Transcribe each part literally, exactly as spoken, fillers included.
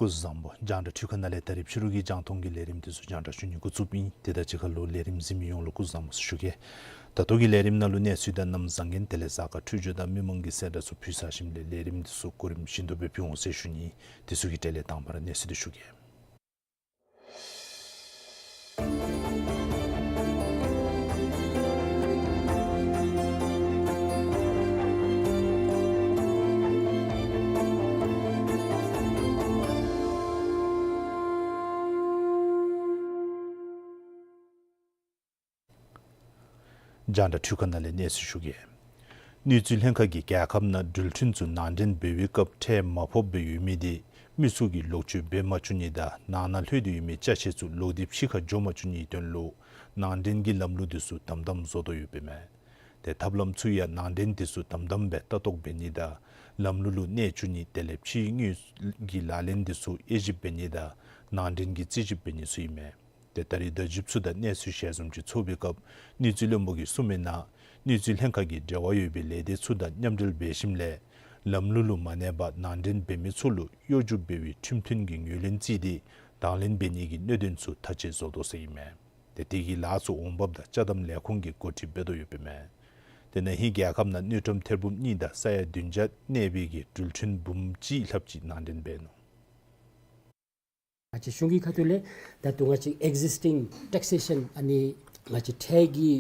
སྐུ་གཟུགས་བཟང་པོ། རྒྱང་བསྒྲགས་འཕྲུལ་ཁང་ནང་ལས་ད་རིས་ཕྱི་རུ་གི་རྒྱང་མཐོང་གི་ལས་རིམ་དེ་ཚུ་རྒྱང་བསྒྲགས་ཞུ་ནི་འགོ་བཙུགསཔ་ཨིན། དེ་དང་གཅིག་ཁར་ལུ་ལས་རིམ་གཟིགས་མི་ཡོངས་ལུ་སྐུ་གཟུགས་བཟང་པོ་ཟེར་ཞུ་གེ། ད་ལྟོ་གི་ལས་རིམ་ནང་ལུ་གནས་ཚུལ་དང་གནམ་བཟང་ངན་དེ་ལས་གཟའ་སྐར་འཕྲོད་སྦྱོར་དང་མི་མང་གི་གསལ་བསྒྲགས་ཚུ་ཕུལ་ཚར་ཞིནམ་ལས་ལས་རིམ་དེ་ཚུ་གོ་རིམ་བཞིན་དུ་སྦེ་ཕུལ་འོང་ཟེར་ཞུ་ནི། དེ་ཚུ་གི་གྲས་ལས་དང་པ་ར་གནས་ཚུལ་དེ་ཞུ་གེ། རྒྱང་བསྒྲགས་འཕྲུལ་ཁང་ནང་ལས་གནས་ཚུལ་ཞུ་གེ། དངུལ་རྩིས་ལྷན་ཁག་གིས་རྒྱལ་ཁབ་ནང་འགྲུལ་འཕྲིན་ཚུ་ནང་འདྲེན་འབད་བའི་སྐབས་ཁྲལ་མ་ཕོགཔ་སྦེ་ཡོད་མི་དེ་མི་ཚུ་གིས་ལོག་སྤྱོད་འབད་མ་བཅུག་ནི་དང་ནང་ན་ལྷོད་དེ་ཡོད་མི་ཅ་ཆས་ཚུ་ལོག་སྟེ་ཕྱི་ཁར་འགྱོ་མ་བཅུག་ནིའི་དོན་ལུ་ནང་འདྲེན་གྱི་ལམ་ལུགས་དེ་ཚུ་དམ་དམ་བཟོ་དོ་ཡོདཔ་ཨིན་མས། ཏེ་ཐབས་ལམ་ཚུ་ཡང་ནང་འདྲེན་དེ་ཚུ་དམ་དམ་སྦེ་ལྟ་རྟོག་འབད་ནི་དང་ལམ་ལུགས་ལུ་གནས་བཅུག་ནི་དེ་ལས་ཕྱིའི་དངུལ་གྱི་ལག་ལེན་དེ་ཚུ་དབྱེ་ཞིབ་འབད་ནི་དང་ནང་འདྲེན་གྱི་རྩིས་ཞིབ་འབད་ནི་ཚུ་ཨིན་མས། ཏེ་ད་རིས་བརྡ་བརྒྱུདཔ་ཚུ་དང་གནས་ཚུལ་ཞལ་འཛོམས་ཅིག་ཚོགས་པའི་སྐབས་དངུལ་རྩིས་བློན་པོ་གིས་གསུངས་མི་ནང་དངུལ་རྩིས་ལྷན་ཁག་གིས་འབྲེལ་བ་ཡོད་པའི་ལས་སྡེ་ཚུ་དང་མཉམ་འབྲེལ་འབད་ཞིནམ་ལས་ལམ་ལུགས་ལུ་མ་གནས་པར་ནང་འདྲེན་འབད་མི་ཚུ་ལུ་གཡོ་སྒྱུ་འབད་བའི་ཁྲིམས་མཐུན་གྱི་ངོས་ལེན་བརྩིས་ཏེ་དང་ལེན་འབད་ནི་གི་གནད་དོན་ཚུ་ཐག་བཅད་བཟོ་དོ་ཟེར་ཨིན་མས། ཏེ་དེ་གི་ལཱ་ཚུ་འོང་འབབ་དང་ཅ་དམ་ལས་ཁུངས་ཀྱིས་འགོ་ཁྲིད་འབད་དོ་ཡོདཔ་ཨིན་མས། ཏེ་ན་ཧིང་རྒྱལ་ཁབ་ནང་དངུལ་ཀྲམ་ཐེར་འབུམ་གཉིས་དང་ས་ཡ་བདུན་བརྒྱ་གནས་པའི་གི་འགྲུལ་འཕྲིན་འབུམ་གཅིག་ལྷགཔ་ཅིག་ནང་འདྲེན་འབད་ནུག། ང་བཅས་གཞུང་གི་ཁ་ཐུག་ལས་ད་ལྟོ་ང་བཅས་ཨེག་ཟིསི་ཊིང་ཊེག་སེ་ཤཱན་ཨ་ནི་ང་བཅས་ཁྲལ་གྱི་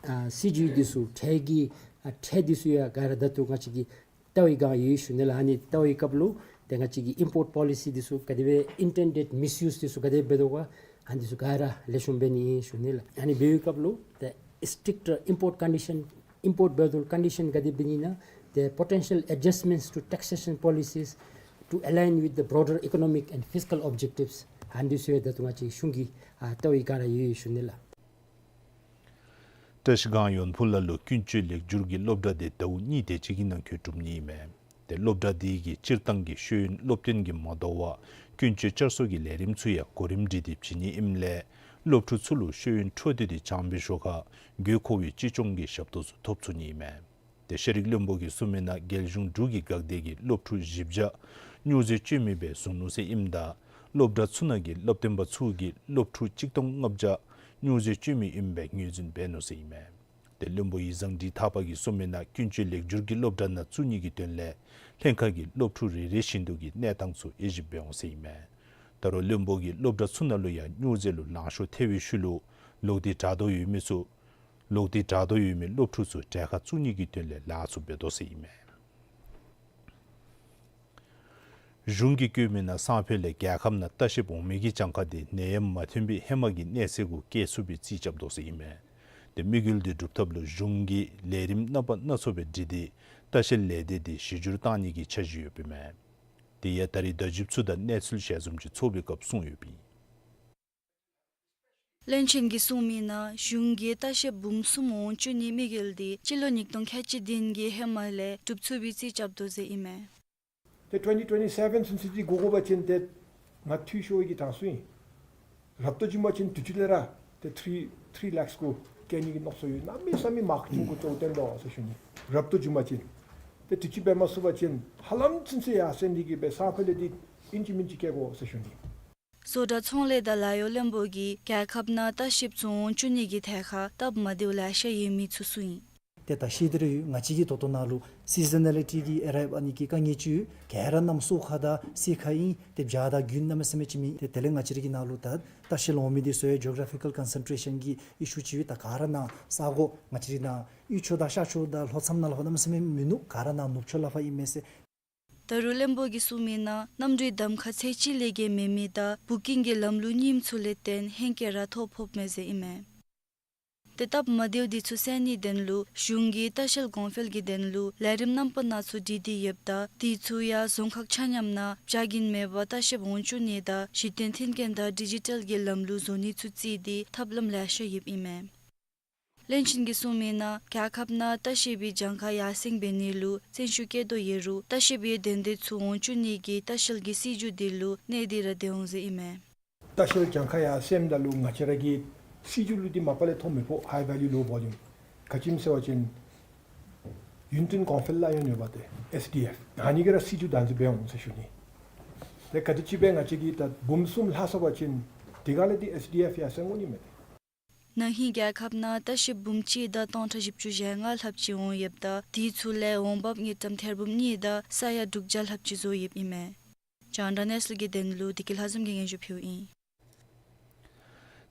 ཨ་སྲིད་བྱུས་འདི་ཚུ་ཁྲལ་གྱི་ཨ་ཁྲལ་འདི་ཚུ་ཡང་ག་ར་ད་ལྟོ་ང་བཅས་ཀྱི་ལྟ་བའི་སྒང་ཡོད་ཞུ་ནི་ལགས། ཨ་ནི་ལྟ་བའི་སྐབས་ལུ་ཏེ་ང་བཅས་ཀྱི་ཨིམ་པོརཊ་པོ་ལི་སི་འདི་ཚུ་ག་དེ་སྦེ་ཨིན་ཊེན་ཌེཌ་མིསི་ཡུསི་འདི་ཚུ་ག་དེ་སྦེ་འབད་དོ་ག་ཨ་ནི་འདི་ཚུ་ག་ར་ལེགས་ཤོམ་འབད་ནི་ཨིན་ཞུ་ནི་ལགས། ཨ་ནི་འབད་བའི་སྐབས་ལུ་ཏེ་སི་ཊིག་ཊར་ཨིམ་པོརཊ་ཀོན་ཌི་ཤཱན་ཨིམ་པོརཊ་འབད་དོ་ཀོན་ཌི་ཤཱན་ག་དེ་སྦེ་ཨིན་ན་ཏེ་པོ་ཊེན་ཤཱལ་ཨེཌ་ཇཱསཊ་མེནཊསི་ཊུ་ཊེག་སེ་ཤཱན་པོ་ལི་སིས་ཊུ་ཨེ་ལའིན་ཝིཐ་ད་བྲོ་ཌར་ཨི་ཀོ་ནོ་མིཀ་ཨེནཌ་ཕིསི་ཀཱལ་ཨོབ་ཇེག་ཊིབསི། ཨ་ནི་འདི་ཚུ་ཡང་ད་ལྟོ་ང་བཅས་གཞུང་གི་ཨ་ལྟ་བའི་སྒང་ར་ཡོད་ཡོད་ཞུ་ནི་ལགས། བཀྲ་ཤིས་སྒང་ཡོན་ཕུ་ལ་ལུ་ཀུན་སྤྱོད་ལེགས་བསྒྱུར་གྱི་སློབ་གྲྭ་དེ་ཟླཝ་གཉིས་དེ་ཅིག་གི་ནང་འཁོད་གྲུབ་ནི་ཨིན་མས། ཏེ་སློབ་གྲྭ་དེ་གིས་སྤྱིར་བཏང་གི་ཤེས་ཡོན་སློབ་སྟོན་གྱིས་མ་དོ་བར་ཀུན་སྤྱོད་བསྐྱར་གསོ་གི་ལས་རིམ་ཚུ་ཡང་གོ་རིམ་སྒྲིག་སྟེ་བྱིན་ནི་ཨིནམ་ལས་སློབ་ཕྲུག་ཚུ་ལུ་ཤེས་ཡོན་འཕྲོ་མཐུད་དེ་སྦྱངས་པའི་ཞོར་ཁར་དགོས་མཁོ་བའི་གཅེས་སྐྱོང་གི་ཞབས་ཏོག་ཚུ་ཐོབ་ཚུགས་ནི་ཨིན་མས། ཏེ་ཤེས་རིག་བློན་པོ་གིས་གསུངས་མི་ནང་རྒྱལ་གཞུང་འབྲུག་གི་འགག་སྡེ་གིས་སློབ་ཕྲུག་བཞི་བརྒྱ་སྨྱོ་རྫས་སྤྱོད་མི་སྦེ་བཟུང་ནུག་ཟེར་ཨིནམ་ད་སློབ་གྲྭ་ཚུ་ནང་གི་སློབ་སྟོན་པ་ཚུ་གིས་སློབ་ཕྲུག་གཅིག་སྟོང་ལྔ་བརྒྱ་སྨྱོ་རྫས་སྤྱོད་མི་ཨིནམ་སྦེ་ངོས་འཛིན་འབད་ནུག་ཟེར་ཨིན་མས། ཏེ་བློན་པོ་ཡིག་བཟང་འབྲི་ཐག་པ་གིས་གསུངས་མི་ནང་ཀུན་སྤྱོད་ལེགས་བསྒྱུར་གྱི་སློབ་གྲྭ་ནང་བཙུགས་ནི་གི་དོན་ལས་ལྷན་ཁག་གིས་སློབ་ཕྲུག་རེ་རེ་བཞིན་དུ་གི་གནས་སྟངས་ཚུ་དབྱེ་ཞིབ་འབད་འོང་ཟེར་ཨིན་མས། ད་རུང་བློན་པོ་གིས་སློབ་གྲྭ་ཚུ་ནང་ལུ་ཡང་སྨྱོ་རྫས་ལུ་ལང་ཤོར་ཐལ་བའི་ཤུལ་ལུ་ལོག་སྟེ་དྲག་དོ་ཡོད་མི་ཚུ་ལོག་སྟེ་དྲག་དོ་ཡོད་མི་སློབ་ཕྲུག་ཚུ་གྲལ་ཁར་བཙུགས་ནི་གི་དོན་ལས་ལཱ་ཚུ་འབད་དོ་ཟེར་ཨིན་མས། གཞུང་གིས་བཀོད་མི་ནང་སང་ཕོད་ལས་རྒྱལ་ཁབ་ནང་ལྟ་བཤལཔ་འོང་མི་གི་གྱངས་ཁ་དེ་ནད་ཡམས་མ་ཐོན་པའི་ཧེ་མ་གི་གནས་ཚད་གུ་བསྐྱལ་ཚུགས་པའི་རྩིས་རྐྱབ་དོ་ཟེར་ཨིན་མས། ཏེ་དམིགས་ཡུལ་དེ་སྒྲུབ་ཐབས་ལུ་གཞུང་གིས་ལས་རིམ་རྣམ་པ་སྣ་ཚོགས་སྦེ་བསྒྲིགས་ཏེ་ལྟ་བཤལ་ལས་སྡེ་དེ་གཞི་འགྱུར་བཏང་ནི་གི་འཆར་གཞི་ཡོདཔ་ཨིན་མས། དེ་ཡང་ད་རིས་བརྡ་བརྒྱུདཔ་ཚུ་དང་གནས་ཚུལ་ཞལ་འཛོམས་ཅིག་ཚོགས་པའི་སྐབས་གསུངས་ཡོདཔ་ཨིན། བློན་ཆེན་གྱིས་གསུངས་མི་ནང་གཞུང་གིས་ལྟ་བཤལཔ་འབུམ་གསུམ་འོང་བཅུག་ནིའི་དམིགས་ཡུལ་འདི་སྤྱི་ལོ་ཉིས་སྟོང་ཁལ་གཅིག་བདུན་གྱི་ཧེ་མ་ལས་འགྲུབ་ཚུགས་པའི་རྩིས་རྐྱབ་དོ་ཟེར་ཨིན་མས། ཏེ་ཊུ་ཝེན་ཊི་ཊུ་ཝེན་ཊི་སེ་ཝེན་ཚུན་ཚོད་འདི་འགོར་དགོ་པ་ཅིན་ཏེ་ང་འཐུས་ཤོར་བའི་གི་གྲངས་སུ་ཨིན། རབ་ཏུ་བྱུང་བ་ཅིན་དུས་ཅི་ལས་ར་ཏེ་ཐི་རི་ཐི་རི་ལེགསི་གུ་བཀལ་ནི་གི་མནོ་བསམ་ཡོད། གནམ་མེད་ས་མེད་མང་ཆེ་བ་གུ་ཅོག་སྟོན་དོ་ཟེར་ཞུ་ནི། རབ་ཏུ་བྱུང་བ་ཅིན་ཏེ་དུས་ཅི་འབད་མ་ཚུགས་པ་ཅིན་ཧ་ལམ་ཚུན་ཚོད་ཡར་སེང་ནི་གི་སྦེ་སང་ཕོད་ལས་འདི་ཨིན་ཅི་མིན་ཅི་བཀལ་དགོ་ཟེར་ཞུ་ནི། བཟོ་གྲྭ་ཚོང་ལས་དང་ལཱ་གཡོག་བློན་པོ་གིས་རྒྱལ་ཁབ་ནང་ལྟ་བཤལཔ་ཚུ་འོང་བཅུག་ནི་གི་ཐད་ཁར་སྟབས་མ་བདེཝ་ལེ་ཤ་ཡོད་མི་ཚུ་གསུངས་ཡི། ཏེ་ད་ཤེས་ཏེ་ར་ཡོད། ང་བཅས་ཀྱི་ད་ལྟོ་ནང་ལུ་སི་ཛོ་ནེ་ལི་ཊི་གི་ཨེ་ར་ཨ་ནི་གི་དཀའ་ངལ་ཅིག་ཡོད། ག་ར་གནམ་སོ་ཁ་དང་སི་ཁ་ཨིན། ཏེ་བྱཱར་དང་དགུན་གནམ་མེད་ས་མེད་ཅིག་མེད། ཏེ་དེ་ལས་ང་བཅས་ར་གི་ནང་ལུ་ད་ལྟ་བཤལ་འོང་མི་འདི་ཚུ་ཡང་ཇོ་གྷ་ར་ཕི་ཀལ་ཀོན་སེན་ཊྲེ་ཤཱན་གྱི་ཨི་ཤུ་ཅིག་ཡོད། ད་ག་ར་ནང་ས་གོ་ང་བཅས་ར་ནང་དབུས་ཕྱོགས་དང་ཤར་ཕྱོགས་དང་ལྷོ་མཚམས་ནང་ལུ་ཕར་གནམ་མེད་ས་མེད་མིན་ནུག། ག་ར་ནང་ནུབ་ཕྱོགས་ལུ་ཕར་ཨིན་མས་ཟེར། ད་རུང་བློན་པོ་གིས་གསུངས་མི་ནང་གནམ་གྲུའི་གདམ་ཁ་ཚད་ཅིག་ལས་བརྒལ་མེད་མི་དང་བུ་ཀིང་གི་ལམ་ལུགས་རྙིངམ་ཚུ་ལས་བརྟེན་ཧེང་སྐལ་ར་ཐོ་ཕོགཔ་མས་ཟེར་ཨིན་མས། ཏེ་སྟབས་མ་བདེཝ་འདི་ཚུ་སེལ་ནིའི་དོན་ལུ་གཞུང་གིས་ལྟ་བཤལ་གོང་འཕེལ་གྱི་དོན་ལུ་ལས་རིམ་རྣམ་པ་སྣ་ཚོགས་སྒྲིག་སྟེ་ཡོདཔ་ད་དེ་ཚུ་ཡང་རྫོང་ཁག་ཆ་མཉམ་ནང་བྱ་རྒྱུན་མེད་པར་ལྟ་བཤལཔ་འོང་བཅུག་ནི་དང་གཞི་རྟེན་མཐུན་རྐྱེན་དང་ཌི་ཇི་ཊལ་གྱི་ལམ་ལུགས་བཟོ་ནི་ཚུ་བརྩིས་ཏེ་ཐབས་ལམ་ལེ་ཤ་ཡོདཔ་ཨིན་མས། བློན་ཆེན་གྱིས་གསུངས་མི་ནང་རྒྱལ་ཁབ་ནང་ལྟ་བཤལ་པའི་གྱངས་ཁ་ཡར་སེང་འབད་ནི་ལུ་བརྩོན་ཤུགས་བསྐྱེད་དོ་ཡོད་རུང་ལྟ་བཤལ་པའི་དོན་དེ་ཚུ་འོང་བཅུག་ནི་གི་ལྟ་བཤལ་གྱི་སྲིད་བྱུས་དེ་ལུ་གནས་ཏེ་ར་སྡོད་འོང་ཟེར་ཨིན་མས། ལྟ་བཤལ་གྱངས་ཁ་ཡར་སེངམ་ད་ལུ་ང་བཅས་ར་གི་སྲིད་བྱུས་ལུ་འདི་མ་པ་ལས་མཐོང་མི་ཕོག། High Value Low Volume། ག་ཅི་སྨོ་ཟེར་བ་ཅིན་ཡུན་བརྟན་གོང་འཕེལ་ལཱ་ཡོད་ནི་ཡོདཔ་ཏེ་ཨེསི་ཌི་ཨེཕ་ཨ་ནི་གིས་ར་སྲིད་བྱུས་བདག་འཛིན་འབད་འོང་ཟེར་ཞུ་ནི། ཏེ་ག་དེམ་ཅིག་སྦེ་ང་བཅས་ཀྱིས་ད་འབུམ་གསུམ་ལྷག་སོང་པ་ཅིན་དེ་ག་ལས་འདི་ཨེསི་ཌི་ཨེཕ་ཡར་སེང་འོང་ནི་མས། ན་ཧིང་རྒྱལ་ཁབ་ནང་ལྟ་བཤལཔ་འབུམ་གཅིག་དང་སྟོང་ཕྲག་བཞི་བཅུ་ཞེ་ལྔ་ལྷགཔ་ཅིག་འོང་ཡོདཔ་ད་དེ་ཚུ་ལས་འོང་འབབ་དངུལ་ཀྲམ་ཐེར་འབུམ་གཉིས་དང་ས་ཡ་དྲུག་བརྒྱ་ལྷགཔ་ཅིག་བཟོ་ཡོདཔ་ཨིན་མས། རྒྱང་བསྒྲགས་གནས་ཚུལ་གྱི་དོན་ལུ་བདེ་སྐྱིད་ལྷ་འཛོམས་ཀྱིས་སྙན་ཞུ་ཕུལཝ་ཨིན།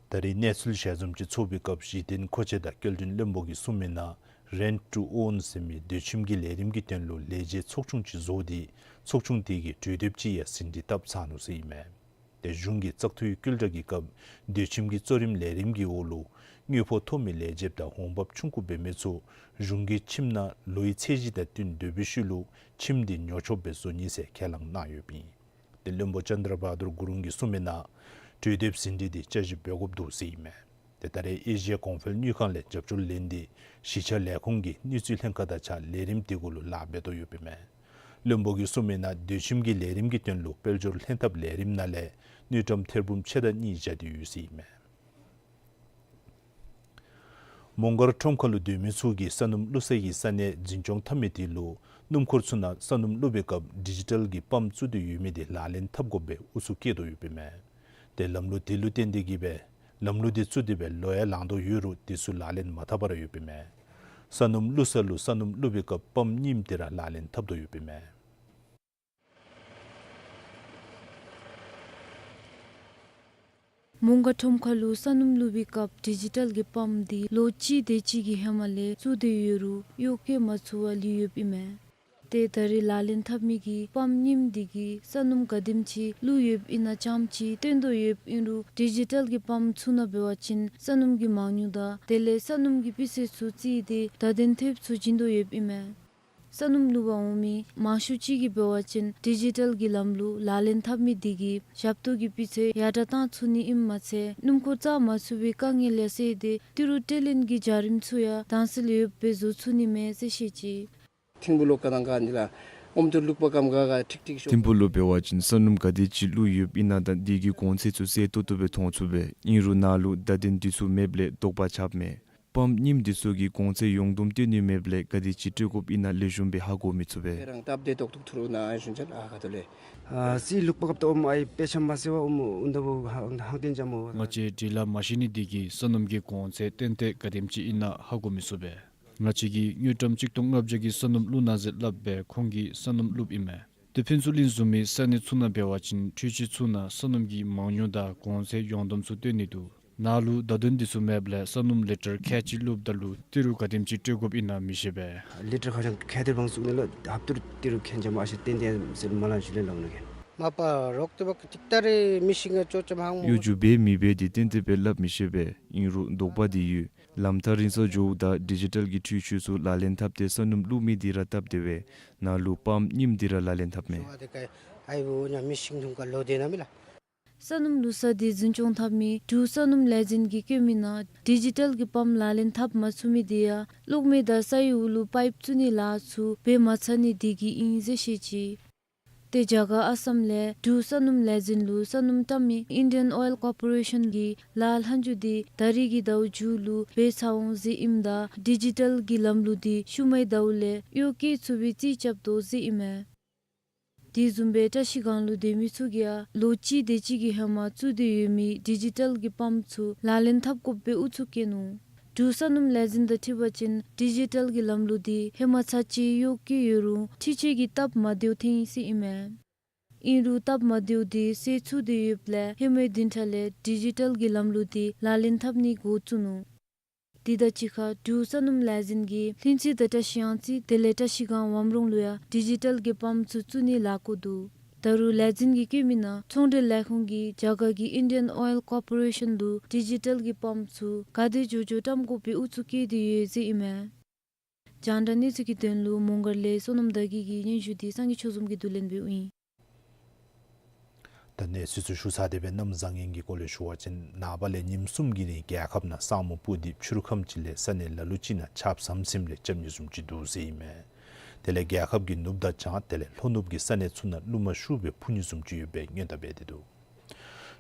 ད་རེས་གནས་ཚུལ་ཞལ་འཛོམས་ཅིག་ཚོགས་པའི་སྐབས་གཞི་རྟེན་མཁོ་ཆས་དང་སྐྱེལ་འདྲེན་བློན་པོ་གིས་གསུངས་མི་ནང་Rent to Own ཟེར་མི་སྡོད་ཁྱིམ་གྱི་ལས་རིམ་གྱི་དོན་ལུ་ལས་བྱེད་ཚོགས་ཆུང་ཅིག་བཟོ་སྟེ་ཚོགས་ཆུང་དེ་གིས་གྲོས་འདེབས་ཅིག་ཡང་ཟིན་བྲིས་བཏབ་ཚར་ནུག་ཟེར་ཨིན་མས། ཏེ་གཞུང་གིས་བཙག་འཐུའི་བསྐུལ་བསྒྲགས་ཀྱི་སྐབས་སྡོད་ཁྱིམ་གྱི་གཙོ་རིམ་ལས་རིམ་གྱི་འོག་ལུ་དངུལ་ཕོགས་མཐོ་མི་ལས་བྱེདཔ་དང་འོང་འབབ་ཆུང་ཀུ་འབད་མི་ཚུ་གཞུང་གིས་ཁྱིམ་ནང་ལོའི་ཚད་གཞི་དང་བསྟུན་སྡོད་པའི་ཤུལ་ལུ་ཁྱིམ་དེ་ཉོ་ཆོགཔ་སྦེ་བཟོ་ནི་ཟེར་ཁས་བླངས་གནང་ཡོདཔ་ཨིན། ཏེ་བློན་པོ་ཅན་དྲ་བྷ་དུར་གུ་རུང་གིས་གསུངས་མི་ནང་གྲོས་འདེབས་ཟིན་བྲིས་དེ་བསྐྱར་ཞིབ་འབད་དགོཔ་འདུག་ཟེར་ཨིན་མས། ཏེ་ད་རེས་ཨེ་ཤི་ཡ་གོང་འཕེལ་དངུལ་ཁང་ལས་རྒྱབ་སྐྱོར་ལེན་ཏེ་གཞིས་ཆགས་ལས་ཁུངས་ཀྱིས་དངུལ་རྩིས་ལྷན་ཁག་དང་གཅིག་ཁར་ལས་རིམ་དེ་གུ་ལུ་ལཱ་འབད་དོ་ཡོདཔ་ཨིན་མས། བློན་པོ་གིས་གསུངས་མི་ནང་སྡོད་ཁྱིམ་གྱི་ལས་རིམ་གྱི་དོན་ལུ་དཔལ་འབྱོར་ལྷན་ཐབས་ལས་རིམ་ནང་ལས་དངུལ་ཀྲམ་ཐེར་འབུམ་ཕྱེད་དང་གཉིས་བཞག་སྟེ་ཡོད་ཟེར་ཨིན་མས། མོང་སྒར་ཁྲོམ་ཁ་ལུ་སྡོད་མི་ཚུ་གིས་ས་སྣུམ་བླུག་ས་གི་ས་གནས་འཛིན་སྐྱོང་འཐབ་མི་དེ་ལུ་སྣུམ་འཁོར་ཚུ་ནང་ས་སྣུམ་བླུག་པའི་སྐབས་ཌི་ཇི་ཊལ་གྱི་པམཔ་བཙུགས་ཏེ་ཡོད་མི་དེ་ལག་ལེན་འཐབ་དགོཔ་སྦེ་ཨུ་ཚུགས་བསྐྱེད་དོ་ཡོདཔ་ཨིན་མས། ཏེ་ལམ་ལུགས་དེ་ལུ་བརྟེན་ཏེ་གིས་སྦེ་ལམ་ལུགས་དེ་བཙུགས་ཏེ་སྦེ་ལོ་ཡང་ལང་དོ་ཡོད་རུང་དེ་ཚུ་ལག་ལེན་མ་འཐབ་པར་ཡོདཔ་ཨིན་མས། ས་སྣུམ་བླུག་ས་ལུ་ས་སྣུམ་བླུག་པའི་སྐབས་པམཔ་རྙིངམ་དེ་ར་ལག་ལེན་འཐབ་དོ་ཡོདཔ་ཨིན་མས། མོང་སྒར་ཁྲོམ་ཁ་ལུ་ས་སྣུམ་བླུག་པའི་སྐབས་ཌི་ཇི་ཊལ་གྱི་པམཔ་དེ་ལོ་གཅིག་དེ་ཅིག་གི་ཧེ་མ་ལས་བཙུགས་ཏེ་ཡོད་རུང་གཡོག་བཀོལ་མ་ཚུགས་པར་ལུས་ཡོདཔ་ཨིན་མས། ཏེ་ད་རེས་ལག་ལེན་འཐབ་མི་གིས་པམཔ་རྙིངམ་དེ་གིས་ས་སྣུམ་ག་དེམ་ཅིག་བླུགས་ཡོདཔ་ཨིན་ན་ཙམ་ཅིག་སྟོན་དོ་ཡོདཔ་ཨིན་རུང་ཌི་ཇི་ཊལ་གྱི་པམཔ་ཚུ་ནང་འབད་བ་ཅིན་ས་སྣུམ་གྱི་མང་ཉུང་དང་དེ་ལས་ས་སྣུམ་གྱི་སྤུས་ཚད་ཚུ་བརྩིས་ཏེ་བརྡ་དོན་ཐེབས་ཚུ་བྱིན་དོ་ཡོདཔ་ཨིན་མས། ས་སྣུམ་བླུག་པར་འོང་མི་མང་ཤོས་ཅིག་གིས་འབད་བ་ཅིན་ཌི་ཇི་ཊལ་གྱི་ལམ་ལུགས་ལག་ལེན་འཐབ་མི་དེ་གིས་ཞབས་ཏོག་གི་སྤུས་ཚད་ཡར་དྲག་བཏང་ཚུགས་ནི་ཨིནམ་མ་ཚད་སྣུམ་འཁོར་བཙག་མ་ཚུགས་པའི་དཀའ་ངལ་ཡང་སེལ་ཏེ་ཏི་རུ་སྤྲོད་ལེན་གྱི་བྱ་རིམ་ཚུ་ཡང་དྭངས་གསལ་ཡོདཔ་སྦེ་བཟོ་ཚུགས་ནི་མས་ཟེར་བཤད་ཅི། ཐིམ་ཕུག་ལུ་ག་དང་ག་འདི་ལ་ཨོམ་ཏུ་བླུག་པ་གམ་ག་ག་ཁྲིག་ཁྲིག་ཤོ། ཐིམ་ཕུག་ལུ་འབད་བ་ཅིན་ས་སྣུམ་ག་དེ་ཅིག་བླུགས་ཡོདཔ་ཨིན་ན་དང་དེ་གི་གོང་ཚད་ཚུ་གསལ་ཏོག་ཏོ་སྦེ་མཐོང་ཚུགས་པས། ཨིན་རུང་ནཱ་ལུ་བརྡ་དོན་དེ་ཚུ་མེདཔ་ལས་དོགས་པ་ཆགསཔ་མས། པམཔ་རྙིངམ་དེ་ཚུ་གི་གོང་ཚད་ཡོངས་བསྡོམས་སྟོན་ནི་མེདཔ་ལས་ག་དེ་ཅིག་སྤྲོད་དགོཔ་ཨིན་ན་ལེགས་ཤོམ་སྦེ་ཧ་གོ་མི་ཚུགས་པས། རང་སྟབས་བདེ་ཏོག་ཏོ་ཐུག་རུང་ནཱ་ཨ་ཞུན་ཆལ་ཨ་ཁ་ཐུག་ལས། ཨ་སི་ལུག་པ་ཀབ་ཏོ་ཨོམ་ཨའི་པེ་ཆམ་མ་སེ་བ་ཨོམ་ཨུན་ད་བུ་ཧང་ཧང་ཏེན་ཅ་མོ། ང་བཅས་འབྲི་ལྷག་མ་ཤེས་ནི་དེ་གིས་ས་སྣུམ་གྱི་གོང་ཚད་ཏན་ཏན་ག་དེམ་ཅིག་ཨིན་ན་ཧ་གོ་མི་ཚུགས་པས། ང་བཅས་ཀྱིས་དངུལ་ཀྲམ་གཅིག་སྟོང་ལྔ་བརྒྱ་གི་ས་སྣུམ་བླུག་གནང་ཟེར་སླབ་སྦེ་ཁོང་གིས་ས་སྣུམ་བླུགཔ་ཨིན་མས། ཏེ་ཕུན་ཚོགས་གླིང་བཟུམ་མའི་ས་གནས་ཚུ་ནང་འབད་བ་ཅིན་འཕྲུལ་ཆས་ཚུ་ནང་ས་སྣུམ་གྱི་མང་ཉུང་དང་གོང་ཚད་ཡོངས་བསྡོམས་ཚུ་སྟོན་ནི་འདུག། ནཱ་ལུ་བརྡ་དོན་འདི་ཚུ་མེདཔ་ལས་ས་སྣུམ་ལི་ཊར་ཁལ་གཅིག་བླུགཔ་ད་ལུ་ཏི་རུ་ག་དེམ་ཅིག་སྤྲོད་དགོཔ་ཨིན་ན་མི་ཤེས་པས། ལི་ཊར་ཁ་ཤང་ཁལ་ཏེ་བང་བཙུགས་ནི་ལུ་ཧབ་ཏུ་ཏི་རུ་ཁལ་ཅ་མ་ཨ་ཤེ་ཏན་ཏན་ཟེར་མ་ལང་ཞུ་ལེ་ལང་ནུ་གན། མ་པ་རོག་ཏེ་བ་ཀི་ཏིག་ཏ་རེ་མི་ཤིང་ང་ཅོ་ཅ་མ་ཧང་མོ། གཡོ་སྒྱུ་འབད་མི་འབད་འདི་ཏན་ཏན་སྦེ་སླབ་མི་ཤེས་པས། ཨིན་རུང་དོགས་པ་འདི་ཡོད། ལམ་ཐག་རིང་སར་འགྱོཝ་ད་ཌི་ཇི་ཊལ་གྱི་འཕྲུལ་ཆས་ཚུ་ལག་ལེན་འཐབ་སྟེ་ས་སྣུམ་བླུག་མི་འདི་ར་སྟབས་བདེ་བས། ནཱ་ལུ་པམཔ་རྙིངམ་འདི་ར་ལག་ལེན་འཐབ་མས། ཨའི་བུ་ཉ་མི་ཤིང་ཐུང་ཀ་ལོ་དེ་ན་མི་ལ། ས་སྣུམ་བླུག་ས་འདི་འཛིན་སྐྱོང་འཐབ་མི་འབྲུག་ས་སྣུམ་ལས་འཛིན་གྱིས་བཀོད་མི་ནང་ཌི་ཇི་ཊཱལ་གྱི་པམཔ་ལག་ལེན་འཐབ་མ་ཚུགས་མི་དེ་ཡང་གློག་མེ་དང་ས་ཡི་འོག་ལུ་པའིཔ་བཙུགས་ནི་ལཱ་ཚུ་འབད་མ་ཚར་ནི་དེ་གིས་ཨིན་ཟེར་བཤད་ཅི། ཏེ་རྒྱ་གར་ཨ་སམ་ལས་འབྲུག་ས་སྣུམ་ལས་འཛིན་ལུ་ས་སྣུམ་བཀྲམ་མི་ཨིན་ཌི་ཡན་ཨོའིལ་ཀོར་པོ་རེ་ཤཱན་གྱི་ལཱ་ལྷག་མཇུག་འདི་ད་རིས་ཀྱི་ཟླཝ་མཇུག་ལུ་འབད་ཚར་འོང་ཟེར་ཨིནམ་ད་ཌི་ཇི་ཊཱལ་གྱི་ལམ་ལུགས་འདི་ཤུལ་མའི་ཟླཝ་ལས་གཡོག་བཀོལ་ཚུགས་པའི་རྩིས་རྐྱབ་དོ་ཟེར་ཨིན་མས། དེ་བཟུམ་སྦེ་བཀྲ་ཤིས་སྒང་ལུ་སྡོད་མི་ཚུ་གིས་ཡང་ལོ་གཅིག་དེ་ཅིག་གི་ཧེ་མ་བཙུགས་ཏེ་ཡོད་མི་ཌི་ཇི་ཊཱལ་གྱི་པམཔ་ཚུ་ལག་ལེན་འཐབ་དགོཔ་སྦེ་ཨུ་ཚུགས་བཀལ་ནུག། འབྲུག་ས་སྣུམ་ལས་འཛིན་དང་འཁྲིལ་བ་ཅིན་ཌི་ཇི་ཊཱལ་གྱི་ལམ་ལུགས་འདི་ཧེ་མ་ཚར་གཅིག་གཡོག་བཀོལ་ཡོད་རུང་འཕྲུལ་ཆས་ཀྱིས་སྟབས་མ་བདེཝ་ཐོན་ཡི་ཟེར་ཨིན་མས། ཨིན་རུང་སྟབས་མ་བདེཝ་དེ་སེལ་ཚུགས་ཏེ་ཡོདཔ་ལས་ཧེ་མའི་བདུན་ཕྲག་ལས་ཌི་ཇི་ཊཱལ་གྱི་ལམ་ལུགས་འདི་ལག་ལེན་འཐབ་ནི་འགོ་བཙུགས་ནུག། དེ་དང་གཅིག་ཁར་འབྲུག་ས་སྣུམ་ལས་འཛིན་གྱིས་ལྷུན་རྩེ་དང་བཀྲ་ཤིས་གཡང་རྩེ་དེ་ལས་བཀྲ་ཤིས་སྒང་ཝམ་རོང་ལུ་ཡང་ཌི་ཇི་ཊཱལ་གྱི་པམཔ་ཚུ་བཙུགས་ནི་ལཱ་བཀོད་འདུག། ད་རུང་ལས་འཛིན་གྱིས་བཀོད་མི་ནང་ཚོང་འབྲེལ་ལས་ཁུངས་ཀྱིས་རྒྱ་གར་གྱི་ཨིན་ཌི་ཡན་ཨོའིལ་ཀོར་པོ་རེ་ཤཱན་ལུ་ཌི་ཇི་ཊཱལ་གྱི་པམཔ་ཚུ་ག་དེ་མགྱོགས་མགྱོགས་བཀྲམ་དགོཔ་སྦེ་ཨུ་ཚུགས་བཀལ་ཏེ་ཡོད་ཟེར་ཨིན་མས། རྒྱང་བསྒྲགས་གནས་ཚུལ་གྱི་དོན་ལུ་མོང་སྒར་ལས་བསོད་ནམས་དར་རྒྱས་ཀྱི་སྙན་ཞུ་འདི་སངས་རྒྱས་ཆོས་འཛོམས་ཀྱིས་བསྡུ་ལེན་འབདཝ་ཨིན། ད་གནས་ཚུལ་ཚུ་ཞུ་ཚར་ཏེ་སྦེ་གནམ་བཟང་ངན་གྱི་སྐོར་ལས་ཞུ་བ་ཅིན་ནངས་པ་ལས་ཉིནམ་གསུམ་གྱི་རིང་རྒྱལ་ཁབ་ནང་ས་སྨུག་སྤུབས་ཏེ་ཕྱི་རུ་ཁམས་ཅིག་ལས་ས་གནས་ལ་ལུ་ཅིག་ནང་ཆརཔ་ཟམ་ཟིམ་ལས་རྐྱབ་ནི་བཟུམ་ཅིག་འདུག་ཟེར་ཨིན་མས། དེ་ལས་རྒྱལ་ཁབ་ཀྱི་ནུབ་དང་བྱང་དེ་ལས་ལྷོ་ནུབ་ཀྱི་ས་གནས་ཚུ་ནང་རླུང་མ་ཤུགས་སྦེ་འཕུ་ནི་བཟུམ་ཅིག་ཡོད་པའི་སྔོན་བརྡ་འབད་དེ་འདུག།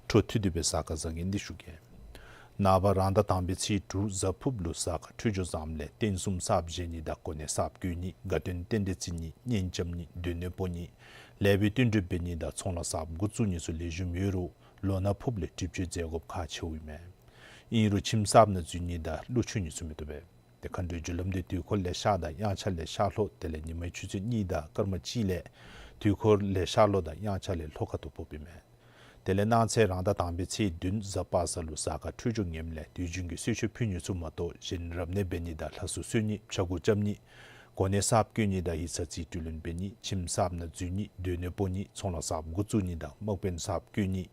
འཕྲོ་མཐུད་དེ་སྦེ་གཟའ་སྐར་བཟང་ངན་འདི་ཞུ་གེ། ནངས་པ་རང་ཟླ་དང་པའི་ཚེས་དྲུག་གཟའ་ཕུརཔ་ལུ་གཟའ་སྐར་འཕྲོད་སྦྱོར་བཟངམ་ལས་རྟེན་གསུམ་གསརཔ་བཞེངས་ནི་དང་གོ་གནས་གསརཔ་བསྐོ་ནི་དགའ་སྟོན་རྟེན་འབྲེལ་བརྩི་ནི་གཉེན་རྐྱབ་ནི་སྡོད་གནས་སྤོ་ནི་ལེགས་པའི་བསྟུན་གྲོས་འབད་ནི་དང་ཚོང་ལཱ་གསརཔ་འགོ་བཙུགས་ནི་ཚུ་ལེགས་ཤོམ་ཡོད་རུང་ལོ་ན་ཕུརཔ་ལས་གྲིབ་བཅོས་མཛད་དགོཔ་ཁག་ཆེཝ་ཨིན་མས། ཨིན་རུང་ཁྱིམ་གསརཔ་ནང་འཛུལ་ནི་དང་གླུ་མཆོད་ནི་ཚུ་མི་བཏུབ་པས། ཏེ་མཁའ་འགྲོའི་རྒྱུ་ལམ་འདི་དུས་འཁོར་ལས་ཤར་དང་དབྱངས་འཆར་ལས་ཤར་ལྷོ་དེ་ལས་ཉི་མའི་ཆུ་ཚོད་གཉིས་དང་སྐར་མ་གཅིག་ལས་དུས་འཁོར་ལས་ཤར་ལྷོ་དང་དབྱངས་འཆར་ལས་ལྷོ་ཁ་ཐུག་ཕོགཔ་ཨིན་མས། དེ་ལས་གནངས་ཚེ་རང་ཟླ་དང་པའི་ཚེས་བདུན་གཟའ་པ་སངས་ལུ་གཟའ་སྐར་འཕྲོད་སྦྱོར་ངནམ་ལས་དུས་རྒྱུན་གྱི་གསོལ་མཆོད་ཕུལ་ནི་ཚུ་མ་གཏོགས་གཞན་རབ་གནས་འབད་ནི་དང་ལྷ་གཟུགས་གསོལ་ནི་ཕྱྭ་འགུགས་རྐྱབ་ནི་གོ་གནས་གསརཔ་བསྐོ་ནི་དང་ཡིག་ཚང་རྩིས་སྤྲོད་ལེན་འབད་ནི་ཁྱིམ་གསརཔ་ནང་འཛུལ་ནི་སྡོད་གནས་སྤོ་ནི་ཚོང་ལཱ་གསརཔ་འགོ་བཙུགས་ནི་དང་དམག་དཔོན་གསརཔ་བསྐོ་ནི་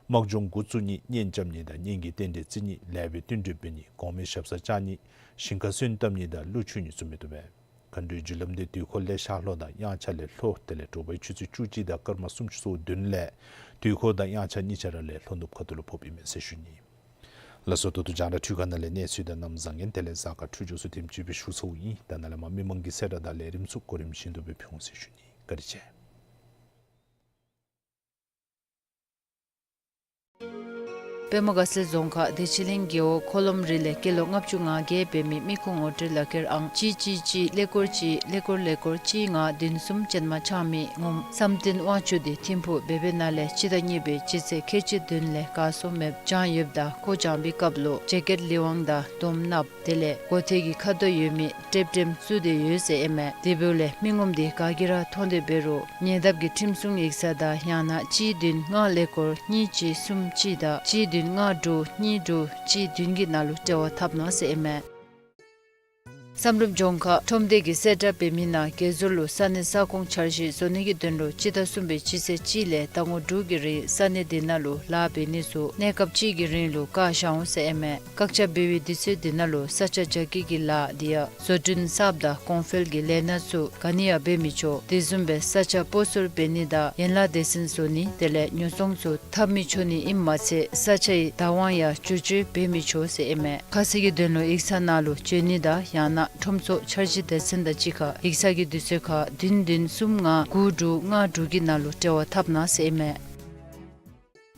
དམག་སྦྱོང་འགོ་བཙུགས་ནི་གཉེན་རྐྱབ་ནི་དང་གཉེན་གྱི་རྟེན་འབྲེལ་བརྩི་ནི་ལེགས་པའི་བསྟུན་གྲོས་འབད་ནི་གོང་མའི་ཞབས་སར་བཅར་ནི་ཞིང་ཁར་སོན་བཏབ་ནི་དང་གླུ་མཆོད་ནི་ཚུ་མི་བཏུབ་པས། མཁའ་འགྲོའི་རྒྱུ་ལམ་འདི་དུས་འཁོར་ལས་ཤར་ལྷོ་དང་དབྱངས་འཆར་ལས་ལྷོ་དེ་ལས་དྲོ་པའི་ཆུ་ཚོད་བཅུ་གཅིག་དང་སྐར་མ་སུམ་ཅུ་སོ་བདུན་ལས་དུས་འཁོར་དང་དབྱངས་འཆར་གཉིས་ཆ་ར་ལས་ལྷོ་ནུབ་ཁ་ཐུག་ལུ་ཕོགཔ་ཨིན་མས་ཟེར་ཞུ་ནི། ལགས་སོ། ད་ལྟོ་རྒྱང་བསྒྲགས་འཕྲུལ་ཁང་ནང་ལས་གནས་ཚུལ་དང་གནམ་བཟང་ངན་དེ་ལས་གཟའ་སྐར་འཕྲོད་སྦྱོར་ཚུ་དེམ་ཅིག་སྦེ་ཞུ་ཚརཝ་ཨིན། ད་ནཱ་ལས་མར་མི་མང་གི་གསལ་བསྒྲགས་དང་ལས་རིམ་ཚུ་གོ་རིམ་བཞིན་དུ་སྦེ་ཕུལ་འོང་ཟེར་ཞུ་ནི། བཀའ་དྲིན་ཆེ། པདྨ་དགའ་ཚལ་རྫོང་ཁག་བདེ་ཆེན་གླིང་རྒེད་འོག་འཁོར་ལོམ་རི་ལས་སྐྱེས་ལོ་ལྔ་བཅུ་ང་བརྒྱད་འབད་མི་མི་ཁུངས་ངོ་སྤྲོད་ལག་ཁྱེར་ཨང་གཅིག་གཅིག་གཅིག་ཀླད་ཀོར་གཅིག་ཀླད་ཀོར་ཀླད་ཀོར་གཅིག་ལྔ་བདུན་གསུམ་ཅན་མ་ཆགས་མི་ངོམ་བསམ་གཏན་དབང་ཕྱུག་འདི་ཐིམ་ཕུག་བེ་བེ་ན་ལས་སྤྱི་ཟླ་གཉིས་པའི་སྤྱི་ཚེས་ཁལ་གཅིག་བདུན་ལས་གར་སོང་མེདཔ་བྱང་ཡོདཔ་ད་ཁོ་བྱང་པའི་སྐབས་ལུ་ཇེ་ཀེཊ་ལི་ཝང་དང་དོམ་ནགཔ་དེ་ལས་མགོ་ཐད་ཀྱི་ཁ་དོག་ཡོད་མི་ཏྲེབ་ཏྲེམ་བཙུགས་ཏེ་ཡོད་ཟེར་ཨིན་མས། དེ་འབདཝ་ལས་མི་ངོམ་འདི་ག་གིས་ར་མཐོང་སྟེ་འབད་རུང་ཉེ་འདབས་ཀྱི་ཁྲིམས་སྲུང་ཡིག་ཚང་དང་ཡང་ན་གཅིག་བདུན་ལྔ་ཀླད་ཀོར་གཉིས་གཅིག་གསུམ་གཅིག་དང་གཅིག་བདུན་ལྔ་དྲུག་གཉིས་དྲུག་གཅིག་བདུན་གྱི་ནང་ལུ་འབྲེལ་བ་འཐབ་གནང་ཟེར་ཨིན་མས། བསམ་གྲུབ་ལྗོངས་མཁར་ཁྲོམ་སྡེ་གི་གསལ་བསྒྲགས་འབད་མི་ནང་དགེ་ཟུར་ལུ་ས་གནས་ས་ཁོངས་འཆར་གཞི་བཟོ་ནི་གི་དོན་ལུ་སྤྱི་ཟླ་གསུམ་པའི་སྤྱི་ཚེས་གཅིག་ལས་ཟླ་ངོ་དྲུག་གི་རིང་ས་གནས་དེ་ནང་ལུ་ལཱ་འབད་ནི་ཚུ་གནས་སྐབས་གཅིག་གི་རིང་ལུ་བཀག་བཞག་འོང་ཟེར་ཨིན་མས། བཀག་ཆ་འབད་བའི་དུས་ཚོད་དེ་ནང་ལུ་ས་ཆ་རྒྱ་སྐྱེད་ཀྱི་ལཱ་དེ་ཡང་བཟོ་སྐྲུན་གསརཔ་དང་གོང་འཕེལ་གྱི་ལས་སྣ་ཚུ་ག་ནི་ཡང་འབད་མི་ཆོག། དེ་བཟུམ་སྦེ་ས་ཆ་སྤོ་སོར་འབད་ནི་དང་ཡན་ལག་སྡེ་ཚན་བཟོ་ནི་དེ་ལས་ཉོ་ཚོང་ཚུ་འཐབ་མི་ཆོག་ནི་ཨིནམ་མ་ཚད་ས་ཆའི་བདག་དབང་ཡང་བསྒྱུར་བཅོས་འབད་མི་ཆོག་ཟེར་ཨིན་མས། ཁ་གསལ་གྱི་དོན་ལུ་ཡིག་ཚང་ནང་ལུ་འབྱོན་ནི་དང་ཡང་ན་ཁྲོམ་ཚོགས་འཆར་གཞི་སྡེ་ཚན་དང་གཅིག་ཁར་ཡིག་ཚང་གི་དུས་ཚོད་ཁར་བདུན་བདུན་གསུམ་ལྔ་དགུ་དྲུག་ལྔ་དྲུག་གི་ནང་ལུ་འབྲེལ་བ་འཐབ་གནང་ཟེར་ཨིན་མས།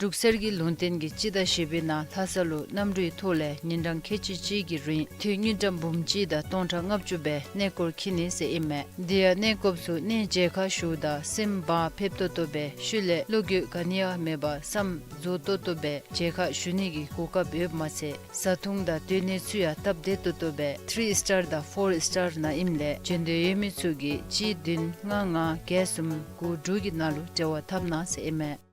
འབྲུག་གསེར་གྱི་ལུང་བསྟན་གྱིས་སྤྱི་ཟླ་བཞི་པའི་ནང་ལྷ་ས་ལུ་གནམ་གྲུའི་ཐོག་ལས་ཉིན་གྲངས་ཁལ་གཅིག་གཅིག་གི་རིང་དུས་དངུལ་ཀྲམ་འབུམ་གཅིག་དང་སྟོང་ཕྲག་ལྔ་བཅུ་སྦེ་གནས་སྐོར་འཁྱིད་ནི་ཟེར་ཨིན་མས། དེ་ཡང་གནས་སྐོརཔ་ཚུ་གནས་མཇལ་ཁ་ཞུཝ་ད་སེམས་བག་ཕེབས་ཏོག་ཏོ་སྦེ་ཤུལ་ལས་བློ་འགྱོད་ག་ནི་ཡང་མེད་པར་བསམ་རྫོགས་ཏོག་ཏོ་སྦེ་མཇལ་ཁ་ཞུ་ནི་གི་གོ་སྐབས་ཡོདཔ་མ་ཚད་བཟའ་འཐུང་དང་སྡོད་གནས་ཚུ་ཡང་སྟབས་བདེ་ཏོག་ཏོ་སྦེ་ཐིརི་སི་ཊར་དང་ཕོར་སི་ཊར་ནང་ཨིནམ་ལས་འབྱོན་འདོད་ཡོད་མི་ཚུ་གིས་གཅིག་བདུན་ལྔ་ལྔ་བརྒྱད་གསུམ་དགུ་དྲུག་གི་ནང་ལུ་འབྲེལ་བ་འཐབ་གནང་ཟེར་ཨིན་མས།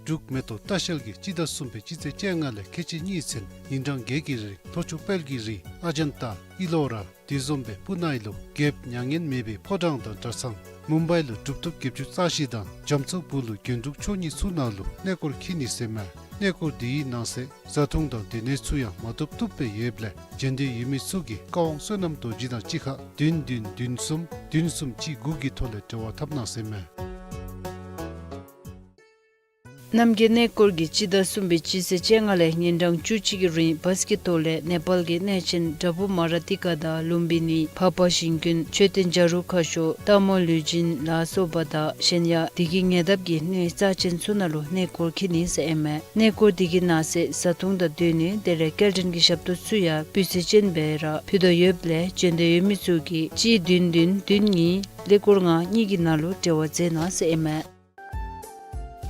འབྲུག་མེ་ཏོག་ལྟ་བཤལ་གྱིས་སྤྱི་ཟླ་གསུམ་པའི་སྤྱི་ཚེས་བཅོ་ལྔ་ལས་ཁལ་གཅིག་གཉིས་ཚུན་ཉིན་གྲངས་བརྒྱད་ཀྱི་རིང་ལྷོ་ཕྱོགས་དཔལ་གྱི་རི་ཨ་ཇན་ཏ་ཨི་ལོ་ར་དེ་བཟུམ་སྦེ་སྤུ་ན་ཨི་ལོ་རྒྱལཔོ་མྱ་ངན་མེད་པའི་ཕོ་བྲང་དང་གྲྭ་ཚང་མུམ་བའི་ལུ་གྲུབ་ཐོབ་བརྒྱད་ཅུ་རྩ་བཞི་དང་རྒྱ་མཚོ་སྦུག་ལུ་རྒྱན་དྲུག་མཆོག་གཉིས་ཚུ་ནང་ལུ་གནས་སྐོར་འཁྱིད་ནི་ཟེར་མས། གནས་སྐོར་དེའི་ནང་གསེས་བཟའ་འཐུང་དང་སྡོད་གནས་ཚུ་ཡང་མ་ཐོབ་ཐོབ་སྦེ་ཡོདཔ་ལས་འབྱོན་འདོད་ཡོད་མི་ཚུ་གིས་ཀ་ཝང་བསོད་ནམས་རྡོ་རྗེ་དང་གཅིག་ཁར་བདུན་བདུན་བདུན་གསུམ་བདུན་གསུམ་གཅིག་དགུ་གི་ཐོག་ལས་འབྲེལ་བ་འཐབ་གནང་ཟེར་མས། རྣམ་རྒྱལ་གནས་སྐོར་གྱིས་སྤྱི་ཟླ་གསུམ་པའི་སྤྱི་ཚེས་བཅོ་ལྔ་ལས་ཉིན་གྲངས་བཅུ་གཅིག་གི་རིང་བཱས་ཀྱི་ཐོག་ལས་ནེ་པཱལ་གྱི་གནས་ཆེན་དྭ་བུ་མ་ར་ཏི་ཀ་དང་ལུམ་བི་ནི་བྷ་བྷ་ཞིང་ཀུན་མཆོད་རྟེན་བྱ་རུང་ཁ་ཤོར་སྟག་མོ་ལུས་སྦྱིན་ལ་སོགས་པ་དང་གཞན་ཡང་བདེ་སྐྱིད་ཉེ་འདབས་ཀྱི་གནས་རྩ་ཆེན་ཚུ་ནང་ལུ་གནས་སྐོར་འཁྱིད་ནི་ཟེར་ཨིན་མས། གནས་སྐོར་དེ་གི་ནང་གསེས་བཟའ་འཐུང་དང་སྡོད་གནས་དེ་ལས་སྐྱེལ་འདྲེན་གྱི་ཞབས་ཏོག་ཚུ་ཡང་སྤུས་ཚད་ཅན་སྦེ་ར་ཕུལ་དོ་ཡོདཔ་ལས་བྱོན་འདོད་ཡོད་མི་ཚུ་གིས་གཅིག་བདུན་བདུན་བདུན་གཉིས་ཀླད་ཀོར་ལྔ་གཉིས་ཀྱི་ནང་ལུ་འབྲེལ་བ་མཛད་གནང་ཟེར་ཨིན་མས།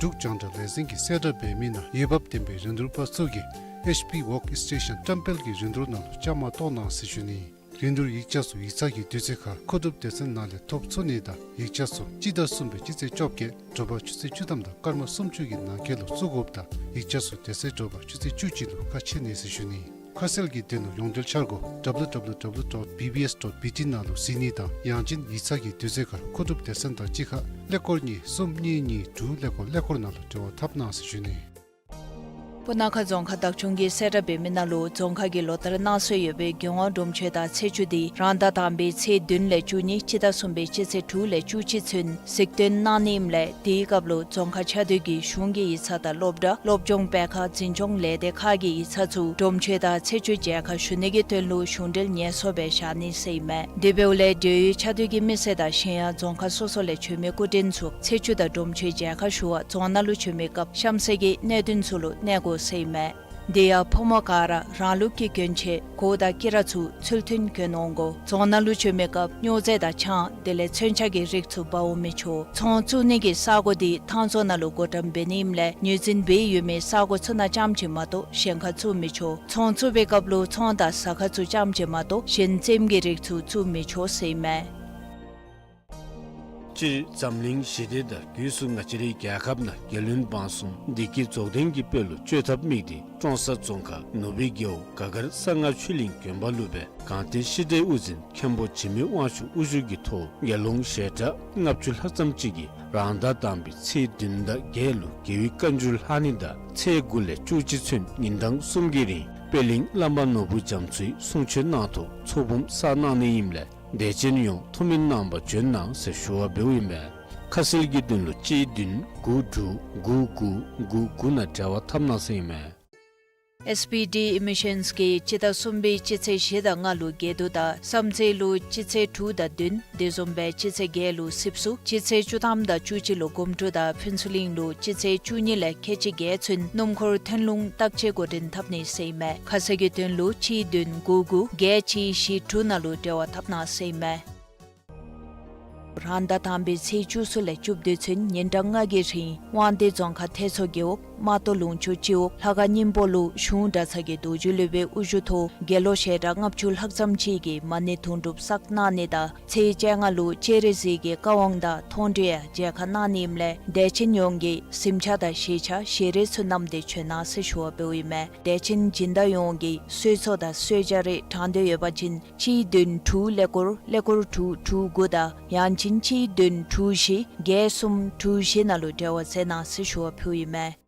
འབྲུག་རྒྱང་བསྒྲགས་ལས་འཛིན་གྱིས་གསལ་བསྒྲགས་འབད་མི་ནང་འོས་འབབ་ལྡན་པའི་རིན་བསྡུར་པ་ཚུ་གིས་ཨེཆ་པི་ཝོརཀ་སི་ཊེ་ཤཱན་བཀྲམ་སྤེལ་གྱི་རིན་བསྡུར་ནང་ལུ་བཅའ་མར་གཏོགས་གནང་ཟེར་ཞུ་ནི། རིན་བསྡུར་ཡིག་ཆ་ཚུ་ཡིག་ཚང་གི་དུས་ཚོད་ཁར་མཁོ་སྒྲུབ་སྡེ་ཚན་ནང་ལས་ཐོབ་ཚུགས་ནི་དང་ཡིག་ཆ་ཚུ་སྤྱི་ཟླ་གསུམ་པའི་སྤྱི་ཚེས་བཅོ་བརྒྱད་དྲོ་པ་ཆུ་ཚོད་བཅུ་ཐམ་དང་སྐར་མ་སུམ་ཅུ་གི་ནང་འཁོད་ལུ་བཙུགས་དགོཔ་དང་ཡིག་ཆ་ཚུ་དེ་ཚེ་དྲོ་པ་ཆུ་ཚོད་བཅུ་གཅིག་ལུ་ཁ་ཕྱེ་ནི་ཟེར་ཞུ་ནི། ཁ་གསལ་གྱི་དོན་ལུ་ཡོངས་འབྲེལ་འཆར་སྒོ་W W W dot B B S dot B T ནང་ལུ་གཟིགས་ནི་དང་ཡང་ཅིན་ཡིག་ཚང་གི་དུས་ཚོད་ཁར་མཁོ་སྒྲུབ་སྡེ་ཚན་དང་གཅིག་ཁར་ཀླད་ཀོར་གཉིས་གསུམ་གཉིས་གཉིས་དྲུག་ཀླད་ཀོར་ཀླད་ཀོར་ནང་ལུ་འབྲེལ་བ་འཐབ་གནང་ཟེར་ཞུ་ནི། སྤུ་ན་ཁ་རྫོང་ཁག་བདག་སྐྱོང་གིས་གསལ་བསྒྲགས་འབད་མི་ནང་ལུ་རྫོང་ཁག་གི་ལོ་ལྟར་གནང་སྲོལ་ཡོད་པའི་རྒྱལ་དབང་སྒྲུབ་མཆོད་དང་ཚེས་བཅུ་དེ་རང་ཟླ་དང་པའི་ཚེས་བདུན་ལས་བཅུ་གཉིས་སྤྱི་ཟླ་གསུམ་པའི་སྤྱི་ཚེས་དྲུག་ལས་བཅུ་གཅིག་ཚུན་གཟིགས་སྟོན་གནང་ནི་ཨིནམ་ལས་དེའི་སྐབས་ལུ་རྫོང་ཁག་ཆ་བསྡུས་ཀྱི་གཞུང་གི་ཡིག་ཚང་དང་སློབ་གྲྭ་སློབ་སྦྱོང་སྤེལ་ཁང་འཛིན་སྐྱོང་ལས་སྡེ་ཁག་གི་ཡིག་ཚང་ཚུ་སྒྲུབ་མཆོད་དང་ཚེས་བཅུ་མཇལ་ཁ་ཞུ་ནི་གི་དོན་ལུ་གཞུང་འབྲེལ་ངལ་གསོ་སྦེ་བཞག་ནི་ཟེར་ཨིན་མས། དེ་འབདཝ་ལས་འབྲེལ་ཡོད་ཆ་བསྡུས་ཀྱི་མི་སེར་དང་གཞན་ཡང་རྫོང་ཁག་སོ་སོ་ལས་བྱོན་མི་སྐུ་མགྲོན་ཚུ་ཚེས་བཅུ་དང་སྒྲུབ་མཆོད་མཇལ་ཁ་ཞུ་བར་རྫོང་ནང་ལུ་བྱོན་མི་སྐབས་གཤམ་གསལ་གྱི་གནད་དོན་ཚུ་ལུ་གནས་དགོ་ཟེར་ཨིན་མས། དེ་ཡང་ཕོ་མོ་ག་ར་རང་ལུགས་ཀྱི་གྱོན་ཆས་གོས་དང་དཀྱི་ར་ཚུ་ཚུལ་མཐུན་གྱོན་འོང་དགོ། རྫོང་ནང་ལུ་བྱོན་མི་སྐབས་སྨྱོ་རྫས་དང་ཆང་དེ་ལས་མཚོན་ཆ་གི་རིགས་ཚུ་འབག་འོང་མི་ཆོག། ཚོང་བཙུགས་ནི་གི་ས་སྒོ་དེ་ཐང་རྫོང་ནང་ལུ་བགོ་བཀྲམ་འབད་ནི་ཨིནམ་ལས་ངོས་འཛིན་འབད་ཡོད་མི་ས་སྒོ་ཚུ་ནང་རྐྱངམ་ཅིག་མ་གཏོགས་གཞན་ཁར་བཙུགས་མི་ཆོག། ཚོང་བཙུགས་པའི་སྐབས་ལུ་ཚོང་དང་ཟ་ཁང་ཚུ་རྐྱངམ་ཅིག་མ་གཏོགས་གཞན་རྩེདམོ་གི་རིགས་ཚུ་བཙུགས་མི་ཆོག་ཟེར་ཨིན་མས། སྤྱིར་འཛམ་གླིང་ཞི་བདེ་དང་སྒོས་སུ་ང་བཅས་རའི་རྒྱལ་ཁབ་ནང་རྒྱལ་བློན་འབངས་གསུམ་བདེ་སྐྱིད་རྫོགས་ལྡན་གྱི་དཔལ་ལུ་སྤྱོད་ཐབས་དམིགས་ཏེ་ཀྲོང་གསར་རྫོང་ཁག་ནུབ་སྦིས་རྒེད་འོག་ག་གར་གསང་སྔགས་ཆོས་གླིང་དགོན་པ་ལུ་སྦེ་གངས་ཏི་ཤེས་རིག་དབུ་འཛིན་མཁན་པོ་འཇིགས་མེད་དབང་ཕྱུག་དབུ་བཞུགས་ཀྱི་ཐོག་དགེ་སློང་ཞལ་གྲངས་ལྔ་བཅུ་ལྷག་ཙམ་ཅིག་གིས་རང་ཟླ་དང་པའི་ཚེས་བདུན་དང་བརྒྱད་ལུ་རྒྱལ་བའི་བཀའ་འགྱུར་ལྷག་ནི་དང་ཚེས་དགུ་ལས་བཅུ་གཅིག་ཚུན་ཉིན་གྲངས་གསུམ་གྱི་རིང་པད་གླིང་བླ་མ་ནོར་བུ་རྒྱ་མཚོའི་གསུང་ཆོས་གནང་ཐོག་ཚོགས་འབུམ་བསགས་གནང་ནི་ཨིནམ་ལས་དད་ཅན་ཡོངས་ཐུགས་སྨོན་གནང་བར་བྱོན་གནང་ཟེར་ཞུ་བ་འབདཝ་ཨིན་མས། ཁ་གསལ་གྱི་དོན་ལུ་གཅིག་བདུན་དགུ་དྲུག་དགུ་དགུ་དགུ་དགུ་ནང་འབྲེལ་བ་འཐབ་གནང་ཟེར་ཨིན་མས། ཨེསི་བི་ཌི་ཨེ་མི་ཤཱནསི་གིས་སྤྱི་ཟླ་གསུམ་པའི་སྤྱི་ཚེས་བཞི་དང་ལྔ་ལུ་དགེ་འདུན་དང་བསམ་རྩེ་ལུ་སྤྱི་ཚེས་དྲུག་དང་བདུན་དེ་བཟུམ་སྦེ་སྤྱི་ཚེས་བརྒྱད་ལུ་སིབ་སུ་སྤྱི་ཚེས་བཅུ་ཐམ་དང་བཅུ་གཅིག་ལུ་སྒོམ་སྒྲུབ་དང་ཕུན་ཚོགས་གླིང་ལུ་སྤྱི་ཚེས་བཅུ་གཉིས་ལས་ཁལ་གཅིག་བརྒྱད་ཚུན་སྣུམ་འཁོར་ཐོན་ལུང་བརྟག་དཔྱད་འགོ་འདྲེན་འཐབ་ནི་ཟེར་ཨིན་མས། ཁ་གསལ་གྱི་དོན་ལུ་གཅིག་བདུན་དགུ་དགུ་བརྒྱད་གཅིག་བཞི་དྲུག་ནང་ལུ་འབྲེལ་བ་འཐབ་གནང་ཟེར་ཨིན་མས། རང་ཟླ་དང་པའི་ཚེས་བཅུ་གསུམ་ལས་བཅུ་བདུན་ཚུན་ཉིན་གྲངས་ལྔ་གི་རིང་དབང་འདུས་རྫོང་ཁག་ཐེད་མཚོ་རྒེད་འོག་རྨ་ཏོ་ལུང་ཕྱོགས་སྤྱི་འོག་ལྷ་ཁང་སྙིང་པོ་ལུ་གཞུང་གྲྭ་ཚང་གི་རྡོ་རྗེ་སློབ་དཔོན་དབུ་བཞུགས་ཐོག་དགེ་སློང་ཞལ་གྲངས་ལྔ་བཅུ་ལྷག་ཙམ་ཅིག་གིས་མ་ཎི་དུང་སྒྲུབ་བསགས་གནང་ནི་དང་ཚེས་བཅོ་ལྔ་ལུ་སྤྱན་རས་གཟིགས་ཀྱི་བཀའ་དབང་དང་མཐོང་གྲོལ་ཡང་མཇལ་ཁ་གནང་ནི་ཨིནམ་ལས་དད་ཅན་ཡོངས་ཀྱིས་གཟིམ་ཆས་དང་ཞལ་ཆས་ཞལ་རས་ཚུ་བསྣམས་ཏེ་བྱོན་གནང་ཟེར་ཞུ་བ་འབདཝ་ཨིན་མས། དད་ཅན་སྦྱིན་བདག་ཡོངས་ཀྱིས་གསོལ་ཚོགས་དང་གསོལ་ཇ་རེ་དྲང་འདོད་ཡོད་པ་ཅིན་གཅིག་བདུན་དྲུག་ཀླད་ཀོར་ཀླད་ཀོར་དྲུག་དྲུག་དགུ་དང་ཡང་ཅིན་གཅིག་བདུན་དྲུག་བཞི་བརྒྱད་གསུམ་དྲུག་བཞི་ནང་ལུ་འབྲེལ་བ་མཛད་གནང་ཟེར་ཞུ་བ་ཕུལཝ་ཨིན་མས།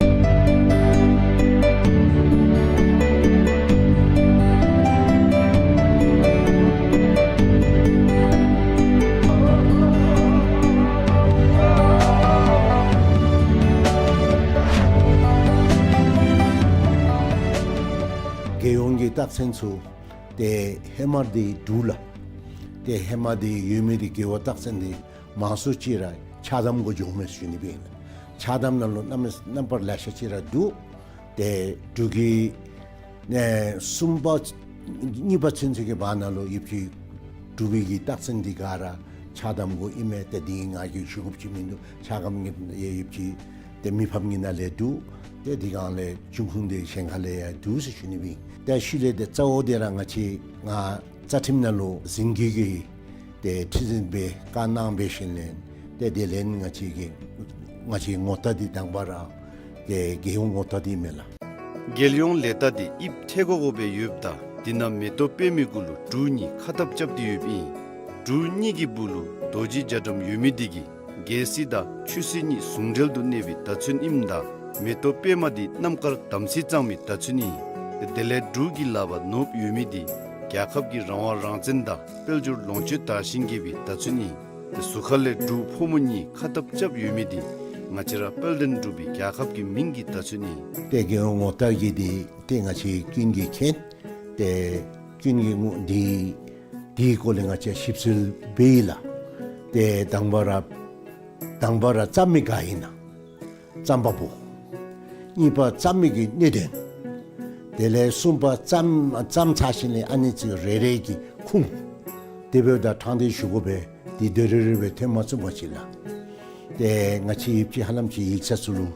རྒྱལ་ཡོངས་ཀྱི་རྟགས་མཚན་ཚུ་ཏེ་ཧེ་མ་འདི་འབྲུག་ལགས། ཏེ་ཧེ་མ་འདི་ཡོད་མི་འདི་རྒེད་འོག་རྟགས་མཚན་འདི་མང་སུ་ཅིག་ར་ཕྱག་དམ་གུ་འགྱོཝ་མས་ཟེར་ཞུ་ནི་སྦེ་ཨིན་ལགས། ཕྱག་དམ་ནང་ལུ་གནམ་མེད་ས་མེད་པར་ལེ་ཤ་ཅིག་ར་འདུག། ཏེ་འབྲུག་གི་ཨེ་གསུམ་པ་གཉིས་པ་ཚུན་ཚོད་ཀྱི་བར་ན་ལུ་ཡུདཔ་ཅིག་འབྲུག་པའི་གི་རྟགས་མཚན་འདི་ག་ར་ཕྱག་དམ་གུ་ཨིན་མས། ཏེ་འདི་ང་གིས་ཞུ་དགོཔ་ཅིག་མིན་འདུག། ཕྱག་དམ་གྱི་ཡུདཔ་ཅིག་ཏེ་མི་ཕམ་གྱི་ནང་ལས་འདུག། ཏེ་དེ་སྒང་ལས་འབྱུང་ཁུངས་འདི་གཞན་ཁ་ལས་ཡང་འདུག་ཟེར་ཞུ་ནི་སྦེ་ཨིན། ཏེ་ཤུལ་ལས་ཏེ་གཙོ་བོ་འདི་ར་ང་བཅས་ང་རྩ་ཁྲིམས་ནང་ལུ་འཛིན་སྐྱོང་གི་ཏེ་ཁྲི་འཛིན་སྦེ་བཀའ་གནང་འབད་ཞིནམ་ལས་ཏེ་དེ་ལས་ང་བཅས་ཀྱི་ང་བཅས་ངོ་རྟགས་འདི་དང་པ་ར་ཏེ་རྒྱལ་ཡོངས་ངོ་རྟགས་འདི་མས་ལགས། རྒྱལ་ཡོངས་ལས་རྟགས་འདི་དབྱིབས་ཐལ་གོ་གོ་སྦེ་ཡོདཔ་ད་འདི་ནང་མེ་ཏོག་པདྨའི་གུ་ལུ་འབྲུག་གཉིས་ཁ་འཐབ་རྐྱབ་སྟེ་ཡོདཔ་ཨིན། འབྲུག་གཉིས་ཀྱི་སྦུག་ལུ་རྡོ་རྗེ་རྒྱ་གྲམ་ཡོད་མི་འདི་གིས་རྒྱལ་སྲིད་དང་ཆོས་སྲིད་གཉིས་ཟུང་འབྲེལ་དུ་གནས་པའི་བརྡ་མཚོན་ཨིནམ་ད་མེ་ཏོག་པདྨ་འདི་རྣམ་དཀར་དམ་ཚིག་གཙང་མའི་བརྡ་མཚོན་ཨིན། དེ་ལས་འབྲུག་གི་ལག་པར་ནོར་བུ་ཡོད་མི་འདི་རྒྱལ་ཁབ་ཀྱི་རང་དབང་རང་བཙན་དང་དཔལ་འབྱོར་ལོངས་སྤྱོད་དར་ཞིང་རྒྱས་པའི་བརྡ་མཚོན་ཨིན། དེ་ཟུར་ཁ་ལས་འབྲུག་ཕོ་མོ་གཉིས་ཁ་འཐབ་རྐྱབ་ཡོད་མི་འདི་ ང་བཅས་ར་དཔལ་ལྡན་འབྲུག་པའི་རྒྱལ་ཁབ་ཀྱི་མིང་གི་བརྡ་མཚོན་ཨིན། ཏེ་རྒྱལ་ཡོངས་ངོ་རྟགས་ཀྱི་འདི་ཏེ་ང་བཅས་ཀུན་གྱིས་མཁྱེན། ཏེ་ཀུན་གྱིས་ངོ་འདི་འདིའི་སྐོར་ལས་ང་བཅས་ཞིབ་འཚོལ་འབད་ཡི་ལགས། ཏེ་དང་པ་ར་དང་པ་ར་བརྩམ་མི་ག་ཨིན་ན་རྩོམ་པ་པོ། གཉིས་པ་རྩོམ་མི་གི་གནད་དོན། དེ་ལས་གསུམ་པ་རྩོམ་རྩོམ་ཚར་ཞིནམ་ལས་ཨ་ནི་ཚུ་རེ་རེ་གི་ཁུངས་དེ་འབདཝ་ད་དྲང་བདེན་ཞུ་དགོ་པས། འདི་དོན་རེ་རེ་སྦེ་ཐོན་མ་ཚུགས་པ་ཅིན་ལགས། ཏེ་ང་བཅས་ཡིབ་ཅི་ཧ་ལམ་ཅིག་ཡིག་ཚང་ཚུ་ལུ་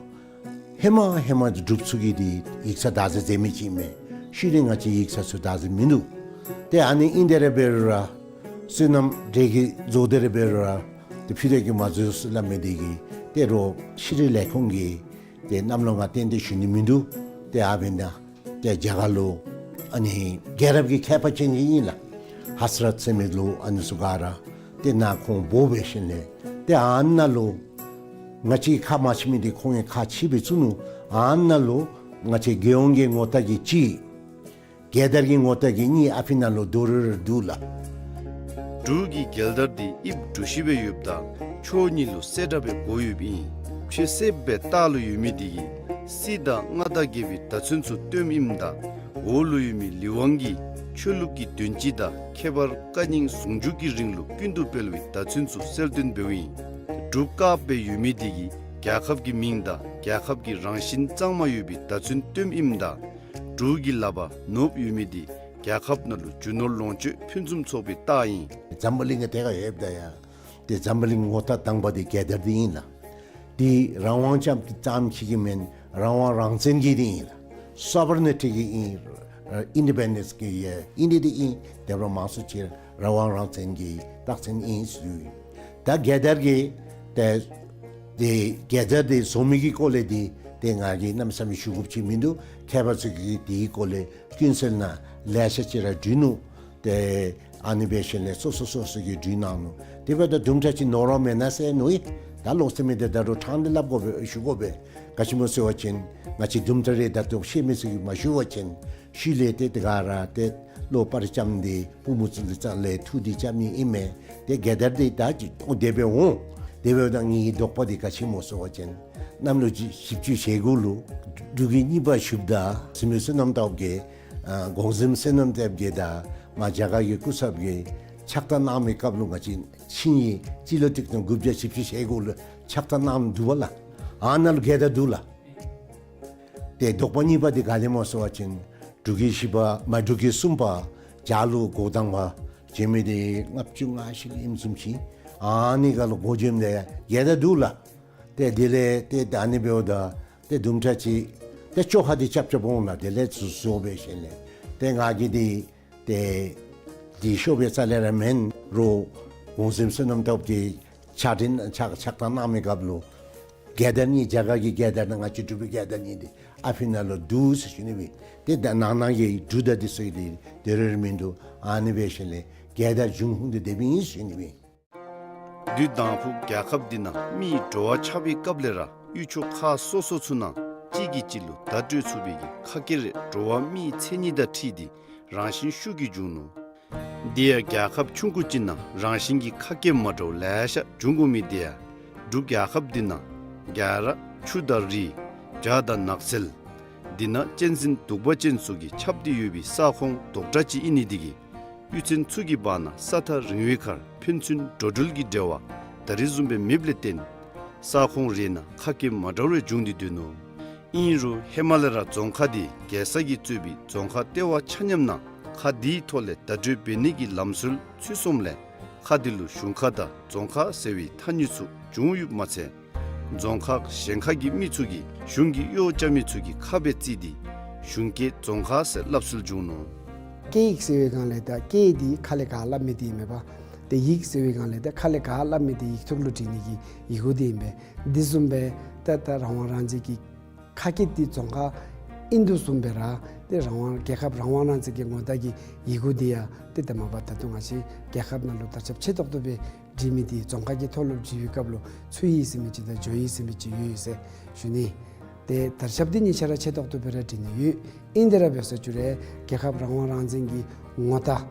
ཧེ་མ་ཧེ་མ་འབྲུགཔ་ཚུ་གིས་འདི་ཡིག་ཚང་བདག་འཛིན་མཛད་མི་ཅིག་ཨིན་མས། ཤུལ་ལས་ང་བཅས་ཡིག་ཚང་ཚུ་བདག་འཛིན་མིན་འདུག། ཏེ་ཨ་ནི་ཨིན་དེ་ར་འབད་རུང་ར་སོ་ནམ་འབྲས་ཀྱི་བཟོ་དེ་ར་འབད་རུང་ར་ཏེ་ཕུད་དེ་གི་མ་བཟོ་ཟེར་སླབ་མི་འདི་གིས་ཏེ་རོགས་ཤེས་རིག་ལས་ཁུངས་ཀྱི་ཏེ་རྣམ་ལོ་ང་ཏན་ཏན་ཞུ་ནི་མིན་འདུག། ཏེ་ཨ་འབདན་ཏེ་རྒྱ་གར་ལུ་ཨ་ནི་རྒྱལ་རབས་ཀྱི་མཁས་པ་ཅན་ཅིག་ཨིན་ལགས། ཧ་ཟ་རཏ་ཟེར་མི་ལུ་ཨ་ནི་ཚུ་ག་ར་ཏེ་ནཱ་ཁོང་འབོ་འབད་ཞིནམ་ལས་ཏེ་ཨ་ནཱ་ལུ་ང་བཅས་ཁ་མ་ཕྱེ་མི་འདི་ཁོང་གིས་ཁ་ཕྱེ་སྦེ་བཙུགས་ནུག། ཨ་ནཱ་ལུ་ང་བཅས་རྒྱལ་ཡོངས་ཀྱི་ངོ་རྟགས་ཀྱི་གཅིག། རྒྱལ་དར་གྱི་ངོ་རྟགས་ཀྱི་གཉིས། ཨ་ཕི་ནང་ལུ་དོ་རུང་ར་འདུག་ལགས། འབྲུག་གི་རྒྱལ་དར་འདི་དབྱིབས་གྲུ་བཞི་སྦེ་ཡོདཔ་ད་ཕྱོགས་གཉིས་ལུ་གསལ་བཀྲ་སྦེ་བགོ་ཡོདཔ་ཨིན། ཕྱེད་གསེབ་སྦེ་ལྟག་ལུ་ཡོད་མི་འདི་གིས་སྲིད་དང་མངའ་བདག་རྒྱལ་པོའི་བརྡ་མཚོན་ཚུ་སྟོནམ་ཨིནམ་ད་འོག་ལུ་ཡོད་མི་ལི་ཝང་གིས་ཆོས་ལུགས་ཀྱི་དོན་སྤྱི་དང་ཁྱད་པར་བཀའ་རྙིང་ཟུང་འཇུག་གི་རིང་ལུགས་ཀུན་ཏུ་སྤེལ་བའི་བརྡ་མཚོན་ཚུ་གསལ་སྟོན་འབདཝ་ཨིན། འབྲུག་དཀརཔོ་སྦེ་ཡོད་མི་འདི་གིས་རྒྱལ་ཁབ་ཀྱི་མིང་དང་རྒྱལ་ཁབ་ཀྱི་རང་བཞིན་གཙང་མ་ཡོད་པའི་བརྡ་མཚོན་སྟོནམ་ཨིནམ་ད་འབྲུག་གི་ལགཔ་ནོརབ་ཡོད་མི་འདི་རྒྱལ་ཁབ་ནང་ལུ་རྒྱུ་ནོར་ལོངས་སྤྱོད་ཕུན་སུམ་ཚོགས་པའི་རྟགས་ཨིན། འཛམ་བུ་གླིང་གི་ཐད་ཁར་ཡོདཔ་ད་ཡང་ཏེ་འཛམ་བུ་གླིང་ངོ་རྟགས་དང་པ་འདི་རྒྱལ་དར་འདི་ཨིན་ལགས། འདི་རང་དབང་ཙམ་ཙམ་ཅིག་གི་མེན། རང་དབང་རང་བཙན་གྱི་འདི་ཨིན་ལགས། སོ་བར་ནི་ཊི་གི་ཨིན། ཨ་ཨིན་ཌི་པེན་ཌེནསི་གི་ཨིན་འདི་འདི་ཨིན། དེ་འབདཝ་མང་སུ་ཅིག་རང་དབང་རང་བཙན་གྱི་རྟགས་མཚན་ཨིན་ཟེར་ཞུ་ཡི། ད་རྒྱལ་དར་གྱི་ཏེ་འདི་རྒྱལ་དར་འདི་བཟོ་མི་གི་སྐོར་ལས་འདི་ཏེ་ང་གིས་གནམ་མེད་ས་མེད་ཞུ་དགོཔ་ཅིག་མིན་འདུག། མཁས་པ་ཚུ་གིས་འདིའི་སྐོར་ལས་ཀུན་གསལ་ནང་ལེ་ཤ་ཅིག་ར་བྲིས་ནུག། ཏེ་ཨ་ནི་འབད་ཞིནམ་ལས་སོ་སོ་སོ་སོ་གིས་བྲིས་གནང་ནུག། དེ་འབདཝ་ད་དུམ་གྲ་ཅིག་ནོར་བ་མེན་ན་ཟེར་མནོ་ཡི། ད་ལོག་སྟེ་མི་འདི་ད་རུང་དྲང་སྟེ་སླབ་དགོ་པས། ཞུ་དགོ་པས། ག་ཅི་སྨོ་ཟེར་བ་ཅིན་ང་བཅས་དུམ་གྲ་རེ་ད་ལྟོ་ཤེས་མི་ཚུ་གིས་མ་ཞུ་བ་ཅིན་ཤུལ་ལས་ཏེ་དེ་ག་ར་ཏེ་བློ་ཕར་བཅམ་སྟེ་བུམོ་ཚུ་ལུ་རྩ་ལས་ཐུགས་འདི་བཅམ་ནི་ཨིན་མས། ཏེ་རྒྱལ་དར་འདི་ད་ཅི་ཨོ་དེ་སྦེ་འོང་། དེ་འབདཝ་ད་ངེའི་དོགས་པ་འདི་ག་ཅི་སྨོ་ཟེར་བ་ཅིན་གནམ་ལོ་བཞི་བཅུ་ཞེ་དགུ་ལུ་འབྲུག་གི་གཉིས་པ་ཞབས་དར་བཟུམ་སྦེ་བསོད་ནམས་སྟོབས་རྒྱས་ཨ་གོང་གཟིམ་བསོད་ནམས་སྟོབས་རྒྱས་དང་མ་རྒྱ་གར་གྱི་སྐུ་ཚབ་ཀྱིས་ཕྱག་རྟགས་གནང་མི་སྐབས་ལུ་ང་བཅས་ཆིངས་ཡིག་སྤྱི་ལོ་ཆིག་སྟོང་དགུ་བརྒྱ་བཞི་བཅུ་ཞེ་དགུ་ལུ་ཕྱག་རྟགས་གནངམ་འདུག་པ་ལགས། ཨ་ནཱ་ལུ་རྒྱལ་དར་འདུག་ལགས། ཏེ་དོགས་པ་གཉིས་པ་འདི་ག་ལས་སྨོ་ཟེར་བ་ཅིན་འབྲུག་གི་བཞི་པ་མ་འབྲུག་གི་གསུམ་པ་རྒྱ་ལུ་འགོ་དང་པ་བྱོན་མི་འདི་ལྔ་བཅུ་ང་བཞི་ལུ་ཨིནམ་བཟུམ་ཅིག། ཨ་ནི་ཁར་ལུ་འགོ་བྱོནམ་ད་རྒྱལ་དར་འདུག་ལགས། ཏེ་དེ་ལས་ཏེ་ད་ཨ་ནི་འབདཝ་ད་ཏེ་དུམ་གྲ་ཅིག་ཏེ་བཅོ་ཁ་འདི་རྐྱབ་རྐྱབ་འོང་ལགས། དེ་ལས་ཚུར་བཟོ་འབད་ཞིནམ་ལས་ཏེ་ང་གིས་འདི་ཏེ་འདི་ཤོབ་སྦེ་རྩ་ལས་ར་མེན་རུང་གོང་གཟིམ་བསོད་ནམས་སྟོབས་རྒྱས་ཕྱག་འཕྲིན་ཕྱག་ཕྱག་རྟགས་གནང་མི་སྐབས་ལུ་རྒྱལ་དར་གཉིས་རྒྱ་གར་གྱི་རྒྱལ་དར་དང་ང་བཅས་འབྲུག་པའི་རྒྱལ་དར་གཉིས་འདི་ཨ་ཕི་ནང་ལུ་འདུག་ཟེར་ཞུ་ནི་སྦེ། ཏེ་ད་ནང་ན་གི་འབྲུག་དང་འདི་ཚུ་འདི་དོན་རེ་རེ་མིན་འདུག། ཨ་ནི་འབད་ཞིནམ་ལས་རྒྱལ་དར་འབྱུང་ཁུངས་འདི་དེ་སྦེ་ཨིན་ཟེར་ཞུ་ནི་སྦེ། དུས་དང་ཕུ་རྒྱལ་ཁབ་འདི་ནང་མི་འགྲོ་བ་ཆགས་པའི་སྐབས་ལས་ར་ཡུལ་ཕྱོགས་ཁག་སོ་སོ་ཚུ་ནང་གཅིག་གིས་གཅིག་ལུ་བརྡ་སྤྲོད་ཚུགས་པའི་གི་ཁ་སྐད་རེ་འགྲོ་བ་མིའི་མཚན་ཉིད་དང་འཁྲིལ་ཏེ་རང་བཞིན་ཤུགས་ཀྱིས་བྱུང་ནུག། འདི་ཡང་རྒྱལ་ཁབ་ཆུང་ཀུ་ཅིག་ནང་རང་བཞིན་གྱི་ཁ་སྐད་མ་འདྲཝ་ལེ་ཤ་འབྱུང་དགོ་མི་འདི་ཡང་འབྲུག་རྒྱལ་ཁབ་འདི་ནང་རྒྱ་ར་ཆུ་དང་རི་བྱག་དང་ནགས་ཚལ་འདི་ནང་གཅན་གཟན་གདུག་པ་ཅན་ཚུ་གིས་ཁྱབ་སྟེ་ཡོད་པའི་ས་ཁོངས་རྡོག་གྲ་ཅིག་ཨིན་ནི་འདི་གིས་གཡུས་ཚན་ཚུ་གི་བར་ན་ས་ཐག་རིང་བའི་ཁར་ཕན་ཚུན་འགྲོ་འགྲུལ་གྱི་འབྲེལ་བ་ད་རེས་བཟུམ་སྦེ་མེདཔ་ལས་བརྟེན་ས་ཁོངས་རེ་ནང་ཁ་སྐད་མ་འདྲཝ་རེ་འབྱུང་སྟེ་སྡོད་ནུག། ཨིན་རུང་ཧེ་མ་ལས་ར་རྫོང་ཁ་འདི་རྒྱལ་ས་གིས་གཙོས་པའི་རྫོང་ཁག་ལྟེ་བ་ཆ་མཉམ་ནང་ཁ་འདིའི་ཐོག་ལས་བརྡ་སྤྲོད་འབད་ནི་གི་ལམ་སྲོལ་ཚུད་སོངམ་ལས་ཁ་འདི་ལུ་གཞུང་ཁ་དང་རྫོང་ཁ་ཟེར་བའི་ཐ་སྙད་ཚུ་བྱུང་ཡོདཔ་མ་ཚད་རྫོང་ཁག་གཞན་ཁ་གི་མི་ཚུ་གིས་གཞུང་གི་གཡོག་རྐྱབ་མི་ཚུ་གི་ཁ་སྦེ་བརྩིས་ཏེ་གཞུང་སྐད་རྫོང་ཁ་ཟེར་སླབ་སྲོལ་བྱུང་ནུག། སྐད་ཡིག་ཟེར་བའི་སྒང་ལས་ད་སྐད་འདི་ཁ་ལས་ག་སླབ་མི་འདི་ཨིན་མས་པ། ཏེ་ཡིག་ཟེར་བའི་སྒང་ལས་ད་ཁ་ལས་ག་སླབ་མི་འདི་ཡིག་ཐོག་ལུ་བྲི་ནི་གི་ཡི་གུ་འདི་ཨིན་པས། འདི་བཟུམ་སྦེ་ད་ད་རང་དབང་རང་བཙན་གྱི་ཁ་སྐད་འདི་རྫོང་ཁ་ཨིན་དོ་བཟུམ་སྦེ་ར་ཏེ་རང་དབང་རྒྱལ་ཁབ་རང་དབང་རང་བཙན་གྱི་ངོ་རྟགས་ཀྱི་ཡི་གུ་འདི་ཡང་ཏེ་ད་མ་པ་ད་ལྟོ་ང་བཅས་རྒྱལ་ཁབ་ནང་ལུ་དར་ཁྱབ་ཆེ་ཏོག་ཏོ་སྦེ་བྲི་མི་འདི་རྫོང་ཁ་གི་ཐོག་ལུ་བྲི་བའི་སྐབས་ལུ་ཚུ་ཡིག་ཟེར་མི་ཅིག་དང་ཇོ་ཡིག་ཟེར་མི་ཅིག་ཡོད་ཡོད་ཟེར་ཞུ་ནི། ཏེ་དར་ཁྱབ་འདི་གཉིས་ཆ་ར་ཆེ་ཏོག་ཏོ་སྦེ་ར་བྲི་ནི་ཡོད། ཨིན་ཏེ་ར་འབད་ས་བཅུག་རུང་རྒྱལ་ཁབ་རང་དབང་རང་བཙན་གྱི་ངོ་རྟགས་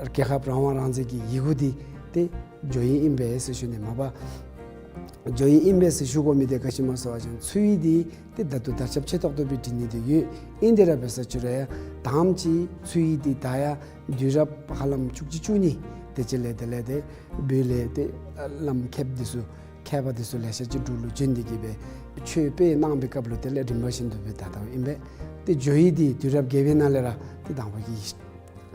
རྒྱལ་ཁབ་རང་དབང་རང་བཙན་གྱི་ཡི་གུ་འདི་ཏེ་ཇོ་ཡིག་ཨིན་པས་ཟེར་ཞུ་ནི། མ་པ་ བྱོ་ཡི་ཨིན་པས་ཟེར་ཞུ་དགོ་མི་འདི་ག་ཅི་སྨོ་ཟེར་བ་ཅིན་ཚུ་ཡི་འདི་ཏེ་ད་ལྟོ་དར་ཁྱབ་ཆེ་ཏོག་ཏོ་སྦེ་འབྲི་ནི་འདི་ཡོད། ཨིན་ཏེ་ར་འབད་ས་ཅིག་རུང་ཡང་དང་པ་ཅིག་ཚུ་ཡི་འདི་ད་ཡང་དུས་རབས་ཧ་ལམ་བཅུ་གཅིག་བཅུ་གཉིས་དེ་ཅིག་ལས་དེ་ལས་ཏེ་བོད་ལས་ཏེ་བླམ་མཁསཔ་འདི་ཚུ་མཁས་པ་འདི་ཚུ་ལེ་ཤ་ཅིག་འབྲུག་ལུ་བྱོན་ཏེ་གི་སྦེ་ཆོས་སྤེལ་གནང་པའི་སྐབས་ལུ་དེ་ལས་རིམ་པ་བཞིན་དུ་སྦེ་དར་དརཝ་ཨིན་པས། ཏེ་བྱོ་ཡི་འདི་དུས་རབས་བརྒྱད་པའི་ནང་ལས་ར་ཏེ་དང་པ་གི་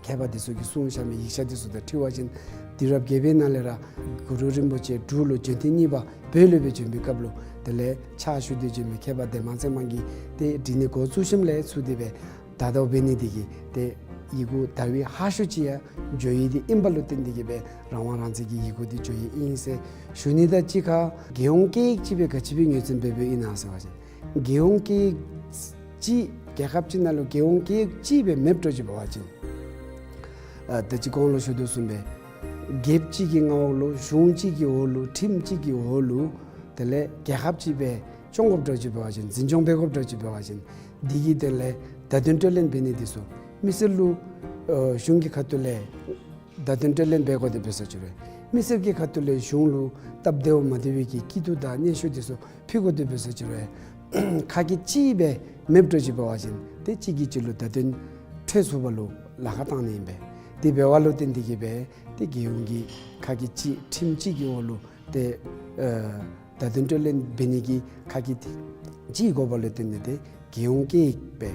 མཁས་པ་འདི་ཚུ་གིས་གསུངས་བཞག་མི་ཡིག་ཆ་འདི་ཚུ་དང་འཁྲིལ་བ་ཅིན་དུས་རབས་བརྒྱད་པའི་ནང་ལས་ར་གུ་རུ་རིན་པོ་ཆེ་འབྲུག་ལུ་བྱོན་ཐེངས་གཉིས་པ་བོད་ལུ་སྦེ་བྱོན་པའི་སྐབས་ལུ་དེ་ལས་ཕྱག་ཞུ་སྟེ་བྱོན་མི་མཁས་པ་ལྡན་མ་ཚེ་དམན་གྱིས་ཏེ་འབྲི་ནི་འགོ་བཙུགས་ཞིནམ་ལས་ཚུར་དེ་སྦེ་དར་དརཝ་འབད་ནི་འདི་གིས་ཏེ་ཡི་གུ་དར་བའི་ཧ་ཤོས་ཅིག་ཡང་བྱོ་ཡི་འདི་ཨིན་པ་ལུ་བརྟེན་ཏེ་གི་སྦེ་རང་དབང་རང་བཙན་གྱི་ཡི་གུ་འདི་བྱོ་ཡི་ཨིན་ཟེར་ཞུ་ནི་དང་གཅིག་ཁར་རྒྱལ་ཡོངས་སྐད་ཡིག་ཅིག་སྦེ་ག་ཅི་སྦེ་ངོས་འཛིན་འབད་འབདཝ་ཨིན་ན་ཟེར་བ་ཅིན་རྒྱལ་ཡོངས་སྐད་ཡིག་ཅིག་རྒྱལ་ཁབ་ཅིག་ནང་ལུ་རྒྱལ་ཡོངས་སྐད་ཡིག་ཅིག་སྦེ་མེདཔ་འདྲཝ་ཅིག་འབད་བ་ཅིན་ཨ་ད་ཅི་གོང་ལུ་ཞུ་དོ་བཟུམ་སྦེ་རྒྱལཔོ་ཅིག་གི་མངའ་འོག་ལུ་གཞུང་ཅིག་གི་འོག་ལུ་ཁྲིམས་ཅིག་གི་འོག་ལུ་དེ་ལས་རྒྱལ་ཁབ་ཅིག་སྦེ་སྐྱོང་དགོཔ་འདྲཝ་ཅིག་འབད་བ་ཅིན་འཛིན་སྐྱོང་འབད་དགོཔ་འདྲཝ་ཅིག་འབད་བ་ཅིན་འདི་གི་དོན་ལས་བརྡ་དོན་སྤྲོད་ལེན་འབད་ནི་འདི་ཚུ་མི་སེར་ལུ་ཨ་གཞུང་གི་ཁ་ཐུག་ལས་བརྡ་དོན་སྤྲོད་ལེན་འབད་དགོ་དེ་འབད་ས་ཅིག་རུང་མི་སེར་གྱི་ཁ་ཐུག་ལས་གཞུང་ལུ་སྟབས་བདེཝ་མ་བདེ་བའི་གི་སྐྱིད་སྡུག་དང་སྙན་ཞུ་འདི་ཚུ་ཕུལ་དགོ་དེ་འབད་ས་ཅིག་རུང་ཁ་སྐད་ཅིག་སྦེ་མེདཔ་འདྲཝ་ཅིག་འབད་བ་ཅིན་ཏེ་གཅིག་གིས་གཅིག་ལུ་བརྡ་དོན་འཕྲོད་ཚུགས་པ་ལུ་ལཱ་ཁག་བཏང་ནི་ཨིན་པས། དེ་འབདཝ་ལུ་བརྟེན་ཏེ་གི་སྦེ་ཏེ་རྒྱལ་ཡོངས་ཀྱི་ཁ་སྐད་ཅིག་ཁྲིམས་ཅིག་གི་འོག་ལུ་ཏེ་ཨ་བརྡ་དོན་སྤྲོད་ལེན་འབད་ནི་གི་ཁ་སྐད་ཅིག་དགོ་པ་ལུ་བརྟེན་ཏེ་ཏེ་རྒྱལ་ཡོངས་སྐད་ཡིག་སྦེ་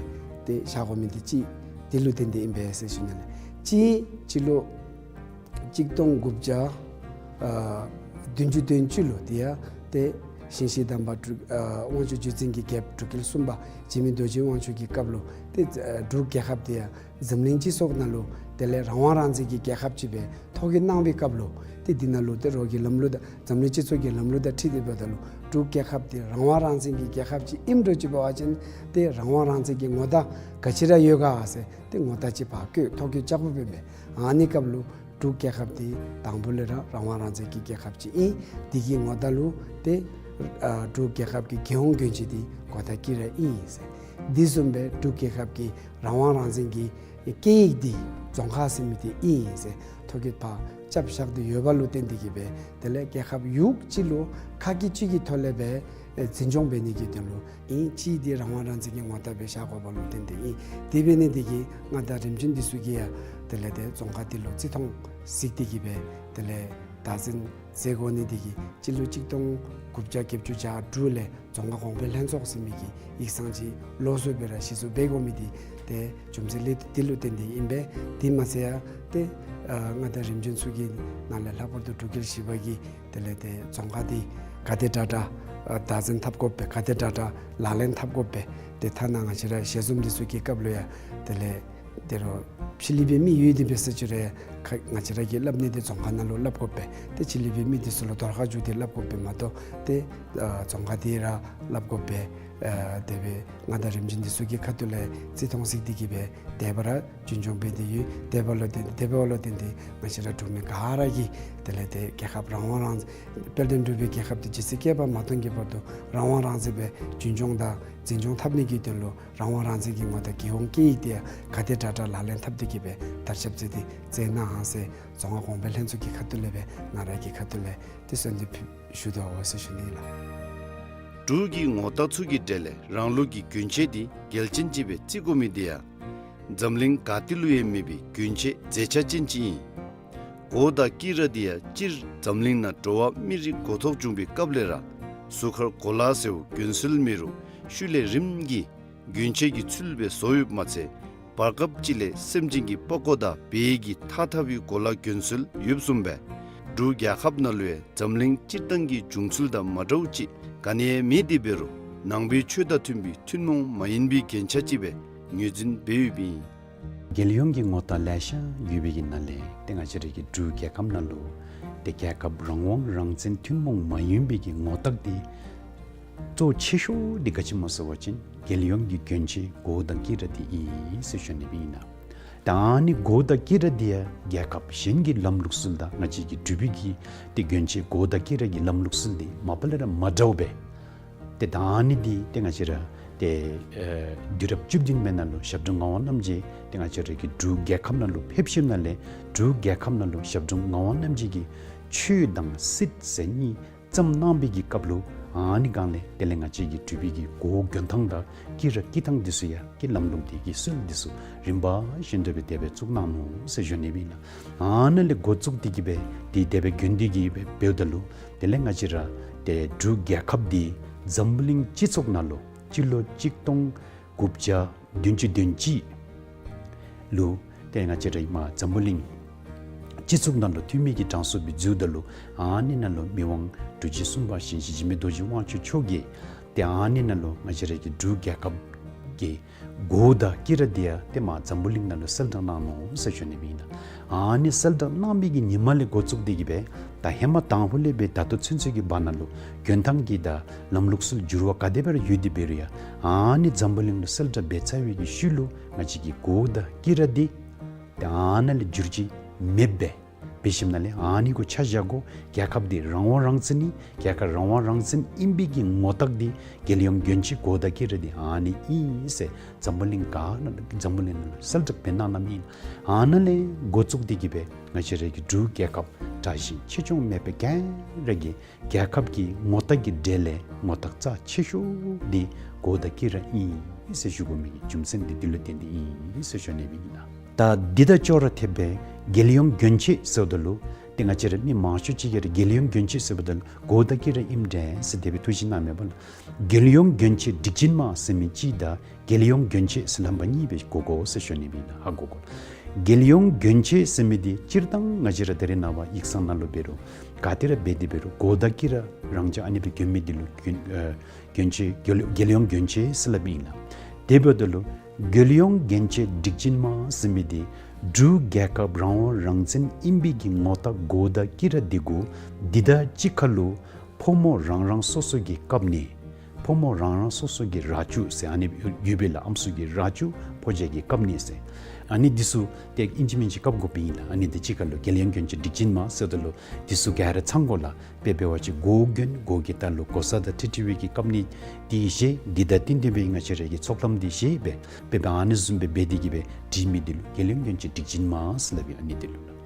ཏེ་བཞག་དགོ་མི་འདི་ཅིག་འདི་ལུ་བརྟེན་ཏེ་ཨིན་པས་ཟེར་ཞུ་ནི་ལགས། གཅིག་སྤྱི་ལོ་གཅིག་སྟོང་དགུ་བརྒྱ་ཨ་བདུན་ཅུ་དོན་གཅིག་ལུ་དེ་ཡང་ཏེ་ཞིང་གཤེགས་དམ་པ་འབྲུག་ཨ་དབང་ཕྱུག་བརྒྱུད་འཛིན་གྱི་རྒྱལཔོ་འབྲུག་རྒྱལ་གསུམ་པ་འཇིགས་མེད་རྡོ་རྗེ་དབང་ཕྱུག་གི་སྐབས་ལུ་ཏེ་ཨ་འབྲུག་རྒྱལ་ཁབ་དེ་ཡང་འཛམ་གླིང་སྤྱི་ཚོགས་ནང་ལུ་དེ་ལས་རང་དབང་རང་བཙན་གྱི་རྒྱལ་ཁབ་ཅིག་སྦེ་ཐོ་བཀོད་གནང་བའི་སྐབས་ལུ་ཏེ་འདི་ནང་ལུ་ཏེ་རོགས་ཀྱི་ལམ་ལུགས་དང་འཛམ་གླིང་སྤྱི་ཚོགས་ཀྱི་ལམ་ལུགས་དང་འཁྲིལ་ཏེ་འབདཝ་ད་ལུ་འབྲུག་རྒྱལ་ཁབ་དེ་རང་དབང་རང་བཙན་གྱི་རྒྱལ་ཁབ་ཅིག་ཨིནམ་འདྲཝ་ཅིག་འབད་བ་ཅིན་ཏེ་རང་དབང་རང་བཙན་གྱི་ངོ་རྟགས་ག་ཅི་ར་ཡོད་ག་ཟེར་ཏེ་ངོ་རྟགས་ཅིག་ཕར་བཀོད་ཐོ་བཀོད་རྐྱབ་དགོཔ་འབད་མས། ཨ་ནི་སྐབས་ལུ་འབྲུག་རྒྱལ་ཁབ་དེ་དང་པོ་ལས་ར་རང་དབང་རང་བཙན་གྱི་རྒྱལ་ཁབ་ཅིག་ཨིན། དེ་གི་ངོ་རྟགས་ལུ་ཏེ་ཨ་འབྲུག་རྒྱལ་ཁབ་ཀྱི་རྒྱལ་ཡོངས་གྱོན་ཆས་དེ་གོ་དང་དཀྱི་ར་ཨིན་ཟེར། འདི་བཟུམ་སྦེ་འབྲུག་རྒྱལ་ཁབ་ཀྱི་རང་དབང་རང་བཙན་གྱི་སྐད་ཡིག་འདི་རྫོང་ཁ་ཟེར་མི་དེ་ཨིན་ཟེར་ཐོ་བཀོད་ཕར་རྐྱབ་བཞག་སྟེ་ཡོད་པ་ལུ་བརྟེན་ཏེ་གི་སྦེ་དེ་ལས་རྒྱལ་ཁབ་ཡུལ་གཅིག་ལུ་ཁ་སྐད་གཅིག་གི་ཐོག་ལས་སྦེ་འཛིན་སྐྱོང་འབད་ནི་གི་དོན་ལུ་ཨིན། གཅིག་འདི་རང་དབང་རང་བཙན་གྱི་ངོ་རྟགས་སྦེ་བཞག་དགོ་པ་ལུ་བརྟེན་ཏེ་ཨིན། དེ་འབད་ནི་འདི་གིས་མངའ་བདག་རིམ་བྱོན་འདི་ཚུ་གིས་ཡང་དེ་ལས་ཏེ་རྫོང་ཁ་འདི་ལུ་རྩིས་མཐོང་གཟིགས་ཏེ་གི་སྦེ་དེ་ལས་བདག་འཛིན་མཛད་དགོ་ནི་འདི་གིས་སྤྱི་ལོ་གཅིག་སྟོང་དགུ་བརྒྱ་བརྒྱད་ཅུ་གྱ་དྲུག་ལས་རྫོང་ཁ་གོང་འཕེལ་ལྷན་ཚོགས་ཟེར་མི་གི་ཡིག་ཚང་ཅིག་ལོགས་སུ་སྦེ་ར་གཞི་བཙུགས་འབད་དགོ་མི་འདི་ཏེ་རྒྱུ་མཚན་ལས་འདི་ལུ་བརྟེན་ཏེ་ཨིན་པས། དེ་མ་ཚད་ཡང་ཏེ་ཨ་མངའ་བདག་རིམ་བྱོན་ཚུ་གི་ནང་ལས་ལྷག་པར་དུ་འབྲུག་རྒྱལ་བཞི་པ་གིས་དེ་ལས་ཏེ་རྫོང་ཁ་འདི་ག་དེ་དྲག་དྲག་ཨ་བདག་འཛིན་འཐབ་དགོ་པས། ག་དེ་དྲག་དྲག་ལག་ལེན་འཐབ་དགོ་པས། ཏེ་ཐ་ན་ང་བཅས་ར་ཞལ་འཛོམས་འདི་ཚུ་གི་སྐབས་ལུ་ཡང་དེ་ལས་ཏེ་རོགས་ཕྱི་གླིང་པའི་མི་ཡོད་དེ་འབད་ས་ཅིག་རུང་ཁ་ང་བཅས་ར་གིས་སླབ་ནི་འདི་རྫོང་ཁ་ནང་ལུ་སླབ་དགོ་པས། ཏེ་ཕྱི་གླིང་པའི་མི་འདི་ཚུ་ལུ་དོར་ཁ་བསྒྱུར་ཏེ་སླབ་དགོ་པས་མ་གཏོགས་ཏེ་ཨ་རྫོང་ཁ་འདི་ར་སླབ་དགོ་པས། ཨ་དེ་སྦེ་མངའ་བདག་རིམ་བྱོན་འདི་ཚུ་གི་ཁ་ཐུག་ལས་རྩིས་མཐོང་གཟིགས་ཏེ་གི་སྦེ་དེ་སྦེ་ར་རྒྱུན་སྐྱོང་འབད་དེ་ཡོད། དེ་འབདཝ་ལུ་བརྟེན་དེ་འབདཝ་ལུ་བརྟེན་ཏེ་ང་བཅས་ར་འབྲུག་མི་ག་ར་གིས་དེ་ལས་ཏེ་རྒྱལ་ཁབ་རང་དབང་རང་དཔལ་ལྡན་འབྲུག་པའི་རྒྱལ་ཁབ་འདི་ཇི་སྲིད་བསྐལ་པ་མ་སྟོངས་ཀྱི་བར་དུ་རང་དབང་རང་བཙན་སྦེ་རྒྱུན་སྐྱོང་དང་འཛིན་སྐྱོང་འཐབ་ནི་གི་དོན་ལུ་རང་དབང་རང་བཙན་གྱི་ངོ་རྟགས་རྒྱལ་ཡོངས་སྐད་ཡིག་དེ་ཡང་ག་དེ་དྲག་དྲག་ལག་ལེན་འཐབ་སྟེ་གི་སྦེ་དར་ཁྱབ་མཛད་དེ་མཛད་གནང་ཟེར་རྫོང་ཁ་གོང་འཕེལ་ལྷན་ཚོགས་ཀྱི་ཁ་ཐུག་ལས་སྦེ་ང་ར་གི་ཁ་ཐུག་ལས་ཏེ་གསོལ་འདེབས་ཞུ་དོ་ཟེར་ཞུ་ནི་ལགས། འབྲུག་གི་ངོ་རྟགས་ཚུ་གི་གྲས་ལས་རང་ལུགས་ཀྱི་གྱོན་ཆས་འདི་གལ་ཆེན་ཅིག་སྦེ་བརྩི་དགོ་མི་འདི་ཡང་འཛམ་གླིང་ག་ཏེ་ལུ་ཡང་མེད་པའི་གྱོན་ཆས་མཛེས་ཆ་ཅན་ཅིག་ཨིན། གོ་དང་དཀྱི་ར་འདི་ཡང་སྤྱིར་འཛམ་གླིང་ནང་འགྲོ་བ་མི་རིགས་འགོ་ཐོག་བྱུང་པའི་སྐབས་ལས་ར་གཟུགས་ཁར་གོ་ལ་ཟེརཝ་གྱོན་སྲོལ་མེད་རུང་ཤུལ་ལས་རིམ་གྱིས་གྱོན་ཆས་ཀྱི་ཚུལ་སྦེ་བཟོ་ཡོདཔ་མ་ཚད་བར་སྐབས་ཅིག་ལས་སེམས་ཅན་གྱི་པགས་ཀོ་དང་བལ་གྱི་ཐགས་འཐག་པའི་གོ་ལ་གྱོན་སྲོལ་ཡོདཔ་བཟུམ་སྦེ་འབྲུག་རྒྱལ་ཁབ་ནང་ལུ་ཡང་འཛམ་གླིང་སྤྱིར་བཏང་གི་བྱུང་ཚུལ་དང་མ་འདྲཝ་ཅིག་ག་ནི་ཡང་མེད། དེ་འབད་རུང་ནང་པའི་ཆོས་དང་མཐུན་པའི་ཐུན་མོང་མ་ཡིན་པའི་རྒྱན་ཆ་ཅིག་སྦེ་ངོས་འཛིན་འབད་ཡོདཔ་ཨིན། རྒྱལ་ཡོངས་ཀྱི་ངོ་རྟགས་ལེ་ཤ་ཡོད་པའི་གི་ནང་ལས་ཏེ་ང་བཅས་རའི་གི་འབྲུག་རྒྱལ་ཁབ་ནང་ལུ་ཏེ་རྒྱལ་ཁབ་རང་དབང་རང་བཙན་ཐུན་མོང་མ་ཡིན་པའི་གི་ངོ་རྟགས་འདི་གཙོ་ཆེ་ཤོས་འདི་ག་ཅི་སྨོ་ཟེར་བ་ཅིན་རྒྱལ་ཡོངས་ཀྱི་གྱོན་ཆས་གོ་དང་དཀྱི་ར་འདི་ཨིན་ཟེར་ཞུ་ནི་ཨིན་ན། ད་ཨ་ནི་གོ་དང་དཀྱི་ར་འདི་ཡང་རྒྱལ་ཁབ་གཞན་གྱི་ལམ་ལུགས་སྲོལ་དང་ང་བཅས་ཀྱི་འབྲུག་པའི་གི་ཏེ་གྱོན་ཆས་གོ་དང་དཀྱི་ར་གི་ལམ་ལུགས་སྲོལ་འདི་མ་པ་ལས་ར་མ་འདྲཝ་སྦེ། ཏེ་ད་ཨ་ནི་འདི་ཏེ་ང་བཅས་ར་ཏེ་ཨེ་དུས་རབས་བཅུ་བདུན་པའི་ནང་ལུ་ཞབས་དྲུང་ངག་དབང་རྣམ་རྒྱལ་ཏེ་ང་བཅས་ར་གི་འབྲུག་རྒྱལ་ཁབ་ནང་ལུ་ཕེབས་ཞིནམ་ལས་འབྲུག་རྒྱལ་ཁབ་ནང་ལུ་ཞབས་དྲུང་ངག་དབང་རྣམ་རྒྱལ་གྱིས་ཆོས་དང་སྲིད་ཟེར་གཉིས་ བརྩམས་གནང་བའི་གི་སྐབས་ལུ་ཨ་ནི་སྒང་ལས་དེ་ལས་ང་བཅས་ཀྱི་འབྲུག་པའི་གི་གོ་བ་གྱོན་ཐངས་དང་སྐྱེས་རབས་སྐྱེས་ཐངས་འདི་ཚུ་ཡང་ཀྱི་ལམ་ལུགས་འདི་གི་སྲོལ་འདི་ཚུ་རིམ་པ་བཞིན་དུ་སྦེ་དེ་སྦེ་བཙུགས་གནང་ནུག་ཟེར་ཞུ་ནི་ཨིན་ལགས། ཨ་ནཱ་ལས་འགོ་བཙུགས་ཏེ་གི་སྦེ་དེ་དེ་སྦེ་གྱོན་ཏེ་གི་སྦེ་འབདཝ་ད་ལུ་དེ་ལས་ང་བཅས་ར་ཏེ་འབྲུག་རྒྱལ་ཁབ་འདི་འཛམ་བུ་གླིང་སྤྱི་ཚོགས་ནང་ལུ་སྤྱི་ལོ་གཅིག་སྟོང་དགུ་བརྒྱ་བདུན་ཅུ་དོན་གཅིག་ལུ་ཏེ་ང་བཅས་ར་མར་འཛམ་བུ་གླིང་སྤྱི་ཚོགས་ནང་ལུ་འཐུས་མི་གི་གྲངས་སུ་སྦེ་འཛུལཝ་ད་ལུ་ཨ་ནི་ནང་ལུ་མི་དབང་འབྲུག་ཆེན་གསུམ་པ་ཞིང་གཤེགས་འཇིགས་མེད་རྡོ་རྗེ་དབང་ཕྱུག་མཆོག་གིས་ཏེ་ཨ་ནི་ནང་ལུ་ང་བཅས་ར་གི་འབྲུག་རྒྱལ་ཁབ་ཀྱི་གོ་བ་དང་སྐྱེས་རབས་འདི་ཡང་ཏེ་མར་འཛམ་བུ་གླིང་ནང་ལུ་གསལ་བསྒྲགས་གནང་ནུག་ཟེར་ཞུ་ནི་ཨིན་ལགས། ཨ་ནི་གསལ་བསྒྲགས་གནང་བའི་གི་ཉིནམ་ལས་འགོ་བཙུགས་ཏེ་གི་སྦེ་ད་ཧེ་མ་དང་ཕུ་ལས་སྦེ་ད་ལྟོ་ཚུན་ཚོད་ཀྱི་བར་ན་ལུ་གྱོན་ཐངས་ཀྱི་དང་ལམ་ལུགས་སྲོལ་འགྱུར་བ་ག་དེ་སྦེ་ར་ཡོད་དེ་འབད་རུང་ཡང་ཨ་ནི་འཛམ་བུ་གླིང་ལུ་གསལ་བསྒྲགས་འབད་ཚར་བའི་གི་ཤུལ་ལུ་ང་བཅས་ཀྱི་གོ་བ་དང་སྐྱེས་རབས་འདི་ཏེ་ཨ་ནཱ་ལས་འགྱུར་བཅོས་མེདཔ་སྦེ་འབད་ཞིནམ་ལས་ཨ་ནི་གུ་ཆ་བཞག་དགོ། རྒྱལ་ཁབ་འདི་རང་དབང་རང་བཙན་ཨིན། རྒྱལ་ཁབ་རང་དབང་རང་བཙན་ཨིན་པའི་གི་ངོ་རྟགས་འདི་རྒྱལ་ཡོངས་གྱོན་ཆས་གོ་བ་དང་སྐྱེས་རབས་འདི་ཨ་ནི་ཨིན་ཟེར་འཛམ་བུ་གླིང་ག་ནང་འཛམ་བུ་གླིང་ནང་ལུ་གསལ་བསྒྲགས་འབད་གནང་གནངམ་ཨིན། ཨ་ནཱ་ལས་འགོ་བཙུགས་ཏེ་གི་སྦེ་ང་བཅས་ར་གི་འབྲུག་རྒྱལ་ཁབ་དྲག་ཞན་ཆེ་ཆུང་མེད་པར་ག་ར་གི་རྒྱལ་ཁབ་ཀྱི་ངོ་རྟགས་ཀྱི་གྲས་ལས་ངོ་རྟགས་རྩ་ཆེ་ཤོས་འདི་གོ་བ་དང་སྐྱེས་རབས་ཨིན་ཟེར་ཞུ་དགོ་མི་གི་རྒྱུ་མཚན་འདི་འདི་ལུ་བརྟེན་ཏེ་ཨིན་ཟེར་ཞུ་ནི་ཨིན་ལགས། ད་འདི་དང་ཅོག་ར་འཐདཔ་སྦེ་རྒྱལ་ཡོངས་གྱོན་ཆས་ཟེརཝ་ད་ལུ་ཏེ་ང་བཅས་ར་མི་མང་ཤོས་ཅིག་གིས་ར་རྒྱལ་ཡོངས་གྱོན་ཆས་ཟེརཝ་ད་ལུ་གོ་བ་དང་སྐྱེས་རབས་ཨིནམ་འདྲས་ཟེར་དེ་སྦེ་ཐུགས་བཞེད་གནང་མི་འབདཝ་ལས་རྒྱལ་ཡོངས་གྱོན་ཆས་སྒྲིག་ཆས་མ་ཟེར་མི་གཅིག་དང་རྒྱལ་ཡོངས་གྱོན་ཆས་ཟེར་ལྷམ་པ་གཉིས་སྦེ་གོ་དགོ་ཟེར་ཞུ་ནི་ཨིན་ལགས། ཧ་གོ་དགོ། རྒྱལ་ཡོངས་གྱོན་ཆས་ཟེར་མི་འདི་སྤྱིར་བཏང་ང་བཅས་ར་ད་རེས་ནངས་པ་ཡིག་ཚང་ནང་ལུ་འབད་རུང་ག་ཏེ་ར་འབད་དེ་འབད་རུང་གོ་བ་དང་སྐྱེས་རབས་རང་འཇགས་ཨ་ནི་སྦེ་གྱོན་མི་འདི་ལུ་གྱོན་ཨ་གྱོན་ཆས་རྒྱལ་རྒྱལ་ཡོངས་གྱོན་ཆས་ཟེར་སླབ་ཨིན་ལགས། དེ་འབདཝ་ད་ལུ་རྒྱལ་ཡོངས་གྱོན་ཆས་སྒྲིག་ཆས་མ་ཟེར་མི་འདི་འབྲུག་རྒྱལ་ཁབ་རང་དབང་རང་བཙན་ཨིན་པའི་གི་ངོ་རྟགས་གོ་བ་དང་སྐྱེས་རབས་འདི་གུ་འདི་དང་གཅིག་ཁར་ལུ་ཕོ་མོ་རང་རང་སོ་སོ་གི་བཀབ་ནི། ཕོ་མོ་རང་རང་སོ་སོ་གི་ར་ཅུ་ཟེར་ཨ་ནི་ཡོད་པས་ལགས། ཨམ་སྲུ་གི་ར་ཅུ་ཕོ་རྒྱས་ཀྱི་བཀབ་ནི་ཟེར། ཨ་ནི་འདི་ཚུ་ཏེ་ཨིན་ཅི་མིན་ཅི་བཀབ་དགོཔ་ཨིན་ལགས། ཨ་ནི་འདི་གཅིག་ཁར་ལུ་རྒྱལ་ཡོངས་གྱོན་ཆས་སྒྲིག་ཆས་མ་ཟེརཝ་ད་ལུ་འདི་ཚུ་ག་ར་ཚང་དགོ་ལགས། དཔེ་འབད་བ་ཅིན་གོ་གྱོན་གོ་གི་ལྟག་ལུ་གོ་ས་དང་འཁྲིལ་འཁྲིལ་བའི་གི་བཀབ་ནི་འདི་བཞེས། འདི་དང་བསྟུན་ཏེ་སྦེ་ང་བཅས་ར་གི་ཚོགས་ལམ་འདི་བཞེས་སྦེ་དཔེ་འབད་ཨ་ནི་བཟུམ་སྦེ་འབད་དེ་གི་སྦེ་བྲིས་མི་འདི་ལུ་རྒྱལ་ཡོངས་གྱོན་ཆས་སྒྲིག་ཆས་མ་ཟེར་སླབ་ཨིན། ཨ་ནི་འདི་ལུ་ལགས།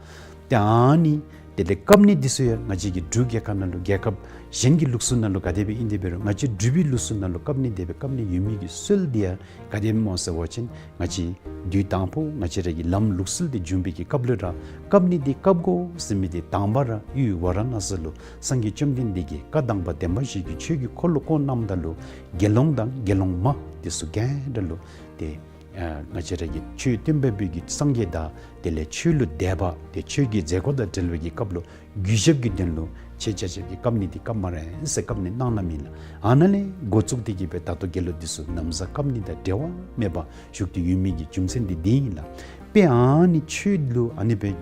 ཏེ་ཨ་ནི་དེ་ལས་བཀབ་ནི་འདི་ཚུ་ཡང་ང་བཅས་ཀྱི་འབྲུག་རྒྱལ་ཁབ་ནང་ལུ་རྒྱལ་ཁབ་གཞན་གྱི་ལུགས་སྲོལ་ནང་ལུ་ག་དེ་སྦེ་ཨིན་དེ་འབད་རུང་ང་བཅས་འབྲུག་པའི་ལུགས་སྲོལ་ནང་ལུ་བཀབ་ནི་དེ་སྦེ་བཀབ་ནི་ཡོད་མི་གི་སྲོལ་འདི་ཡང་ག་དེ་སྦེ་སྨོ་ཟེར་བ་ཅིན་ང་བཅས་དུས་དང་ཕུ་ང་བཅས་ར་གི་ལམ་ལུགས་སྲོལ་འདི་བྱུང་བའི་གི་སྐབས་ལུ་ར་བཀབ་ནི་འདི་བཀབ་དགོ་ཟེར་མི་འདི་དང་པ་ར་ཡུལ་ཝཱ་ར་ཎ་སི་ལུ་སངས་རྒྱས་བཅོམ་ལྡན་འདས་ཀྱིས་བཀའ་དང་པ་བདེན་པ་བཞི་གི་ཆོས་ཀྱི་འཁོར་ལོ་བསྐོར་གནངམ་ད་ལུ་དགེ་སློང་དང་དགེ་སློང་མ་འདི་ཚུ་ག་ར་ལུ་ཏེ་ཨ་ང་བཅས་ར་གི་ཆོས་སྟོན་པ་པོའི་གི་སངས་རྒྱས་དང་དེ་ལས་ཆོས་ལུ་དད་པ་ཏེ་ཆོས་ཀྱི་མཛད་སྒོ་དང་འབྲེལ་བའི་གི་སྐབས་ལུ་གུས་ཞབས་ཀྱི་དོན་ལུ་ཆེ་ཆ་ཆབ་ཀྱི་བཀབ་ནི་འདི་བཀབ་སྨ་རེ་ཟེར་བཀབ་ནི་གནང་གནངམ་ཨིན་ལགས། ཨ་ནཱ་ལས་འགོ་བཙུགས་ཏེ་གི་སྦེ་ད་ལྟོ་དགེ་སློང་འདི་ཚུ་ན་བཟའ་བཀབ་ནི་དང་འབྲལ་བ་མེད་པར་བཞུགས་ཏེ་ཡོད་མི་གི་རྒྱུ་མཚན་འདི་འདི་ཨིན་ལགས། དཔེ་ཨ་ནི་ཆོས་ལུ་ཨ་ནི་སྦེ་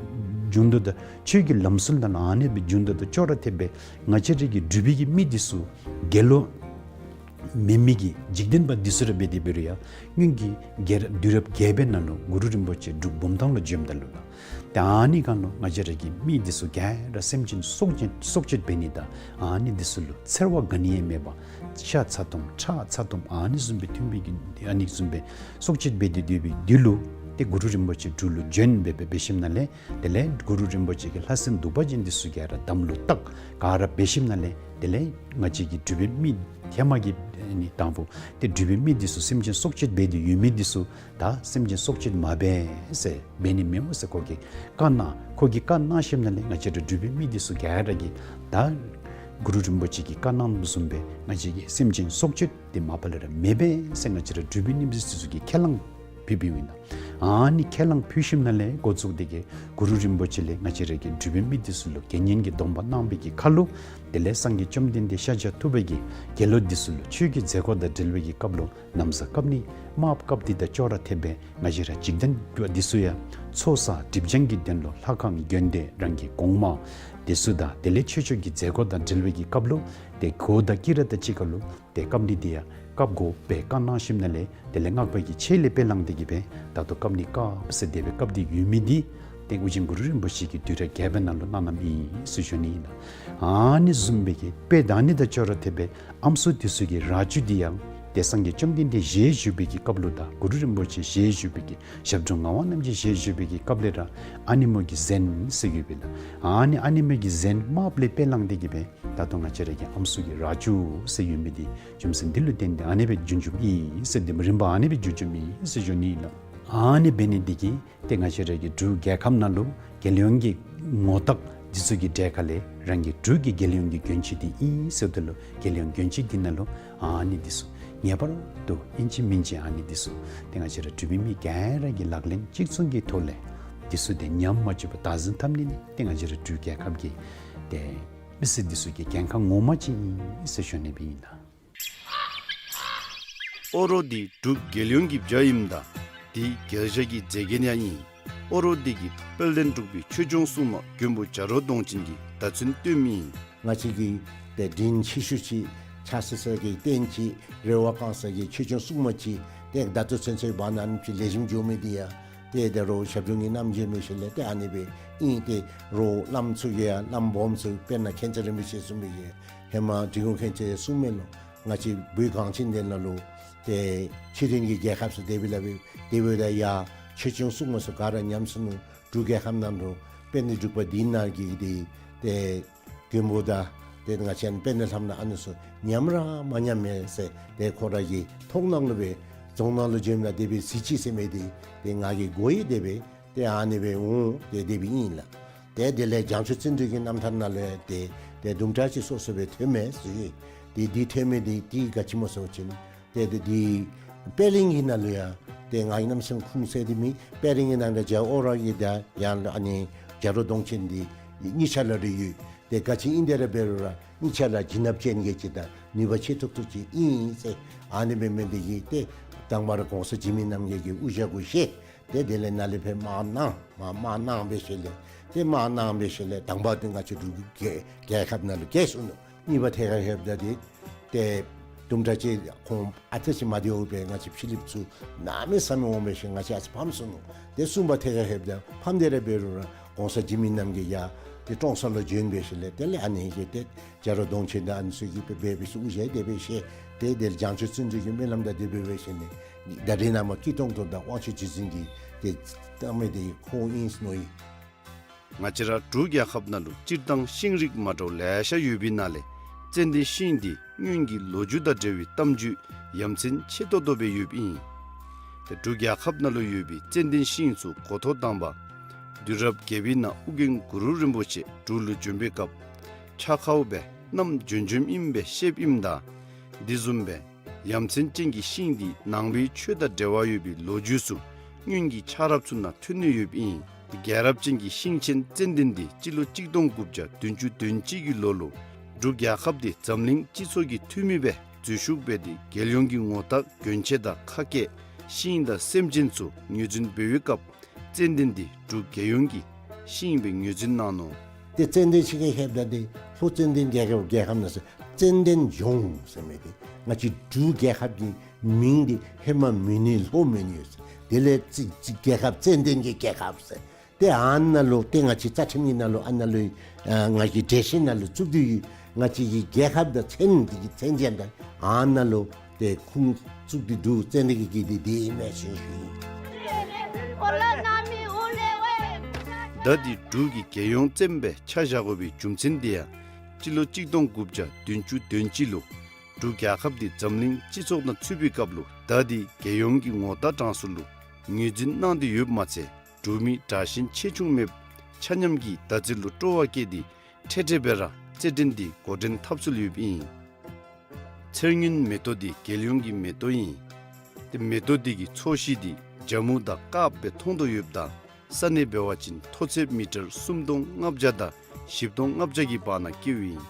འབྱུང་དོ་དང་ཆོས་ཀྱི་ལམ་སྲོལ་དང་ཨ་ནི་སྦེ་འབྱུང་དོ་དང་ཅོག་ར་འཐདཔ་སྦེ་ང་བཅས་ར་གི་འབྲུག་པའི་གི་མི་འདི་ཚུ་དགེ་སློང་མེན་མི་གི་འཇིག་རྟེན་པ་འདི་ཚུ་ར་འབད་དེ་འབད་རུང་ཡང་སྔོན་གྱི་རྒྱལ་རབས་དུས་རབས་བརྒྱད་པའི་ནང་ལུ་གུ་རུ་རིན་པོ་ཆེ་འབྲུག་བུམ་ཐང་ལུ་བྱོནམ་ད་ལུ་ལགས། ཏེ་ཨ་ནི་སྒང་ལུ་ང་བཅས་ར་གི་མི་འདི་ཚུ་ག་ར་སེམས་ཅན་སྲོག་གཅོད་སྲོག་གཅོད་འབད་ནི་དང་ཨ་ནི་འདི་ཚུ་ལུ་འཚེར་བ་ག་ནི་ཡང་མེད་པར་ཤ་ཚ་ཏོམ་ཁྲག་ཚ་ཏོམ་ཨ་ནི་བཟུམ་སྦེ་ཐོན་པའི་གི་ཨ་ནི་བཟུམ་སྦེ་སྲོག་གཅོད་འབད་དེ་སྡོད་པའི་དུས་ལུ་ཏེ་གུ་རུ་རིན་པོ་ཆེ་འབྲུག་ལུ་བྱོན་སྦེ་སྦེ་འབད་ཞིནམ་ལས་དེ་ལས་གུ་རུ་རིན་པོ་ཆེ་གིས་ལྷ་སྲིན་གདུག་པ་ཅན་འདི་ཚུ་ག་ར་དམ་ལུ་བཏགས་ག་ར་འབད་ཞིནམ་ལས་དེ་ལས་ང་བཅས་ཀྱི་འབྲུག་པའི་མི་ཧེ་མ་གི་ཨ་ནི་དང་ཕུ་ཏེ་འབྲུག་པའི་མི་འདི་ཚུ་སེམས་ཅན་སྲོག་གཅོད་འབད་དེ་ཡོད་མི་འདི་ཚུ་ད་སེམས་ཅན་སྲོག་གཅོད་མ་འབད་ཟེར་འབད་ནི་མེདཔ་ཟེར་ཁོ་གིས་བཀའ་གནང་། ཁོ་གིས་བཀའ་གནང་ཞིནམ་ལས་ང་བཅས་ར་འབྲུག་པའི་མི་འདི་ཚུ་ག་ར་གིས་ད་གུ་རུ་རིན་པོ་ཆེ་གིས་བཀའ་གནངམ་བཟུམ་སྦེ་ང་བཅས་ཀྱིས་སེམས་ཅན་སྲོག་གཅོད་འདི་མ་པ་ལས་ར་མི་འབད་ཟེར་ང་བཅས་ར་འབྲུག་པའི་མི་འདི་ཚུ་གིས་ཁས་བླངས་ཕུལ་ཕུལཝ་ཨིན་ལགས། ཨ་ནི་ཁས་བླངས་ཕུལ་ཞིནམ་ལས་འགོ་བཙུགས་ཏེ་གི་གུ་རུ་རིན་པོ་ཆེ་ལས་ང་བཅས་ར་གི་འབྲུག་པའི་མི་འདི་ཚུ་ལུ་དགེ་བསྙེན་གྱི་སྡོམ་པ་གནང་བའི་གི་ཁར་ལུ་དེ་ལས་སངས་རྒྱས་བཅོམ་ལྡན་འདས་ཤཱཀྱ་ཐུབ་པ་གིས་དགེ་སློང་འདི་ཚུ་ལུ་ཆོས་ཀྱི་མཛད་སྒོ་དང་འབྲེལ་བའི་གི་སྐབས་ལུ་ན་བཟའ་བཀབ་ནི་དམརཔོ་བཀབ་ནི་དང་ཅོག་ར་འཐདཔ་སྦེ་ང་བཅས་ར་འཇིག་རྟེན་པ་འདི་ཚུ་ཡང་ཚོགས་བསགས་སྒྲིབ་སྦྱང་གི་དོན་ལུ་ལྷ་ཁང་དགོན་སྡེ་རང་གི་གོང་མ་འདི་ཚུ་དང་དེ་ལས་ཆོས་ཕྱོགས་ཀྱི་མཛད་སྒོ་དང་འབྲེལ་བའི་གི་སྐབས་ལུ་ཏེ་གོ་བ་དང་སྐྱེས་རབས་དང་གཅིག་ཁར་ལུ་ཏེ་བཀབ་ནི་འདི་ཡང་བཀབ་དགོ་པའི་བཀའ་གནང་ཞིནམ་ལས་དེ་ལས་སྔགས་པ་གིས་ཆེད་ལས་དཔེ་བླངས་ཏེ་གི་སྦེ་ད་ལྟོ་བཀབ་ནི་བཀབ་ཟེར་དེ་སྦེ་བཀབ་སྟེ་ཡོད་མི་འདི་ཏེ་ཨོ་རྒྱན་གུ་རུ་རིན་པོ་ཆེ་གིས་དུས་རབས་བརྒྱད་པའི་ནང་ལུ་གནང་གནངམ་ཨིན་ཟེར་ཞུ་ནི་ཨིན་ལགས། ཨ་ནི་བཟུམ་སྦེ་གི་དཔེ་ད་ནི་དང་ཅོག་ར་འཐདཔ་སྦེ་ཨམ་སྲུ་འདི་ཚུ་གི་ར་ཅུ་འདི་ཡང་ ཏེ་སངས་རྒྱས་བཅོམ་ལྡན་འདས་ཞལ་བཞུགས་པའི་གི་སྐབས་ལུ་དང་གུ་རུ་རིན་པོ་ཆེ་ཞལ་བཞུགས་པའི་གི་ཞབས་དྲུང་ངག་དབང་རྣམ་རྒྱལ་ཞལ་བཞུགས་པའི་གི་སྐབས་ལས་ར་ཨ་ནེམོ་གི་གཟན་ཟེར་ཡོདཔ་ཨིན་ལགས། ཨ་ནི་ཨ་ནེམོ་གི་གཟན་དམརཔོ་ལས་དཔེ་བླངས་ཏེ་གི་སྦེ་ད་ལྟོ་ང་བཅས་ར་གི་ཨམ་སྲུ་གི་ར་ཅུ་ཟེར་ཡོད་མི་འདི་རྒྱུ་མཚན་འདི་ལུ་བརྟེན་ཏེ་ཨ་ནི་སྦེ་བསྒྱུར་བསྒྱུརཝ་ཨིན་ཟེར། འདི་མོ་རིམ་པ་ཨ་ནི་སྦེ་བསྒྱུར་བསྒྱུརཝ་ཨིན་ཟེར་ཞུ་ནི་ཨིན་ལགས། ཨ་ནི་འབད་ནི་འདི་གིས་ཏེ་ང་བཅས་ར་གི་འབྲུག་རྒྱལ་ཁབ་ནང་ལུ་རྒྱལ་ཡོངས་ཀྱི་ངོ་རྟགས་འདི་ཚུ་གི་གྲས་ཁ་ལས་རང་གི་འབྲུག་གི་རྒྱལ་ཡོངས་ཀྱི་གྱོན་ཆས་འདི་ཨིན་ཟེརཝ་ད་ལུ་རྒྱལ་ཡོངས་གྱོན་ཆས་འདི་ནང་ལུ་ཨ་ནི་འདི་ཚུ་ངེས་པར་དུ་ཨིན་ཅི་མིན་ཅི་ཨ་ནི་འདི་ཚུ་ཏེ་ང་བཅས་ར་འབྲུག་མི་མི་ག་ར་གིས་ལག་ལེན་གཅིག་མཚུངས་ཀྱི་ཐོག་ལས་འདི་ཚུ་ཏེ་ཉམས་མ་བཅུག་པར་བདག་འཛིན་འཐབ་ནི་ནི་ཏེ་ང་བཅས་ར་འབྲུག་རྒྱལ་ཁབ་ཀྱི་ཏེ་མི་སེར་འདི་ཚུ་གི་འགན་ཁག་ངོ་མ་ཅིག་ཨིན་ཟེར་ཞུ་ནི་སྦེ་ཨིན་ལགས། ཨོ་རོག་འདི་འབྲུག་རྒྱལ་ཡོངས་ཀྱི་བྱ་ཨིནམ་ད་འདི་རྒྱལ་བྱ་གི་མཛེས་རྒྱན་ཡང་ཨིན། ཨོ་རོག་འདི་གིས་དཔལ་ལྡན་འབྲུག་པའི་ཆོས་སྐྱོང་སྲུང་མ་མགོན་པོ་བྱ་རོག་གདོང་ཅན་གྱི་བརྡ་མཚོན་སྟོནམ་ཨིན། ང་བཅས་ཀྱི་ཏེ་དྲིན་ཆེ་ཤོས་ཅིག་ཆགས་ས་ས་གི་རྟེན་ཅིག་རེ་བ་བསྐང་ས་གི་ཆོས་སྐྱོང་སྲུང་མ་ཅིག་ཏེ་ད་ལྟོ་ཚུན་ཚོད་འབད་ནི་ཨ་ནི་ཅིག་ལེགས་ཤོམ་འགྱོ་མི་འདི་ཡང་ཏེ་ད་རུང་ཞབས་དྲུང་གི་རྣམ་འབྱེད་འབད་ཞིནམ་ལས་ཏེ་ཨ་ནི་སྦེ་ཨིན། ཏེ་རོགས་བླམ་ཚུ་གིས་ཡང་བླམ་སྦོམ་ཚུ་དཔེར་ན་མཁྱེན་བརྩེ་རིན་པོ་ཆེ་གསུངས་པའི་གི་ཧེ་མ་འབྲི་གུང་མཁྱེན་བརྩེ་གསུངམ་མས་ལོ། ང་བཅས་བོད་གངས་ཅན་འདི་ནང་ལུ་ཏེ་ཆོས་ལྡན་གྱི་རྒྱལ་ཁབ་ཚུ་དེ་སྦེ་ལཱ་འབད་དེ་འབདཝ་ད་ཡང་ཆོས་སྐྱོང་སྲུང་མ་ཚུ་ག་ར་ཉམས་སོ་ནུག། འབྲུག་རྒྱལ་ཁབ་ནང་ལུ་དཔལ་ལྡན་འབྲུག་པ་འདི་ནང་གི་འདི་ཏེ་མགོན་པོ་དང་ཏེ་ང་བཅས་དཔལ་ལྡན་ལྷ་མོ་ཨ་ནི་ཚུ་ཉམས་ར་མ་ཉམས་མས་ཟེར། ཏེ་ཁོ་ར་གི་མཐོང་སྣང་ལུ་སྦེ་རྫོང་ནང་ལུ་འབྱོནམ་ད་དེ་སྦེ་གཟིགས་ཅི་ཟེར་མི་འདི་ཏེ་ང་གིས་གོ་ཡི། དེ་སྦེ་ཏེ་ཨ་ནི་སྦེ་འོང་། ཏེ་དེ་སྦེ་ཨིན་ལགས། ཏེ་དེ་ལས་བྱང་ཆུབ་བརྩོན་འགྲུས་ཀྱི་རྣམ་ཐར་ནང་ལུ་ཡང་ཏེ་ཏེ་དུམ་གྲ་ཅིག་སོ་སོ་སྦེ་ཐོནམ་མས་ཟེར། ཏེ་འདི་ཐོན་མི་འདི་ཏེ་ག་ཅི་སྨོ་ཟེར་བ་ཅིན་ཏེ་ཏེ་འདི་དཔལ་གླིང་གི་ནང་ལུ་ཡང་ཏེ་ང་གིས་གནམ་མེད་ས་མེད་ཁུངས་བཙན་ཏེ་མེད། དཔལ་གླིང་གི་ནང་ལུ་རྒྱལ་ཨོ་རོག་གི་དང་ཡང་ཨ་ནི་བྱ་རོག་གདོང་ཅན་འདི་གཉིས་ཆ་ལ་རེ་ཡོད། ཏེ་ག་ཅི་ཨིན་དེ་ར་འབད་རུང་ར་གཉིས་ཆ་ལ་བྱིན་རླབས་ཅན་གྱི་ཅིག་དང་ནུས་པ་ཆེ་ཏོག་ཏོ་ཅིག་ཨིན་ཟེར། ཨ་ནི་འབད་མི་འདི་གིས་ཏེ་དང་པ་ར་གོང་ས་འཇིགས་མེད་རྣམ་རྒྱལ་གྱི་དབུ་ཞྭ་གུ་བཞེས། ཏེ་དེ་ལས་ནཱ་ལས་ཕར་དམག་གནང་མ་དམག་གནང་འབད་ཞིནམ་ལས་ཏེ་དམག་གནང་འབད་ཞིནམ་ལས་དང་པ་འདི་ང་བཅས་འབྲུག་གི་རྒྱལ་ཁབ་ནང་ལུ་རྒྱལ་སོ་ནུག། གཉིས་པ་ཐད་ཁར་ལྷོདཔ་ད་འདི་ཏེ་དུམ་གྲ་ཅིག་ཁོང་ཨ་ཙི་ཅིག་མ་བདེཝ་སྦེ་ང་བཅས་ཕྱི་གླིངཔ་ཚུ་གནམ་མེད་ས་མེད་འོང་འབད་ཞིནམ་ང་བཅས་ཨ་ཙི་ཕམ་སོ་ནུག། ཏེ་གསུམ་པ་ཐད་ཁར་ལྷོདཔ་ད་ཕམ་སྟེ་ར་འབད་རུང་ར་གོང་ས་འཇིགས་མེད་རྣམ་རྒྱལ་ཡང་ཏེ་ཀྲོང་གསར་ལུ་བྱོན་འབད་ཞིནམ་ལས་དེ་ལས་ཨ་ནི་གིས་ཏེ་བྱ་རོག་གདོང་ཅན་དང་ཨ་ནི་ཚུ་གིས་འབད་འབད་ཞིནམ་དབུ་ཞྭ་དེ་སྦེ་བཞེས། ཏེ་དེ་ལས་བྱང་ཆུབ་བརྩོན་འགྲུས་ཀྱི་སྨོན་ལམ་དང་དེ་སྦེ་འབད་ཞིནམ་ལས་ད་རེས་ནངས་པ་སྐྱིད་ཏོང་ཏོ་དང་དབང་ཕྱུག་རྗེ་བཙུན་གྱི་ཏེ་བཏང་མི་འདི་ཁོ་ཨིན་ཟེར་མནོ་ཡི། ང་བཅས་ར་འབྲུག་རྒྱལ་ཁབ་ནང་ལུ་སྤྱིར་བཏང་ཤིང་རིགས་མ་འདྲཝ་ལེ་ཤ་ཡོད་པའི་ནང་ལས་ཙན་དན་ཤིང་འདི་སྔོན་གྱི་ལོ་རྒྱུས་དང་འབྲེལ་བའི་གཏམ་རྒྱུད་ཡ་མཚན་ཆེ་ཏོག་ཏོ་སྦེ་ཡོདཔ་ཨིན། ཏེ་འབྲུག་རྒྱལ་ཁབ་ནང་ལུ་ཡོད་པའི་ཙན་དན་ཤིང་ཚུ་འགོ་ཐོག་དང་པ་དུས་རབས་བརྒྱད་པའི་ནང་ཨོ་རྒྱན་གུ་རུ་རིན་པོ་ཆེ་འབྲུག་ལུ་བྱོན་པའི་སྐབས་ཕྱག་ཁའུ་སྦེ་བསྣམས་བྱོན་བྱོནམ་ཨིནམ་སྦེ་བཤདཔ་ཨིནམ་ད་འདི་བཟུམ་སྦེ་ཡ་མཚན་ཅན་གྱི་ཤིང་འདི་ནང་པའི་ཆོས་དང་འབྲེལ་བ་ཡོད་པའི་ལོ་རྒྱུས་ཚུ་སྔོན་གྱི་ཆགས་རབས་ཚུ་ནང་ཐོན་ནི་ཡོདཔ་ཨིན། རྒྱལ་རབས་ཅན་གྱི་ཤིང་ཆེན་ཙན་དན་འདི་སྤྱི་ལོ་གཅིག་སྟོང་དགུ་བརྒྱ་བདུན་ཅུ་དོན་གཅིག་གི་ལོ་ལུ་འབྲུག་རྒྱལ་ཁབ་འདི་འཛམ་གླིང་སྤྱི་ཚོགས་ཀྱི་འཐུས་མི་སྦེ་འཛུལ་ཞུགས་འབད་དེ་རྒྱལ་ཡོངས་ཀྱི་ངོ་རྟགས་གྱོན་ཆས་དང་ཁ་སྐད་ཤིང་དང་སེམས་ཅན་ཚུ་ངོས་འཛིན་འབད་བའི་སྐབས་ཙན་དན་འདི་འབྲུག་རྒྱལ་ཡོངས་ཀྱི་ཤིང་སྦེ་ངོས་འཛིན་གནང་ནུག། ཏེ་ཙན་དན་ཤིང་གི་ཁྱད་པར་འདི་ལྷོ་ཙན་དན་རྒྱལ་ཁབ་རྒྱལ་ཁབ་ནང་ཟེར་ཙན་དན་ལྗོངས་ཟེར་མི་འདི་ང་བཅས་འབྲུག་རྒྱལ་ཁབ་ཀྱི་མིང་འདི་ཧེ་མ་མོན་ནི་ལྷོ་མོན་ཡོད་ཟེར། དེ་ལས་ཙི་ཙི་རྒྱལ་ཁབ་ཙན་དན་གྱི་རྒྱལ་ཁབ་ཟེར། ཏེ་ཨ་ནཱ་ལུ་ཏེ་ང་བཅས་རྩ་ཁྲིམས་ཀྱི་ནང་ལུ་ཨ་ནཱ་ལུ་ཨ་ང་གི་གྲལ་གཞི་ནང་ལུ་བཙུགས་ཏེ་ཡོད། ང་བཅས་ཀྱི་རྒྱལ་ཁབ་དང་མཚན་འདི་གི་མཚན་ཅན་དང་ཨ་ནཱ་ལུ་ཏེ་ཁུངས་བཙུགས་ཏེ་འདུག། ཙན་དན་གྱི་གི་འདི་འདི་ཨིན་མས་ཟེར་ཞུ་ཡི། ད་འདི་འབྲུག་གི་རྒྱལ་ཡོངས་ཙན་སྦེ་ཆ་བཞག་དགོ་པའི་རྒྱུ་མཚན་འདི་ཡང་སྤྱི་ལོ་གཅིག་སྟོང་དགུ་བརྒྱ་བདུན་ཅུ་དོན་གཅིག་ལུ་འབྲུག་རྒྱལ་ཁབ་འདི་འཛམ་གླིང་སྤྱི་ཚོགས་ནང་ཚུད་པའི་སྐབས་ལུ་ད་འདི་རྒྱལ་ཡོངས་ཀྱི་ངོ་རྟགས་གྲངས་སུ་ལུ་ངོས་འཛིན་གནང་སྟེ་ཡོདཔ་མ་ཚད་འབྲུག་མི་དྲག་ཞན་ཆེ་ཆུང་མེད་པར་ཆ་མཉམ་གྱིས་ད་ཚེ་ལུ་སྤྲོ་བ་བསྐྱེད་དེ་འཕྲལ་འཕྲལ་སྦེ་ར་རྩེད་འགྲན་འདི་འགོ་འདྲེན་འཐབ་ཚུགས་ཡོདཔ་ཨིན། ཚེར་སྔོན་མེ་ཏོག་འདི་རྒྱལ་ཡོངས་ཀྱི་མེ་ཏོག་ཨིན། ཏེ་མེ་ཏོག་འདི་གི་ཚོས་གཞི་འདི་ཇ་མུ་དང་དཀརཔོ་སྦེ་མཐོང་དོ་ཡོདཔ་ད་ས་གནས་འབད་བ་ཅིན་མཐོ་ཚད་མི་ཊར་སུམ་སྟོང་ལྔ་བརྒྱ་དང་བཞི་སྟོང་ལྔ་བརྒྱ་གི་བར་ན་སྐྱེཝ་ཨིན།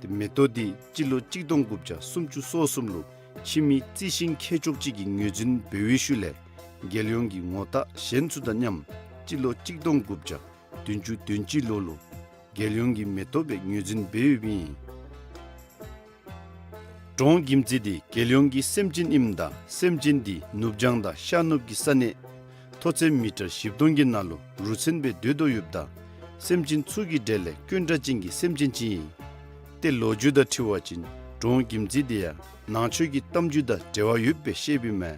ཏེ་མེ་ཏོག་འདི་སྤྱི་ལོ་གཅིག་སྟོང་དགུ་བརྒྱ་སུམ་ཅུ་སོ་གསུམ་ལུ་ཕྱི་མི་རྩི་ཤིང་མཁས་མཆོག་ཅིག་གིས་ངོས་འཛིན་འབད་བའི་ཤུལ་ལས་རྒྱལ་ཡོངས་ཀྱི་ངོ་རྟགས་གཞན་ཚུ་དང་མཉམ་སྤྱི་ལོ་གཅིག་སྟོང་དགུ་བརྒྱ་བདུན་ཅུ་དོན་གཅིག་ལོ་ལུ་རྒྱལ་ཡོངས་ཀྱི་མེ་ཏོག་སྦེ་ངོས་འཛིན་འབད་ཡོདཔ་ཨིན། འབྲོང་གིམ་ཙི་འདི་རྒྱལ་ཡོངས་ཀྱི་སེམས་ཅན་ཨིནམ་ད་སེམས་ཅན་འདི་ནུབ་བྱང་དང་ཤར་ནུབ་ཀྱི་ས་གནས་མཐོ་ཚད་མི་ཊར་བཞི་སྟོང་གི་ནང་ལུ་རུ་མཚོན་སྦེ་སྡོད་དོ་ཡོདཔ་ད་སེམས་ཅན་ཚུ་གི་གྲས་ལས་དཀོན་དྲགས་ཅན་གྱི་སེམས་ཅན་ཅིག་ཨིན། ཏེ་ལོ་རྒྱུས་དང་འཁྲིལ་བ་ཅིན་ འབྲོང་རྒྱུད་འཛིན་དེ་ཡང་ནང་ཆོས་ཀྱི་གཏམ་རྒྱུད་དང་འབྲེལ་བ་ཡོདཔ་སྦེ་བཤདཔ་ཨིན་མས།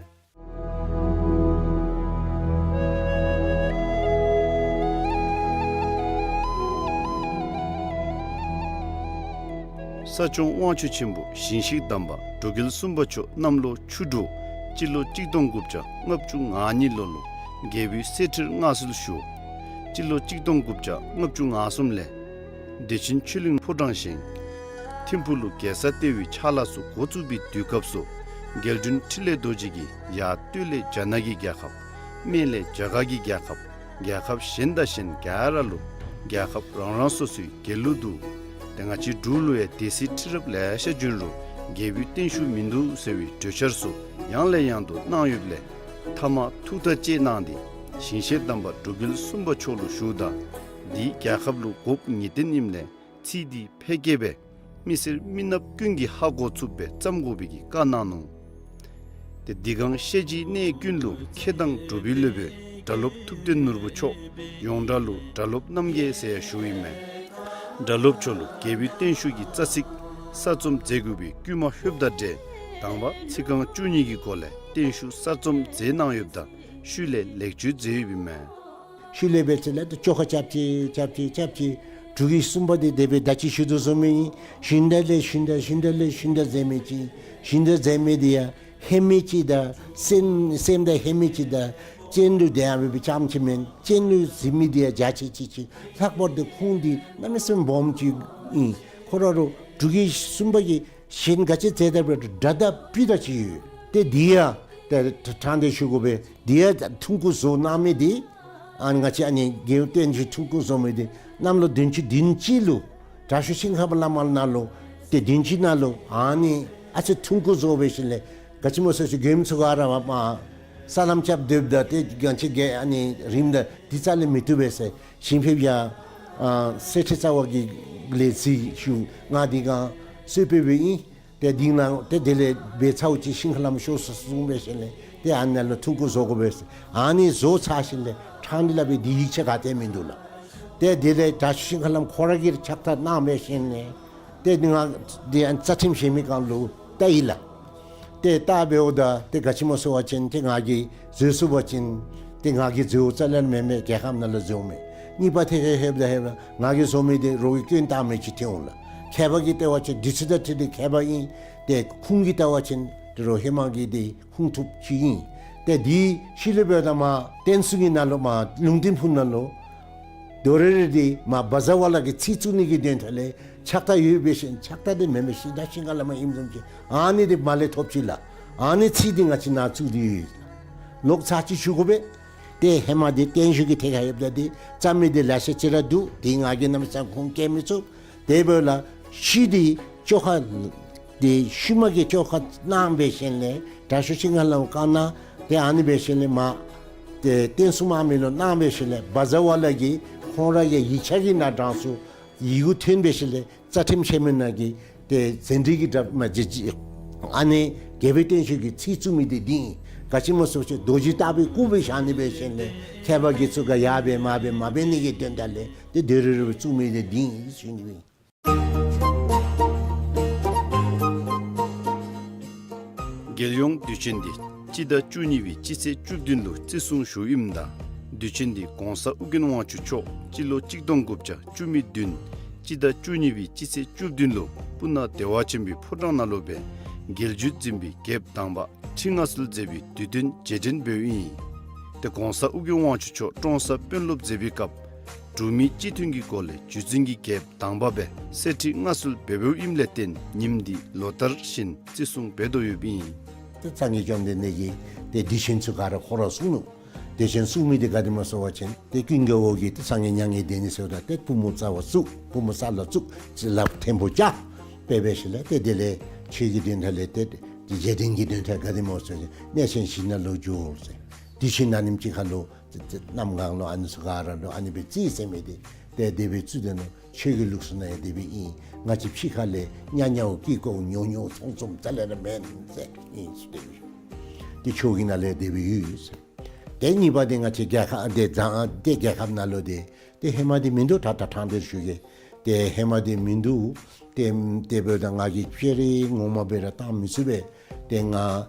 ས་སྐྱོང་དབང་ཕྱུག་ཆེན་པོ་ཞིང་གཤེགས་དམ་པ་འབྲུག་རྒྱལ་གསུམ་པ་མཆོག་གནམ་ལོ་ཆུ་འབྲུག་སྤྱི་ལོ་གཅིག་སྟོང་དགུ་བརྒྱ་ལྔ་བཅུ་ང་གཉིས་ལོ་ལུ་རྒྱལ་པོའི་གསེར་ཁྲིར་མངའ་གསོལ་ཞུ། སྤྱི་ལོ་གཅིག་སྟོང་དགུ་བརྒྱ་ལྔ་བཅུ་ང་གསུམ་ལས་བདེ་ཆེན་ཆོས་གླིང་ཕོ་བྲང་བཞེངས། ཐིམ་ཕུག་ལུ་རྒྱལ་ས་ལྟེ་བའི་ཕྱག་ལཱ་ཚུ་འགོ་བཙུགས་པའི་དུས་སྐབས་སུ་རྒྱལ་བཙུན་འཕྲིན་ལས་རྡོ་རྗེ་གིས་ཡར་སྟོད་ལས་རྒྱ་ནག་གི་རྒྱལ་ཁབ། སྨད་ལས་རྒྱ་གར་གྱི་རྒྱལ་ཁབ། རྒྱལ་ཁབ་གཞན་དང་གཞན་ག་ར་ལུ་རྒྱལ་ཁབ་རང་རང་སོ་སོའི་རྒྱལ་གླུ་འདུག། ཏེ་ང་བཅས་འབྲུག་ལུ་ཡང་སྡེ་སྲིད་ཁྲི་རབས་ལེ་ཤ་བྱོན་རུང་རྒྱལ་པོའི་བརྟན་བཞུགས་མིན་འདུག་ཟེར་བའི་གྲོས་འཆར་ཚུ་ཡང་ལས་ཡང་དུ་གནང་ཡོདཔ་ལས་མཐའ་མ་ཐུགས་ཐག་བཅད་གནང་སྟེ་ཞིང་གཤེགས་དམ་པ་འབྲུག་རྒྱལ་གསུམ་པ་མཆོག་ལུ་ཞུཝ་ད་འདི་རྒྱལ་ཁབ་ལུ་དགོཔ་ངེས་བརྟན་ཨིནམ་ལས་ཚིག་འདི་ཕལ་སྐད་སྦེ་མི་སེར་མི་ནགཔ་ཀུན་གྱིས་ཧ་གོ་ཚུགསཔ་སྦེ་བརྩམ་དགོ་པའི་གི་བཀའ་གནང་ནུག། ཏེ་འདི་གང་ཤེས་བྱའི་གནས་ཀུན་ལུ་མཁས་དང་གྲུབ་པའི་སློབ་དཔོན་སྒྲ་སློབ་ཐུབ་བསྟན་ནོར་བུ་མཆོག། ཡོངས་གྲགས་ལུ་སྒྲ་སློབ་རྣམ་རྒྱལ་ཟེར་ཡང་ཞུཝ་ཨིན་མས། སྒྲ་སློབ་མཆོག་ལུ་རྒྱལ་པོའི་བརྟན་བཞུགས་ཀྱི་རྩ་ཚིག་གསར་རྩོམ་མཛད་དགོ་པའི་བསྐུལ་མ་ལྷོདཔ་དང་འབྲེལ་དང་པ་ཚིག་རྐང་བཅུ་གཉིས་ཀྱི་སྒོ་ལས་བརྟན་བཞུགས་གསར་རྩོམ་མཛད་གནང་ཡོདཔ་ད་ཤུལ་ལས་ལེགས་བཅོས་མཛད་ཡོདཔ་ཨིན་མས། ཤུལ་ལས་འབད་ཚེ་ལས་ཏེ་བཅོ་ཁ་རྐྱབ་ཅི་རྐྱབ་ཅི་རྐྱབ་ཅི། འབྲུག་རྒྱལ་གསུམ་པ་འདི་དེ་སྦེ་ད་ཅི་ཞུ་དོ་བཟུམ་ཨིན། ཞིནམ་ད་ལས་ཞིནམ་ད་ཞིནམ་ད་ལས་ཞིནམ་ད་མཛད་མི་ཅིག། ཞིནམ་ད་མཛད་མི་འདི་ཡང་ཧེ་མའི་ཅིག་དང་སེམས་སེམས་དང་ཧེ་མའི་ཅིག་དང་སྤྱན་ལུ་དེ་ཡང་འབད་བའི་ཙམ་ཅིག་མེན། སྤྱན་ལུ་གཟིགས་མི་འདི་ཡང་རྒྱ་ཆེ་ཅིག་ཅིག། ལྷག་པར་དུ་ཁོང་འདི་གནམ་མེད་ས་མེད་སྦོམ་ཅིག་ཨིན། ཁོ་ར་རུང་འབྲུག་རྒྱལ་གསུམ་པ་གིས་གཞན་ག་ཅི་མཛད་ད་འབད་རུང་སྒྲ་དང་སྤུ་དང་ཅིག་ཡོད། ཏེ་འདི་ཡང་ཏེ་ཕྲང་སྟེ་ཞུ་དགོ་པས། འདི་ཡང་ཐུང་ཀུ་བཟོ་གནང་མི་འདི་ཨ་ནི་ང་བཅས་ཨ་ནི་རྒྱལ་བསྟན་བཅོས་ཐུང་ཀུ་བཟོ་མི་འདི་གནམ་ལོ་བདུན་ཅུ་དོན་གཅིག་ལུ་དྲག་ཤོས་ཤིང་ཧ་པ་བླ་མ་ནང་ལུ་ཏེ་དོན་གཅིག་ནང་ལུ་ཨ་ནི་ཨ་ཙི་ཐུང་ཀུ་བཟོ་འབད་ཞིནམ་ལས་ག་ཅི་སྨོ་ཟེར་ཅི་མགྱོནམ་ཚུ་ག་ར་མ་ས་ལམ་རྐྱབ་སྡོདཔ་ད་ཏེ་གང་ཅི་གི་ཨ་ནི་རིངམ་ད་འདི་རྩ་ལས་མི་བཏུབ་པས་ཟེར། ཞིང་ཕེབས་ཡང་ཨ་གསེར་ཁྲི་རྩ་བ་གི་ལས་རྩིས་ཞུ། ང་འདི་གང་གསོལ་ཕེབས་འབདཝ་ཨིན། ཏེ་འདི་ནང་ཏེ་དེ་ལས་འབད་ཚརཝ་ཅིག་ཤིང་ཧ་ལམ་ཤོར་སོ་གསུངས་འབད་ཞིནམ་ལས་ཏེ་ཨ་ནཱ་ལུ་ཐུང་ཀུ་བཟོ་དགོ་པས་ཟེར། ཨ་ནི་བཟོ་ཚར་ཞིནམ་ལས་ཕྲང་སྟེ་སླབ་པའི་འདི་ཡིག་ཆ་ག་ཏེ་མིན་འདུག་ལགས། ཏེ་དེ་ལས་དྲག་ཤོས་ཤིང་ཧ་ལམ་ཁོ་ར་གིས་ཕྱག་བཏབ་གནང་འབད་ཞིནམ་ལས་ཏེ་འདི་ང་འདི་ཨ་ནི་རྩ་ཁྲིམས་བཞེངས་མི་སྒང་ལུ་བལྟ་ཡི་ལགས། ཏེ་བལྟ་འབདཝ་ད་ཏེ་ག་ཅི་སྨོ་ཟེར་བ་ཅིན་ཏེ་ང་གིས་བཟོ་ཚུགས་པ་ཅིན་ཏེ་ང་གིས་བཟོཝ་རྩ་ལས་མེན་མས། རྒྱལ་ཁབ་ནང་ལུ་བཟོཝ་མས། གཉིས་པ་ཐད་ཁར་ལྷོདཔ་ད་ལྷོདཔ་ད་ང་གིས་བཟོ་མི་འདི་རོགས་ཀྱིས་སྐྱོན་བཏགས་མི་ཅིག་ཐོན་འོང་ལགས། མཁས་པ་གིས་བལྟ་བ་ཅིན་འདི་ཚུ་དང་འཁྲིལ་ཏེ་མཁས་པ་ཨིན། ཏེ་ཁུངས་ཀྱིས་བལྟ་བ་ཅིན་ཏེ་རོགས་ཧེ་མ་གི་འདི་ཁུངས་ཐུབ་ཅིག་ཨིན། ཏེ་འདི་ཤུལ་ལས་འབདཝ་ད་མར་བསྟན་སྲུང་གི་ནང་ལུ་མར་ལུང་བསྟན་ཕུག་ནང་ལུ་དོ་རེ་རེ་འདི་མར་བཛྲ་ཝཱ་ལ་གི་ཚིག་བཙུགས་ནི་གི་དོན་དག་ལས་ཕྱག་རྟགས་ཡོད་འབད་ཞིནམ་ཕྱག་རྟགས་འདི་མེན་མས། ཤིང་རྟ་ཤིང་ཧ་ལམ་ཨིནམ་བཟུམ་ཅིག། ཨ་ནི་འདི་མར་ལས་ཐོབ་ཅི་ལགས། ཨ་ནི་ཚིག་འདི་ང་བཅས་ནཱ་བཙུགས་ཏེ་ཡོད། ལོག་ཚར་ཅིག་ཞུ་དགོ་པས། ཏེ་ཧེ་མ་འདི་བརྟན་བཞུགས་ཀྱི་ཐད་ཁར་ཡོདཔ་ད་འདི་བརྩམ་མི་འདི་ལེ་ཤ་ཅིག་ར་འདུག། འདི་ང་གིས་གནམ་མེད་ས་མེད་ཁུངས་བཀལ་མི་ཚུགས། དེ་འབདཝ་ལས་ཤུལ་འདི་བཅོ་ཁ་འདི་ཤུལ་མ་གི་བཅོ་ཁ་གནང་འབད་ཞིནམ་ལས་དྲག་ཤོས་ཤིང་ཧ་ལམ་བཀའ་གནང་། ཏེ་ཨ་ནི་འབད་ཞིནམ་ལས་མར་ཏེ་བསྟན་སྲུང་དམག་མི་ལུ་གནང་འབད་ཞིནམ་ལས་བཛྲ་ཝཱ་ལ་གིས་ཁོང་ར་གི་ཡིག་ཆ་གི་ནང་དྲངས་སོ། ཡི་གུ་ཐོན་འབད་ཞིནམ་ལས་རྩ་ཁྲིམས་བཞེངས་མི་ནང་གི་ཏེ་ཟན་བྲིས་ཀྱི་འདྲ་མ་བྱེད་ཅིག། ཨ་ནི་རྒྱལ་པོའི་བརྟན་བཞུགས་ཀྱི་ཚིག་བཙུགས་མི་འདི་འདི་ཨིན། ག་ཅི་སྨོ་ཟེར་བ་ཅིན་རྡོ་རྗེ་ལྟ་བུའི་སྐུ་སྦེ་བཞག་ནི་འབད་ཞིནམ་ལས་མཁས་པ་གིས་ཚུ་ག་ཡར་འབད་མར་འབད་མ་འབད་ནི་གི་དོན་དག་ལས་ཏེ་དོ་རེ་རེ་བཙུགས་མི་འདི་འདི་ཨིན་ཞུ་ནི་ཨིན། རྒྱལ་ཡོངས་དུས་ཆེན་འདི་སྤྱི་ཟླ་བཅུ་གཉིས་པའི་སྤྱི་ཚེས་བཅུ་བདུན་ལུ་བརྩི་སྲུང་ཞུཝ་ཨིནམ་ད་དུས་ཆེན་འདི་གོང་ས་ཨོ་རྒྱན་དབང་ཕྱུག་མཆོག་སྤྱི་ལོ་གཅིག་སྟོང་དགུ་བརྒྱ་བཅུ་མེད་བདུན་སྤྱི་ཟླ་བཅུ་གཉིས་པའི་སྤྱི་ཚེས་བཅུ་བདུན་ལུ་སྤུ་ན་བདེ་བ་ཆེན་པོའི་ཕོ་བྲང་ནང་ལུ་སྦེ་རྒྱལ་བརྒྱུད་འཛིན་པའི་རྒྱལཔོ་དང་པ་ཁྲི་མངའ་གསོལ་མཛད་པའི་དུས་སྟོན་རྗེས་དྲན་འབདཝ་ཨིན། ཏེ་གོང་ས་ཨོ་རྒྱན་དབང་ཕྱུག་མཆོག་ཀྲོང་གསར་དཔོན་སློབ་མཛད་པའི་སྐབས་འབྲུག་མི་སྤྱི་མཐུན་གྱི་སྒོ་ལས་བརྒྱུད་འཛིན་གྱི་རྒྱལཔོ་དང་པ་སྦེ་གསེར་ཁྲི་མངའ་གསོལ་འབད་འབདཝ་ཨིནམ་ལས་བརྟེན་ཉིནམ་འདི་ལོ་ལྟར་བཞིན་བརྩི་སྲུང་འབད་དོ་ཡོདཔ་ཨིན། ཏེ་སངས་རྒྱས་བཅོམ་ལྡན་འདས་ཀྱིས་ཏེ་དུས་ཆེན་ཚུ་ག་ར་ཁོ་ར་གསུངས་ནུག། དུས་ཆེན་གསུངས་མི་འདི་ག་དེ་སྨོ་ཟེར་བ་ཅིན་ཏེ་ཀུན་དགའ་བོ་གིས་ཏེ་སངས་རྒྱས་མྱ་ངན་འདས་ནི་ཟེརཝ་ད་ཏེ་པུས་མོ་རྩ་བར་བཙུགས། པུས་མོ་ས་ལུ་བཙུགས། བྱིན་རླབས་ཐིམ་ཕུ་བྱ། དཔེ་འབད་ཞིནམ་ལས་ཏེ་དེ་ལས་ཆོས་ཀྱི་དོན་དག་ལས་ཏེ་རྗེས་དྲན་གྱི་དོན་དག་ག་དེ་སྨོ་ཟེར་བ་ཅིན་གནས་ཆེན་བཞི་ནང་ལུ་འགྱོ་ཟེར། དུས་ཆེན་ནང་ཉིནམ་གཅིག་ཁར་ལུ་ཏེ་ཏེ་གནམ་གང་ལུ་ཨ་ནི་ཚུ་ག་ར་ལུ་ཨ་ནི་སྦེ་རྩིས་ཟེར་མི་འདི་ཏེ་དེ་སྦེ་བརྩི་དོ་ནུག། ཆོས་ཀྱི་ལུགས་སྲོལ་ནང་ཡང་དེ་སྦེ་ཨིན། ང་བཅས་ཕྱི་ཁ་ལས་ཉ་ཉའོ་ཀི་ཀོ་ཉོ་ཉོ་ཚོང་ཚོང་རྩ་ལས་ར་མེན་ཟེར་ཨིན་ཟེར་དེ་སྦེ་ཞུ། ཏེ་ཆོས་ཀྱི་ནང་ལས་དེ་སྦེ་ཡོད་ཟེར། ཏེ་གཉིས་པ་འདི་ང་བཅས་རྒྱལ་ཁབ་འདི་ད་ཏེ་རྒྱལ་ཁབ་ནང་ལུ་འདི་ཏེ་ཧེ་མ་འདི་མིན་འདུག། ད་ད་ཕྲང་སྟེ་ཞུ་གེ། ཏེ་ཧེ་མ་འདི་མིན་འདུག། ཏེ་དེ་འབདཝ་ད་ང་གིས་སྤྱན་རས་ངོ་མ་སྦེ་ར་བཏང་མི་ཚུགས་པས། ཏེ་ང་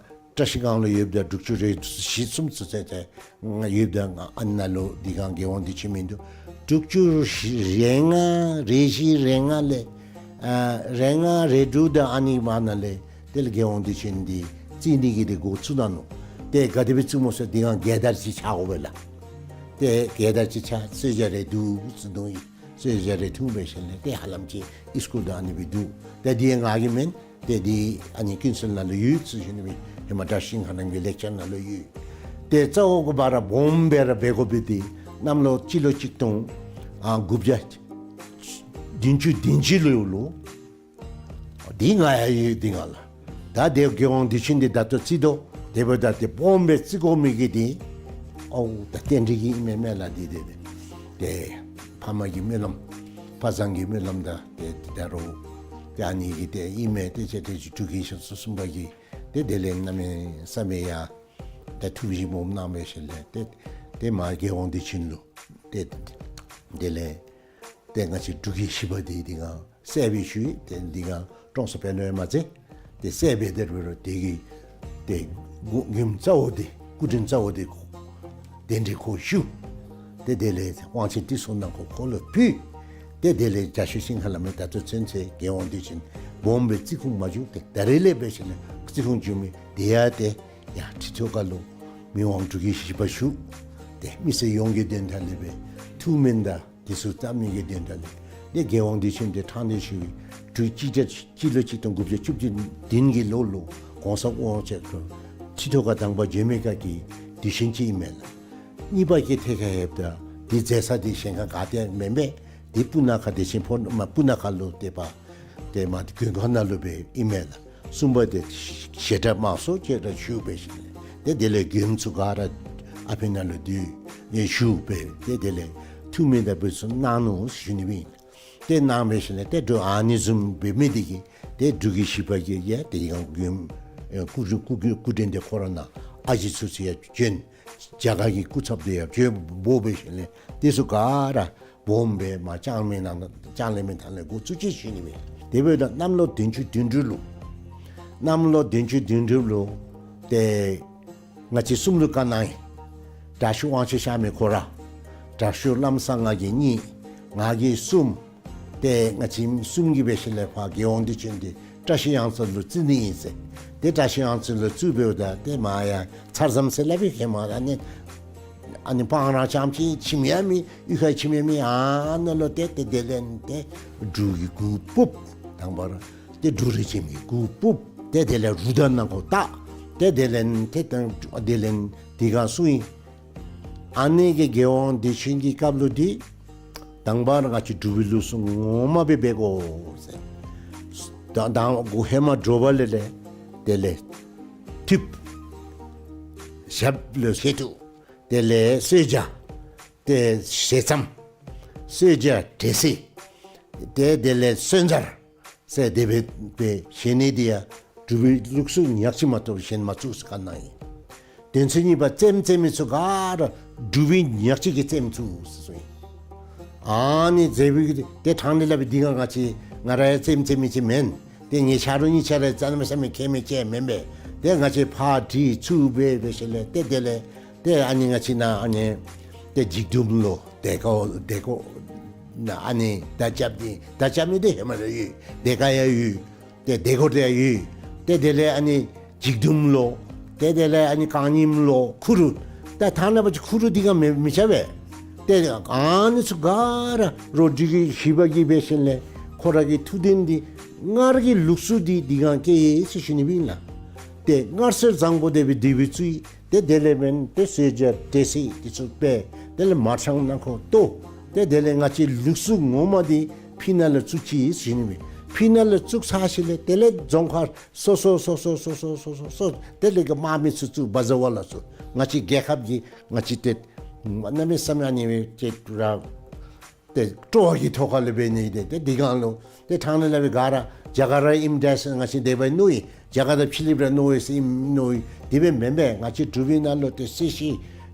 བཀྲ་ཤིས་སྒང་ལུ་ཡོདཔ་ད་དྲུག་ཅུ་རེ་བཞི་གསུམ་ཚུན་ཚོད་ཏེ་ང་ཡོདཔ་ད་ང་ཨ་ནཱ་ལུ་འདི་སྒང་རྒྱལ་དབང་བདེ་ཆེན་མིན་འདུག། དྲུག་ཅུ་རེ་ལྔ་རེ་བཞི་རེ་ལྔ་ལས་ཨ་རེ་ལྔ་རེ་དྲུག་དང་ཨ་ནི་བར་ན་ལས་དེ་ལས་རྒྱལ་དབང་བདེ་ཆེན་འདི་བརྩི་ནི་གི་འདི་འགོ་བཙུགས་ད་ནུག། ཏེ་ག་དེ་སྦེ་བཙུགས་མོ་ཟེར་འདི་སྒང་རྒྱལ་དར་ཅིག་ཆག་དགོ་པས་ལགས། ཏེ་རྒྱལ་དར་ཅིག་ཆག་གསོལ་ཇ་རེ་འདུག་ཟེར་འདུག་ཡི། གསོལ་ཇ་རེ་འཐུང་སྦེ་ཞིནམ་ལས་ཏེ་ཧ་ལམ་ཅིག་ཨིས་ཀུལ་དང་ཨ་ནི་སྦེ་འདུག། ཏེ་འདི་ང་གི་མེན། ཏེ་འདི་ཨ་ནི་ཀུན་གསལ་ནང་ལུ་ཡོད་ཟེར་ཞུ་ནི་སྦེ་ཧེ་མ་བཀྲ་ཤིས་ཤིང་ཁ་རང་གི་ལེགས་སྦྱར་ནང་ལུ་ཡོད། ཏེ་རྩ་བོ་གི་བར་སྦོམ་སྦེ་ར་འབད་དགོ་པའི་འདི་གནམ་ལོ་སྤྱི་ལོ་གཅིག་སྟོང་ཨ་དགུ་བརྒྱ་བདུན་ཅུ་དོན་གཅིག་ལོ་ལུ་འདི་ང་ཡང་ཡོད་འདི་ང་ལགས། ད་དེ་རྒྱལ་དབང་བདེ་ཆེན་འདི་ད་ལྟོ་བརྩི་དོ། དེ་འབདཝ་ད་ཏེ་སྦོམ་སྦེ་བརྩི་དགོ་མི་གི་འདི་ཨོ་ད་རྟེན་འབྲེལ་གྱི་ཨིན་མས་མེན་ལགས། འདི་འདི་འདི་ཏེ་ཕ་མ་གི་སྨོན་ལམ་ཕ་བཟང་གི་སྨོན་ལམ་དང་ཏེ་ད་རུང་ཏེ་ཨ་ནི་གི་ཏེ་ཨིན་མས། ཏེ་ཅིག་ཏེ་ཅིག་འབྲུག་རྒྱལ་ཤོ་སུ་གསུམ་པ་གིས་ཏེ་དེ་ལས་གནམ་མེད་ས་མེད་ཡ་ཏེ་ཐུགས་བཞེད་སྦོམ་གནང་སྦེ་ཞིནམ་ལས་ཏེ་ཏེ་མ་རྒྱལ་དབང་བདེ་ཆེན་ལུ་ཏེ་དེ་ལས་ཏེ་ང་བཅས་འབྲུག་རྒྱལ་བཞི་པ་འདི་འདི་སྒང་གསལ་སྦེ་ཞུ་ཡི། ཏེ་འདི་སྒང་ཀྲོང་གསར་དཔོན་སློབ་ཡང་མ་ཚད་ཏེ་གསལ་སྦེ་དེ་རུ་རུ་དེ་གི་ཏེ་མགུ་མགོུནམ་རྩ་བོ་འདི་སྐུ་དྲིན་རྩ་བོ་འདི་གདན་འདྲེན་ཁོ་ཞུ། ཏེ་དེ་ལས་དབང་ཆེན་ཏི་སེ་ནང་ཁོ་ཁོ་ལུ་ཕུལ། ཏེ་དེ་ལས་རྒྱ་ཤོད་ཤིང་ཁ་ལ་མེ་ད་ལྟོ་ཚུན་ཚོད་རྒྱལ་དབང་བདེ་ཆེན་སྦོམ་སྦེ་བརྩི་ཁུངས་མ་བྱུང་། ཏེ་ད་རེས་ལས་འབད་ཞིནམ་ལས་བརྩི་ཁུངས་བྱུང་མི་དེ་ཡང་ཏེ་ཡ་ཁྲི་ཐོག་ཁ་ལུ་མི་དབང་འབྲུག་རྒྱལ་བཞི་པ་བཞུགས། ཏེ་མི་སེར་ཡོངས་ཀྱི་དོན་དག་ལས་སྦེ་ཐུགས་སྨོན་དང་དེ་ཚུ་བཏབ་ནི་གི་དོན་དག་ལས་ཏེ་རྒྱལ་དབང་བདེ་ཆེན་འདི་ཕྲང་སྟེ་ཞུ་བའི་འབྲུག་སྤྱི་ལོ་གཅིག་སྟོང་དགུ་བརྒྱ་བཅུ་བདུན་གྱི་ལོ་ལུ་གོང་ས་དབང་ཆེན་ཁོ་ཁྲི་ཐོག་ཁར་དང་པ་བྱོན་མི་ཁ་གི་དུས་ཆེན་ཅིག་ཨིན་མས་ལགས། གཉིས་པ་གི་ཐད་ཁར་ལྷོདཔ་ད་འདི་མཛད་ས་འདི་གཞན་ཁར་ག་ཏེ་མེན་པས། འདི་སྤུ་ན་ཁ་བདེ་ཆེན་ཕོ་མ་སྤུ་ན་ཁ་ལུ་ཏེ་པ་ཏེ་མ་མགོན་ཁང་ནང་ལུ་སྦེ་ཨིན་མས་ལགས། གསུམ་པ་འདི་བཤད་གྲྭ་དམངས་སྲོལ་བཅས་ར་ཞུ་སྦེ་ཞིནམ་ལས་ཏེ་དེ་ལས་མགྱོནམ་ཚུ་ག་ར་ཨ་ཕི་ནང་ལུ་འདི་ཡང་ཞུ་སྦེ་ཏེ་དེ་ལས་ཐུགས་སྨོན་དང་འབུལ་ཚུ་གནང་ནུག་ཞུ་ནི་སྦེ་ཨིན། ཏེ་གནང་སྦེ་ཞིནམ་ལས་ཏེ་འབྲུག་ཨ་ནི་བཟུམ་འབད་མི་འདི་གིས་ཏེ་འབྲུག་རྒྱལ་བཞི་པ་གིས་ཡང་ཏེ་ཡང་མགྱོནམ་ཨེ་སྐུ་སྐུ་སྐུ་སྐུ་དྲིན་འདི་ཁོ་ར་ནང་ཨ་ཞེ་ཚུ་ཚུ་ཡང་བྱོན། རྒྱ་གར་གྱི་སྐུ་ཚབ་འདི་ཡང་བྱོན་འབོ་སྦེ་ཞིནམ་ལས་དེ་ཚུ་ག་ར་སྦོམ་སྦེ་མ་ལྕང་གླིང་ནང་ལྕང་གླིང་མི་ཐང་ལས་འགོ་བཙུགས་ཅི་ཞུ་ནི་སྦེ། དེ་འབདཝ་ད་གནམ་ལོ་བདུན་ཅུ་དོན་དྲུག་ལུ་གནམ་ལོ་བདུན་ཅུ་དོན་དྲུག་ལུ་ཏེ་ང་བཅས་གསུམ་ལུ་བཀའ་གནང་ཡི། དྲག་ཤོས་དབང་ཕྱུག་གཤགས་མི་ཁོ་ར། དྲག་ཤོས་ལམ་བཟང་ང་གིས་གཉིས། ང་གིས་གསུམ། ཏེ་ང་བཅས་གསུམ་གྱིས་འབད་ཞིནམ་ལས་ཕར་རྒྱལ་དབང་བདེ་ཆེན་འདི་བཀྲ་ཤིས་གཡང་རྩེ་ལུ་བརྩི་ནི་ཨིན་ཟེར། ཏེ་བཀྲ་ཤིས་གཡང་རྩེ་ལུ་བཙུགས་འབདཝ་ད་ཏེ་མ་ཡང་ཚར་ཙམ་ཟེར་སླབ་ཨིན། ཧེ་མ་ཨ་ནི་ཨ་ནི་སྤང་རང་རྐྱངམ་ཅིག་ཁྱིམ་ཡང་མེད། གཡུས་ཁར་ཁྱིམ་ཡང་མེད། ཨ་ནཱ་ལུ་ཏེ་ཏེ་དེ་ལས་ཏེ་འབྲུག་གི་གུར་ཕུབ། དང་པ་ར་ཏེ་འབྲུག་རིགས་ཅན་གྱི་གུར་ཕུབ། ཏེ་དེ་ལས་རུ་དར་ནང་ཁོ་བཏགས། ཏེ་དེ་ལས་ཏེ་དང་དེ་ལས་དེ་སྒང་སོང་ཡི། ཨ་ནི་གི་རྒྱལ་དབང་བདེ་ཆེན་གྱི་སྐབས་ལུ་འདི་དང་པ་ར་ང་བཅས་འབྲུག་པའི་ལུགས་སྲོལ་ངོ་མ་སྦེ་འབད་དགོ་ཟེར། ད་དང་འགོ་ཧེ་མ་དྲོ་པ་ལས་ལས་དེ་ལས་ཐུབ། ཞབས་ལུ་བཞེས་ཐུབ། དེ་ལས་གསོལ་ཇ། ཏེ་ཞལ་ཙམ། གསོལ་ཇ་འབྲས་སིལ། ཏེ་དེ་ལས་སོན་ཛར་ཟེར་དེ་སྦེ་སྦེ་བཞེས་ནི་འདི་ཡང་འབྲུག་པའི་ལུགས་སྲོལ་ཉག་གཅིག་མ་གཏོགས་གཞན་མ་བཙུགས་ཟེར་བཀའ་གནང་ཡི། དེ་ཚུ་གཉིས་པ་རྩེདམོ་རྩེ་མི་ཚུ་ག་ར་འབྲུག་པའི་ཉག་གཅིག་གིས་རྩེདམོ་བཙུགས་ཟེར་གསུངས་ཡི། ཨ་ནི་རྩེདམོ་གི་ཏེ་ཕྲང་སྟེ་སླབ་པའི་འདི་སྒང་ང་བཅས་ང་ར་ཡང་རྩེདམོ་རྩེ་མི་ཅིག་མེན། ཏེ་ངེའི་ཆ་རོགས་གཉིས་ཆ་ར་རྩེདམོ་རྩེ་མི་མཁས་མི་ཅིག་མེན་པས། ཏེ་ང་བཅས་ཕར་དྲི་ཚུར་འབད་འབད་ཞིནམ་ལས་ཏེ་དེ་ལས་ཏེ་ཨ་ནི་ང་བཅས་ནཱ་ཨ་ནི་ཏེ་འཇིགས་དུམ་ལོ་དེ་ཀོ་དེ་ཀོ་ནཱ་ཨ་ནི་མདའ་རྐྱབ་ནི་མདའ་རྐྱབ་ནི་འདི་ཧེ་མ་ར་ཡོད། དེ་ཀ་ཡང་ཡོད། ཏེ་དེ་ཀོ་དེ་ཡང་ཡོད། ཏེ་དེ་ལས་ཨ་ནི་འཇིགས་དུམ་ལོ། ཏེ་དེ་ལས་ཨ་ནི་རྐང་རྙིངམ་ལོ། ཁུ་རུ། ད་ཐ་ན་པ་ཅིག་ཁུ་རུ་འདི་སྒང་མི་མི་ཆགས་པས། ཏེ་ཨ་ནི་ཚུ་ག་ར་རོ་འབྲུག་རྒྱལ་བཞི་པ་གིས་འབད་ཞིནམ་ལས་ཁོ་ར་གི་ཐུགས་དོན་འདི་སྔར་གྱི་ལུགས་སྲོལ་འདི་འདི་སྒང་བསྐྱལ་ཡི་ཟེར་ཞུ་ནི་སྦེ་ཨིན་ལགས། ཏེ་སྔར་སྲོལ་བཟང་པོ་དེ་སྦེ་དེ་སྦེ་བཙུགས་ཡི། ཏེ་དེ་ལས་མེན་ཏེ་གསོལ་ཇ་འབྲས་སིལ་འདི་ཚུ་སྦེ་དེ་ལས་མར་ཆང་ནང་ཁོ་གཏོར། ཏེ་དེ་ལས་ང་བཅས་ལུགས་སྲོལ་ངོ་མ་འདི་ཕི་ནང་ལུ་བཙུགས་ཅི་ཟེར་ཞུ་ནི་སྦེ། ཕི་ནང་ལུ་བཙུགས་ཚར་ཞིནམ་ལས་དེ་ལས་རྫོང་ཁག་སོ་སོ་སོ་སོ་དེ་ལས་གི་དམག་མི་ཚུ་ཚུ་བ་ཛ་བ་ལ་ཚུ་ང་བཅས་རྒྱལ་ཁབ་ཀྱི་ང་བཅས་ཏེ་གནམ་མེད་ས་མེད་ཨ་ནི་སྦེ་ཏེ་ར་ཏེ་སྤྲོ་བ་གི་ཐོག་ཁ་ལས་འབད་ནི་ཏེ་ཏེ་འདི་སྒང་ལུ་ཏེ་ཕྲང་སྟེ་སླབ་པའི་ག་ར་རྒྱ་གར་ར་ཨིནམ་འདྲས་ང་བཅས་དེ་སྦེ་མནོ་ཡི། རྒྱ་གར་དང་ཕྱི་གླིངཔ་ར་མནོ་ཡི་ཟེར་མནོ་ཡི། དེ་སྦེ་མེན་པས། ང་བཅས་འབྲུག་པའི་ནང་ལུ་ཏེ་གསོལ་ཇ་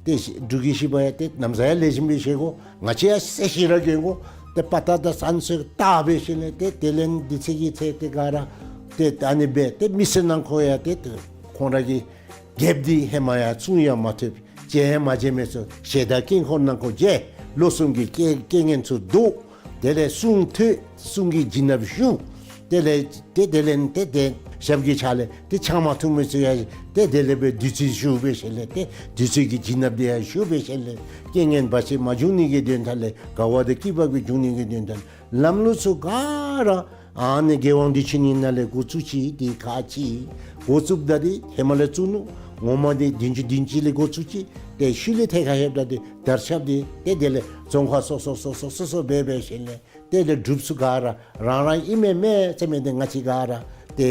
ཏེ་འབྲུག་རྒྱལ་བཞི་པ་ཡང་ཏེ་ན་བཟའ་ཡང་ལེགས་ཤོམ་སྦེ་བཞེས་དགོ། ང་བཅས་ཡང་གསོལ་ཇ་ར་གྱོན་དགོ། ཏེ་དཔའ་རྟགས་དང་ཟན་ཚུ་བཏགས་འབད་ཞིནམ་ལས་ཏེ་དེ་ལས་དེ་ཚེ་གི་ཚེ་དེ་ག་ར་ཏེ་ཨ་ནི་སྦེ་ཏེ་མི་སེར་ནང་འཁོད་ཡང་ཏེ་ཁོང་ར་གི་རྒྱལཔོ་འདི་ཧེ་མ་ཡང་བཙུགས་ཡང་མ་ཐུབ། མཇལ་ཡང་མ་མཇལ་མི་ཚུ་ཞལ་དང་དཀྱིལ་འཁོར་ནང་འཁོད་མཇལ། ལོ་གསུམ་གྱི་རྐྱེན་རྐྱེན་ངན་ཚུ་བཟློག། དེ་ལས་གསུང་ཐོས། གསུང་གི་བྱིན་རླབས་ཞུགས། དེ་ལས་ཏེ་དེ་ལས་ཏེ་ཏེ་ཞབས་ཀྱི་ཕྱག་ལས་ཏེ་ཕྱག་མ་ཐུབ་མི་ཚུ་ཡང་ཏེ་དེ་ལས་སྦེ་བདུད་རྩི་ཞུགས་འབད་ཞིནམ་ལས་ཏེ་བདུད་རྩི་གི་བྱིན་རླབས་དེ་ཡང་ཞུགས་འབད་ཞིནམ་ལས་རྐྱེན་ངན་བར་ཆད་མ་འབྱུང་ནི་གི་དོན་དག་ལས་དགའ་བ་དང་སྐྱིད་པ་གི་འབྱུང་ནི་གི་དོན་དག་ལམ་ལུགས་ཚུ་ག་ར་ཨ་ནི་རྒྱལ་དབང་བདེ་ཆེན་ནི་ནང་ལས་འགོ་བཙུགས་ཅི། དེ་ཁག་ཅིག་འགོ་བཙུགསཔ་ད་དེ་ཧེ་མ་ལས་བཙུགས་ནུག། ངོ་མ་དེ་བདུན་ཅུ་བདུན་ཅུ་ལས་འགོ་བཙུགས་ཅི། ཏེ་ཤུལ་ལས་ཐད་ཁར་ལྷོདཔ་ད་དེ་དར་ཁྱབ་སྟེ་ཏེ་དེ་ལས་རྫོང་ཁག་སོ་སོ་སོ་སོ་སོ་སོ་འབད་འབད་ཞིནམ་ལས་ཏེ་དེ་སྒྲུབ་ཚུགས་ག་ར་རང་རང་ཨིན་མས་མས་ཟེར་མི་དེ་ང་བཅས་ག་ར་ཏེ་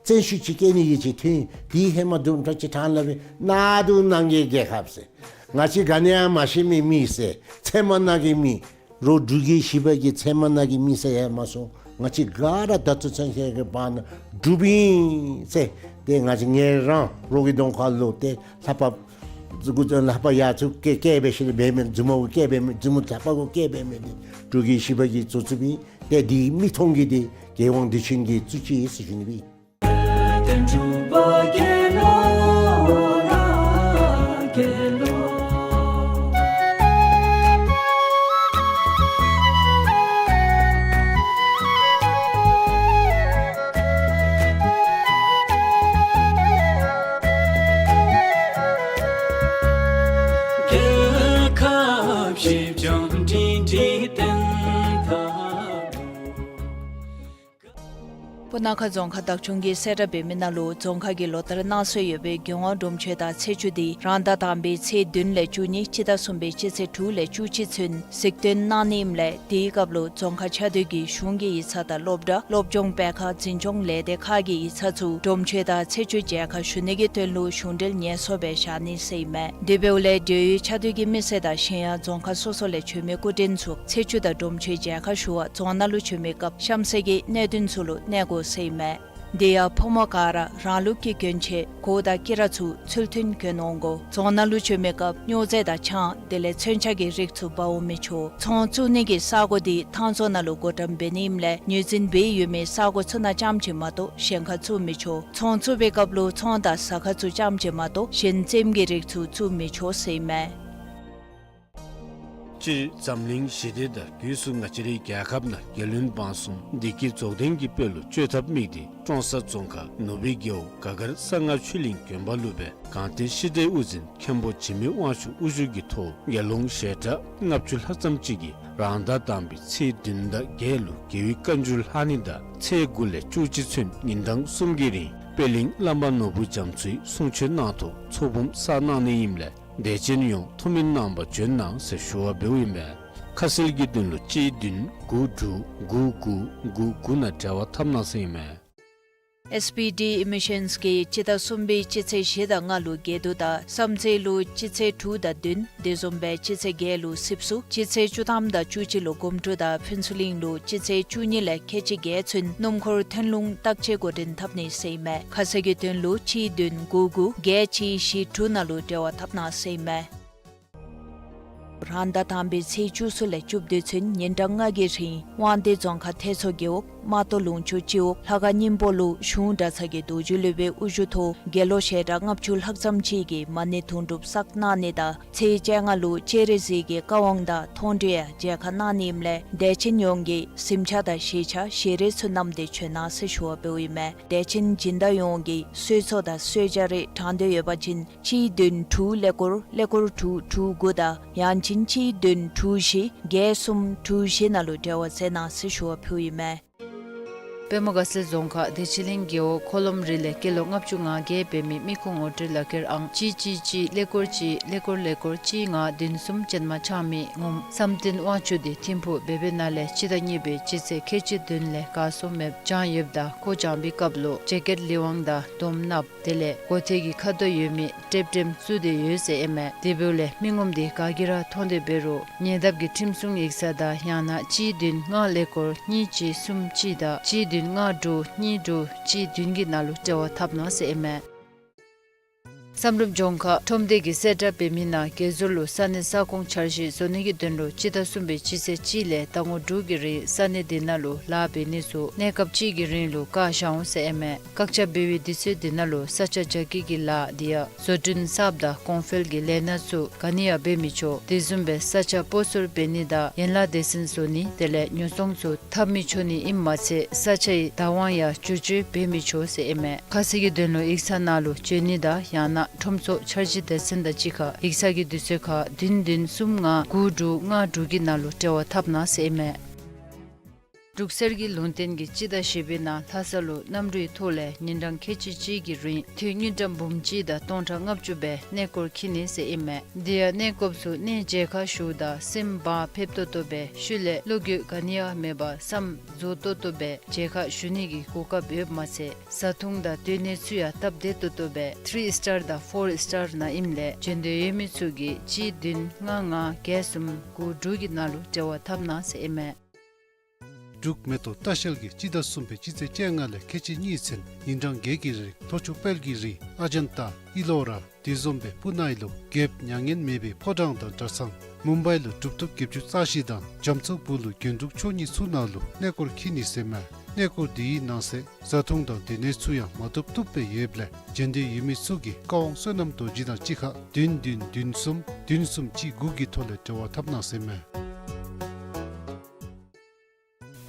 བཙན་ཤུགས་ཅིག་བསྐྱེད་ནི་གི་ཅིག་ཐོན། དེ་ཧེ་མ་དུམ་གྲ་ཅིག་ཐང་ལ་སྦེ་གནག་དུང་ནང་གི་རྒྱལ་ཁབ་ཟེར། ང་བཅས་ག་ནི་ཡང་མ་ཤེས་མི་མི་ཟེར། ཚལ་མ་ནང་གི་མི། རོགས་འབྲུག་གི་ཞི་བ་གི་ཚལ་མ་ནང་གི་མི་ཟེར་ཡང་མ་སོང་། ང་བཅས་ག་ར་ད་ལྟོ་ཚུན་ཚོད་ཀྱི་བར་ན་འབྲུགཔ་ཨིན་ཟེར། ཏེ་ང་བཅས་ངེ་རང་རོགས་ཀྱི་གདོང་ཁ་ལུ་ཏེ་ལྷ་པ་ལྷ་པ་ཡ་ཚུ་བཀལ་བཀལ་འབད་ཞིནམ་ལས་འབད་མི་མཛུབ་མོ་བཀལ་འབད་མི་མཛུབ་མོ་ལྷ་པ་གུ་བཀལ་འབད་མི་དེ་འབྲུག་གི་ཞི་བ་གིས་བཙུགས་བཙུགསཔ་ཨིན། ཏེ་དེ་མིག་མཐོང་གི་དེ་རྒྱལ་དབང་བདེ་ཆེན་གྱིས་བཙུགས་ཅི་ཟེར་ཞུ་ནི་ཨིན། སྤུ་ན་ཁ་རྫོང་ཁག་བདག་སྐྱོང་གིས་གསལ་བསྒྲགས་འབད་མི་ནང་ལུ་རྫོང་ཁག་གི་ལོ་ལྟར་གནང་སྲོལ་ཡོད་པའི་རྒྱལ་དབང་སྒྲུབ་མཆོད་དང་ཚེས་བཅུ་དེ་རང་ཟླ་དང་པའི་ཚེས་བདུན་ལས་བཅུ་གཉིས་སྤྱི་ཟླ་གསུམ་པའི་སྤྱི་ཚེས་དྲུག་ལས་བཅུ་གཅིག་ཚུན་གཟིགས་སྟོན་གནང་ནི་ཨིནམ་ལས་དེའི་སྐབས་ལུ་རྫོང་ཁག་ཆ་སྡོད་ཀྱི་གཞུང་གི་ཡིག་ཚང་དང་སློབ་གྲྭ་སློབ་སྦྱོང་སྤེལ་ཁང་འཛིན་སྐྱོང་ལས་སྡེ་ཁག་གི་ཡིག་ཚང་ཚུ་སྒྲུབ་མཆོད་དང་ཚེས་བཅུ་མཇལ་ཁ་ཞུ་ནི་གི་དོན་ལུ་གཞུང་འབྲེལ་ཉེས་གསོག་སྦེ་བཞག་ནི་ཟེར་ཨིན་མས། དེ་འབདཝ་ལས་འབྲེལ་ཡོད་ཆ་སྡོད་ཀྱི་མི་སེར་དང་གཞན་ཡང་རྫོང་ཁག་སོ་སོ་ལས་བྱོན་མི་སྐུ་མགྲོན་ཚུ་ཚེས་བཅུ་དང་སྒྲུབ་མཆོད་མཇལ་ཁ་ཞུ་བར་རྫོང་ནང་ལུ་བྱོན་མི་སྐབས་གཤམ་གསལ་གྱི་གནད་དོན་ཚུ་ལུ་གནས་དགོ་ཟེར་ཨིན་མས། དེ་ཡང་ཕོ་མོ་ག་ར་རང་ལུགས་ཀྱི་གྱོན་ཆས་གོ་དང་དཀྱི་ར་ཚུ་ཚུལ་མཐུན་གྱོན་འོང་དགོ། རྫོང་ནང་ལུ་བྱོན་མི་སྐབས་སྨྱོ་རྫས་དང་ཆང་དེ་ལས་མཚོན་ཆ་གི་རིགས་ཚུ་འབག་འོང་མི་ཆོག། ཚོང་བཙུགས་ནི་གི་ས་གོ་དེ་ཐང་རྫོང་ནང་ལུ་བགོ་བཀྲམ་འབད་ནི་ཨིནམ་ལས་ངོས་འཛིན་འབད་ཡོད་མི་ས་གོ་ཚུ་ནང་རྐྱངམ་ཅིག་མ་གཏོགས་གཞན་ཁར་བཙུགས་མི་ཆོག། ཚོང་བཙུགས་པའི་སྐབས་ལུ་ཚོང་དང་ཟ་ཁང་ཚུ་རྐྱངམ་ཅིག་མ་གཏོགས་གཞན་རྩེདམོ་གི་རིགས་ཚུ་བཙུགས་མི་ཆོག་ཟེར་ཨིན་མས། སྤྱིར་འཛམ་གླིང་ཞི་བདེ་དང་སྒོས་སུ་ང་བཅས་རའི་རྒྱལ་ཁབ་ནང་རྒྱལ་བློན་འབངས་གསུམ་བདེ་སྐྱིད་རྫོགས་ལྡན་གྱི་དཔལ་ལུ་སྤྱོད་ཐབས་དམིགས་ཏེ་ཀྲོང་གསར་རྫོང་ཁག་ནུབ་སྦིས་རྒེད་འོག་ག་གར་གསང་སྔགས་ཆོས་གླིང་དགོན་པ་ལུ་སྦེ་གངས་ཏི་ཤི་དྲའི་དབུ་འཛིན་མཁན་པོ་འཇིགས་མེད་དབང་ཕྱུག་དབུ་བཞུགས་ཀྱི་ཐོག་དགེ་སློང་ཞལ་གྲངས་ལྔ་བཅུ་ལྷག་ཙམ་ཅིག་གིས་རང་ཟླ་དང་པའི་ཚེས་བདུན་དང་བརྒྱད་ལུ་རྒྱལ་བའི་བཀའ་འགྱུར་ལྷག་ནི་དང་ཚེས་དགུ་ལས་བཅུ་གཅིག་ཚུན་ཉིན་གྲངས་གསུམ་གྱི་རིང་པད་གླིང་བླ་མ་ནོར་བུ་རྒྱ་མཚོའི་གསུང་ཆོས་གནང་ཐོག་ཚོགས་འབུམ་བསགས་གནང་ནི་ཨིནམ་ལས་དད་ཅན་ཡོངས་ཐུགས་སྨོན་གནང་བར་བྱོན་གནང་ཟེར་ཞུ་བ་འབདཝ་ཨིན་པས། ཁ་གསལ་གྱི་དོན་ལུ་གཅིག་བདུན་དགུ་དྲུག་དགུ་དགུ་དགུ་དགུ་ནང་འབྲེལ་བ་འཐབ་གནང་ཟེར་ཨིན་མས། ཨེསི་བི་ཌི་ཨེ་མི་ཤཱནསི་གིས་སྤྱི་ཟླ་གསུམ་པའི་སྤྱི་ཚེས་བཞི་དང་ལྔ་ལུ་དགེ་འདུན་དང་བསམ་རྩེ་ལུ་སྤྱི་ཚེས་དྲུག་དང་བདུན། དེ་བཟུམ་སྦེ་སྤྱི་ཚེས་བརྒྱད་ལུ་སིབ་སུ། སྤྱི་ཚེས་བཅུ་ཐམ་དང་བཅུ་གཅིག་ལུ་སྒོམ་གྲུ་དང་ཕུན་ཚོགས་གླིང་ལུ་སྤྱི་ཚེས་བཅུ་གཉིས་ལས་ཁལ་གཅིག་བརྒྱད་ཚུན་སྣུམ་འཁོར་ཐོན་ལུང་བརྟག་དཔྱད་འགོ་འདྲེན་འཐབ་ནི་ཟེར་ཨིན་མས། ཁ་གསལ་གྱི་དོན་ལུ་གཅིག་བདུན་དགུ་དགུ་བརྒྱད་གཅིག་བཞི་དྲུག་ནང་ལུ་འབྲེལ་བ་འཐབ་གནང་ཟེར་ཨིན་མས། རང་ཟླ་དང་པའི་ཚེས་བཅུ་གསུམ་ལས་བཅུ་བདུན་ཚུན་ཉིན་གྲངས་ལྔ་གི་རིང་དབང་འདུས་རྫོང་ཁག་ཐེད་མཚོ་རྒེད་འོག་རྨ་ཏོ་ལུང་ཕྱོགས་སྤྱི་འོག་ལྷ་ཁང་སྙིང་པོ་ལུ་གཞུང་གྲྭ་ཚང་གི་རྡོ་རྗེ་སློབ་དཔོན་དབུ་བཞུགས་ཐོག་དགེ་སློང་ཞལ་གྲངས་ལྔ་བཅུ་ལྷག་ཙམ་ཅིག་གིས་མ་ཎི་དུང་སྒྲུབ་བསགས་གནང་ནི་དང་ཚེས་བཅོ་ལྔ་ལུ་སྤྱན་རས་གཟིགས་ཀྱི་བཀའ་དབང་དང་མཐོང་གྲོལ་ཡང་མཇལ་ཁ་གནང་ནི་ཨིནམ་ལས་དད་ཅན་ཡོངས་ཀྱིས་གཟིམ་ཆས་དང་ཞལ་ཆས་ཞལ་རས་ཚུ་བསྣམས་ཏེ་བྱོན་གནང་ཟེར་ཞུ་བ་འབདཝ་ཨིན་མས། དད་ཅན་སྦྱིན་བདག་ཡོངས་ཀྱིས་གསོལ་ཚོགས་དང་གསོལ་ཇ་རེ་དྲང་འདོད་ཡོད་པ་ཅིན་གཅིག་བདུན་དྲུག་ཀླད་ཀོར་ཀླད་ཀོར་དྲུག་དྲུག་དགུ་དང་ཡང་ཅིན་གཅིག་བདུན་དྲུག་བཞི་བརྒྱད་གསུམ་དྲུག་བཞི་ནང་ལུ་འབྲེལ་བ་མཛད་གནང་ཟེར་ཞུ་བ་ཕུལཝ་ཨིན་མས། པདྨ་དགའ་ཚལ་རྫོང་ཁག་བདེ་ཆེན་གླིང་རྒེད་འོག་འཁོར་ལོམ་རི་ལས་སྐྱེས་ལོ་ལྔ་བཅུ་ང་བརྒྱད་འབད་མི་མི་ཁུངས་ངོ་སྤྲོད་ལག་ཁྱེར་ཨང་གཅིག་གཅིག་གཅིག་ཀླད་ཀོར་གཅིག་ཀླད་ཀོར་ཀླད་ཀོར་གཅིག་ལྔ་བདུན་གསུམ་ཅན་མ་ཆགས་མི་ངོམ་བསམ་གཏན་དབང་ཕྱུག་དེ་ཐིམ་ཕུག་བེ་བེ་ན་ལས་སྤྱི་ཟླ་གཉིས་པའི་སྤྱི་ཚེས་ཁལ་གཅིག་བདུན་ལས་གར་སོང་མེདཔ་བྱང་ཡོདཔ་ད་ཁོ་བྱང་པའི་སྐབས་ལུ་ཇེ་ཀེཊ་ལི་ཝང་དང་དོམ་ནགཔོ་དེ་ལས་མགོ་ཐད་ཀྱི་ཁ་དོག་ཡོད་མི་ཀྲེབ་ཀྲེམ་བཙུགས་ཏེ་ཡོད་ཟེར་ཨིན་མས། དེ་འབདཝ་ལས་མི་ངོམ་དེ་ག་གིས་ར་མཐོང་སྟེ་འབད་རུང་ཉེ་འདབས་ཀྱི་ཁྲིམས་སྲུང་ཡིག་ཚང་དང་ཡང་ན་གཅིག་བདུན་ལྔ་ཀླད་ཀོར་གཉིས་གཅིག་གསུམ་གཅིག་དང་གཅིག་བདུན་ལྔ་དྲུག་གཉིས་དྲུག་གཅིག་བདུན་གྱི་ནང་ལུ་འབྲེལ་བ་འཐབ་གནང་ཟེར་ཨིན་མས། བསམ་གྲུབ་ལྗོངས་མཁར་ཁྲོམ་སྡེ་གིས་གསལ་བསྒྲགས་འབད་མི་ནང་བརྒལ་ཟུར་ལུ་ས་གནས་ས་ཁོངས་འཆར་གཞི་བཟོ་ནི་གི་དོན་ལུ་སྤྱི་ཟླ་གསུམ་པའི་སྤྱི་ཚེས་གཅིག་ལས་ཟླ་ངོ་དྲུག་གི་རིང་ས་གནས་དེ་ནང་ལུ་ལཱ་འབད་ནི་ཚུ་གནས་སྐབས་གཅིག་གི་རིང་ལུ་བཀག་བཞག་འོང་ཟེར་ཨིན་མས། བཀག་ཆ་འབད་བའི་དུས་ཚོད་དེ་ནང་ལུ་ས་ཆ་རྒྱ་སྐྱེད་ཀྱི་ལཱ་དེ་ཡང་བཟོ་སྐྲུན་གསརཔ་དང་གོང་འཕེལ་གྱི་ལས་སྣ་ཚུ་ག་ནི་ཡང་འབད་མི་ཆོག། དེ་བཟུམ་སྦེ་ས་ཆ་སྤོ་སོར་འབད་ནི་དང་ཡན་ལག་སྡེ་ཚན་བཟོ་ནི་དེ་ལས་ཉོ་ཚོང་ཚུ་འཐབ་མི་ཆོག་ནི་ཨིནམ་མ་ཚད་ས་ཆའི་བདག་དབང་ཡང་བསྒྱུར་བཅོས་འབད་མི་ཆོག་ཟེར་ཨིན་མས། ཁ་གསལ་གྱི་དོན་ལུ་ཡིག་ཚང་ནང་ལུ་བྱོན་ནི་དང་ཡང་ན་ཁྲོམ་ཚོགས་འཆར་གཞི་སྡེ་ཚན་དང་གཅིག་ཁར་ཡིག་ཚང་གི་དུས་ཚོད་ཁར་བདུན་བདུན་གསུམ་ལྔ་དགུ་དྲུག་ལྔ་དྲུག་གི་ནང་ལུ་འབྲེལ་བ་འཐབ་གནང་ཟེར་ཨིན་མས། འབྲུག་གསེར་གྱི་ལུང་བསྟན་གྱིས་སྤྱི་ཟླ་བཞི་པའི་ནང་ལྷ་ས་ལུ་གནམ་གྲུའི་ཐོག་ལས་ཉིན་གྲངས་ཁལ་གཅིག་གཅིག་གི་རིང་དུས་དངུལ་ཀྲམ་འབུམ་གཅིག་དང་སྟོང་ཕྲག་ལྔ་བཅུ་སྦེ་གནས་སྐོར་འཁྱིད་ནི་ཟེར་ཨིན་མས། དེ་ཡང་གནས་སྐབས་སུ་གནས་མཇལ་ཁ་ཞུཝ་ད་སེམས་བག་ཕེབས་ཏོག་ཏོ་སྦེ་ཤུལ་ལས་བློ་འགྱོད་ག་ནི་ཡང་མེད་པར་བསམ་རྫོགས་ཏོག་ཏོ་སྦེ་མཇལ་ཁ་ཞུ་ནི་གི་གོ་སྐབས་ཡོདཔ་མ་ཚད་བཟའ་འཐུང་དང་སྡོད་གནས་ཚུ་ཡང་སྟབས་བདེ་ཏོག་ཏོ་སྦེ་ཐི་རི་སི་ཊར་དང་ཕོར་སི་ཊར་ནང་ཨིནམ་ལས་བྱོན་འདོད་ཡོད་མི་ཚུ་གིས་གཅིག་བདུན་ལྔ་ལྔ་བརྒྱད་གསུམ་དགུ་དྲུག་གི་ནང་ལུ་འབྲེལ་བ་འཐབ་གནང་ཟེར་ཨིན་མས། འབྲུག་མེ་ཏོག་ལྟ་བཤལ་གྱིས་སྤྱི་ཟླ་གསུམ་པའི་སྤྱི་ཚེས་བཅོ་ལྔ་ལས་ཁལ་གཅིག་གཉིས་ཚུན་ཉིན་གྲངས་བརྒྱད་ཀྱི་རིང་ལྷོ་ཕྱོགས་དཔལ་གྱི་རི་ཨ་ཇན་ཏ་ཨི་ལོ་ར་དེ་བཟུམ་སྦེ་སྤུ་ན་ཨི་ལོ་རྒྱལཔོ་མྱ་ངན་མེད་པའི་ཕོ་བྲང་དང་གྲྭ་ཚང་མུམ་བའི་ལུ་གྲུབ་ཐོབ་བརྒྱད་ཅུ་རྩ་བཞི་དང་རྒྱ་མཚོ་སྦུག་ལུ་རྒྱན་དྲུག་མཆོག་གཉིས་ཚུ་ནང་ལུ་གནས་སྐོར་འཁྱིད་ནི་ཟེར་མས། གནས་སྐོར་དེའི་ནང་གསེས་བཟའ་འཐུང་དང་སྡོད་གནས་ཚུ་ཡང་མ་ཐོབ་བཏུབ་སྦེ་ཡོདཔ་ལས་བྱོན་འདོད་ཡོད་མི་ཚུ་གིས་བཀའ་དབང་བསོད་ནམས་རྡོ་རྗེ་དང་གཅིག་ཁར་བདུན་བདུན་བདུན་གསུམ་བདུན་གསུམ་གཅིག་དགུ་གི་ཐོག་ལས་འབྲེལ་བ་འཐབ་གནང་ཟེར་མས།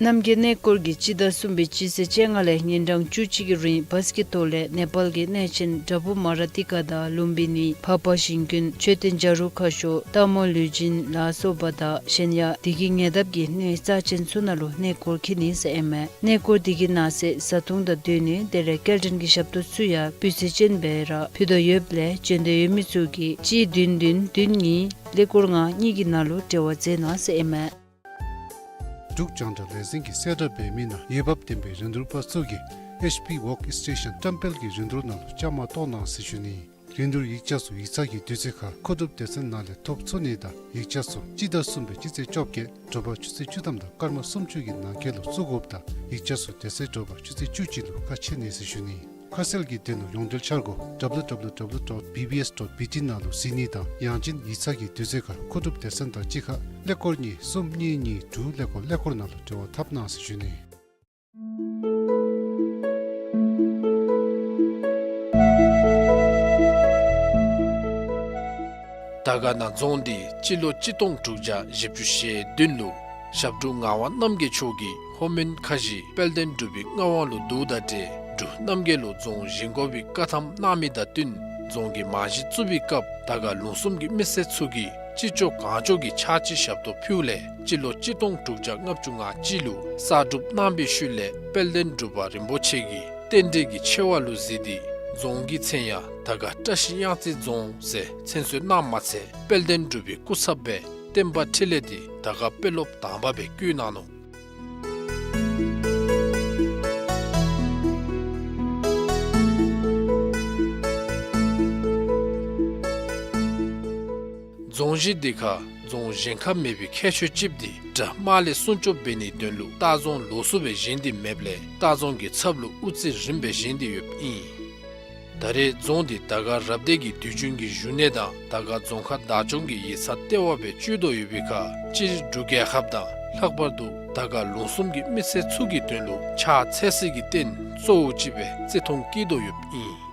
རྣམ་རྒྱལ་གནས་སྐོར་གྱིས་སྤྱི་ཟླ་གསུམ་པའི་སྤྱི་ཚེས་བཅོ་ལྔ་ལས་ཉིན་གྲངས་བཅུ་གཅིག་གི་རིང་བཱས་ཀྱི་ཐོག་ལས་ནེ་པཱལ་གྱི་གནས་ཆེན་དྲ་འབུ་མ་ར་ཏི་ཀ་དང་ལུམ་བི་ནི་འཕགས་པ་ཞིང་ཀུན་མཆོད་རྟེན་བྱ་རུང་ཁ་ཤོར་སྟག་མོ་ལུས་སྦྱིན་ལ་སོགས་པ་དང་གཞན་ཡང་དེ་གི་ཉེ་འདབས་ཀྱི་གནས་རྩ་ཅན་ཚུ་ནང་ལུ་གནས་སྐོར་འཁྱིད་ནི་ཟེར་ཨིན་མས། གནས་སྐོར་དེ་གི་ནང་གསེས་བཟའ་འཐུང་དང་སྡོད་གནས་དེ་ལས་སྐྱེལ་འདྲེན་གྱི་ཞབས་ཏོག་ཚུ་ཡང་སྤུས་ཚད་ཅན་སྦེ་ར་ཕུལ་དོ་ཡོདཔ་ལས་བྱོན་འདོད་ཡོད་མི་ཚུ་གིས་གཅིག་བདུན་བདུན་བདུན་གཉིས་ཀླད་ཀོར་ལྔ་གཉིས་ཀྱི་ནང་ལུ་འབྲེལ་བ་མཛད་གནང་ཟེར་ཨིན་མས། འབྲུག་རྒྱང་བསྒྲགས་ལས་འཛིན་གྱིས་གསལ་བསྒྲགས་འབད་མི་ནང་འོས་འབབ་ལྡན་པའི་རིན་བསྡུར་པ་ཚུ་གིས་ཨེཆ་པི་ཝརཀ་སི་ཊེ་ཤཱན་བཀྲམ་སྤེལ་གྱི་རིན་བསྡུར་ནང་ལུ་བཅའ་མར་གཏོགས་གནང་ཟེར་ཞུ་ནི། རིན་བསྡུར་ཡིག་ཆ་ཚུ་ཡིག་ཚང་གི་དུས་ཚོད་ཁར་མཁོ་སྒྲུབ་སྡེ་ཚན་ནང་ལས་ཐོབ་ཚུགས་ནི་དང་ཡིག་ཆ་ཚུ་སྤྱི་ཟླ་གསུམ་པའི་སྤྱི་ཚེས་བཅོ་བརྒྱད་དྲོ་པ་ཆུ་ཚོད་བཅུ་ཐམ་དང་སྐར་མ་སུམ་ཅུ་གི་ནང་འཁོད་ལུ་བཙུགས་དགོཔ་དང་ཡིག་ཆ་ཚུ་དེ་ཚེ་དྲོ་པ་ཆུ་ཚོད་བཅུ་གཅིག་ལུ་ཁ་ཕྱེ་ནི་ཟེར་ཞུ་ནི། ཁ་གསལ་གྱི་དོན་ལུ་ཡོངས་འབྲེལ་འཆར་སྒོ་ཌབ་ལུ་ཌབ་ལུ་ཌབ་ལུ་ཌོཊ་བི་བི་ཨེསི་ཌོཊ་བི་ཊི་ནང་ལུ་གཟིགས་ནི་དང་ཡང་ཅིན་ཡིག་ཚང་གི་དུས་ཚོད་ཁར་མཁོ་སྒྲུབ་སྡེ་ཚན་དང་གཅིག་ཁར་ཀླད་ཀོར་གཉིས་གསུམ་གཉིས་གཉིས་དྲུག་ཀླད་ཀོར་ཀླད་ཀོར་ནང་ལུ་འབྲེལ་བ་འཐབ་གནང་ཟེར་ཞུ་ནི། དར་དཀར་ན་རྫོང་འདི་སྤྱི་ལོ་གཅིག་སྟོང་དྲུག་བརྒྱ་བཞི་བཅུ་ཞེ་བདུན་ལུ་ཞབས་དྲུང་ངག་དབང་རྣམ་རྒྱལ་མཆོག་གིས་ལྷོ་མོན་ཁ་བཞི་དཔལ་ལྡན་འབྲུག་པའི་མངའ་དབང་ལུ་བསྡུཝ་ད་ཏེ་འབྲུག་རྣམ་རྒྱལ་ལུ་རྫོང་བཞེངས་དགོ་པའི་བཀའ་ཐམ་གནང་མི་དང་བསྟུན་རྫོང་གི་རྨང་གཞི་བཙུགས་པའི་སྐབས་དར་དཀར་ལུང་གསུམ་གྱི་མི་སེར་ཚུ་གིས་ཅི་ལྕོགས་གང་ལྕོགས་ཀྱི་ཕྱག་ཕྱི་ཞབས་ཏོག་ཕུལཝ་ལས་སྤྱི་ལོ་གཅིག་སྟོང་དྲུག་བརྒྱ་ལྔ་བཅུ་ང་གཅིག་ལུ་གསར་སྒྲུབ་གནང་བའི་ཤུལ་ལས་དཔལ་ལྡན་འབྲུག་པ་རིན་པོ་ཆེ་གིས་རྟེན་འབྲེལ་གྱི་ཆེ་བ་ལུ་གཟིགས་ཏེ་རྫོང་གི་མཚན་ཡང་དར་དཀར་བཀྲ་ཤིས་གཡང་རྩེ་རྫོང་ཟེར་མཚན་གསོལ་གནངམ་མ་ཚད་དཔལ་ལྡན་འབྲུག་པའི་སྐུ་ཚབ་སྦེ་བསྟན་པ་འཕྲིན་ལས་འདི་དར་དཀར་དཔོན་སློབ་དང་པ་སྦེ་བསྐོ་གནང་ནུག། རྫོང་གཞི་འདི་ཁར་རྫོང་གཞན་ཁར་མེད་པའི་ཁྱད་ཆོས་ཅིག་འདི་དགྲ་དམག་ལས་སྲུང་སྐྱོབ་འབད་ནིའི་དོན་ལུ་ལྟ་རྫོང་ལོགས་སུ་སྦེ་བཞེངས་ཏེ་མེདཔ་ལས་ལྟ་རྫོང་གི་ཚབ་ལུ་དབུ་རྩེ་རིམ་སྦེ་བཞེངས་ཏེ་ཡོདཔ་ཨིན། ད་རེས་རྫོང་འདི་དར་དཀར་རབ་སྡེ་གི་དུས་རྒྱུན་གྱི་བཞུགས་གནས་དང་དར་དཀར་རྫོང་ཁག་བདག་སྐྱོང་གི་ཡིག་ཚང་ལྟེ་བ་སྦེ་སྤྱོད་དོ་ཡོད་པའི་ཁར་སྤྱིར་འབྲུག་རྒྱལ་ཁབ་དང་ལྷག་པར་དུ་དར་དཀར་ལུང་གསུམ་གྱི་མི་སེར་ཚུ་གི་དོན་ལུ་ཕྱག་འཚལ་སའི་རྟེན་གཙོ་བོ་ཅིག་སྦེ་བརྩི་མཐོང་བསྐྱེད་དོ་ཡོདཔ་ཨིན།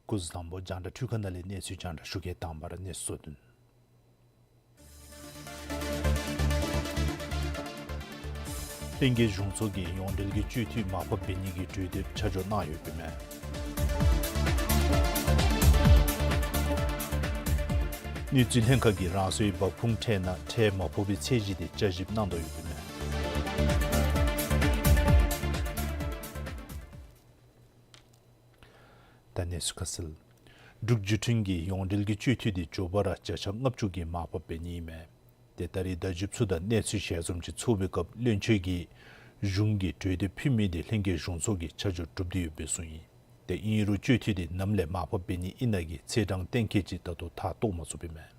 སྐུ་གཟུགས་དང་པོ་རྒྱང་བསྒྲགས་འཕྲུལ་ཁང་ནང་ལས་གནས་ཚུལ་རྒྱང་བསྒྲགས་ཞུ་གེ། དང་པ་ར་གནས་ཚུལ་བསྡུ་ནི། ལྷན་རྒྱས་གཞུང་ཚོགས་ཀྱིས་ཡོངས་འབྲེལ་གྱི་སྤྱོད་འཐུས་མར་ཕབ་འབད་ནི་གི་གྲོས་འདེབས་ཆ་འཇོག་གནང་ཡོདཔ་ཨིན་མས། དངུལ་རྩིས་ལྷན་ཁག་གིས་རང་སོའི་འབབ་ཁུངས་ཁྲལ་ནང་ཁྲལ་མ་ཕོག་པའི་ཚད་གཞི་དེ་བསྐྱར་ཞིབ་གནང་དོ་ཡོདཔ་ཨིན་མས། ད་གནས་ཚུལ་ཁ་གསལ། འབྲུག་བརྒྱུད་འཕྲིན་གྱིས་ཡོངས་འབྲེལ་གྱི་སྤྱོད་འཐུས་དེ་མགྱོགས་པ་ར་བརྒྱ་ཆ་ལྔ་བཅུ་གི་མར་ཕབ་འབད་ནི་ཨིན་མས། དེ་ད་རེས་བརྡ་བརྒྱུདཔ་ཚུ་དང་གནས་ཚུལ་ཞལ་འཛོམས་ཅིག་ཚོགས་པའི་སྐབས་བློན་ཆེན་གྱིས་གཞུང་གིས་གྲོས་འདེབས་ཕུལ་མི་དེ་ལྷན་རྒྱས་གཞུང་ཚོགས་ཀྱིས་ཆ་འཇོག་གྲུབ་སྟེ་ཡོད་པའི་གསུངས་ཡི། དེ་ཨིན་རུང་སྤྱོད་འཐུས་དེ་ནམ་ལས་མར་ཕབ་འབད་ནི་ཨིན་ན་གི་ཚེས་གྲངས་གཏན་འཁེལ་ཅིག་ད་ལྟོ་ཐག་བཏོག་མ་ཚུགསཔ་ཨིན་མས།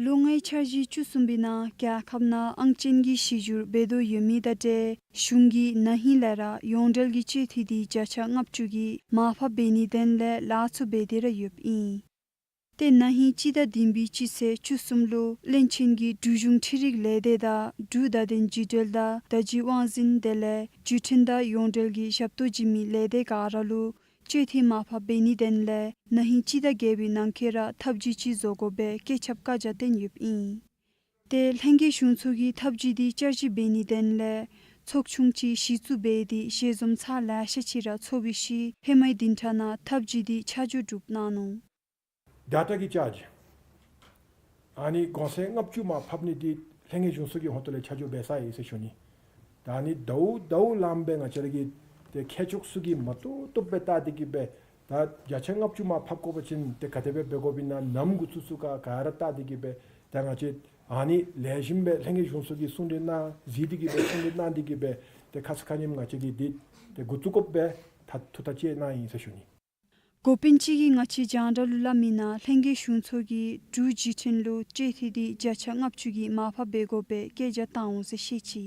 ལོ་ལྔའི་འཆར་གཞི་བཅུ་གསུམ་པའི་ནང་རྒྱལ་ཁབ་ནང་ཨང་ཅན་གྱི་གཞི་བསྒྱུར་འབད་དོ་ཡོད་མི་དང་འབྲེལ་གཞུང་གིས་ན་ཧིང་ལས་ར་ཡོངས་འབྲེལ་གྱི་སྤྱོད་འཐུས་དེ་བརྒྱ་ཆ་ལྔ་བཅུ་གི་མར་ཕབ་འབད་ནིའི་དོན་ལས་ལཱ་ཚུ་འབད་དེ་ར་ཡོདཔ་ཨིན། དེ་ན་ཧིང་སྤྱི་ཟླ་བདུན་པའི་སྤྱི་ཚེས་བཅུ་གསུམ་ལུ་བློན་ཆེན་གྱིས་འབྲུག་གཞུང་འཕྲུལ་རིག་ལས་སྡེ་དང་འབྲུག་བརྡ་དོན་བརྒྱུད་འབྲེལ་དང་བརྡ་བརྒྱུད་དབང་འཛིན་དེ་ལས་བརྒྱུད་འཕྲིན་དང་ཡོངས་འབྲེལ་གྱི་ཞབས་ཏོག་བྱིན་མི་ལས་སྡེ་ག་ར་ལུ་སྤྱོད་འཐུས་མར་ཕབ་འབད་ནིའི་དོན་ལས་ན་ཧིང་སྤྱི་ཟླ་བརྒྱད་པའི་ནང་འཁོད་ར་ཐབས་བྱུས་ཅིག་བཟོ་དགོ་པའི་བཀོད་ཁྱབ་བཀའ་རྒྱ་བཏོན་ཡོདཔ་ཨིན། དེ་ལྷན་རྒྱས་གཞུང་ཚོགས་ཀྱིས་ཐབས་བྱུས་དེ་བསྐྱར་ཞིབ་འབད་ནིའི་དོན་ལས་ཚོགས་ཆུང་ཅིག་གཞི་བཙུགས་འབད་དེ་ཞལ་འཛོམས་ཚར་ལེ་ཤ་ཅིག་ར་ཚོགས་པའི་ཤུལ་ཧེ་མའི་བདུན་ཕྲག་ནང་ཐབས་བྱུས་དེ་ཆ་འཇོག་གྲུབ་གནང་ནུག། Data་གི་ཅཱརཇ་ཨ་ནི་གོང་ཚད་ལྔ་བཅུ་མར་ཕབ་ནི་འདི་ལྷན་རྒྱས་གཞུང་ཚོགས་ཀྱི་ཧོངས་ལས་ཆ་འཇོག་འབད་ཚར་ཡི་ཟེར་ཞུ་ནི། ད་ཨ་ནི་ཟླཝ་ཟླཝ་ལངམ་སྦེ་ང་བཅས་ར་གི་ཏེ་མཁས་མཆོག་ཚུ་གིས་མ་བཏུབ་བཏུབ་སྦེ་བལྟ་སྟེ་གི་སྦེ་ད་བརྒྱ་ཆ་ལྔ་བཅུ་མར་ཕབ་དགོ་པ་ཅིན་ཏེ་ག་དེ་སྦེ་འབད་དགོཔ་ཨིན་ན་ནམ་འགོ་བཙུགས་ཚུགས་ག་ག་ར་བལྟ་སྟེ་གི་སྦེ་ད་ང་བཅས་ཨ་ནི་ལེགས་ཤོམ་སྦེ་ལྷན་རྒྱས་གཞུང་ཚོགས་ཀྱིས་གསུང་གྲོས་གནང་གཟིགས་ཏེ་གི་སྦེ་གསུང་གྲོས་གནང་སྟེ་གི་སྦེ་ཏེ་ཁ་ཙ་ཁ་ཉིནམ་ང་བཅས་ཀྱིས་འདི་ཏེ་འགོ་བཙུགས་དགོཔ་སྦེ་ད་ཐུགས་ཐག་བཅད་གནང་ཡི་ཟེར་ཞུ་ནི། འགོ་དཔོན་ཅིག་གིས་ང་བཅས་རྒྱང་བསྒྲགས་ལུ་སླབ་མིའི་ནང་ལྷན་རྒྱས་གཞུང་ཚོགས་ཀྱིས་འབྲུག་བརྒྱུད་འཕྲིན་ལུ་སྤྱོད་འཐུས་དེ་བརྒྱ་ཆ་ལྔ་བཅུ་གི་མར་ཕབ་འབད་དགོ་པའི་བཀའ་རྒྱ་བཏང་འོང་ཟེར་བཤད་ཅི།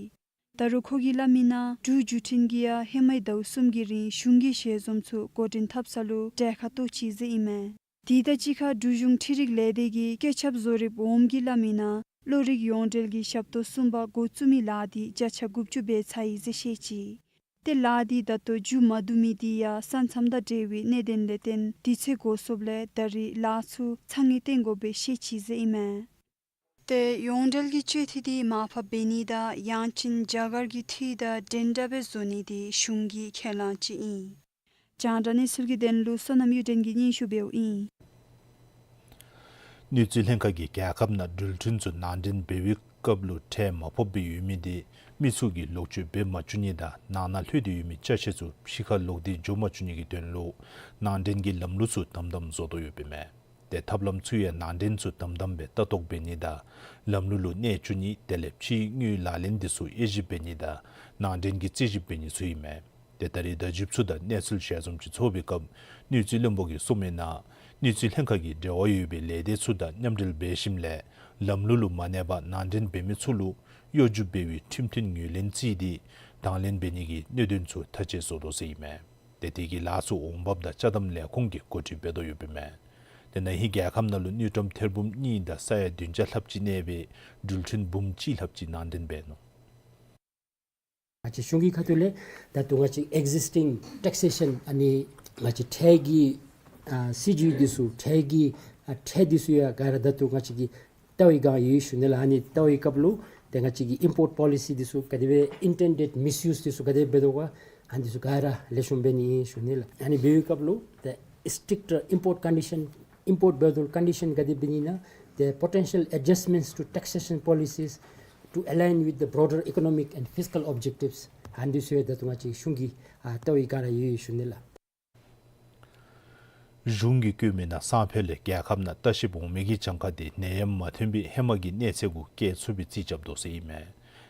ད་རུང་ཁོ་གིས་སླབ་མིའི་ནང་འབྲུག་བརྒྱུད་འཕྲིན་གྱིས་ཡང་ཧེ་མའི་ཟླཝ་གསུམ་གྱི་རིང་གཞུང་གི་ཞལ་འཛོམས་ཚུ་འགོ་འདྲེན་འཐབ་ས་ལུ་གྲལ་ཁར་གཏོགས་ཅི་ཟེར་ཨིན་མས། དེ་དང་གཅིག་ཁར་འབྲུག་གཞུང་འཕྲུལ་རིག་ལས་སྡེ་གི་བཀོད་ཁྱབ་བཟོ་རིགཔ་འོགམ་གིས་སླབ་མིའི་ནང་གློག་རིག་ཡོངས་འབྲེལ་གྱི་ཞབས་ཏོག་གསུམ་པ་འགོ་བཙུགས་མིའི་ལཱ་དེ་བརྒྱ་ཆ་དགུ་བཅུ་འབད་ཚར་ཡི་ཟེར་བཤད་ཅི། ཏེ་ལཱ་དེ་ད་ལྟོ་མཇུག་མ་བསྡུ་མི་དེ་ཡང་ས་མཚམས་དང་འབྲེལ་བའི་གནད་དོན་ལས་བརྟེན་དུས་ཚོད་འགོར་སོངམ་ལས་ད་རེས་ལཱ་ཚུ་ཚ་ངེས་བཏོན་དགོ་པའི་བཤད་ཅི་ཟེར་ཨིན་མས། ཏེ་ཡོངས་འབྲེལ་གྱི་སྤྱོད་འཐུས་དེ་མར་ཕབ་འབད་ནི་དང་ཡང་ཅིན་རྒྱ་གར་གྱི་འཐུས་དང་འདྲན་འདྲ་སྦེ་བཟོ་ནི་དེ་གཞུང་གི་ཁས་བླངས་ཅིག་ཨིན། རྒྱང་བསྒྲགས་གནས་ཚུལ་གྱི་དོན་ལུ་བསོད་ནམས་གཡུ་སྒྲོན་གྱིས་སྙན་ཞུ་འབདཝ་ཨིན། དངུལ་རྩིས་ལྷན་ཁག་གིས་རྒྱལ་ཁབ་ནང་འགྲུལ་འཕྲིན་ཚུ་ནང་འདྲེན་འབད་བའི་སྐབས་ལུ་ཁྲལ་མ་ཕོགཔ་སྦེ་ཡོད་མི་དེ་མི་ཚུ་གིས་ལོག་སྤྱོད་འབད་མ་བཅུག་ནི་དང་ནང་ན་ལྷོད་དེ་ཡོད་མི་ཅ་ཆས་ཚུ་ཕྱི་ཁར་ལོག་སྟེ་འགྱོ་མ་བཅུག་ནི་གི་དོན་ལུ་ནང་འདྲེན་གྱི་ལམ་ལུགས་ཚུ་དམ་དམ་བཟོ་དོ་ཡོདཔ་ཨིན་མས། ཏེ་ཐབས་ལམ་ཚུ་ཡང་ནང་འདྲེན་ཚུ་དམ་དམ་སྦེ་ལྟ་རྟོག་འབད་ནི་དང་ལམ་ལུགས་ལུ་གནས་བཅུག་ནི་དེ་ལས་ཕྱིའི་དངུལ་ལག་ལེན་དེ་ཚུ་དབྱེ་ཞིབ་འབད་ནི་དང་ནང་འདྲེན་གྱི་རྩིས་ཞིབ་འབད་ནི་ཚུ་ཨིན་མས། ཏེ་ད་རེས་བརྡ་བརྒྱུདཔ་ཚུ་དང་གནས་ཚུལ་ཞལ་འཛོམས་ཅིག་ཚོགས་པའི་སྐབས་དངུལ་རྩིས་བློན་པོ་གིས་གསུངས་མིའི་ནང་དངུལ་རྩིས་ལྷན་ཁག་གིས་འབྲེལ་བ་ཡོད་པའི་ལས་སྡེ་ཚུ་དང་མཉམ་འབྲེལ་འབད་ཞིནམ་ལས་ལམ་ལུགས་ལུ་མ་གནས་པར་ནང་འདྲེན་འབད་མི་ཚུ་ལུ་གཡོ་སྒྱུ་འབད་བའི་ཁྲིམས་མཐུན་ངོས་ལེན་བརྩིས་ཏེ་དང་ལེན་འབད་ནི་གི་གནད་དོན་ཚུ་ཐག་བཅད་བཟོ་དོ་ཟེར་ཨིན་མས། ཏེ་དེ་གི་ལཱ་ཚུ་འོང་འབབ་དང་ཅ་དམ་ལས་ཁུངས་ཀྱིས་འགོ་ཁྲིད་འབད་དོ་ཡོདཔ་ཨིན་མས། ཏེ་ན་ཧིང་རྒྱལ་ཁབ་ནང་ལུ་དངུལ་ཀྲམ་ཐེར་འབུམ་གཉིས་དང་ས་ཡ་བདུན་བརྒྱ་ལྷགཔ་ཅིག་གནས་པའི་འགྲུལ་འཕྲིན་འབུམ་གཅིག་ལྷགཔ་ཅིག་ནང་འདྲེན་འབད་ནུག། ང་བཅས་གཞུང་གི་ཁ་ཐུག་ལས་ད་ལྟོ་ང་བཅས་existing taxation ཨ་ནི་ང་བཅས་ཁྲལ་གྱི་ཨ་སྲིད་བྱུས་འདི་ཚུ་ཁྲལ་གྱི་ཨ་ཁྲལ་འདི་ཚུ་ཡང་ག་ར་ད་ལྟོ་ང་བཅས་ཀྱིས་བལྟ་བའི་བསྒང་ཡོད་ཞུ་ནི་ལགས། ཨ་ནི་བལྟ་བའི་སྐབས་ལུ་ཏེ་ང་བཅས་ཀྱི་import policy འདི་ཚུ་ག་དེ་སྦེ་intended misuse འདི་ཚུ་ག་དེ་སྦེ་འབད་དོ་ག་ཨ་ནི་འདི་ཚུ་ག་ར་ལེགས་ཤོམ་འབད་ནི་ཨིན་ཞུ་ནི་ལགས། ཨ་ནི་འབད་བའི་སྐབས་ལུ་ཏེ་stricter import condition import འབད་དོ་condition ག་དེ་འབད་ནི་ཨིན་ན་ཏེ་potential adjustments to taxation policies to align with the broader economic and fiscal objectives ཨ་ནི་འདི་ཚུ་ཡང་ད་ལྟོ་ང་བཅས་གཞུང་གིས་ཨ་བལྟ་བའི་བསྒང་ར་ཡོད་ཞུ་ནི་ལགས། གཞུང་གིས་བཀོད་མིའི་ནང་སང་ཕོད་ལས་རྒྱལ་ཁབ་ནང་ལྟ་བཤལཔ་འོང་མི་གི་གྱངས་ཁ་དེ་ནད་ཡམས་མ་ཐོན་པའི་ཧེ་མ་གི་གནས་ཚད་གུ་བསྐྱལ་ཚུགས་པའི་རྩིས་རྐྱབ་དོ་ཟེར་ཨིན་མས།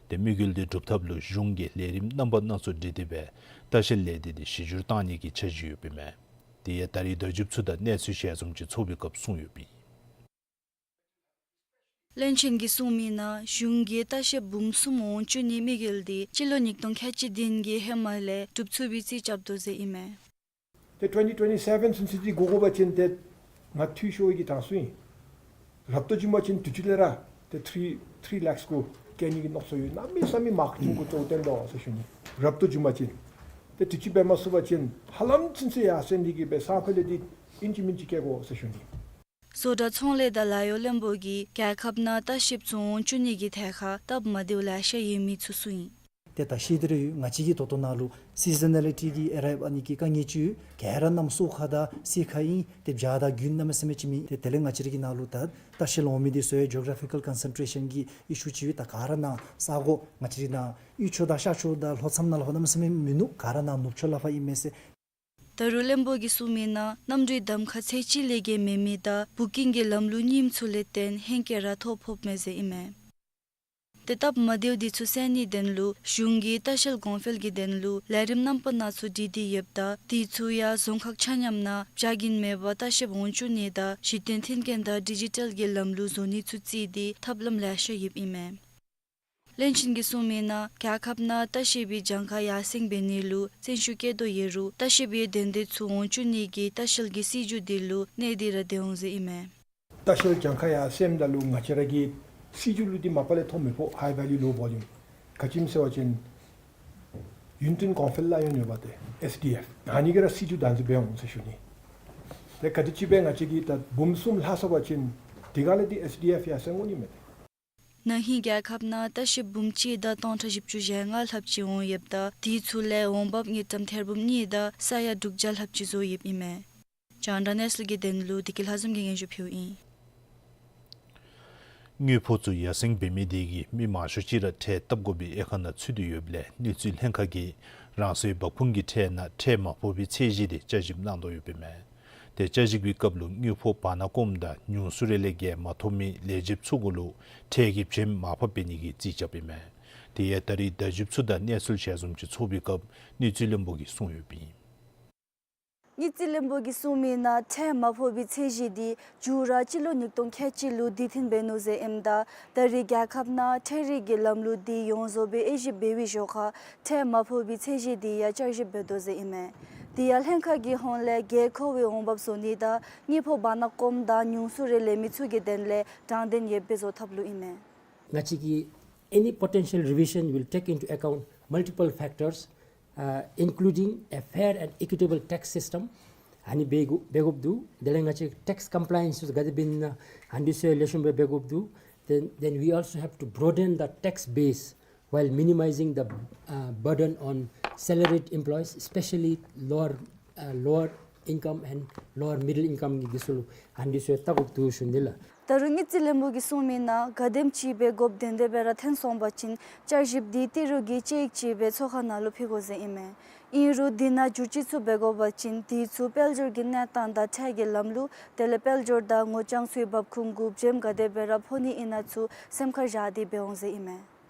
ཏེ་དམིགས་ཡུལ་དེ་སྒྲུབ་ཐབས་ལུ་གཞུང་གིས་ལས་རིམ་རྣམ་པ་སྣ་ཚོགས་སྒྲིག་སྟེ་སྦེ་ལྟ་བཤལ་ལས་སྡེ་དེ་གཞི་བསྒྱུར་བཏང་ནི་གི་འཆར་གཞི་ཡོདཔ་ཨིན་མས། དེ་ཡང་ད་རེས་བརྡ་བརྒྱུདཔ་ཚུ་དང་གནས་ཚུལ་ཞལ་འཛོམས་ཅིག་ཚོགས་པའི་སྐབས་གསུངས་ཡོདཔ་ཨིན། བློན་ཆེན་གྱིས་གསུངས་མིའི་ནང་གཞུང་གིས་ལྟ་བཤལཔ་འབུམ་གསུམ་འོང་བཅུག་ནིའི་དམིགས་ཡུལ་དེ་སྤྱི་ལོ་ཉིས་སྟོང་ཁལ་གཅིག་བདུན་གྱི་ཧེ་མ་ལས་སྒྲུབ་ཚུགས་པའི་རྩིས་རྐྱབ་དོ་ཟེར་ཨིན་མས། ཏེ་twenty twenty-seven ཚུན་ཚོད་འདི་འགོར་དགོ་པ་ཅིན་ཏེ་ང་འཐུས་ཤོར་བའི་གི་གྲངས་སུ་ཨིན། རབ་ཏུ་བྱུང་པ་ཅིན་དུས་ཅི་ལས་ར་ཏེ་three three lakhs གུ་བཀལ་ནི་གི་མནོ་བསམ་ཡོད། གནམ་མེད་ས་མེད་མར་ཁུ་ཐུང་གུ་གཙོ་བོ་བཏོན་དོ་ཟེར་ཞུ་ནི། རབ་ཏུ་བྱུང་པ་ཅིན་ཏེ་དུས་ཅི་འབད་མ་ཚུགས་པ་ཅིན་ཧ་ལམ་ཚུན་ཚོད་ཡར་སེང་འདི་གིས་སྦེ་སང་ཕོད་ལས་འདི་ཨིན་ཅི་མིན་ཅི་བཀལ་དགོ་ཟེར་ཞུ་ནི། བཟོ་གྲྭ་ཚོང་ལས་དང་ལཱ་གཡོག་བློན་པོ་གིས་རྒྱལ་ཁབ་ནང་ལྟ་བཤལཔ་ཚུ་འོང་བཅུག་ནི་གི་ཐད་ཁར་སྟབས་མ་བདེཝ་ལེ་ཤ་ཡོད་མི་ཚུ་གསུངས་ཡི། ཏེ་ད་ཤེས་ཏེ་ར་ཡོད། ང་བཅས་ཀྱི་ད་ལྟོ་ནང་ལུ་སི་ཛོ་ནེ་ལི་ཊི་གི་ཨ་ར་ཨ་ནི་གི་དཀའ་ངལ་ཅིག་ཡོད། ག་ར་གནམ་སོ་ཁ་དང་སི་ཁ་ཨིན། ཏེ་བྱཱར་དང་དགུན་གནམ་མེད་ས་མེད་ཅིག་མེད། ཏེ་དེ་ལས་ང་བཅས་ར་གི་ནང་ལུ་ད་ལྟ་བཤལ་འོང་མི་འདི་ཚུ་ཡང་ཇོ་གྷ་ར་ཕི་ཀལ་ཀོན་སེན་ཊྲེ་ཤཱན་གྱི་ཨི་ཤུ་ཅིག་ཡོད། ད་ག་ར་ནཱ་ས་གོ་ང་བཅས་ར་ནཱ་དབུས་ཕྱོགས་དང་ཤར་ཕྱོགས་དང་ལྷོ་མཚམས་ནང་ལུ་གནམ་མེད་ས་མེད་མིན་ནུག། ག་ར་ནཱ་ནུབ་ཕྱོགས་ལུ་ཕར་ཨིན་མས་ཟེར། ད་རུང་བློན་པོ་གིས་གསུངས་མི་ནང་གནམ་གྲུའི་གདམ་ཁ་ཚད་གཅིག་ལས་བརྒལ་མེད་མི་དང་བུ་ཀིང་གི་ལམ་ལུགས་རྙིངམ་ཚུ་ལས་བརྟེན་ཧེང་སྐལ་ར་ཐོ་ཕོགཔ་མས་ཟེར་ཨིན་མས། ཏེ་སྟབས་མ་བདེཝ་འདི་ཚུ་སེལ་ནིའི་དོན་ལུ་གཞུང་གིས་ལྟ་བཤལ་གོང་འཕེལ་གྱི་དོན་ལུ་ལས་རིམ་རྣམ་པ་སྣ་ཚོགས་སྒྲིག་སྟེ་ཡོདཔ་ད་དེ་ཚུ་ཡང་རྫོང་ཁག་ཆ་མཉམ་ནང་བྱ་གིན་མེད་པར་ལྟ་བཤལཔ་འོང་བཅུག་ནི་དང་གཞི་རྟེན་མཐུན་རྐྱེན་དང་ཌི་ཇི་ཊལ་གྱི་ལམ་ལུགས་བཟོ་ནི་ཚུ་བརྩིས་ཏེ་ཐབས་ལམ་ལེ་ཤ་ཡོདཔ་ཨིན་མས། བློན་ཆེན་གྱིས་གསུངས་མི་ནང་རྒྱལ་ཁབ་ནང་ལྟ་བཤལ་པའི་གྱངས་ཁ་ཡར་སེང་འབད་ནི་ལུ་བརྩོན་ཤུགས་བསྐྱེད་དོ་ཡོད་རུང་ལྟ་བཤལ་པའི་དོན་དེ་ཚུ་འོང་བཅུག་ནི་གི་ལྟ་བཤལ་གྱི་སྲིད་བྱུས་དེ་ལུ་གནོད་དེ་ར་སྡོད་འོང་ཟེར་ཨིན་མས། ལྟ་བཤལ་གྱངས་ཁ་ཡར་སེངམ་ད་ལུ་ང་བཅས་ར་གི་སྲིད་བྱུས་ལུ་འདི་མ་པ་ལས་ཐོ་མི་ཕོག། High value low volume། ག་ཅི་སྨོ་ཟེར་བ་ཅིན་ཡུན་བརྟན་གོང་འཕེལ་ལཱ་གཡོག་ཡོདཔ་ཏེ་ཨེསི་ཌི་ཨེཕ་ཨ་ནི་གི་ར་སྲིད་བྱུས་བདག་འཛིན་འབད་འོང་ཟེར་ཞུ་ནི། ཏེ་ག་དེམ་ཅིག་སྦེ་ང་བཅས་ཀྱིས་ད་འབུམ་གསུམ་ལྷག་སོང་པ་ཅིན་དེ་ག་ལས་འདི་ཨེསི་ཌི་ཨེཕ་ཡར་སེང་འོང་ནི་མས། ན་ཧིང་རྒྱལ་ཁབ་ནང་ལྟ་བཤལཔ་འབུམ་གཅིག་དང་སྟོང་ཕྲག་བཞི་བཅུ་ཞེ་ལྔ་ལྷགཔ་ཅིག་འོང་ཡོདཔ་ད་དེ་ཚུ་ལས་འོང་འབབ་དངུལ་ཀྲམ་ཐེར་འབུམ་གཉིས་དང་ས་ཡ་དྲུག་བརྒྱ་ལྷགཔ་ཅིག་བཟོ་ཡོདཔ་ཨིན་མས། རྒྱང་བསྒྲགས་གནས་ཚུལ་གྱི་དོན་ལུ་བདེ་སྐྱིད་ལྷ་འཛོམས་ཀྱིས་སྙན་ཞུ་ཕུལཝ་ཨིན། དངུལ་ཕོགས་ཚུ་ཡར་སེང་འབད་མི་དེ་གིས་མི་མང་ཤོས་ཅིག་ར་ཁྲལ་བཏབ་དགོ་པའི་དབྱེ་ཁག་ནང་ཚུད་དེ་ཡོདཔ་ལས་ནུས་རྩིས་ལྷན་ཁག་གིས་རང་སོའི་འབབ་ཁུངས་ཀྱི་ཁྲལ་ནང་ཁྲལ་མ་ཕོག་པའི་ཚད་གཞི་དེ་བསྐྱར་ཞིབ་གནང་དོ་ཡོདཔ་ཨིན་མས། ཏེ་བསྐྱར་ཞིབ་ཀྱི་སྐབས་ལུ་དངུལ་ཕོགས་བར་ན་སྐོརམ་དང་ཉུང་སུ་རེ་ལས་བརྒལ་མ་ཐོབ་མི་ལས་བྱེདཔ་ཚུ་གུ་ལུ་ཁྲལ་གྱི་བྱེམ་མར་ཕབ་འབད་ནི་གི་རྩིས་རྐྱབ་ཨིན་མས། དེ་ཡང་ད་རིས་བརྡ་བརྒྱུདཔ་ཚུ་དང་གནས་ཚུལ་ཞལ་འཛོམས་ཅིག་ཚོགས་པའི་སྐབས་ནུས་རྩིས་བློན་པོ་གིས་གསུངས་ཡོདཔ་ཨིན། ནུས་རྩིས་བློན་པོ་གིས་གསུངས་མི་ནང་ཁྲལ་མ་ཕོག་པའི་ཚད་གཞི་དེ་མཇུག་ར་སྤྱི་ལོ་ཉིས་སྟོང་ཁལ་གཅིག་ལུ་དུས་མཐུན་འབད་ནུག་ཟེར་ཨིནམ་ད་ད་རིས་རྒྱལ་ཁབ་ནང་ཁྲལ་རིག་གི་ལམ་ལུགས་དེ་ཡོངས་རྫོགས་སྦེ་དབྱེ་ཞིབ་འབད་བའི་ཞོར་ཁར་ཁྲལ་མ་ཕོག་པའི་ཚད་གཞི་དེ་ཡང་བསྐྱར་ཞིབ་འབད་དོ་ཟེར་ཨིན་མས། དེ་ཡང་ལྷན་ཁག་གི་ཧོངས་ལས་དགོས་མཁོ་བའི་འོང་འབབ་བཟོ་ནི་དང་དངུལ་ཕོགས་བར་ན་སྐོརམ་དང་ཉུང་སུ་རེ་ལེན་མི་ཚུ་གི་དོན་ལས་དྲང་བདེན་ཡོདཔ་སྦེ་བཟོ་ཐབས་ལུ་ཨིན་མས། ང་བཅས་ཀྱིས་any potential revision will take into account multiple factors, uh, including a fair and equitable tax system. ཨ་ནི་འབད་དགོ་འབད་དགོཔ་འདུག། དེ་ལས་ང་བཅས་ཀྱི་tax compliance ག་དེ་སྦེ་ཨིན་ན་ཨ་ནི་ཚུ་ལེགས་ཤོམ་སྦེ་འབད་དགོཔ་འདུག། Then, then we also have to broaden the tax base while minimizing the, uh, burden on salaried employees, especially lower, uh, lower income and lower middle income གི་འདི་ཚུ་ལུ་ཨ་ནི་ཚུ་བལྟ་དགོཔ་འདུག་ཞུ་ནི་ལགས། ད་རུང་ནུས་རྩིས་བློན་པོ་གིས་གསུངས་མི་ནང་ག་དེམ་ཅིག་སྦེ་དགོཔ་དེ་དེ་སྦེ་ར་ཐོན་སོང་པ་ཅིན་བསྐྱར་ཞིབ་དེ་ཏི་རུ་གི་དཔྱད་ཡིག་ཅིག་སྦེ་ཚོགས་ཁང་ནང་ལུ་ཕུལ་དགོ་ཟེར་ཨིན་མས། ཨིན་རུང་དེ་ནང་བསྒྱུར་བཅོས་ཚུ་འབད་དགོ་པ་ཅིན་དེ་ཚུ་དཔལ་འབྱོར་གྱི་གནས་སྟངས་དང་ཁྲལ་གྱི་ལམ་ལུགས་དེ་ལས་དཔལ་འབྱོར་དང་ངོ་རྐྱང་ཚུའི་འབབ་ཁུངས་གུ་བྱེམ་ག་དེ་སྦེ་ར་ཕོག་ནི་ཨིན་ན་ཚུ་སེམས་ཁར་བཞག་སྟེ་འབད་འོང་ཟེར་ཨིན་མས།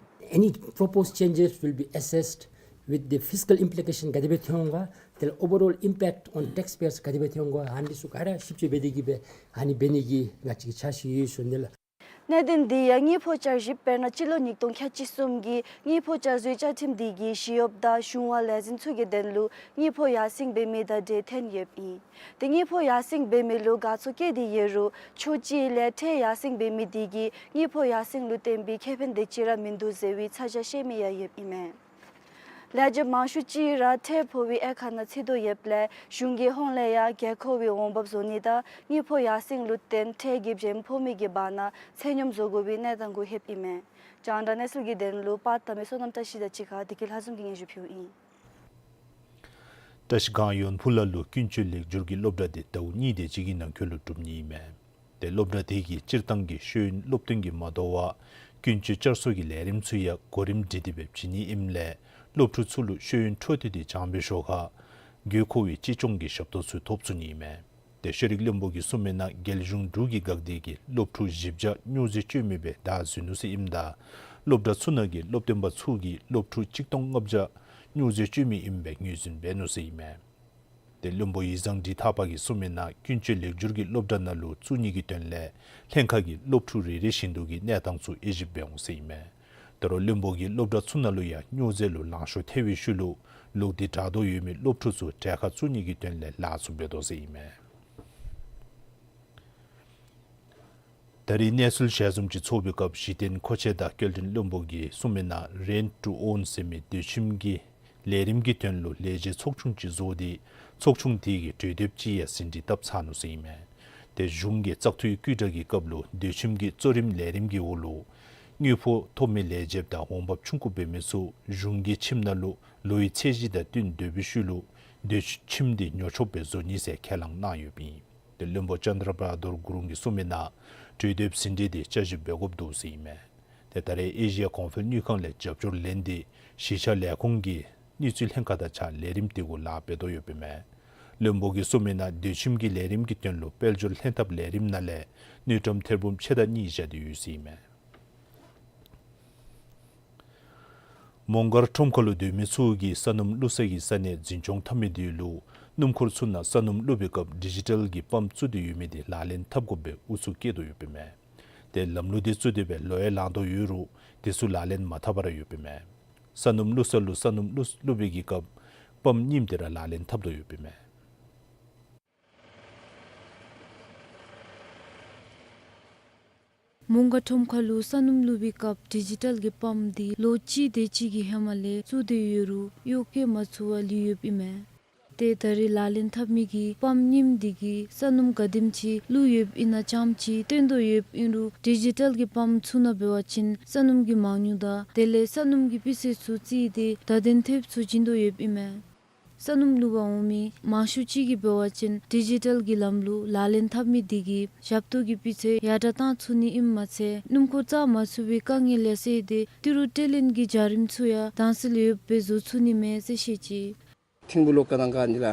Any proposed changes will be assessed with the fiscal implication ག་དེ་སྦེ་ཐོན་འོང་ག། དེ་ལས་overall impact on taxpayers ག་དེ་སྦེ་ཐོན་འོང་ག། ཨ་ནི་ཚུ་ག་ར་ཞིབ་དཔྱད་འབད་དེ་གིས་སྦེ་ཨ་ནི་འབད་ནི་གི་ང་བཅས་ཀྱི་འཆར་གཞི་ཡོད་ཞུ་ནི་ལགས། གནད་དོན་དེ་ཡང་དངུལ་ཕོགས་བསྐྱར་ཞིབ་དཔེར་ན་སྤྱི་ལོ་ཉིས་སྟོང་ཁལ་གཅིག་གསུམ་གྱི་དངུལ་ཕོགས་བསྐྱར་བཟོའི་བཅའ་ཁྲིམས་དེ་གིས་ཞི་གཡོགཔ་དང་གཞུང་བ་ལས་འཛིན་ཚུ་གི་དོན་ལུ་དངུལ་ཕོགས་ཡར་སེང་འབད་མི་དང་འབྲེལ་ཐོན་ཡོདཔ་ཨིན། ཏེ་དངུལ་ཕོགས་ཡར་སེང་འབད་མི་ལུ་དགའ་ཚོར་སྐྱེས་ཏེ་ཡོད་རུང་ཕྱོགས་གཅིག་ལས་ཁྲལ་ཡར་སེང་འབད་མི་དེ་གིས་དངུལ་ཕོགས་ཡར་སེང་ལུ་བརྟེན་པའི་ཁེ་ཕན་དེ་ཅིག་ར་མིན་འདུག་ཟེར་བའི་ཚ་གྱང་བཤད་མི་ཡང་ཡོདཔ་ཨིན་མས། ལས་བྱེདཔ་མང་ཤོས་ཅིག་ར་ཁྲལ་ཕོག་པའི་དབྱེ་ཁག་ནང་ཚུད་དོ་ཡོདཔ་ལས་གཞུང་གི་ཧོངས་ལས་ཡང་དགོས་མཁོ་བའི་འོང་འབབ་བཟོ་ནི་དང་དངུལ་ཕོགས་ཡར་སེང་ལུ་བརྟེན་ཁྲལ་གྱི་བྱེམ་ཕོག་མི་གི་བར་ན་ཚད་སྙོམས་བཟོ་དགོ་པའི་གནས་སྟངས་གུ་ལྷོདཔ་ཨིན་མས། རྒྱང་བསྒྲགས་གནས་ཚུལ་གྱི་དོན་ལུ་པར་བཏབ་མི་བསོད་ནམས་བཀྲ་ཤིས་དང་གཅིག་ཁར་བདེ་སྐྱིད་ལྷ་འཛོམས་ཀྱིས་སྙན་ཞུ་ཕུལཝ་ཨིན། བཀྲ་ཤིས་སྒང་ཡོན་ཕུ་ལ་ལུ་ཀུན་སྤྱོད་ལེགས་བསྒྱུར་གྱི་སློབ་གྲྭ་དེ་ཟླཝ་གཉིས་དེ་ཅིག་གི་ནང་འཁོད་ལུ་གྲུབ་ནི་ཨིན་མས། ཏེ་སློབ་གྲྭ་དེ་གིས་སྤྱིར་བཏང་གི་ཤེས་ཡོན་སློབ་སྟོན་གྱིས་མ་དོ་བར་ཀུན་སྤྱོད་བསྐྱར་གསོ་གི་ལས་རིམ་ཚུ་ཡང་གོ་རིམ་སྒྲིག་སྟེ་སྦེ་བྱིན་ནི་ཨིནམ་ལས་སློབ་ཕྲུག་ཚུ་ལུ་ཤེས་ཡོན་འཕྲོ་མཐུད་དེ་སྦྱང་བའི་ཞོར་ཁར་དགོས་མཁོ་བའི་གཅེས་སྐྱོང་གི་ཞབས་ཏོག་ཚུ་ཐོབ་ཚུགས་ནི་ཨིན་མས། ཏེ་ཤེས་རིག་བློན་པོ་གིས་གསུངས་མི་ནང་རྒྱལ་གཞུང་འབྲུག་གི་འགག་སྡེ་གིས་སློབ་ཕྲུག་བཞི་བརྒྱ་སྨྱོ་རྫས་སྤྱོད་མི་སྦེ་བདའ་ཟུན་ནུག་ཟེར་ཨིནམ་ད་སློབ་གྲྭ་ཚུ་ནང་གི་སློབ་སྟོན་པ་ཚུ་གིས་སློབ་ཕྲུག་གཅིག་སྟོང་ལྔ་བརྒྱ་སྨྱོ་རྫས་སྤྱོད་མི་ཨིནམ་སྦེ་ངོས་འཛིན་འབད་ནུག་ཟེར་ཨིན་མས། ཏེ་བློན་པོ་ཡིག་བཟང་འབྲི་ཐག་པ་གིས་གསུངས་མི་ནང་ཀུན་སྤྱོད་ལེགས་བསྒྱུར་གྱི་སློབ་གྲྭ་ནང་ལུ་བཙུགས་ནི་གི་དོན་ལས་ལྷན་ཁག་གིས་སློབ་ཕྲུག་རེ་རེ་བཞིན་དུ་གི་གནས་སྟངས་ཚུ་དབྱེ་ཞིབ་འབད་འོང་ཟེར་ཨིན་མས། ད་རུང་བློན་པོ་གིས་སློབ་གྲྭ་ཚུ་ནང་ལུ་ཡང་སྨྱོ་རྫས་ལུ་ལང་ཤོར་ཐལ་བའི་ཤུལ་ལུ་ལོག་སྟེ་དྲག་དོ་ཡོད་མི་སློབ་ཕྲུག་ཚུ་གྲལ་ཁར་བཙུགས་ནི་གི་དོན་ལས་ལཱ་ཚུ་འབད་དོ་ཟེར་ཨིན་མས། ད་རིས་གནས་ཚུལ་ཞལ་འཛོམས་ཅིག་ཚོགས་པའི་སྐབས་གཞི་རྟེན་མཁོ་ཆས་དང་སྐྱེལ་འདྲེན་བློན་པོ་གིས་གསུངས་མི་ནང་Rent to Own ཟེར་མི་སྡོད་ཁྱིམ་གྱི་ལས་རིམ་གྱི་དོན་ལུ་ལས་བྱེད་ཚོགས་ཆུང་ཅིག་བཟོ་སྟེ་ཚོགས་ཆུང་དེ་གིས་གྲོས་དེབ་ཅིག་ཡང་ཟིན་བྲིས་བཏབ་ཚར་ནུག་ཟེར་ཨིན་མས། ཏེ་གཞུང་གི་བཙག་འཐུའི་བསྐུལ་བསྒྲགས་ཀྱི་སྐབས་ལུ་སྡོད་ཁྱིམ་གྱི་གཙོ་རིམ་ལས་རིམ་གྱི་འོག་ལུ་དངུལ་ཕོགས་ཐོབ་མི་ལས་བྱེདཔ་དང་འོང་འབབ་ཆུང་ཀུ་འབད་མི་ཚུ་གཞུང་གི་ཁྱིམ་ནང་ལུ་ལོ་ཡི་ཚད་གཞི་དང་བསྟུན་སྡོད་པའི་ཤུལ་ལུ་སྡོད་ཁྱིམ་འདི་ཉོ་ཆོགཔ་སྦེ་བཟོ་ནི་ཟེར་ཁས་བླངས་གནང་ཡོདཔ་ཨིན། ཏེ་བློན་པོ་ཅན་དྲ་བྷ་དུར་གུ་རུང་གིས་གསུངས་མི་ནང་གྲོས་འདེབས་ཟིན་བྲིས་འདི་བསྐྱར་ཞིབ་འབད་དགོཔ་འདུག་ཟེར་ཨིན་མས། ཏེ་ད་རེས་ཨེ་ཤི་ཡ་གོང་འཕེལ་དངུལ་ཁང་ལས་རྒྱབ་སྐྱོར་ལེན་ཏེ་གཞིས་ཆགས་ལས་ཁུངས་ཀྱི་དངུལ་རྩིས་ལྷན་ཁག་དང་གཅིག་ཁར་ལས་རིམ་དེ་གུ་ལཱ་འབད་དོ་ཡོདཔ་ཨིན་མས། བློན་པོ་གིས་གསུངས་མི་ནང་སྡོད་ཁྱིམ་གྱི་ལས་རིམ་གྱི་དོན་ལུ་དཔལ་འབྱོར་ལྷན་ཐབས་ལས་རིམ་ནང་ལས་དངུལ་ཀྲམ་ཐེར་འབུམ་ཕྱེད་དང་གཉིས་བཞག་སྟེ་ཡོད་ཟེར་ཨིན་མས། མོང་སྒར་ཁྲོམ་ཁ་ལུ་སྡོད་མི་ཚུ་གིས་ས་སྣུམ་བླུག་ས་གི་ས་གནས་འཛིན་སྐྱོང་འཐབ་མི་དེ་ལུ་སྣུམ་འཁོར་ཚུ་ནང་ས་སྣུམ་བླུག་པའི་སྐབས་ཌི་ཇི་ཊལ་གྱི་པམཔ་བཙུགས་ཏེ་ཡོད་མི་དེ་ལག་ལེན་འཐབ་དགོཔ་སྦེ་ཨུ་ཚུགས་བསྐྱེད་དོ་ཡོདཔ་ཨིན་མས། ཏེ་ལམ་ལུགས་དེ་བཙུགས་ཏེ་སྦེ་ལོ་ཡང་ལང་དོ་ཡོད་རུང་དེ་ཚུ་ལག་ལེན་མ་འཐབ་པར་ཡོདཔ་ཨིན་མས། ས་སྣུམ་བླུག་ས་ལུ་ས་སྣུམ་བླུག་བླུག་པའི་གི་སྐབས་པམཔ་རྙིངམ་དེ་ར་ལག་ལེན་འཐབ་དོ་ཡོདཔ་ཨིན་མས། མོང་སྒར་ཁྲོམ་ཁ་ལུ་ས་སྣུམ་བླུག་པའི་སྐབས་ཌི་ཇི་ཊལ་གྱི་པམཔ་དེ་ལོ་གཅིག་དེ་ཅིག་གི་ཧེ་མ་ལས་བཙུགས་ཏེ་ཡོད་རུང་གཡོག་བཀོལ་མ་ཚུགས་པར་ལུས་ཡོདཔ་ཨིན་མས། ཏེ་ད་རེས་ལག་ལེན་འཐབ་མི་གིས་པམཔ་རྙིངམ་དེ་གིས་ས་སྣུམ་ག་དེམ་ཅིག་བླུགས་ཡོདཔ་ཨིན་ན་ཙམ་ཅིག་སྟོན་དོ་ཡོདཔ་ཨིན་རུང་ཌི་ཇི་ཊལ་གྱི་པམཔ་ཚུ་ནང་འབད་བ་ཅིན་ས་སྣུམ་གྱི་མང་ཉུང་དང་དེ་ལས་ས་སྣུམ་གྱི་སྤུས་ཚད་ཚུ་རྩིས་ཏེ་བརྡ་དོན་ཐེབས་ཚུ་བྱིན་དོ་ཡོདཔ་ཨིན་མས། ས་སྣུམ་བླུག་པར་འོང་མི་མང་ཤོས་ཅིག་གིས་འབད་བ་ཅིན་ཌི་ཇི་ཊལ་གྱི་ལམ་ལུགས་ལག་ལེན་འཐབ་མི་དེ་གིས་ཞབས་ཏོག་གི་སྤུས་ཚད་ཡར་དྲག་བཏང་ཚུགས་ནི་ཨིནམ་མ་ཚད་སྣུམ་འཁོར་བཙག་མ་ཚུགས་པའི་དཀའ་ངལ་ཡང་བསལ་ཏེ་ཏི་རུ་སྤྲོད་ལེན་གྱི་བྱ་རིམ་ཚུ་ཡང་དྭངས་གསལ་ཡོདཔ་སྦེ་བཟོ་ཚུགས་ནི་མས་ཟེར་བཤད་ཅི། ཐིམ་ཕུག་ལུ་ག་དང་ག་འདི་ལ་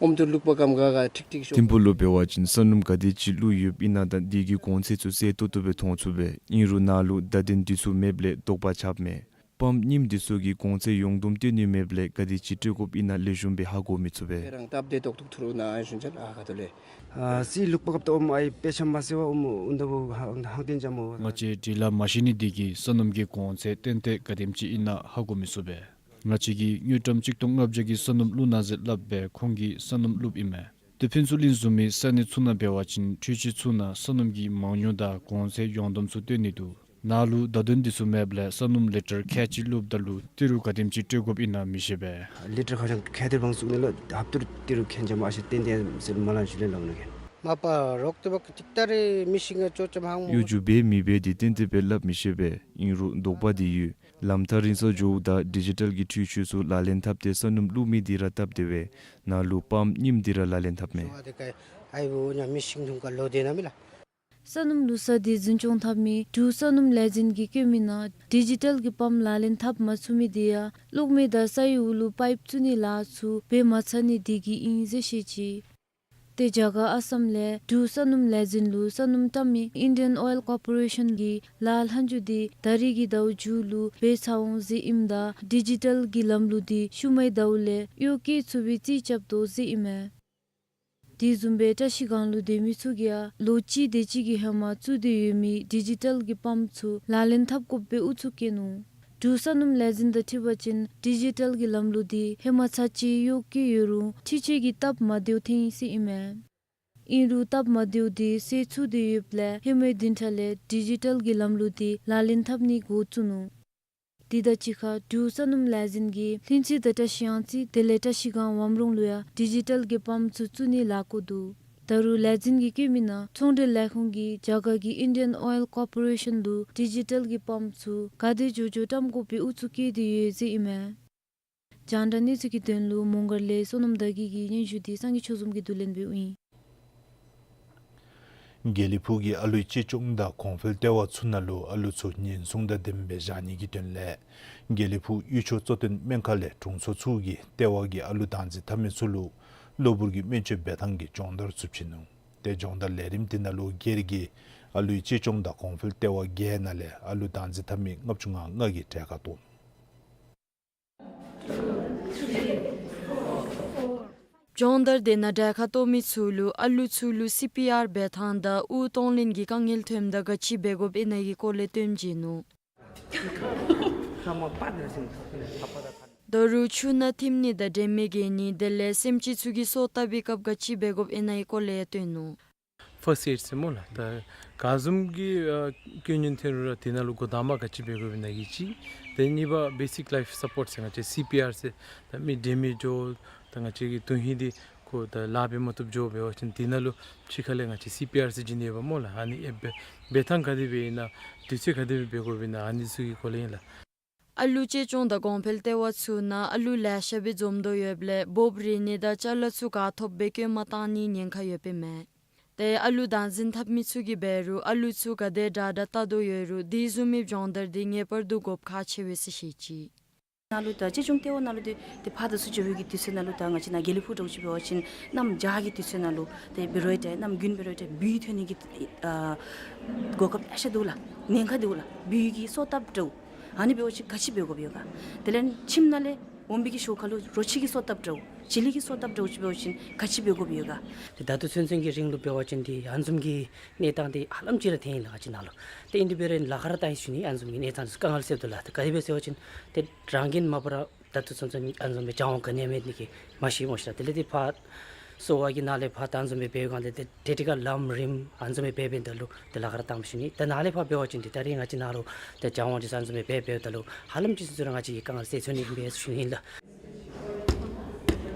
ཨོམ་ཏུ་བླུག་པ་གམ་ག་ག་ཊིག་ཊིག་ཤོ། ཐིམ་ཕུག་ལུ་འབད་བ་ཅིན་ས་སྣུམ་ག་དེ་ཅིག་བླུགས་ཡོདཔ་ཨིན་ན་དང་དེ་གི་གོང་ཚད་ཚུ་གསལ་ཏོག་ཏོ་སྦེ་མཐོང་ཚུགས་པས། ཨིན་རུང་ནཱ་ལུ་བརྡ་དོན་དེ་ཚུ་མེདཔ་ལས་དོགས་པ་ཆགསཔ་མས། པམཔ་རྙིངམ་དེ་ཚུ་གི་གོང་ཚད་ཡོངས་བསྡོམས་སྟོན་ནི་མེདཔ་ལས་ག་དེ་ཅིག་སྤྲོད་དགོཔ་ཨིན་ན་ལེགས་ཤོམ་སྦེ་ཧ་གོ་མི་ཚུགས་པས། རང་སྟབས་བདེ་ཏོག་ཏོ་ཐུག་རུང་ནཱ་ཨ་ཞུན་ཆལ་ཨ་ག་ཏོ་ལས། ཨ་རྩིས་བླུག་པ་སྐབས་ད་ཨོམ་ཨའི་དཔེ་ཆ་མ་གསལ་བར་ཨོམ་ཨུན་ད་བུ་ཧང་ཧང་ཏེན་ཅ་མོ། ང་བཅས་འབྲི་ལྷག་མ་ཤེས་ནི་དེ་གིས་ས་སྣུམ་གྱི་གོང་ཚད་ཏན་ཏན་ག་དེམ་ཅིག་ཨིན་ན་ཧ་གོ་མི་ཚུགས་པས། ང་བཅས་ཀྱིས་དངུལ་ཀྲམ་གཅིག་སྟོང་ལྔ་བརྒྱ་གི་ས་སྣུམ་བླུག་གནང་ཟེར་སླབ་སྦེ་ཁོང་གིས་ས་སྣུམ་བླུགཔ་ཨིན་མས། ཏེ་ཕུན་ཚོགས་གླིང་བཟུམ་མའི་ས་གནས་ཚུ་ནང་འབད་བ་ཅིན་འཕྲུལ་ཆས་ཚུ་ནང་ས་སྣུམ་གྱི་མང་ཉུང་དང་གོང་ཚད་ཡོངས་བསྡོམས་ཚུ་སྟོན་ནི་འདུག། ནཱ་ལུ་བརྡ་དོན་དེ་ཚུ་མེདཔ་ལས་ས་སྣུམ་ལི་ཊར་ཁལ་གཅིག་བླུགཔ་ད་ལུ་ཏི་རུ་ག་དེམ་ཅིག་སྤྲོད་དགོཔ་ཨིན་ན་མི་ཤེས་པས། ལི་ཊར་ཁ་ཤང་ཁལ་ཏེ་བང་བཙུགས་ནི་ལུ་ཧབ་ཏུ་ཏི་རུ་ཁལ་ཅ་མོ་ཨ་ཞེ་ཏན་ཏན་ཟེར་མ་ལང་ཞུ་ལེ་ལང་ནུ་ཁན། མ་པ་རོག་ཏེ་བ་ཀི་ཏིག་ཏ་རེ་མི་ཤིང་ང་ཅོ་ཅམ་ཧང་མོ། གཡོ་སྒྱུ་འབད་མི་འབད་དེ་ཏན་ཏན་སྦེ་སླབ་མི་ཤེས་པས། ཨིན་རུང་དོགས་པ་དེ་ཡོད། ལམ་ཐག་རིང་སར་འགྱོཝ་ད་ཌི་ཇི་ཊལ་གྱི་འཕྲུལ་ཆས་ཚུ་ལག་ལེན་འཐབ་སྟེ་ས་སྣུམ་བླུག་མི་དེ་ར་སྟབས་བདེ་བས། ནཱ་ལུ་པམཔ་རྙིངམ་དེ་ར་ལག་ལེན་འཐབ་མས། ཨའི་བུ་ཉ་མི་ཤིང་ཐུང་ཀ་ལོ་དེ་ན་མི་ལ། ས་སྣུམ་བླུག་ས་དེ་འཛིན་སྐྱོང་འཐབ་མི་འབྲུག་ས་སྣུམ་ལས་འཛིན་གྱིས་བཀོད་མི་ནང་ཌི་ཇི་ཊལ་གྱི་པམཔ་ལག་ལེན་འཐབ་མ་ཚུགས་མི་དེ་ཡང་གློག་མེ་དང་སའི་འོག་ལུ་པའིཔ་བཙུགས་ནི་ལཱ་ཚུ་འབད་མ་ཚར་ནི་དེ་གིས་ཨིན་ཟེར་བཤད་ཅི། ཏེ་རྒྱ་གར་ཨ་སམ་ལས་འབྲུག་ས་སྣུམ་ལས་འཛིན་ལུ་ས་སྣུམ་བཀྲམ་མི་ཨིན་ཌི་ཡན་ཨོའིལ་ཀོར་པོ་རེ་ཤཱན་གྱི་ལཱ་ལྷན་འཇུག་དེ་ད་རིས་ཀྱི་ཟླཝ་མཇུག་ལུ་འབད་ཚར་འོང་ཟེར་ཨིནམ་ད་ཌི་ཇི་ཊལ་གྱི་ལམ་ལུགས་དེ་ཤུལ་མའི་ཟླཝ་ལས་གཡོག་བཀོལ་ཚུགས་པའི་རྩིས་རྐྱབ་དོ་ཟེར་ཨིན་མས། དེ་བཟུམ་སྦེ་བཀྲ་ཤིས་སྒང་ལུ་སྡོད་མི་ཚུ་གིས་ཡང་ལོ་གཅིག་དེ་ཅིག་གི་ཧེ་མ་བཙུགས་ཏེ་ཡོད་མི་ཌི་ཇི་ཊལ་གྱི་པམཔ་ཚུ་ལག་ལེན་འཐབ་དགོཔ་སྦེ་ཨུ་ཚུགས་བསྐྱེད་ནུག། འབྲུག་ས་སྣུམ་ལས་འཛིན་དང་འཁྲིལ་བ་ཅིན་ཌི་ཇི་ཊལ་གྱི་ལམ་ལུགས་དེ་ཧེ་མ་ཚར་གཅིག་གཡོག་བཀོལ་ཡོད་རུང་འཕྲུལ་ཆས་ཀྱི་སྟབས་མ་བདེཝ་ཐོན་ཡི་ཟེར་ཨིན་མས། ཨིན་རུང་སྟབས་མ་བདེཝ་དེ་སེལ་ཚུགས་ཏེ་ཡོདཔ་ལས་ཧེ་མའི་བདུན་ཕྲག་ལས་ཌི་ཇི་ཊལ་གྱི་ལམ་ལུགས་དེ་ལག་ལེན་འཐབ་ནི་འགོ་བཙུགས་ནུག། དེ་དང་གཅིག་ཁར་འབྲུག་ས་སྣུམ་ལས་འཛིན་གྱིས་ལྷུན་རྩེ་དང་བཀྲ་ཤིས་གཡང་རྩེ་དེ་ལས་བཀྲ་ཤིས་སྒང་ཝམ་རོང་ལུ་ཡང་ཌི་ཇི་ཊལ་གྱི་པམཔ་ཚུ་བཙུགས་ནི་ལཱ་བཀོད་འདུག། ད་རུང་ལས་འཛིན་གྱིས་བཀོད་མི་ནང་ཚོང་འབྲེལ་ལས་ཁུངས་ཀྱིས་རྒྱ་གར་གྱི་ཨིན་ཌི་ཡན་ཨོའིལ་ཀོར་པོ་རེ་ཤཱན་ལུ་ཌི་ཇི་ཊལ་གྱི་པམཔ་ཚུ་ག་དེ་མགྱོགས་མགྱོགས་བཀྲམ་དགོ་པའི་ཨུ་ཚུགས་བསྐྱེད་དེ་ཡོད་ཟེར་ཨིན་མས། རྒྱང་བསྒྲགས་གནས་ཚུལ་གྱི་དོན་ལུ་མོང་སྒར་ལས་བསོད་ནམས་དར་རྒྱས་ཀྱི་སྙན་ཞུ་དེ་སངས་རྒྱས་ཆོས་འཛོམས་ཀྱིས་བསྡུ་ལེན་འབདཝ་ཨིན། དགེ་ལེགས་ཕུག་གི་ཨ་ལུའི་གཅེས་སྐྱོང་དང་གོང་འཕེལ་ལྟེ་བ་ཚུ་ནང་ལུ་ཨ་ལུ་ཚུ་ཉེན་སྲུང་དང་ལྡནམ་སྦེ་བཞག་ནི་གི་དོན་ལས་དགེ་ལེགས་ཕུག་གཡུས་ཆོག་གཙོ་བསྟེན་སྨན་ཁང་ལས་དྲུང་འཚོ་ཚུ་གིས་ལྟེ་བ་གི་ཨ་ལུ་བདག་འཛིན་འཐབ་མི་ཚུ་ལུ་གློ་བུར་གྱི་སྨན་བཅོས་འབད་ཐངས་ཀྱི་སྦྱོང་བརྡར་ཚུ་བྱིན་ནུག། ཏེ་སྦྱོང་བརྡར་ལས་རིམ་དེ་ནང་ལུ་སྒེར་གྱི་ཨ་ལུའི་གཅེས་སྐྱོང་དང་གོང་འཕེལ་ལྟེ་བ་བརྒྱད་ནང་ལས་ཨ་ལུ་བདག་འཛིན་འཐབ་མི་ལྔ་བཅུ་ང་ལྔ་གིས་གྲལ་ཁར་གཏོགས་ནུག། སྦྱོང་བརྡར་དེ་ནང་གྲལ་ཁར་གཏོགས་མི་ཚུ་ལུ་ཨ་ལུ་ཚུ་ལུ་སི་པི་ཨར་འབད་ཐངས་དང་དབུགས་གཏོང་ལེན་གྱི་དཀའ་ངལ་ཐོནམ་ད་ག་ཅི་འབད་དགོཔ་ཨིན་ན་གི་སྐོར་ལས་སྟོན་བྱིན་ནུག། ད་རུང་ཆུ་ནང་ཐིམ་ནི་དང་འདྲེས་མའི་གྱོན་ནི་དེ་ལས་སེམས་ཅན་ཚུ་གི་སོ་བཏབ་པའི་སྐབས་ག་ཅི་འབད་དགོཔ་ཨིན་ན་གི་སྐོར་ལས་ཡང་སྟོན་ནུག། ཕཱསཊ་ཨེཌ་ཟེར་སྨོ་ལགས། ད་ག་བཟུམ་གྱི་ཨ་རྐྱེན་ངན་ཐོན་རུང་ར་དེ་ནང་ལུ་འགོ་དང་པ་ག་ཅི་འབད་དགོཔ་ཨིན་ན་གི་གཅིག། ཏེ་གཉིས་པ་བེ་སིཀ་ལའིཕ་སཔོརཊ་ཟེར་ང་བཅས་སི་པི་ཨར་ཟེར་ད་མི་འདྲེན་མི་འགྱོ་ད་ང་བཅས་ཀྱི་དོན་ཧིང་འདི་ ཁོ་ད་ལཱ་འབད་མ་བཏུབ་འགྱོ་འབད་བ་ཅིན་དེ་ནང་ལུ་ཕྱི་ཁ་ལས་ང་བཅས་སི་པི་ཨར་ཟེར་བྱིན་ནི་ཡོདཔ་སྨོ་ལགས། ཨ་ནི་ཨེབ་སྦེ་འབད་ཐངས་ག་དེ་སྦེ་ཨིན་ན་དུས་ཚོད་ག་དེ་སྦེ་འབད་དགོཔ་ཨིན་ན་ཨ་ནི་ཚུ་གི་སྐོར་ལས་ཨིན་ལགས། ཨ་ལུ་གཅེས་སྐྱོང་དང་གོང་འཕེལ་ལྟེ་བ་ཚུ་ནང་ཨ་ལུ་ལེ་ཤ་སྦེ་འཛོམས་དོ་ཡོདཔ་ལས་འབོབ་རིལ་ནི་དང་ཅ་ལ་ཚུ་ག་ཐོབ་སྦེ་བཀོན་མ་བཏང་ནིའི་ཉེན་ཁ་ཡོདཔ་ཨིན་མས། ཏེ་ཨ་ལུ་བདག་འཛིན་འཐབ་མི་ཚུ་གིས་འབད་རུང་ཨ་ལུ་ཚུ་ག་དེ་དྲག་དྲག་བལྟ་དོ་ཡོད་རུང་དེ་བཟུམ་མའི་སྦྱོང་བརྡར་འདི་ངེས་པར་དུ་དགོཔ་ཁག་ཆེ་བས་ཟེར་བཤད་ཅི། ནང་ལུ་ད་གཅེས་སྐྱོང་ལྟེ་བ་ནང་ལུ་ཏེ་ཏེ་ཕར་དང་ཚུར་འགྱོ་བའི་གི་དུས་ཚོད་ནང་ལུ་ད་ང་བཅས་ནཱ་དགེ་ལེགས་ཕུག་འདྲཝ་ཅིག་འབད་བ་ཅིན་གནམ་བྱཱར་གྱི་དུས་ཚོད་ནང་ལུ་ཏེ་འབད་རུང་ཏེ་གནམ་དགུན་འབད་རུང་ཏེ་སྦུལ་ཐོན་ནི་གི་ཨ་གོ་སྐབས་ལེ་ཤ་འདུག་ལགས། ཉེན་ཁ་འདུག་ལགས། སྦུལ་གྱིས་སོ་བཏབ་འདྲཝ། ཨ་ནི་འབད་བ་ཅིན་ག་ཅི་འབད་དགོཔ་ཡོད་ག། དེ་ལས་ཁྱིམ་ནང་ལས་འོང་བའི་གི་ཞོར་ཁ་ལུ་རོ་ཁྱི་གིས་སོ་བཏབ་འདྲཝ། བྱི་ལི་གིས་སོ་བཏབ་འདྲཝ་ཅིག་འབད་བ་ཅིན་ག་ཅི་འབད་དགོཔ་ཡོད་ག། ཏེ་ད་ལྟོ་ཚུན་ཚོད་ཀྱི་རིང་ལུ་འབད་བ་ཅིན་ཏེ་ཨ་ནི་བཟུམ་གྱི་གནས་སྟངས་འདི་ཧ་ལམ་ཅིག་ར་ཐོན་ཡི་ལགས་ང་བཅས་ནཱ་ལུ། ཏེ་ཨིན་དེ་འབད་རུང་ལཱ་ཁག་ར་བཏང་ཡི་ཟེར་ཞུ་ནི། ཨ་ནི་བཟུམ་གྱི་གནས་སྟངས་འདི་ཚུ་དཀའ་ངལ་སེལ་དོ་ལགས། ཏེ་ག་དེ་སྦེ་ཟེར་བ་ཅིན་ཏེ་རང་གིས་མ་པ་ར་ད་ལྟོ་ཚུན་ཚོད་ཨ་ནི་བཟུམ་སྦེ་སྦྱང་བ་ག་ནི་ཡང་མེད་ནི་གི་མ་ཤེས་སྨོ་ཤེས་ལགས། དེ་ལས་ཏེ་ཕར་གསོ་བ་གི་ནང་ལས་ཕར་ད་ཨ་ནི་བཟུམ་སྦེ་འབད་བའི་སྒང་ལས་ཏེ་ཏེ་ཏེ་ག་ལམ་རིམ་ཨ་ནི་བཟུམ་སྦེ་འབད་འབདཝ་ད་ལུ་ཏེ་ལཱ་ཁག་ར་བཏངམ་ཞུ་ནི། ད་ནཱ་ལས་ཕར་འབད་བ་ཅིན་ཏེ་ད་རིས་ང་བཅས་ནཱ་ལུ་ཏེ་སྦྱང་བ་འདི་ཚུ་ཨ་ནི་བཟུམ་སྦེ་འབད་འབདཝ་ད་ལུ་ཧ་ལམ་ཅིག་ཚུན་ཚོད་ར་ང་བཅས་ཀྱིས་དཀའ་ངལ་སེལ་ཚུགས་ནི་ཨིན་པས་ཞུ་ནི་ཨིན་ལགས།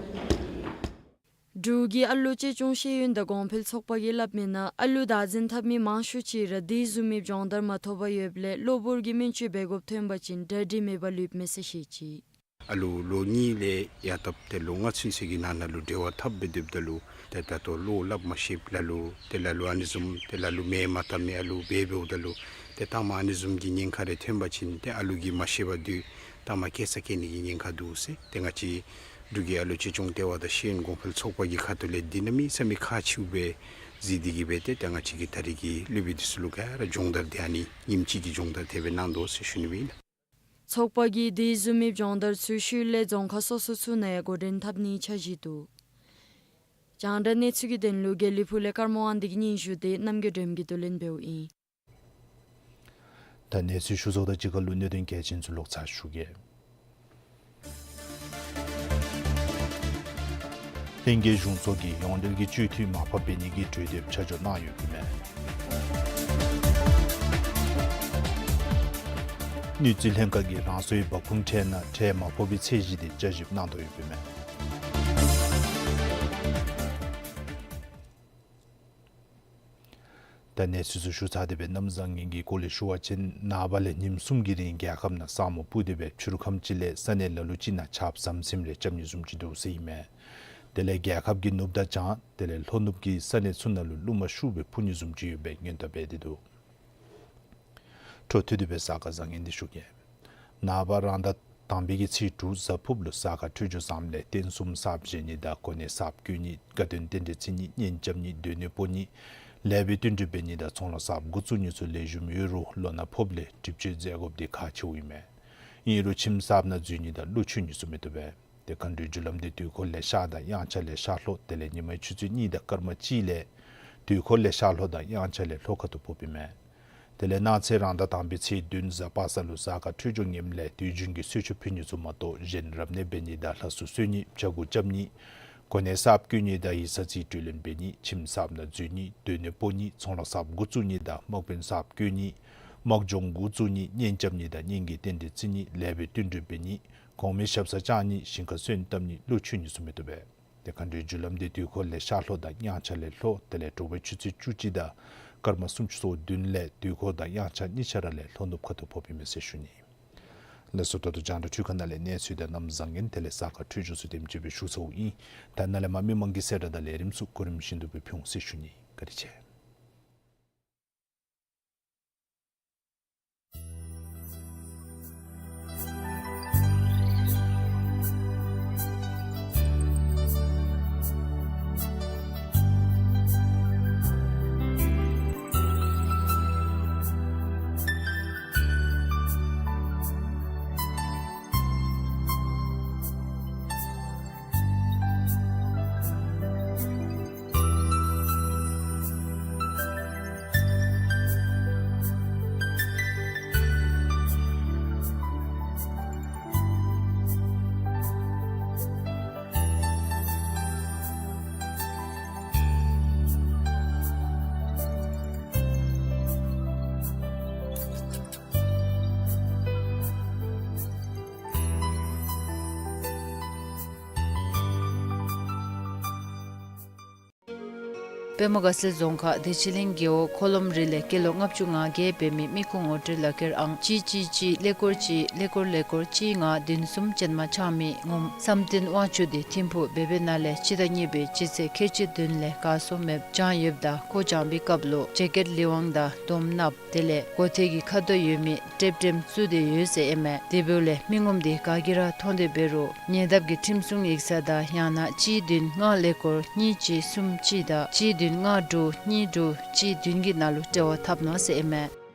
འབྲུག་གི་ཨ་ལུ་གཅེས་སྐྱོང་ཤེས་ཡོན་དང་གོང་འཕེལ་ཚོགས་པ་གིས་སླབ་མི་ནང་ཨ་ལུ་བདག་འཛིན་འཐབ་མི་མང་ཤོས་ཅིག་ར་དེ་བཟུམ་མའི་སྦྱོང་བརྡར་མ་ཐོབ་པར་ཡོདཔ་ལས་གློ་བུར་གྱི་སྨན་བཅོས་འབད་དགོཔ་ཐོན་པ་ཅིན་གྲ་སྒྲིག་མེད་པར་ལུས་མས་ཟེར་བཤད་ཅི། ཨ་ལུ་ལོ་གཉིས་ལས་ཡར་བཏབ་སྟེ་ལོ་ལྔ་ཚུན་ཚོད་ཀྱི་ནང་ན་ལུ་འབྲེལ་བ་འཐབ་སྦེ་སྡོདཔ་ད་ལུ་ཏེ་ད་ལྟོ་བློ་སླབ་མ་ཤེསཔ་ལ་ལུ་ཏེ་ལ་ལུ་ཨ་ནི་བཟུམ་ཏེ་ལ་ལུ་མེ་མ་བཏབ་མི་ཨ་ལུ་འབད་འབདཝ་ད་ལུ་ཏེ་ཐ་མ་ཨ་ནི་བཟུམ་གྱི་ཉེན་ཁ་རེ་ཐོན་པ་ཅིན་ཏེ་ཨ་ལུ་གིས་མ་ཤེས་པར་སྡོད་ཐ་མ་བཀལ་ས་བཀལ་ནི་གི་ཉེན་ཁ་འདུག་ཟེར་ཏེ་ང་བཅས་འབྲུག་གི་ཨ་ལུ་གཅེས་སྐྱོང་ལྟེ་བ་དང་ཤེས་ཡོན་གོང་འཕེལ་ཚོགས་པ་གི་ཁ་ཐུག་ལས་འདི་གནམ་མེད་ས་མེད་ཁག་ཆེཝ་སྦེ་གཟིགས་ཏེ་གིས་སྦེ་ཏེ་ཏེ་ང་བཅས་ཀྱིས་ད་རིས་ཀྱི་སློབ་དཔོན་འདི་ཚུ་ལུ་ག་ར་སྦྱོང་བརྡར་འདི་ཨ་ནི་ཉིནམ་གཅིག་གི་སྦྱོང་བརྡར་དེ་སྦེ་གནང་དོ་ཟེར་ཞུ་ནི་ཨིན། ཚོགས་པ་གིས་དེ་བཟུམ་མའི་སྦྱོང་བརྡར་ཚུ་ཤུལ་ལས་རྫོང་ཁག་སོ་སོ་ཚུ་ནང་ཡང་འགོ་འདྲེན་འཐབ་ནིའི་འཆར་གཞི་འདུག། རྒྱང་བསྒྲགས་གནས་ཚུལ་གྱི་དོན་ལུ་དགེ་ལེགས་ཕུག་ལས་ཀརྨ་དབང་འདུས་ཀྱི་སྙན་ཞུ་དེ་རྣམ་རྒྱལ་སྒྲོལ་མ་གིས་བསྡུ་ལེན་འབདཝ་ཨིན། ད་གནས་ཚུལ་ཞུ་ཚརཝ་དང་གཅིག་ཁར་ལུ་གནད་དོན་གལ་ཆེན་ཚུ་ལོག་ཚར་ཞུ་གེ། ལྷན་རྒྱས་གཞུང་ཚོགས་ཀྱིས་ཡོངས་འབྲེལ་གྱི་སྤྱི་འཐུས་མར་ཕབ་འབད་ནི་གི་གྲོས་འདེབས་ཆ་འཇོག་གནང་ཡོདཔ་ཨིན་མས། དངུལ་རྩིས་ལྷན་ཁག་གིས་རང་སོའི་འབབ་ཁུངས་ཁྲལ་ནང་ཁྲལ་མ་ཕོག་པའི་ཚད་གཞི་དེ་བསྐྱར་ཞིབ་གནང་དོ་ཡོདཔ་ཨིན་མས། ད་གནས་ཚུལ་ཚུ་ཞུ་ཚར་ཏེ་སྦེ་གནམ་བཟང་ངན་གྱི་སྐོར་ལས་ཞུ་བ་ཅིན་ནངས་པ་ལས་ཉིནམ་གསུམ་གྱི་རིང་རྒྱལ་ཁབ་ནང་ས་སྨུག་སྤུབས་ཏེ་སྦེ་ཕྱི་རུ་ཁམས་ཅིག་ལས་ས་གནས་ལ་ལུ་ཅིག་ནང་ཆརཔ་ཟམ་ཟིམ་རེ་རྐྱབ་ནི་བཟུམ་ཅིག་འདུག་ཟེར་ཨིན་མས། དེ་ལས་རྒྱལ་ཁབ་ཀྱི་ནུབ་དང་བྱང་དེ་ལས་ལྷོ་ནུབ་ཀྱི་ས་གནས་ཚུ་ནང་ལུ་རླུང་མ་ཤུགས་སྦེ་འཕུ་ནི་བཟུམ་ཅིག་ཡོད་པའི་སྔོན་བརྡ་འབད་དེ་འདུག། འཕྲོ་མཐུད་དེ་སྦེ་གཟའ་སྐར་བཟང་ངན་འདི་ཞུ་གེ། ནངས་པ་རང་ཟླ་དང་པའི་གི་ཚེས་དྲུག་གཟའ་ཕུརཔ་ལུ་གཟའ་སྐར་འཕྲོད་སྦྱོར་བཟངམ་ལས་རྟེན་གསུམ་གསརཔ་བཞེངས་ནི་དང་གོ་གནས་གསརཔ་བསྐོ་ནི་དགའ་སྟོན་རྟེན་འབྲེལ་བརྩི་ནི་གཉེན་རྐྱབ་ནི་སྡོད་གནས་སྤོ་ནི་ལེགས་པའི་བསྟུན་གྲོས་འབད་ནི་དང་ཚོང་ལཱ་གསརཔ་འགོ་བཙུགས་ནི་ཚུ་ལེགས་ཤོམ་ཡོད་རུང་ལོ་ན་ཕོརཔ་ལས་སྒྲིབ་བཅོས་མཛད་དགོཔ་འདི་ཁག་ཆེཝ་ཨིན་མས། ཨིན་རུང་ཁྱིམ་གསརཔ་ནང་འཛུལ་ནི་དང་བློ་ཆོས་ནི་ཚུ་མི་བཏུབ་པས། ཏེ་མཁའ་འགྲོའི་རྒྱུ་ལམ་འདི་དུས་འཁོར་ལས་ཤར་དང་དབྱངས་འཆར་ལས་ཤར་ལྷོ་དེ་ལས་ཉི་མའི་ཆུ་ཚོད་གཉིས་དང་སྐར་མ་གཅིག་ལས་དུས་འཁོར་ལས་ཤར་ལྷོ་དང་དབྱངས་འཆར་ལས་ལྷོ་ཁ་ཐུག་ཕོགཔ་ཨིན་མས། དེ་ལས་གནངས་ཚེ་རང་ཟླ་དང་པའི་ཚེས་བདུན་གཟའ་པ་སངས་ལུ་གཟའ་སྐར་འཕྲོད་སྦྱོར་ངནམ་ལས་དུས་རྒྱུན་གྱི་གསོལ་མཆོད་ཕུལ་ནི་ཚུ་མ་གཏོགས་གཞན་རབ་གནས་འབད་ནི་དང་ལྷ་གསོལ་གསོལ་ནི་བྱ་འགུགས་རྐྱབ་ནི་གོ་གནས་གསརཔ་བསྐོ་ནི་དང་ཡིག་ཚང་རྩིས་སྤྲོད་ལེན་འབད་ནི་ཁྱིམ་གསརཔ་ནང་འཛུལ་ནི་སྡོད་གནས་སྤོ་ནི་ཚོང་ལཱ་གསརཔ་འགོ་བཙུགས་ནི་དང་དམག་དཔོན་གསརཔ་བསྐོ་ནི་དམག་སྦྱོང་འགོ་བཙུགས་ནི་གཉེན་རྐྱབ་ནི་དང་གཉེན་གྱི་རྟེན་འབྲེལ་བརྩི་ནི་ལེགས་པའི་བསྟུན་གྲོས་འབད་ནི་གོང་མའི་ཞབས་སར་བཅར་ནི་ཞིང་ཁར་སོན་བཏབ་ནི་བློ་ཆོས་ནི་ཚུ་མི་བཏུབ་པས། ཏེ་མཁའ་འགྲོའི་རྒྱུ་ལམ་འདི་དུས་འཁོར་ལས་ཤར་ལྷོ་དང་དབྱངས་འཆར་ལས་ལྷོ་དེ་ལས་དྲོ་པའི་ཆུ་ཚོད་བཅུ་གཅིག་དང་སྐར་མ་སུམ་ཅུ་སོ་བདུན་ལས་དུས་འཁོར་དང་དབྱངས་འཆར་གཉིས་ཆ་ར་ལས་ལྷོ་ནུབ་ཁ་ཐུག་ཕོགཔ་ཨིན་མས་ཟེར་ཞུ་ནི། ལགས་སོ། ད་ལྟོ་རྒྱང་བསྒྲགས་འཕྲུལ་ཁང་ནང་ལས་གནས་ཚུལ་དང་གནམ་བཟང་ངན་དེ་ལས་གཟའ་སྐར་འཕྲོད་སྦྱོར་ཚུ་དེམ་ཅིག་སྦེ་ཞུ་ཚརཝ་ཨིན། ད་ནཱ་ལས་མར་མི་མང་གི་གསལ་བསྒྲགས་དང་ལས་རིམ་ཚུ་གོ་རིམ་བཞིན་དུ་སྦེ་ཕུལ་འོང་ཟེར་ཞུ་ནི། བཀའ་དྲིན་ཆེ། པདྨ་དགའ་ཚལ་རྫོང་ཁག་བདེ་ཆེན་གླིང་རྒེད་འོག་འཁོར་ལམ་རི་ལས་སྐྱེས་ལོ་ལྔ་བཅུ་ང་བརྒྱད་འབད་མི་མི་ཁུངས་ངོ་སྤྲོད་ལག་ཁྱེར་ཨང་གཅིག་གཅིག་གཅིག་ཀླད་ཀོར་གཅིག་ཀླད་ཀོར་ཀླད་ཀོར་གཅིག་ལྔ་བདུན་གསུམ་ཅན་མ་ཆག་མི་ངོམ་བསམ་གཏན་དབང་ཕྱུག་དེ་ཐིམ་ཕུག་སྦེ་བའི་ནང་ལས་སྤྱི་ཟླ་གཉིས་པའི་སྤྱི་ཚེས་ཁལ་གཅིག་བདུན་ལས་གར་སོང་མེདཔ་བྱང་ཡོདཔ་ད་ཁོ་བྱང་པའི་སྐབས་ལུ་ཇེ་ཀེཊ་ལི་ཝང་དང་དོམ་ནགཔོ་དེ་ལས་མགོ་ཐད་ཀྱི་ཁ་དོག་ཡོད་མི་ཀྲེབ་ཀྲེམ་བཙུགས་ཏེ་ཡོད་ཟེར་ཨིན་མས། དེ་འབདཝ་ལས་མི་ངོམ་དེ་ག་གིས་ར་མཐོང་སྟེ་འབད་རུང་ཉེ་འདབས་ཀྱི་ཁྲིམས་སྲུང་ཡིག་ཚང་དང་ཡང་ན་གཅིག་བདུན་ལྔ་ཀླད་ཀོར་གཉིས་གཅིག་གསུམ་གཅིག་དང་གཅིག་བདུན་ལྔ་དྲུག་གཉིས་དྲུག་གཅིག་བདུན་གྱི་ནང་ལུ་འབྲེལ་བ་འཐབ་གནང་ཟེར་ཨིན་མས།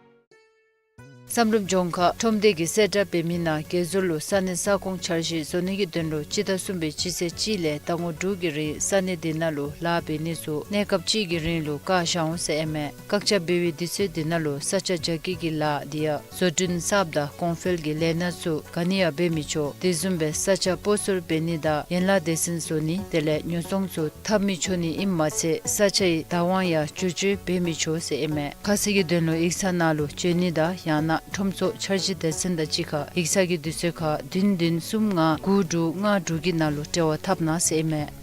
བསམ་གྲུབ་ལྗོངས་མཁར་ཁྲོམ་སྡེ་གིས་གསལ་བསྒྲགས་འབད་མི་ནང་དགེ་ཟོར་ལུ་ས་གནས་ས་ཁོངས་འཆར་གཞི་བཟོ་ནི་གི་དོན་ལུ་སྤྱི་ཟླ་གསུམ་པའི་སྤྱི་ཚེས་གཅིག་ལས་ཟླ་ངོ་དྲུག་གི་རིང་ས་གནས་དེ་ནང་ལུ་ལཱ་འབད་ནི་ཚུ་གནས་སྐབས་གཅིག་གི་རིང་ལུ་བཀག་བཞག་འོང་ཟེར་ཨིན་མས། བཀག་ཆ་འབད་བའི་དུས་ཚོད་དེ་ནང་ལུ་ས་ཆ་རྒྱ་སྐྱེད་ཀྱི་ལཱ་དེ་ཡང་བཟོ་སྐྲུན་གསརཔ་དང་གོང་འཕེལ་གྱི་ལས་སྣ་ཚུ་ག་ནི་ཡང་འབད་མི་ཆོག། དེ་བཟུམ་སྦེ་ས་ཆ་སྤོ་སོར་འབད་ནི་དང་ཡན་ལག་སྡེ་ཚན་བཟོ་ནི་དེ་ལས་ཉོ་ཚོང་ཚུ་འཐབ་མི་ཆོག་ནི་ཨིནམ་མ་ཚད་ས་ཆའི་བདག་དབང་ཡང་བསྒྱུར་བཅོས་འབད་མི་ཆོག་ཟེར་ཨིན་མས། ཁ་གསལ་གྱི་དོན་ལུ་ཡིག་ཚང་ནང་ལུ་བྱོན་ནི་དང་ཡང་ན་ཁྲོམ་ཚོགས་འཆར་གཞི་སྡེ་ཚན་དང་གཅིག་ཁར་ཡིག་ཚང་གི་དུས་ཚོད་ཁར་བདུན་བདུན་གསུམ་ལྔ་དགུ་དྲུག་ལྔ་དྲུག་གི་ནང་ལུ་འབྲེལ་བ་འཐབ་གནང་ཟེར་ཨིན་མས།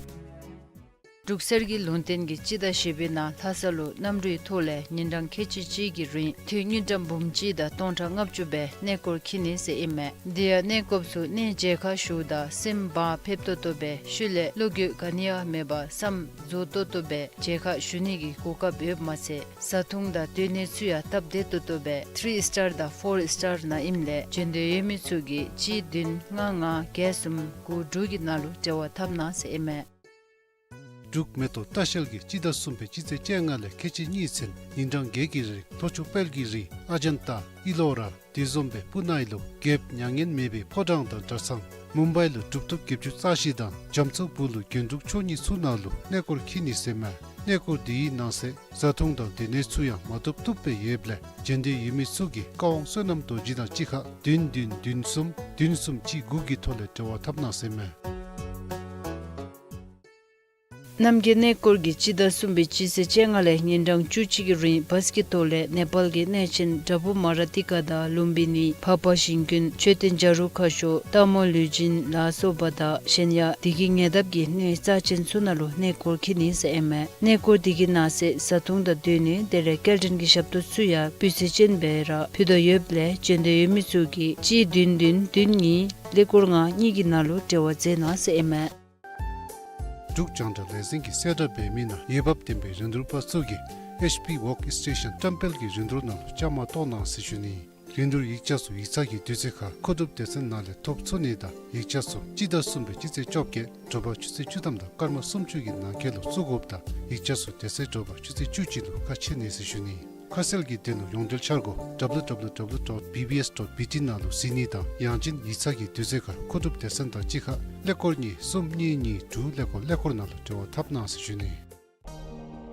འབྲུག་གསེར་གྱི་ལུང་བསྟན་གྱིས་སྤྱི་ཟླ་བཞི་པའི་ནང་ལྷ་ས་ལུ་གནམ་གྲུའི་ཐོག་ལས་ཉིན་གྲངས་ཁལ་གཅིག་གཅིག་གི་རིང་དངུལ་ཀྲམ་འབུམ་གཅིག་དང་སྟོང་ཕྲག་ལྔ་བཅུ་སྦེ་གནས་སྐོར་འཁྱིད་ནི་ཟེར་ཨིན་མས། དེ་ཡང་གནས་སྐོརཔ་ཚུ་གནས་མཇལ་ཁ་ཞུཝ་ད་སེམས་བག་ཕེབས་ཏོག་ཏོ་སྦེ་ཤུལ་ལས་བློ་འགྱོད་ག་ནི་ཡང་མེད་པར་བསམ་རྫོགས་ཏོག་ཏོ་སྦེ་མཇལ་ཁ་ཞུ་ནི་གི་གོ་སྐབས་ཡོདཔ་མ་ཚད་བཟའ་འཐུང་དང་སྡོད་གནས་ཚུ་ཡང་སྟབས་བདེ་ཏོག་ཏོ་སྦེ་ཐི་རི་སི་ཊར་དང་ཕོར་སི་ཊར་ནང་ཨིནམ་ལས་བྱོན་འདོད་ཡོད་མི་ཚུ་གིས་གཅིག་བདུན་ལྔ་ལྔ་བརྒྱད་གསུམ་དགུ་དྲུག་གི་ནང་ལུ་འབྲེལ་བ་འཐབ་གནང་ཟེར་ཨིན་མས། འབྲུག་མེ་ཏོག་ལྟ་བཤལ་གྱིས་སྤྱི་ཟླ་གསུམ་པའི་སྤྱི་ཚེས་བཅོ་ལྔ་ལས་ཁལ་གཅིག་གཉིས་ཚུན་ཉིན་གྲངས་བརྒྱད་ཀྱི་རིང་ལྷོ་ཕྱོགས་དཔལ་གྱི་རི་ཨ་ཇན་ཏ་ཨི་ལོ་ར་དེ་བཟུམ་སྦེ་སྤུ་ན་ཨི་ལུ་རྒྱལཔོ་མྱ་ངན་མེད་པའི་ཕོ་བྲང་དང་གྲྭ་ཚང་མུམ་བའི་ལུ་གྲུབ་ཐོབ་བརྒྱད་ཅུ་རྩ་བཞི་དང་རྒྱ་མཚོ་སྦུག་ལུ་རྒྱན་དྲུག་མཆོག་གཉིས་ཚུ་ནང་ལུ་གནས་སྐོར་འཁྱིད་ནི་ཟེར་མས། གནས་སྐོར་དེའི་ནང་གསེས་བཟའ་འཐུང་དང་སྡོད་གནས་ཚུ་ཡང་མ་བཏུབ་བཏུབ་སྦེ་ཡོདཔ་ལས་བྱོན་འདོད་ཡོད་མི་ཚུ་གིས་བཀའ་དབང་བསོད་ནམས་རྡོ་རྗེ་དང་གཅིག་ཁར་བདུན་བདུན་བདུན་གསུམ་བདུན་གསུམ་གཅིག་དགུ་གི་ཐོག་ལས་འབྲེལ་བ་འཐབ་གནང་ཟེར་མས། རྣམ་རྒྱལ་གནས་སྐོར་གྱིས་སྤྱི་ཟླ་གསུམ་པའི་སྤྱི་ཚེས་བཅོ་ལྔ་ལས་ཉིན་གྲངས་བཅུ་གཅིག་གི་རིང་བཱས་ཀྱི་ཐོག་ལས་ནེ་པཱལ་གྱི་གནས་ཆེན་དྲ་བུ་མ་ར་ཏི་ཀ་དང་ལུམ་བི་ནི་འཕགས་པ་ཞིང་ཀུན་མཆོད་རྟེན་བྱ་རུང་ཁ་ཤོར་སྟག་མོ་ལུས་སྦྱིན་ལ་སོགས་པ་དང་གཞན་ཡང་དེ་གི་ཉེ་འདབས་ཀྱི་གནས་རྩ་ཆེན་ཚུ་ནང་ལུ་གནས་སྐོར་འཁྱིད་ནི་ཟེར་ཨིན་མས། གནས་སྐོར་དེ་གི་ནང་གསེས་བཟའ་འཐུང་དང་སྡོད་གནས་དེ་ལས་སྐྱེལ་འདྲེན་གྱི་ཞབས་ཏོག་ཚུ་ཡང་སྤུས་ཚད་ཅན་སྦེ་ར་ཕུལ་དོ་ཡོདཔ་ལས་བྱོན་འདོད་ཡོད་མི་ཚུ་གིས་གཅིག་བདུན་བདུན་བདུན་གཉིས་ཀླད་ཀོར་ལྔ་གཉིས་ཀྱི་ནང་ལུ་འབྲེལ་བ་མཛད་གནང་ཟེར་ཨིན་མས། འབྲུག་རྒྱང་བསྒྲགས་ལས་འཛིན་གྱིས་གསལ་བསྒྲགས་འབད་མི་ནང་འོས་འབབ་ལྡན་པའི་རིན་བསྡུར་པ་ཚུ་གིས་ཨེཆ་པི་ཝོརཀ་སི་ཊེ་ཤཱན་བཀྲམ་སྤེལ་གྱི་རིན་བསྡུར་ནང་ལུ་བཅའ་མར་གཏོགས་གནང་ཟེར་ཞུ་ནི། རིན་བསྡུར་ཡིག་ཆ་ཚུ་ཡིག་ཚང་གི་དུས་ཚོད་ཁར་མཁོ་སྒྲུབ་སྡེ་ཚན་ནང་ལས་ཐོབ་ཚུགས་ནི་དང་ཡིག་ཆ་ཚུ་སྤྱི་ཟླ་གསུམ་པའི་སྤྱི་ཚེས་བཅོ་བརྒྱད་དྲོ་པ་ཆུ་ཚོད་བཅུ་ཐམ་དང་སྐར་མ་སུམ་ཅུ་གི་ནང་འཁོད་ལུ་བཙུགས་དགོཔ་དང་ཡིག་ཆ་ཚུ་དེ་ཚེ་དྲོ་པ་ཆུ་ཚོད་བཅུ་གཅིག་ལུ་ཁ་ཕྱེ་ནི་ཟེར་ཞུ་ནི། ཁ་གསལ་གྱི་དོན་ལུ་ཡོངས་འབྲེལ་འཆར་སྒོ་W W W dot B B S dot B T ནང་ལུ་གཟིགས་ནི་དང་ཡང་ཅིན་ཡིག་ཚང་གི་དུས་ཚོད་ཁར་མཁོ་སྒྲུབ་སྡེ་ཚན་དང་གཅིག་ཁར་ཀླད་ཀོར་གཉིས་གསུམ་གཉིས་གཉིས་དྲུག་ཀླད་ཀོར་ཀླད་ཀོར་ནང་ལུ་འབྲེལ་བ་འཐབ་གནང་ཟེར་ཞུ་ནི།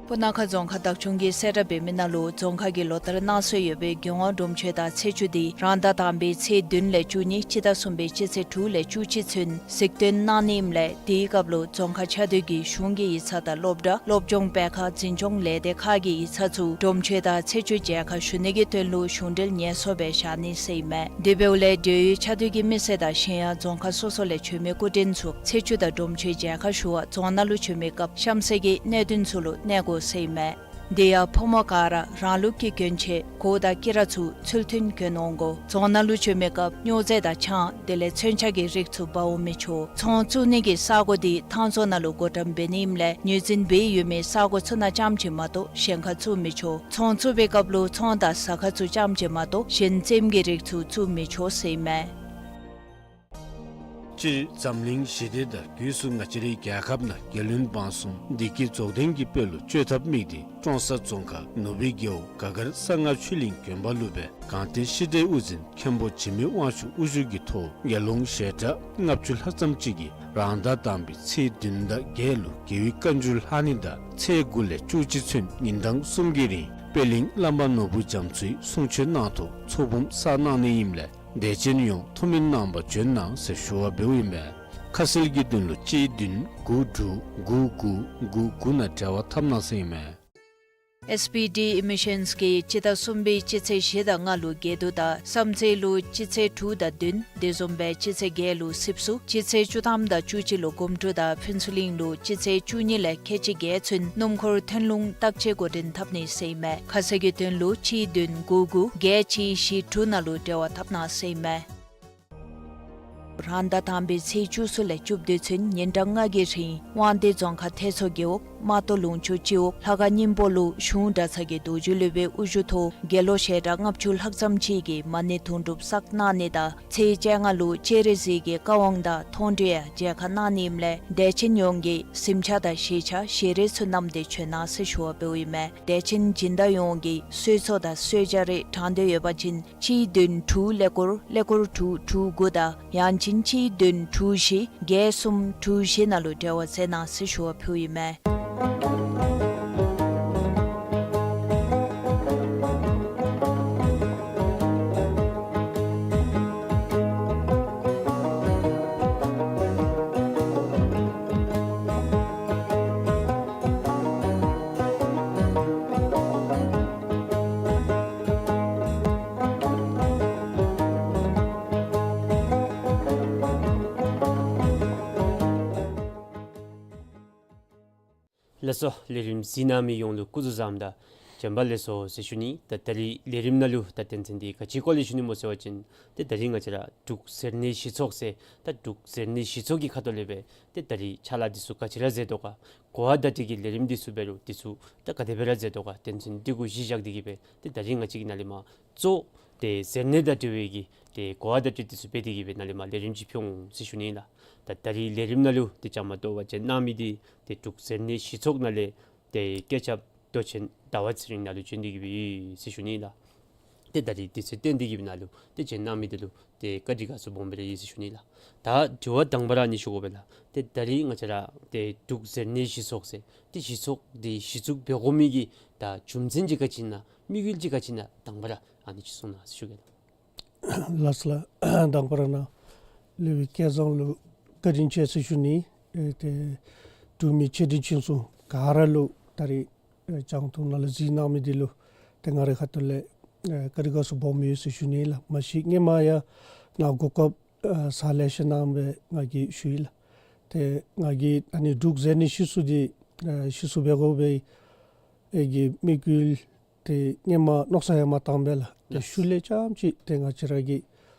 སྤུ་ན་ཁ་རྫོང་ཁག་བདག་སྐྱོང་གིས་གསལ་བསྒྲགས་འབད་མི་ནང་ལུ་རྫོང་ཁག་གི་ལོ་ལྟར་གནང་སྲོལ་ཡོད་པའི་རྒྱལ་ཡོངས་སྒྲོམ་མཆོད་དང་ཚེས་བཅུ་དེ་རང་ཟླ་དང་པའི་ཚེས་བདུན་ལས་བཅུ་གཉིས་སྤྱི་ཟླ་གསུམ་པའི་སྤྱི་ཚེས་དྲུག་ལས་བཅུ་གཅིག་ཚུན་གཟིགས་སྟོན་གནང་ནི་ཨིནམ་ལས་དེའི་སྐབས་ལུ་རྫོང་ཁག་ཆ་བསྡུ་གི་གཞུང་གི་ཡིག་ཚང་དང་སློབ་གྲྭ་སློབ་སྦྱོང་སྤེལ་ཁང་འཛིན་སྐྱོང་ལས་སྡེ་ཁག་གི་ཡིག་ཚང་ཚུ་སྒྲོམ་མཆོད་དང་ཚེས་བཅུ་མཇལ་ཁ་ཞུ་ནི་གི་དོན་ལུ་གཞུང་འབྲེལ་ངལ་གསོ་སྦེ་བཞག་ནི་ཟེར་ཨིན་མས། དེ་འབདཝ་ལས་འབྲེལ་ཡོད་ཆ་བསྡུ་གི་མི་སེར་དང་གཞན་ཡང་རྫོང་ཁག་སོ་སོ་ལས་བྱོན་མི་སྐུ་མགྲོན་ཚུ་ཚེས་བཅུ་དང་སྒྲོམ་མཆོད་མཇལ་ཁ་ཞུ་བར་རྫོང་ནང་ལུ་བྱོན་མི་སྐབས་གཤམ་གསལ་གྱི་གནད་དོན་ཚུ་ལུ་གནས་དགོ་ཟེར་ཨིན་མས། དེ་ཡང་ཕོ་མོ་ག་ར་རང་ལུགས་ཀྱི་གྱོན་ཆས་གོ་དང་དཀྱི་ར་ཚུ་ཚུལ་མཐུན་གྱོན་འོང་དགོ། རྫོང་ནང་ལུ་བྱོན་མི་སྐབས་སྨྱོ་རྫས་དང་ཆང་དེ་ལས་མཚོན་ཆ་གི་རིགས་ཚུ་འབག་འོང་མི་ཆོག། ཚོང་བཙུགས་ནི་གི་ས་གོ་དེ་ཐང་རྫོང་ནང་ལུ་བགོ་བཀྲམ་འབད་ནི་ཨིནམ་ལས་ངོས་འཛིན་འབད་ཡོད་མི་ས་གོ་ཚུ་ནང་རྐྱངམ་ཅིག་མ་གཏོགས་གཞན་ཁར་བཙུགས་མི་ཆོག། ཚོང་བཙུགས་པའི་སྐབས་ལུ་ཚོང་དང་ཟ་ཁང་ཚུ་རྐྱངམ་ཅིག་མ་གཏོགས་གཞན་རྩེདམོ་གི་རིགས་ཚུ་བཙུགས་མི་ཆོག་ཟེར་ཨིན་མས། སྤྱིར་འཛམ་གླིང་ཞི་བདེ་དང་སྒོས་སུ་ང་བཅས་རའི་རྒྱལ་ཁབ་ནང་རྒྱལ་བློན་འབངས་གསུམ་བདེ་སྐྱིད་རྫོགས་ལྡན་གྱི་དཔལ་ལུ་སྤྱོད་ཐབས་དམིགས་ཏེ་ཀྲོང་གསར་རྫོང་ཁག་ནུབ་སྦིས་རྒེད་འོག་ག་གར་གསང་སྔགས་ཆོས་གླིང་དགོན་པ་ལུ་སྦེ་གངས་བསྟོད་ཤེས་འདྲེས་དབུ་འཛིན་མཁན་པོ་འཇིགས་མེད་དབང་ཕྱུག་དབུ་བཞུགས་ཀྱི་ཐོག་དགེ་སློང་ཞལ་གྲངས་ལྔ་བཅུ་ལྷག་ཙམ་ཅིག་གིས་རང་ཟླ་དང་པའི་ཚེས་བདུན་དང་བརྒྱད་ལུ་རྒྱལ་བའི་བཀའ་འགྱུར་ལྷག་ནི་དང་ཚེས་དགུ་ལས་བཅུ་གཅིག་ཚུན་ཉིན་གྲངས་གསུམ་གྱི་རིང་པད་གླིང་བླ་མ་ནོར་བུ་རྒྱ་མཚོའི་གསུང་ཆོས་གནང་ཐོག་ཚོགས་འབུམ་བསགས་གནང་ནི་ཨིནམ་ལས་དད་ཅན་ཡོངས་ཐུགས་སྨོན་གནང་བར་བྱོན་གནང་ཟེར་ཞུ་བ་འབདཝ་ཨིན་པས། ཁ་གསལ་གྱི་དོན་ལུ་གཅིག་བདུན་དགུ་དྲུག་དགུ་དགུ་དགུ་དགུ་ནང་འབྲེལ་བ་འཐབ་གནང་ཟེར་ཨིན་མས། ཨེསི་པི་ཌི་ཨེ་མི་ཤཱནསི་གིས་སྤྱི་ཟླ་གསུམ་པའི་སྤྱི་ཚེས་བཞི་དང་ལྔ་ལུ་དགེ་འདུན་དང་བསམ་རྩེ་ལུ་སྤྱི་ཚེས་དྲུག་དང་བདུན། དེ་བཟུམ་སྦེ་སྤྱི་ཚེས་བརྒྱད་ལུ་སིབ་སུ། སྤྱི་ཚེས་བཅུ་ཐམ་དང་བཅུ་གཅིག་ལུ་སྒོམ་གྲུ་དང་ཕུན་ཚོགས་གླིང་ལུ་སྤྱི་ཚེས་བཅུ་གཉིས་ལས་ཁལ་གཅིག་བརྒྱད་ཚུན་སྣུམ་འཁོར་ཐོན་ལུང་བརྟག་དཔྱད་འགོ་འདྲེན་འཐབ་ནི་ཟེར་ཨིན་མས། ཁ་གསལ་གྱི་དོན་ལུ་གཅིག་བདུན་དགུ་དགུ་བརྒྱད་གཅིག་བཞི་དྲུག་ནང་ལུ་འབྲེལ་བ་འཐབ་གནང་ཟེར་ཨིན་མས། རང་ཟླ་དང་པའི་ཚེས་བཅུ་གསུམ་ལས་བཅུ་བདུན་ཚུན་ཉིན་གྲངས་ལྔ་གི་རིང་དབང་འདུས་རྫོང་ཁག་ཐེད་མཚོ་རྒེད་འོག་རྨ་ལྟོ་ལུང་ཕྱོགས་སྤྱི་འོག་ལྷ་ཁང་སྙིང་པོ་ལུ་གཞུང་གྲྭ་ཚང་གི་རྡོ་རྗེ་སློབ་དཔོན་དབུ་བཞུགས་ཐོག་དགེ་སློང་ཞལ་གྲངས་ལྔ་བཅུ་ལྷག་ཙམ་ཅིག་གིས་མ་ཎི་དུང་སྒྲུབ་བསགས་གནང་ནི་དང་ཚེས་བཅོ་ལྔ་ལུ་སྤྱན་རས་གཟིགས་ཀྱི་བཀའ་དབང་དང་མཐོང་གྲོལ་ཡང་མཇལ་ཁ་གནང་ནི་ཨིནམ་ལས་དད་ཅན་ཡོངས་ཀྱིས་གཟིམ་ཆས་དང་ཞལ་ཆས་ཞལ་རས་ཚུ་བསྣམས་ཏེ་བྱོན་གནང་ཟེར་ཞུ་བ་འབདཝ་ཨིན་མས། དད་ཅན་སྦྱིན་བདག་ཡོངས་ཀྱིས་གསོལ་ཚོགས་དང་གསོལ་ཇ་རེ་དྲང་འདོད་ཡོད་པ་ཅིན་གཅིག་བདུན་དྲུག་ཀླད་ཀོར་ཀླད་ཀོར་དྲུག་དྲུག་དགུ་དང་ཡང་ཅིན་གཅིག་བདུན་དྲུག་བཞི་བརྒྱད་གསུམ་དྲུག་བཞི་ནང་ལུ་འབྲེལ་བ་མཛད་གནང་ཟེར་ཞུ་བ་ཕུལཝ་ཨིན་མས། ལགས་སོ། ལས་རིམ་གཟིགས་གནང་མི་ཡོངས་ལུ་སྐུ་གཟུགས་བཟང་དང་བྱོན་པ་ལེགས་སོ་ཟེར་ཞུ་ནི། ད་ད་རིས་ལས་རིམ་ནང་ལུ་ད་དོན་ཚན་འདི་ག་ཅིའི་སྐོར་ལས་ཞུ་ནི་སྨོ་ཟེར་བ་ཅིན་ཏེ་ད་རིས་ང་བཅས་ར་འབྲུག་ཟེར་ནི་གཞི་ཚོགས་ཟེར་ད་འབྲུག་ཟེར་ནི་གཞི་ཚོགས་ཀྱི་ཁ་ཐུག་ལས་སྦེ་ཏེ་ད་རིས་ཕྱག་ལཱ་འདི་ཚུ་ག་ཅི་ར་མཛད་དོ་ག། གོ་བ་བརྡ་སྤྲོད་ཀྱི་ལས་རིམ་འདི་ཚུ་འབད་རུང་འདི་ཚུ་ད་ག་དེ་སྦེ་ར་མཛད་དོ་ག། དོན་ཚན་འདི་གུ་གཞི་བཞག་སྟེ་གིས་སྦེ་ཏེ་ད་རིས་ང་བཅས་ཀྱི་ནཱ་ལས་མར་གཙོ་ཏེ་ཟེར་ནི་དང་འབྲེལ་བའི་གི་ཏེ་གོ་བ་བརྡ་སྤྲོད་འདི་ཚུ་འབད་དེ་གིས་སྦེ་ནཱ་ལས་མར་ལས་རིམ་ཅིག་ཕུལ་འོང་ཟེར་ཞུ་ནི་ལགས། ད་ད་རིས་ལས་རིམ་ནང་ལུ་ཏེ་བཅའ་མར་གཏོགས་པར་བྱོན་གནང་མི་འདི་ཏེ་འབྲུག་ཟེར་ནི་གཞི་ཚོགས་ནང་ལས་ཏེ་བཀོད་ཁྱབ་མདོ་ཆེན་ཟླ་བ་ཚེ་རིང་ནཱ་ལུ་བྱོན་ཏེ་གིས་སྦེ་ཡོད་ཟེར་ཞུ་ནི་ལགས། ཏེ་ད་རིས་དུས་ཚོད་བཏོན་ཏེ་གིས་སྦེ་ནཱ་ལུ་ཏེ་བྱོན་གནང་མི་འདི་ལུ་ཏེ་བཀའ་དྲིན་དགའ་ཚོར་སྦོམ་སྦེ་ར་ཡོད་ཟེར་ཞུ་ནི་ལགས། ད་དྲི་བ་དང་པ་ར་ཨ་ནི་ཞུ་དགོ་པས་ལགས། ཏེ་ད་རིས་ང་བཅས་ར་ཏེ་འབྲུག་ཟེར་ནི་གཞི་ཚོགས་ཟེར་ཏེ་གཞི་ཚོགས་འདི་གཞི་བཙུགས་འབད་དགོ་མི་གི་ད་རྒྱུ་མཚན་ཅིག་ག་ཅི་ཨིན་ན་དམིགས་ཡུལ་ཅིག་ག་ཅི་ཨིན་ན་དང་པ་ར་ཨ་ནི་ཅིག་གསུང་གནང་ཟེར་ཞུ་གེ་ལགས། ལགས་སོ་ལགས། དང་པ་ར་ནཱ་ལས་སྦེ་སྐལ་བཟང་ལུ་བཀའ་དྲིན་ཆེ་ཟེར་ཞུ་ནི། ཨེ་ཏེ་འབྲུག་མི་ཆེ་འབྲིང་ཆུང་གསུམ་ག་ར་ལུ་ད་རིས་ཨེ་རྒྱང་མཐོང་ནང་ལུ་གཟིགས་གནང་མི་འདི་ལུ་ཏེ་ང་རའི་ཁ་ཐུག་ལས་ཨེ་བཀའ་དྲིན་དགའ་ཚོར་སྦོམ་ཡོད་ཟེར་ཞུ་ནི་ལགས། མ་གཞི་སྔོན་མ་ཡང་ནཱ་གོ་སྐབས་ཨེ་ཟ་ལེ་ཤ་གནང་སྦེ་ང་གིས་ཞུ་ཡི་ལགས། ཏེ་ང་གིས་ཨ་ནི་འབྲུག་ཟེར་ནི་གཞི་བཙུགས་འདི་ཨེ་གཞི་བཙུགས་འབད་དགོ་པའི་ཨེ་གི་དམིགས་ཡུལ་ཏེ་སྔོན་མ་མནོ་བསམ་ཡང་མ་བཏང་པས་ལགས། ཏེ་ལགས། ཤུལ་ལས་རྐྱངམ་ཅིག་ཏེ་ང་བཅས་ར་གི་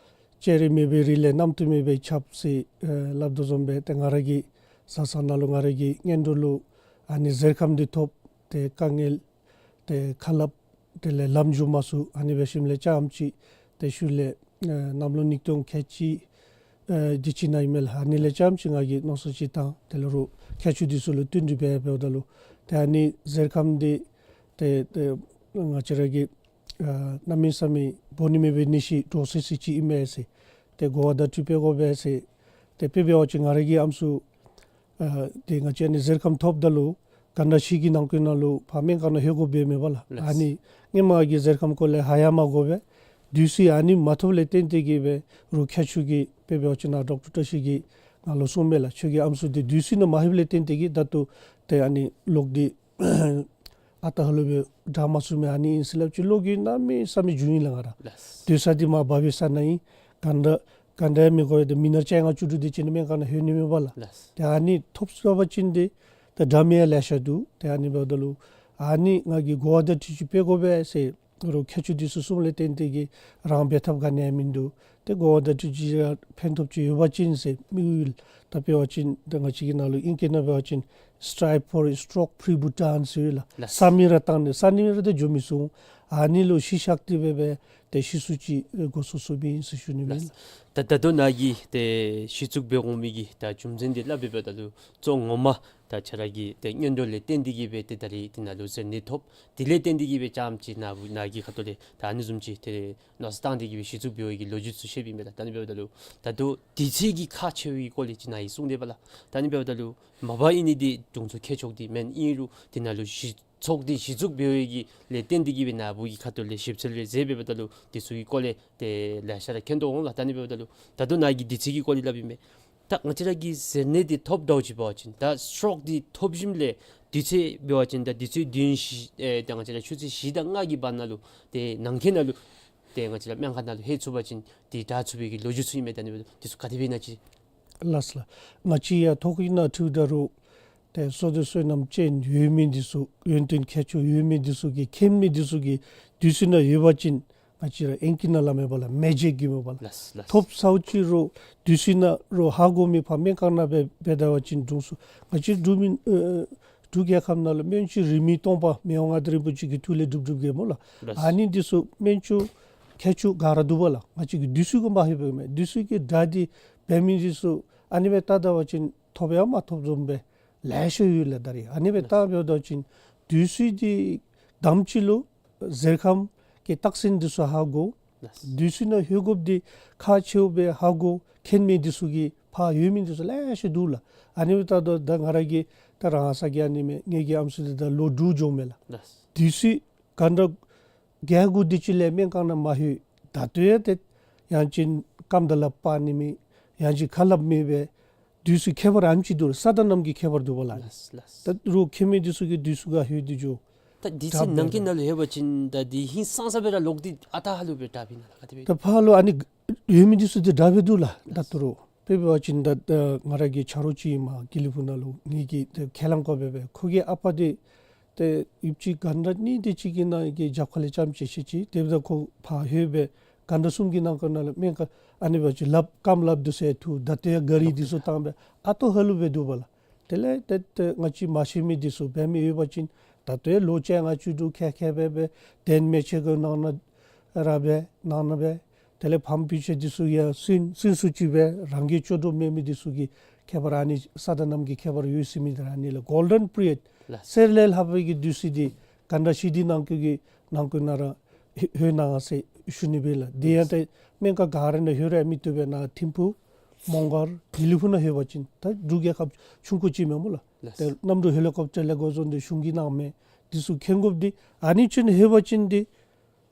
སྤྱན་རས་མེད་པའི་རི་ལས་རྣམ་རྟོག་མེད་པའི་ཆབ་ཟེར་ཨེ་སླབ་དོ་བཟུམ་སྦེ་ཏེ་ང་ར་གི་བཟའ་ཚང་ནང་ལུ་ང་ར་གི་གཉེན་གྲོགས་ལུ་ཨ་ནི་གཟེར་ཁམས་འདི་ཐོབ། ཏེ་དཀའ་ངལ་ཏེ་ཁ་སླབ་དེ་ལས་ལམ་འགྱོ་མ་ཚུགས། ཨ་ནི་འབད་ཞིནམ་ལས་རྐྱངམ་ཅིག་ཏེ་ཤུལ་ལས་ཨེ་གནམ་ལོ་ཉིས་སྟོང་ཁལ་གཅིག་ཨེ་དེ་ཅིག་ནང་ཨིན་མས་ལགས། ཨ་ནི་ལས་རྐྱངམ་ཅིག་ང་གིས་མནོ་བསམ་ཅིག་བཏང་། དེ་ལས་རུང་ཁྱད་ཆོས་འདི་ཚུ་ལུ་བསྟུན་ཏེ་འབད་འབདཝ་ད་ལུ་ཏེ་ཨ་ནི་གཟེར་ཁམས་འདི་ཏེ་ཏེ་ང་བཅས་ར་གི་ཨ་གནམ་མེད་ས་མེད་འབོ་ནི་མེད་པའི་ནད་གཞི་འདྲོག་སི་སི་ཅིག་ཨིན་མས་ཟེར་ཏེ་གོ་བ་བརྡ་སྤྲོད་འབད་དགོ་པས་ཟེར། ཏེ་དཔེ་འབད་བ་ཅིན་ང་ར་གི་ཨམ་སྲུ་ཨ་ཏེ་ང་བཅས་ཨ་ནི་གཟེར་ཁམས་ཐོབ་ད་ལུ་ག་དེ་ཅིག་གི་ནང་འཁོད་ནང་ལུ་ཕར་སྨན་ཁང་ནང་ལྷོད་དགོཔ་འབད་མས་པ་ལགས། ལགས། ཨ་ནི་སྔོན་མ་གི་གཟེར་ཁམས་སྐོར་ལས་ཧ་ཡང་མ་གོ་བས། དུས་ཚོད་ཨ་ནི་མ་ཐོབ་ལས་བརྟེན་ཏེ་གིས་འབད་རུང་ཁྱད་ཆོས་ཀྱི་དཔེ་འབད་བ་ཅིན་ནཱ་ཌོག་ཊར་བཀྲ་ཤིས་ཀྱིས་ང་ལུ་གསུངམ་མས་ལགས། ཁྱོད་ཀྱི་ཨམ་སྲུ་འདི་དུས་ཚོད་ནང་མ་ལྷོདཔ་ལས་བརྟེན་ཏེ་གིས་ད་ལྟོ་ཏེ་ཨ་ནི་ལོག་སྟེ་ཨ་རྟག་ཧ་ལུགས་སྦེ་དྲག་མ་ཚུགས་མི་ཨ་ནི་ཨིན་ཟེར་སླབ་ཅི། ལོག་གི་གནམ་མེད་ས་མེད་རྒྱུན་ཨིན་ལགས་ང་ར། ལགས། སྡོད་ས་འདི་མར་བབས་པའི་ས་ནང་ཨིན། ག་དེ་ག་དེ་མི་དགོ་པས། ཏེ་མི་ནག་བཅོ་ལྔ་བཅུ་དྲུག་དེ་ཅིག་ནི་སྨན་ཁང་ནང་ལྷོད་ནི་མེད་པ་ལགས། ལགས། ཏེ་ཨ་ནི་ཐོབ་ཚུགས་པ་ཅིན་ཏེ་ད་དྲག་མི་ཡང་ལེ་ཤ་འདུག། ཏེ་ཨ་ནི་འབདཝ་ད་ལུ་ཨ་ནི་ང་གིས་གོ་བ་བརྡ་སྤྲོད་ཅིག་འབད་དགོ་པས་ཟེར་རུང་ཁྱད་ཆོས་འདི་ཚུ་གསུངམ་ལས་བརྟེན་ཏེ་གིས་རང་འབད་ཐབས་ག་ནི་ཡང་མིན་འདུག། ཏེ་གོ་བ་བརྡ་སྤྲོད་ཅིག་ར་ཕན་ཐོགས་ཅིག་ཡོད་པ་ཅིན་ཟེར་དམིགས་ཡུལ་ད་འབད་བ་ཅིན་ད་ང་བཅས་ཀྱི་ནང་ལུ་ཨིང་སྐད་ནང་འབད་བ་ཅིན་Strive for a Stroke-Free Bhutan ཟེར་ཡོད་ལགས། ལགས། བསམ་མི་ར་བཏང་ནི་བསམ་མི་ར་ད་འགྱོ་མི་ཚུགས། ཨ་ནི་ལུ་གཞི་བཞག་སྟེ་འབད་འབད་ཏེ་གཞི་བཙུགས་ཅིག་འགོ་བཙུགས་བཙུགསཔ་ཨིན་ཟེར་ཞུ་ནི་ཨིན། ལགས། ད་ད་ལྟོ་ནཱ་གིས་ཏེ་གཞི་བཙུགས་འབད་འོང་མི་གི་ད་རྒྱུ་མཚན་འདི་སླབ་སྦེ་འབདཝ་ད་ལུ་གཙོ་ངོ་མ་ད་ཁྱོད་ར་གི་ཏེ་གཉེན་གྲོགས་ལས་བརྟེན་ཏེ་གིས་འབད་ཏེ་ད་རིས་འདི་ནང་ལུ་གཟེར་ནད་ཐོབ། དེ་ལས་བརྟེན་ཏེ་གིས་འབད་རྐྱངམ་ཅིག་ནཱ་བུ་ནཱ་གི་ཁ་ཐུག་ལས་ད་ཨ་ནི་བཟུམ་ཅིག་ཏེ་མནོ་བསམ་བཏང་སྟེ་གིས་འབད་གཞི་བཙུགས་འབད་བའི་གི་ལོ་རྒྱུས་ཚུ་བཤདཔ་ཨིན་པས་ལགས། ད་ཨ་ནི་འབདཝ་ད་ལུ་ད་ལྟོ་དུས་ཚོད་ཀྱི་ཁག་ཆེ་བའི་སྐོར་ལས་ཅིག་ནཱ་གིས་གསུངས་ཏེ་འབད་ལགས། ད་ཨ་ནི་འབདཝ་ད་ལུ་མ་པ་ཨིན་ནི་འདི་དྲུང་འཚོ་མཁས་མཆོག་འདི་མེན། ཨིན་རུང་འདི་ནང་ལུ་གཞི་ཚོགས་འདི་གཞི་བཙུགས་འབད་བའི་གི་ལས་བརྟེན་ཏེ་གིས་འབད་ནཱ་བུ་གི་ཁ་ཐུག་ལས་ཞིབ་འཚོལ་རེ་མཛད་འབདཝ་ད་ལུ་འདི་ཚུ་གི་སྐོར་ལས་ཏེ་ལེ་ཤ་ར་མཁྱེན་དོ་འོང་ལགས། ད་ཨ་ནི་འབདཝ་ད་ལུ་ད་ལྟོ་ནཱ་གིས་དུས་ཚོད་ཀྱི་སྐོར་ལས་སླབ་ཨིན་པས། ད་ང་བཅས་ར་གིས་ཟེར་ནི་འདི་ཐོབ་འདྲཝ་ཅིག་འབད་བ་ཅིན་ད་སི་ཊོག་འདི་ཐོབ་ཞིནམ་ལས་དུས་ཚོད་འབད་བ་ཅིན་ད་དུས་ཚོད་བདུན་བཞི་ཨེ་ད་ང་བཅས་ར་ཆུ་ཚོད་བཞི་དང་ལྔ་གི་བར་ན་ལུ་ཏེ་ནང་འཁོད་ན་ལུ་ཏེ་ང་བཅས་ར་སྨན་ཁང་ནང་ལུ་ལྷོད་ཚུགས་པ་ཅིན་འདི་དྲག་ཚུགས་པའི་གི་ལོ་རྒྱུས་ཚུ་ཨིན་མས། ད་ཨ་ནི་འདི་ཚུ་ག་དེ་སྦེ་ཨིན་ན་ཅིག། ལགས་སོ་ལགས། ང་བཅས་ཡང་ཐོག་ཁར་ནཱ་འཁྲིལཝ་ད་རུང་ཏེ་བསོད་བདེ་བསོད་ནམས་ཅན་ཡོད་མི་འདི་ཚུ་ཡོན་ཏན་མཁས་མཆོག་ཡོད་མི་འདི་ཚུ་གིས་མཁྱེན་མི་འདི་ཚུ་གིས་དུས་ཚོད་ནང་ཡོད་པ་ཅིན་ང་བཅས་ར་ཨིང་སྐད་ནང་སླབ་མི་འབདཝ་ལས་མེ་ཇིཀ་གི་མི་འབདཝ་ལས། ལགས་ལགས། ཐོབ་ཚརཝ་ཅིག་རུང་དུས་ཚོད་ནང་ར་ཧ་གོ་མི་ཕར་སྨན་ཁང་ནང་སྦེ་འབད་ད་པ་ཅིན་འབྲུག་སོ་ང་བཅས་འབྲུག་མི་ཨེ་འབྲུག་རྒྱལ་ཁབ་ནང་ལུ་སྨན་བཅོས་རིན་མེད་སྟོང་པ་མི་དབང་མངའ་བདག་རིན་པོ་ཆེ་གི་ཐུགས་ལས་གྲུབ་གྲུབ་གེ་སྨོ་ལགས། ལགས། ཨ་ནི་འདི་ཚུ་སྨན་བཅོས་མཁས་མཆོག་ག་ར་འདུག་པ་ལགས། ང་བཅས་ཀྱིས་དུས་ཚོད་གུ་མ་ལྷོད་པས་མས། དུས་ཚོད་ཀྱི་དྲག་སྟེ་འབད་མི་འདི་ཚུ་ཨ་ནི་སྦེ་བལྟ་ད་པ་ཅིན་ཐོབ་ཡང་མ་ཐོབ་བཟུམ་སྦེ་ལེ་ཤ་ཡོད་ལགས། ད་རེས་ཨ་ནི་སྦེ་ལྟ་འབདཝ་ད་ཅིན་དུས་ཚོད་འདི་དང་པ་ཅིག་ལུ་གཟེར་ཁམས་ཀྱི་རྟགས་མཚན་འདི་ཚུ་ཧ་གོ། ལགས། དུས་ཚོད་ནང་ལྷོད་དགོཔ་འདི་ཁག་ཆེཝ་སྦེ་ཧ་གོ། མཁྱེན་མི་འདི་ཚུ་གིས་ཕར་ཡོད་མི་འདི་ཚུ་ལེ་ཤ་འདུག་ལགས། ཨ་ནི་སྦེ་བལྟ་དོ་ད་ང་ར་གི་ད་རང་ས་གི་ཨ་ནི་མས། ངེ་གི་ཨམ་སྲུ་འདི་ད་ལོ་དྲུག་འགྱོཝ་མས་ལགས། ལགས། དུས་ཚོད་ག་འདྲ་བརྒྱད་དགུ་དེ་ཅིག་ལས་སྨན་ཁང་ནང་མ་ལྷོད། ད་ལྟོ་ཡང་ཏེ་ཡང་ཅིན་རྐངམ་དང་ལགཔ་སྤར་ནི་མེད། ཡང་ཅིན་ཁ་སླབ་མེད་པས། དུས་ཚོད་ཁྱད་པར་ཨ་ནེམ་ཅིག་འདུག་ལགས། ས་དང་གནམ་གྱི་ཁྱད་པར་འདུག་པ་ལགས། ལགས་ལགས། ད་རུང་མཁྱེན་མི་འདི་ཚུ་གིས་དུས་ཚོད་གུ་ལྷོད་དེ་འགྱོ། ད་དུས་ཚོད་དྲག་ནང་འཁོད་ནང་ལུ་ལྷོད་པ་ཅིན་ད་འདི་ཧིང་སངས་ས་སྦེ་ར་ལོག་སྟེ་ཨ་རྟག་ཧ་ལུགས་སྦེ་དྲག་པས་ན་ལགས། ག་དེ་སྦེ། ད་ཕར་ལུ་ཨ་ནི་ཡོད་མི་འདི་ཚུ་འདི་དྲག་སྦེ་འདུག་ལགས། ད་ལྟོ་རུང་དཔེ་འབད་བ་ཅིན་ད་ད་ང་ར་གི་ཆ་རོགས་ཅིག་ཨིན་མས། དགེ་ལེགས་ཕུག་ནང་ལུ་ངེ་གི་ད་ཁས་བླངས་བཀོད་འབད་བས། ཁོ་གི་ཨ་པ་འདི་ཏེ་ཡོདཔ་ཅིག་ག་འདྲ་ནི་དེ་ཅིག་གི་ནང་གི་རྒྱབ་ཁ་ལས་རྐྱངམ་ཅིག་ཤེས་ཅི། དེ་འབདཝ་ད་ཁོ་ཕར་ལྷོད་སྦེ་ག་འདྲ་གསུམ་གྱི་ནང་འཁོད་ནང་ལུ་སྨན་ཁང་ཨ་ནི་འབད་བ་ཅིན་ལགཔ་རྐངམ་ལགཔ་འདི་ཚུ་ཡང་འཐུ། ད་ལྟོ་ཡང་གཱ་རི་འདི་ཚུ་བཏང་སྦེ་ཨ་རྟག་ཧ་ལུགས་སྦེ་འདུག་པ་ལགས། དེ་ལས་ཏེ་ཏེ་ང་བཅས་མ་ཤེས་མི་འདི་ཚུ་འབད་མི་ཡོད་པ་ཅིན་ད་ལྟོ་ཡང་ལོ་བཅོ་ལྔ་བཅུ་དྲུག་ཁལ་ཁལ་སྦེ་སྦེ་གདན་མལ་ཆས་གུ་ནང་ན་ར་སྦེ་ནང་ན་སྦེ་དེ་ལས་ཕམ་ཕུད་ཆས་འདི་ཚུ་ཡང་སུན་སུན་སུ་ཅིག་སྦེ་རང་གི་ཅོག་འཐདཔ་མེད་མི་འདི་ཚུ་གིས་ཁྱད་པར་ཨ་ནི་ས་དང་གནམ་གྱི་ཁྱད་པར་ཡོད་ཟེར་མི་འདི་ར་ཨ་ནི་ལགས། གོལ་ཌེན་པི་རི་ཡོཌ། ལགས། གསེར་ལས་ལྷག་པའི་གི་དུས་ཚོད་འདི་ག་འདྲ་ཞི་བདེ་ནང་འཁོད་ཀྱི་ནང་འཁོད་ནང་ར་ལྷོད་གནང་ཟེར་ཞུ་ནི་སྦེ་ལགས། དེ་ཡང་ཏེ་སྨན་ཁང་ག་ར་ནང་ལྷོད་ར་མི་བཏུབ་པས། ནཱ་ཐིམ་ཕུག་མོང་སྒར་དགེ་ལེགས་ཕུག་ནང་ལྷོད་པ་ཅིན་ད་འབྲུག་རྒྱལ་ཁབ་ཆུང་ཀུ་ཅིག་མེན་སྨོ་ལགས། ལགས། ཏེ་གནམ་གྲུ་ཧེ་ལི་ཀོབ་ཊར་ལས་འགོ་བཟུང་སྟེ་གཞུང་གིས་གནང་མི་འདི་ཚུ་མཁྱེན་དགོཔ་འདི་ཨ་ནི་ཅིག་ནང་ལྷོད་པ་ཅིན་འདི་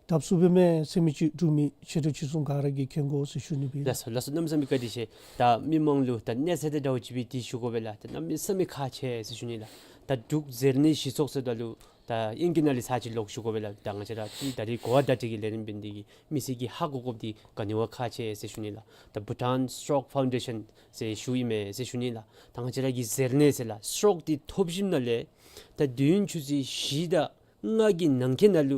སྟབས་ཚུགས་པས་མས་ཟེར་མི་ཅིག་འབྲུག་མི་ཆེ་འབྲིང་ཆུང་གསུམ་ག་ར་གིས་མཁྱེན་དགོ་ཟེར་ཞུ་ནི་སྦེ། ལགས་སོ་ལགས་སོ། གནམ་མེད་ས་མེད་བཀའ་དྲིན་ཆེ། ད་མི་མང་ལུ་ད་གནས་ཚད་དང་འདྲཝ་ཅིག་སྦེ་འདི་ཞུ་དགོ་པས་ལགས། ད་གནམ་མེད་ས་མེད་ཁག་ཆེ་ཟེར་ཞུ་ནི་ལགས། ད་འབྲུག་ཟེར་ནི་གཞི་ཚོགས་ཟེརཝ་ད་ལུ་ད་ཨིང་སྐད་ནང་ལས་ཚར་ཅིག་ལོག་ཞུ་དགོ་པས་ལགས། ད་ང་བཅས་ར་ཏེ་ད་རེས་གོ་བ་བརྡ་སྤྲོད་ཀྱི་ལས་རིམ་འབད་ནི་འདི་གིས་མི་སེར་གྱིས་ཧ་གོ་དགོཔ་འདི་ག་ནི་བ་ཁག་ཆེ་ཟེར་ཞུ་ནི་ལགས། ད་བྷུ་ཊཱན་སི་ཊོག་ཕའུན་ཌེ་ཤཱན་ཟེར་ཞུཝ་ཨིན་མས་ཟེར་ཞུ་ནི་ལགས། ད་ང་བཅས་ར་གི་ཟེར་ནི་ཟེར་ལགས། སི་ཊོག་འདི་ཐོབ་ཞིནམ་ལས་ད་དུས་ཡུན་ཆུ་ཚོད་བཞི་དང་ལྔ་གི་ནང་འཁོད་ནང་ལུ་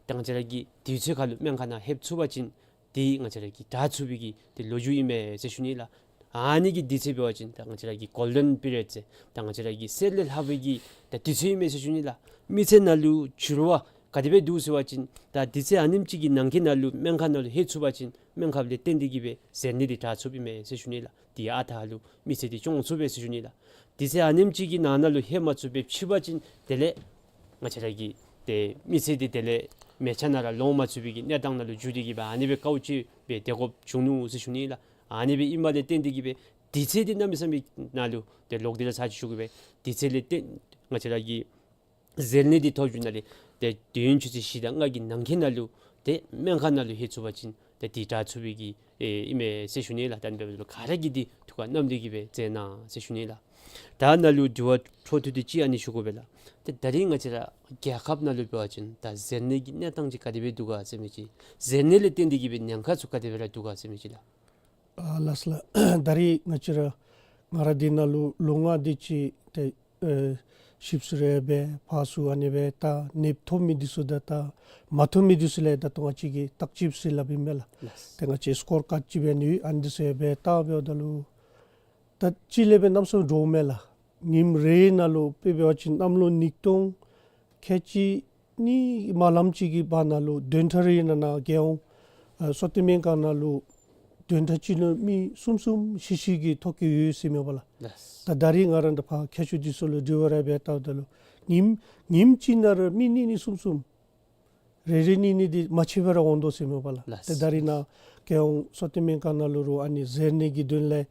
ད་ང་བཅས་ར་གིས་དུས་ཚོད་ཁར་ལུ་སྨན་ཁང་ནང་ལྷོད་ཚུགས་པ་ཅིན་འདི་ང་བཅས་ར་གིས་དྲག་ཚུགས་པའི་གི་ཏེ་ལོ་རྒྱུས་ཨིན་མས་ཟེར་ཞུ་ནི་ལགས། ཨ་ནི་གི་དུས་ཚོད་འབད་བ་ཅིན་ད་ང་བཅས་ར་གི་གོལ་ཌེན་པི་རི་ཡོཌ་ཟེར་ད་ང་བཅས་ར་གི་གསེར་ལས་ལྷག་པའི་གི་ད་དུས་ཚོད་ཨིན་མས་ཟེར་ཞུ་ནི་ལགས། མི་ཚེ་ནང་ལུ་འགྱུར་བ་ག་དེ་སྦེ་འདུག་ཟེར་བ་ཅིན་ད་དུས་ཚོད་ཨ་ནེམ་ཅིག་གི་ནང་འཁོད་ནང་ལུ་སྨན་ཁང་ནང་ལུ་ལྷོད་ཚུགས་པ་ཅིན་སྨན་ཁབ་ལས་བརྟེན་ཏེ་གིས་སྦེ་ཟེར་ནི་འདི་དྲག་ཚུགསཔ་ཨིན་མས་ཟེར་ཞུ་ནི་ལགས། དེ་ཨ་རྟག་ལུ་མི་ཚེ་འདི་སྐྱོང་ཚུགས་པས་ཟེར་ཞུ་ནི་ལགས། དུས་ཚོད་ཨ་ནེམ་ཅིག་གི་ནང་ན་ལུ་ལྷོད་མ་ཚུགས་པར་ཕྱི་པ་ཅིན་དེ་ལས་ང་བཅས་ར་གི་ཏེ་མི་ཚེ་འདི་དེ་ལས་མལ་ཆ་ནང་ར་ལོང་མ་ཚུགས་པའི་གི་གནས་སྟངས་ནང་ལུ་འགྱུར་ཏེ་གིས་སྦེ་ཨ་ནི་སྦེ་དཀའཝ་སྤྱད་སྦེ་སྡོད་དགོཔ་བྱུང་ནུག་ཟེར་ཞུ་ནི་ལགས། ཨ་ནི་སྦེ་ཨིནམ་ལས་བརྟེན་ཏེ་གིས་སྦེ་དུས་ཚོད་འདི་གནམ་མེད་ས་མེད་ནང་ལུ་ཏེ་ལོག་སྟེ་ར་ཚར་ཅིག་ཞུ་དགོ་པས། དུས་ཚོད་ལས་ཏེ་ང་བཅས་ར་གི་ཟེར་ནི་འདི་ཐོབ་ཞིནམ་ལས་ཏེ་དུས་ཡུན་ཆུ་ཚོད་བཞི་དང་ལྔ་གི་ནང་འཁོད་ནང་ལུ་ཏེ་སྨན་ཁང་ནང་ལུ་ལྷོད་ཚུགས་པ་ཅིན་ཏེ་འདི་དྲག་ཚུགས་པའི་གི་ཨེ་ཨིན་མས་ཟེར་ཞུ་ནི་ལགས། ད་ཨ་ནི་འབདཝ་ད་ལུ་ག་ར་གིས་འདི་ཐུགས་ཁར་བསྣམས་ཏེ་གིས་སྦེ་མཛད་གནང་ཟེར་ཞུ་ནི་ལགས། ད་ནཱ་ལུ་དྲི་བ་འཕྲོ་མཐུད་དེ་ཅིག་ཨ་ནི་ཞུ་དགོ་པས་ལགས། ཏེ་ད་རིས་ང་བཅས་ར་རྒྱལ་ཁབ་ནང་ལུ་འབད་བ་ཅིན་ད་ཟེར་ནི་གི་གནས་སྟངས་ཅིག་ག་དེ་སྦེ་འདུག་ག་ཟེར་མི་ཅིག། ཟེར་ནི་ལས་བརྟེན་ཏེ་གིས་སྦེ་ཉེན་ཁ་ཚུ་ག་དེ་སྦེ་ར་འདུག་ག་ཟེར་མི་ཅིག་ལགས། ཨ་ལགས་སོ་ལགས། ད་རིས་ང་བཅས་ར་ང་ར་འདི་ནང་ལུ་ལོ་ལྔ་དེ་ཅིག་ཏེ་ཨེ་ཞིབ་འཚོལ་རེ་འབད་ཕར་ཚུར་ཨ་ནི་སྦེ་ད་ནདཔ་ཐོབ་མི་འདི་ཚུ་དང་ད་མ་ཐོབ་མི་འདི་ཚུ་ལས་ད་ལྟོ་ང་བཅས་ཀྱིས་བརྟག་དཔྱད་ཟེར་སླབ་ཨིན་མས་ལགས། ལགས། ཏེ་ང་བཅས་སི་ཀོར་ཀཱཌ་ཅིག་འབད་ནི་ཨ་ནི་འདི་ཚུ་ཡང་འབད་བལྟ་འབདཝ་ད་ལུ་ད་གཅིག་ལས་སྦེ་གནམ་མེད་ས་མེད་འདྲོག་མས་ལགས། ཉིནམ་རེ་ནང་ལུ་དཔེ་འབད་བ་ཅིན་གནམ་ལོ་ཉིས་སྟོང་ཁལ་གཅིག་གཉིས་མ་ལངམ་ཅིག་གི་བར་ན་ལུ་བདུན་ཕྲག་རེ་ནང་ན་རྒྱལ་ཡོངས་ཨ་སོ་ཏེ་སྨན་ཁང་ནང་ལུ་བདུན་ཕྲག་གཅིག་ལུ་མི་གསུམ་གསུམ་བཞི་བཞི་གིས་ཐོབ་ཀྱི་ཡོད་ཟེར་མས་པ་ལགས། ལགས། ད་ད་རིས་ང་ར་འདི་ཕར་མཁས་མཆོག་འདི་ཚུ་ལུ་དྲི་བ་རེ་འབད་བལྟཝ་ད་ལུ་ཉིནམ་ཉིནམ་གཅིག་ནང་ར་མི་གཉིས་གཉིས་གསུམ་གསུམ་རེ་རེ་གཉིས་གཉིས་འདི་མ་ཆད་པར་ར་འོང་དོ་ཟེར་མས་པ་ལགས། ལགས། ཏེ་ད་རིས་ནཱ་རྒྱལ་ཡོངས་སོ་ཏེ་སྨན་ཁང་ནང་ལུ་རུང་ཨ་ནི་ཟེར་ནི་གི་དོན་ལས་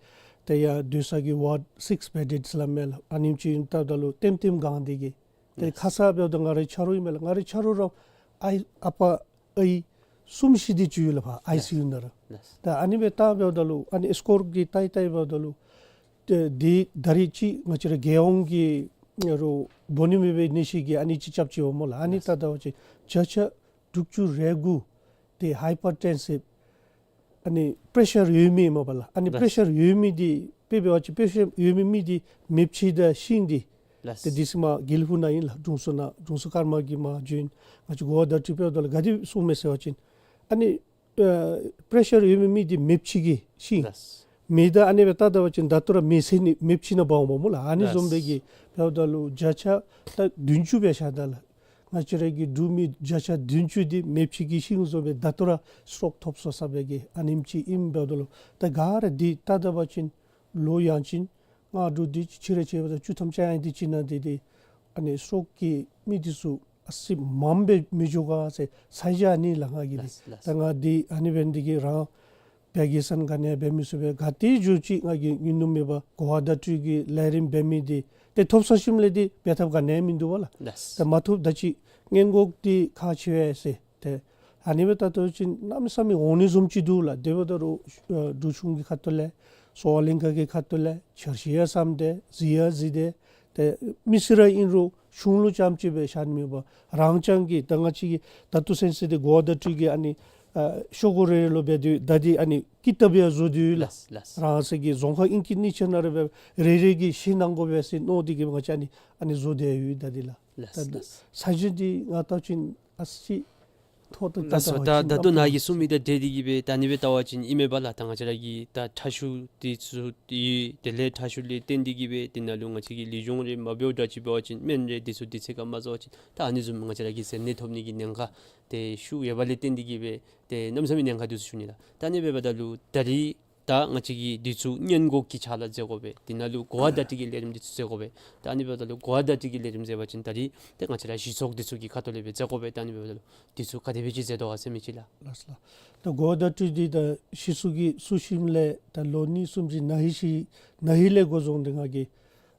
ཏེ་ཡར་སྡོད་ས་གི་ཝརཌ་སིགསི་བེ་ཌེཌ་སླབ་མས་ལགས། ཨ་ནེམ་ཅིག་ཨིནམ་ད་ད་ལུ་ལྟེམ་ལྟེམ་གང་སྟེ་གིས་ཏེ་ལགས། ཁ་ཙ་འབདཝ་ད་ང་རའི་ཆ་རོགས་ཨིན་མས་ལགས། ང་རའི་ཆ་རོགས་ར་ཨའི་ཨ་པ་ཨའི་གསུམ་བཞི་དེ་ཅིག་ཡོད་ལགས་ཕར་ཨའི་སི་ཡུ་ནང་ར། ལགས། ད་ཨ་ནི་སྦེ་བལྟ་འབདཝ་ད་ལུ་ཨ་ནི་ཨེས་ཀོརཊ་གིས་བལྟ་བལྟ་འབདཝ་ད་ལུ་ ཏེ་འདི་ད་རིས་ཅིག་ང་བཅས་ར་རྒྱལ་ཡོངས་ཀྱི་རོགས་འབོ་ནི་མེད་པའི་ནད་གཞི་གི་ཨ་ནི་ཅིག་རྐྱབ་ཅི་པ་སྨོ་ལགས། ཨ་ནི་ལགས། ད་ལྟ་བ་ཅིན་བརྒྱ་ཆ་དྲུག་ཅུ་རེ་དགུ་དེ་ཧའི་པར་ཊེན་སིབ་ཨ་ནི་པེ་རེ་ཤར་ཡོད་མི་སྨོ་པ་ལགས། ཨ་ནི་ལགས། པེ་རེ་ཤར་ཡོད་མི་འདི་དཔེ་འབད་བ་ཅིན་པེ་རེ་ཤར་ཡོད་མི་མི་འདི་མེདཔ་ཅིག་དང་ཤིང་འདི་ལགས། ཏེ་འདི་ཚུ་མར་དགེ་ལེགས་ཕུག་ནང་ཨིན་ལགས། དྲུང་འཚོ་ནང་དྲུང་འཚོ་ཀརྨ་གིས་མར་བྱོན་ང་བཅས་གོ་བ་བརྡ་སྤྲོད་འབདཝ་ད་ལུ་ག་དེ་གསུངས་མས་ཟེར་བ་ཅིན་ཨ་ནི་ཨ་པེ་རེ་ཤར་ཡོད་མི་མི་འདི་མེདཔ་ཅིག་གི་ཤིང་ལགས། མེད་ད་ཨ་ནི་སྦེ་བལྟ་ད་པ་ཅིན་ད་ལྟོ་ར་མེད་ཟེར་ནི་མེདཔ་ཅིག་ནང་འབག་འོང་པ་སྨོ་ལགས། ཨ་ནི་བཟུམ་སྦེ་གི་འབདཝ་ད་ལུ་བརྒྱ་ཆ་ད་བདུན་ཅུ་སྦེ་བཞག་ད་ལགས། ང་བཅས་ར་གི་འབྲུག་མི་བརྒྱ་ཆ་བདུན་ཅུ་འདི་མེདཔ་ཅིག་གི་ཤིང་བཟུམ་སྦེ་ད་ལྟོ་ར་སྲོག་ཐོབ་སོ་ས་སྦེ་གི་ཨ་ནེམ་ཅིག་ཨིནམ་འབདཝ་ད་ལུ་ད་ག་ར་འདི་བལྟ་ད་པ་ཅིན་ལོ་ཡང་ཅིན་སྔ་དྲོ་འདི་ཕྱི་རུ་ཆད་པ་ད་བཅུ་ཐམ་ཅིག་ཡང་འདི་ཅིག་ནང་འདི་འདི་ཨ་ནི་སྲོག་གི་མི་འདི་ཚུ་ཨ་ཙི་མངམ་སྦེ་མི་འགྱོ་ག་ཟེར་ས་ཡ་ཨ་ནི་ལགས་ང་གིས་འདི། ལགས་ལགས། ད་ང་འདི་ཨ་ནི་འབད་ནི་འདི་གིས་རང་བདག་གིས་སེམས་ག་ནི་འབད་མི་ཚུགས་པས། ག་ཏེ་འགྱོ་ཅི་ང་གིས་ཉུང་ཉུང་མེད་པར་གོ་བ་བརྡ་སྤྲོད་ཀྱི་ལས་རིམ་འབད་མི་འདི་ཏེ་ཐོབ་ཚར་ཞིནམ་ལས་འདི་འབད་ཐབས་ག་ནི་མིན་འདུག་པ་ལགས། ལགས། ད་མ་ཐོབ་ད་ཅི་སྔོན་འགོག་འདི་ཁག་ཆེ་བས་ཟེར། ཏེ་ཨ་ནི་སྦེ་བལྟ་ད་པ་ཅིན་གནམ་མེད་ས་མེད་འོང་ནི་བཟུམ་ཅིག་འདུག་ལགས། དེ་འབདཝ་ད་རུང་ཨ་འབྲུག་གཞུང་གི་ཁ་ཐུག་ལས་གསོ་བ་གླིང་ག་གི་ཁ་ཐུག་ལས་འཆར་གཞི་ཡང་བསམ་སྟེ་གཟིགས་ཡང་གཟིགས་ཏེ་ཏེ་མི་སེར་ར་ཨིན་རུང་གཞུང་ལུ་རྐྱངམ་གཅིག་སྦེ་བཞག་ནི་མེད་པར་རང་རྐྱང་གིས་ད་ང་བཅས་ཀྱིས་ད་ལྟོ་ཚུན་ཚོད་འདི་གོ་བ་བརྡ་སྤྲོད་ཀྱི་ཨ་ནི་ཨ་ཤོག་གུ་རེ་རེ་ལུ་འབད་དེ་ད་འདི་ཨ་ནི་ཀི་ཏབ་ཡང་བཟོ་སྟེ་ཡོད་ལགས། ལགས་ལགས། རང་སོ་གི་རྫོང་ཁག་ཨིན་ཅི་ནི་ཅིག་ནང་རེ་སྦེ་རེ་རེ་གིས་ཤེས་གནང་དགོ་པས་ཟེར་མནོ་སྟེ་གིས་ང་བཅས་ཨ་ནི་ཨ་ནི་བཟོ་སྟེ་ཡོད་ད་འདི་ལགས། ལགས་ད་ལགས། ས་གཞི་འདི་ང་བལྟ་བ་ཅིན་ཨ་ཙི་མཐོ་ཏོ་ད་ལགས་སོ། ད་ད་ད་ལྟོ་ནཱ་གིས་གསུངས་མི་དང་འབྲེལ་ཏེ་གིས་སྦེ་ད་ཨ་ནི་སྦེ་བལྟ་བ་ཅིན་ཨིན་མས་པ་ལགས། ད་ང་བཅས་ར་གི་ད་ཁྲག་ཤུགས་འདི་ཚུ་ཡོད། དེ་ལས་ཁྲག་ཤུགས་ལས་བརྟེན་ཏེ་གིས་སྦེ་དེ་ནང་ལུ་ང་བཅས་ཀྱི་ལུས་སྦྱོང་རེ་མ་འབདཝ་འདྲཝ་ཅིག་འབད་བ་ཅིན་སྨན་རེ་འདི་ཚུ་དུས་ཚོད་ཁར་མ་ཟ་བ་ཅིན་ད་ཨ་ནི་བཟུམ་ང་བཅས་ར་གི་ཟེར་ནད་ཐོབ་ནི་གི་ཉེན་ཁ་དེ་ཤུགས་ཡོད་པ་ལས་བརྟེན་ཏེ་གིས་སྦེ་ཏེ་གནམ་མེད་ས་མེད་ཉེན་ཁ་འདུག་ཟེར་ཞུ་ནི་ལགས། ད་ཨ་ནི་འབདཝ་ད་ལུ་ད་རིས་ད་ང་བཅས་ཀྱིས་འདི་ཚུ་སྔོན་འགོག་གི་ཕྱག་ལཱ་མཛད་དགོ་པས། དེ་ནང་ལུ་གོ་བ་བརྡ་སྤྲོད་ཀྱི་ལས་རིམ་འདི་ཚུ་མཛད་དགོ་པས། ད་ཨ་ནི་འབདཝ་ད་ལུ་གོ་བ་བརྡ་སྤྲོད་ཀྱི་ལས་རིམ་མཛད་པ་ཅིན་ད་རིས་ཏེ་ང་བཅས་ར་གཞི་ཚོགས་འདི་ཚུ་གི་ཁ་ཐུག་ལས་སྦེ་མཛད་དགོ་པས། ད་ཨ་ནི་འབདཝ་ད་ལུ་འདི་ཚུ་ག་དེ་སྦེ་ཅིག་མཛད་དོ་ག་ཟེར་མི་ཅིག་ལགས། ལགས་སོ་ལགས། ད་གོ་བ་བརྡ་སྤྲོད་འདི་ད་གཞི་ཚོགས་ཀྱིས་བཙུགས་ཞིནམ་ལས་ད་ལོ་གཉིས་གསུམ་ཅིག་ན་ཧིང་ཅིག་ན་ཧིང་ལས་འགོ་བཟུང་སྟེ་ང་གིས་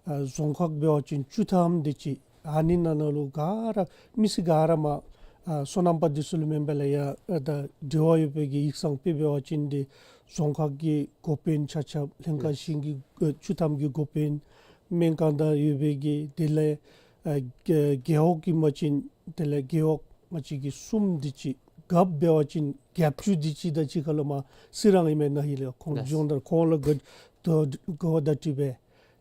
ཨ་རྫོང་ཁག་འབད་བ་ཅིན་བཅུ་ཐམ་དེ་ཅིག་ཨ་ནི་ནང་ན་ལུ་ག་ར་མི་སེར་ག་ར་མར་ཨ་སོ་ནམ་པ་འདི་ཚུ་ལུ་མེན་པ་ལས་ཡང་ཨ་ད་འབྲེལ་བ་ཡོད་པའི་གི་ཡིག་ཚང་དཔེ་འབད་བ་ཅིན་འདི་རྫོང་ཁག་གི་འགོ་དཔོན་ཆ་ཁྱབ་ལྷན་ཁག་གཞུང་གི་ཨ་བཅུ་ཐམ་གྱི་འགོ་དཔོན་སྨན་ཁང་དང་ཡོད་པའི་གི་དེ་ལས་ཨ་རྒེད་འོག་གི་མ་ཅིན་དེ་ལས་རྒེད་འོག་ང་བཅས་ཀྱི་གསུམ་དེ་ཅིག་རྒཔོ་འབད་བ་ཅིན་རྒཔོ་བཅུ་དེ་ཅིག་དང་གཅིག་ཁར་ལུ་མར་གསན་ར་ཨིན་མས། ན་ཧིང་ལས་ཁོང་ལགས། སྦྱོང་བརྡར་ཁོང་ལུ་གོ་གོ་བརྡ་སྤྲོད་འབད།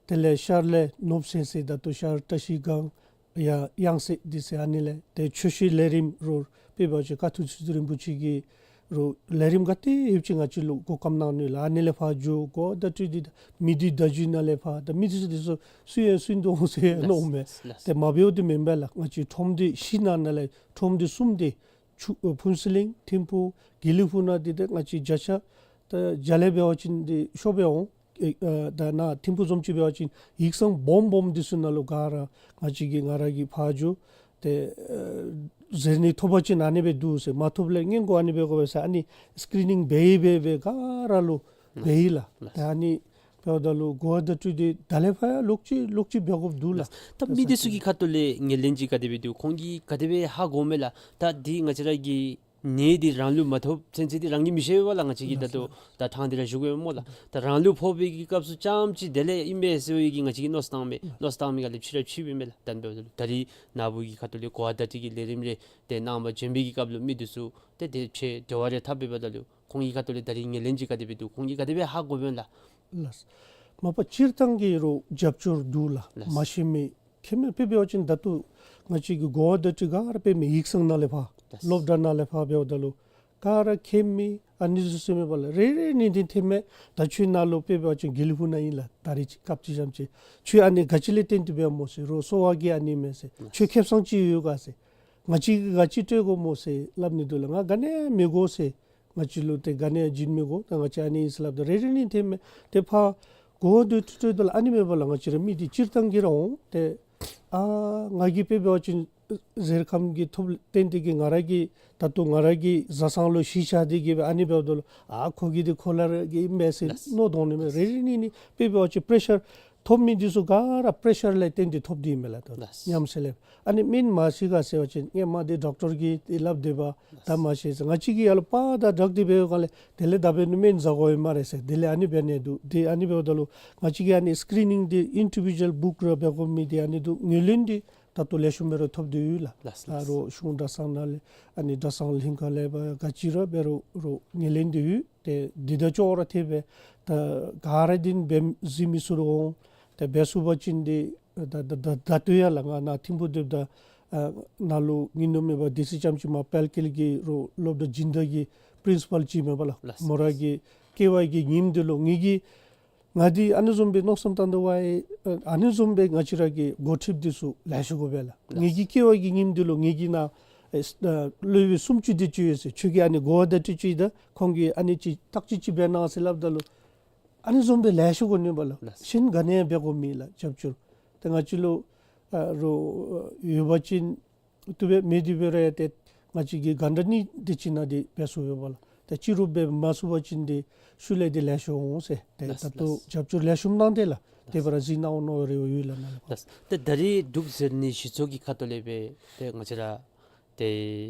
དེ་ལས་ཤར་ལས་ནོརབ་སེང་ཟེར་ད་ལྟོ་ཤར་བཀྲ་ཤིས་སྒང་ཡང་གཡང་སེ་འདི་ཟེར་ཨ་ནི་ལས་ཏེ་ཆོས་སྤྱོད་ལས་རིམ་རོགས་དཔེ་འབད་བ་ཅིན་ཀ་ཐུག་ཚུལ་ཁྲིམས་རིན་པོ་ཆེ་གིས་རོགས་ལས་རིམ་ག་དེ་ཡོདཔ་ཅིག་ང་བཅས་ལུ་གོ་སྐབས་གནང་ནུག་ལགས། ཨ་ནི་ལས་ཕར་འགྱོ་གོ་བརྡ་སྤྲོད་འདི་མི་སྡེ་བརྡ་བརྒྱུད་ནང་ལས་ཕར་ད་མི་སྡེ་ཚུ་འདི་ཚུ་སུ་ཡང་སུ་འདུག་ཟེར་མནོཝ་མས། ལགས་ལགས། ཏེ་མ་འབདཝ་འདི་མེན་པས་ལགས། ང་བཅས་ཁྲོམ་སྡེ་བཞི་ནང་ན་ལས་ཁྲོམ་སྡེ་གསུམ་འདི་ཆུ་ཨ་ཕུན་ཚོགས་གླིང་ཐིམ་ཕུག་དགེ་ལེགས་ཕུག་ནང་འདི་ཏེ་ང་བཅས་བརྒྱ་ཆ་ད་བརྒྱ་ལས་འབད་བ་ཅིན་འདི་ཤོར་སྦེ་འོང་། ཨེ་ཨ་ད་ནཱ་ཐིམ་ཕུག་བཟུམ་ཅིག་འབད་བ་ཅིན་ཡིག་ཚང་སྦོམ་སྦོམ་འདི་ཚུ་ནང་ལུ་ག་ར་ང་བཅས་ཀྱིས་ང་ར་གིས་ཕར་འགྱོ་ཏེ་ཨ་ཟེར་ནི་ཐོབ་པ་ཅིན་ཨ་ནི་སྦེ་འདུག་ཟེར་མ་ཐོབ་ལས་སྔོན་འགོག་ཨ་ནི་སྦེ་དགོ་པས་ཟེར་ཨ་ནི་སི་ཀི་རི་ནིང་འབད་ཡི་འབད་འབད་ག་ར་ལུ་འབད་ཡི་ལགས། ལགས། ཏེ་ཨ་ནི་འབདཝ་ད་ལུ་གོ་བ་བརྡ་སྤྲོད་འདི་ད་ལས་ཕར་ཡང་ལོག་ཅི་ལོག་ཅི་འབད་དགོཔ་འདུག་ལགས། ད་མི་སྡེ་ཚུ་གི་ཁ་ཐུག་ལས་ངོས་ལེན་ཅིག་ག་དེ་སྦེ་འདུག། ཁོང་གིས་ག་དེ་སྦེ་ཧ་གོཝ་མས་ལགས། ད་འདི་ང་བཅས་ར་གི་ནད་འདི་རང་ལུ་མ་ཐོབ་ཚུན་ཚོད་འདི་རང་གིས་མི་ཤེས་པས་ལགས། ང་བཅས་ཀྱིས་ད་ལྟོ་ད་ཐང་འདི་ར་བཞུགས་ཡོདཔ་སྨོ་ལགས། ད་རང་ལུ་ཕོག་པའི་གི་སྐབས་སུ་རྐྱངམ་ཅིག་དེ་ལས་ཨིན་པས་ཟེར་བའི་གི་ང་བཅས་ཀྱིས་མནོ་བསམ་བཏངམ་མས། མནོ་བསམ་བཏང་མི་ག་ལས་ཕྱི་ར་ཕྱི་སྦེ་མས་ལགས། ད་འབདཝ་ད་ལུ་ད་རིས་ནཱ་བུ་གི་ཁ་ཐུག་ལས་གོ་བ་བརྡ་སྤྲོད་ཀྱི་ལས་རིམ་རེ་ཏེ་གནང་བར་བྱོན་པའི་གི་སྐབས་ལུ་མི་འདི་ཚུ་ཏེ་དེ་ཕྱེད་འབྲེལ་བ་རེ་འཐབ་འབདཝ་ད་ལུ་ཁོང་གི་ཁ་ཐུག་ལས་ད་རིས་ངོས་ལེན་ཅིག་ག་དེ་སྦེ་འདུག། ཁོང་གིས་ག་དེ་སྦེ་ཧ་གོ་བས་ལགས། ལགས། མ་པ་སྤྱིར་བཏང་གི་རོགས་རྒྱབ་སྐྱོར་འདུག་ལགས། ལགས། མ་ཤེས་མི་མཁྱེན་མི་དཔེ་འབད་བ་ཅིན་ད་ལྟོ་ང་བཅས་ཀྱི་གོ་བ་བརྡ་སྤྲོད་ག་ར་དཔེ་མི་ཡིག་ཚང་ནང་ལས་ཕར་ལགས། སློབ་གྲྭ་ནང་ལས་ཕར་འབདཝ་ད་ལུ་ག་ར་མཁྱེན་མི་ཨ་ནི་ཚུ་ཟེར་མེད་པ་ལགས། རེ་རེ་གཉིས་གཉིས་ཐོན་མས། ད་ཁྱོད་ནཱ་ལུ་དཔེ་འབད་བ་ཅིན་དགེ་ལེགས་ཕུག་ནང་ཨིན་ལགས། ད་རིས་ཅིག་སྐབས་ཅིག་ཙམ་ཅིག་ཁྱོད་ཨ་ནི་ག་ཅི་ལས་བརྟེན་ཏེ་འབདཝ་སྨོ་ཟེར། རོགས་གསོ་བ་གི་ཨ་ནི་མས་ཟེར། ལགས། ཁྱོད་ཁེ་སང་ཅིག་ཡོད་ག་ཟེར། ང་བཅས་ཀྱིས་ག་ཅི་སྤྲོད་དགོ་སྨོ་ཟེར་སླབ་ནི་འདུག་ལགས། ང་ག་ནི་ཡང་མི་དགོ་ཟེར། ང་བཅས་ལུ་ཏེ་ག་ནི་ཡང་བྱིན་མི་དགོ། ད་ང་བཅས་ཨ་ནི་ཨིན་ཟེར་སླབ་ད་རེ་རེ་གཉིས་གཉིས་ཐོན་མས། ཏེ་ཕར་གོ་བ་བརྡ་སྤྲོད་ད་ལུ་ཨ་ནི་མེན་པ་ལགས། ང་བཅས་ར་མི་འདི་སྤྱིར་བཏང་གིས་ར་འོང་། ཏེ་ཨ་ང་གིས་དཔེ་འབད་བ་ཅིན་གཟེར་ཁམས་ཀྱི་ཐོབ་བརྟེན་ཏེ་གིས་ང་ར་གི་ད་ལྟོ་ང་ར་གི་བཟའ་ཚང་ལུ་གཞི་བཞག་སྟེ་གིས་སྦེ་ཨ་ནི་འབདཝ་ད་ལུ་ཨ་ཁོ་གིས་འདི་ཁོ་ར་གི་ཨིན་མས་ཟེར་ལགས། མནོ་དོ་ནི་མས། རེ་རེ་གཉིས་གཉིས་དཔེ་འབད་བ་ཅིན་པེ་རེ་ཤར་ ཐོབ་མི་འདི་ཚུ་ག་ར་པེ་རེ་ཤར་ལས་བརྟེན་ཏེ་ཐོབ་སྟེ་ཨིན་མས་ལགས། ད་ལགས། ཉམས་སད་ལས་ཨ་ནི་སྨན་མ་ཤེས་ག་ཟེར་བ་ཅིན་ཧེ་མ་འདི་ཌོག་ཊར་གྱིས་འདི་སླབ་སྡོད་པ། ད་མ་ཤེས་ཟེར་ང་བཅས་ཀྱིས་ཡར་ལུ་པར་དང་སྦྲགས་ཏེ་འབད་བའི་སྒང་ལས་དེ་ལས་ད་འབད་ནི་སྨན་ཟ་དགོཔ་ཨིན་སྨ་རེ་ཟེར་དེ་ལས་ཨ་ནི་འབད་ནི་འདུག། དེ་ཨ་ནི་འབདཝ་ད་ལུ་ང་བཅས་ཀྱིས་ཨ་ནི་སི་ཀི་རི་ནིང་འདི་ཨིན་ཌི་བི་ཌུ་ཨལ་བུཀ་ར་འབད་དགོ་མི་འདི་ཨ་ནི་འདུག། ངོས་ལེན་འདི་ད་ལྟོ་ལེགས་ཤོམ་སྦེ་ར་ཐོབ་སྟེ་ཡོད་ལགས། ལགས། ཨ་རོགས་གཞུང་གྲྭ་ཚང་ནང་ལས་ཨ་ནི་གྲྭ་ཚང་གླིང་ག་ལས་འབད་ག་ཅི་ར་འབད་རུང་རོགས་ངོས་ལེན་འདི་ཡོད། ཏེ་འདི་དང་ཅོག་ར་འཐདཔ་སྦེ་ད་ག་ར་འདི་འབད་གཟིགས་མི་ཚུ་ར་འོང་། ཏེ་འབད་ཚུགས་པ་ཅིན་འདི་ད་ད་ད་ད་ལྟོ་ཡང་ལགས་ང་ནཱ་ཐིམ་ཕུ་སྡོདཔ་ད་ཨ་ནཱ་ལུ་ངེའི་ནང་མེད་པར་དེ་ཚེ་ཙམ་ཅིག་མར་དཔལ་སྐྱེད་ཀྱི་རོགས་སློབ་གྲྭ་སྦྱིན་བདག་གི་པི་རིན་སི་པཱལ་ཅིག་མས་པ་ལགས། ལགས། མོ་ར་གི་སྐྱེ་བ་གི་ཉིནམ་འདི་ལུ་ངེ་གི་ང་འདི་ཨ་ནི་བཟུམ་སྦེ་མནོ་བསམ་བཏང་དོ་བ་ཨེ། ཨ་ནི་བཟུམ་སྦེ་ང་བཅས་ར་གི་འགོ་ཁྲིདཔ་འདི་ཚུ་ལེ་ཤ་དགོ་པས་ལགས། ལགས། ངེ་གི་སྐྱེ་བ་གི་ཉིནམ་འདི་ལུ་ངེ་གི་ནང་ཨེ་ཨ་སློབ་དཔོན་སུམ་ཅུ་དེ་ཅིག་ཡོད་ཟེར། ཁྱོད་ཀྱིས་ཨ་ནི་གོ་བརྡ་ཅིག་ཅིག་དང་ཁོང་གིས་ཨ་ནི་ཅིག་བརྟག་དཔྱད་ཅིག་འབད་གནང་ཟེར་སླབ་ད་ལུ་ཨ་ནི་བཟུམ་སྦེ་ལེ་ཤ་དགོ་ནི་པ་ལགས། ལགས། གཞན་ག་ནི་ཡང་འབད་དགོཔ་མེད་ལགས། རྒྱབ་སྐྱོར་ཏེ་ང་བཅས་ལུ་ཨ་རོགས་ཡོད་པ་ཅིན་བཏུབ་པས། མེད་དེ་འབད་རུང་ཡང་ཏེ་ང་བཅས་ཀྱིས་ག་འདྲ་ནི་དེ་ཅིག་ནང་འདི་འབད་ཚུགས་པས་པ་ལགས། ཏེ་ཅི་རུང་འབད་མ་ཚུགས་པ་ཅིན་འདི་ཤུལ་ལས་འདི་ལེ་ཤ་འོང་ཟེར། ཏེ་ལགས། ད་ལྟོ་ལགས། རྒྱབ་སྐྱོར་ལེགས་ཤོམ་གནང་སྟེ་ལགས། ཏེ་ལགས། འབད་ར་གཟིགས་གནང་འོང་མནོ་རེ་བ་ཡོད་ལགས་ནཱ་ལས། ལགས། ཏེ་ད་རེས་འབྲུག་མཛོད་གཉེར་གཞི་ཚོགས་ཀྱི་ཁ་ཐུག་ལས་འབད་ཏེ་ང་བཅས་ར་ཏེ་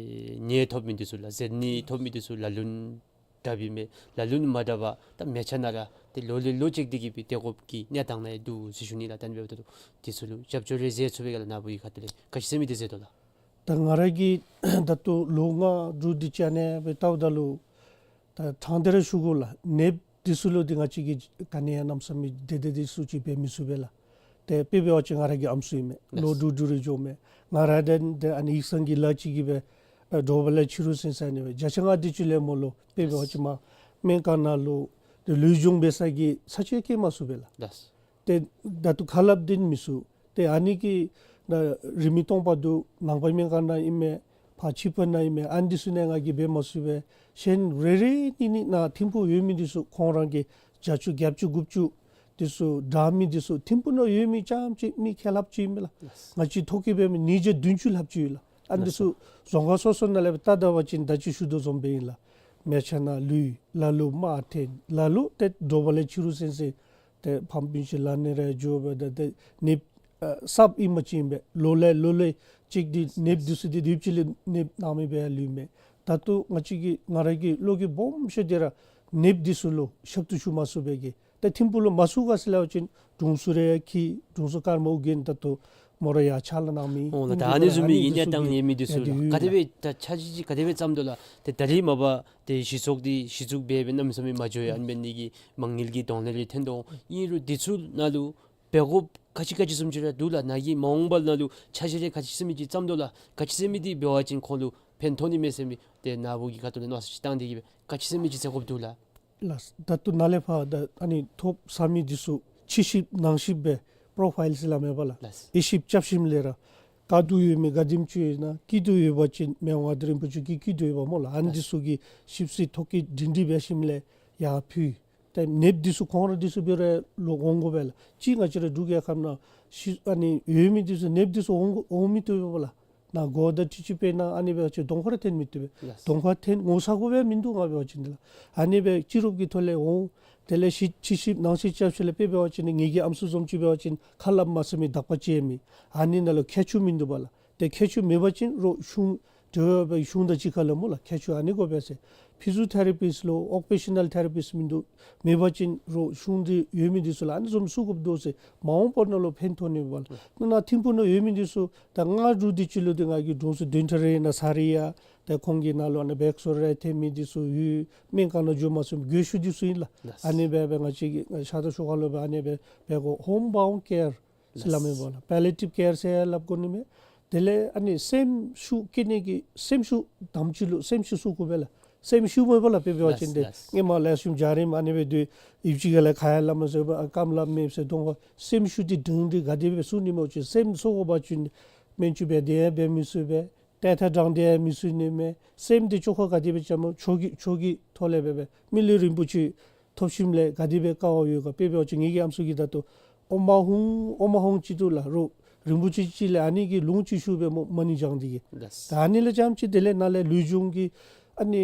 མཉེས་ཐོབ་མི་འདི་ཚུ་ལགས། མཛོད་གཉེར་ཐོབ་མི་འདི་ཚུ་ལ་ལུ་ནི་དྲགཔ་ཨིན་མས། ལ་ལུ་ནི་མ་དྲག་པར་ད་མལ་ཆ་ནང་ར་ཏེ་ལོ་ལས་ལོ་ཅིག་འདི་གིས་སྦེ་སྡོད་དགོཔ་གི་གནས་སྟངས་ནང་ཡང་འདུག་ཟེར་ཞུ་ནི་ལགས། ད་ཨ་ནི་འབདཝ་ད་ལུ་འདི་ཚུ་ལུ་རྒྱབ་སྐྱོར་རེ་མཛད་ཚུགས་པས་ག་ལགས། ནཱ་བུ་གི་ཁ་ཐུག་ལས་ག་ཅི་ཟེར་མི་འདི་མཛད་དོ་ལགས། ད་ང་ར་གིས་ད་ལྟོ་ལོ་ལྔ་དྲུག་འདི་ཅིག་ཨ་ནེ་སྦེ་བལྟཝ་ད་ལུ་ད་དྲང་སྟེ་ར་ཞུ་དགོ་ལགས། ནདཔ་འདི་ཚུ་ལུ་འདི་ང་བཅས་ཀྱིས་ག་ནི་ཡང་གནམ་མེད་ས་མེད་དེ་དེ་འདི་ཚུ་ཅིག་འབད་མི་ཚུགས་པས་ལགས། ཏེ་དཔེ་འབད་བ་ཅིན་ང་ར་གི་ཨམ་སྲུ་ཨིན་མས། ལོ་དྲུག་དྲུག་རེ་འགྱོཝ་མས། ང་ར་དང་ཏེ་ཨ་ནི་ཡིག་ཚང་གི་ལཱ་ཅིག་གིས་སྦེ་ཨ་དྲོ་པ་ལས་ཕྱི་རུ་ཚུན་ཚོད་ཨ་ནི་སྦེ་བརྒྱ་ཆ་ལྔ་དེ་ཅིག་ལས་མ་ལུས། དཔེ་འབད་བ་ཅིན་མར་སྨན་ཁང་ནང་ལུ་ཏེ་ལུས་སྦྱོང་འབད་ས་གི་ས་ཆ་བསྐྱལ་མ་ཚུགས་པས་ལགས། ལགས། ཏེ་ད་ལྟོ་ཁ་སླབ་སྟེ་མི་ཚུགས། ཏེ་ཨ་ནི་གི་ད་རིན་མེད་སྟོང་པ་འདུག། ནང་པའི་སྨན་ཁང་ནང་ཨིན་མས། ཕར་ཕྱི་པ་ནང་ཨིན་མས། ཨ་ནི་འདི་ཚུ་ནང་ང་གིས་འབད་མ་ཚུགས་པས། གཞན་རེ་རེ་གཉིས་གཉིས་ནཱ་ཐིམ་ཕུ་ཡོད་མི་འདི་ཚུ་ཁོང་ར་གི་བརྒྱ་ཅུ་བརྒྱད་ཅུ་དགུ་བཅུ་འདི་ཚུ་དྲག་མི་འདི་ཚུ་ཐིམ་ཕུ་ནང་ཡོད་མི་རྐྱངམ་ཅིག་མི་ཁལ་ལྷགཔ་ཅིག་ཨིན་མས་ལགས། ལགས། ང་བཅས་ཐོ་བཀོད་འབད་མི་ཉིས་བརྒྱ་བདུན་ཅུ་ལྷགཔ་ཅིག་ཡོད་ལགས། ཨ་ནི་འདི་ཚུ་རྫོང་ཁག་སོ་སོ་ནང་ལས་འབད་བལྟ་ད་པ་ཅིན་ད་ཅི་ཞུ་དོ་བཟུམ་སྦེ་ཨིན་ལགས། མལ་ཆ་ནང་ལུས། ལ་ལུ་དམག་འཐེན། ལ་ལུ་ཏེ་དྲོ་པ་ལས་ཕྱི་རུ་ཚུན་ཚོད་ཏེ་ཕམ་སྤུན་ཆ་ལག་ནས་ར་འགྱོ་སྦེ་ད་ཏེ་ནདཔ་ཨ་གསརཔ་ཨིན་པ་ཅིན་སྦེ་ལོ་ལས་ལོ་ལས་ཅིག་འདི་ནདཔ་འདི་ཚུ་འདི་ཡུདཔ་ཅིག་ལས་ནདཔ་ནང་མི་སྦེ་ལུས་མས། ད་ལྟོ་ང་བཅས་ཀྱི་ང་ར་གི་བློ་འགྱོད་སྦོམ་ཤོས་འདི་ར་ནདཔ་འདི་ཚུ་ལུ་ཞབས་ཏོག་ཞུ་མ་ཚུགས་པའི་གི། ཏེ་ཐིམ་ཕུ་ལུ་མ་ཚུགས་ག་ཟེར་སླབ་པ་ཅིན་དྲུང་འཚོ་རེ་ཡང་འཁྱིད། དྲུང་འཚོ་ཀརྨ་ཨོ་རྒྱན་ད་ལྟོ་མོ་ར་ཡར་ཕྱག་ལཱ་གནང་མི་ཨིན། འོང་ལགས། ད་ཨ་ནི་བཟུམ་མའི་གི་གནས་སྟངས་ཡོད་མི་འདི་ཚུ་ལགས། ག་དེ་སྦེ་ད་འཆར་གཞི་ཅིག་ག་དེ་སྦེ་བརྩམ་དོ་ལགས། ཏེ་ད་རེས་མ་པ་ཏེ་གཞི་ཚོགས་འདི་གཞི་བཙུགས་འབད་འབད་གནམ་མེད་ས་མེད་མ་འགྱོ་ཡ། ཨ་ནི་འབད་ནི་གི་མ་དངུལ་གྱི་གདོང་ལེན་རེ་ཐོན་དོ། ཨིན་རུང་འདི་ཚུ་ནང་ལུ་འབད་དགོཔ་ག་ཅི་ག་ཅི་བཟུམ་ཅིག་ར་འདུག་ལགས། ནཱ་གིས་མ་འོངས་པ་ནང་ལུ་འཆར་གཞི་རེ་ག་ཅི་ཟེར་མི་ཅིག་བརྩམ་དོ་ལགས། ག་ཅི་ཟེར་མི་འདི་འབད་བ་ཅིན་ཁོང་ལུ་ཕན་ཐོགས་ནི་མས་ཟེར་མི་ཏེ་ནཱ་བུ་གི་ཁ་ཐུག་ལས་མནོ་བསམ་ཅིག་བཏང་སྟེ་གི་སྦེ་ག་ཅི་ཟེར་མི་ཅིག་མཛད་དགོཔ་འདུག་ལགས། ལགས། ད་ལྟོ་ནཱ་ལས་ཕར་ད་ཨ་ནི་ཐོབ་ཚར་མི་འདི་ཚུ་ཕྱི་ཞིབ་ནང་ཞིབ་སྦེ་པོ་རོ་ཕའིལ་ཟེར་སླབ་མས་པ་ལགས། ལགས། དབྱེ་ཞིབ་རྐྱབ་ཞིནམ་ལས་ར་ག་ཏེ་ཡོད་མི་ག་དེམ་ཅིག་ཡོད་ན་སྐྱིད་སྡུག་ཡོད་པ་ཅིན་མི་དབང་མངའ་བདག་རིན་པོ་ཆེ་གི་སྐྱིད་སྡུག་ཡོདཔ་སྨོ་ལགས། ཨ་ནི་འདི་ཚུ་གི་ཞིབ་འཚོལ་ཐོ་བཀོད་སྒྲིང་སྒྲིང་འབད་ཞིནམ་ལས་ཡར་ཕུལ། ཏེ་ནདཔ་འདི་ཚུ་ཁོང་ར་འདི་ཚུ་འབད་རུང་ལོག་འོང་དགོ་པས་ལགས། ཅིག་ང་བཅས་ར་འབྲུག་རྒྱལ་ཁབ་ནང་ཤི་ཨ་ནི་ཡོད་མི་འདི་ཚུ་ནདཔ་འདི་ཚུ་འོང་དགོ་འོང་མི་བཏུབ་པས་ལགས། ནཱ་གོ་བརྡ་ཅིག་ཅིག་སྤེལ་གནང་ཨ་ནི་འབད་བ་ཅིན་གདོང་ཁར་ར་འཐོན་མི་བཏུབ་པས། ལགས། གདོང་ཁར་འཐོན་ངོ་ཚ་དགོཔ་ཡང་མིན་འདུག། ང་འབད་བ་ཅིན་འདི་ལགས། ཨ་ནི་སྦེ་སྤྱི་རོགས་ཀྱི་ཐོག་ལས་འོང་། དེ་ལས་ཕྱི་ཕྱི་ཞིབ་ནང་ཞིབ་རྐྱབ་ཞིནམ་ལས་དཔེ་འབད་བ་ཅིན་ངེ་གི་ཨམ་སྲུ་བཟུམ་ཅིག་འབད་བ་ཅིན་ཁ་སླབ་མ་ཚུགས་མི་དག་པ་ཅིག་ཡོད་མི། ཨ་ནི་ནང་ལུ་ཁྱད་ཆོས་མིན་འདུག་པ་ལགས། ཏེ་ཁྱད་ཆོས་མེད་པ་ཅིན་རོགས་གཞུང་འབྲེལ་བ་འབད་གཞུང་དང་གཅིག་ཁར་ལུ་སྨོ་ལགས། ཁྱད་ཆོས་ཨ་ནི་དགོ་པས་ཟེར། ཕི་ཟི་ཡོ་ཐེ་ར་པིསཊ་ལོ་ཨོ་ཀུ་པེ་ཤ་ནཱལ་ཐེ་ར་པིསཊ་མིན་འདུག། མེད་པ་ཅིན་རོགས་གཞུང་འདི་ཡོད་མི་འདི་ཚུ་ལུ་ཨ་ནི་བཟུམ་བཙུགས་དགོཔ་འདུག་ཟེར། མ་འོངས་པ་ནང་ལུ་ཕན་ཐོགས་ནི་པ་ལགས། ནཱ་ནཱ་ཐིམ་ཕུ་ནང་ཡོད་མི་འདི་ཚུ་ད་ལྔ་དྲུག་འདི་ཅིག་ལུ་འདི་ང་གིས་དྲུང་འཚོ་བདུན་ཕྲག་རེ་ནང་ཚར་རེ་ཡང་ཏེ་ཁོང་གི་ནང་ལུ་ཨ་ནི་བེག་སོར་རེ་འཐེན་མི་འདི་ཚུ་ཡོད། སྨན་ཁང་ནང་འགྱོ་མ་ཚུགས་མི་རྒས་ཤོས་འདི་ཚུ་ཨིན་ལགས། ལགས། ཨ་ནི་སྦེ་སྦེ་ང་བཅས་ཀྱིས་ཤ་དང་ཤུ་ག་ལུ་སྦེ་ཨ་ནི་སྦེ་འབད་དགོ། ཧོམ་བའུནཌ་ཀེར་ཟེར་སླབ་མས་པ་ལགས། པེ་ལི་ཡེ་ཊིབ་ཀེར་ཟེར་སླབ་དགོ་ནི་མས། དེ་ལས་ཨ་ནི་སེམས་ཤུགས་བསྐྱེད་ནི་གི་སེམས་ཤུགས་དམ་ཅིག་ལུ་སེམས་ཤུགས་གསོ་དགོ་པས་ལགས། སེམས་ཤུགས་མེད་པ་ལགས། དཔེ་འབད་བ་ཅིན་ཏེ་ལགས། སྔོན་མ་ལེགས་ཤོམ་འཇའ་རིསམོ་ཨ་ནི་སྦེ་སྡོད། ཡུདཔ་ཅིག་ཁ་ལས་ཁ་ཡང་སླབ་མ་ཚུགས་པར་རྐངམ་ལགཔ་མེདཔ་ཟེར་གདོང་ཁར། སེམས་ཤུགས་འདི་སྒྲིང་སྒྲི་ག་དེ་སྦེ་གསོ་ནི་སྨོ་ཟེར་བ་ཅིན་སེམས་གསོ་དགོ་པ་ཅིན་སྨན་བཅོས་འབད་དེ་ཡང་འབད་མི་ཚུགས་པས། ཏེ་ཐ་དྲང་སྟེ་མི་ཚུགས་ནི་མས། སེམས་འདི་བཅོས་ཁ་ག་དེ་སྦེ་རྐྱབ་སྨོ། ཆོས་ཀྱི་ཆོས་ཀྱི་ཐོག་ལས་འབད་འབད་མི་ལུས་རིན་པོ་ཆེ་ཐོབ་ཞིནམ་ལས་ག་དེ་སྦེ་དཀའ་བ་ཡོད་ག། དཔེ་འབད་བ་ཅིན་ངེ་གི་ཨམ་སྲུ་གིས་ད་ལྟོ་ཨོ་མ་ཧུང་ཨོ་མ་ཧུང་ཅིག་འདུག་ལགས། རོགས་རིན་པོ་ཆེ་ཅིག་ལས་ཨ་ནི་གི་ལུང་ཅིག་ཞུ་སྦེ་སྨོ་མ་ཎི་བགྱང་སྟེ་གི། ལགས། ད་ཨ་ནི་ལས་རྐྱངམ་ཅིག་དེ་ལས་ནཱ་ལས་ལུས་སྦྱོང་གི་ཨ་ནི་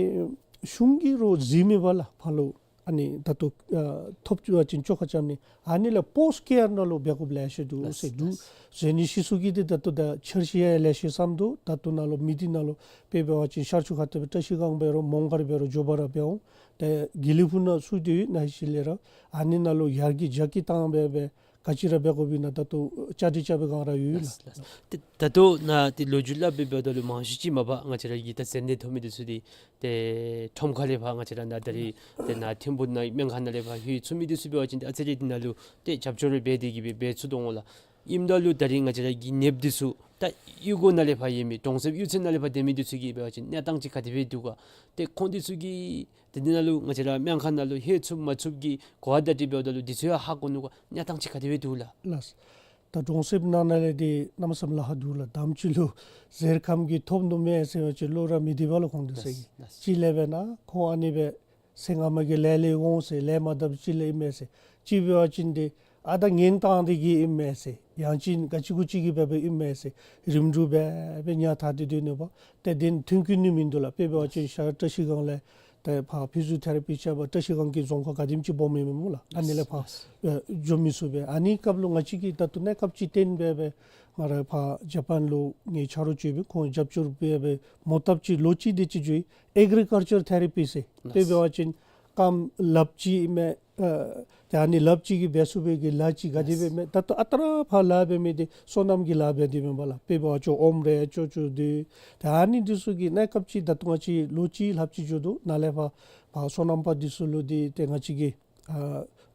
གཞུང་གིས་རོགས་གཟིགས་མི་པ་ལགས་ཕར་ལུ། ཨ་ནི་ད་ལྟོ་ཨ་ཐོབ་བཅུག་པ་ཅིན་ཆོག་ཁ་རྐྱབ་ནི། ཨ་ནི་ལས་པོསཊ་ཀེར་ནང་ལུ་འབད་དགོཔ་ལེ་ཤ་འདུག་ཟེར་འདུག། ཟེར་ནི་ཤེས་སུ་གི་འདི་ད་ལྟོ་ད་འཆར་གཞི་ཡང་ལེ་ཤ་བསམ་འདུག། ད་ལྟོ་ནང་ལུ་མི་འདི་ནང་ལུ་དཔེ་འབད་བ་ཅིན་ཤར་ཕྱོགས་ཁ་ཐུག་སྦེ་བཀྲ་ཤིས་སྒང་འབད་རུང་མོང་སྒར་འབད་རུང་མགྱོགས་པ་ར་འབད་འོང་། ཏེ་དགེ་ལེགས་ཕུག་ནང་ཚུ་འདི་ཡོད་ན་ཧེ་ཤེས་ལས་ར་ཨ་ནི་ནང་ལུ་ཡར་རྒྱས་རྒྱ་སྐྱེད་བཏང་སྦེ་སྦེ་ག་ཅི་ར་འབད་དགོཔ་ཨིན་ན་ད་ལྟོ་བཅའ་སྒྲིག་རྐྱབ་པའི་སྒང་ར་ཡོད་ལགས། ལགས་ལགས། ཏེ་ད་ལྟོ་ནཱ་ཏེ་ལོ་རྒྱུས་སླབ་སྦེ་འབདཝ་ད་ལུ་མང་ཤོས་ཅིག་མ་པ་ང་བཅས་ར་གི་ད་མཛད་གནས་ཐོབ་མི་འདི་ཚུ་འདི་ཏེ་ཁྲོམ་ཁ་ལས་ཕར་ང་བཅས་ར་ནཱ་ད་རིས་ཏེ་ནཱ་ཐིམ་ཕུག་ནང་སྨན་ཁང་ནང་ལས་ཕར་ལྷོད་ཚུགས་མི་འདི་ཚུ་འབད་བ་ཅིན་ཏེ་ཨ་ཙི་རེ་འདི་ནང་ལུ་ཏེ་རྒྱབ་སྐྱོར་རེ་འབད་དེ་གིས་སྦེ་འབད་ཚུགས་དོ་འོང་ལགས། ཨིནམ་ད་ལུ་ད་རིས་ང་བཅས་ར་གི་ནདཔ་འདི་ཚུ་ད་གཡུས་སྒོ་ནང་ལས་ཕར་ཡོད་མི་གྲོང་གསེབ་གཡུས་ཚན་ནང་ལས་ཕར་སྡོད་མི་འདི་ཚུ་གི་འབད་བ་ཅིན་གནས་སྟངས་ཅིག་ག་དེ་སྦེ་འདུག་ག། ཏེ་ཁོང་འདི་ཚུ་གིས་ཏེ་འདི་ནང་ལུ་ང་བཅས་ར་སྨན་ཁང་ནང་ལུ་ལྷོད་ཚུགས་མ་ཚུགས་ཀྱི་གོ་བ་བརྡ་སྤྲོད་འབདཝ་ད་ལུ་འདི་ཚུ་ཡང་ཧ་གོ་ནུག་ག། གནས་སྟངས་ཅིག་ག་དེ་སྦེ་འདུག་ལགས། ལགས། ད་གྲོང་གསེབ་ནང་ན་ལས་འདི་གནམ་མེད་ས་མེད་ལཱ་ཁག་འདུག་ལགས། དང་པ་ཅིག་ལུ་གཟེར་ཁམས་ཀྱིས་ཐོབ་ནུག་མས་ཟེར་བ་ཅིན་བློ་ར་མི་བདེ་བས་ལགས་ཁོང་འདི་ཚུ་གིས། ལགས་ལགས། ཅིག་ལས་འབད་ན་ཁོང་ཨ་ནི་སྦེ་ཟས་ངོ་མ་གི་ལས་ལས་འོང་ཟེར་ལས་མ་བཏབ་ཅིག་ལས་ཨིན་མས་ཟེར། ཅིག་འབད་བ་ཅིན་འདི་ཨ་ད་ངན་བཏང་སྟེ་གིས་ཨིན་མས་ཟེར། ཡང་ཅིན་ག་ཅི་གུ་ཅིག་གིས་འབད་འབདཝ་ཨིན་མས་ཟེར། རིམ་གྲོ་འབད་འབད་ཉལ་ཐ་དེ་སྡོད་ནུག་པ། ཏེ་དེ་མཐུན་རྐྱེན་ནི་མིན་འདུག་ལགས། དཔེ་འབད་བ་ཅིན་ཤར་བཀྲ་ཤིས་སྒང་ལས་ཏེ་ཕར་ཕི་ཟི་ཡོ་ཐེ་ར་པི་རྐྱབ་པར་བཀྲ་ཤིས་སྒང་གི་རྫོང་ཁག་ག་དེམ་ཅིག་སྦོམ་ཨིན་མས་སྨོ་ལགས། ཨ་ནི་ལས་ཕར་ཨེ་འགྱོ་མི་ཚུགས་པས། ཨ་ནི་སྐབས་ལུ་ང་བཅས་ཀྱིས་ད་ལྟོ་གནས་སྐབས་ཅིག་བརྟེན་འབད་འབད་ང་ར་ཕར་ཇ་པཱན་ལུ་ངེའི་ཆ་རོགས་ཅིག་ཡོད་པས། ཁོང་རྒྱབ་སྐྱོར་འབད་འབད་མོ་བཏབ་ཅིག་ལོ་གཅིག་དེ་ཅིག་འགྱོ་ཡི། ཨེག་རི་ཀཱལ་ཅར་ཐེ་ར་པི་ཟེར། དཔེ་འབད་བ་ཅིན་རྐངམ་ལགཔ་ཅིག་མས། ཨ་ཏེ་ཨ་ནི་ལགཔ་ཅིག་གིས་འབད་ཚུགས་པའི་གི་ལཱ་ཅིག་ག་དེ་སྦེ་མས། ད་ལྟོ་ཨ་རྟག་ར་ཕར་ལཱ་འབད་མི་འདི་སོ་ནམ་གྱི་ལཱ་འབད་དེ་མེན་པ་ལགས། དཔེ་འབད་བ་ཅིན་ཨོམ་རེ་ཅོག་ཅོག་འདི་ཏེ་ཨ་ནི་འདི་ཚུ་གི་གནས་སྐབས་ཅིག་ད་ལྟོ་ང་བཅས་ལོ་གཅིག་ལྷགཔ་ཅིག་འགྱོ་དོ། ནཱ་ལས་ཕར་ཕར་སོ་ནམ་པ་འདི་ཚུ་ལུ་འདི་ཏེ་ང་བཅས་ཀྱིས་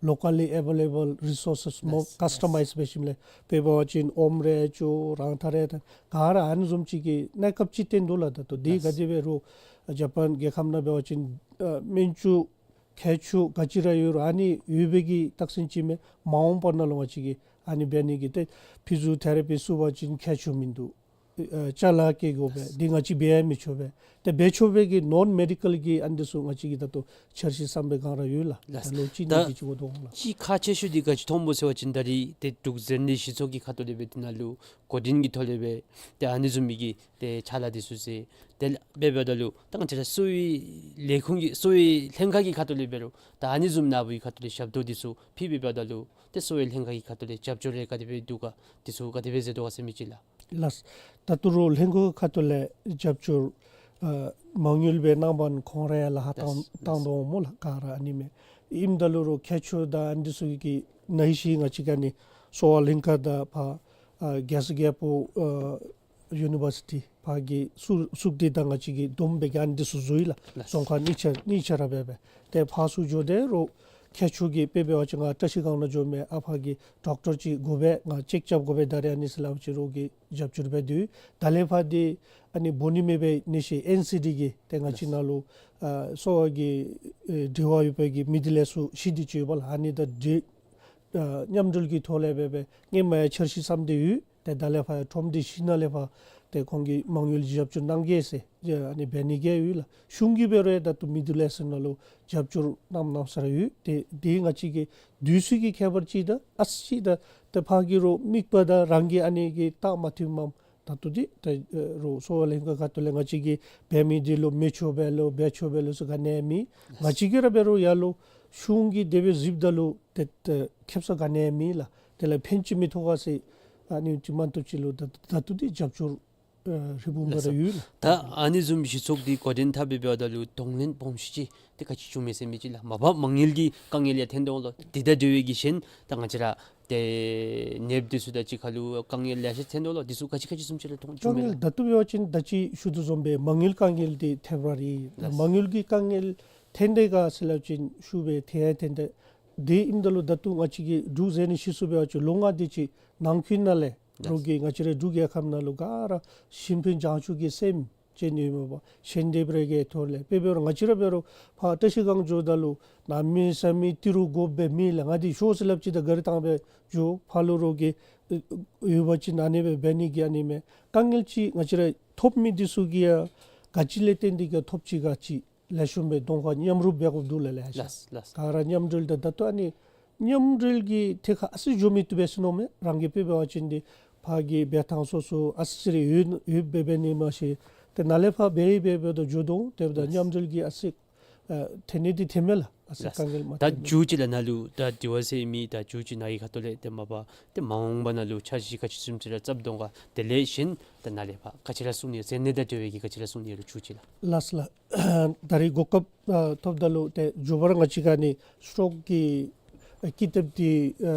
ཨ་locally available resources མོ་ཀཱས་ཊ་མའིཛ་འབད་ཞིནམ་ལས་དཔེ་འབད་བ་ཅིན་ཨོམ་རེ་ཅོག་རང་ཐག་རེ་ད་ག་ར་ཨ་ནི་བཟུམ་ཅིག་གི་གནས་སྐབས་ཅིག་བརྟེན་དོ་ལགས། ད་ལྟོ་འདི་ག་དེ་འབད་རུང་ཇ་པཱན་རྒྱལ་ཁབ་ནང་འབད་བ་ཅིན་ཨ་སྨན་བཅོས་ཁྱད་ཆོས་ག་ཅི་ར་ཡོད་རུང་ཨ་ནི་ཡོད་པའི་གི་རྟགས་མཚན་ཅིག་མས། མ་འོངས་པ་ནང་ལུ་ང་བཅས་ཀྱིས་ཨ་ནི་འབད་ནི་གི་ཏེ་ཕི་ཟི་ཡོ་ཐེ་ར་པི་ཚུགས་པ་ཅིན་ཁྱད་ཆོས་མིན་འདུག། ཨ་ཅ་ལ་བཀལ་དགོ་པས། འདི་ང་བཅས་འབད་ཡང་མི་ཆོག་པས། ཏེ་འབད་ཆོག་པའི་གི་ནོན་མེ་ཌི་ཀཱལ་གྱི་ཨ་ནི་འདི་ཚུ་ང་བཅས་ཀྱིས་ད་ལྟོ་འཆར་གཞི་བསམ་པའི་སྒང་ར་ཡོད་ལགས། ལགས། ད་ལོ་གཅིག་ད་གཉིས་ཀྱི་ཅིག་འགོར་དོ་འོང་ལགས། ཅིག་ཁག་ཆེ་ཤོས་འདི་ག་ཅི་མཐོངམ་སྨོ་ཟེར་བ་ཅིན་ད་རིས་ཏེ་འབྲུག་མཛེ་ནད་གཞི་ཚོགས་ཀྱི་ཁ་ཐུག་ལས་སྦེ་འདི་ནང་ལུ་འགོ་འདྲེན་གྱི་ཐོག་ལས་སྦེ་ཏེ་ཨ་ནི་བཟུམ་མའི་གི་ཏེ་ཕྱག་ལཱ་འདི་ཚུ་མཛད། དེ་ལས་འབད་འབདཝ་ད་ལུ་ད་ང་བཅས་ར་གསོ་བའི་ལས་ཁུངས་ཀྱི་གསོ་བའི་ལྷན་ཁག་གི་ཁ་ཐུག་ལས་འབད་རུང་ད་ཨ་ནི་བཟུམ་ནཱ་བུའི་ཁ་ཐུག་ལས་ཞབས་ཏོག་འདི་ཚུ་ཕུལ་འབད་འབདཝ་ད་ལུ་ཏེ་གསོ་བའི་ལྷན་ཁག་གི་ཁ་ཐུག་ལས་རྒྱབ་སྐྱོར་རེ་ག་དེ་སྦེ་འདུག་ག། འདི་ཚུ་ག་དེ་སྦེ་མཛད་དོ་ག་ཟེར་མི་ཅིག་ལགས། ལགས། ད་ལྟོ་རོགས་ལྷན་ཁག་ཁ་ཐུག་ལས་རྒྱབ་སྐྱོར་ཨ་མ་དངུལ་སྦེ་གནང་པ་ཁོང་ར་ཡང་ལཱ་ཁག་བཏང་ལགས་བཏང་དོ་འོང་སྨོ་ལགས། ག་ར་ཨ་ནི་མས། ཨིནམ་ད་ལུ་རོགས་ཁྱད་ཆོས་དང་ཨ་ནི་འདི་ཚུ་གི་ན་ཧིང་ང་བཅས་ཀྱི་ཨ་ནི་གསོ་བ་ལྷན་ཁག་དང་ཕར་ཨ་རྒྱལ་ས་རྒྱལ་པོ་ཨ་ཡུ་ནི་བར་སི་ཊི་ཕར་གྱི་སུ་སུག་སྡེ་དང་ང་བཅས་ཀྱིས་བསྡོམས་སྦེ་གི་ཨ་ནི་འདི་ཚུ་བཟོ་ཡི་ལགས། ལགས། རྫོང་ཁག་གཉིས་ཆ་གཉིས་ཆ་ར་འབད་འབད་ཏེ་ཕར་ཚུར་འགྱོ་སྟེ་རོགས་ཁྱད་ཆོས་ཀྱི་དཔེ་འབད་བ་ཅིན་ང་བཀྲ་ཤིས་སྒང་ནང་འགྱོ་མི་ཨ་ཕར་གྱི་ཌོག་ཊར་ཅིག་དགོ་པས་ང་ཅེཀ་རྐྱབ་དགོ་པས་ད་རེས་ཨ་ནི་ཟེར་སླབ་པ་ཅིན་རོགས་ཀྱིས་རྒྱབ་སྐྱོར་འབད་དེ་ཡོད། ད་ལས་ཕར་འདི་ཨ་ནི་འབོ་ནི་མེད་པའི་ནད་གཞི་ཨེན་སི་ཌི་གི་ཏེ་ང་བཅས་ནང་ལུ་ཨ་གསོ་བ་གི་ཨེ་འབྲེལ་བ་ཡོད་པའི་གི་མི་འདི་ལས་ཚུར་ཤི་སྟེ་ཅིག་ཡོདཔ་ལགས། ཨ་ནི་དང་འབྲེལ་ཨ་མཉམ་འབྲེལ་གྱི་ཐོག་ལས་འབད་འབད་སྔོན་མ་ཡང་འཆར་གཞི་བསམ་སྟེ་ཡོད། ཏེ་ད་ལས་ཕར་ཡང་ཁྲོམ་སྡེ་བཞི་ནང་ལས་ཕར་ཏེ་ཁོང་གིས་མ་དངུལ་རྒྱབ་སྐྱོར་གནང་གེ་ཟེར་ཨ་ནི་འབད་ནི་གི་ཡོད་ལགས། གཞུང་གིས་འབད་རུང་ད་ལྟོ་མི་འདི་ལས་ཚུར་ནང་ལུ་རྒྱབ་སྐྱོར་གནངམ་གནངམ་ས་ར་ཡོད། ཏེ་འདི་ང་བཅས་ཀྱི་དུས་ཚོད་ཀྱི་ཁྱད་པར་ཅིག་དང་ཨ་ཙི་ཅིག་ད་ཏེ་ཕར་གྱི་རོགས་དམིགས་པ་དང་རང་གི་ཨ་ནི་གི་རྟགས་མ་མཐུནམ་ད་ལྟོ་འདི་ཏེ་ཨེ་རོགས་གསོ་བ་ལྷན་ཁག་ཁ་ཐུག་ལས་ང་བཅས་ཀྱིས་འབད་མི་འདི་ལུ་མི་ཆོག་པས་ལོ་འབད་ཆོག་པས་ལོ་ཟེར་ག་ནི་ཡང་མེད། ང་བཅས་ཀྱིས་ར་འབད་རུང་ཡར་ལུ་གཞུང་གིས་དེ་སྦེ་གཟིགསཔ་ད་ལུ་ཏེ་ཏེ་ཁེབ་ས་ག་ནི་ཡང་མེད་ལགས། དེ་ལས་ཕན་ཅིག་མི་ཐོགས་ག་ཟེར་ཨ་ནི་ཅིག་མ་གཏོགས་ཅིག་ལུ་ད་ད་ལྟོ་འདི་རྒྱབ་སྐྱོར་ཨེ་རེ་སྦོམ་སྦེ་ར་ཡོད་ལགས། ད་ཨ་ནི་བཟུམ་གཞི་ཚོགས་འདི་འགོ་འདྲེན་འཐབ་སྦེ་འབདཝ་ད་ལུ་གདོང་ལེན་སྦོམ་ཤོས་ཅིག་ཏེ་ག་ཅི་བྱུང་མས་ཟེར་མི་ཅིག་ལགས། མ་པ་མ་དངུལ་གྱི་དཀའ་ངལ་ཡང་ཐོན་དོ་ལོ། དེ་དང་འབྲེལ་བའི་གི་གཞན་ད་ང་བཅས་ར་ཏེ་ནདཔ་འདི་ཚུ་དང་གཅིག་ཁར་ལུ་དཀའ་ངལ་ལེ་ཤ་ཐོན་དོ་ལོ། འདི་ཚུ་ག་ཅི་ག་ཅི་བཟུམ་ཅིག་ར་མཐོང་བྱུང་མས་ལགས། དཀའ་ངལ་ད་ལྟོ་འབད་བ་ཅིན་ད་ཅི་ཞུ་དོ་བཟུམ་སྦེ་མ་དངུལ་དཀའ་ངལ་འདི་ཐེབས་ར་རེ་ལགས། མ་དངུལ་གྱི་དཀའ་ངལ་ཐོན་དེས་ག་ཟེར་སླབ་ཅིན་ཞུ་སྦེ་ཐོན་ཡང་ཐོན་དེས། དེ་ཨིནམ་ད་ལུ་ད་ལྟོ་ང་བཅས་ཀྱི་འབྲུག་མཛེ་ནད་གཞི་ཚུ་འབད་བ་ཅིན་ལོ་ལྔ་དེ་ཅིག་ནང་འཁོད་ནང་ལས་རོགས་ཀྱིས་ང་བཅས་རའི་འབྲུག་རྒྱལ་ཁབ་ནང་ལུ་ག་ར་གཞན་ཕན་བྱང་ཆུབ་ཀྱི་སེམས་ཅན་ཡོད་མེན་པ་ཞལ་འདེབས་རེ་གི་ཐོག་ལས་དཔེ་འབད་རུང་ང་བཅས་ར་འབད་རུང་ཕར་བཀྲ་ཤིས་སྒང་འགྱོཝ་ད་ལུ་གནམ་མེད་ས་མེད་ཏི་རུ་དགོཔ་སྦེ་མེད་ལགས། ང་འདི་ཤོག་ཟེར་སླབ་ཅི་ད་ག་ར་བཏང་སྦེ་འགྱོ། ཕར་ལུ་རོགས་ཀྱིས་ཨེ་ཡོད་པ་ཅིན་ཨ་ནི་སྦེ་འབད་ནི་གི་ཨ་ནི་མས། དཀའ་ངལ་ཅིག་ང་བཅས་ར་ཐོབ་མི་འདི་ཚུ་གིས་ཡང་ག་ཅི་ལས་བརྟེན་ཏེ་གིས་ཐོབ་ཅི་ག་ཅི་ལེགས་ཤོམ་སྦེ་གདོང་ཁར་མཉམ་རུབ་འབད་དགོཔ་འདུག་ལགས། ལེ་ཤ་ལགས་ལགས། ག་ར་མཉམ་འབྲེལ་དང་ད་ལྟོ་ཨ་ནི་མཉམ་འབྲེལ་གྱི་ཐད་ཁར་ཨ་ཙི་འགྱོ་མི་བཏུབ་པས་ཟེར་མནོཝ་མས། རང་གིས་དཔེ་འབད་བ་ཅིན་འདི་ཕར་གྱི་འབད་ཐངས་སོ་སོ་ཨ་ཙི་རེ་ཡོད་ཡོདཔ་སྦེ་འབད་ནི་མ་ཤེས། ཏེ་ནཱ་ལས་ཕར་འབད་ཡི་འབད་འབདཝ་ད་འགྱོ་དོ། དེ་འབདཝ་ད་ལེགས། མཉམ་འབྲེལ་གྱི་ཨ་ཙི་ཨ་ཐོན་ནི་འདི་ཐོནམ་མས་ལགས། ཨ་ཙི་ལགས། དཀའ་ངལ་མ་ད་ཐོན་མཇུག་ཅིག་ལགས་ནཱ་ལུ་ད་དེ་བ་ཟེར་མི་ད་མཇུག་ཅིག་ནཱ་གི་ཁ་ཐུག་ལས་ཏེ་མ་པ་ཏེ་མ་འོངས་པ་ནང་ལུ་འཆར་གཞི་ག་ཅི་བཟུམ་ཅིག་ར་བརྩམ་དོ་ག། དེ་ལས་གཞན་ད་ནཱ་ལས་ཕར་ག་ཅི་ར་གསུང་ནི་ཟེར་ནི་དང་འབྲེལ་བའི་གི་ག་ཅི་ར་གསུང་ནི་ཡོད་རུང་མཇུག་ཅིག་ལགས། ལགས་ལགས། ད་རིས་གོ་སྐབས་ཨ་ཐོབ་ད་ལུ་ཏེ་མཇུག་པར་ང་བཅས་ཀྱིས་ཨ་ནི་སྲོག་གི་ཨ་ཀི་དེབ་འདི་ཨ་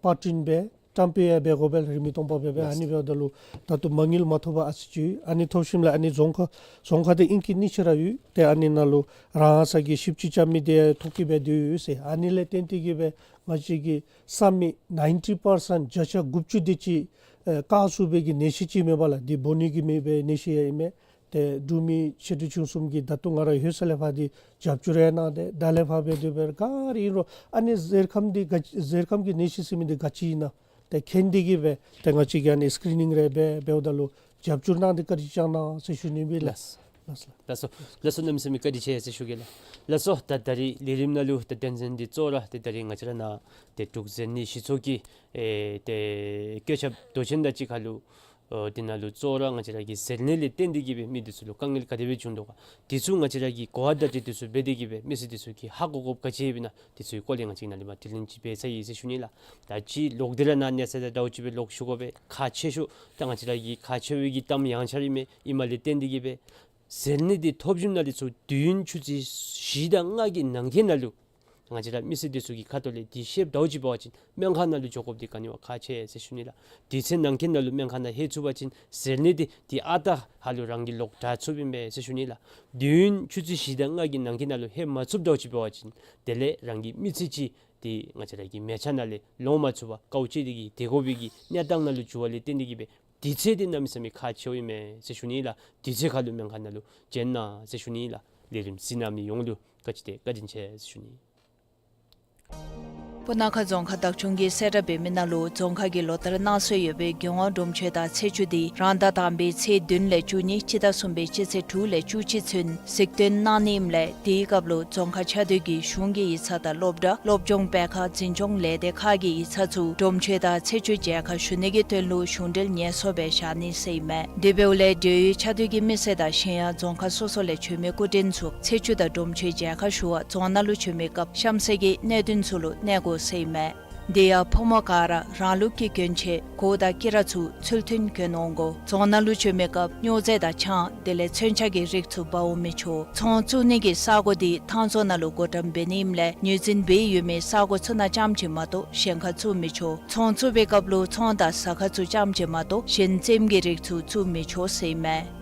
པར་སྐྲུན་འབད་བཀྲམ་སྤེལ་ཡང་འབད་དགོ་པས་ལགས། རིང་མིན་སྟོང་པ་འབད་བས། ལགས། ཨ་ནི་འབདཝ་ད་ལུ་ད་ལྟོ་མ་དངུལ་མ་ཐོབ་པར་ཨ་ཙི་ཅིག་ཡོད། ཨ་ནི་ཐོབ་ཞིནམ་ལས་ཨ་ནི་རྫོང་ཁ་རྫོང་ཁ་འདི་ཨིན་སྐད་གཉིས་ཆ་ར་ཡོད། ཏེ་ཨ་ནི་ནང་ལུ་རང་སོ་གི་ཞིབ་དཔྱད་རྐྱབ་མི་འདི་ཐོ་བཀོད་འབད་དེ་ཡོད་ཟེར། ཨ་ནི་ལས་བརྟེན་ཏེ་གིས་སྦེ་ང་བཅས་ཀྱིས་བསམ་མི་ནའིན་ཊི་པར་སེནཊ་བརྒྱ་ཆ་དགུ་བཅུ་དེ་ཅིག་ཨེ་བཀག་ཚུགས་པའི་གི་ནད་གཞི་ཅིག་མེན་པ་ལགས། འདི་འབོ་ནི་གི་མེད་པའི་ནད་གཞི་ཡང་ཨིན་མས། ཏེ་འབྲུག་མི་ཆེ་འབྲིང་ཆུང་གསུམ་གྱིས་ད་ལྟོ་ང་ར་ཡོད་ས་ལས་ཕར་འདི་རྒྱབ་སྐྱོར་ཡང་གནང་སྟེ་ད་ལས་ཕར་འབད་དེ་འབད་ག་ར་ཨིན་རུང་ཨ་ནི་གཟེར་ཁམ་འདི་ག་གཟེར་ཁམ་གྱི་ནད་གཞི་ཟེར་མི་འདི་ག་ཅི་ཨིན་ན་ཏེ་མཁྱེན་ཏེ་གིས་སྦེ་ཏེ་ང་བཅས་ཀྱིས་ཨ་ནི་སི་ཀི་རི་ནིང་རེ་འབད་འབདཝ་ད་ལུ་རྒྱབ་སྐྱོར་གནང་སྟེ་བཀའ་དྲིན་བསྐྱང་གནང་ཟེར་ཞུ་ནི་ཨིན་པས་ལགས། ལགས། ལགས་སོ། ལགས་སོ། ལགས་སོ། གནམ་མེད་ས་མེད་བཀའ་དྲིན་ཆེ་ཟེར་ཞུ་གེ་ལགས། ལགས་སོ། ད་ད་རིས་ལས་རིམ་ནང་ལུ་ད་དོན་ཚན་འདི་གཙོ་བོ་ར་ཏེ་ད་རིས་ང་བཅས་ར་ནཱ་ཏེ་འབྲུག་གཟེར་ནད་ཞི་ཚོགས་ཀྱི་ཨེ་ཏེ་བཀོད་ཁྱབ་མདོ་ཆེན་དང་གཅིག་ཁར་ལུ་ཨོ་འདི་ནང་ལུ་གཙོ་བོ་ར་ང་བཅས་ར་གི་གཟེར་ནད་ལས་བརྟེན་ཏེ་གིས་སྦེ་མི་འདི་ཚུ་ལུ་དཀའ་ངལ་ག་དེ་སྦེ་བྱུང་དོ་ག། འདི་ཚུ་ང་བཅས་ར་གིས་གོ་བ་བརྡ་སྤྲོད་འདི་ཚུ་འབད་དེ་གིས་སྦེ་མི་སེར་འདི་ཚུ་གིས་ཧ་གོ་དགོཔ་ག་ཅི་ཡོདཔ་ཨིན་ན་འདི་ཚུ་གི་སྐོར་ལས་ང་བཅས་ནཱ་ལས་མར་དྲི་ལན་ཅིག་འབད་ཚར་ཡི་ཟེར་ཞུ་ནི་ལགས། ད་ཅི་ལོག་སྟེ་ར་ནཱ་གནས་ཚད་དང་འདྲཝ་ཅིག་སྦེ་ལོག་ཞུ་དགོ་པས། ཁག་ཆེ་ཤོས་ད་ང་བཅས་ར་གི་ཁག་ཆེ་བའི་གི་གཏམ་ཡང་ཆ་ར་ཨིན་མས། ཨིནམ་ལས་བརྟེན་ཏེ་གིས་སྦེ་གཟེར་ནད་འདི་ཐོབ་ཞིནམ་ལས་ཚུར་དུས་ཡུན་ཆུ་ཚོད་བཞི་དང་ལྔ་གི་ནང་འཁོད་ནང་ལུ་ང་བཅས་ར་མི་སེར་འདི་ཚུ་གི་ཁ་ཐུག་ལས་འདི་ཤེསཔ་འདྲཝ་ཅིག་འབད་བ་ཅིན་སྨན་ཁང་ནང་ལུ་འགྱོ་དགོཔ་འདི་ག་ནི་བ་ཁག་ཆེ་ཟེར་ཞུ་ནི་ལགས། དུས་ཚོད་ནང་འཁོད་ནང་ལུ་སྨན་ཁང་ནང་ལྷོད་ཚུགས་པ་ཅིན་གཟེར་ནད་འདི་འདི་ཨ་རྟག་ཧ་ལུ་རང་གི་ལོག་དྲག་ཚུགསཔ་ཨིན་པས་ཟེར་ཞུ་ནི་ལགས། དུས་ཡུན་ཆུ་ཚོད་བཞི་དང་ལྔ་གི་ནང་འཁོད་ནང་ལུ་ལྷོད་མ་ཚུགསཔ་འདྲཝ་ཅིག་འབད་བ་ཅིན་དེ་ལས་རང་གི་མི་ཚེ་ཅིག་འདི་ང་བཅས་ར་གི་མལ་ཆ་ནང་ལས་ལོང་མ་ཚུགས་པར་དཀའཝ་སྤྱད་དེ་གིས་སྡོད་དགོ་པའི་གི་གནས་སྟངས་ནང་ལུ་འགྱུར་བ་ལས་བརྟེན་ཏེ་གིས་སྦེ་དུས་ཚོད་འདི་གནམ་མེད་ས་མེད་ཁག་ཆེཝ་ཨིན་མས་ཟེར་ཞུ་ནི་ལགས། དུས་ཚོད་ཁར་ལུ་སྨན་ཁང་ནང་ལུ་འབྱོན་གནང་ཟེར་ཞུ་ནི་ལགས། ལས་རིམ་གཟིགས་གནང་མི་ཡོངས་ལུ་བཀའ་དྲིན་ཆེ་བཀའ་དྲིན་ཆེ་ཟེར་ཞུ་ནི། སྤུ་ན་ཁ་རྫོང་ཁག་བདག་སྐྱོང་གིས་གསལ་བསྒྲགས་འབད་མི་ནང་ལུ་རྫོང་ཁག་གི་ལོ་ལྟར་གནང་སྲོལ་ཡོད་པའི་རྒྱལ་དབང་སྒྲོམ་མཆོད་དང་ཚེས་བཅུ་འདི་རང་ཟླ་དང་པའི་ཚེས་བདུན་ལས་བཅུ་གཉིས་སྤྱི་ཟླ་གསུམ་པའི་སྤྱི་ཚེས་དྲུག་ལས་བཅུ་གཅིག་ཚུན་གཟིགས་སྟོན་གནང་ནི་ཨིནམ་ལས་དེའི་སྐབས་ལུ་རྫོང་ཁག་ཆ་བསྡུ་གི་གཞུང་གི་ཡིག་ཚང་དང་སློབ་གྲྭ་སློབ་སྦྱོང་སྤེལ་ཁང་འཛིན་སྐྱོང་ལས་སྡེ་ཁག་གི་ཡིག་ཚང་ཚུ་སྒྲོམ་མཆོད་དང་ཚེས་བཅུ་མཇལ་ཁ་ཞུ་ནི་གི་དོན་ལུ་གཞུང་འབྲེལ་ཉེས་གསོག་སྦེ་བཞག་ནི་ཟེར་ཨིན་མས། དེ་འབདཝ་ལས་འབྲེལ་ཡོད་ཆ་བསྡུ་གི་མི་སེར་དང་གཞན་ཡང་རྫོང་ཁག་སོ་སོ་ལས་བྱོན་མི་སྐུ་མགྲོན་ཚུ་ཚེས་བཅུ་དང་སྒྲོམ་མཆོད་མཇལ་ཁ་ཞུ་བར་རྫོང་ནང་ལུ་བྱོན་མི་སྐབས་གཤམ་གསལ་གྱི་གནད་དོན་ཚུ་ལུ་གནས་དགོ་ཟེར་ཨིན་མས། དེ་ཡང་ཕོ་མོ་ག་ར་རང་ལུགས་ཀྱི་གྱོན་ཆས་གོ་དང་དཀྱི་ར་ཚུ་ཚུལ་མཐུན་གྱོན་འོང་དགོ། རྫོང་ནང་ལུ་བྱོན་མི་སྐབས་སྨྱོ་རྫས་དང་ཆང་དེ་ལས་མཚོན་ཆ་གི་རིགས་ཚུ་འབག་འོང་མི་ཆོག། ཚོང་བཙུགས་ནི་གི་ས་སྒོ་འདི་ཐང་རྫོང་ནང་ལུ་སྒོ་འགྲམ་འབད་ནི་ཨིནམ་ལས་ངོས་འཛིན་འབད་ཡོད་མི་ས་སྒོ་ཚུ་ནང་རྐྱངམ་ཅིག་མ་གཏོགས་གཞན་ཁར་བཙུགས་མི་ཆོག། ཚོང་བཙུགས་པའི་སྐབས་ལུ་ཚོང་དང་ཟ་ཁང་ཚུ་རྐྱངམ་ཅིག་མ་གཏོགས་གཞན་རྩེདམོ་གི་རིགས་ཚུ་བཙུགས་མི་ཆོག་ཟེར་ཨིན་མས།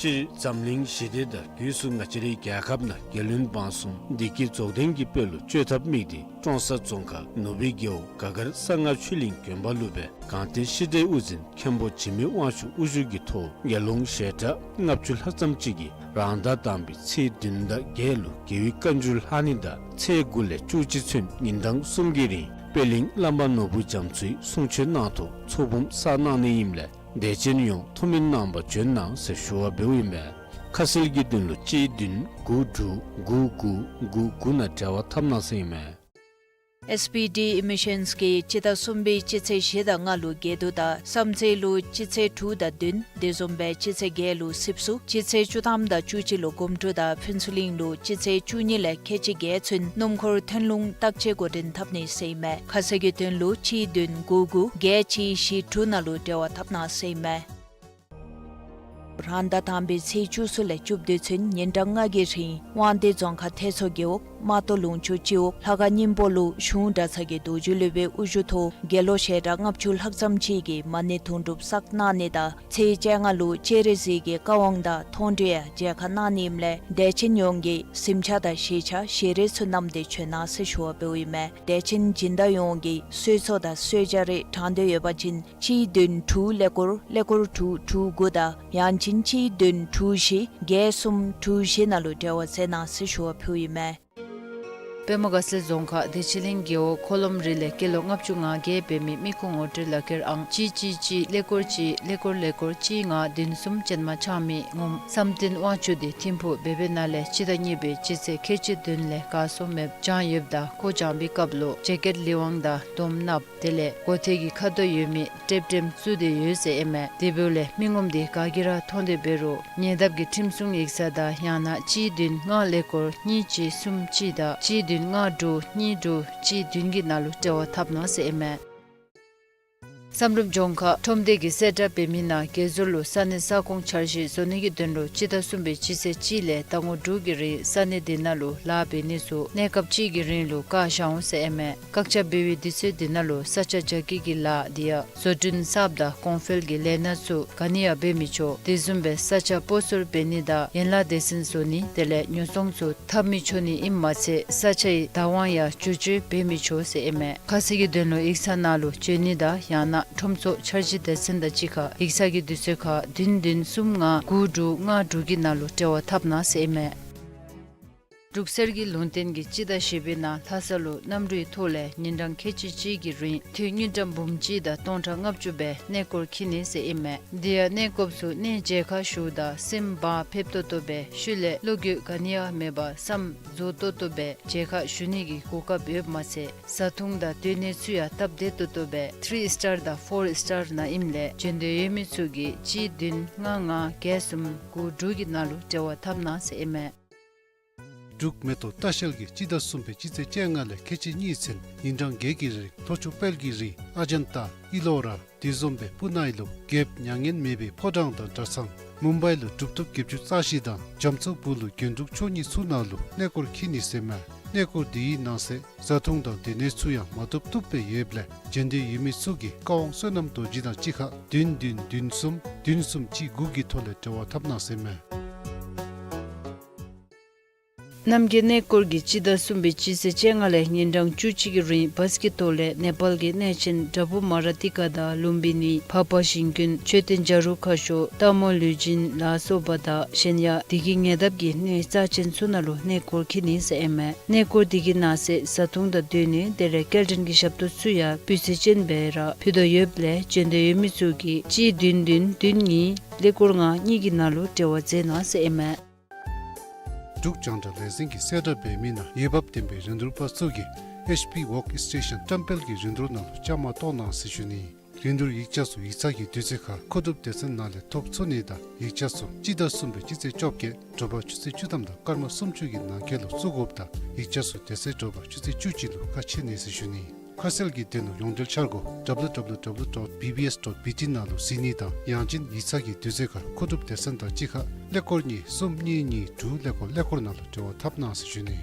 སྤྱིར་འཛམ་གླིང་ཞི་བདེ་དང་སྒོས་སུ་ང་བཅས་རའི་རྒྱལ་ཁབ་ནང་རྒྱལ་བློན་འབངས་གསུམ་བདེ་སྐྱིད་རྫོགས་ལྡན་གྱི་དཔལ་ལུ་བཅོས་ཐབས་དམིགས་ཏེ་ཀྲོང་གསར་རྫོང་ཁག་ནུབ་སྦིས་རྒེད་འོག་ག་གར་གསང་སྔགས་ཆོས་གླིང་དགོན་པ་ལུ་སྦེ་གངས་ཏི་ཤེས་རིག་དབུ་འཛིན་མཁན་པོ་འཇིགས་མེད་དབང་ཕྱུག་དབུ་བཞུགས་ཀྱི་ཐོག་དགེ་སློང་ཞལ་གྲངས་ལྔ་བཅུ་ལྷག་ཙམ་ཅིག་གིས་རང་ཟླ་དང་པའི་ཚེས་བདུན་དང་བརྒྱད་ལུ་རྒྱལ་བའི་བཀའ་འགྱུར་ལྷག་ནི་དང་ཚེས་དགུ་ལས་བཅུ་གཅིག་ཚུན་ཉིན་གྲངས་གསུམ་གྱི་རིང་པད་གླིང་བླམ་པ་ནོར་བུ་རྒྱ་མཚོའི་གསུང་ཆོས་གནང་ཐོག་ཚོགས་འབུམ་བསགས་གནང་ནི་ཨིནམ་ལས་དད་ཅན་ཡོངས་ཐུགས་སྨོན་གནང་བར་བྱོན་གནང་ཟེར་ཞུ་བ་འབདཝ་ཨིན་པས། ཁ་གསལ་གྱི་དོན་ལུ་གཅིག་བདུན་དགུ་དྲུག་དགུ་དགུ་དགུ་དགུ་ནང་འབྲེལ་བ་འཐབ་གནང་ཟེར་ཨིན་མས། ཨེསི་བི་ཌི་ཨེ་མི་ཤཱནསི་གིས་སྤྱི་ཟླ་གསུམ་པའི་སྤྱི་ཚེས་བཞི་དང་ལྔ་ལུ་དགེ་འདུན་དང་བསམ་རྩེ་ལུ་སྤྱི་ཚེས་དྲུག་དང་བདུན་དེ་བཟུམ་སྦེ་སྤྱི་ཚེས་བརྒྱད་ལུ་སྲིབ་སུ་སྤྱི་ཚེས་བཅུ་ཐམ་དང་བཅུ་གཅིག་ལུ་སྒོམ་སྒྲུབ་དང་ཕུན་ཚོགས་གླིང་ལུ་སྤྱི་ཚེས་བཅུ་གཉིས་ལས་ཁལ་གཅིག་བརྒྱད་ཚུན་སྣུམ་འཁོར་ཐོན་ལུང་བརྟག་དཔྱད་འགོ་འདྲེན་འཐབ་ནི་ཟེར་ཨིན་མས། ཁ་གསལ་གྱི་དོན་ལུ་གཅིག་བདུན་དགུ་དགུ་བརྒྱད་གཅིག་བཞི་དྲུག་ནང་ལུ་འབྲེལ་བ་འཐབ་གནང་ཟེར་ཨིན་མས། རང་ཟླ་དང་པའི་ཚེས་བཅུ་གསུམ་ལས་བཅུ་བདུན་ཚུན་ཉིན་གྲངས་ལྔ་གི་རིང་དབང་འདུས་རྫོང་ཁག་ཐེད་མཚོ་རྒེད་འོག་རྨ་ཏོ་ལུང་ཕྱོགས་སྤྱི་འོག་ལྷ་ཁང་སྙིང་པོ་ལུ་གཞུང་གྲྭ་ཚང་གི་རྡོ་རྗེ་སློབ་དཔོན་དབུ་བཞུགས་ཐོག་དགེ་སློང་ཞལ་གྲངས་ལྔ་བཅུ་ལྷག་ཙམ་ཅིག་གིས་མ་ཎི་དུང་སྒྲུབ་བསགས་གནང་ནི་དང་ཚེས་བཅོ་ལྔ་ལུ་སྤྱན་རས་གཟིགས་ཀྱི་བཀའ་དབང་དང་མཐོང་གྲོལ་ཡང་མཇལ་ཁ་གནང་ནི་ཨིནམ་ལས་དད་ཅན་ཡོངས་ཀྱིས་གཟིམ་ཆས་དང་ཞལ་ཆས་ཞལ་རས་ཚུ་བསྣམས་ཏེ་བྱོན་གནང་ཟེར་ཞུ་བ་འབདཝ་ཨིན་མས། དད་ཅན་སྦྱིན་བདག་ཡོངས་ཀྱིས་གསོལ་ཚོགས་དང་གསོལ་ཇ་རེ་དྲང་འདོད་ཡོད་པ་ཅིན་གཅིག་བདུན་དྲུག་ཀླད་ཀོར་ཀླད་ཀོར་དྲུག་དྲུག་དགུ་དང་ཡང་ཅིན་གཅིག་བདུན་དྲུག་བཞི་བརྒྱད་གསུམ་དྲུག་བཞི་ནང་ལུ་འབྲེལ་བ་མཛད་གནང་ཟེར་ཞུ་བ་ཕུལཝ་ཨིན་མས། པདྨ་དགའ་ཚལ་རྫོང་ཁག་བདེ་ཆེན་གླིང་རྒེད་འོག་འཁོར་ལམ་རི་ལས་སྐྱེས་ལོ་ལྔ་བཅུ་ང་བརྒྱད་འབད་མི་མི་ཁུངས་ངོ་སྤྲོད་ལག་ཁྱེར་ཨང་གཅིག་གཅིག་གཅིག་ཀླད་ཀོར་གཅིག་ཀླད་ཀོར་ཀླད་ཀོར་གཅིག་ལྔ་བདུན་གསུམ་ཅན་མ་ཆག་མི་ངོམ་བསམ་གཏན་དབང་ཕྱུག་དེ་ཐིམ་ཕུག་བོད་པའི་ནང་ལས་སྤྱི་ཟླ་གཉིས་པའི་སྤྱི་ཚེས་ཁལ་གཅིག་བདུན་ལས་གར་སོང་མེདཔ་བྱུང་ཡོདཔ་ད་ཁོ་བྱོན་པའི་སྐབས་ལུ་ཇེ་ཀེཊ་ལི་ཝང་དང་དོམ་ནགཔོ་དེ་ལས་མགོ་ཐོད་ཀྱི་ཁ་དོག་ཡོད་མི་ཊེབ་ཊེམ་བཙུགས་ཏེ་ཡོད་ཟེར་ཨིན་མས། དེ་འབདཝ་ལས་མི་ངོམ་དེ་ག་གིས་ར་མཐོང་སྟེ་འབད་རུང་ཉེ་འདབས་ཀྱི་ཁྲིམས་སྲུང་ཡིག་ཚང་དང་ཡང་ན་གཅིག་བདུན་ལྔ་ཀླད་ཀོར་གཉིས་གཅིག་གསུམ་གཅིག་དང་གཅིག་བདུན་ལྔ་དྲུག་གཉིས་དྲུག་གཅིག་བདུན་གྱི་ནང་ལུ་འབྲེལ་བ་འཐབ་གནང་ཟེར་ཨིན་མས། བསམ་གྲུབ་ལྗོངས་མཁར་ཁྲོམ་སྡེ་གིས་གསལ་བསྒྲགས་འབད་མི་ནང་དགེ་ཟུར་ལུ་ས་གནས་ས་ཁོངས་འཆར་གཞི་བཟོ་ནི་གི་དོན་ལུ་སྤྱི་ཟླ་གསུམ་པའི་སྤྱི་ཚེས་གཅིག་ལས་ཟླ་ངོ་དྲུག་གི་རིང་ས་གནས་དེ་ནང་ལུ་ལཱ་འབད་ནི་ཚུ་གནས་སྐབས་གཅིག་གི་རིང་ལུ་བཀག་བཞག་འོང་ཟེར་ཨིན་མས། བཀག་ཆ་འབད་བའི་དུས་ཚོད་དེ་ནང་ལུ་ས་ཆ་རྒྱ་སྐྱེད་ཀྱི་ལཱ་དེ་ཡང་བཟོ་སྐྲུན་གསརཔ་དང་གོང་འཕེལ་གྱི་ལས་སྣ་ཚུ་ག་ནི་ཡང་འབད་མི་ཆོག། དེ་བཟུམ་སྦེ་ས་ཆ་སྤོ་སོར་འབད་ནི་དང་ཡན་ལག་སྡེ་ཚན་བཟོ་ནི་དེ་ལས་ཉོ་ཚོང་ཚུ་འཐབ་མི་ཆོག་ནི་ཨིནམ་མ་ཚད་ས་ཆའི་བདག་དབང་ཡང་བསྒྱུར་བཅོས་འབད་མི་ཆོག་ཟེར་ཨིན་མས། ཁ་གསལ་གྱི་དོན་ལུ་ཡིག་ཚང་ནང་ལུ་བྱོན་ནི་དང་ཡང་ན་ཁྲོམ་ཚོགས་འཆར་གཞི་སྡེ་ཚན་དང་གཅིག་ཁར་ཡིག་ཚང་གི་དུས་ཚོད་ཁར་བདུན་བདུན་གསུམ་ལྔ་དགུ་དྲུག་ལྔ་དྲུག་གི་ནང་ལུ་འབྲེལ་བ་འཐབ་གནང་ཟེར་ཨིན་མས། འབྲུག་གསེར་གྱི་ལུང་བསྟན་གྱིས་སྤྱི་ཟླ་བཞི་པའི་ནང་ལྷ་ས་ལུ་གནམ་གྲུའི་ཐོག་ལས་ཉིན་གྲངས་ཁལ་གཅིག་གཅིག་གི་རིང་དངུལ་ཀྲམ་འབུམ་གཅིག་དང་སྟོང་ཕྲག་ལྔ་བཅུ་སྦེ་གནས་སྐོར་འཁྱིད་ནི་ཟེར་ཨིན་མས། དེ་ཡང་གནས་སྐོརཔ་ཚུ་གནས་མཇལ་ཁ་ཞུཝ་ད་སེམས་བག་ཕེབས་ཏོག་ཏོ་སྦེ་ཤུལ་ལས་བློ་འགྱོད་ག་ནི་ཡང་མེད་པར་བསམ་རྫོགས་ཏོག་ཏོ་སྦེ་མཇལ་ཁ་ཞུ་ནི་གི་གོ་སྐབས་ཡོདཔ་མ་ཚད་བཟའ་འཐུང་དང་སྡོད་གནས་ཚུ་ཡང་སྟབས་བདེ་ཏོག་ཏོ་སྦེ་ཐི་རི་སི་ཊར་དང་ཕོར་སི་ཊར་ནང་ཨིནམ་ལས་བྱོན་འདོད་ཡོད་མི་ཚུ་གིས་གཅིག་བདུན་ལྔ་ལྔ་བརྒྱད་གསུམ་དགུ་དྲུག་གི་ནང་ལུ་འབྲེལ་བ་འཐབ་གནང་ཟེར་ཨིན་མས། འབྲུག་མེ་ཏོག་ལྟ་བཤལ་གྱིས་སྤྱི་ཟླ་གསུམ་པའི་སྤྱི་ཚེས་བཅོ་ལྔ་ལས་ཁལ་གཅིག་གཉིས་ཚུན་ཉིན་གྲངས་བརྒྱད་ཀྱི་རིང་ལྷོ་ཕྱོགས་དཔལ་གྱི་རི་ཨ་ཇན་ཏ་ཨི་ལོ་ར་དེ་བཟུམ་སྦེ་སྤུ་ན་ཨི་ལུ་རྒྱལཔོ་མྱ་ངན་མེད་པའི་ཕོ་བྲང་དང་གྲྭ་ཚང་མུམ་བའི་ལུ་གྲུབ་ཐོབ་བརྒྱད་ཅུ་རྩ་བཞི་དང་རྒྱ་མཚོ་སྦུག་ལུ་རྒྱན་དྲུག་མཆོག་གཉིས་ཚུ་ནང་ལུ་གནས་སྐོར་འཁྱིད་ནི་ཟེར་མས། གནས་སྐོར་དེའི་ནང་གསེས་བཟའ་འཐུང་དང་སྡོད་གནས་ཚུ་ཡང་མ་ཐུབ་ཐུབ་སྦེ་ཡོདཔ་ལས་བྱོན་འདོད་ཡོད་མི་ཚུ་གིས་བཀའ་དབང་བསོད་ནམས་རྡོ་རྗེ་དང་གཅིག་ཁར་བདུན་བདུན་བདུན་གསུམ་བདུན་གསུམ་གཅིག་དགུ་གི་ཐོག་ལས་འབྲེལ་བ་འཐབ་གནང་ཟེར་མས། རྣམ་རྒྱལ་གནས་སྐོར་གྱིས་སྤྱི་ཟླ་གསུམ་པའི་སྤྱི་ཚེས་བཅོ་ལྔ་ལས་ཉིན་གྲངས་བཅུ་གཅིག་གི་རིང་བཱས་ཀྱི་ཐོག་ལས་ནེ་པཱལ་གྱི་གནས་ཆེན་དྲ་བུ་མ་ར་ཏི་ཀ་དང་ལུམ་བི་ནི་འཕགས་པ་ཞིང་ཀུན་མཆོད་རྟེན་བྱ་རུང་ཁ་ཤོར་སྟག་མོ་ལུས་སྦྱིན་ལ་སོགས་པ་དང་གཞན་ཡང་དེ་གི་ཉེ་འདབས་ཀྱི་གནས་རྩ་ཆེན་ཚུ་ནང་ལུ་གནས་སྐོར་འཁྱིད་ནི་ཟེར་ཨིན་མས། གནས་སྐོར་དེ་གི་ནང་གསེས་བཟའ་འཐུང་དང་སྡོད་གནས་དེ་ལས་སྐྱེལ་འདྲེན་གྱི་ཞབས་ཏོག་ཚུ་ཡང་སྤུས་ཚད་ཅན་སྦེ་ར་ཕུལ་དོ་ཡོདཔ་ལས་བྱོན་འདོད་ཡོད་མི་ཚུ་གིས་གཅིག་བདུན་བདུན་བདུན་གཉིས་ཀླད་ཀོར་ལྔ་གཉིས་ཀྱི་ནང་ལུ་འབྲེལ་བ་མཛད་གནང་ཟེར་ཨིན་མས། འབྲུག་རྒྱང་བསྒྲགས་ལས་འཛིན་གྱིས་གསལ་བསྒྲགས་འབད་མི་ནང་འོས་འབབ་ལྡན་པའི་རིན་བསྡུར་པ་ཚུ་གིས་ཨེཆ་པི་ཝོརཀ་སི་ཊེ་ཤཱན་བཀྲམ་སྤེལ་གྱི་རིན་བསྡུར་ནང་ལུ་བཅའ་མར་གཏོགས་གནང་ཟེར་ཞུ་ནི། རིན་བསྡུར་ཡིག་ཆ་ཚུ་ཡིག་ཚང་གི་དུས་ཚོད་ཁར་མཁོ་སྒྲུབ་སྡེ་ཚན་ནང་ལས་ཐོབ་ཚུགས་ནི་དང་ཡིག་ཆ་ཚུ་སྤྱི་ཟླ་གསུམ་པའི་སྤྱི་ཚེས་བཅོ་བརྒྱད་དྲོ་པ་ཆུ་ཚོད་བཅུ་ཐམ་དང་སྐར་མ་སུམ་ཅུ་གི་ནང་འཁོད་ལུ་བཙུགས་དགོཔ་དང་ཡིག་ཆ་ཚུ་དེ་ཚེ་དྲོ་པ་ཆུ་ཚོད་བཅུ་གཅིག་ལུ་ཁ་ཕྱེ་ནི་ཟེར་ཞུ་ནི། ཁ་གསལ་གྱི་དོན་ལུ་ཡོངས་འབྲེལ་འཆར་སྒོ་W W W dot B B S dot B T ནང་ལུ་གཟིགས་ནི་དང་ཡང་ཅིན་ཡིག་ཚང་གི་དུས་ཚོད་ཁར་མཁོ་སྒྲུབ་སྡེ་ཚན་དང་གཅིག་ཁར་ཀླད་ཀོར་གཉིས་གསུམ་གཉིས་གཉིས་དྲུག་ཀླད་ཀོར་ཀླད་ཀོར་ནང་ལུ་འབྲེལ་བ་འཐབ་གནང་ཟེར་ཞུ་ནི།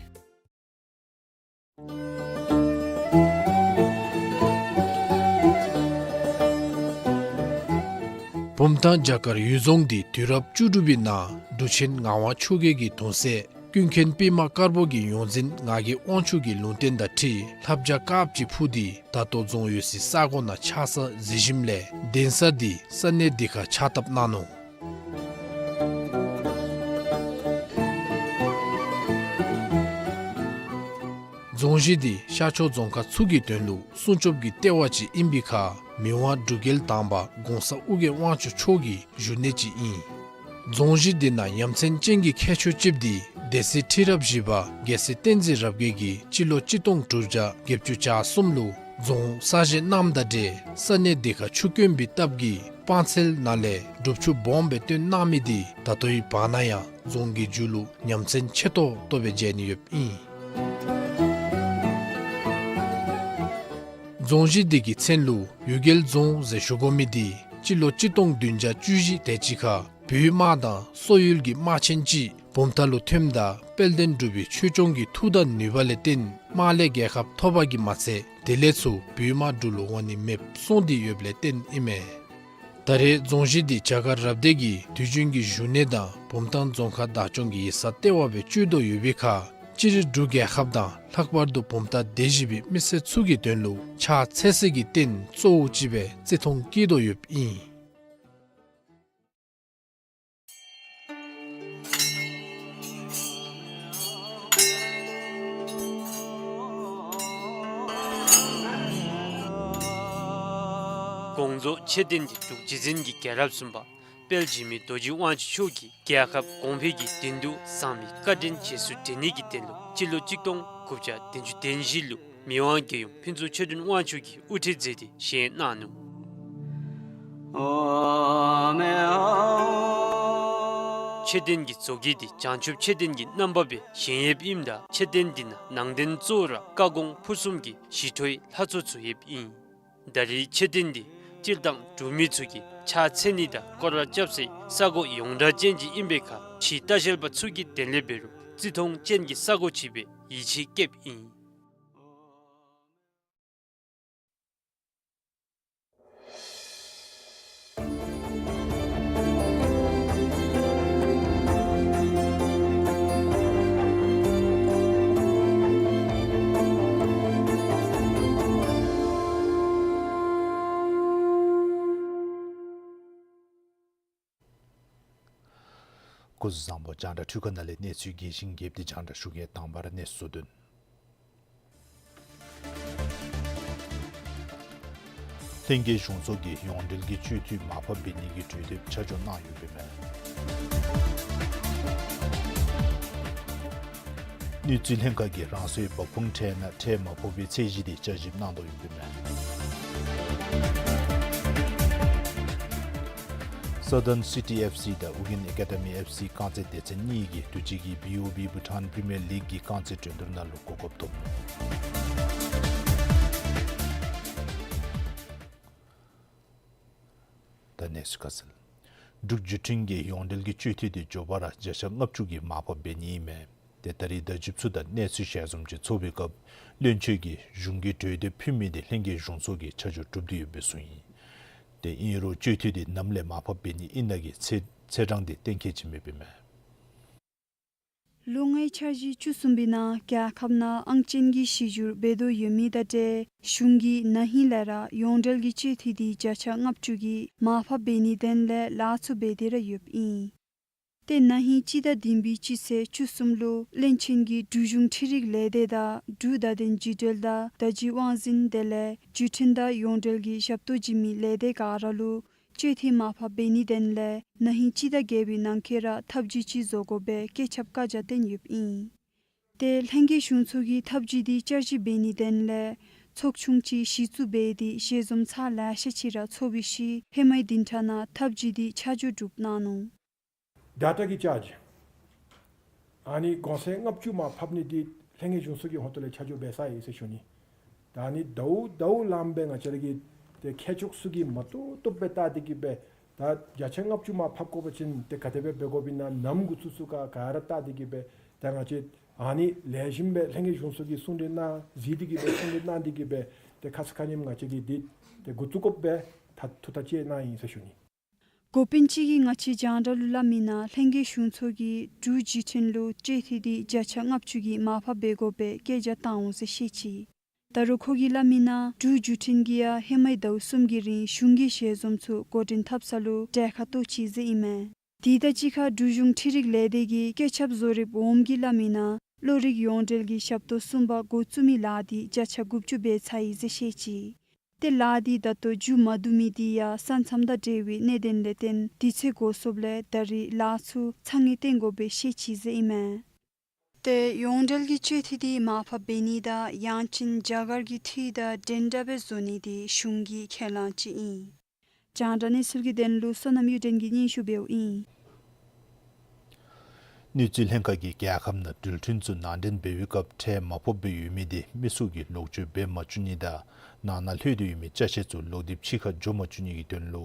བུམ་ཐང་བྱ་དཀར་ཡུལ་རྫོང་འདི་དུས་རབས་བཅུ་དྲུག་པའི་ནང་འབྲུག་ཆེན་ངག་དབང་ཆོས་རྒྱལ་གྱི་གདུང་སྲས་ཀུན་མཁྱེན་པདྨ་དཀར་པོ་གི་ཡོངས་འཛིན་ངག་གི་དབང་ཕྱུག་གི་ལུང་བསྟན་དང་འཁྲིལ་ལྷ་བྱ་དཀརཔོ་ཅིག་འཕུར་ཏེ་ད་ལྟོ་རྫོང་ཡོད་སའི་ས་གོ་ནང་ཆགས་ས་གཟིགས་ཞིནམ་ལས་གདན་ས་འདི་ས་གནས་འདི་ཁར་ཕྱག་བཏབ་གནང་ནུག། རྫོང་གཞི་འདི་ཤར་ཕྱོགས་རྫོང་ཁག་ཚུ་གི་དོན་ལུ་སྲུང་སྐྱོབ་ཀྱི་ལྟེ་བ་ཅིག་ཨིན་པའི་ཁར་མི་དབང་འབྲུག་རྒྱལ་དང་པ་གོང་ས་ཨོ་རྒྱན་དབང་ཕྱུག་མཆོག་གི་བཞུགས་གནས་ཅིག་ཨིན། རྫོང་གཞི་འདི་ནང་ཡ་མཚན་ཅན་གྱི་ཁྱད་ཆོས་ཅིག་འདི་སྡེ་སྲིད་ཁྲི་རབས་བཞི་པ་རྒྱལ་སྲས་བསྟན་འཛིན་རབ་རྒྱས་ཀྱིས་སྤྱི་ལོ་གཅིག་སྟོང་དྲུག་བརྒྱ་བརྒྱད་ཅུ་གྱ་གསུམ་ལུ་རྫོང་གསར་བཞེངས་གནངམ་དང་འབྲེལ་ས་གནས་འདི་ཁར་ཆུ་དཀོན་པའི་སྟབས་ཀྱིས་སྤང་ཚལ་ནང་ལས་སྒྲུབ་ཆུ་སྦོམ་སྦེ་བཏོན་གནང་མི་འདི་ད་ལྟོའི་བར་ན་ཡང་རྫོང་གི་མཇུག་ལུ་ཡ་མཚན་ཆེ་ཏོག་ཏོ་སྦེ་མཇལ་ནི་ཡོདཔ་ཨིན། རྫོང་གཞི་འདི་གི་མཚན་ལུ་གཡུལ་རྒྱལ་རྫོང་ཟེར་ཞུ་དགོ་མི་འདི་སྤྱི་ལོ་གཅིག་སྟོང་བདུན་བརྒྱ་བཅུ་བཞི་དེ་ཅིག་ཁར་བོད་དམག་དང་སོག་ཡུལ་གྱི་དམག་ཆེན་ཅིག་བུམ་ཐང་ལུ་ཐོནམ་ད་དཔལ་ལྡན་འབྲུག་པའི་ཆོས་སྐྱོང་གི་མཐུ་དང་ནུས་པ་ལས་བརྟེན་དམག་ལས་རྒྱལ་ཁ་ཐོབ་པ་གིས་མ་ཚད་དེ་ལས་ཚུར་བོད་དམག་འབྲུག་ལུ་འོང་ནི་མེདཔ་སོང་སྟེ་ཡོདཔ་ལས་བརྟེན་ཨིན་མས། ད་རེས་རྫོང་གཞི་འདི་བྱ་དཀར་རབ་སྡེ་གི་དུས་རྒྱུན་གྱི་བཞུགས་གནས་དང་བུམ་ཐང་རྫོང་ཁག་བདག་སྐྱོང་གི་ཡིག་ཚང་ལྟེ་བ་སྦེ་སྤྱོད་དོ་ཡོད་པའི་ཁར་སྤྱིར་འབྲུག་རྒྱལ་ཁབ་དང་ལྷག་པར་དུ་བུམ་ཐང་སྡེ་བཞི་པའི་མི་སེར་ཚུ་གི་དོན་ལུ་ཕྱག་འཚལ་སའི་རྟེན་གཙོ་བོ་ཅིག་སྦེ་བརྩི་མཐོང་བསྐྱེད་དོ་ཡོདཔ་ཨིན། དགོངས་རྫོགས་མཆོད་རྟེན་འདི་འབྲུག་རྗེ་བཙུན་གྱི་རྒྱལ་རབས་གསུམ་པ་དཔལ་འཇིགས་མེད་རྡོ་རྗེ་དབང་ཕྱུག་མཆོག་གིས་རྒྱལ་ཁབ་གོང་འཕེལ་གྱི་དོན་དུ་བཟང་མི་བཀའ་དྲིན་རྗེས་སུ་དྲན་ནི་གི་དོན་ལུ་སྤྱི་ལོ་གཅིག་སྟོང་དགུ་བརྒྱ་བདུན་ཅུ་དོན་བཞི་ལུ་མི་དབང་རྒྱལ་ཡུམ་ཕུན་ཚོགས་ཆོས་སྒྲོན་དབང་ཕྱུག་གིས་དབུ་ཁྲིད་མཛད་དེ་བཞེངས་གནང་ནུག། མཆོད་རྟེན་གྱི་བཟོ་བཀོད་འདི་བྱང་ཆུབ་མཆོད་རྟེན་གྱི་རྣམ་པ་སྦེ་བཞེངས་ཡོདཔ་ཨིནམ་ད་མཆོད་རྟེན་འདི་ནང་ནང་རྟེན་གཙོ་བོ་ར་བཀའ་དགོངས་ཕུར་གསུམ་གྱི་ཞི་ཁྲོའི་ལྷ་ཚོགས་ཚུ་ཡོདཔ་ཨིན། ད་རེས་མཆོད་རྟེན་འདི་སྤྱིར་བཏང་འབྲུག་མི་ཚུ་གིས་ཕྱག་འཚལ་ནི་དང་སྐོར་ར་རྐྱབ་སའི་ས་གོ་ཡོངས་གྲགས་ཅན་ཅིག་ཨིན་པའི་ཁར་ཕྱིའི་ལྟ་བཤལ་པ་ཚུ་གིས་དེ་ལས་འབད་རུང་བརྩི་མཐོང་ཅན་གྱི་ས་གོ་ཅིག་སྦེ་ཡིད་ཆེས་བསྐྱེདཔ་ཨིན། སྐུ་གཟུགས་བཟང་པོ། རྒྱང་བསྒྲགས་འཕྲུལ་ཁང་ནང་ལས་གནས་ཚུལ་རྒྱས་ཤིང་རྒྱསཔ་འདི་རྒྱང་བསྒྲགས་ཞུ་གེ། དང་པ་ར་གནས་ཚུལ་དོན། ལྷན་རྒྱས་གཞུང་ཚོགས་ཀྱིས་ཡོངས་འབྲེལ་གྱི་སྤྱོད་འཐུས་མར་ཕབ་འབད་ནི་གི་གྲོས་འདེབས་ཆ་འཇོག་གནང་ཡོདཔ་ཨིན་མས། ནུས་རྩལ་ལྷན་ཁག་གིས་རང་སོའི་འབབ་ཁུངས་ཁྲལ་ནང་ཁྲལ་མ་ཕོག་པའི་ཚད་གཞི་དེ་བསྐྱར་ཞིབ་གནང་དོ་ཡོདཔ་ཨིན་མས། Southern City F C དང་Ugyen Academy F C རྐང་རྩེད་སྡེ་ཚན་གཉིས་ཀྱིས་དུས་ཅི་གི་B O B Bhutan Premier League གི་རྐང་རྩེད་འགྲན་བསྡུར་ནང་ལུ་གོ་སྐབས་ཐོབ་ནུག། ད་གནས་ཚུལ་ཁ་གསལ། འབྲུག་བརྒྱུད་འཕྲིན་གྱིས་ཡོངས་འབྲེལ་གྱི་སྤྱོད་འཐུས་དེ་མགྱོགས་པ་ར་བརྒྱ་ཆ་ལྔ་བཅུ་གི་མར་ཕབ་འབད་ནི་ཨིན་མས། དེ་ད་རིས་བརྡ་བརྒྱུདཔ་ཚུ་དང་གནས་ཚུལ་ཞལ་འཛོམས་ཅིག་ཚོགས་པའི་སྐབས་བློན་ཆེན་གྱིས་གཞུང་གིས་གྲོས་འདེབས་ཕུལ་མི་དེ་ལྷན་རྒྱས་གཞུང་ཚོགས་ཀྱིས་ཆ་འཇོག་གྲུབ་སྟེ་ཡོདཔ་སྦེ་གསུངས་ཡི། དེ་ཨིན་རུང་སྤྱོད་འཐུས་དེ་ནམ་ལས་མར་ཕབ་འབད་ནི་ཨིན་ན་གི་ཚེས་ཚེས་གྲངས་དེ་གཏན་འཁེལ་ཅིག་མེདཔ་ཨིན་མས། ལོ་ལྔའི་འཆར་གཞི་བཅུ་གསུམ་པའི་ནང་རྒྱལ་ཁབ་ནང་ཨང་ཅན་གྱི་གཞི་བསྒྱུར་འབད་དོ་ཡོད་མི་དང་འབྲེལ་གཞུང་གིས་ན་ཧིང་ལས་ར་ཡོངས་འབྲེལ་གྱི་སྤྱོད་འཐུས་དེ་བརྒྱ་ཆ་ལྔ་བཅུ་གི་མར་ཕབ་འབད་ནིའི་དོན་ལས་ལཱ་ཚུ་འབད་དེ་ར་ཡོདཔ་ཨིན། ཏེ་ན་ཧིང་སྤྱི་ཟླ་བདུན་པའི་སྤྱི་ཚེས་བཅུ་གསུམ་ལུ་བློན་ཆེན་གྱིས་འབྲུག་གཞུང་འཕྲུལ་རིག་ལས་སྡེ་དང་འབྲུག་བརྡ་དོན་བརྒྱུད་འབྲེལ་དང་བརྡ་བརྒྱུད་དབང་འཛིན་དེ་ལས་བརྒྱུད་འཕྲིན་དང་ཡོངས་འབྲེལ་གྱི་ཞབས་ཏོག་བྱིན་མི་ལས་སྡེ་ག་ར་ལུ་སྤྱོད་འཐུས་མར་ཕབ་འབད་ནིའི་དོན་ལས་ན་ཧིང་སྤྱི་ཟླ་བརྒྱད་པའི་ནང་འཁོད་ར་ཐབས་བྱུས་ཅིག་བཟོ་དགོ་པའི་བཀོད་ཁྱབ་བཀའ་རྒྱ་བཏོན་ཡོདཔ་ཨིན། ཏེ་ལྷན་རྒྱས་གཞུང་ཚོགས་ཀྱིས་ཐབས་བྱུས་དེ་བསྐྱར་ཞིབ་འབད་ནིའི་དོན་ལས་ཚོགས་ཆུང་ཅིག་གཞི་བཙུགས་འབད་དེ་ཞལ་འཛོམས་ཚར་ལེ་ཤ་ཅིག་ར་ཚོགས་པའི་ཤུལ་ཧེ་མའི་བདུན་ཕྲག་ནང་ཐབས་བྱུས་དེ་ཆ་འཇོག་གྲུབ་གནང་ནུག། Data གི་ཆ་འཇོག་ཨ་ནི་གོང་ཚད་ལྔ་བཅུ་མར་ཕབ་ནི་འདི་ལྷན་རྒྱས་གཞུང་ཚོགས་ཀྱི་ཧོངས་ལས་ཆ་འཇོག་འབད་ཚར་ཡི་ཟེར་ཞུ་ནི། ད་ཨ་ནི་ཟླཝ་ཟླཝ་ལངམ་སྦེ་ང་བཅས་ར་གི་ཏེ་མཁས་མཆོག་ཚུ་གིས་མ་བཏུབ་བཏུབ་སྦེ་བལྟ་སྟེ་གི་སྦེ་ད་བརྒྱ་ཆ་ལྔ་བཅུ་མར་ཕབ་དགོ་པ་ཅིན་ཏེ་ག་དེ་སྦེ་འབད་དགོཔ་ཨིན་ན་ནམ་འགོ་བཙུགས་ཚུགས་ག་ག་ར་བལྟ་སྟེ་གི་སྦེ་ད་ང་བཅས་ཨ་ནི་ལེགས་ཤོམ་སྦེ་ལྷན་རྒྱས་གཞུང་ཚོགས་ཀྱིས་གསུང་གྲོས་གནང་གཟིགས་ཏེ་གི་སྦེ་གསུང་གྲོས་གནང་སྟེ་གི་སྦེ་ཏེ་ཁ་ཙ་ཁ་ཉིནམ་ང་བཅས་ཀྱིས་འདི་ཏེ་འགོ་བཙུགས་དགོཔ་སྦེ་ད་ཐུགས་ཐག་བཅད་གནང་ཡི་ཟེར་ཞུ་ནི། འགོ་དཔོན་ཅིག་གིས་ང་བཅས་རྒྱང་བསྒྲགས་ལུ་སླབ་མིའི་ནང་ལྷན་རྒྱས་གཞུང་ཚོགས་ཀྱིས་འབྲུག་བརྒྱུད་འཕྲིན་ལུ་སྤྱོད་འཐུས་དེ་བརྒྱ་ཆ་ལྔ་བཅུ་གི་མར་ཕབ་འབད་དགོ་པའི་བཀའ་རྒྱ་བཏང་འོང་ཟེར་བཤད་ཅི། ད་རུང་ཁོ་གིས་སླབ་མིའི་ནང་འབྲུག་བརྒྱུད་འཕྲིན་གྱིས་ཡང་ཧེ་མའི་ཟླཝ་གསུམ་གྱི་རིང་གཞུང་གི་ཞལ་འཛོམས་ཚུ་འགོ་འདྲེན་འཐབ་ས་ལུ་གྲལ་ཁར་གཏོགས་ཅི་ཟེར་ཨིན་མས། དེ་དང་གཅིག་ཁར་འབྲུག་གཞུང་འཕྲུལ་རིག་ལས་སྡེ་གི་བཀོད་ཁྱབ་བཟོ་རིགཔ་འོགམ་གིས་སླབ་མིའི་ནང་བློ་རིག་ཡོངས་འབྲེལ་གྱི་ཞབས་ཏོག་གསུམ་པ་འགོ་བཙུགས་མིའི་ལཱ་དེ་བརྒྱ་ཆ་དགུ་བཅུ་འབད་ཚར་ཡི་ཟེར་བཤད་ཅི། ཏེ་ལཱ་དེ་ད་ལྟོ་མཇུག་མ་བསྡུ་མི་དེ་ཡང་ས་མཚམས་དང་འབྲེལ་བའི་གནད་དོན་ལས་བརྟེན་དུས་ཚོད་འགོར་སོངམ་ལས་ད་རིས་ལཱ་ཚུ་ཚང་ངེ་བཏོན་དགོ་པའི་བཤད་ཅི་ཟེར་ཨིན་མས། ཏེ་ཡོངས་འབྲེལ་གྱི་སྤྱོད་འཐུས་དེ་མར་ཕབ་འབད་ནི་དང་ཡང་ཅིན་རྒྱ་གར་གྱི་འཐུས་དང་འདྲན་འདྲ་སྦེ་བཟོ་ནི་དེ་གཞུང་གི་ཁས་བླངས་ཅིག་ཨིན། རྒྱང་བསྒྲགས་གནས་ཚུལ་གྱི་དོན་ལུ་བསོད་ནམས་གཡུ་སྒྲོན་གྱིས་སྙན་ཞུ་འབདཝ་ཨིན། ནུས་རྩལ་ལྷན་ཁག་གིས་རྒྱལ་ཁབ་ནང་འགྲུལ་འཕྲིན་ཚུ་ནང་འདྲེན་འབད་བའི་སྐབས་ཁྲལ་མ་ཕོགཔ་སྦེ་ཡོད་མི་དེ་མི་ཚུ་གིས་ལོག་སྤྱོད་འབད་མ་བཅུག་ནི་དང་ནང་ན་ལྷོད་དེ་ཡོད་མི་ཅ་ཆས་ཚུ་ལོག་དེབ་ཕྱི་ཁར་འགྱོ་མ་བཅུག་ནི་གི་དོན་ལུ་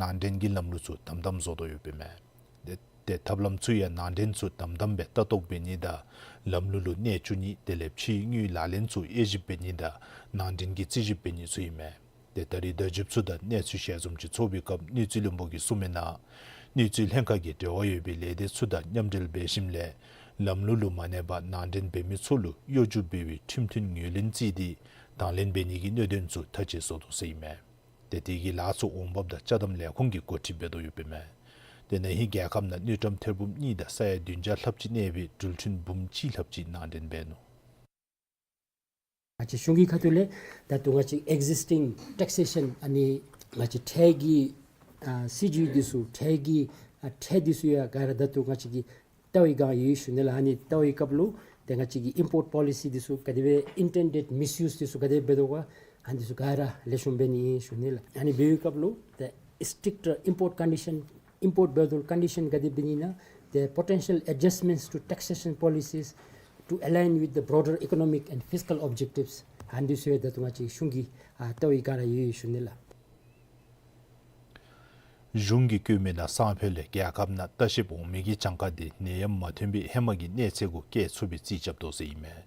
ནང་འདྲེན་གྱི་ལམ་ལུགས་ཚུ་དམ་དམ་བཟོ་དོ་ཡོདཔ་ཨིན་མས། ཏེ་ཐབས་ལམ་ཚུ་ཡང་ནང་འདྲེན་ཚུ་དམ་དམ་སྦེ་ལྟ་རྟོག་འབད་ནི་དང་ལམ་ལུགས་ལུ་གནས་བཅུག་ནི་དེ་ལས་ཕྱིའི་དངུལ་ལག་ལེན་ཚུ་དབྱེ་ཞིབ་འབད་ནི་དང་ནང་འདྲེན་གྱི་རྩིས་ཞིབ་འབད་ནི་ཚུ་ཨིན་མས། ཏེ་ད་རིས་བརྡ་བརྒྱུདཔ་ཚུ་དང་གནས་ཚུལ་ཞལ་འཛོམས་ཅིག་ཚོགས་པའི་སྐབས་ནུས་རྩལ་བློན་པོ་གིས་གསུངས་མིའི་ནང་ནུས་རྩལ་ལྷན་ཁག་གིས་འབྲེལ་བ་ཡོད་པའི་ལས་སྡེ་ཚུ་དང་མཉམ་འབྲེལ་འབད་ཞིནམ་ལས་ལམ་ལུགས་ལུ་མ་གནས་པར་ནང་འདྲེན་འབད་མི་ཚུ་ལུ་གཡོ་སྒྱུ་འབད་བའི་ཁྲིམས་མཐུན་ངོས་ལེན་བརྩིས་ཏེ་དང་ལེན་འབད་ནི་གི་གནད་དོན་ཚུ་མཐའ་དཔྱད་བཟོ་དོ་ཟེར་ཨིན་མས། ཏེ་དེ་གི་ལཱ་ཚུ་འོང་འབབ་དང་ཅ་དམ་ལས་ཁུངས་ཀྱིས་འགོ་ཁྲིད་འབད་དོ་ཡོདཔ་ཨིན་མས། ཏེ་ན་ཧིང་རྒྱལ་ཁབ་ནང་དངུལ་ཀྲམ་ཐེར་འབུམ་གཉིས་དང་ས་ཡ་བདུན་བརྒྱ་ལྷགཔ་ཅིག་གནས་པའི་འགྲུལ་འཕྲིན་འབུམ་གཅིག་ལྷགཔ་ཅིག་ནང་འདྲེན་འབད་ནུག། ང་བཅས་གཞུང་གི་ཁ་ཐུག་ལས་ད་ལྟོ་ང་བཅས་existing taxation ཨ་ནི་ ང་བཅས་ཁྲལ་གྱི་ཨ་སྲིད་བྱུས་འདི་ཚུ་ཁྲལ་གྱི་ཨ་ཁྲལ་འདི་ཚུ་ཡང་ག་ར་ད་ལྟོ་ང་བཅས་ཀྱིས་ལྟ་བའི་བསྒང་ཡོད་ཞུ་ནི་ལགས། ཨ་ནི་ལྟ་བའི་སྐབས་ལུ་ཏེ་ང་བཅས་ཀྱི་ཨིམ་པོརཊ་པོ་ལི་སི་འདི་ཚུ་ག་དེ་སྦེ་ཨིན་ཊེན་ཌེཌ་མིསི་ཡུསི་འདི་ཚུ་ག་དེ་སྦེ་འབད་དོ་ག། ཨ་ནི་འདི་ཚུ་ག་ར་ལེགས་ཤོམ་འབད་ནི་ཨིན་ཞུ་ནི་ལགས། ཨ་ནི་འབད་བའི་སྐབས་ལུ་ཏེ་སི་ཊིག་ཊར་ཨིམ་པོརཊ་ཀོན་ཌི་ཤཱན་ཨིམ་པོརཊ་འབད་དོ་ལུ་ཀོན་ཌི་ཤཱན་ག་དེ་འབད་ནི་ཨིན་ན། The potential adjustments to taxation policies to align with the broader economic and fiscal objectives. ཨ་ནི་འདི་ཚུ་ཡང་ད་ལྟོ་ང་བཅས་གཞུང་གིས་ཨ་ལྟ་བའི་བསྒང་ར་ཡོད་ཞུ་ནི་ལགས། གཞུང་གིས་བཀོད་མི་ནང་སང་ཕོད་ལས་རྒྱལ་ཁབ་ནང་ལྟ་བཤལཔ་འོང་མི་གི་གྱངས་ཁ་དེ་ནད་ཡམས་མ་ཐོན་པའི་ཧེ་མ་གི་གནས་ཚད་གུ་བསྐྱལ་ཚུགས་པའི་རྩིས་རྐྱབ་དོ་ཟེར་ཨིན་མས།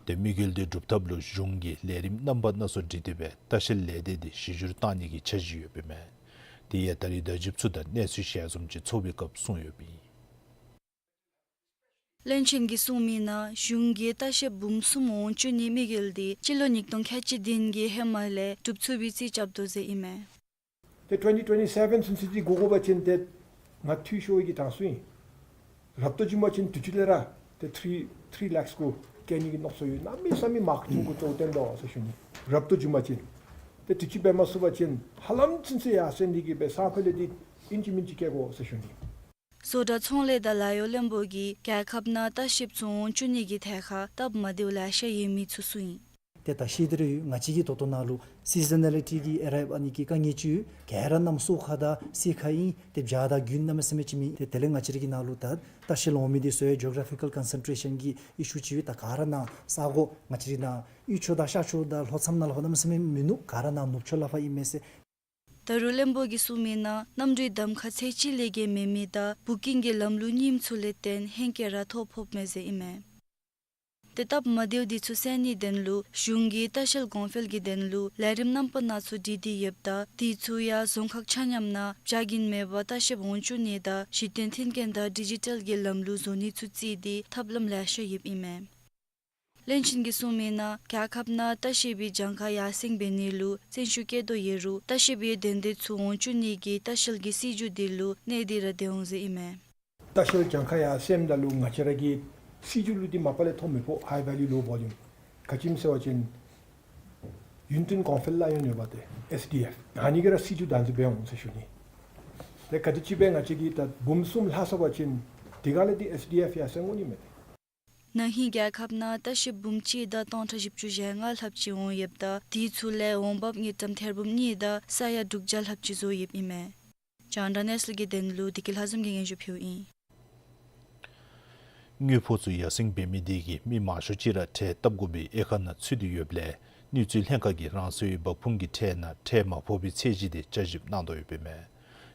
ཏེ་དམིགས་ཡུལ་དེ་སྒྲུབ་ཐབས་ལུ་གཞུང་གིས་ལས་རིམ་རྣམ་པ་སྣ་ཚོགས་སྒྲིག་སྟེ་སྦེ་ལྟ་བཤལ་ལས་སྡེ་དེ་གཞི་བསྒྱུར་བཏང་ནི་གི་འཆར་གཞི་ཡོདཔ་ཨིན་མས། དེ་ཡང་ད་རིས་བརྡ་བརྒྱུདཔ་ཚུ་དང་གནས་ཚུལ་ཞལ་འཛོམས་ཅིག་ཚོགས་པའི་སྐབས་གསུངས་ཡོདཔ་ཨིན། བློན་ཆེན་གྱིས་གསུངས་མི་ནང་གཞུང་གིས་ལྟ་བཤལཔ་འབུམ་གསུམ་འོང་བཅུག་ནིའི་དམིགས་ཡུལ་དེ་སྤྱི་ལོ་ཉིས་སྟོང་ཁལ་གཅིག་བདུན་གྱི་ཧེ་མ་ལས་འགྲུབ་ཚུགས་པའི་རྩིས་རྐྱབ་དོ་ཟེར་ཨིན་མས། ཏེ་twenty twenty-seven ཚུན་ཚོད་ཅིག་འགོར་དགོ་པ་ཅིན་ཏེ་ང་འཐུས་ཤོར་བའི་གི་གྲངས་སུ་ཨིན། རབ་ཏུ་བྱུང་བ་ཅིན་དུས་ཅི་ལས་ར་ཏེ་three three lakhs གུ་བསྐྱལ་ནི་གི་མནོ་བསམ་ཡོད། གནམ་མེད་ས་མེད་མང་ཆུང་གུ་གཙོ་བོ་བཏོན་དོ་ཟེར་ཞུ་ནི། རབ་ཏུ་བྱུང་བ་ཅིན། ཏེ་དུས་ཅི་འབད་མ་ཚུགས་པ་ཅིན་ཧ་ལམ་ཚུན་ཚོད་ཡར་སེང་ནི་གི་སྦེ་སང་ཕོད་ལས་འདི་ཨིན་ཅི་མིན་ཅི་བསྐྱལ་དགོ་ཟེར་ཞུ་ནི། བཟོ་གྲྭ་ཚོང་ལས་དང་ལཱ་གཡོག་བློན་པོ་གིས་རྒྱལ་ཁབ་ནང་ལྟ་བཤལཔ་ཚུ་འོང་བཅུག་ནི་གི་ཐད་ཁར་སྟབས་མ་བདེཝ་ལེ་ཤ་ཡོད་མི་ཚུ་གསུངས་ཡི། ཏེ་ད་ཤེས་ཏེ་ར་ཡོད། ང་བཅས་ཀྱི་ད་ལྟོ་ནང་ལུ་སི་ཛ་ནེ་ལི་ཊི་གི་ཨེ་རའི་ཨ་ནི་གི་དཀའ་ངལ་ཅིག་ཡོད། ག་ར་གནམ་སོ་ཁ་དང་སི་ཁ་ཨིན། ཏེ་བྱཱར་དང་དགུན་གནམ་མེད་ས་མེད་ཅིག་མེད། ཏེ་དེ་ལས་ང་བཅས་ར་གི་ནང་ལུ་ད་ལྟ་བཤལ་འོང་མི་འདི་ཚུ་ཡང་ཇོ་གྷ་ར་ཕི་ཀལ་ཀོན་སེན་ཊྲེ་ཤཱན་གྱི་ཨི་ཤུ་ཅིག་ཡོད། ད་ག་ར་ནཱ་ས་གོ་ང་བཅས་ར་གི་ནཱ་དབུས་ཕྱོགས་དང་ཤར་ཕྱོགས་དང་ལྷོ་མཚམས་ནང་ལུ་གནམ་མེད་ས་མེད་མིན་ནུག། ག་ར་ནཱ་ནུབ་ཕྱོགས་ལས་ཕར་ཨིན་མས་ཟེར། ད་རུང་བློན་པོ་གིས་གསུངས་མི་ནང་གནམ་གྲུའི་གདམ་ཁ་ཚད་གཅིག་ལས་བརྒལ་མེད་མི་དང་བུ་ཀིང་གི་ལམ་ལུགས་རྙིངམ་ཚུ་ལས་བརྟེན་ཧེང་སྐལ་ར་ཐོ་ཕོགཔ་མས་ཟེར་ཨིན་མས། ཏེ་སྟབས་མ་བདེཝ་འདི་ཚུ་སེལ་ནིའི་དོན་ལུ་གཞུང་གིས་ལྟ་བཤལ་གོང་འཕེལ་གྱི་དོན་ལུ་ལས་རིམ་རྣམ་པ་སྣ་ཚོགས་སྒྲིག་སྟེ་ཡོདཔ་ད་དེ་ཚུ་ཡང་རྫོང་ཁག་ཆ་མཉམ་ནང་བྱ་གིན་མེད་པར་ལྟ་བཤལཔ་འོང་བཅུག་ནི་དང་གཞི་རྟེན་མཐུན་རྐྱེན་དང་ཌི་ཇི་ཊལ་གྱི་ལམ་ལུགས་བཟོ་ནི་ཚུ་བརྩིས་ཏེ་ཐབས་ལམ་ལེ་ཤ་ཡོདཔ་ཨིན་མས། བློན་ཆེན་གྱིས་གསུངས་མི་ནང་རྒྱལ་ཁབ་ནང་ལྟ་བཤལ་པའི་གྱངས་ཁ་ཡར་སེང་འབད་ནི་ལུ་བརྩོན་ཤུགས་བསྐྱེད་དོ་ཡོད་རུང་ལྟ་བཤལ་པའི་དོན་དེ་ཚུ་འོང་བཅུག་ནི་གི་ལྟ་བཤལ་གྱི་སྲིད་བྱུས་དེ་ལུ་གནས་ཏེ་ར་སྡོད་འོང་ཟེར་ཨིན་མས། ལྟ་བཤལ་གྱངས་ཁ་ཡར་སེངམ་ད་ལུ་ང་བཅས་ར་གི་སྲིད་བྱུས་ལུ་འདི་མ་པ་ལས་ཐོ་མི་ཕོག། High Value Low Volume། ག་ཅི་སྨོ་ཟེར་བ་ཅིན་ཡུན་བརྟན་གོང་འཕེལ་ལཱ་ཡོད་ནི་ཡོདཔ་ཏེ་ཨེསི་ཌི་ཨེཕ། ཨ་ནི་གིས་ར་སྲིད་བྱུས་བདག་འཛིན་འབད་འོང་ཟེར་ཞུ་ནི། ཏེ་ག་དེམ་ཅིག་སྦེ་ང་བཅས་ཀྱིས་ད་འབུམ་གསུམ་ལྷག་སོང་པ་ཅིན་དེ་ག་ལས་འདི་ཨེསི་ཌི་ཨེཕ་ཡར་སེང་འོང་ནི་མས། ན་ཧིང་རྒྱལ་ཁབ་ནང་ལྟ་བཤལཔ་འབུམ་གཅིག་དང་སྟོང་ཕྲག་བཞི་བཅུ་ཞེ་ལྔ་ལྷགཔ་ཅིག་འོང་ཡོདཔ་ད་དེ་ཚུ་ལས་འོང་འབབ་དངུལ་ཀྲམ་ཐེར་འབུམ་གཉིས་དང་ས་ཡ་དྲུག་བརྒྱ་ལྷགཔ་ཅིག་བཟོ་ཡོདཔ་ཨིན་མས། རྒྱང་བསྒྲགས་གནས་ཚུལ་གྱི་དོན་ལུ་བདེ་སྐྱིད་ལྷ་འཛོམས་ཀྱིས་སྙན་ཞུ་ཕུལཝ་ཨིན། དངུལ་ཕོགས་ཚུ་ཡར་སེང་འབད་མི་དེ་གིས་མི་མང་ཤོས་ཅིག་ར་ཁྲལ་བཏབ་དགོ་པའི་དབྱེ་ཁག་ནང་ཚུད་དེ་ཡོདཔ་ལས་དངུལ་རྩིས་ལྷན་ཁག་གིས་རང་སོའི་འབབ་ཁུངས་ཀྱི་ཁྲལ་ནང་ཁྲལ་མ་ཕོག་པའི་ཚད་གཞི་དེ་བསྐྱར་ཞིབ་གནང་དོ་ཡོདཔ་ཨིན་མས།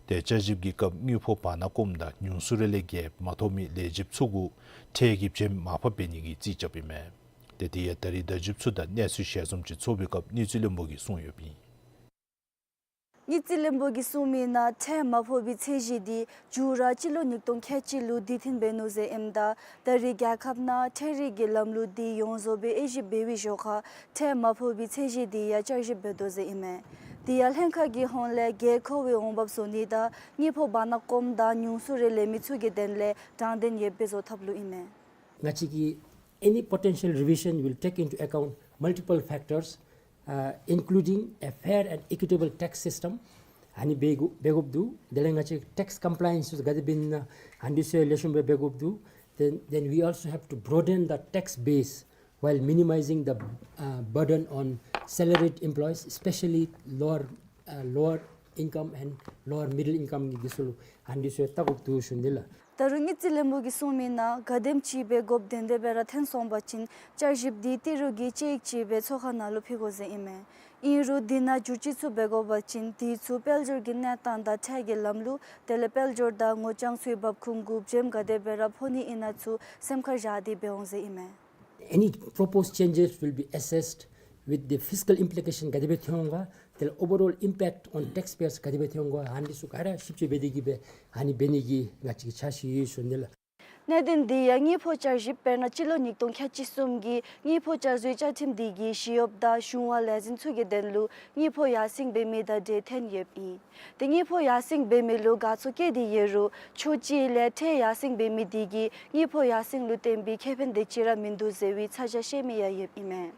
ཏེ་བསྐྱར་ཞིབ་ཀྱི་སྐབས་དངུལ་ཕོགས་བར་ན་སྐོརམ་དང་ཉུང་སུ་རེ་ལས་བརྒལ་མ་ཐོབ་མི་ལས་བྱེདཔ་ཚུ་གུ་ཁྲལ་གྱི་བྱེམ་མར་ཕབ་འབད་ནི་གི་རྩིས་རྐྱབ་ཨིན་མས། ཏེ་དེ་ཡང་ད་རིས་བརྡ་བརྒྱུདཔ་ཚུ་དང་གནས་ཚུལ་ཞལ་འཛོམས་ཅིག་ཚོགས་པའི་སྐབས་དངུལ་རྩིས་བློན་པོ་གིས་གསུངས་ཡོདཔ་ཨིན། དངུལ་རྩིས་བློན་པོ་གིས་གསུངས་མི་ནང་ཁྲལ་མ་ཕོག་པའི་ཚད་གཞི་དེ་མཇུག་ར་སྤྱི་ལོ་ཉིས་སྟོང་ཁལ་གཅིག་ལུ་དེ་བརྟན་འབད་ནུག་ཟེར་ཨིནམ་ད་ད་རིས་རྒྱལ་ཁབ་ནང་ཁྲལ་རིག་གི་ལམ་ལུགས་དེ་ཡོངས་རྫོགས་སྦེ་དབྱེ་ཞིབ་འབད་བའི་ཞོར་ཁར་ཁྲལ་མ་ཕོག་པའི་ཚད་གཞི་དེ་ཡང་བསྐྱར་ཞིབ་འབད་དོ་ཟེར་ཨིན་མས། དེ་ཡང་ལྷན་ཁག་གི་ཧོངས་ལས་འགན་ཁུར་བའི་འོང་འབབ་བཟོ་ནི་དང་དངུལ་ཕོགས་བར་ན་སྐོརམ་དང་ཉུང་སུ་རེ་ལས་མི་ཚུ་གི་དོན་ལས་དྲང་བདེན་ཡོདཔ་སྦེ་བཟོ་ཐབས་ལུ་ཨིན་མས། ང་བཅས་ཀྱིས་any potential revision will take into account multiple factors, uh, including a fair and equitable tax system. ཨ་ནི་འབད་དགོ་འབད་དགོཔ་འདུག། དེ་ལས་ང་བཅས་ཊེགསི་ཀམ་པ་ལའི་ཡེནསི་ཚུ་ག་དེ་འབད་ནི་ཨིན་ན་ཨ་ནི་ཚུ་ལེགས་ཤོམ་སྦེ་འབད་དགོཔ་འདུག། Then, then we also have to broaden the tax base while minimizing the, uh, burden on salaried employees, especially lower, uh, lower income and lower middle income གི་འདི་ཚུ་ལུ་ཨ་ནི་ཚུ་ཡང་བལྟ་དགོཔ་འདུག་ཞུ་ནི་ལགས། ད་རུང་དངུལ་རྩིས་བློན་པོ་གིས་གསུངས་མི་ནང་ག་དེམ་ཅིག་སྦེ་དགོཔ་དེ་དེ་སྦེ་ར་ཐོན་སོང་པ་ཅིན་བསྐྱར་ཞིབ་དེ་ཏི་རུ་གི་གཅིག་གཅིག་སྦེ་ཚོགས་ཁང་ནང་ལུ་ཕུལ་དགོ་ཟེར་ཨིན་མས། ཨིན་རུང་དེ་ནང་བསྒྱུར་བཅོས་ཚུ་འབད་དགོ་པ་ཅིན་དེ་ཚུ་དཔལ་འབྱོར་གྱི་གནས་སྟངས་དང་ཁྲལ་གྱི་ལམ་ལུགས་དེ་ལས་དཔལ་འབྱོར་དང་ངོ་རྐྱང་ཚུའི་འབབ་ཁུངས་གུ་བྱེམ་ག་དེ་སྦེ་ར་ཕོག་ནི་ཨིན་ན་ཚུ་སེམས་ཁར་བཞག་སྟེ་འབད་འོང་ཟེར་ཨིན་མས། Any proposed changes will be assessed with the fiscal implication ག་དེ་སྦེ་ཐོན་འོང་ག། དེ་ལས་overall impact on taxpayers ག་དེ་སྦེ་ཐོན་འོང་ག། ཨ་ནི་ཚུ་ག་ར་ཞིབ་དཔྱད་འབད་དེ་གིས་སྦེ་ཨ་ནི་འབད་ནི་གི་ང་བཅས་ཀྱི་འཆར་གཞི་ཡོད་ཞུ་ནི་ལགས། གནད་དོན་དེ་ཡང་དངུལ་ཕོགས་བསྐྱར་ཞིབ་དཔེར་ན་སྤྱི་ལོ་ཉིས་སྟོང་ཁལ་གཅིག་གསུམ་གྱི་དངུལ་ཕོགས་བསྐྱར་བཟོའི་བཅའ་ཁྲིམས་དེ་གི་ཞི་གཡོགཔ་དང་གཞུང་བ་ལས་འཛིན་ཚུ་གི་དོན་ལུ་དངུལ་ཕོགས་ཡར་སེང་འབད་མི་དང་འབྲེལ་ཐོན་ཡོདཔ་ཨིན། ཏེ་དངུལ་ཕོགས་ཡར་སེང་འབད་མི་ལུ་དགའ་ཚོར་བསྐྱེད་དེ་ཡོད་རུང་ཕྱོགས་གཅིག་ལས་ཁྲལ་ཡར་སེང་འབད་མི་དེ་གིས་དངུལ་ཕོགས་ཡར་སེང་ལུ་བརྟེན་པའི་ཁེ་ཕན་དེ་ཅིག་ར་མིན་འདུག་ཟེར་བའི་ཚ་གྱང་བཤད་མི་ཡང་ཡོདཔ་ཨིན་མས།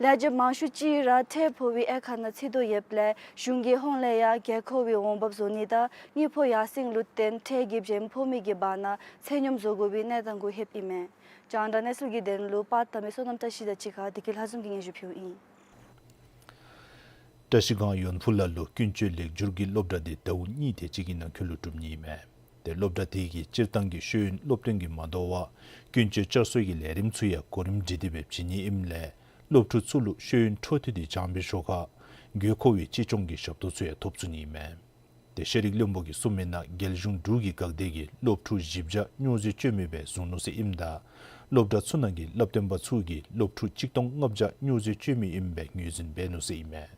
ལས་བྱེདཔ་མང་ཤོས་ཅིག་ར་ཁྲལ་ཕོག་པའི་དབྱེ་ཁག་ནང་ཚུད་དོ་ཡོདཔ་ལས་གཞུང་གི་ཧོངས་ལས་ཡང་དགོས་མཁོ་བའི་འོང་འབབ་བཟོ་ནི་དང་དངུལ་ཕོགས་ཡར་སེང་ལུ་བརྟེན་ཁྲལ་གྱི་འབྱོར་ཕོག་མི་གི་བར་ན་ཚད་སྙོམས་བཟོ་དགོ་པའི་གནས་སྟངས་གུ་ལྷོདཔ་ཨིན་མས། རྒྱང་བསྒྲགས་གནས་ཚུལ་གྱི་དོན་ལུ་པར་བཏབ་མི་བསོད་ནམས་བཀྲ་ཤིས་དང་གཅིག་ཁར་བདེ་སྐྱིད་ལྷ་འཛོམས་ཀྱིས་སྙན་ཞུ་ཕུལཝ་ཨིན། བཀྲ་ཤིས་སྒང་ཡོན་ཕུ་ལ་ལུ་ཀུན་སྤྱོད་ལེགས་སྒྱུར་གྱི་སློབ་གྲྭ་དེ་ཟླཝ་གཉིས་དེ་ཅིག་གི་ནང་འཁོད་ལུ་གྲུབ་ནི་ཨིན་མས། ཏེ་སློབ་གྲྭ་དེ་གིས་སྤྱིར་བཏང་གི་ཤེས་ཡོན་སློབ་སྟོན་གྱིས་མ་དོ་བར་ཀུན་སྤྱོད་བསྐྱར་གསོ་གི་ལས་རིམ་ཚུ་ཡང་གོ་རིམ་སྒྲིག་སྟེ་སྦེ་བྱིན་ནི་ཨིནམ་ལས་སློབ་ཕྲུག་ཚུ་ལུ་ཤེས་ཡོན་འཕྲོ་མཐུད་དེ་སྦྱང་བའི་ཤུལ་ཁར་དགོས་མཁོ་བའི་གཅེས་སྐྱོང་གི་ཞབས་ཏོག་ཚུ་ཡང་ཐོབ་ཚུགས་ནི་ཨིན་མས། ཏེ་ཤེས་རིག་བློན་པོ་གིས་གསུངས་མི་ནང་རྒྱལ་གཞུང་འབྲུག་གི་འགག་སྡེ་གིས་སློབ་ཕྲུག་བཞི་བརྒྱ་སྨྱོ་རྫས་སྤྱོད་མི་སྦེ་བཟུང་ནུག་ཟེར་ཨིནམ་ད་སློབ་གྲྭ་ཚུ་ནང་གི་སླབ་སྟོན་པ་ཚུ་གིས་སློབ་ཕྲུག་གཅིག་སྟོང་ལྔ་བརྒྱ་སྨྱོ་རྫས་སྤྱོད་མི་ཨིནམ་སྦེ་ངོས་འཛིན་འབད་ནུག་ཟེར་ཨིན་མས།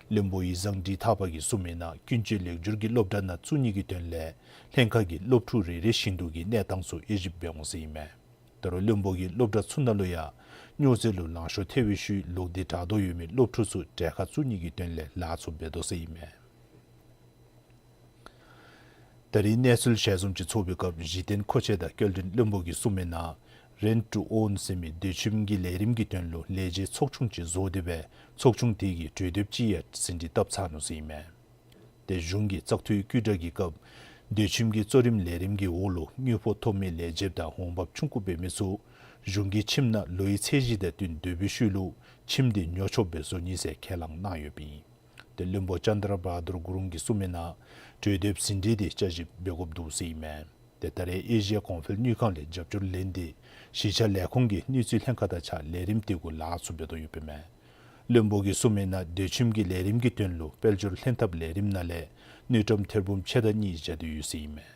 བློན་པོ་ཡིག་བཟང་འབྲི་ཐག་པ་གིས་གསུངས་མི་ནང་ཀུན་སྤྱོད་ལེགས་སྒྱུར་གྱི་སློབ་གྲྭ་ནང་བཙུགས་ནི་གི་དོན་ལས་ལྷན་ཁག་གི་སློབ་ཕྲུག་རེ་རེ་བཞིན་དུ་གི་གནས་སྟངས་ཚུ་དབྱེ་ཞིབ་འབད་འོང་ཟེར་ཨིན་མས། ད་རུང་བློན་པོ་གིས་སློབ་གྲྭ་ཚུ་ནང་ལུ་ཡང་སྨྱོ་རྫས་ལུ་ལང་ཤོར་ཐལ་བའི་ཤུལ་ལོག་སྟེ་དྲག་དོ་ཡོད་མི་སློབ་ཕྲུག་ཚུ་གྲལ་ཁར་བཙུགས་ནི་གི་དོན་ལས་ལཱ་ཚུ་འབད་དོ་ཟེར་ཨིན་མས། ད་རིས་གནས་ཚུལ་ཞལ་འཛོམས་ཅིག་ཚོགས་པའི་སྐབས་གཞི་རྟེན་མཁོ་ཆས་དང་སྐྱེལ་འདྲེན་བློན་པོ་གིས་གསུངས་མི་ནང་Rent to Own ཟེར་མི་སྡོད་ཁྱིམ་གྱི་ལས་རིམ་གྱི་དོན་ལུ་ལས་བྱེད་ཚོགས་ཆུང་ཅིག་བཟོ་སྟེ་སྦེ་ཚོགས་ཆུང་དེ་གིས་གྲོས་འདེབས་ཅིག་ཡང་ཟིན་བྲིས་བཏབ་ཚར་ནུག་ཟེར་ཨིན་མས། ཏེ་གཞུང་གིས་བཙག་འཐུའི་བསྐུལ་བསྒྲགས་ཀྱི་སྐབས་སྡོད་ཁྱིམ་གྱི་གཙོ་རིམ་ལས་རིམ་གྱི་འོག་ལུ་དངུལ་ཕོགས་ཐོབ་མི་ལས་བྱེདཔ་དང་འོང་འབབ་ཆུང་ཀུ་འབད་མི་ཚུ་གཞུང་གི་ཁྱིམ་ནང་ལོའི་ཚད་གཞི་དང་བསྟུན་སྡོད་པའི་ཤུལ་ལུ་ཁྱིམ་དེ་ཉོ་ཆོགཔ་སྦེ་བཟོ་ནི་ཟེར་ཁས་བླངས་གནང་ཡོདཔ་ཨིན། ཏེ་བློན་པོ་ཅན་དྲ་བྷ་དུར་གུ་རུང་གིས་གསུངས་མི་ནང་གྲོས་འདེབས་ཟིན་བྲིས་དེ་བསྐྱར་ཞིབ་འབད་དགོཔ་འདུག་ཟེར་ཨིན་མས། ཏེ་ད་རེས་ཨེ་ཤི་ཡ་གོང་འཕེལ་དངུལ་ཁང་ལས་རྒྱབ་སྐྱོར་ལེན་ཏེ་གཞིས་ཆགས་ལས་ཁུངས་ཀྱི་དངུལ་རྩིས་ལྷན་ཁག་དང་གཅིག་ཁར་ལས་རིམ་དེ་གུ་ལཱ་ཚུ་འབད་དོ་ཡོདཔ་ཨིན་མས། བློན་པོ་གིས་གསུངས་མི་ནང་སྡོད་ཁྱིམ་གྱི་ལས་རིམ་གྱི་དོན་ལུ་དཔལ་འབྱོར་ལྷན་ཐབས་ལས་རིམ་ནང་ལས་དངུལ་ཀྲམ་ཐེར་འབུམ་ཕྱེད་དང་གཉིས་བཞག་སྟེ་ཡོད་ཟེར་ཨིན་མས།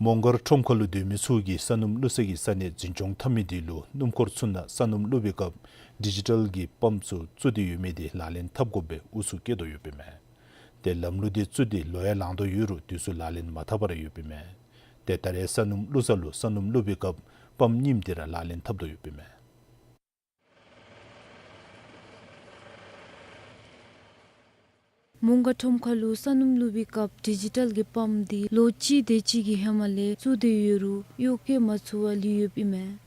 མོང་སྒར་ཁྲོམ་ཁ་ལུ་སྡོད་མི་ཚུ་གིས་ས་སྣུམ་བླུག་ས་གི་ས་གནས་འཛིན་སྐྱོང་འཐབ་མི་དེ་ལུ་སྣུམ་འཁོར་ཚུ་ནང་ས་སྣུམ་བླུག་པའི་སྐབས་ཌི་ཇི་ཊལ་གྱི་པམཔ་ཚུ་བཙུགས་ཏེ་ཡོད་མི་དེ་ལག་ལེན་འཐབ་དགོཔ་སྦེ་ཨུ་ཚུགས་བསྐྱེད་དོ་ཡོདཔ་ཨིན་མས། ཏེ་ལམ་ལུགས་དེ་བཙུགས་ཏེ་ལོ་ཡང་ལང་དོ་ཡོད་རུང་དུས་ཚོད་ལག་ལེན་མ་འཐབ་པར་ཡོདཔ་ཨིན་མས། ཏེ་ད་རེས་ས་སྣུམ་བླུག་ས་ལུ་ས་སྣུམ་བླུག་པའི་སྐབས་པམཔ་རྙིངམ་དེ་ར་ལག་ལེན་འཐབ་དོ་ཡོདཔ་ཨིན་མས། མོང་སྒར་ཁྲོམ་ཁ་ལུ་ས་སྣུམ་བླུག་པའི་སྐབས་ཌི་ཇི་ཊལ་གྱི་པམཔ་དེ་ལོ་གཅིག་དེ་ཅིག་གི་ཧེ་མ་ལས་བཙུགས་ཏེ་ཡོད་རུང་གཡོག་བཀོལ་མ་ཚུགས་པར་ལུས་ཡོདཔ་ཨིན་མས།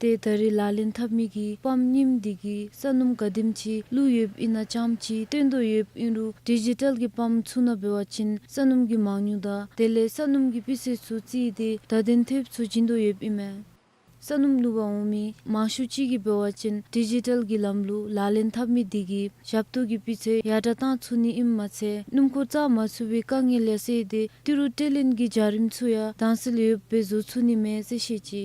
ཏེ་ད་རེས་ལག་ལེན་འཐབ་མི་གིས་པམཔ་རྙིངམ་དེ་གིས་ས་སྣུམ་ག་དེམ་ཅིག་བླུགས་ཡོདཔ་ཨིན་ན་རྐྱངམ་ཅིག་སྟོན་དོ་ཡོདཔ་ཨིན་རུང་ཌི་ཇི་ཊལ་གྱི་པམཔ་ཚུ་ནང་འབད་བ་ཅིན་ས་སྣུམ་གྱི་མང་ཉུང་དང་དེ་ལས་ས་སྣུམ་གྱི་སྤུས་ཚད་ཚུ་རྩིས་ཏེ་བརྡ་དོན་ཐེབས་ཚུ་བྱིན་དོ་ཡོདཔ་ཨིན་མས། ས་སྣུམ་བླུག་པར་འོང་མི་མང་ཤོས་ཅིག་གིས་འབད་བ་ཅིན་ཌི་ཇི་ཊལ་གྱི་ལམ་ལུགས་ལག་ལེན་འཐབ་མི་དེ་གིས་ཞབས་ཏོག་གི་སྤུས་ཚད་ཡར་དྲགས་བཏང་ཚུགས་ནི་ཨིནམ་མ་ཚད་སྣུམ་འཁོར་བཙག་མ་ཚུགས་པའི་དཀའ་ངལ་ཡང་བསལ་ཏེ་ཏི་རུ་སྤྲོད་ལེན་གྱི་བྱ་རིམ་ཚུ་ཡང་དྭངས་གསལ་ཡོདཔ་སྦེ་བཟོ་ཚུགས་ནི་མས་ཟེར་བཤད་ཅི།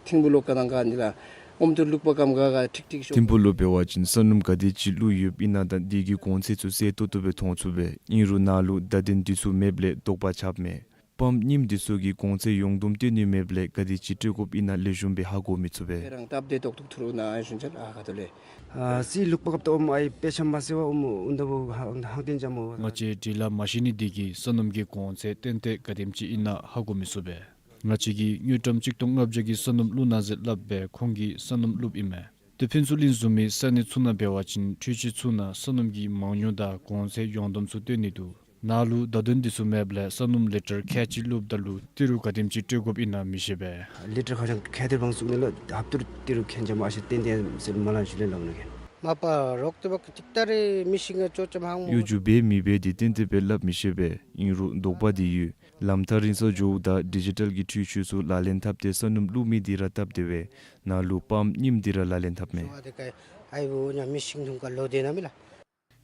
ཐིམ་ཕུག་ལུ་ཁ་ནང་ག་འདི་ལ་ཨོམ་ཏུ་བླུག་པ་ཀམ་ག་ག་ཁྲིག་ཁྲིག་ཤོ། ཐིམ་ཕུག་ལུ་འབད་བ་ཅིན་ས་སྣུམ་ག་དེ་ཅིག་བླུགས་ཡོདཔ་ཨིན་ན་དང་དེ་གི་གོང་ཚད་ཚུ་གསལ་ཏོག་ཏོ་སྦེ་མཐོང་ཚུགས་པས། ཨིན་རུང་ནཱ་ལུ་བརྡ་དོན་དེ་ཚུ་མེདཔ་ལས་དོགས་པ་ཆགསཔ་མས། པམཔ་རྙིངམ་དེ་ཚུ་གི་གོང་ཚད་ཡོངས་བསྡོམས་སྟོན་ནི་མེདཔ་ལས་ག་དེ་ཅིག་སྤྲོད་དགོཔ་ཨིན་ན་ལེགས་ཤོམ་སྦེ་ཧ་གོ་མི་ཚུགས་པས། རང་སྟབས་བདེ་ཏོག་ཏོ་ཐུག་རུང་ནཱ་ཨ་ཞུན་ཆལ་ཨ་ཁ་ཐུག་ལས། ཨ་སི་བླུག་པ་སྐབས་དོ་ཨོམ་ཨའི་དཔེ་ཆ་མ་གསལ་བར་ཨོམ་ཨུན་ད་བུ་ཧང་ཏེན་ཅ་མོ། ང་བཅས་འདི་ལས་མ་ཤེས་ནི་དེ་གིས་ས་སྣུམ་གྱི་གོང་ཚད་ཏན་ཏན་ག་དེམ་ཅིག་ཨིན་ན་ཧ་གོ་མི་ཚུགས་པས། ང་བཅས་ཀྱིས་དངུལ་ཀྲམ་གཅིག་སྟོང་ལྔ་བརྒྱ་གི་ས་སྣུམ་བླུག་གནང་ཟེར་སླབ་པས་ཁོང་གིས་ས་སྣུམ་བླུགཔ་ཨིན་མས། ཏེ་ཕུན་ཚོགས་གླིང་བཟུམ་མའི་ས་གནས་ཚུ་ནང་འབད་བ་ཅིན་འཕྲུལ་ཆས་ཚུ་ནང་ས་སྣུམ་གྱི་མང་ཉུང་དང་གོང་ཚད་ཡོངས་བསྡོམས་ཚུ་སྟོན་ནི་འདུག། ནཱ་ལུ་བརྡ་དོན་དེ་ཚུ་མེདཔ་ལས་ས་སྣུམ་ལི་ཊར་ཁལ་གཅིག་བླུགཔ་ད་ལུ་ཏི་རུ་ག་དེམ་ཅིག་སྤྲོད་དགོཔ་ཨིན་ན་མི་ཤེས་པས། ལི་ཊར་ཁ་ཤང་ཁལ་ཏི་རུ་བང་བཙུགས་ནི་ལུ་ཧབ་ཏི་རུ་ཏི་རུ་ཁལ་ཅ་མ་ཨ་ཤེ་ཏན་ཏན་ཟེར་མ་ལང་ཞུ་ལེ་ལང་ནི་གེ། མ་པ་རོག་ཏི་བ་ཀི་ཅིག་ཏ་རེ་མི་ཤིང་ང་ཅོ་ཅམ་ཧང་མོ། གཡོ་སྒྱུ་འབད་མི་འབད་དེ་ཏན་ཏན་སྦེ་སླབ་མི་ཤེས་པས། ཨིན་རུང་དོགས་པ་དེ་ཡོད། ལམ་ཐག་རིང་སར་འགྱོཝ་ད་ཌི་ཇི་ཊལ་གྱི་འཕྲུལ་ཆས་ཚུ་ལག་ལེན་འཐབ་སྟེ་ས་སྣུམ་བླུག་མི་དེ་ར་སྟབས་བདེ་བས། ནཱ་ལུ་པམཔ་རྙིངམ་དེ་ར་ལག་ལེན་འཐབ་མས། ཨའི་བུ་ཉ་མི་ཤིང་ཐུང་ཀ་ལོ་དེ་ན་མི་ལ།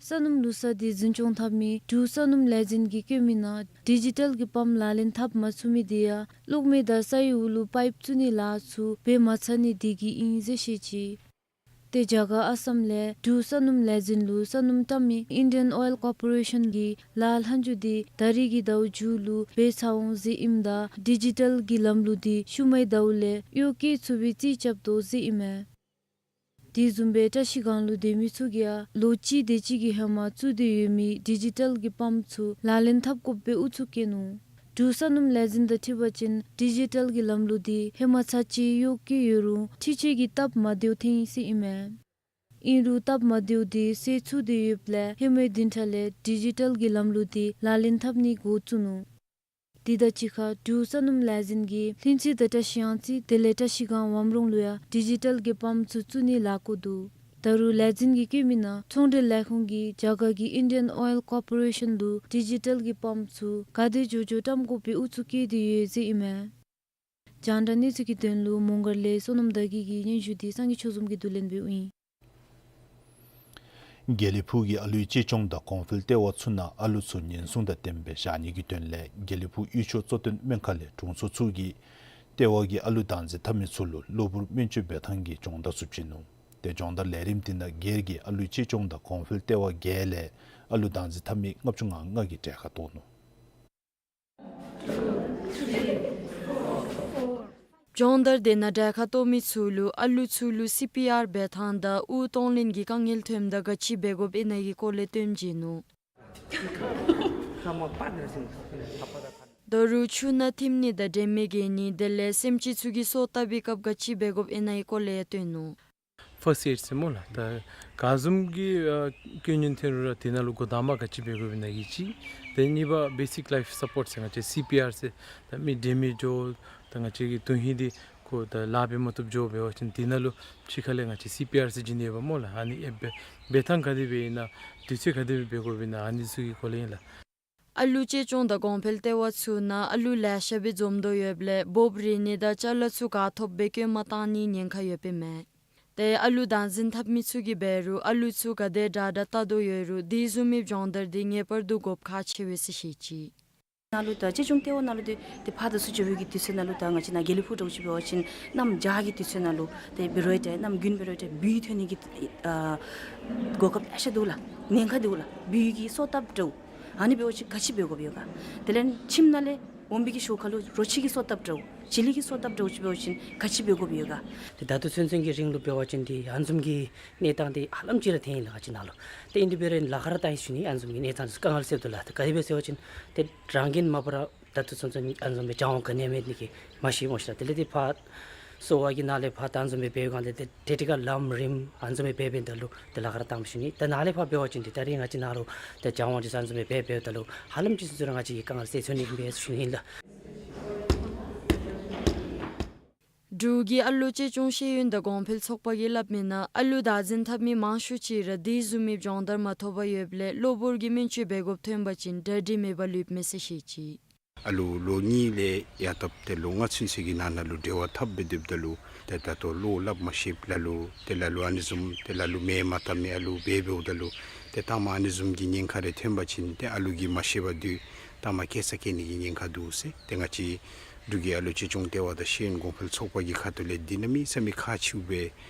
ས་སྣུམ་བླུག་ས་དེ་འཛིན་སྐྱོང་འཐབ་མི་འབྲུག་ས་སྣུམ་ལས་འཛིན་གྱིས་བཀོད་མི་ནང་ཌི་ཇི་ཊལ་གྱི་པམཔ་ལག་ལེན་འཐབ་མ་ཚུགས་མི་དེ་ཡང་གློག་མེ་དང་སའི་འོག་ལུ་པའིཔ་བཙུགས་ནི་ལཱ་ཚུ་འབད་མ་ཚར་ནི་དེ་གིས་ཨིན་ཟེར་བཤད་ཅི། ཏེ་རྒྱ་གར་ཨ་སམ་ལས་འབྲུག་ས་སྣུམ་ལས་འཛིན་ལུ་ས་སྣུམ་བཀྲམ་མི་ཨིན་ཌི་ཡན་ཨོའིལ་ཀོར་པོ་རེ་ཤཱན་གྱི་ལཱ་ལྷག་མཇུག་དེ་ད་རིས་ཀྱི་ཟླཝ་མཇུག་ལུ་འབད་ཚར་འོང་ཟེར་ཨིནམ་ད་ཌི་ཇི་ཊལ་གྱི་ལམ་ལུགས་དེ་ཤུལ་མའི་ཟླཝ་ལས་གཡོག་བཀོལ་ཚུགས་པའི་རྩིས་རྐྱབ་དོ་ཟེར་ཨིན་མས། དེ་བཟུམ་སྦེ་བཀྲ་ཤིས་སྒང་ལུ་སྡོད་མི་ཚུ་གིས་ཡང་ལོ་གཅིག་དེ་ཅིག་གི་ཧེ་མ་བཙུགས་ཏེ་ཡོད་མི་ཌི་ཇི་ཊལ་གྱི་པམཔ་ཚུ་ལག་ལེན་འཐབ་དགོཔ་སྦེ་ཨུ་ཚུགས་བསྐྱེད་ནུག། འབྲུག་ས་སྣུམ་ལས་འཛིན་དང་འཁྲིལ་བ་ཅིན་ཌི་ཇི་ཊལ་གྱི་ལམ་ལུགས་དེ་ཧེ་མ་ཚར་གཅིག་གཡོག་བཀོལ་ཡོད་རུང་འཕྲུལ་ཆས་ཀྱི་སྟབས་མ་བདེཝ་ཐོན་ཡི་ཟེར་ཨིན་མས། ཨིན་རུང་སྟབས་མ་བདེཝ་དེ་སེལ་ཚུགས་ཏེ་ཡོདཔ་ལས་ཧེ་མའི་བདུན་ཕྲག་ལས་ཌི་ཇི་ཊལ་གྱི་ལམ་ལུགས་དེ་ལག་ལེན་འཐབ་ནི་འགོ་བཙུགས་ནུག། དེ་དང་གཅིག་ཁར་འབྲུག་ས་སྣུམ་ལས་འཛིན་གྱིས་ལྷུན་རྩེ་དང་བཀྲིས་གཡང་རྩེ་དེ་ལས་བཀྲིས་སྒང་ཝམ་རོང་ལུ་ཡང་ཌི་ཇི་ཊཱལ་གྱི་པམཔ་ཚུ་བཙུགས་ནིའི་ལས་འགུལ་འདུག། ད་རུང་ལས་འཛིན་གྱིས་བཀོད་མི་ནང་ཚོང་འབྲེལ་ལས་ཁུངས་ཀྱིས་རྒྱ་གར་གྱི་ཨིན་ཌི་ཡན་ཨོའིལ་ཀོར་པོ་རེ་ཤཱན་ལུ་ཌི་ཇི་ཊཱལ་གྱི་པམཔ་ཚུ་ག་དེ་མགྱོགས་མགྱོགས་བཀྲམ་དགོ་པའི་ཨུ་ཚུགས་བསྐྱེད་དེ་ཡོད་ཟེར་ཨིན་མས། རྒྱང་བསྒྲགས་གནས་ཚུལ་གྱི་དོན་ལུ་མོང་སྒར་ལས་བསོད་ནམས་དར་རྒྱས་ཀྱི་སྙན་ཞུ་འདི་སངས་རྒྱས་ཆོས་འཛོམས་ཀྱིས་བསྡུ་ལེན་འབདཝ་ཨིན། དགེ་ལེགས་ཕུག་གི་ཨ་ལུའི་གཅེས་སྐྱོང་དང་གོང་འཕེལ་ལྟེ་བ་ཚུ་ནང་ཨ་ལུ་ཚུ་ཉེན་སྲུང་དང་ལྡནམ་སྦེ་བཞག་ནི་གི་དོན་ལས་དགེ་ལེགས་ཕུག་གཡུས་ཕྱོགས་གཙོ་བསྟེན་སྨན་ཁང་ལས་དྲུང་འཚོ་ཚུ་གིས་ལྟེ་བ་གི་ཨ་ལུ་བདག་འཛིན་འཐབ་མི་ཚུ་ལུ་གློ་བུར་སྨན་བཅོས་འབད་ཐངས་ཀྱི་སྦྱོང་བརྡར་ཚུ་བྱིན་ནུག། ཏེ་སྦྱོང་བརྡར་ལས་རིམ་འདི་ནང་སྒེར་གྱི་ཨ་ལུའི་གཅེས་སྐྱོང་དང་གོང་འཕེལ་ལྟེ་བ་བརྒྱད་ལས་ཨ་ལུ་བདག་འཛིན་འཐབ་མི་ལྔ་བཅུ་ང་ལྔ་གིས་གྲལ་ཁར་གཏོགས་ནུག། སྦྱོང་བརྡར་དེ་ནང་གྲལ་ཁར་གཏོགས་མི་ཚུ་ལུ་ཨ་ལུ་ཚུ་ལུ་སི་པི་ཨར་འབད་ཐངས་དང་དབུགས་གཏོང་ལེན་གྱི་དཀའ་ངལ་ཐོནམ་ད་ག་ཅི་འབད་དགོཔ་ཨིན་ན་གི་སྐོར་ལས་སྟོན་བྱིན་ནུག། ད་རུང་ཆུ་ནང་ཐིམ་ནི་དང་དྲན་མེད་འགྱེལ་ནི་དེ་ལས་སེམས་ཅན་ཚུ་གིས་སོ་བཏབ་པའི་སྐབས་ག་ཅི་འབད་དགོཔ་ཨིན་ན་གི་སྐོར་ལས་ཡང་སྟོན་ནུག། ཕཱསཊ་ཨེཌ་ཟེར་སྨོ་ལགས། ད་ག་བཟུམ་གྱི་ཨ་རྐྱེན་ངན་ཐོན་རུང་ར་དེ་ནང་ལུ་འགོ་དང་པ་ག་ཅི་འབད་དགོཔ་ཨིན་ན་གི་གཅིག། ཏེ་གཉིས་པ་བེ་སིཀ་ལའིཕ་སཔོརཊ་ཟེར་ང་བཅས་སི་པི་ཨར་ཟེར། ད་མི་དྲན་མེད་འགྱོ་ད་ང་བཅས་ཀྱི་དོན་ཧིང་འདི་ཁོ་ད་ལཱ་འབད་མ་བཏུབ་འགྱོ་འབད་བ་ཅིན་དེ་ནང་ལུ་ཕྱི་ཁ་ལས་ང་བཅས་སི་པི་ཨར་ཟེར་བྱིན་ནི་ཡོདཔ་སྨོ་ལགས། ཨ་ནི་ཨེབ་འབད་འབད་ཐངས་ག་དེ་སྦེ་ཨིན་ན་དུས་ཚོད་ག་དེ་སྦེ་འབད་དགོཔ་ཨིན་ན་ཨ་ནི་ཚུ་གི་སྐོར་ལས་ཨིན་ལགས། ཨ་ལུ་གཅེས་སྐྱོང་དང་གོང་འཕེལ་ལྟེ་བ་ཚུ་ནང་ཨ་ལུ་ལེ་ཤ་སྦེ་འཛོམས་དོ་ཡོདཔ་ལས་འབོབ་རིལ་ནི་དང་ཅ་ལ་ཚུ་ག་ཐོབ་སྦེ་བཀོན་མ་བཏང་ནིའི་ཉེན་ཁ་ཡོདཔ་ཨིན་མས། ཏེ་ཨ་ལུ་བདག་འཛིན་འཐབ་མི་ཚུ་གིས་འབད་རུང་ཨ་ལུ་ཚུ་ག་དེ་དྲག་དྲག་བལྟ་དོ་ཡོད་རུང་དེ་བཟུམ་མའི་སྦྱོང་བརྡར་འདི་ངེས་པར་དུ་དགོཔ་ཁག་ཆེ་བས་ཟེར་བཤད་ཅི། ནང་ལུ་ད་གཅེས་སྐྱོང་ལྟེ་བ་ནང་ལུ་ཏེ་ཏེ་ཕར་དང་ཚུར་འགྱོ་བའི་གི་དུས་ཚོད་ནང་ལུ་ད་ང་བཅས་ནཱ་དགེ་ལེགས་ཕུག་འདྲཝ་ཅིག་འབད་བ་ཅིན་གནམ་བྱཱར་གྱི་དུས་ཚོད་ནང་ལུ་ཏེ་འབད་རུང་ཏེ་གནམ་དགུན་འབད་རུང་ཏེ་སྦུལ་ཐོན་ནི་གི་ཨ་གོ་སྐབས་ལེ་ཤ་འདུག་ལགས། ཉེན་ཁ་འདུག་ལགས། སྦུལ་གྱིས་སོ་བཏབ་འདྲཝ་ཨ་ནི་འབད་བ་ཅིན་ག་ཅི་འབད་དགོཔ་ཡོད་ག། དེ་ལས་ཁྱིམ་ནང་ལས་འོང་བའི་གི་ཞོར་ཁ་ལུ་རོ་ཁྱི་གིས་སོ་བཏབ་འདྲཝ་བྱི་ལི་གིས་སོ་བཏབ་འདྲཝ་ཅིག་འབད་བ་ཅིན་ག་ཅི་འབད་དགོཔ་ཡོད་ག། ཏེ་ད་ལྟོ་ཚུན་ཚོད་ཀྱི་རིང་ལུ་འབད་བ་ཅིན་ཏེ་ཨ་ནི་བཟུམ་གྱི་གནས་སྟངས་འདི་ཧ་ལམ་ཅིག་ར་ཐོན་ཡི་ལགས་ང་བཅས་ནཱ་ལུ། ཏེ་ཨིན་དེ་འབད་རུང་ལཱ་ཁག་ར་བཏང་ཡི་ཟེར་ཞུ་ནི། ཨ་ནི་བཟུམ་གྱི་གནས་སྟངས་འདི་ཚུ་དཀའ་ངལ་སེལ་དོ་ལགས། ཏེ་ག་དེ་སྦེ་ཟེར་བ་ཅིན་ཏེ་རང་གིས་མ་པ་ར་ད་ལྟོ་ཚུན་ཚོད་ཨ་ནི་བཟུམ་སྦེ་སྦྱང་བ་ག་ནི་ཡང་མེད་ནི་གིས་མ་ཤེས་སྨོ་ཤེས་ལགས། དེ་ལས་ཏེ་ཕར་གསོ་བ་གི་ནང་ལས་ཕར་ད་ཨ་ནི་བཟུམ་སྦེ་འབད་བའི་སྒང་ལས་ཏེ་ཏེ་ཏེ་ག་ལམ་རིམ་ཨ་ནི་བཟུམ་སྦེ་འབད་འབདཝ་ད་ལུ་ཏེ་ལཱ་ཁག་ར་བཏངམ་ཞུ་ནི། ད་ནཱ་ལས་ཕར་འབད་བ་ཅིན་ཏེ་ད་རིས་ང་བཅས་ནཱ་ལུ་ཏེ་སྦྱང་བ་འདི་ཚུ་ཨ་ནི་བཟུམ་སྦེ་འབད་འབདཝ་ད་ལུ་ཧ་ལམ་ཅིག་ཚུན་ཚོད་ར་ང་བཅས་ཀྱི་དཀའ་ངལ་སེལ་ཚུགས་ནི་ཨིན་པས་ཟེར་ཞུ་ནི་ཨིན་ལགས། འབྲུག་གི་ཨ་ལུ་གཅེས་སྐྱོང་ཤེས་ཡོན་དང་གོང་འཕེལ་ཚོགས་པ་གིས་སླབ་མི་ནང་ཨ་ལུ་བདག་འཛིན་འཐབ་མི་མང་ཤོས་ཅིག་ར་དེ་བཟུམ་མའི་སྦྱོང་བརྡར་མ་ཐོབ་པར་ཡོདཔ་ལས་གློ་བུར་གྱི་སྨན་བཅོས་འབད་དགོཔ་ཐོན་པ་ཅིན་གྲ་སྒྲིག་མེད་པར་ལུས་མས་ཟེར་བཤད་ཅི། ཨ་ལུ་ལོ་གཉིས་ལས་ཡར་བཏབ་སྟེ་ལོ་ལྔ་ཚུན་ཚོད་ཀྱི་ནང་ན་ལུ་འབྲེལ་བ་འཐབ་སྦེ་སྡོདཔ་ད་ལུ་ཏེ་ད་ལྟོ་བློ་སླབ་མ་ཤེསཔ་ལ་ལུ་ཏེ་ལ་ལུ་ཨ་ནི་བཟུམ་ཏེ་ལ་ལུ་མེ་མ་བཏབ་མི་ཨ་ལུ་འབད་འབདཝ་ད་ལུ་ཏེ་ལྟག་མ་ཨ་ནི་བཟུམ་གྱི་ཉེན་ཁ་རེ་ཐོན་པ་ཅིན་ཏེ་ཨ་ལུ་གིས་མ་ཤེས་པར་སྡོད་ལྟག་མ་སྐྱེ་ས་སྐྱེ་ནི་གི་ཉེན་ཁ་འདུག་ཟེར་ཏེ་ང་བཅས་འབྲུག་གི་ཨ་ལུ་གཅེས་སྐྱོང་ལྟེ་བ་དང་ཤེས་ཡོན་གོང་འཕེལ་ཚོགས་པ་གི་ཁ་ཐུག་ལས་འདི་གནམ་མེད་ས་མེད་ཁག་ཆེཝ་སྦེ་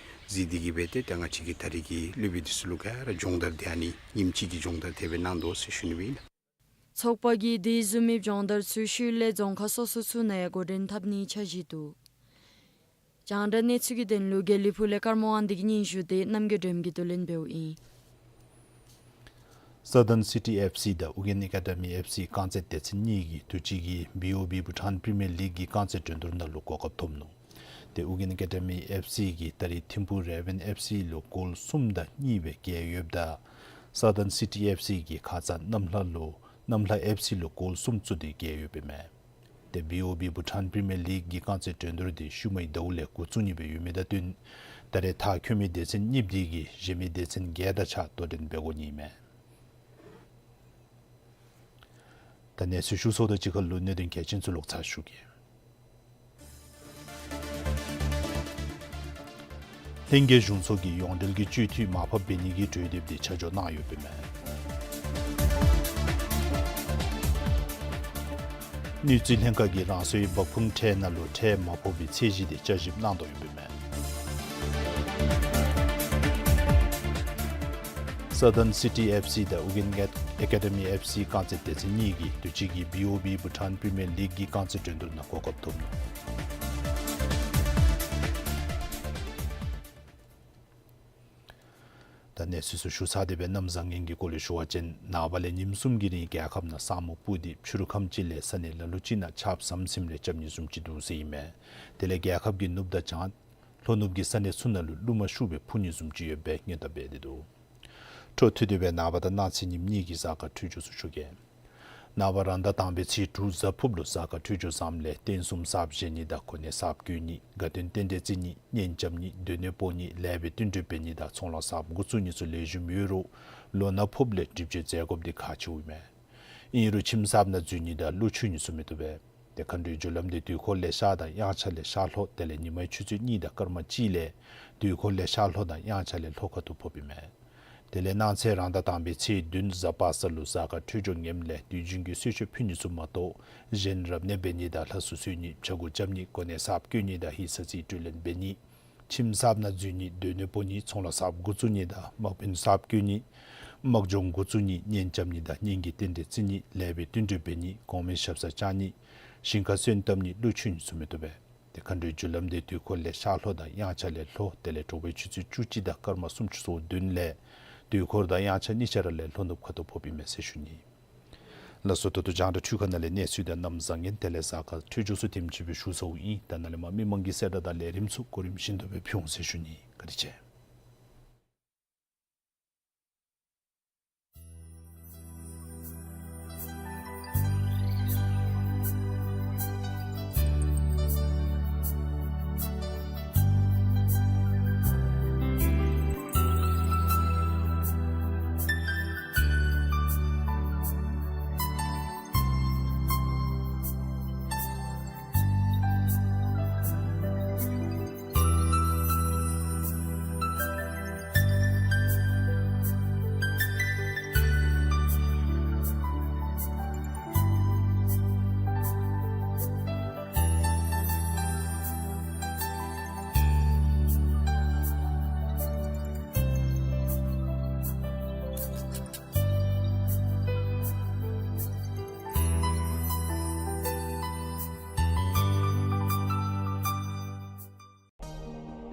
གཟིགས་ཏེ་གིས་སྦེ་ཏེ་ད་ང་བཅས་ཀྱིས་ད་རིས་ཀྱི་སློབ་དཔོན་འདི་ཚུ་ལུ་ག་ར་སྦྱོང་བརྡར་འདི་ཨ་ནི་ཉིནམ་གཅིག་གི་སྦྱོང་བརྡར་དེ་སྦེ་གནང་དོ་ཟེར་ཞུ་ནི་སྦེ་ཨིན་ལགས། ཚོགས་པ་གིས་དེ་བཟུམ་མའི་སྦྱོང་བརྡར་ཚུ་ཤུལ་ལས་རྫོང་ཁག་སོ་སོ་ཚུ་ནང་ཡང་འགོ་འདྲེན་འཐབ་ནིའི་འཆར་གཞི་འདུག། རྒྱང་བསྒྲགས་གནས་ཚུལ་གྱི་དོན་ལུ་དགེ་ལེགས་ཕུག་ལས་ཀརྨ་དབང་འདུས་ཀྱི་སྙན་ཞུ་འདི་རྣམ་རྒྱལ་སྒྲོལ་མ་གིས་བསྡུ་ལེན་འབདཝ་ཨིན། སཱ་ཐརན་སི་ཊི་ཨེཕ་སི་དང་ཨུ་རྒྱན་ཨེ་ཀ་ཌི་མི་ཨེཕ་སི་རྐང་རྩེད་སྡེ་ཚན་གཉིས་ཀྱིས་དུས་ཅི་གི་བི་ཨོ་བི་བྷུ་ཊཱན་པི་རི་མི་ཡར་ལིག་གི་རྐང་རྩེད་འགྲན་བསྡུར་ནང་ལུ་གོ་སྐབས་ཐོབ་ནུག། ཏེ་ཨུ་རྒྱན་ཨེ་ཀ་ཌི་མི་ཨེཕ་སི་གིས་ད་རིས་ཐིམ་ཕུག་རེ་ཝན་ཨེཕ་སི་ལུ་གོལ་གསུམ་དང་གཉིས་སྦེ་རྒྱལ་ཡོདཔ་ད་སཱ་ཐརན་སི་ཊི་ཨེཕ་སི་གིས་ཁ་ཙ་གནམ་ལྷ་ལུ་གནམ་ལྷ་ཨེཕ་སི་ལུ་གོལ་གསུམ་བཙུགས་ཏེ་རྒྱལ་ཡོདཔ་ཨིན་མས། ཏེ་བི་ཨོ་བི་བྷུ་ཊཱན་པི་རི་མི་ཡར་ལིག་གི་རྐང་རྩེད་འགྲན་བསྡུར་འདི་ཤུལ་མའི་ཟླཝ་ལས་འགོ་བཙུགས་ནི་སྦེ་ཡོད་མི་དང་བསྟུན་ད་རེས་མཐར་འཁྱོལ་མི་སྡེ་ཚན་གཉིསཔ་འདི་གིས་གཞན་མི་སྡེ་ཚན་བརྒྱད་དང་གཅིག་ཁར་དོ་འགྲན་འབད་དགོ་ནི་ཨིན་མས། ད་གནས་ཚུལ་ཞུ་ཚརཝ་དང་གཅིག་ཁར་ལུ་གནད་དོན་གལ་ཆེན་ཚུ་ལོག་ཚར་ཞུ་གེ། ལྷན་རྒྱས་གཞུང་ཚོགས་ཀྱིས་ཡོངས་འབྲེལ་གྱི་སྤྱི་འཐུས་མར་ཕབ་འབད་ནི་གི་གྲོས་འདེབས་འདི་ཆ་འཇོག་གནང་ཡོདཔ་ཨིན་མས། དངུལ་རྩིས་ལྷན་ཁག་གིས་རང་སོའི་འབབ་ཁུངས་ཁྲལ་ནང་ལུ་ཁྲལ་མ་ཕོག་པའི་ཚད་གཞི་འདི་བསྐྱར་ཞིབ་གནང་དོ་ཡོདཔ་ཨིན་མས། སཱ་ཐརན་སི་ཊི་ཨེཕ་སི་དང་ཨུ་རྒྱན་ཨེ་ཀ་ཌི་མི་ཨེཕ་སི་རྐང་རྩེད་སྡེ་ཚན་གཉིས་ཀྱིས་དུས་ཅི་གི་བི་ཨོ་བི་བྷུ་ཊཱན་པི་རི་མི་ཡར་ལིག་གི་རྐང་རྩེད་འགྲན་བསྡུར་ནང་གོ་སྐབས་ཐོབ་ནུག། ད་གནས་ཚུལ་ཚུ་ཞུ་ཚར་ཏེ་སྦེ་གནམ་བཟང་ངན་གྱི་སྐོར་ལས་ཞུ་བ་ཅིན་ནངས་པ་ལས་ཉིནམ་གསུམ་གྱི་རིང་རྒྱལ་ཁབ་ནང་ས་སྨུག་སྤུབས་ཏེ་ཕྱི་རུ་ཁམས་ཅིག་ལས་ས་གནས་ལ་ལུ་ཅིག་ནང་ཆརཔ་ཟམ་ཟིམ་རེ་རྐྱབ་ནི་བཟུམ་ཅིག་འདུག་ཟེར་ཨིན་མས། དེ་ལས་རྒྱལ་ཁབ་ཀྱི་ནུབ་དང་བྱང་ལྷོ་ནུབ་ཀྱི་ས་གནས་ཚུ་ནང་ལུ་རླུང་མ་ཤུགས་སྦེ་འཕུ་ནི་བཟུམ་ཅིག་ཡོདཔ་སྦེ་སྔོན་བརྡ་འབད་དེ་འདུག། འཕྲོ་མཐུད་དེ་སྦེ་ནངས་པ་དང་གནངས་ཚེ་ཉིནམ་གཉིས་ཀྱི་གཟའ་སྐར་འཕྲོད་སྦྱོར་ཚུ་ཞུ་གེ། ནངས་པ་རང་ཟླ་དང་པའི་ཚེས་དྲུག་གཟའ་ཕུར་བུ་ལུ་གཟའ་སྐར་འཕྲོད་སྦྱོར་བཟངམ་ལས་རྟེན་གསུམ་གསརཔ་བཞེངས་ནི་དང་གོ་གནས་གསརཔ་བསྐོ་ནི་དགའ་སྟོན་རྟེན་འབྲེལ་བརྩི་ནི་གཉེན་རྐྱབ་ནི་སྡོད་གནས་སྤོ་ནི་ལེགས་པའི་བསྟུན་གྲོས་འབད་ནི་དང་ཚོང་ལཱ་གསརཔ་འགོ་བཙུགས་ནི་ཚུ་ལེགས་ཤོམ་ཡོད་རུང་ལོ་ན་ཕོརཔ་ལས་སྒྲིབ་སྦྱོང་མཛད་དགོཔ་འདི་ཁག་ཆེཝ་ཨིན་མས། ཨིན་རུང་ཁྱིམ་གསརཔ་ནང་འཛུལ་ནི་དང་ཀླུ་མཆོད་ནི་ཚུ་མི་བཏུབ་པས། ཏེ་མཁའ་འགྲོའི་རྒྱུ་ལམ་འདི་དུས་འཁོར་ལས་ཤར་དང་དབྱངས་འཆར་ལས་ཤར་ལྷོ་དེ་ལས་ཉི་མའི་ཆུ་ཚོད་གཉིས་དང་སྐར་མ་གཅིག་ལས་དུས་འཁོར་ལས་ཤར་ལྷོ་དང་དབྱངས་འཆར་ལས་ལྷོ་ཁ་ཐུག་ཕོགཔ་ཨིན་མས། དེ་ལས་གནངས་ཚེ་རང་ཟླ་དང་པའི་ཚེས་བདུན་གཟའ་པ་སངས་ལུ་གཟའ་སྐར་འཕྲོད་སྦྱོར་ངནམ་ལས་དུས་རྒྱུན་གྱི་གསོལ་མཆོད་ཕུལ་ནི་ཚུ་མ་གཏོགས་གཞན་རབ་གནས་འབད་ནི་དང་ལྷ་གསོལ་གསོལ་ནི་ཕྱྭ་འགུགས་རྐྱབ་ནི་གོ་གནས་གསརཔ་བསྐོ་ནི་དང་ཧི་ས་རྩིས་སྤྲོད་ལེན་འབད་ནི་ཁྱིམ་གསརཔ་ནང་འཛུལ་ནི་སྡོད་གནས་སྤོ་ནི་ཚོང་ལཱ་གསརཔ་འགོ་བཙུགས་ནི་དང་དམག་དཔོན་གསརཔ་བསྐོ་ནི་དམག་སྦྱོང་འགོ་བཙུགས་ནི་གཉེན་རྐྱབ་ནི་དང་གཉེན་གྱི་རྟེན་འབྲེལ་བརྩི་ནི་ལེགས་པའི་བསྟུན་གྲོས་འབད་ནི་གོང་མའི་ཞབས་སར་བཅར་ནི་ཞིང་ཁར་སོན་བཏབ་ནི་ཀླུ་མཆོད་ནི་ཚུ་མི་བཏུབ་པས། ཏེ་མཁའ་འགྲོའི་རྒྱུ་ལམ་འདི་དུས་འཁོར་ལས་ཤར་ལྷོ་དང་དབྱངས་འཆར་ལས་ལྷོ་དེ་ལས་དྲོ་པའི་ཆུ་ཚོད་བཅུ་གཅིག་དང་སྐར་མ་སུམ་ཅུ་སོ་བདུན་ལས་དུས་འཁོར་དང་དབྱངས་འཆར་གཉིས་ཆ་ར་ལས་ལྷོ་ནུབ་ཁ་ཐུག་ཕོགཔ་ཨིན་མས་ཟེར་ཞུ་ནི། ལགས་སོ། ད་ལྟོ་རྒྱང་བསྒྲགས་འཕྲུལ་ཁང་ནང་ལས་གནས་ཚུལ་དང་གནམ་བཟང་ངན་དེ་ལས་གཟའ་སྐར་འཕྲོད་སྦྱོར་ཚུ་དེམ་ཅིག་སྦེ་ཞུ་ཚརཝ་ཨིན། ད་ནཱ་ལས་མར་མི་མང་གི་གསལ་བསྒྲགས་དང་ལས་རིམ་ཚུ་གོ་རིམ་བཞིན་དུ་སྦེ་ཕུལ་འོང་ཟེར་ཞུ་ནི། བཀའ་དྲིན་ཆེ།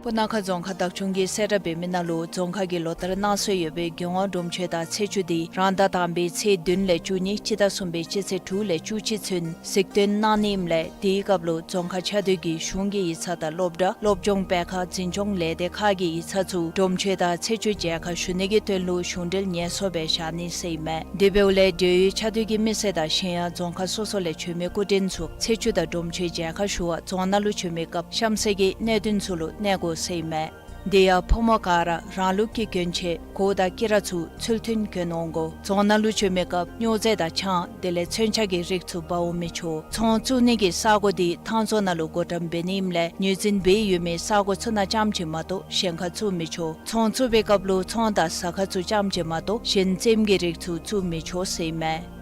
སྤུ་ན་ཁ་རྫོང་ཁག་བདག་སྐྱོང་གིས་གསལ་བསྒྲགས་འབད་མི་ནང་ལུ་རྫོང་ཁག་གི་ལོ་བསྟར་གནང་སྲོལ་ཡོད་པའི་རྒྱལ་དབང་སྒྲུབ་མཆོད་དང་ཚེས་བཅུ་འདི་རང་ཟླ་དང་པའི་ཚེས་བདུན་ལས་བཅུ་གཉིས་སྤྱི་ཟླ་གསུམ་པའི་སྤྱི་ཚེས་དྲུག་ལས་བཅུ་གཅིག་ཚུན་གཟིགས་སྟོན་གནང་ནི་ཨིནམ་ལས་དེའི་སྐབས་ལུ་རྫོང་ཁག་ཆ་མཐུན་གྱིས་གཞུང་གི་ཡིག་ཚང་དང་སློབ་གྲྭ་སློབ་སྦྱོང་སྤེལ་ཁང་འཛིན་སྐྱོང་ལས་སྡེ་ཁག་གི་ཡིག་ཚང་ཚུ་སྒྲུབ་མཆོད་དང་ཚེས་བཅུ་མཇལ་ཁ་ཞུ་ནི་གི་དོན་ལུ་གཞུང་འབྲེལ་ཉེས་གསོག་སྦེ་བཞག་ནི་ཟེར་ཨིན་མས། དེ་འབདཝ་ལས་འབྲེལ་ཡོད་ཆ་མཐུན་གྱི་མི་སེར་དང་གཞན་ཡང་རྫོང་ཁག་སོ་སོ་ལས་བྱོན་མི་སྐུ་མགྲོན་ཚུ་ཚེས་བཅུ་དང་སྒྲུབ་མཆོད་མཇལ་ཁ་ཞུ་བར་རྫོང་ནང་ལུ་བྱོན་མི་སྐབས་གཤམ་གསལ་གྱི་གནད་དོན་ཚུ་ལུ་གནས་དགོ་ཟེར་ཨིན་མས། དེ་ཡང་ཕོ་མོ་ག་ར་རང་ལུགས་ཀྱི་གྱོན་ཆས་གོས་དང་དཀྱི་ར་ཚུ་ཚུལ་མཐུན་གྱོན་འོང་དགོ། རྫོང་ནང་ལུ་བྱོན་མི་སྐབས་སྨྱོ་རྫས་དང་ཆང་དེ་ལས་མཚོན་ཆ་གི་རིགས་ཚུ་འབག་འོང་མི་ཆོག། ཚོང་བཙུགས་ནི་གི་ས་གོ་འདི་ཐང་རྫོང་ནང་ལུ་བགོ་བཀྲམ་འབད་ནི་ཨིནམ་ལས་ངོས་འཛིན་འབད་ཡོད་མི་ས་གོ་ཚུ་ནང་རྐྱངམ་ཅིག་མ་གཏོགས་གཞན་ཁར་བཙུགས་མི་ཆོག། ཚོང་བཙུགས་པའི་སྐབས་ལུ་ཚོང་དང་ཟ་ཁང་ཚུ་རྐྱངམ་ཅིག་མ་གཏོགས་གཞན་རྩེདམོ་གི་རིགས་ཚུ་བཙུགས་མི་ཆོག་ཟེར་ཨིན་མས།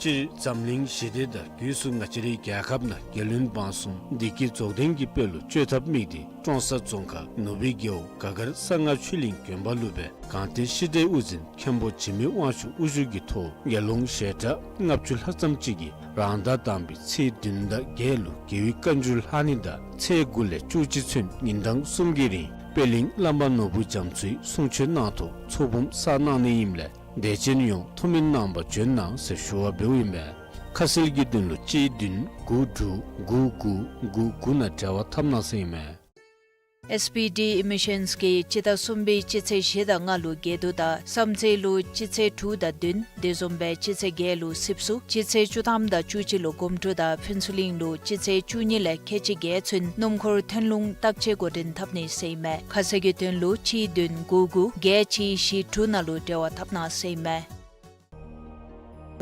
སྤྱིར་འཛམ་གླིང་ཞི་བདེ་དང་སྒོས་སུ་ང་བཅས་རའི་རྒྱལ་ཁབ་ནང་རྒྱལ་བློན་འབངས་གསུམ་བདེ་སྐྱིད་རྫོགས་ལྡན་གྱི་དཔལ་ལུ་སྤྱོད་ཐབས་དམིགས་ཏེ་ཀྲོང་གསར་རྫོང་ཁག་ནུབ་སྦིས་རྒེད་འོག་ག་གར་གསང་སྔགས་ཆོས་གླིང་དགོན་པ་ལུ་སྦེ་གངས་ཏི་ཤི་ཏའི་དབུ་འཛིན་མཁན་པོ་འཇིགས་མེད་དབང་ཕྱུག་དབུ་བཞུགས་ཀྱི་ཐོག་དགེ་སློང་ཞལ་གྲངས་ལྔ་བཅུ་ལྷག་ཙམ་ཅིག་གིས་རང་ཟླ་དང་པའི་ཚེས་བདུན་དང་བརྒྱད་ལུ་རྒྱལ་བའི་བཀའ་འགྱུར་ལྷག་ནི་དང་ཚེས་དགུ་ལས་བཅུ་གཅིག་ཚུན་ཉིན་གྲངས་གསུམ་གྱི་རིང་པད་གླིང་བླམ་ནོར་བུ་རྒྱ་མཚོའི་གསུང་ཆོས་གནང་ཐོག་ཚོགས་འབུམ་བསགས་གནང་ནི་ཨིནམ་ལས་དད་ཅན་ཡོངས་ཐུགས་སྨོན་གནང་པར་བྱོན་གནང་ཟེར་ཞུ་བ་འབདཝ་ཨིན་མས། ཁ་གསལ་གྱི་དོན་ལུ་གཅིག་བདུན་དགུ་དྲུག་དགུ་དགུ་དགུ་དགུ་ནང་འབྲེལ་བ་འཐབ་གནང་ཟེར་ཨིན་མས། ཨེསི་བི་ཌི་ཨེ་མི་ཤཱནསི་གིས་སྤྱི་ཟླ་གསུམ་པའི་སྤྱི་ཚེས་བཞི་དང་ལྔ་ལུ་དགེ་འདུན་དང་བསམ་རྩེ་ལུ་སྤྱི་ཚེས་དྲུག་དང་བདུན། དེ་བཟུམ་སྦེ་སྤྱི་ཚེས་བརྒྱད་ལུ་སྲིབ་སུ། སྤྱི་ཚེས་བཅུ་ཐམ་དང་བཅུ་གཅིག་ལུ་སྒོམ་སྒྲུབ་དང་ཕུན་ཚོགས་གླིང་ལུ་སྤྱི་ཚེས་བཅུ་གཉིས་ལས་ཁལ་གཅིག་བརྒྱད་ཚུན་སྣུམ་འཁོར་ཐོན་ལུང་བརྟག་དཔྱད་འགོ་འདྲེན་འཐབ་ནི་ཟེར་ཨིན་མས། ཁ་གསལ་གྱི་དོན་ལུ་གཅིག་བདུན་དགུ་དགུ་བརྒྱད་གཅིག་བཞི་དྲུག་ནང་ལུ་འབྲེལ་བ་འཐབ་གནང་ཟེར་ཨིན་མས།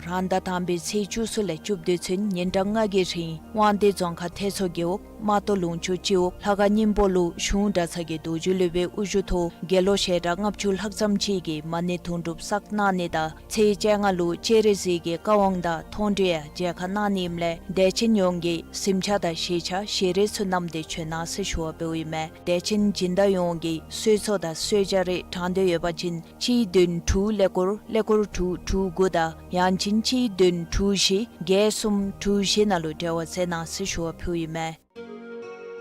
རང་ཟླ་དང་པའི་ཚེས་བཅུ་གསུམ་ལས་བཅུ་བདུན་ཚུན་ཉིན་གྲངས་ལྔ་གི་རིང་དབང་འདུས་རྫོང་ཁག་ཐེད་མཚོ་རྒེད་འོག་རྨ་ཏོ་ལུང་ཕྱོགས་སྤྱི་འོག་ལྷ་ཁང་སྙིང་པོ་ལུ་གཞུང་གྲྭ་ཚང་གི་རྡོ་རྗེ་སློབ་དཔོན་དབུ་བཞུགས་ཐོག་དགེ་སློང་ཞལ་གྲངས་ལྔ་བཅུ་ལྷག་ཙམ་ཅིག་གིས་མ་ཎི་དུང་སྒྲུབ་བསགས་གནང་ནི་དང་ཚེས་བཅོ་ལྔ་ལུ་སྤྱན་རས་གཟིགས་ཀྱི་བཀའ་དབང་དང་མཐོང་གྲོལ་ཡང་མཇལ་ཁ་གནང་ནི་ཨིནམ་ལས་དད་ཅན་ཡོངས་ཀྱིས་གཟིམ་ཆ་དང་བཞེས་ཆ་ཞལ་རས་ཚུ་བསྣམས་ཏེ་བྱོན་གནང་ཟེར་ཞུ་བ་འབདཝ་ཨིན་མས། དད་ཅན་སྦྱིན་བདག་ཡོངས་ཀྱིས་གསོལ་ཚོགས་དང་གསོལ་ཇ་རེ་དྲང་འདོད་ཡོད་པ་ཅིན་གཅིག་བདུན་དྲུག་ཀླད་ཀོར་ཀླད་ཀོར་དྲུག་དྲུག་དགུ་དང་ཡང་ཅིན་གཅིག་བདུན་དྲུག་བཞི་བརྒྱད་གསུམ་དྲུག་བཞི་ནང་ལུ་འབྲེལ་བ་མཛད་གནང་ཟེར་ཞུ་བ་ཕུལཝ་ཨིན་མས།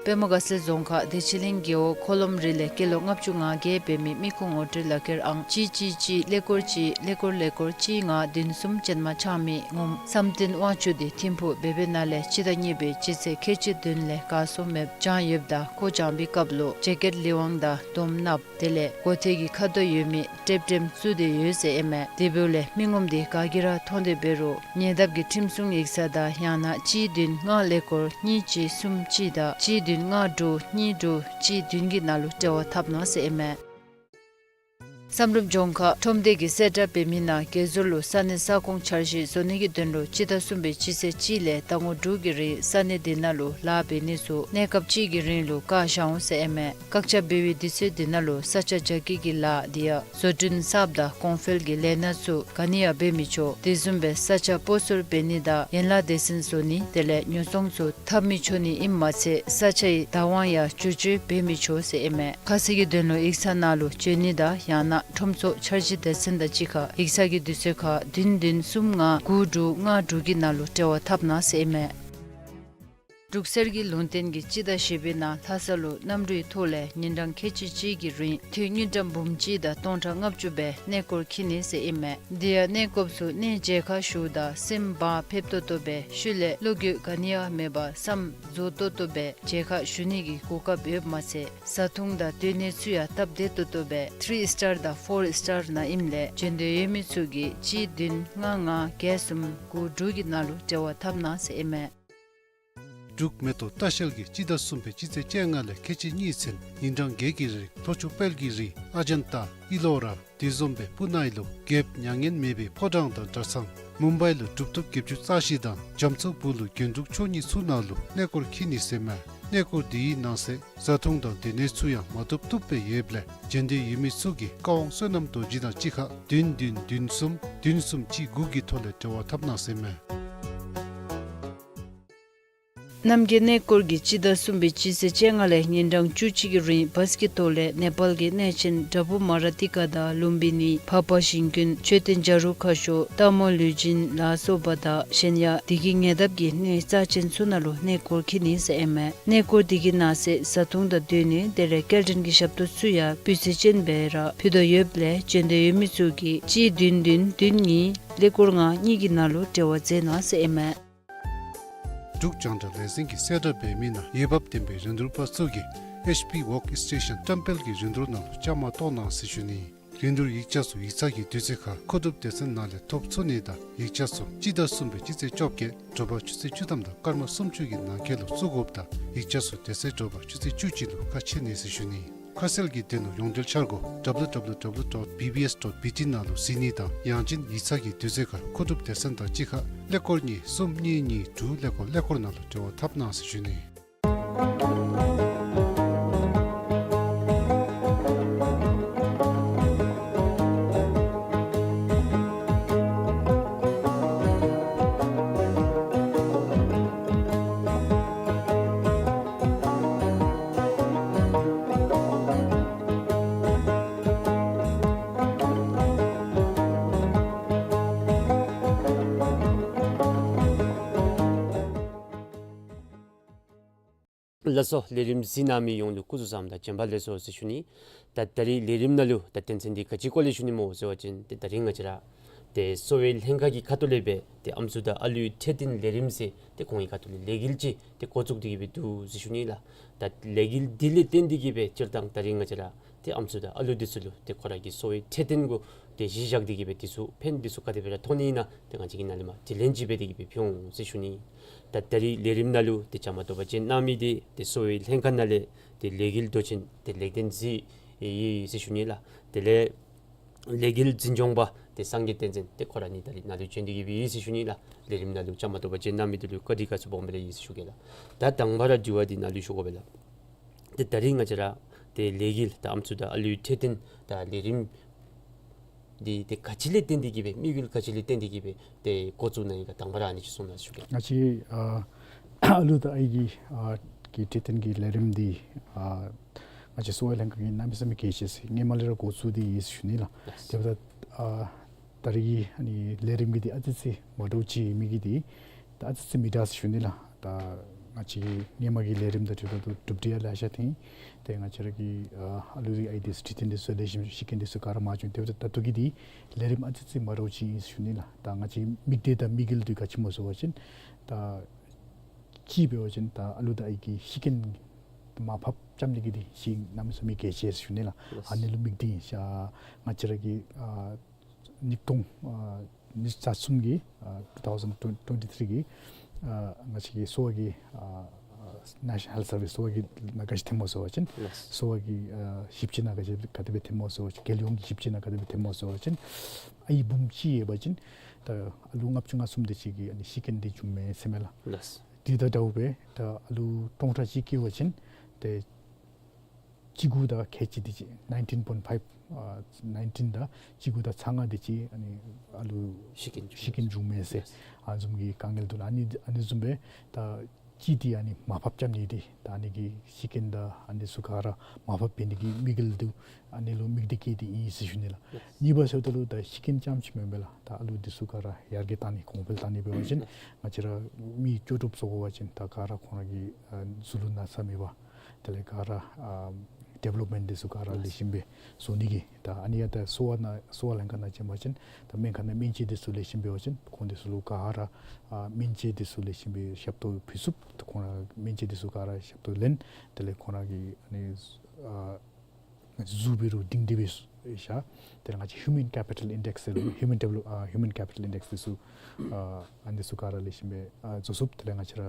པདྨ་དགའ་ཚལ་རྫོང་ཁག་བདེ་ཆེན་གླིང་རྒེད་འོག་འཁོར་ལོམ་རི་ལས་སྐྱེས་ལོ་ལྔ་བཅུ་ང་བརྒྱད་འབད་མི་མི་ཁུངས་ངོ་སྤྲོད་ལག་ཁྱེར་ཨང་གཅིག་གཅིག་གཅིག་ཀླད་ཀོར་གཅིག་ཀླད་ཀོར་ཀླད་ཀོར་གཅིག་ལྔ་བདུན་གསུམ་ཅན་མ་ཆགས་མི་ངོམ་བསམ་གཏན་དབང་ཕྱུག་དེ་ཐིམ་ཕུག་སྦེ་བའི་ནང་ལས་སྤྱི་ཟླ་གཉིས་པའི་སྤྱི་ཚེས་ཁལ་གཅིག་བདུན་ལས་གར་སོང་མེདཔ་བྱུང་ཡོདཔ་ད་ཁོ་བྱོན་པའི་སྐབས་ལུ་ཇེ་ཀེཊ་ལི་ཝང་དང་དོམ་ནགཔོ་དེ་ལས་མགུ་ཏོ་གི་ཁ་དོག་ཡོད་མི་ཀྲེམ་ཀྲེམ་བཙུགས་ཏེ་ཡོད་ཟེར་ཨིན་མས། དེ་འབདཝ་ལས་མི་ངོམ་དེ་ག་གིས་ར་མཐོང་སྟེ་འབད་རུང་ཉེ་འདབས་ཀྱི་ཁྲིམས་སྲུང་ཡིག་ཚང་དང་ཡང་ན་གཅིག་བདུན་ལྔ་ཀླད་ཀོར་གཉིས་གཅིག་གསུམ་གཅིག་དང་གཅིག་བདུན་ལྔ་དྲུག་གཉིས་དྲུག་གཅིག་བདུན་གྱི་ནང་ལུ་འབྲེལ་བ་འཐབ་གནང་ཟེར་ཨིན་མས། བསམ་གྲུབ་ལྗོངས་མཁར་ཁྲོམ་སྡེ་གིས་གསལ་བསྒྲགས་འབད་མི་ནང་དགེ་ཟོར་ལུ་ས་གནས་ས་ཁོངས་འཆར་གཞི་བཟོ་ནི་གི་དོན་ལུ་སྤྱི་ཟླ་གསུམ་པའི་སྤྱི་ཚེས་གཅིག་ལས་ཟླ་ངོ་དྲུག་གི་རིང་ས་གནས་དེ་ནང་ལུ་ལཱ་འབད་ནི་ཚུ་གནས་སྐབས་གཅིག་གི་རིང་ལུ་བཀག་བཞག་འོང་ཟེར་ཨིན་མས། བཀག་ཆ་འབད་བའི་དུས་ཚོད་དེ་ནང་ལུ་ས་ཆ་རྒྱ་སྐྱེད་ཀྱི་ལཱ་དེ་ཡང་བཟོ་སྐྲུན་གསརཔ་དང་གོང་འཕེལ་གྱི་ལས་སྣ་ཚུ་ག་ནི་ཡང་འབད་མི་ཆོག། དེ་བཟུམ་སྦེ་ས་ཆ་སྤོ་སོར་འབད་ནི་དང་ཡན་ལག་སྡེ་ཚན་བཟོ་ནི་དེ་ལས་ཉོ་ཚོང་ཚུ་འཐབ་མི་ཆོག་ནི་ཨིནམ་མ་ཚད་ས་ཆའི་བདག་དབང་ཡང་བསྒྱུར་བཅོས་འབད་མི་ཆོག་ཟེར་ཨིན་མས། ཁ་གསལ་གྱི་དོན་ལུ་ཡིག་ཚང་ནང་ལུ་བྱོན་ནི་དང་ཡང་ན་ཁྲོམ་ཚོགས་འཆར་གཞི་སྡེ་ཚན་དང་གཅིག་ཁར་ཡིག་ཚང་གི་དུས་ཚོད་ཁར་བདུན་བདུན་གསུམ་ལྔ་དགུ་དྲུག་ལྔ་དྲུག་གི་ནང་ལུ་འབྲེལ་བ་འཐབ་གནང་ཟེར་ཨིན་མས། འབྲུག་གསེར་གྱི་ལུང་བསྟན་གྱིས་སྤྱི་ཟླ་བཞི་པའི་ནང་ལྷ་ས་ལུ་གནམ་གྲུའི་ཐོག་ལས་ཉིན་གྲངས་ཁལ་གཅིག་གཅིག་གི་རིང་དངུལ་ཀྲམ་འབུམ་གཅིག་དང་སྟོང་ཕྲག་ལྔ་བཅུ་སྦེ་གནས་སྐོར་འཁྱིད་ནི་ཟེར་ཨིན་མས། དེ་ཡང་གནས་སྐོརཔ་ཚུ་གནས་མཇལ་ཁ་ཞུཝ་ད་སེམས་བག་ཕེབས་ཏོག་ཏོ་སྦེ་ཤུལ་ལས་བློ་འགྱོད་ག་ནི་ཡང་མེད་པར་བསམ་རྫོགས་ཏོག་ཏོ་སྦེ་མཇལ་ཁ་ཞུ་ནི་གི་གོ་སྐབས་ཡོདཔ་མ་ཚད་བཟའ་འཐུང་དང་སྡོད་གནས་ཚུ་ཡང་སྟབས་བདེ་ཏོག་ཏོ་སྦེ་ཐི་རི་སི་ཊར་དང་ཕོར་སི་ཊར་ནང་ཨིནམ་ལས་བྱོན་འདོད་ཡོད་མི་ཚུ་གིས་གཅིག་བདུན་ལྔ་ལྔ་བརྒྱད་གསུམ་དགུ་དྲུག་གི་ནང་ལུ་འབྲེལ་བ་འཐབ་གནང་ཟེར་ཨིན་མས། འབྲུག་མེ་ཏོག་ལྟ་བཤལ་གྱིས་སྤྱི་ཟླ་གསུམ་པའི་སྤྱི་ཚེས་བཅོ་ལྔ་ལས་ཁལ་གཅིག་གཉིས་ཚུན་ཉིན་གྲངས་བརྒྱད་ཀྱི་རིང་ལྷོ་ཕྱོགས་དཔལ་གྱི་རི་ཨ་ཇན་ཏ་ཨི་ལོ་ར་དེ་བཟུམ་སྦེ་སྤུ་ན་ཨི་ལུ་རྒྱལཔོ་མྱ་ངན་མེད་པའི་ཕོ་བྲང་དང་གྲྭ་ཚང་མུམ་བའི་ལུ་གྲུབ་ཐོབ་བརྒྱད་ཅུ་རྩ་བཞི་དང་རྒྱ་མཚོ་སྦུག་ལུ་རྒྱན་དྲུག་མཆོག་གཉིས་ཚུ་ནང་ལུ་གནས་སྐོར་འཁྱིད་ནི་ཟེར་མས། གནས་སྐོར་དེའི་ནང་གསེས་བཟའ་འཐུང་དང་སྡོད་གནས་ཚུ་ཡང་མ་ཐུབ་ཐུབ་སྦེ་ཡོདཔ་ལས་བྱོན་འདོད་ཡོད་མི་ཚུ་གིས་ཀ་ཝང་བསོད་ནམས་རྡོ་རྗེ་དང་གཅིག་ཁར་བདུན་བདུན་བདུན་གསུམ་བདུན་གསུམ་གཅིག་དགུ་གི་ཐོག་ལས་འབྲེལ་བ་འཐབ་གནང་ཟེར་མས། རྣམ་རྒྱལ་གནས་སྐོར་གྱིས་སྤྱི་ཟླ་གསུམ་པའི་སྤྱི་ཚེས་བཅོ་ལྔ་ལས་ཉིན་གྲངས་བཅུ་གཅིག་གི་རིང་བཱས་ཀྱི་ཐོག་ལས་ནེ་པཱལ་གྱི་གནས་ཆེན་བྲག་ཕུག་མ་ར་ཏི་ཀ་དང་ལུམ་བི་ནི་འཕགས་པ་ཞིང་ཀུན་མཆོད་རྟེན་བྱ་རུང་ཁ་ཤོར་སྟག་མོ་ལུས་སྦྱིན་ལ་སོགས་པ་དང་གཞན་ཡང་དེ་གི་ཉེ་འདབས་ཀྱི་གནས་རྩ་ཆེན་ཚུ་ནང་ལུ་གནས་སྐོར་འཁྱིད་ནི་ཟེར་ཨིན་མས། གནས་སྐོར་དེ་གི་ནང་གསེས་བཟའ་འཐུང་དང་སྡོད་གནས་དེ་ལས་སྐྱེལ་འདྲེན་གྱི་ཞབས་ཏོག་ཚུ་ཡང་སྤུས་ཚད་ཅན་སྦེ་ར་ཕུལ་དོ་ཡོདཔ་ལས་བྱོན་འདོད་ཡོད་མི་ཚུ་གིས་གཅིག་བདུན་བདུན་བདུན་གཉིས་ཀླད་ཀོར་ལྔ་གཉིས་ཀྱི་ནང་ལུ་འབྲེལ་བ་མཛད་གནང་ཟེར་ཨིན་མས། འབྲུག་རྒྱང་བསྒྲགས་ལས་འཛིན་གྱིས་གསལ་བསྒྲགས་འབད་མི་ནང་འོས་འབབ་ལྡན་པའི་རིན་བསྡུར་པ་ཚུ་གིས་ཨེཆ་པི་ཝོག་སི་ཊེ་ཤཱན་བཀྲམ་སྤེལ་གྱི་རིན་བསྡུར་ནང་ལུ་བཅའ་མར་གཏོགས་གནང་ཟེར་ཞུ་ནི། རིན་བསྡུར་ཡིག་ཆ་ཚུ་ཡིག་ཚང་གི་དུས་ཚོད་ཁར་མཁོ་སྒྲུབ་སྡེ་ཚན་ནང་ལས་ཐོབ་ཚུགས་ནི་དང་ཡིག་ཆ་ཚུ་སྤྱི་ཟླ་གསུམ་པའི་སྤྱི་ཚེས་བཅོ་བརྒྱད་དྲོ་པ་ཆུ་ཚོད་བཅུ་ཐམ་དང་སྐར་མ་སུམ་ཅུ་གི་ནང་འཁོད་ལུ་བཙུགས་དགོཔ་དང་ཡིག་ཆ་ཚུ་དེ་ཚེ་དྲོ་པ་ཆུ་ཚོད་བཅུ་གཅིག་ལུ་ཁ་ཕྱེ་ནི་ཟེར་ཞུ་ནི། ཁ་གསལ་གྱི་དོན་ལུ་ཡོངས་འབྲེལ་འཆར་སྒོ་W W W dot B B S dot B T ནང་ལུ་གཟིགས་ནི་དང་ཡང་ཅིན་ཡིག་ཚང་གི་དུས་ཚོད་ཁར་མཁོ་སྒྲུབ་སྡེ་ཚན་དང་གཅིག་ཁར་ཀླད་ཀོར་གཉིས་གསུམ་གཉིས་གཉིས་དྲུག་ཀླད་ཀོར་ཀླད་ཀོར་ནང་ལུ་འབྲེལ་བ་འཐབ་གནང་ཟེར་ཞུ་ནི། ལགས་སོ། ལས་རིམ་གཟིགས་གནང་མི་ཡོངས་ལུ་སྐུ་གཟུགས་བཟང་དང་བྱོན་པ་ལེགས་སོ་ཟེར་ཞུ་ནི། ད་ད་རིས་ལས་རིམ་ནང་ལུ་ད་དོན་ཚན་འདི་ག་ཅི་སྐོར་ལས་ཞུ་ནི་སྨོ་ཟེར་བ་ཅིན་ཏེ་ད་རིས་ང་བཅས་ར་ཏེ་གསོ་བའི་ལྷན་ཁག་གི་ཁ་ཐུག་ལས་སྦེ་ཏེ་ཨམ་སྲུ་དང་ཨ་ལུའི་འཕྲོད་བསྟེན་ལས་རིམ་ཟེར་ཏེ་ཁོང་གི་ཁ་ཐུག་ལས་ལས་འགུལ་ཅིག་ཏེ་འགོ་བཙུགས་ཏེ་གི་སྦེ་འདུག་ཟེར་ཞུ་ནི་ལགས། ད་ལས་འགུལ་འདི་ལས་བརྟེན་ཏེ་གི་སྦེ་སྤྱིར་བཏང་ད་རིས་ང་བཅས་ར་ཏེ་ཨམ་སྲུ་དང་ཨ་ལུ་འདི་ཚུ་ལུ་ཏེ་ཁོ་ར་གི་གསོ་བའི་འཕྲོད་བསྟེན་གུ་ཏེ་གཞི་བཞག་སྟེ་གི་སྦེ་འདི་ཚུ་ཕན་འདི་ཚུ་ག་དེ་སྦེ་ར་ཐོགས་ནི་ཨིན་ན་ཏེ་ང་བཅས་ཀྱིས་ནཱ་ལས་མར་དྲི་ལན་ཅིག་འབད་དེ་གི་སྦེ་ཕུལ་འོང་ཟེར་ཞུ་ནི། ད་ད་རིས་ལས་རིམ་ནང་ལུ་ཏེ་བཅའ་མར་གཏོགས་པ་ཅིན་གནང་མི་འདི་ཏེ་གསོ་བའི་ལྷན་ཁག་ནང་ལས་ཏེ་ལས་འགུལ་མདོ་ཆེན་ཏེ་ལེགས་ལྡན་གཟིགས་ཡི་ཟེར་ཞུ་ནི་ལགས། དེ་ལས་ལས་འགུལ་འཛིན་སྐྱོང་པ་ཏེ་སངས་རྒྱས་བསྟན་འཛིན་ཏེ་ཁོ་ར་ནི་ད་རིས་ནཱ་ལུ་བྱོན་ཏེ་གི་སྦེ་ཡོད་ཟེར་ཞུ་ནི་ལགས། ལས་རིམ་ནང་ལུ་བཅའ་མར་གཏོགས་པ་ཅིན་གནང་མི་འདི་ལུ་བཀའ་དྲིན་དགའ་ཚོར་སྦོམ་སྦེ་ར་ཡོད་ཟེར་ཞུ་གེ་ལགས། ད་དང་པ་ར་དྲི་བ་འདི་ནཱ་ལུ་ཞུ་དགོ་པས་ལགས། ཏེ་ད་རིས་ང་བཅས་ར་ཏེ་ལས་འགུལ་ད་ཨམ་སྲུ་དང་ཨ་ལུའི་འཕྲོད་བསྟེན་ད་ལས་རིམ་འདི་ཏེ་ག་ཅི་ལས་བརྟེན་ཏེ་གི་སྦེ་དམིགས་ཡུལ་ག་ཅི་ལས་བརྟེན་ཏེ་གི་སྦེ་ཏེ་འགོ་བཙུགས་གནང་ཡི་ག་དང་པ་ར་ཨ་ནི་ཅིག་གསུང་གནང་ཟེར་ཞུ་གེ། ང་བཅས་ཨ་ཨ་ལུ་དང་ཨའི་གི་ཨ་གི་འཕྲོད་བསྟེན་གྱི་ལས་རིམ་འདི་ཨ་ང་བཅས་གསོ་བའི་ལྷན་ཁག་གིས་གནམ་མེད་ས་མེད་གལ་ཆེ་ཟེར་སྔོན་མ་ལས་ར་འགོ་བཙུགས་ཏེ་ཡོད་ཟེར་ཞུ་ནི་ལགས། དེ་འབདཝ་ད་ཨ་ད་རིས་ཀྱི་ཨ་ནི་ལས་རིམ་གྱི་འདི་ཨ་ཙི་ཙི་མ་འདྲཝ་ཅིག་ཨིན་མི་གི་འདི་ད་ཨ་ཙི་ཙི་མི་འདྲ་ཟེར་ཞུ་ནི་ལགས། ད་ ང་བཅས་ཀྱི་སྔོན་མ་གི་ལས་རིམ་དང་འཁྲིལ་ཏེ་གྲུབ་འབྲས་ཡང་ལེ་ཤ་ཐོན། ཏེ་ང་བཅས་ར་གི་ཨ་ཨ་ལུ་འདི་ཨའི་འདི་ཚུ་ཁྲི་སྟོན་འདི་ཚུ་ལེགས་ཤོམ་ཤི་རྐྱེན་འདི་ཚུ་ག་ར་མ་བྱུང་། དེ་འབདཝ་ད་ད་ལྟོ་གི་འདི་ལས་རིམ་ཨ་ཙི་ཙི་མ་འདྲཝ་ཅིག་ཨིན་ཟེར་ཞུ་ནི་ལགས། ད་ང་བཅས་དམིགས་གཏད་དང་དམིགས་ཡུལ་འདི་ག་ཅི་སྨོ་ཟེར་བ་ཅིན་ད་གཅིག་འབད་བ་ཅིན་ད་ཨ་ལུ་དང་ཨའི་གི་ཤི་རྐྱེན་མར་ཕབ་རྐྱབ་ནི་གི་འདི་ཅིག་གནམ་མེད་ས་མེད་གལ་ཆེ་ཟེར་ཞུ་ནི་ལགས། ལགས། ཨ་ནི་ལུ་དམིགས་ཏེ་ཨིན་ཤག། ང་བཅས་ར་གི་ཨ་ཉིས་སྟོང་ཨ་ཉི་ཤུ་རྩ་གསུམ་གྱི་ཨ་two thousand twenty-three གི་ཨ་ང་བཅས་ཀྱི་གསོ་བ་གི་ཨ་ཨ་National Health Service གསོ་བ་གི་ནང་ག་ཅི་ཐོནམ་སྨོ་ཟེར་བ་ཅིན་ལགས། གསོ་བ་གི་ཨ་ཞིབ་དཔྱད་ནང་ག་ཅི་ག་དེ་སྦེ་ཐོནམ་སྨོ་ཟེར་བ་ཅིན་རྒྱལ་ཡོངས་ཀྱི་ཞིབ་དཔྱད་ནང་ག་དེ་སྦེ་ཐོནམ་སྨོ་ཟེར་བ་ཅིན་ཨའི་འབུམ་གཅིག་ཡོད་པ་ཅིན་ད་ཨ་ལུ་ལྔ་བཅུ་ང་གསུམ་དེ་ཅིག་གི་ཨ་ནི་ཤི་རྐྱེན་འདི་བྱུངམ་མས་ཟེར་མས་ལགས། ལགས། དེ་དང་འདྲཝ་སྦེ་ད་ཨ་ལུ་སྟོང་ཕྲག་གཅིག་བཀལ་བ་ཅིན་ཏེ་གཅིག་དགུ་དང་ཁལ་གཅིག་དེ་ཅིག nineteen point five ཨ་nineteen དང་གཅིག་དགུ་དང་ཚག་ལྔ་དེ་ཅིག་ཨ་ནི་ཨ་ལུ་ཤི་རྐྱེན་བྱུང་ཤི་རྐྱེན་བྱུངམ་མས་ཟེར། ལགས། ཨ་ནི་བཟུམ་གྱི་དཀའ་ངལ་འདུག་ལགས། ཨ་ནི་ཨ་ནི་བཟུམ་སྦེ་ད་གཅིག་འདི་ཨ་ནི་མར་ཕབ་རྐྱབ་ནི་འདི་ད་ཨ་ནི་གི་ཤི་རྐྱེན་དང་ཨ་ནི་ཚུ་ག་ར་མར་ཕབ་འབད་ནི་གི་དམིགས་ཡུལ་འདི་ཨ་ནི་ལུ་དམིགས་ཏེ་བཀལ་ཏེ་ཨིན་ཟེར་ཞུ་ནི་ལགས། ལགས། གཉིས་པ་ཟེརཝ་ད་ལུ་ད་ཤི་རྐྱེན་རྐྱངམ་ཅིག་མེན་པས་ལགས། ད་ཨ་ལུ་འདི་ཚུ་ག་ར་ཡར་རྒྱས་གཏང་ནི་གོང་འཕེལ་གཏང་ནི་འབད་བ་ཅིན་ལགས། ང་བཅས་ར་མི་ལྕོགས་གྲུབ་བཟོ་དགོ་པ་ཅིན་ད་ག་ར་ཁོང་ར་གི་ཨ་གཟུགས་ལུ་ན་ཚ་མེད་པར་དེ་ལས་ག་ར་ཨ་ཌི་ཝེ་ལོབ་མེནཊ་འདི་ཚུ་ག་ར་ལེགས་ཤོམ་སྦེ་བཟོ་ནི་གི་ད་ཨ་ནི་ཡང་ད་གསོ་བ་ནང་གསོ་བ་ལྷན་ཁག་ནང་བྱོན་པ་ཅིན་ད་སྨན་ཁང་ནང་སྨན་བཅོས་འདི་ཚུ་ལེགས་ཤོམ་འབད་བ་ཅིན་ཁོང་འདི་ཚུ་ལུ་ག་ར་ཨ་སྨན་བཅོས་འདི་ཚུ་ལེགས་ཤོམ་སྦེ་ཞབས་ཏོག་ཕུལ་ཚུགས། ད་ཁོང་ར་སྨན་བཅོས་འདི་ཚུ་ག་ར་ཞབས་ཏོག་ལེན། དེ་ལས་ཁོང་ར་གི་ཨ་ནི་ཨ་གཟུགས་འབད་རུང་སྒྲིང་སྒྲི་སྦེ་ཤར། དེ་ལས་ང་བཅས་Human Capital Index ཟེར་Human Develop ཨ་Human Capital Index འདི་ཚུ་ཨ་ཨ་ནི་ཚུ་ག་ར་ལེགས་ཤོམ་སྦེ་ཨ་བཟོ་ཚུགས། དེ་ལས་ང་བཅས་ར་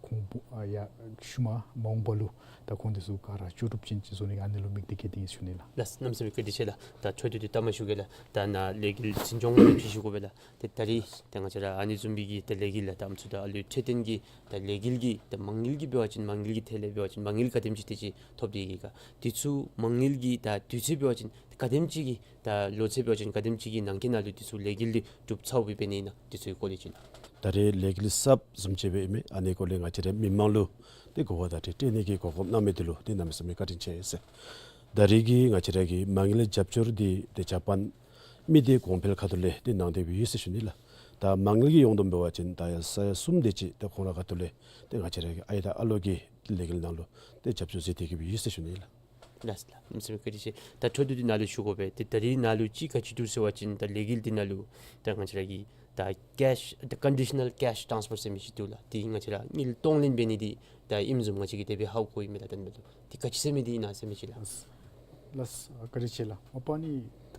ཁོང་བུ་ཨ་ཡ་ཤུལ་མ་མ་འོངས་པ་ལུ་ད་ཁོང་འདི་ཚུ་ག་ར་ལྕོགས་གྲུབ་ཅན་ཅིག་བཟོ་ནི་གི་ཨ་ནི་ལུ་དམིགས་ཏེ་བཀལ་ཏེ་ཨིན་ཟེར་ཞུ་ནི་ལགས། ལགས། གནམ་མེད་ས་མེད་བཀའ་དྲིན་ཆེ་ལགས། ད་ཚོགས་འདུ་འདི་ལྟ་མ་ཞུ་གེ་ལགས། ད་ནཱ་ལས་འགུལ་འཛིན་སྐྱོང་ལུ་ཕུལ་ཞུ་དགོ་པས་ལགས། ཏེ་ད་རིས་ཏེ་ང་བཅས་ར་ཨ་ནི་བཟུམ་མའི་གི་ཏེ་ལས་འགུལ་ལགས་ད་ཨམ་སྲུ་ད་ཨ་ལུ་འཕྲོད་བསྟེན་གྱི་ད་ལས་འགུལ་གྱི་ད་མ་དངུལ་གྱི་འབད་བ་ཅིན་མ་དངུལ་གྱི་ཐད་ལས་འབད་བ་ཅིན་མ་དངུལ་ག་དེམ་ཅིག་དེ་ཅིག་ཐོབ་སྟེ་གི་ག་དེ་ཚུ་མ་དངུལ་གྱི་ད་དུས་ཚོད་འབད་བ་ཅིན་ག་དེམ་ཅིག་གི་ད་ལོ་ཚད་འབད་བ་ཅིན་ག་དེམ་ཅིག་གི་ནང་འཁོད་ནང་ལུ་དེ་ཚུ་ལས་འགུལ་འདི་གྲུབ་ཚརཝ་སྦེ་འབད་ནི་ཨིན་ན་དེ་ཚུ་གི་སྐོར་ལས་ཅིག་ལགས། ད་རེས་ལས་འགུལ་གསརཔ་བཟུམ་ཅིག་སྦེ་ཨིན་མས། ཨ་ནི་སྐོར་ལས་ང་བཅས་ར་མི་མང་ལུ་ཏེ་གོ་བ་བརྡ་སྤྲོད་སྤྲོད་ནི་གི་གོ་སྐབས་གནང་མི་འདི་ལུ་ཏེ་གནམ་མེད་ས་མེད་བཀའ་དྲིན་ཆེ་ཟེར། ད་རེས་ཀྱི་ང་བཅས་ར་གི་མ་དངུལ་རྒྱབ་སྐྱོར་འདི་ཏེ་ཇ་པཱན་མི་སྡེ་གོང་འཕེལ་ཁ་ཐུག་ལས་ཏེ་གནང་སྟེ་སྦེ་ཡོད་ཟེར་ཞུ་ནི་ལགས། ད་མ་དངུལ་གྱི་ཡོངས་བསྡོམས་འབད་བ་ཅིན་ད་ཡ་ས་ཡ་གསུམ་དེ་ཅིག་ཏེ་ཁོང་ར་ཁ་ཐུག་ལས་ཏེ་ང་བཅས་ར་གི་ཨའི་དང་ཨ་ལོ་གི་ལས་འགུལ་ནང་ལུ་ཏེ་རྒྱབ་སྐྱོར་མཛད་དེ་གི་སྦེ་ཡོད་ཟེར་ཞུ་ནི་ལགས། ལགས་ལགས། གནམ་མེད་ས་མེད་བཀའ་དྲིན་ཆེ། ད་ཚོགས་འདུ་འདི་ནང་ལུ་ཞུ་དགོ་པས། ཏེ་ད་རིས་ནང་ལུ་ཅིག་ག་ཅི་འདུག་ཟེར་བ་ཅིན་ད་ལས་འགུལ་འདི་ནང་ལུ་ད་ང་བཅས་ར་གི་ད་ཀེཤ་ད་ཀོན་ཌི་ཤ་ནཱལ་ཀེཤ་ཊཱནསི་ཕར་ཟེར་མི་ཅིག་འདུག་ལགས། ཏེ་ང་བཅས་ར་དངུལ་གཏོང་ལེན་འབད་ནི་འདི་ད་ཨིནམ་བཟུམ་ང་བཅས་ཀྱིས་དེ་སྦེ་ཧ་གོ་ཡི་མས་ལགས། ད་ནཱ་ལུ་ཏེ་ག་ཅི་ཟེར་མི་འདི་ཨིན་ན་ཟེར་མི་ཅིག་ལགས། ལགས། བཀའ་དྲིན་ཆེ་ལགས། མ་པ་ནི་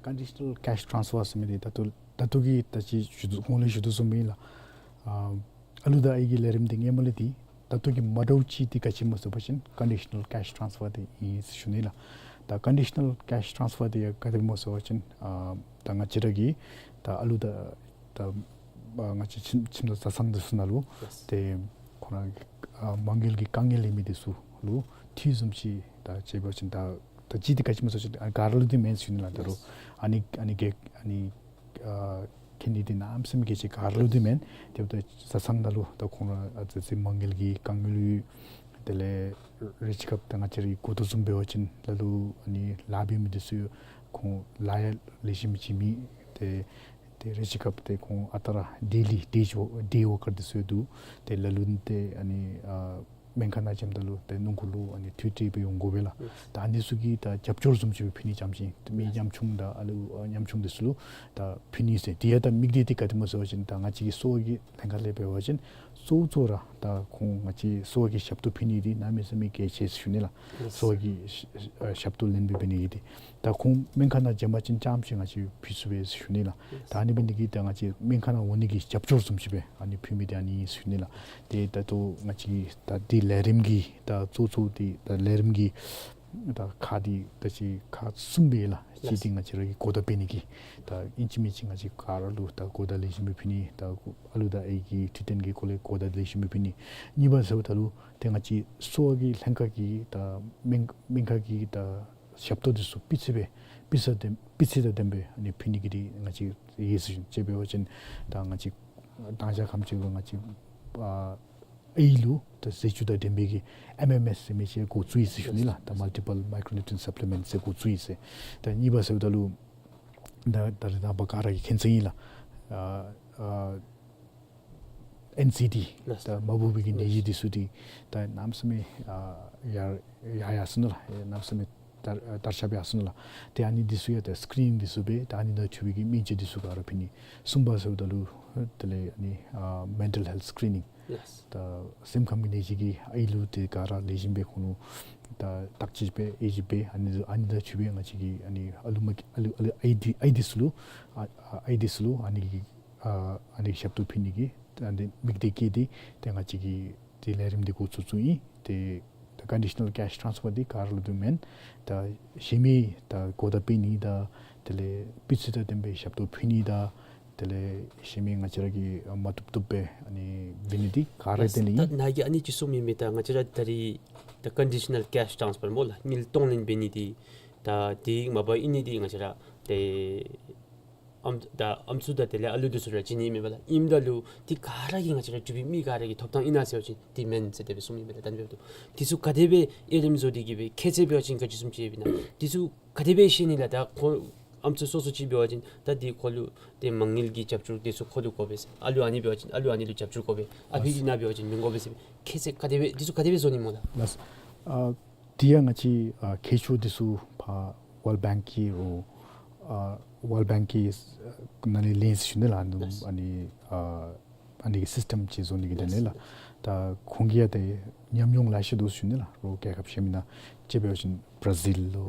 ཀོན་ཌི་ཤ་ནཱལ་ཀེཤ་ཊཱནསི་ཕར་ཟེར་མི་འདི་ད་ལྟོ་ད་ལྟོ་གི་ད་ཅི་ཞུ་དོ་གོང་ལས་ཞུ་དོ་བཟུམ་སྦེ་ཨིན་ལགས། ཨ་ཨ་ལུ་དང་ཨའི་གི་ལས་རིམ་འདི་སྔོན་མ་ལས་ཏེ་ད་ལྟོ་གི་མ་འདྲཝ་ཅིག་འདི་ག་ཅི་སྨོ་ཟེར་བ་ཅིན་ཀོན་ཌི་ཤ་ནཱལ་ཀེཤ་ཊཱནསི་ཕར་འདི་ཨིན་ཟེར་ཞུ་ནི་ལགས། ད་ཀོན་ཌི་ཤ་ནཱལ་ཀེཤ་ཊཱནསི་ཕར་འདི་ཡང་ག་དེ་སྨོ་ཟེར་བ་ཅིན་ཨ་ད་ང་བཅས་ར་གི་ད་ཨ་ལུ་དང་ད་ཨ་ང་བཅས་ཁྱིམ་ཁྱིམ་བདག་བཟའ་ཚང་འདི་ཚུ་ནང་ལུ་ལགས། ཏེ་ཁོང་ར་ཨ་མ་དངུལ་གྱི་དཀའ་ངལ་ཡོད་མི་འདི་ཚུ་ལུ་འཐུས་བཟུམ་ཅིག་ད་ཅིག་འབད་བ་ཅིན་ད་ད་ཅི་འདི་ག་ཅི་སྨོ་ཟེར་བ་ཅིན་ཨ་ག་ར་ལུ་འདི་མེན་ཟེར་ཞུ་ནི་ལགས། ད་རུང་ལགས། ཨ་ནི་ཨ་ནི་གེ་ཨ་ནི་ཨ་ཁེ་ནི་འདི་གནམ་མེད་ས་མེད་གལ་ཆེ། ག་ར་ལུ་འདི་མེན། དེ་འབདཝ་ད་བཟའ་ཚང་ནང་ལུ་ད་ཁོང་ར་ཨ་ཙི་ཙི་མ་དངུལ་གྱི་དཀའ་ངལ་ཡོད། དེ་ལས་རེ་ཅིག་སྐབས་ད་ང་བཅས་ར་གིས་གོ་དོ་བཟུམ་འབད་བ་ཅིན་ལ་ལུ་ཨ་ནི་ལཱ་འབད་མི་འདི་ཚུ་ཁོང་ལཱ་ཡང་ལེགས་ཤོམ་ཅིག་མེད། ཏེ་ཏེ་རེ་ཅིག་སྐབས་ཏེ་ཁོང་ཨ་རྟག་ར་ཌེ་ལི་ཌེ་ཝར་ཌེ་ཝར་ཀར་འདི་ཚུ་ཡང་འདུག། ཏེ་ལ་ལུ་ཏེ་ཨ་ནི་ཨ་སྨན་ཁང་ནང་བྱོནམ་ད་ལུ་ཏེ་སྣུམ་འཁོར་ལུ་ཨ་ནི་འཐུས་ཏེ་སྦེ་འོང་དགོ་པས་ལགས། ད་ཨ་ནི་ཚུ་གི་ད་རྒྱབ་སྐྱོར་བཟུམ་ཅིག་སྦེ་ཕུལ་ནི་རྐྱངམ་ཅིག་ཏེ་མི་ཉམ་ཆུང་དང་ཨ་ལུ་ཨ་ཉམ་ཆུང་འདི་ཚུ་ལུ་ད་ཕུལ་ནི་ཟེར། དེ་ཡང་ད་དམིགས་གཏད་འདི་ག་དེ་སྨོ་ཟེར་བ་ཅིན་ད་ང་བཅས་ཀྱི་གསོ་བ་གི་ལྷན་ཁག་ལས་འབད་བ་ཅིན་གཙོ་བོ་གཙོ་བོ་ར་ད་ཁོང་ང་བཅས་གསོ་བ་གི་ཞབས་ཏོག་ཕུལ་ནི་འདི་གནམ་མེད་ས་མེད་གལ་ཆེ་ཟེར་ཞུ་ནི་ལགས། གསོ་བ་གི་ཞབས་ཏོག་ལེན་པའི་འབད་ནི་འདི་ད་ཁོང་སྨན་ཁང་ནང་བྱོན་པ་ཅིན་རྐྱངམ་ཅིག་ང་བཅས་ཕུལ་ཚུགས་པས་ཟེར་ཞུ་ནི་ལགས། ད་ཨ་ནི་འབད་ནི་འདི་ད་ང་བཅས་སྨན་ཁང་ནང་འོང་ནི་གི་རྒྱབ་སྐྱོར་བཟུམ་ཅིག་སྦེ་ཨ་ནི་ཕུལ་མི་འདི་ཨ་ནི་ཟེར་ཞུ་ནི་ལགས། ཏེ་ད་ལྟོ་ང་བཅས་ད་འདི་ལས་རིམ་གྱི་ད་གཙོ་གཙོ་འདི་ད་ལས་རིམ་གྱི་ད་ཁག་འདི་ད་ཅི་ཁག་གསུམ་སྦེ་ལགས། གཅིག་འདི་ང་བཅས་ར་གི་གོ་བརྡ་སྤེལ་ནི་གི་ད་ཨིན་ཅི་མིན་ཅི་ང་བཅས་ག་ར་ལུ་ད་གོ་བརྡ་ལེགས་ཤོམ་སྦེ་ཕུལ་ནི། ད་ཨ་ལུ་དང་ཨའི་གི་འཕྲོད་བསྟེན་གྱི་སྐོར་ལས་གོ་བརྡ་ལེགས་ཤོམ་སྦེ་ཕུལ་ནི། གཉིས་པ་ཟེརཝ་ད་ལུ་ཏེ་ང་བཅས་གསོ་བ་གི་ལྷན་ཁག་གི་ད་སྨན་སྨན་ཁང་གི་ད་ཞབས་ཏོག་འདི་ཚུ་སྤུས་ཚད་སྦེ་སྤུས་ཚད་ལྡན་སྤུས་ཚད་དང་ལྡནམ་སྦེ་ཨ་ནི་ཕུལ་ནི་གི་འདི་ང་བཅས་ཡོད་ཟེར་ཞུ་ནི། དཔྱེ་འབད་བ་ཅིན་ད་ང་བཅས་དང་ཞག་ཁམས་ཅིག་ལུ་ང་བཅས་ཨ་ཨའི་ལུ་ད་ཟས་བཅུད་དང་ལྡན་པའི་གི་ཨེམ་ཨེམ་ཨེསི་ཟེར་མི་ཅིག་འགོ་བཙུགས་ཡི་ཟེར་ཞུ་ནི་ལགས། ད་Multiple Micronutrient Supplement ཟེར་འགོ་བཙུགས་ཡི་ཟེར། ད་གཉིས་པ་ཟེརཝ་ད་ལུ་ད་ད་རེས་ནངས་པ་ག་ར་གིས་མཁྱེན་གསལ་ཨིན་ལགས། ཨ་ཨ་ ཨེན་སི་ཌི་ལགས། ད་མ་བུ་སྦེ་གི་ནད་གཞི་འདི་ཚུ་འདི་ད་གནམ་མེད་ས་མེད་ཨ་ཡར་ཡར་ཡར་སོང་ནུག་ལགས། གནམ་མེད་ས་མེད་དར་དར་ཁྱབ་ཡར་སོང་ནུག་ལགས། ཏེ་ཨ་ནི་འདི་ཚུ་ཡང་ཏེ་སི་ཀི་རི་ནིང་འདི་ཚུ་འབད། ད་ཨ་ནི་ནང་འཁོད་པའི་གི་སྨན་བཅོས་འདི་ཚུ་ག་ར་ཕུལ་ནི། གསུམ་པ་ཟེརཝ་ད་ལུ་དེ་ལས་ཨ་ནི་ཨ་མེན་ཊལ་ཧེལཐ་སི་ཀི་རི་ནིང་། ལགས། ད་སེམས་ཁམས་ཀྱི་ནད་གཞི་གི་ཨའི་ལུ་ཏེ་ག་ར་ལེགས་ཤོམ་སྦེ་ཁོང་ལུ་ད་བརྟག་དཔྱད་འབད་ཨེ་ཅིག་འབད། ཨ་ནི་ཨ་ནི་དང་འཁྲིལ་སྦེ་ང་བཅས་ཀྱིས་ཨ་ནི་ཨ་ལུ་མ་ཨ་ལུ་ཨ་ལུ་ཨའི་འདི་ཨའི་འདི་ཚུ་ལུ་ཨ་ཨ་ཨའི་འདི་ཚུ་ལུ་ཨ་ནི་གི་ཨ་ཨ་ནི་ཞབས་ཏོག་ཕུལ་ནི་གི་ཨ་ནི་དམིགས་གཏད་བསྐྱེད་དེ་ཏེ་ང་བཅས་ཀྱིས་ཏེ་ལས་རིམ་འདི་འགོ་བཙུགས་བཙུགསཔ་ཨིན། ཏེ་ད་ཀོན་ཌི་ཤ་ནཱལ་ཀེཤ་ཊཱནསི་ཕར་འདི་ག་ར་ལུ་འདུག་མེན། ད་གཞན་མི་ད་གོ་བརྡ་སྤེལ་ནི་དང་དེ་ལས་སྤུས་ཚད་དང་ལྡན་པའི་ཞབས་ཏོག་ཕུལ་ནི་དང་དེ་ལས་གཞན་མི་ང་བཅས་ར་གིས་མ་བཏུབ་བཏུབ་སྦེ་ཨ་ནི་འབད་ནི་འདི་ག་ར་ལགས། དེ་ལས་ད་ཨིན། ནཱ་གིས་ཨ་ནི་ཅིག་གསུངས་མི་མས། ད་ང་བཅས་ར་ད་རིས་ད་ཀོན་ཌི་ཤ་ནཱལ་ཀེཤ་ཊཱནསི་ཕར་སྨོ་ལགས། དངུལ་གཏོང་ལེན་འབད་ནི་འདི་ད་དེ་མ་པ་ཨིན་ནི་འདི་ང་བཅས་ར་ཏེ་ཨམ་ད་ཨམ་སྲུ་དང་དེ་ལས་ཨ་ལུ་འདི་ཚུ་ར་བྱིན་ནི་མེན་པ་ལགས། ཨིནམ་ད་ལུ་འདི་ག་ར་གིས་ང་བཅས་ར་འབྲུག་པའི་མི་ག་ར་གི་ཐོབ་ཐང་ཨིན་ན་ཟེར་བ་ཅིན་འདི་མེན་ཟེར་དེ་སྦེ་གསུངས་མི་མས་ལགས། ད་ཨ་ནི་འབདཝ་ད་འདི་ཚུ་ག་དེ་སྦེ་དབྱེ་རིམ་བཟོ་སྟེ་གི་སྦེ་ཁྱད་ཚད་འབད་བ་ཅིན་ག་ཅི་བཟུམ་ཅིག་ཡོདཔ་ཨིན་ན། འདི་ཚུ་ག་དེ་སྦེ་ཤེས་ནི་ལགས། ད་ཁོང་ཨམ་སྲུ་སོ་སོ་ཅིག་འབད་བ་ཅིན་ད་འདི་ཁོ་ལུ་ཏེ་མ་དངུལ་གྱི་རྒྱབ་སྐྱོར་འདི་ཚུ་ཁོ་ལུ་དགོ་པས་ཟེར། ཨ་ལུ་ཨ་ནི་འབད་བ་ཅིན་ཨ་ལུ་ཨ་ནི་ལུ་རྒྱབ་སྐྱོར་དགོ་པས། ཨ་ཕི་གི་ནང་འབད་བ་ཅིན་མི་དགོ་པས་ཟེར། ཁྱད་ཚད་ག་དེ་སྦེ་འདི་ཚུ་ག་དེ་སྦེ་བཟོ་ནི་སྨོ་ལགས། ལགས། ཨ་དེ་ཡང་ང་བཅས་ཨ་མཁས་མཆོག་འདི་ཚུ་ཕར་ཝཱལཌ་བེངཀ་གི་རོགས་ཨ་ཝཱལཌ་བེངཀ་གི་ནང་ལས་ལེན་ཟེར་ཞུ་ནི་ལགས། ཨ་ནི་ལགས། ཨ་ནི་ཨ་ཨ་ནི་གི་སིསི་ཊེམ་ཅིག་བཟོ་ནི་གི་དོན་ལས་ལགས། ད་ཁོང་གིས་ཡང་ཏེ་ཉམས་མྱོང་ལེ་ཤ་འདུག་ཟེར་ཞུ་ནི་ལགས། རོགས་རྒྱལ་ཁབ་གཞན་མི་ནང་དཔྱེ་འབད་བ་ཅིན་བར་ཛིལ་ལུ་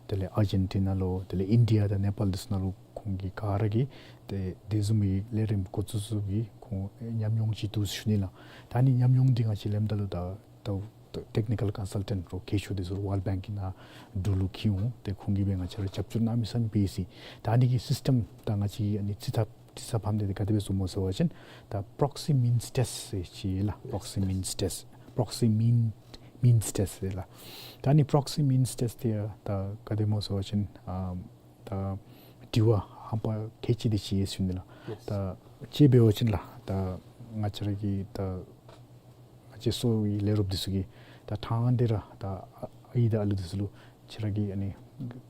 དེ་ལས་ཨར་ཇེན་ཊི་ན་ལུ་དེ་ལས་ཨིན་ཌི་ཡ་དང་ནེ་པཱལ་འདི་ཚུ་ནང་ལུ་ཁོང་གིས་ག་ར་གིས་ཏེ་དེ་བཟུམ་མའི་ལས་རིམ་འགོ་བཙུགས་བཙུགསཔ་གི་ཁོང་ཉམས་མྱོང་ཅིག་འདུག་ཟེར་ཞུ་ནི་ལགས། ད་ཨ་ནི་ཉམས་མྱོང་འདི་ང་བཅས་ལེནམ་ད་ལུ་ད་ད་ད་ཊེག་ནི་ཀཱལ་ཀོན་སཱལ་ཊེནཊ་རོགས་མཁས་མཆོག་འདི་ཚུ་ཝཱལཌ་བེངཀ་གི་ནང་འབྲུག་ལུ་འཁྱིད་འོང་། ཏེ་ཁོང་གིས་སྦེ་ང་བཅས་ར་རྒྱབ་སྐྱོར་གནང་མི་ས་ནི་འབད་ཡི་ཟེར། ད་ཨ་ནི་གི་སིསི་ཊེམ་ད་ང་བཅས་ཨ་ནི་རྩིས་ཐབས་རྩིས་ཚབ་ཕམ་འདི་ག་དེ་སྦེ་བཟོཝ་སྨོ་ཟེར་བ་ཅིན་ད་པྲོག་སི་མིནསི་ཊེསཊ་ཟེར་ཅིག་ཡོད་ལགས། པྲོག་སི་མིནསི་ཊེསཊ། པྲོག་སི་མིན་མིནསི་ཊེསཊ་ཟེར་ལགས། ད་ཨ་ནི་པྲོག་སི་མིནསི་ཊེསཊ་འདི་ཡང་ད་ག་དེ་སྨོ་ཟེར་བ་ཅིན་ཨ་ད་དྲི་བ་ཧམ་པ་ཁལ་གཅིག་དེ་ཅིག་ཡོད་ཟེར་ཞུ་ནི་ལགས། ད་དཔྱེ་འབད་བ་ཅིན་ལགས། ད་ང་བཅས་ར་གི་ད་ང་བཅས་གསོ་བའི་ལས་རོགསཔ་འདི་ཚུ་གིས་ད་ཐང་འདི་ར་ད་ཨའི་དང་ཨ་ལུ་འདི་ཚུ་ལུ་ཁྱེད་ར་གིས་ཨ་ནི་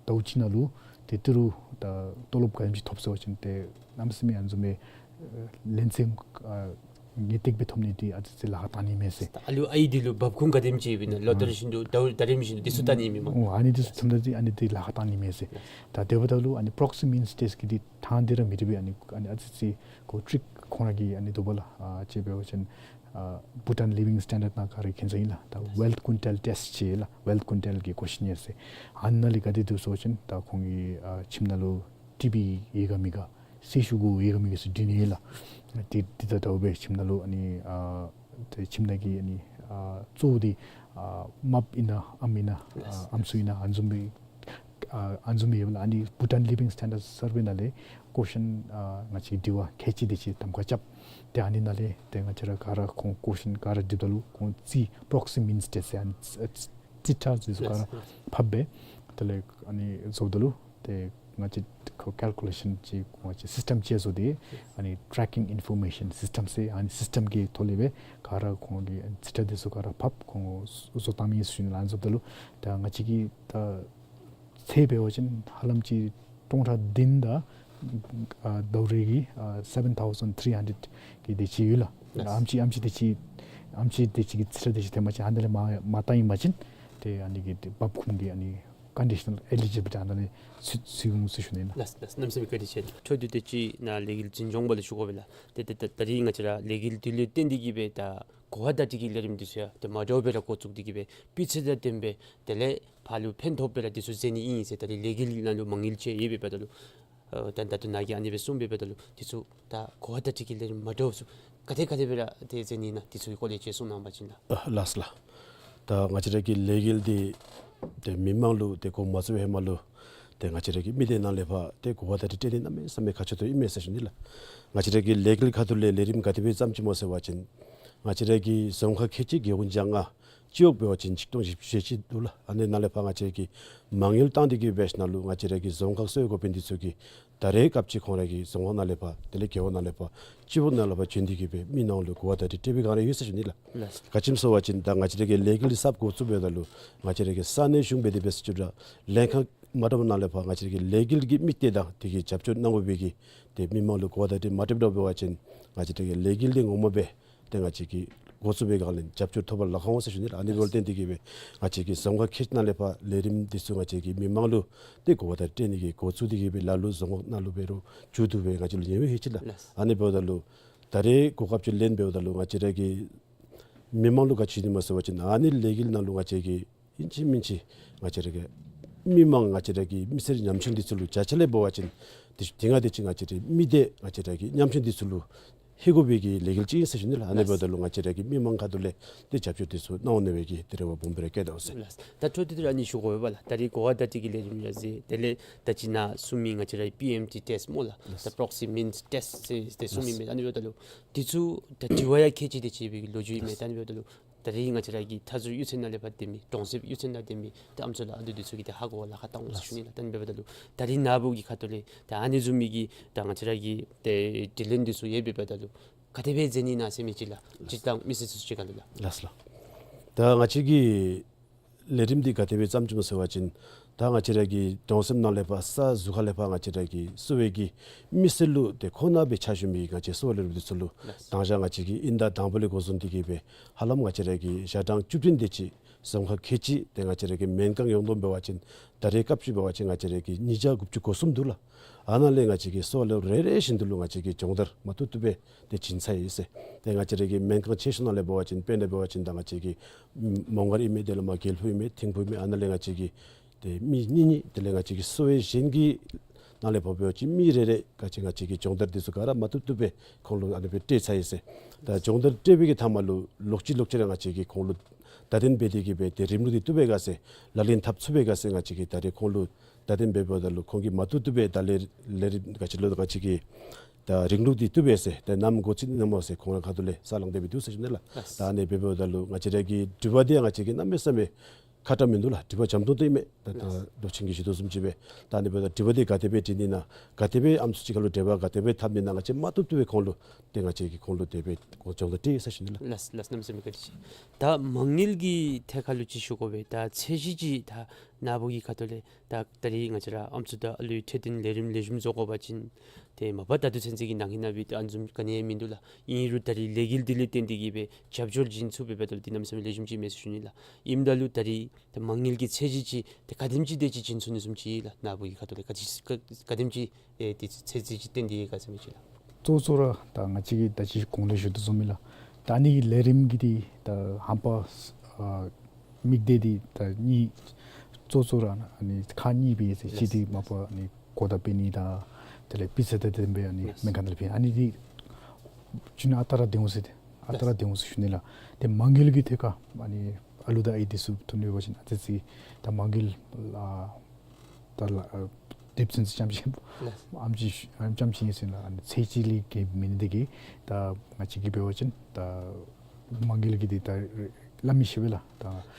ཟླཝ་གཅིག་ནང་ལུ་ཏེ་ཏི་རུ་ད་ཏོ་ལོབ་ག་དེམ་ཅིག་ཐོབ་ཟེར་བ་ཅིན་ཏེ་གནམ་མེད་ས་མེད་ཨ་ནི་བཟུམ་མའི་ཨ་ལན་ཚན་ཨ་ངེས་ཏིག་སྦེ་ཐོབ་ནི་འདི་ཨ་ཙི་ཅིག་ལཱ་ཁག་བཏང་ནི་མས་ཟེར། ད་ཨ་ལུ་ཨའི་འདི་ལུ་འབབ་ཁུངས་ག་དེམ་ཅིག་ཡོདཔ་ཨིན་ན། ལོ་ལྟར་བཞིན་དུ་ཟླཝ་ཟླ་རིམ་བཞིན་དུ་འདི་ཚུ་བལྟ་ནི་མས་སྨོ། ཨོ་ཨ་ནི་འདི་ཚུ་ཐོནམ་ད་འདི་ཨ་ནི་འདི་ལཱ་ཁག་བཏང་ནི་མས་ཟེར། ད་དེ་འབདཝ་ད་ལུ་ཨ་ནི་པྲོག་སི་མིནསི་ཊེསཊ་གི་འདི་ཐང་འདི་ར་མི་འདྲ་བའི་ཨ་ནི་ཨ་ནི་ཨ་ཙི་ཅིག་ཁོ་ཊིག་ཁོང་ར་གི་ཨ་ནི་འདུག་པ་ལགས། ཨ་དཔྱེ་འབད་བ་ཅིན་ཨ་བྷུ་ཊཱན་ལི་བིང་སི་ཊེན་ཌརཌ་ནང་ག་ར་མཁྱེན་ས་ཨིན་ལགས། ད་ཝེལཐ་ཀུན་ཊལ་ཊེསཊ་ཟེར་ལགས། ཝེལཐ་ཀུན་ཊལ་གི་ཀོ་ཤིན་ཡར་ཟེར། ཨ་ནཱ་ལས་ག་དེ་འདུག་ཟེར་བ་ཅིན་ད་ཁོང་གི་ཨ་ཁྱིམ་ནང་ལུ་ཊི་བི་ཡོད་ག་མེད་ག་ཟས་ཞུགས་གུ་ཡོད་ག་མེད་ག་ཟེར་དྲི་ནི་ཨིན་ལགས། དེ་དེ་དང་འདྲཝ་སྦེ་ཁྱིམ་ནང་ལུ་ཨ་ནི་ཨ་ཏེ་ཁྱིམ་ནང་གི་ཨ་ནི་ཨ་གཙོ་བོ་འདི་ཨ་རྨགཔ་ཨིན་ན་ཨམ་ཨིན་ན་ཨ་ཨམ་སྲུ་ཨིན་ན་ཨ་ནི་བཟུམ་སྦེ་ཨ་ཨ་ནི་བཟུམ་སྦེ་ཡོདཔ་ལགས། ཨ་ནི་བྷུ་ཊཱན་ལི་བིང་སི་ཊེན་ཌརཌ་སར་ཝེ་ནང་ལས་ཀོ་ཤིན་ཨ་ང་བཅས་དྲི་བ་ཁལ་གཅིག་དེ་ཅིག་གདམ་ཁ་རྐྱབ། ཏེ་ཨ་ནི་ནང་ལས་ཏེ་ང་བཅས་ར་ག་ར་ཁོང་ཀོ་ཤིན་ག་ར་དྲིཝ་ད་ལུ་ཁོང་རྩིས་པྲོག་སི་མིནསི་ཊེསཊ་ཟེར་ཨ་ནི་རྩིས་རྩིས་ཁྲ་འདི་ཚུ་ག་ར་ཕབ་སྦེ་དེ་ལས་ཨ་ནི་བཟོཝ་ད་ལུ་ཏེ་ང་བཅས་ཁོ་ཀཱལ་ཀུ་ལེ་ཤཱན་ཅིག་ང་བཅས་སིསི་ཊེམ་ཅིག་བཟོ་སྟེ་ཨ་ནི་ཊེག་ཀིང་ཨིན་ཕོར་མེ་ཤཱན་སིསི་ཊེམ་ཟེར་ཨ་ནི་སིསི་ཊེམ་གི་ཐོག་ལས་སྦེ་ག་ར་ཁོང་གི་རྩིས་ཁྲ་འདི་ཚུ་ག་ར་ཕབ་ཁོང་བཟོ་བཏང་མི་ཨིན་ཟེར་ཞུ་ནི་ལགས། ཨ་ནི་བཟོཝ་ད་ལུ་ད་ང་བཅས་ཀྱི་ད་ཚད་འབད་བ་ཅིན་ཧ་ལམ་ཅིག་སྟོང་ཕྲག་བདུན་དང་ཨ་ཟླཝ་རེ་གི་ཨ་སེ་བེན་ཐའུ་ཟེན་ཐི་རི་ཧན་ཌེཌ་གི་དེ་ཅིག་ཡོད་ལགས། ལགས། ཨམ་ཅིག་ཨམ་ཅིག་དེ་ཅིག་ཨམ་ཅིག་དེ་ཅིག་གི་རྩིས་ཁྲ་དེ་ཅིག་ཐོན་པ་ཅིན་ཨ་ནི་ལས་མར་མར་བཏང་ཡི་པ་ཅིན་ཏེ་ཨ་ནི་གི་འབབ་ཁུངས་ཀྱི་ཨ་ནི་ཀོན་ཌི་ཤ་ནཱལ་ཨེ་ལི་ཇི་བི་ལི་ཊི་ཨ་ནཱ་ལས་ཚུད་ཚུད་འོང་ཟེར་ཞུ་ནི་ལགས། ལགས་ལགས། གནམ་མེད་ས་མེད་བཀའ་དྲིན་ཆེ། འཕྲོ་མཐུད་དེ་ཅིག་ནཱ་ལས་འགུལ་འཛིན་སྐྱོང་པ་ལུ་ཞུ་དགོ་པས་ལགས། ཏེ་ཏེ་ད་ད་རིས་ང་བཅས་ར་ལས་འགུལ་འདི་ལུ་བརྟེན་ཏེ་གི་སྦེ་ད་གོ་བ་བརྡ་སྤྲོད་ཀྱི་ལས་རིམ་འདི་ཚུ་ཡང་ཏེ་མ་འདྲཝ་སྦེ་ར་འགོ་བཙུགས་ཏེ་གི་སྦེ་སྤུས་ཚད་དང་ལྡནམ་སྦེ་དེ་ལས་ཕར་ལུ་ཕན་ཐོགས་སྦེ་ར་འདི་ཚུ་མཛད་ནི་ཨིན་ཟེར། ད་རིས་ལས་འགུལ་ནང་ལུ་མ་དངུལ་ཅིག་ཡོད་པའི་འབདཝ་ད་ལུ་ཨ་ད་ད་ལྟོ་ནཱ་གིས་ཨ་ནི་སྦེ་གསུངས་པའི་འབདཝ་ད་ལུ་འདི་ཚུ་ད་གོ་བ་བརྡ་སྤྲོད་ཀྱི་ལས་རིམ་མ་འདྲཝ་ཚུ་ག་དེ་ག་དེ་སྦེ་ར་ཏེ་མཛད་ནི་ཨིན་ན་འདི་ཚུ་གི་སྐོར་ལས་ཅིག་གསུང་གནང་པ་ཅིན་ལགས། ཨ་ལགས་ལགས། ད་ང་བཅས་ར་གི་ལས་འགུལ་འདི་ཏེ་མི་མང་ལུ་ཏེ་འགོ་མ་བཙུགས་པའི་ཧེ་མ་ལུ་ཏེ་ང་བཅས་ར་གི་མི་སྡེ་ནང་ལས་ཕར་ཏེ་གོ་བ་བརྡ་སྤྲོད་སྤྲོད་ནི་གནམ་མེད་ས་མེད་ཁག་ཆེ་ཏོག་ཏོ་ཨིན་མས་ཟེར་ཞུ་ནི་ལགས། ང་བཅས་ར་གི་ལས་འགུལ་ཁ་ཐུག་ལས་ལས་རིམ་ག་དེ་སྦེ་བརྩམས་ཅི་སྨོ་ཟེར་བ་ཅིན་ང་བཅས་ར་གི་རྫོང་ཁག་ཁལ་གཅིག་རྒེད་འོག་བརྒྱ་ལྔ་སྤྱི་འོག་འབད་བ་ཅིན་ཆིག་སྟོང་བཞི་བཅུ་ཞེ་གཅིག་འདུག་ལགས། ཨ་ནི་ནང་ལས་ཕར་ང་བཅས་ར་གི་མ་དངུལ་བཏང་སྟེ་གི་སྦེ་ཞིནམ་ལས་ང་བཅས་ར་གི་རྫོང་ཁག་གསོ་བའི་འགོ་དཔོན་འདི་ཚུ་གིས་ད་རེས་སྐབས་ཅིག་ཁོང་ར་གི་རྫོང་ཁག་ནང་ལས་ཕར་དེ་ལས་རྒེད་འོག་ནང་ལས་ཕར་སྤྱི་འོག་ནང་ལས་ཕར་བྱོན་ཏེ་གི་སྦེ་མི་ནང་ལུ་གོ་བ་བརྡ་སྤྲོད་སྤྲོད་པའི་སྒང་ར་ཡོད་ཟེར་ཞུ་ནི་ལགས། ལགས། ག་ཅི་སྨོ་ཟེར་བ་ཅིན་ད་ང་བཅས་ར་གི་ལས་འགུལ་གསརཔ་འགོ་བཙུགས་པའི་འབདཝ་ད་ལུ་ང་བཅས་ར་གི་ས་གནས་གཞུང་འབད་དེ་འབད་ས་ཅིག་ར་ལྷན་ཁག་མ་འདྲཝ་ནང་ལས་ཕར་ང་བཅས་ར་གི་ལས་འགུལ་གྱི་དམིགས་གཏད་དང་དེ་གི་རྒྱབ་སྐྱོར་གནང་དགོ་པའི་གི་ཏེ་མི་མང་ལུ་གོ་བ་བརྡ་སྤྲོད་མ་སྤྲོད་འབད་བ་ཅིན་ང་བཅས་ར་གི་ལས་འགུལ་འདི་ངོ་མ་སྦེ་ ཏེ་ང་བཅས་ཀྱིས་འགོ་བཙུགས་པའི་སྒང་ལས་རྒྱབ་སྐྱོར་ཐོབ་པར་ལཱ་ཁག་འོང་ཟེར་ཞུ་ནི་ལགས། ཨ་ནི་འབདཝ་ལས་བརྟེན་ཏེ་གིས་སྦེ་ང་བཅས་ཀྱི་རྫོང་ཁག་ཁལ་གཅིག་ནང་ལས་ཕར་ལས་རིམ་འདི་ཚུ་ང་བཅས་ཀྱིས་མི་མང་ལུ་ཏེ་གོ་བ་དང་སྤྲོད་ནི་གི་འགོ་བཙུགས་ཏེ་གིས་སྦེ་ལ་ལུ་རྫོང་ཁག་ནང་ལུ་འབད་རུང་མཇུག་བསྡུ་སྦེ་ང་བཅས་ལུ་ཉེ་བའི་ཧེ་ཅི་ལགས། ལགས། ཨ་ནི་འབདཝ་ད་ལུ་ད་རེས་གོ་སྐབས་ཅིག་ལེན་འབདཝ་ད་ལུ་ང་བཅས་ར་གི་མི་མང་ལུ་ག་ཅི་ནི་སྨོ་ཟེར་བ་ཅིན་ཨ་ནི་ལས་འགུལ་ནང་ལུ་ང་བཅས་ཀྱིས་ཨིན་ཅི་མིན་ཅི་ང་བཅས་ར་གི་མི་མང་ང་བཅས་ར་གི་མི་སེར་ཉམ་ཆུང་འདི་ཚུ་ལུ་བརྒྱ་ཆ་ལས་འབད་བ་ཅིན་དེ་དེ་སྔ་དེ་ཅིག་ང་བཅས་ར་མི་སྡེ་ང་བཅས་ར་གི་ཉམ་ཆུང་འདི་ཚུ་ལུ་ལྷོད་དགོ་པའི་གི་ལས་འགུལ་ཅིག་ཨིན་ཟེར་ཞུ་ནི་ལགས། ཨ་ནི་འབདཝ་ད་ལུ་ང་བཅས་ར་གི་མི་མང་ཁ་ཐུག་ལས་ཏེ་རྒྱབ་སྐྱོར་འདི་ཚུ་གནང་འོང་ནི་སྦེ་གི་ཏེ་རེ་བ་སྦོམ་སྦེ་ར་བསྐྱེད་དོ་ཟེར། ལགས། ད་འཕྲོ་མཐུད་དེ་ར་ཨ་ནི་ཞུ་དགོ་པས་ལགས། ད་རེས་གོ་བ་བརྡ་སྤྲོད་ཀྱི་ལས་རིམ་ར་མཛད། དེ་ལས་ད་ཅི་ནཱ་གསུམ་མི་ང་བཅས་ར་པི་ཨེམ་ཊི་ཊེསཊ་སྨོ་ལགས། ལགས། ད་པྲོག་སི་མིནསི་ཊེསཊ་ཟེར་ཏེ་གསུམ་ཨིན་མས། ཨ་ནི་འབདཝ་ད་ལུ་དེ་ཚུ་ད་དྲི་བ་ཡང་ཁལ་གཅིག་དེ་ཅིག་སྦེ་གི་ལོ་རྒྱུས་ཨིན་མས། ལགས། ད་ཨ་ནི་འབདཝ་ད་ལུ་ད་རེས་ང་བཅས་ར་གི་མཐའ་ཟུར་གཡུས་ཚན་ནང་ལས་ཕར་སྡོད་མི་གྲོང་གསེབ་གཡུས་ཚན་ནང་སྡོད་མི་ཏེ་ཨམ་སྲུ་ལགས་ཨ་འདི་འདི་ཚུ་གིས་ཏེ་ཧ་གོ་བར་ལཱ་ཁག་བཏང་འོང་ཟེར་ཞུ་ནི་ལགས། ད་ཨ་ནི་འབདཝ་ད་ལུ་ད་རེས་ནཱ་བུ་གི་ཁ་ཐུག་ལས་ད་ཨ་ནི་བཟུམ་མའི་གི་ད་ང་བཅས་ར་གི་ཏེ་དྲི་ལན་འདི་ཚུ་ཡོད་པའི་འབདཝ་ད་ལུ་ག་དེ་སྦེ་མཛད་ནི་ཨིན་ན་ཟེར་མི་ཅིག་ལགས། སྤྱིར་བཏང་མི་སེར་ཚུ་གཅིག་ཁར་ལུ་ལགས། ལགས་སོ་ལགས། ད་ང་བཅས་ཀྱི་ལས་རིམ་འདི་ག་དེ་སྦེ་བརྩམས་ཅི་སྨོ་ཟེར་བ་ཅིན་ད་ང་བཅས་ར་གི་གྲོང་གསེབ་ནང་ལས་ཕར་ས་ཟུར་ཁ་ལས་ཕར་ང་བཅས་ར་གིས་གསོ་བའི་གི་མི་སེར་ལུ་ཏེ་ཁོང་ནང་སྦེ་ཕྱག་ཞུ་མི་ང་བཅས་གསོ་བ་ལས་རིམ་འདི་ཚུ་ལུ་ལགས། དང་ཞག་ང་བཅས་ཀྱིས་དབྱིན་ཟླ་དང་པོ་ལས་འགོ་བཟུང་སྟེ་གིས་སྦེ་ཧ་ལམ་ང་བཅས་ར་གི་ཞག་གྲངས་བཅུ་བདུན་དེ་ཅིག་རྫོང་ཁག་ཁལ་གཅིག་ཏེ་ང་བཅས་ར་གི་སྨན་ཁང་ཡོངས་བསྡོམས་འབད་བ་ཅིན་ད་རེས་སྐབས་ཅིག་འབད་བ་ཅིན་ང་བཅས་ར་གི་ཉིས་བརྒྱ་དགུ་བཅུ་གོ་གསུམ་འདུག་ལགས། ཨ་ནཱ་ལས་ང་བཅས་ཀྱིས་གསོ་བ་ལས་རེ་རེ་བཞིན་དུ་ལུ་ང་བཅས་ཀྱིས་སྦྱོང་བརྡར་མ་བཏུབ་བཏུབ་སྦེ་ཏེ་བྱིན་ཚར་ཡི་ཟེར། ཏེ་ང་བཅས་ར་གི་སྨན་ཁང་ཆེ་ཤོས་ནང་ལས་འབད་བ་ཅིན་དཔེར་ན་འབད་བ་ཅིན་ད་ང་བཅས་ཀྱི་མོང་སྒར་ཨིན་མས། དེ་ལས་མར་དགེ་ལེགས་ཕུག་ཨིན་མས། ཐིམ་ཕུག་ཨིན་མས། ཨ་ནཱ་ལས་ང་བཅས་ཀྱི་ཏེ་མི་གཉིས་གཉིས་དེ་ལས་ང་བཅས་ཀྱི་གསོ་བའི་གཞན་གྱི་ནང་ལས་ཕར་འབད་བ་ཅིན་མི་རེ་རེ་ག་ཅི་ང་བཅས་ཀྱིས་སྦྱོང་བརྡར་འདི་ཚུ་ག་ར་མ་བཏུབ་བཏུབ་སྦེ་ཁོང་ལུ་ཨ་ནི་སྦེ་སྤྲོད་ཚར་ཡི་ཟེར། ད་སྦྱོང་བརྡར་སྤྲོད་པའི་གི་མཐའ་མ་ལུ་ལོག་ཅི་ལོག་ཅི་ར་ང་བཅས་ཀྱིས་ཁོང་ལུ་བརྡ་སྟོན་འབད་དེ་གིས་སྦེ་ཏེ་རིམ་ལུགས་འདི་བཏུབ་པས་ག་ཟེར་ལག་ལེན་འཐབ་ཚུགས་པས་ག་ཟེར་ང་བཅས་ཀྱིས་ད་རེས་ཁོང་ལུ་བརྡ་སྟོན་འབདཝ་ད་ལུ་ཁོང་གིས་མ་བཏུབ་བཏུབ་སྦེ་ད་ལས་ལས་རིམ་ག་ཅི་ལོ་ད་ང་བཅས་ཀྱིས་ད་རིམ་ལུགས་འདི་བཏུབ་པས་ཟེར་ཏེ་ནམ་འགོ་བཙུགས་ནི་ཨིན་ན་སྨོ་ཟེར་ཁོང་ར་ཁ་ཐུག་ལས་ས་ལང་སྟེ་སྦེ་འདུག་ཟེར་ཞུ་ནི་ལགས། ལགས། ད་ཨ་ནི་འབདཝ་ད་ལུ་ང་བཅས་ར་གི་དྲི་བ་འདི་ང་བཅས་ཀྱིས་གནམ་མེད་ས་མེད་ཁག་དྲགས་མིན་འདུག་ལགས། དྲི་བ་འཇམ་ཏོང་ཏོ་ཨིན་མས། ད་ད་ལགས། ལོ་ཆེན་གྱིས་ཞུ་དོ་བཟུམ་ཅིག་སྦེ་ད་ཨ་ནི་འབདཝ་ད་དྲི་བ་འདི་ག་དེ་སྦེ་དྲི་ནི་ཨིན་ན་ག་དེ་སྦེ་ཨམ་སྲུ་གཅིག་ཁར་ལུ་འབྲེལ་བ་ག་དེ་སྦེ་འཐབ་ནི་ཨིན་ན་ང་བཅས་མ་བཏུབ་བཏུབ་སྦེ་ཁོང་ལུ་ཏེ་ང་བཅས་ཀྱིས་ཁོང་ལུ་དེ་སྦེ་ཁོང་སྦྱོང་བརྡར་སྤྲོད་ཡི་ཟེར་ཞུ་ནི་ལགས། ལགས་ལགས། གནམ་མེད་ས་མེད་བཀའ་དྲིན་ཆེ། ད་མ་དངུལ་གྱི་ཐད་ཁར་ལུ་ཅིག་ཞུ་དགོ་པས། ད་ཚད་གཞི་ཅིག་ད་ནཱ་བུ་གི་ཁ་ཐུག་ལས་ད་ད་རེས་ང་བཅས་ར་ཨམ་སྲུ་དང་ཨ་ལུའི་འཕྲོད་བསྟེན་ལས་རིམ་ལེགས་ཤོམ་བཟོ་དགོ་པ་ཅིན་ཏེ་མ་པ་ད་ལྟོ་ཚུན་ཚོད་ཀྱི་ནང་ཨིན་ན་སྦེ་ཏེ་ཨ་ནི་བཟུམ་ག་ནི་ཡང་མིན་འདུག་ལགས། ཨིན་རུང་ད་རེས་ལས་འགུལ་འདི་ལས་བརྟེན་ཏེ་གིས་སྦེ་རྒྱབ་སྐྱོར་བྱིན་ཚུགས་པའི་འབདཝ་ད་ལུ་འདི་གནམ་མེད་ས་མེད་ལེགས་ཤོམ་ཅིག་མས་ཟེར་ཞུ་ནི་ལགས། ཨིནམ་ད་ལུ་ད་རེས་ད་མ་དངུལ་གྱི་ཚད་གཞི་ཅིག་ཏེ་ག་དེམ་ཅིག་དེ་ཅིག་བྱིན་ཚུགས་ནི་བཟུམ་ཅིག་ལགས། ནཱ་བུ་གི་ཁ་ཐུག་ལས་ག་ཅི་ག་ག་དེམ་ཅིག་ཨེ་དེ་ཚད་གཞི་ཅིག་བཏོན་ཏེ་ཡོད་ག་ཟེར་མི་ཅིག་ལགས། གཙོ་གཙོ་ར་ད་ང་བཅས་ཀྱིས་ད་ཅི་གོང་ལུ་ཞུ་དོ་བཟུམ་སྦེ་ལགས། ད་ཨ་ནི་གི་ལས་རིམ་གྱི་འདི་ད་ཧམ་པ་ཨ་དམིགས་གཏད་འདི་ད་གཉིས་གཙོ་གཙོ་ར་ཨ་ནི་ཁག་གཉིས་སྦེ་ཡོད་ཟེར། གཅིག་འདི་མ་པ་ཨ་ནི་གོ་བརྡ་སྤེལ་ནི་དང་དེ་ལས་སྤུས་ཚད་དང་ལྡན་པའི་ཨ་ནི་སྨན་ཁང་ནང་ལུ་ཕུལ་ཨ་ནི་འདི་ཅིག་ནི་ཨ་རྟག་ར་སྡོད་འོང་ཟེར་ཏེ་ཨ་རྟག་ར་སྡོད་འོང་ཟེར་ཞུ་ནི་ལགས། ཏེ་མ་དངུལ་གྱི་ཐད་ཁར་ཨ་ནི་ཨ་ལུ་དང་ཨའི་འདི་ཚུ་ཐོན་ནི་འབད་བ་ཅིན་ཨ་ཙི་ཅིག་ད་མ་དངུལ་ཨ་ད་ལགས་ཨ་དེབ་ཚུན་ཚོད་ཙམ་ཅིག་ལགས། ཨམ་ཅིག་ཨམ་ཙམ་ཅིག་ཨིན་ཟེར་ན་ཨ་ནི་ཚད་གཞི་ལས་བརྒལ་མེན་ནི་འདི་གིས་ད་ང་བཅས་ཀྱིས་འབད་བ་ཅིན་ད་མ་དངུལ་གྱི་འདི་ད་སླབ་མི་ཤེས་པས་ལགས།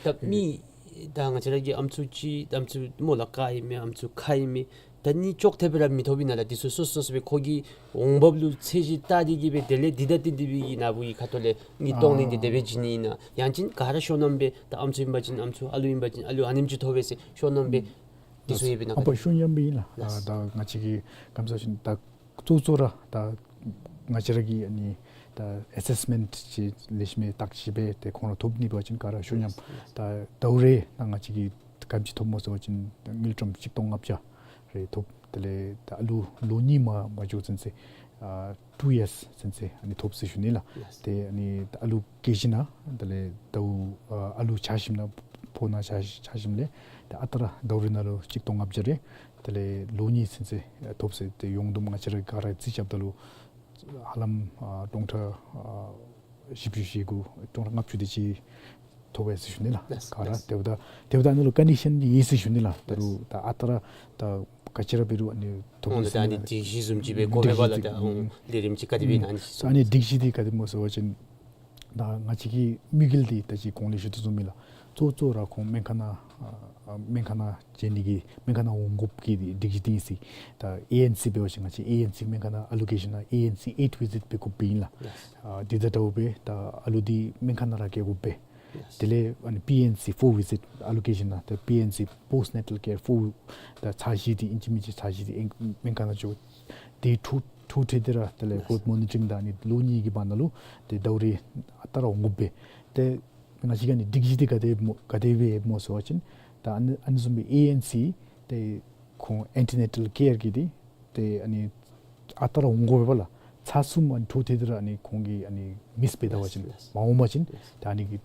ད་ད་མི་ད་ང་བཅས་ར་གི་ཨམ་སྲུ་ཅིག་ཨམ་སྲུ་སྨོ་ལགས་ཀ་ཨིན་མས་ཨམ་སྲུ་ཁ་ཨིན་མས། ད་ནི་ཅོག་འཐདཔ་སྦེ་ར་མི་ཐོབ་ཨིན་ན་ལགས། འདི་ཚུ་སོ་སོ་སོ་སྦེ་ཁོ་གི་འོང་འབབ་ལུ་ཚད་གཞི་བལྟ་སྟེ་གིས་སྦེ་དེ་ལས་འདི་ད་ཏེ་འདི་སྦེ་གི་ནཱ་བུ་གི་ཁ་ཐུག་ལས་ཨ་ནི་གཏོང་ནི་འདི་དེ་སྦེ་བྱིན་ནི་ཨིན་ན་ཡང་ཅིན་ག་ར་ཤོ་ནམ་སྦེ་ད་ཨམ་སྲུ་ཨིན་པ་ཅིན་ཨམ་སྲུ་ཨ་ལུ་ཨིན་པ་ཅིན་ཨ་ལུ་ཨ་ནེམ་ཅིག་ཐོབ་པས་ཟེར་ཤོ་ནམ་སྦེ་འདི་ཚུ་ཡོད་པས་ན། ཨ་པ་ཤོ་ནམ་སྦེ་ཨིན་ལགས། ལགས། ད་ང་བཅས་ཀྱིས་ག་ཅི་ཟེར་ན་ད་གཙོ་གཙོ་ར་ད་ང་བཅས་ར་གིས་ཨ་ནི་ད་ཨེ་སེསི་མེནཊི་ཅིག་ལེགས་ཤོམ་སྦེ་བརྟག་ཞིབ་འབད་དེ་ཁོང་ར་ཐོབ་ནི་འབད་བ་ཅིན་ག་ར་ཤོ་ནམ་ད་ཟླཝ་རེ་ནང་ང་བཅས་ཀྱིས་ག་དེམ་ཅིག་ཐོབ་སྨོ་ཟེར་བ་ཅིན་དངུལ་ཀྲམ་གཅིག་སྟོང་ལྔ་བརྒྱ་རེ་ཐོབ། དེ་ལས་ད་ཨ་ལུ་ལོ་གཉིས་མ་མ་འགྱོ་ཚུན་ཚོད་ཨ་ཊུ་ཡརསི་ཚུན་ཚོད་ཨ་ནི་ཐོབ་ཟེར་ཞུ་ནི་ལགས། ལགས། ཏེ་ཨ་ནི་ད་ཨ་ལུ་སྐྱེས་ཞིནམ་ལས་དེ་ལས་ཟླཝ་ཨ་ཨ་ལུ་ཆགས་ཞིནམ་ལས་ཕོ་ནང་ཆགས་ཆགས་ཞིནམ་ལས་ཏེ་ཨ་རྟག་ར་ཟླཝ་རེ་ནང་ལུ་གཅིག་སྟོང་ལྔ་བརྒྱ་རེ་དེ་ལས་ལོ་གཉིས་ཚུན་ཚོད་ཐོབ་ཟེར། ཏེ་ཡོངས་བསྡོམས་ང་བཅས་ར་ག་ར་རྩིས་རྐྱབ་ད་ལུ་ཧ་ལམ་ཨ་སྟོང་ཕྲག་ཨ་བཞི་བཅུ་ཞེ་དགུ་སྟོང་ཕྲག་ལྔ་བཅུ་དེ་ཅིག་ཐོབ་པས་ཟེར་ཞུ་ནི་ལགས། ལགས། ག་ར་ལགས། དེ་འབདཝ་ད་དེ་འབདཝ་ད་ཨ་ནི་ལུ་ཀོན་ཌི་ཤཱན་འདི་ཡོད་ཟེར་ཞུ་ནི་ལགས། ད་རུང་ད་ཨ་རྟག་ར་ད་ག་ཅི་ར་འབད་རུང་ཨ་ནི་ཐོབ་ཨོ་ནི་ཟེར་ད་ཨ་ནི་ནི་སྒྲིག་གཞི་བཟུམ་ཅིག་སྦེ་གོ་སྒྲིག་བས་པ་ལགས། གཞི་ད་འདི་ཨོ་ལས་རིམ་ཅིག་ག་དེ་སྦེ་ཨིན་ན་ཨ་ནི་ཨ་ནི་སྒྲིག་གཞི་འདི་ག་དེ་སྨོ་ཟེར་བ་ཅིན་ད་ང་བཅས་ཀྱི་དམིགས་ཡུལ་འདི་ད་ཅི་གོང་ལས་ཞུ་དོ་བཟུམ་སྦེ་ལགས། གཙོ་གཙོ་ར་ཁོང་སྨན་ཁང་ནང་ཨ་ཨ་སྨན་ཁང་ནང་བྱོན་ནི་གི་སྨན་ཁང་ནང་འོང་དགོཔ་གི་སྒྲིག་གཞི་འདི་ཨིན་ཟེར། ད་ཨེ་ཨེན་སི་འབད་བ་ཅིན་ང་བཅས་ཨེ་ཨེན་སི་སྨན་ཁང་ནང་ཨ་ལོ་ཀེ་ཤཱན་ནང་ཨེ་ཨེན་སི་ཨེཊ་བི་ཟིཊ་འབད་དགོཔ་ཨིན་ལགས། ལགས། ཨ་འདི་དང་འདྲཝ་སྦེ་ད་ཨ་ལུ་འདི་སྨན་ཁང་ནང་ར་བསྐྱལ་དགོ་པས། དེ་ལས་ཨ་ནི་པི་ཨེན་སི་ཕོར་བི་ཟིཊ་ཨ་ལོ་ཀེ་ཤཱན་ནང་ཏེ་པི་ཨེན་སི་པོསཊ་ནེ་ཊཱལ་ཀེར་ཕོར་ད་ཚར་བཞི་འདི་ཨིན་ཅི་མིན་ཅི་ཚར་བཞི་འདི་ཨིན་སྨན་ཁང་ནང་འགྱོ། དེ་འཕྲོ་འཕྲོ་མཐུད་དེ་ར་དེ་ལས་གོབ་མོ་ནི་ཊ་རིང་དང་ཨ་ནི་ལོ་གཉིས་ཀྱི་བར་ན་ལུ་ཏེ་ཟླཝ་རེ་ཨ་རྟག་ར་འོང་དགོ་པས། ཏེ་ང་བཅས་ཀྱི་ཨ་ནི་སྒྲིག་གཞི་འདི་ག་དེ་སྨོ་ག་དེ་སྦེ་སྨོ་ཟེར་བ་ཅིན་ད་ཨ་ནི་ཨ་ནི་བཟུམ་སྦེ་ཨེ་ཨེན་སི་ཏེ་ཁོང་ཨེན་ཊི་ནེ་ཊཱལ་ཀེར་གྱི་འདི་ཏེ་ཨ་ནི་ཨ་རྟག་ར་འོང་དགོ་པས་པ་ལགས། ཚར་གསུམ་ཨ་ནི་འཕྲོ་མཐུད་དེ་ར་ཨ་ནི་ཁོང་གིས་ཨ་ནི་མིསི་འབད་ད་པ་ཅིན་ལགས། མ་འོང་པ་ཅིན་ལགས། ཏེ་ཨ་ནི་གི་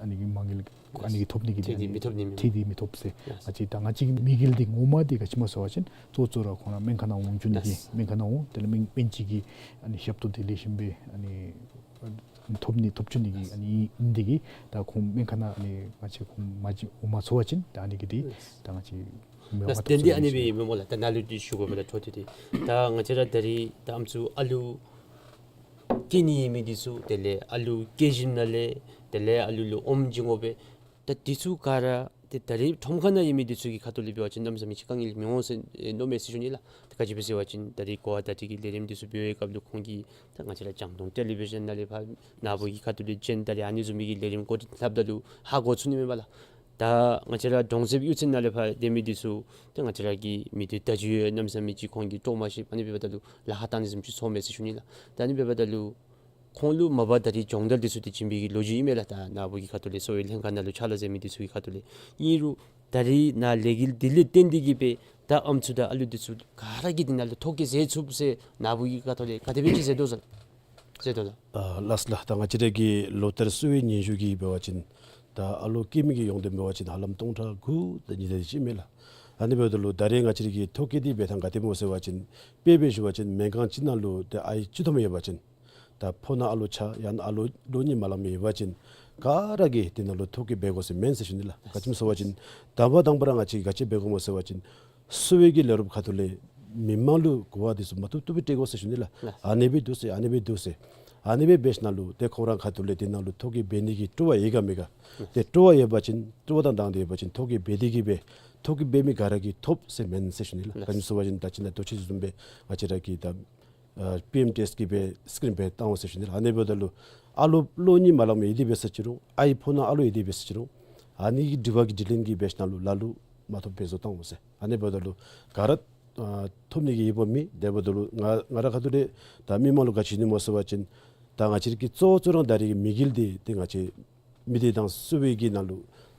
ཨ་ནི་གི་མ་དངུལ་ཨ་ནི་གི་ཐོབ་ནི་གི་ཏེ་ཨ་ནི་ཐད་དེ་མི་ཐོབ་ཟེར། ལགས། ང་བཅས་ད་ང་བཅས་ཀྱི་དམིགས་ཡུལ་འདི་ངོ་མ་འདི་ག་ཅི་སྨོ་ཟེར་བ་ཅིན་གཙོ་གཙོ་ར་ཁོང་ར་སྨན་ཁང་ནང་འོང་བཅུག་ནི་གི་ལགས། སྨན་ཁང་ནང་འོང་དེ་ལས་སྨན་སྨན་གཅིག་གི་ཨ་ནི་ཞབས་ཏོག་འདི་ལེགས་ཤོམ་སྦེ་ཨ་ནི་ཐོབ་ནི་ཐོབ་བཅུག་ནི་གི་ཨ་ནི་ཨིན་འདི་གིས་ད་ཁོང་སྨན་ཁང་ནང་ཨ་ནི་ང་བཅས་ཁོང་མ་བཅུག་འོང་མ་ཚུགས་པ་ཅིན་ད་ཨ་ནི་གི་འདི་ད་ང་བཅས་མི་མ་ལགས། ཐོབ་ཏེ་ཚུགས་ཨ་ནི་ནི་སྦེ་ཨིན་མས་སྨོ་ལགས། ད་ནཱ་ལུ་འདི་ཞུ་དགོ་པས་ལགས། འཕྲོ་མཐུད་དེ་ད་ང་བཅས་ར་ད་རིས་ད་ཨམ་སྲུ་ཨ་ལུ་སྐྱེ་ནི་ཡོད་མི་འདི་ཚུ་དེ་ལས་ཨ་ལུ་སྐྱེ་ཞིནམ་ལས་དེ་ལས་ཨ་ལུ་ལུ་ཨོམ་བྱིན་དགོ་པས། ད་འདི་ཚུ་ག་ར་ཏེ་ད་རིས་ཁྲོམ་ཁ་ནང་ཡོད་མི་འདི་ཚུ་གི་ཁ་ཐུག་ལས་འབད་བ་ཅིན་གནམ་མེད་ས་མེད་ཅིག་དཀའ་ངལ་མི་འོང་ཟེར་མནོཝ་མས་ཟེར་ཞུ་ནི་ལགས། ད་ག་ཅི་སྦེ་ཟེར་བ་ཅིན་ད་རིས་གོ་བ་བརྡ་སྤྲོད་ཀྱི་ལས་རིམ་འདི་ཚུ་འབད་བའི་སྐབས་ལུ་ཁོང་གིས་ད་ང་བཅས་ར་རྒྱང་མཐོང་ཊེ་ལི་བི་ཞཱན་ནང་ལས་ཕར་ནཱ་བུ་གི་ཁ་ཐུག་ལས་བྱོན་ད་རིས་ཨ་ནི་བཟུམ་མའི་གི་ལས་རིམ་གོ་སྒྲིག་འཐབ་ད་ལུ་ཧ་གོ་ཚུགས་ནི་མས་པ་ལགས། ད་ང་བཅས་ར་གྲོང་གསེབ་གཡུས་ཚན་ནང་ལས་ཕར་སྡོད་མི་འདི་ཚུ་ཏེ་ང་བཅས་ར་གི་མི་སྡེ་བརྡ་བརྒྱུད་ཡང་གནམ་མེད་ས་མེད་ཅིག་ཁོང་གིས་དཀྲོག་མ་ཤེས། ཨ་ནི་འབདཝ་ད་ལུ་ལཱ་ཁག་བཏང་ནི་བཟུམ་ཅིག་ཚོརཝ་མས་ཟེར་ཞུ་ནི་ལགས། ད་ཨ་ནི་འབདཝ་ད་ལུ་ཁོང་ལུ་མ་པ་ད་རིས་སྦྱོང་བརྡར་འདི་ཚུ་ཏེ་བྱིན་པའི་གི་ལོ་རྒྱུས་ཨིན་མས་ལགས། ད་ནཱ་བུ་གི་ཁ་ཐུག་ལས་གསོ་བའི་ལྷན་ཁག་ནང་ལུ་ཕྱག་ལཱ་མཛད་མི་འདི་ཚུ་གི་ཁ་ཐུག་ལས། ཨིན་རུང་ད་རིས་ནཱ་ལས་འགུལ་འདི་ལས་བརྟེན་ཏེ་གིས་སྦེ་ད་ཨམ་སྲུ་དང་ཨ་ལུ་འདི་ཚུ་ག་ར་གིས་འདི་ནང་ལུ་ཐོ་བཀོད་མཛད་ཚུགས་ཟེར་ནཱ་བུ་གི་ཁ་ཐུག་ལས་ག་དེ་སྦེ་ཅིག་མཛད་དོ་ཟེར་ཟེར་དོ་ལགས། ཨ་ལགས་ལགས། ད་ང་བཅས་ར་གི་ལོ་ལྟར་གསོ་བའི་སྙན་ཞུ་གི་འབད་བ་ཅིན་ད་ཨ་ལོ་སྐྱེ་མི་གི་ཡོངས་འདེམས་འབད་བ་ཅིན་ཧ་ལམ་སྟོང་ཕྲག་དགུ་དང་ཉི་ཤུ་རྩ་གཅིག་མས་ལགས། ཨ་ནི་འབདཝ་ད་ལུ་ད་རེས་ང་བཅས་ར་གི་ཐོ་བཀོད་འདི་འབད་ཐངས་ག་དེ་སྨོ་ཟེར་བ་ཅིན་དཔེ་སྦེ་ཞུ་བ་ཅིན་སྨན་ཁང་ཅིག་ནང་ལུ་ཏེ་ཨའི་བཅུ་ཐམ་ཡོད་པ་ཅིན་ད་ཕོ་ཉ་ཨ་ལོ་ཆ་ཡང་ན་ཨ་ལོ་ལོ་གཉིས་མ་ལང་མི་ཡོད་པ་ཅིན་ག་ར་གིས་འདི་ནང་ལུ་ཐོ་བཀོད་འབད་དགོ་ཟེར་མེན་ཟེར་ཞུ་ནི་ལགས། ག་ཅི་སྨོ་ཟེར་བ་ཅིན་དང་པ་དང་པ་ར་ང་བཅས་ག་ཅི་འབད་དགོ་སྨོ་ཟེར་བ་ཅིན་གསོ་བའི་གི་ལས་རོགསཔ་ཁ་ཐུག་ལས་མི་མང་ལུ་གོ་བ་འདི་ཚུ་མ་བཏུབ་བཏུབ་སྦེ་སྤྲོད་དགོ་ཟེར་ཞུ་ནི་ལགས། ལགས། ཨ་ནི་སྦེ་འདུག་ཟེར་ཨ་ནི་སྦེ་འདུག་ཟེར། ཨ་ནི་སྦེ་འབད་ཞིནམ་ལས་ཏེ་ཁོང་ར་ཁ་ཐུག་ལས་འདི་ནང་ལུ་ཐོ་བཀོད་འབད་ནི་གི་སྤྲོ་བ་ཡོད་ག་མེད་ག། ཏེ་སྤྲོ་བ་ཡོད་པ་ཅིན་སྤྲོ་བ་དང་དང་འདོད་ཡོད་པ་ཅིན་ཐོ་བཀོད་འབད་དེ་གིས་སྦེ་ཐོ་བཀོད་འབད་མི་ག་ར་གིས་ཐོབ་ཟེར་མེན་ཟེར་ཞུ་ནི་ལགས། ལགས། ག་ཅི་སྨོ་ཟེར་བ་ཅིན་ད་ཅི་ནཱ་ལྟོ་ཆེ་བཟུམ་སྦེ་ང་བཅས་ར་གི་ད་ཨ་པི་ཨེམ་ཊི་ཨེསི་གི་སྦེ་སི་ཀིམ་སྦེ་བཏང་འོང་ཟེར་ཞུ་ནི་ལགས། ཨ་ནི་འབདཝ་ད་ལུ་ཨ་ལོ་ལོ་གཉིས་མ་ལང་མི་ཡོད་དེ་འབད་ས་ཅི་རུང་ཨའི་ཕོ་ཉ་ཨ་ལོ་ཡོད་དེ་འབད་ས་ཅི་རུང་ཨ་ནི་གི་དྲི་བ་གི་དྲིས་ལན་གྱི་འབད་ཞིནམ་ལས་ལ་ལུ་མ་ཐོབ་པའི་བཟོ་བཏང་འོང་ཟེར། ཨ་ནི་འབདཝ་ད་ལུ་ག་ར་ཨ་ཐོབ་ནི་གི་ཡོདཔ་མེད། དེ་འབདཝ་ད་ལུ་ང་ང་ར་ཁ་ཐུག་ལས་ད་མི་མང་ལུ་ག་ཅི་ཞུ་ནི་སྨོ་ཟེར་བ་ཅིན་ད་ང་བཅས་ཀྱི་གཙོ་གཙོ་ར་ད་རེས་ཀྱི་དམིགས་ཡུལ་འདི་ཏེ་ང་བཅས་མི་སྡེ་དང་གསོ་བའི་གི་ནང་ལུ་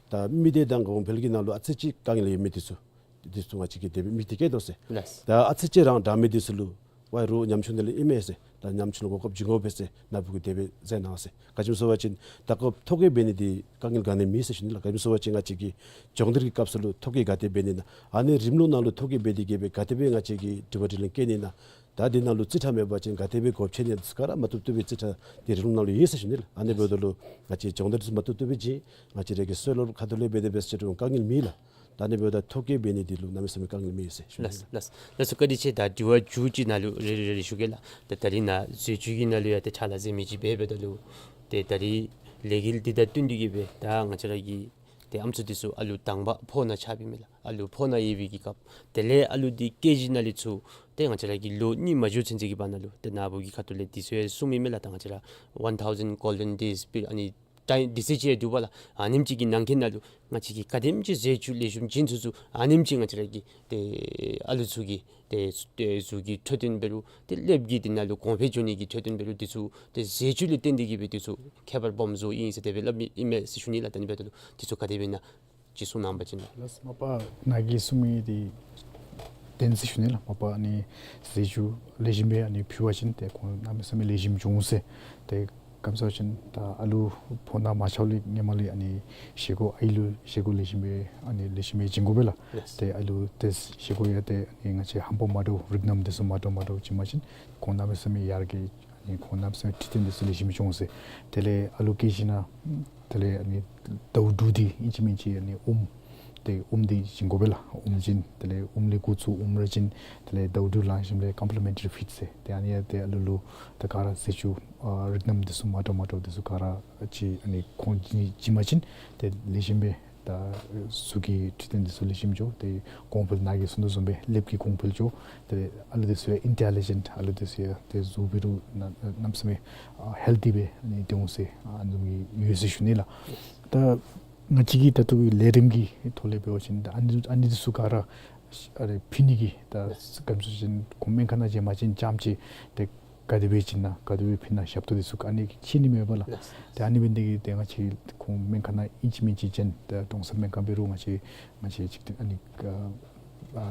ད་མི་སྡེ་དང་གོང་འཕེལ་གྱི་ནང་ལུ་ཨ་ཙི་ཅིག་དཀའ་ངལ་ཡོད་མི་འདི་ཚུ་འདི་ཚུ་ང་བཅས་ཀྱིས་དེ་སྦེ་དམིགས་ཏེ་བསྐྱེད་དོ་ཟེར། ལགས། ད་ཨ་ཙི་ཅིག་རང་དྲག་མི་འདི་ཚུ་ལུ་ཝའི་རོགས་ཉམ་ཆུང་འདི་ལས་ཨིན་མས་ཟེར། ད་ཉམ་ཆུང་ལུ་གོ་སྐབས་བྱིན་དགོ་པས་ཟེར་ནཱ་བུ་གིས་དེ་སྦེ་མཛད་གནང་ཟེར། ག་ཅི་སྨོ་ཟེར་བ་ཅིན་ད་ཁོ་ཐོ་བཀོད་འབད་ནི་འདི་དཀའ་ངལ་ག་ནི་མེད་ཟེར་ཞུ་ནི་ལགས། ག་ཅི་སྨོ་ཟེར་བ་ཅིན་ང་བཅས་ཀྱིས་སྦྱོང་བརྡར་གྱི་སྐབས་སུ་ལུ་ཐོ་བཀོད་ག་དེ་འབད་ནི་ཨིན་ན། ཨ་ནི་རིམ་ལུགས་ནང་ལུ་ཐོ་བཀོད་འབད་དེ་གིས་སྦེ་ག་དེ་སྦེ་ང་བཅས་ཀྱིས་དྲི་བ་དྲིས་ལན་བཀོད་ནི་ཨིན་ན། ད་འདི་ནང་ལུ་རྩིས་ཁྲ་མེད་པ་ཅིན་ག་དེ་སྦེ་གོ་ཆོད་ནི་ཨིན་ན་འདི་ཚུ་ག་ར་མ་བཏུབ་བཏུབ་སྦེ་རྩིས་ཁྲ་འདི་རིམ་ལུགས་ནང་ལུ་ཡོད་ཟེར་ཞུ་ནི་ལགས། ཨ་ནི་འབདཝ་ད་ལུ་ང་བཅས་སྦྱོང་བརྡར་འདི་ཚུ་མ་བཏུབ་བཏུབ་སྦེ་བྱིན། ང་བཅས་ར་གི་གསོ་བའི་སློབ་ཁ་ཐུག་ལས་འབད་དེ་འབད་ས་ཅི་རུང་དཀའ་ངལ་མེད་ལགས། ད་ཨ་ནི་འབདཝ་ད་ཐོ་བཀོད་འབད་ནི་འདི་ལུ་གནམ་མེད་ས་མེད་དཀའ་ངལ་མེད་ཟེར་ཞུ་ནི་ལགས། ལགས། ལགས་སོ། བཀའ་དྲིན་ཆེ། ད་དྲི་བ་མཇུག་ཅིག་ནཱ་ལུ་རེ་རེ་རེ་རེ་ཞུ་གེ་ལགས། ད་ད་རིས་ནཱ་ཟས་བཅུད་ཀྱི་ནང་ལུ་ཡང་ཏེ་ཕྱག་ལཱ་མཛད་མི་ཅིག་འབད་འབདཝ་ད་ལུ་ཏེ་ད་རིས་ལས་འགུལ་འདི་དང་བསྟུན་ཏེ་གིས་སྦེ་ད་ང་བཅས་ར་གི་ཏེ་ཨམ་སྲུ་འདི་ཚུ་ཨ་ལུ་དང་པ་ཕོ་ཉ་ཆགས་པའི་མས་ལགས། ཨ་ལུ་ཕོ་ཉ་ཡོད་པའི་གི་སྐབས་དེ་ལས་ཨ་ལུ་འདི་སྐྱེས་ཞིནམ་ལས་ཚུར་ཏེ་ང་བཅས་ར་གི་ལོ་གཉིས་མ་འགྱོ་ཚུན་ཚོད་ཀྱི་བར་ན་ལུ་ཏེ་ནཱ་བུ་གི་ཁ་ཐུག་ལས་འདི་ཚུ་ཡང་གསུངམ་ཨིན་མས་ལགས། ད་ང་བཅས་ར་one thousand golden days period ཨ་ནི་ཊའིམ་འདི་ཚུ་ཅིག་ཡང་འདུག་པ་ལགས། ཨ་ནེམ་ཅིག་གི་ནང་འཁོད་ནང་ལུ་ང་བཅས་ཀྱིས་ག་དེམ་ཅིག་ཟས་བཅུད་ལེགས་ཤོམ་བྱིན་ཚུགས་ཚུགས་ཨ་ནེམ་ཅིག་ང་བཅས་ར་གི་ཏེ་ཨ་ལུ་ཚུ་གི་ཏེ་ཏེ་གཟུགས་ཀྱི་འཕྲོད་བསྟེན་འབད་རུང་ཏེ་ཀླདཔ་གི་འདི་ནང་ལུ་གོང་འཕེལ་འགྱོ་ནི་གི་འཕྲོད་བསྟེན་འབད་རུང་འདི་ཚུ་ཏེ་ཟས་བཅུད་ལས་བརྟེན་ཏེ་གིས་སྦེ་འདི་ཚུ་ཁྱད་པར་སྦོམ་བཟོཝ་ཨིན་ཟེར་དེ་སྦེ་སླབ་ཨིན་མས་ཟེར་ཞུ་ནི་ལགས། ད་ཨ་ནི་འབདཝ་ད་ལུ་འདི་ཚུ་ག་དེ་སྦེ་ཨིན་ན་ཅིག་གསུང་གནང་བ་ཅིན་ལགས། ལགས་སོ། མ་པ་ནཱ་གིས་གསུང་མི་འདི་བདེན་ཟེར་ཞུ་ནི་ལགས། མ་པ་ཨ་ནི་ཟས་བཅུད་ལེགས་ཤོམ་སྦེ་ཨ་ནི་ཕུལ་བ་ཅིན་ཏེ་ཁོང་གནམ་མེད་ས་མེད་ལེགས་ཤོམ་འགྱོ་འོང་ཟེར། ཏེ་ག་ཅི་སྨོ་ཟེར་བ་ཅིན་ད་ཨ་ལུ་ཕོ་ཉ་མ་ཆགསཔ་ལས་སྔོན་མ་ལས་ཨ་ནི་བཞེས་སྒོ་ཨའི་ལུ་བཞེས་སྒོ་ལེགས་ཤོམ་སྦེ་ཨ་ནི་ལེགས་ཤོམ་སྦེ་བྱིན་དགོ་པས་ལགས། ལགས། ཏེ་ཨ་ལུ་ཏེ་བཞེས་སྒོ་ཡང་ཏེ་ཨ་ནི་ང་བཅས་ཧམ་པ་མ་འདྲཝ་རིགས་སྣ་འདི་ཚུ་མ་འདྲཝ་མ་འདྲཝ་བྱིན་པ་ཅིན་ཁོང་གནམ་མེད་ས་མེད་ཡར་རྒྱས་ཨ་ནི་ཁོང་གནམ་མེད་ས་མེད་འཕྲོད་བསྟེན་འདི་ཚུ་ལེགས་ཤོམ་སྦེ་འགྱོ་འོང་ཟེར། དེ་ལས་ཨ་ལུ་སྐྱེས་ཞིནམ་དེ་ལས་ཨ་ནི་ཟླཝ་དྲུག་འདི་ཨིན་ཅི་མིན་ཅི་ཨ་ནི་ཨོམ་ཏེ་ཨོམ་འདི་བྱིན་དགོ་པས་ལགས། ཨོམ་བྱིན། དེ་ལས་ཨོམ་ལས་འགོ་བཙུགས་ཨོམ་ར་བྱིན། དེ་ལས་ཟླཝ་དྲུག་ལང་ཞིནམ་ལས་ཀོམ་པི་ལི་མེན་ཊ་རི་ཕིཌ་ཟེར་ཏེ་ཨ་ནི་ཡང་ཏེ་ཨ་ལུ་ལུ་ཏེ་ག་ར་ཟས་བཅུད་ཨ་རིགས་སྣ་འདི་ཚུ་མ་འདྲཝ་མ་འདྲཝ་འདི་ཚུ་ག་ར་ཅིག་ཨ་ནི་ཁོང་གིས་བྱིན་པ་ཅིན་ཏེ་ལེགས་ཤོམ་སྦེ་ ད་གཟུགས་ཀྱི་འཕྲོད་བསྟེན་འདི་ཚུ་ལེགས་ཤོམ་འགྱོ། ཏེ་གོང་འཕེལ་ནཱ་གིས་གསུངས་དོ་བཟུམ་སྦེ་ལེབ་ཀྱི་གོང་འཕེལ་འགྱོ། ཏེ་ཨ་ལུ་འདི་ཚུ་ཡང་ཨིན་ཊེ་ལི་ཇེནཊ་ཨ་ལུ་འདི་ཚུ་ཡང་ཏེ་གཟུགས་འབད་རུང་ན་ན་གནམ་མེད་ས་མེད་ཨ་ཧེལ་ཐི་སྦེ་ཨ་ནི་སྡོད་འོང་ཟེར་ཨ་ནི་བཟུམ་གྱི་ཡོད་ཟེར་ཞུ་ནི་ལགས། ད་ང་བཅས་ཀྱི་ད་ལྟོ་གི་ལས་རིམ་གྱི་ཐོག་ལས་འབད་བ་ཅིན་ད་ཨ་ནི་ཨ་ནི་འདི་ཚུ་ག་ར་ཨ་རེ་ཕུལ་ནི་གི་ད་ག་ཅི་ཟེར་ཁོང་སྨན་ཁང་ནང་བྱོན་པ་ཅིན་ཙམ་ཅིག་ཏེ་ག་དེ་སྦེ་བྱིན་ན་ག་དེ་སྦེ་ཕུལ་ན་ཞབས་ཏོག་འདི་ཚུ་ག་ཨ་ནི་ཅིག་ནི་མེད་པས་ལགས། ལགས། ཏེ་ཨ་ནི་འབད་ནི་དེ་གིས་ཏེ་ང་བཅས་ཁོང་སྨན་ཁང་ནང་ཨིན་ཅི་མིན་ཅི་བྱོན། ཏེ་ཀྲོང་གསར་སྨན་ཁང་འབད་རུང་ང་བཅས་ང་བཅས་ཅིག་ཏེ་ཨ་ནི་ཨ་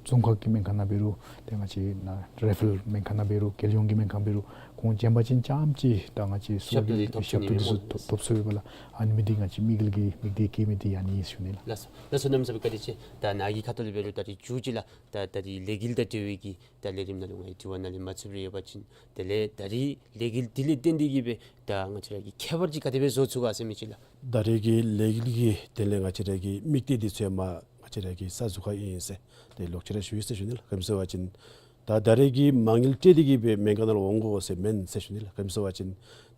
རྫོང་ཁག་གི་སྨན་ཁང་ནང་འབད་རུང་ཏེ་ང་བཅས་ནཱ་རེ་ཕེ་རཱལ་སྨན་ཁང་ནང་འབད་རུང་རྒྱལ་ཡོངས་ཀྱི་སྨན་ཁང་འབད་རུང་ཁོང་བྱོན་པ་ཅིན་ཙམ་ཅིག་ད་ང་བཅས་གསོ་ཞབས་ཏོག་འདི་ཐོབ་ཞབས་ཏོག་འདི་ཚུ་ཐོབ་ཐོབ་ཚུགས་པས་ལགས། ཨ་ནི་འབད་ནི་དེ་གིས་ང་བཅས་དམིགས་ཡུལ་གྱི་དམིགས་གཏད་བསྐྱེད་མི་འདི་ཨ་ནི་ཨིན་ཟེར་ཞུ་ནི་ལགས། ལགས་སོ། ལགས་སོ། གནམ་མེད་ས་མེད་བཀའ་དྲིན་ཆེ། ད་ནཱ་གི་ཁ་ཐུག་ལས་འབད་རུང་ད་རིས་མཇུག་ཅིག་ལགས། ད་ད་རིས་ལས་འགུལ་དང་འབྲེལ་བའི་གི་ད་ལས་རིམ་ནང་ལུ་ང་གིས་དྲི་བ་ནཱ་ལས་མ་ཚུད་པར་ཡོད་པ་ཅིན་དེ་ལས་ད་རིས་ལས་འགུལ་འདི་ལས་བརྟེན་ཏེ་གིས་སྦེ་ད་ང་བཅས་ར་གི་ཁྱད་པར་ཅིག་ག་དེ་སྦེ་བཟོ་ཚུགས་ག་ཟེར་མི་ཅིག་ལགས། ད་རིས་ཀྱི་ལས་འགུལ་གྱི་དེ་ལས་ང་བཅས་ར་གི་དམིགས་གཏད་འདི་ཚུ་ཡང་མ་ང་བཅས་ར་གི་གསར་འཛུགས་ཁག་ཨིན་ཟེར་ཏེ་ལོག་ཅི་ར་ཞུ་ཡི་ཟེར་ཞུ་ནི་ལགས། ག་ཅི་ཟེར་བ་ཅིན་ད་ད་རིས་ཀྱི་མ་དངུལ་སྤྲོད་དེ་གིས་སྦེ་སྨན་ཁང་ནང་ལུ་འོང་དགོ་ཟེར་མེན་ཟེར་ཞུ་ནི་ལགས། ག་ཅི་ཟེར་བ་ཅིན་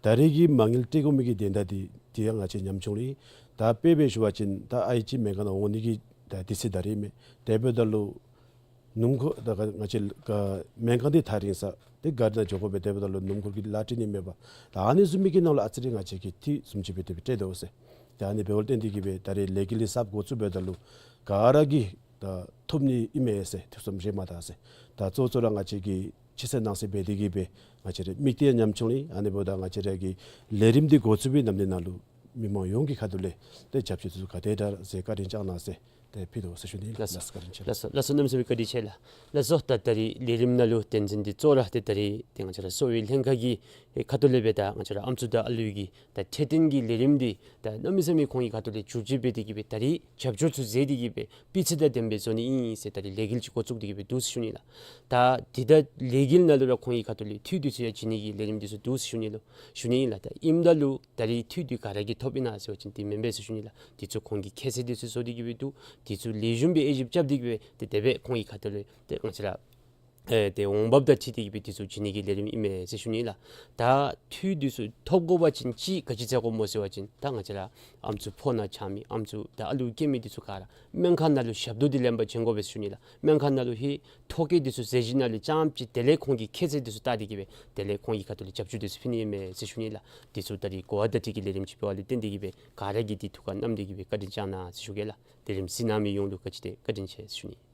ད་རིས་ཀྱི་མ་དངུལ་སྤྲོད་དགོ་མི་གི་དོན་དག་འདི་འདི་ཡང་ང་བཅས་ཉམ་ཆུང་ལུ་ད་དཔེ་སྦེ་ཞུ་བ་ཅིན་ད་ཨའི་ཅིག་སྨན་ཁང་ནང་འོང་ནི་གི་ད་དུས་ཚོད་ད་རིས་མེད། དེ་འབདཝ་ད་ལུ་སྣུམ་འཁོར་ད་ག་ང་བཅས་ག་སྨན་ཁང་འདི་ཐག་རིང་ས་ཏེ་གཱ་རི་ནང་འགྱོ་དགོ་པས། དེ་འབདཝ་ད་ལུ་སྣུམ་འཁོར་གྱི་གླ་སྤྲོད་ནི་མེད་པས། ད་ཨ་ནི་བཟུམ་མའི་གི་ནང་ལུ་ཨ་ཙི་རེ་ང་བཅས་ཀྱིས་འཐུས་བཟུམ་ཅིག་སྦེ་དེ་སྦེ་སྤྲོད་དོ་ཟེར། ད་ཨ་ནི་འབདཝ་ལས་བརྟེན་ཏེ་གིས་སྦེ་ད་རིས་ལས་འགུལ་འདི་གསརཔ་འགོ་བཙུགས་འབདཝ་ད་ལུ་ག་ར་གིས་ད་ཐོབ་ནི་ཨིན་མས་ཟེར་ཐུགས་བསམ་བཞེས་མ་ད་ཟེར། ད་གཙོ་གཙོ་ར་ང་བཅས་ཀྱིས་ཕྱི་གསལ་ནང་གསལ་འབད་དེ་གིས་སྦེ་ང་བཅས་རའི་དམིགས་གཏད་ཉམ་ཆུང་ལུ་ཨ་ནི་འབདཝ་ད་ང་བཅས་ར་གི་ལས་རིམ་འདི་འགོ་བཙུགས་པའི་ནམ་དུས་ནང་ལུ་མི་མང་ཡོངས་ཀྱི་ཁ་ཐུག་ལས་ཏེ་རྒྱབ་སྐྱོར་འདི་ཚུ་ག་དེ་དྲག་ཟེར་བཀའ་དྲིན་བསྐྱང་གནང་ཟེར་ཏེ་ཕུལ་དོ་ཟེར་ཞུ་ནི་ལགས། ལགས་སོ། བཀའ་དྲིན་ཆེ། ལགས་སོ། ལགས་སོ། གནམ་མེད་ས་མེད་བཀའ་དྲིན་ཆེ་ལགས། ལགས་སོ། ད་ད་རིས་ལས་རིམ་ནང་ལུ་དོན་ཚན་འདི་གཙོ་བོ་ར་ཏེ་ད་རིས་ཏེ་ང་བཅས་ར་གསོ་བའི་ལྷན་ཁག་གི་ཁ་ཐུག་ལས་སྦེ་ད་ང་བཅས་ར་ཨམ་སྲུ་དང་ཨ་ལུ་གི་ད་འཕྲོད་བསྟེན་གྱི་ལས་རིམ་འདི་ད་གནམ་མེད་ས་མེད་ཁོང་གི་ཁ་ཐུག་ལས་བསྒྱུར་བཅོས་འབད་དེ་གིས་སྦེ་ད་རིས་རྒྱབ་སྐྱོར་ཚུ་མཛད་དེ་གིས་སྦེ་སྤུས་ཚད་དང་ལྡནམ་སྦེ་བཟོ་ནི་ཨིན་ཟེར་ད་རིས་ལས་འགུལ་ཅིག་འགོ་བཙུགས་ཏེ་གིས་སྦེ་འདུག་ཟེར་ཞུ་ནི་ལགས། ད་འདི་ད་ལས་འགུལ་ནང་ལུ་ར་ཁོང་གི་ཁ་ཐུག་ལས་འཐུས་འདི་ཚུ་ཡང་བྱིན་ནི་གི་ལས་རིམ་འདི་ཚུ་འདུག་ཟེར་ཞུ་ནི་ལུ་ཞུ་ནི་ཨིན་ལགས། ད་ཨིནམ་ད་ལུ་ད་རིས་འཐུས་འདི་ག་ར་གིས་ཐོབ་ཨིན་ན་ཟེར་བ་ཅིན་འདི་མེན་པས་ཟེར་ཞུ་ནི་ལགས། འདི་ཚུ་ཁོང་གིས་ཁྱད་ཚད་འདི་ཚུ་བཟོ་སྟེ་གིས་སྦེ་འདུག། འདི་ཚུ་ལེགས་ཤོམ་སྦེ་དབྱེ་ཞིབ་རྐྱབ་སྟེ་གིས་སྦེ་ཏེ་དེ་སྦེ་ཁོང་གི་ཁ་ཐུག་ལས་ཏེ་ང་བཅས་ར་ཨེ་ཏེ་འོང་འབབ་དང་འཁྲིལ་ཏེ་གིས་སྦེ་འདི་ཚུ་བྱིན་ནི་གི་ལས་རིམ་ཨིན་མས་ཟེར་ཞུ་ནི་ལགས། ད་འཐུས་འདི་ཚུ་ཐོབ་དགོ་པ་ཅིན་ཅིག་ག་ཅི་མཛད་དགོཔ་སྨོ་ཟེར་བ་ཅིན་ད་ང་བཅས་ར་ཨམ་སྲུ་ཕོ་ནང་ཆ་མི་ཨམ་སྲུ་དང་ཨ་ལུ་སྐྱེ་མི་འདི་ཚུ་ག་ར་སྨན་ཁང་ནང་ལུ་ཞབས་ཏོག་འདི་ལེན་པར་བྱོན་དགོ་པས་ཟེར་ཞུ་ནི་ལགས། སྨན་ཁང་ནང་ལུ་ཧེ་ཐོ་བཀོད་འདི་ཚུ་མཛད་ཞིནམ་ལས་ཙམ་ཅིག་དེ་ལས་ཁོང་གི་ཁྱད་ཚད་འདི་ཚུ་བལྟ་སྟེ་གིས་སྦེ་དེ་ལས་ཁོང་གི་ཁ་ཐུག་ལས་རྒྱབ་སྐྱོར་འདི་ཚུ་ཕུལ་ནི་ཨིན་མས་ཟེར་ཞུ་ནི་ལགས། འདི་ཚུ་ད་རིས་གོ་བ་བརྡ་སྤྲོད་ཀྱི་ལས་རིམ་ཅིག་འབད་བ་ལས་བརྟེན་ཏེ་གིས་སྦེ་ག་ར་གིས་འདི་ཐུགས་ཁར་བསྣམས་ཏེ་གིས་སྦེ་བཀའ་དྲིན་བསྐྱང་གནང་ཟེར་ཞུ་གེ་ལགས། ལས་རིམ་གཟིགས་གནང་མི་ཡོངས་ལུ་ག་ཅི་དེ་བཀའ་དྲིན་ཆེ་ཟེར་ཞུ་ནི།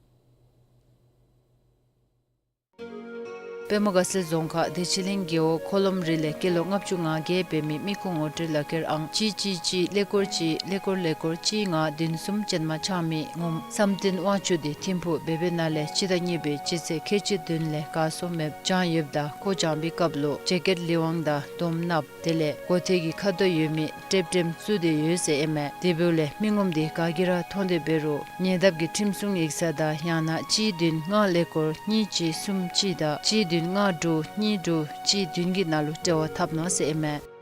པདྨ་དགའ་ཚལ་རྫོང་ཁག་བདེ་ཆེན་གླིང་རྒེད་འོག་འཁོར་ལོམ་རི་ལས་སྐྱེས་ལོ་ལྔ་བཅུ་ང་བརྒྱད་འབད་མི་མི་ཁུངས་ངོ་སྤྲོད་ལག་ཁྱེར་ཨང་གཅིག་གཅིག་གཅིག་ཀླད་ཀོར་གཅིག་ཀླད་ཀོར་ཀླད་ཀོར་གཅིག་ལྔ་བདུན་གསུམ་ཅན་མ་འཆང་མི་ངོམ་བསམ་གཏན་དབང་ཕྱུག་འདི་ཐིམ་ཕུག་སྦེ་སྦེ་ནང་ལས་སྤྱི་ཟླ་གཉིས་པའི་སྤྱི་ཚེས་ཁལ་གཅིག་བདུན་ལས་གར་སོང་མེདཔ་བྱུང་ཡོདཔ་ད་ཁོ་བྱོན་པའི་སྐབས་ལུ་ཇེ་ཀེཊ་ལི་ཝང་དང་དོམ་ནགཔོ་དེ་ལས་མགོ་ཐད་ཀྱི་ཁ་དོག་ཡོད་མི་ཀྲེབ་ཀྲེམ་བཙུགས་ཏེ་ཡོད་ཟེར་ཨིན་མས། དེ་འབདཝ་ལས་མི་ངོམ་འདི་ག་གིས་ར་མཐོང་སྟེ་འབད་རུང་ཉེ་འདབས་ཀྱི་ཁྲིམས་སྲུང་ཡིག་ཚང་དང་ཡང་ན་གཅིག་བདུན་ལྔ་ཀླད་ཀོར་གཉིས་གཅིག་གསུམ་གཅིག་དང་གཅིག་བདུན་ལྔ་དྲུག་གཉིས་དྲུག་གཅིག་བདུན་གྱི་ནང་ལུ་འབྲེལ་བ་འཐབ་གནང་ཟེར་ཨིན་མས།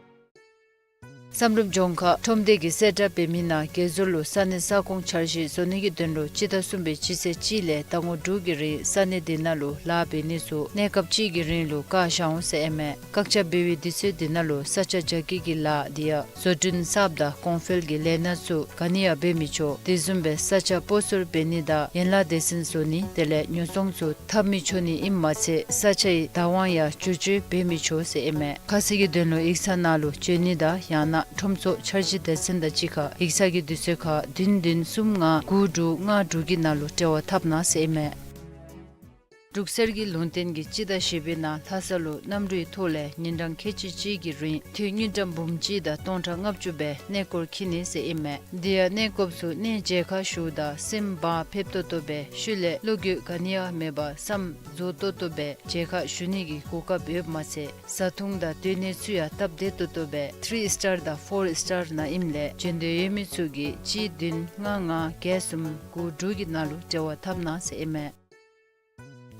བསམ་གྲུབ་ལྗོངས་མཁར་ཁྲོམ་སྡེ་གིས་གསལ་བསྒྲགས་འབད་མི་ནང་དགེ་ཟུར་ལུ་ས་གནས་ས་ཁོངས་འཆར་གཞི་བཟོ་ནི་གི་དོན་ལུ་སྤྱི་ཟླ་གསུམ་པའི་སྤྱི་ཚེས་གཅིག་ལས་ཟླ་ངོ་དྲུག་གི་རིང་ས་གནས་འདི་ནང་ལུ་ལཱ་འབད་ནི་ཚུ་གནས་སྐབས་གཅིག་གི་རིང་ལུ་བཀག་བཞག་འོང་ཟེར་ཨིན་མས། བཀག་ཆ་འབད་བའི་དུས་ཚོད་འདི་ནང་ལུ་ས་ཆ་རྒྱ་སྐྱེད་ཀྱི་ལཱ་འདི་ཡང་བཟོ་སྐྲུན་གསརཔ་དང་གོང་འཕེལ་གྱི་ལས་སྣ་ཚུ་ག་ནི་ཡང་འབད་མི་ཆོག། དེ་བཟུམ་སྦེ་ས་ཆ་སྤོ་སོར་འབད་ནི་དང་ཡན་ལག་སྡེ་ཚན་བཟོ་ནི་དེ་ལས་ཉོ་ཚོང་ཚུ་འཐབ་མི་ཆོག་ནི་ཨིནམ་མ་ཚད་ས་ཆའི་བདག་དབང་ཡང་བསྒྱུར་བཅོས་འབད་མི་ཆོག་ཟེར་ཨིན་མས། ཁ་གསལ་གྱི་དོན་ལུ་ཡིག་ཚང་ནང་ལུ་འབྱོན་ནི་དང་ཡང་ན་ཁྲོམ་ཚོགས་འཆར་གཞི་སྡེ་ཚན་དང་གཅིག་ཁར་ཡིག་ཚང་གི་དུས་ཚོད་ཁར་བདུན་བདུན་གསུམ་ལྔ་དགུ་དྲུག་ལྔ་དྲུག་གི་ནང་ལུ་འབྲེལ་བ་འཐབ་གནང་ཟེར་ཨིན་མས། འབྲུག་གསེར་གྱི་ལུང་བསྟན་གྱིས་སྤྱི་ཟླ་བཞི་པའི་ནང་ལྷ་ས་ལུ་གནམ་གྲུའི་ཐོག་ལས་ཉིན་གྲངས་ཁལ་གཅིག་གཅིག་གི་རིང་དུས་དངུལ་ཀྲམ་འབུམ་གཅིག་དང་སྟོང་ཕྲག་ལྔ་བཅུ་སྦེ་གནས་སྐོར་འཁྱིད་ནི་ཟེར་ཨིན་མས། དེ་ཡང་གནས་སྐོརཔ་ཚུ་གནས་མཇལ་ཁ་ཞུཝ་ད་སེམས་བག་ཕེབས་ཏོག་ཏོ་སྦེ་ཤུལ་ལས་བློ་འགྱོད་ག་ནི་ཡང་མེད་པར་བསམ་རྫོགས་ཏོག་ཏོ་སྦེ་མཇལ་ཁ་ཞུ་ནི་གི་གོ་སྐབས་ཡོདཔ་མ་ཚད་བཟའ་འཐུང་དང་སྡོད་གནས་ཚུ་ཡང་སྟབས་བདེ་ཏོག་ཏོ་སྦེ་ཐི་རི་སི་ཊར་དང་ཕོར་སི་ཊར་ནང་ཨིནམ་ལས་འབྱོན་འདོད་ཡོད་མི་ཚུ་གིས་གཅིག་བདུན་ལྔ་ལྔ་བརྒྱད་གསུམ་དགུ་དྲུག་གི་ནང་ལུ་འབྲེལ་བ་འཐབ་གནང་ཟེར་ཨིན་མས།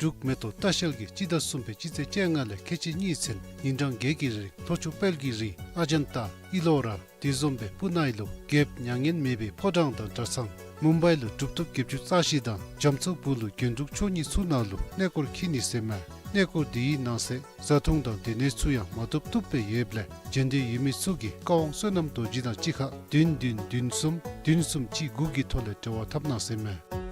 འབྲུག་མེ་ཏོག་ལྟ་བཤལ་གྱིས་སྤྱི་ཟླ་གསུམ་པའི་སྤྱི་ཚེས་བཅོ་ལྔ་ལས་ཁལ་གཅིག་གཉིས་ཚུན་ཉིན་གྲངས་བརྒྱད་ཀྱི་རིང་ལྷོ་ཕྱོགས་དཔལ་གྱི་རི་ཨ་ཇན་ཏ་ཨི་ལོ་ར་དེ་བཟུམ་སྦེ་སྤུ་ན་ཨི་ལོ་རྒྱལཔོ་མྱ་ངན་མེད་པའི་ཕོ་བྲང་དང་གྲྭ་ཚང་མུམ་བའི་ལུ་གྲུབ་ཐོབ་བརྒྱད་ཅུ་རྩ་བཞི་དང་རྒྱ་མཚོ་སྦུག་ལུ་རྒྱན་དྲུག་མཆོག་གཉིས་ཚུ་ནང་ལུ་གནས་སྐོར་འཁྱིད་ནི་ཟེར་མས། གནས་སྐོར་འདི་ཡི་ནང་གསེས་བཟའ་འཐུང་དང་སྡོད་གནས་ཚུ་ཡང་མ་བཏུབ་བཏུབ་སྦེ་ཡོདཔ་ལས་འབྱོན་འདོད་ཡོད་མི་ཚུ་གིས་ཀ་ཝང་བསོད་ནམས་རྡོ་རྗེ་དང་གཅིག་ཁར་བདུན་བདུན་བདུན་གསུམ་བདུན་གསུམ་གཅིག་དགུ་གི་ཐོག་ལས་འབྲེལ་བ་འཐབ་གནང་ཟེར་མས།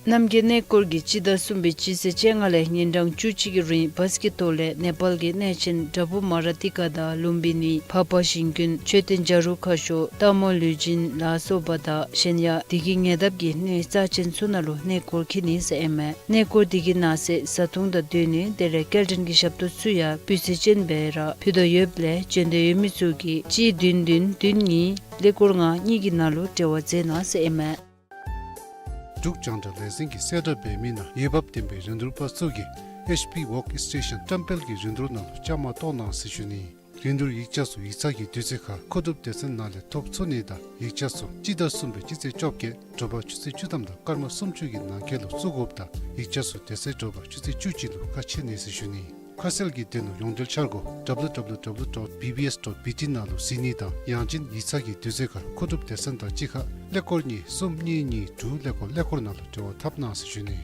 རྣམ་རྒྱལ་གནས་སྐོར་གྱིས་སྤྱི་ཟླ་གསུམ་པའི་སྤྱི་ཚེས་བཅོ་ལྔ་ལས་ཉིན་གྲངས་བཅུ་གཅིག་གི་རིང་བཱས་ཀྱི་ཐོག་ལས་ནེ་པཱལ་གྱི་གནས་ཆེན་དྲ་འབུ་མ་ར་ཏི་ཀ་དང་ལུམ་བི་ནི་འཕགས་པ་ཞིང་ཀུན་མཆོད་རྟེན་བྱ་རུང་ཁ་ཤོར་སྟག་མོ་ལུས་སྦྱིན་ལ་སོགས་པ་དང་གཞན་ཡང་དེ་གི་ཉེ་འདབས་ཀྱི་གནས་རྩ་ཆེན་ཚུ་ནང་ལུ་གནས་སྐོར་འཁྱིད་ནི་ཟེར་ཨིན་མས། གནས་སྐོར་དེ་གི་ནང་གསེས་བཟའ་འཐུང་དང་སྡོད་གནས་དེ་ལས་སྐྱེལ་འདྲེན་གྱི་ཞབས་ཏོག་ཚུ་ཡང་སྤུས་ཚད་ཅན་སྦེ་ར་ཕུལ་དོ་ཡོདཔ་ལས་འབྱོན་འདོད་ཡོད་མི་ཚུ་གིས་གཅིག་བདུན་བདུན་བདུན་གཉིས་ཀླད་ཀོར་ལྔ་གཉིས་ཀྱི་ནང་ལུ་འབྲེལ་བ་མཛད་གནང་ཟེར་ཨིན་མས། འབྲུག་རྒྱང་བསྒྲགས་ལས་འཛིན་གྱིས་གསལ་བསྒྲགས་འབད་མི་ནང་འོས་འབབ་ལྡན་པའི་རིན་བསྡུར་པ་ཚུ་གིས་ཨེཆ་པི་ཝརཀ་སི་ཊེ་ཤཱན་བཀྲམ་སྤེལ་གྱི་རིན་བསྡུར་ནང་ལུ་བཅའ་མར་གཏོགས་གནང་ཟེར་ཞུ་ནི། རིན་བསྡུར་ཡིག་ཆ་ཚུ་ཡིག་ཚང་གི་དུས་ཚོད་ཁར་མཁོ་སྒྲུབ་སྡེ་ཚན་ནང་ལས་ཐོབ་ཚུགས་ནི་དང་ཡིག་ཆ་ཚུ་སྤྱི་ཟླ་གསུམ་པའི་སྤྱི་ཚེས་བཅོ་བརྒྱད་དྲོ་པ་ཆུ་ཚོད་བཅུ་ཐམ་དང་སྐར་མ་སུམ་ཅུ་གི་ནང་འཁོད་ལུ་བཙུགས་དགོཔ་དང་ཡིག་ཆ་ཚུ་དེ་ཚེ་དྲོ་པ་ཆུ་ཚོད་བཅུ་གཅིག་ལུ་ཁ་ཕྱེ་ནི་ཟེར་ཞུ་ནི། ཁ་གསལ་གྱི་དོན་ལུ་ཡོངས་འབྲེལ་འཆར་སྒོ་W W W dot B B S dot B T ནང་ལུ་གཟིགས་ནི་དང་ཡང་ཅིན་ཡིག་ཚང་གི་དུས་ཚོད་ཁར་མཁོ་སྒྲུབ་སྡེ་ཚན་དང་གཅིག་ཁར་ཀླད་ཀོར་གཉིས་གསུམ་གཉིས་གཉིས་དྲུག་ཀླད་ཀོར་ཀླད་ཀོར་ནང་ལུ་འབྲེལ་བ་འཐབ་གནང་ཟེར་ཞུ་ནི།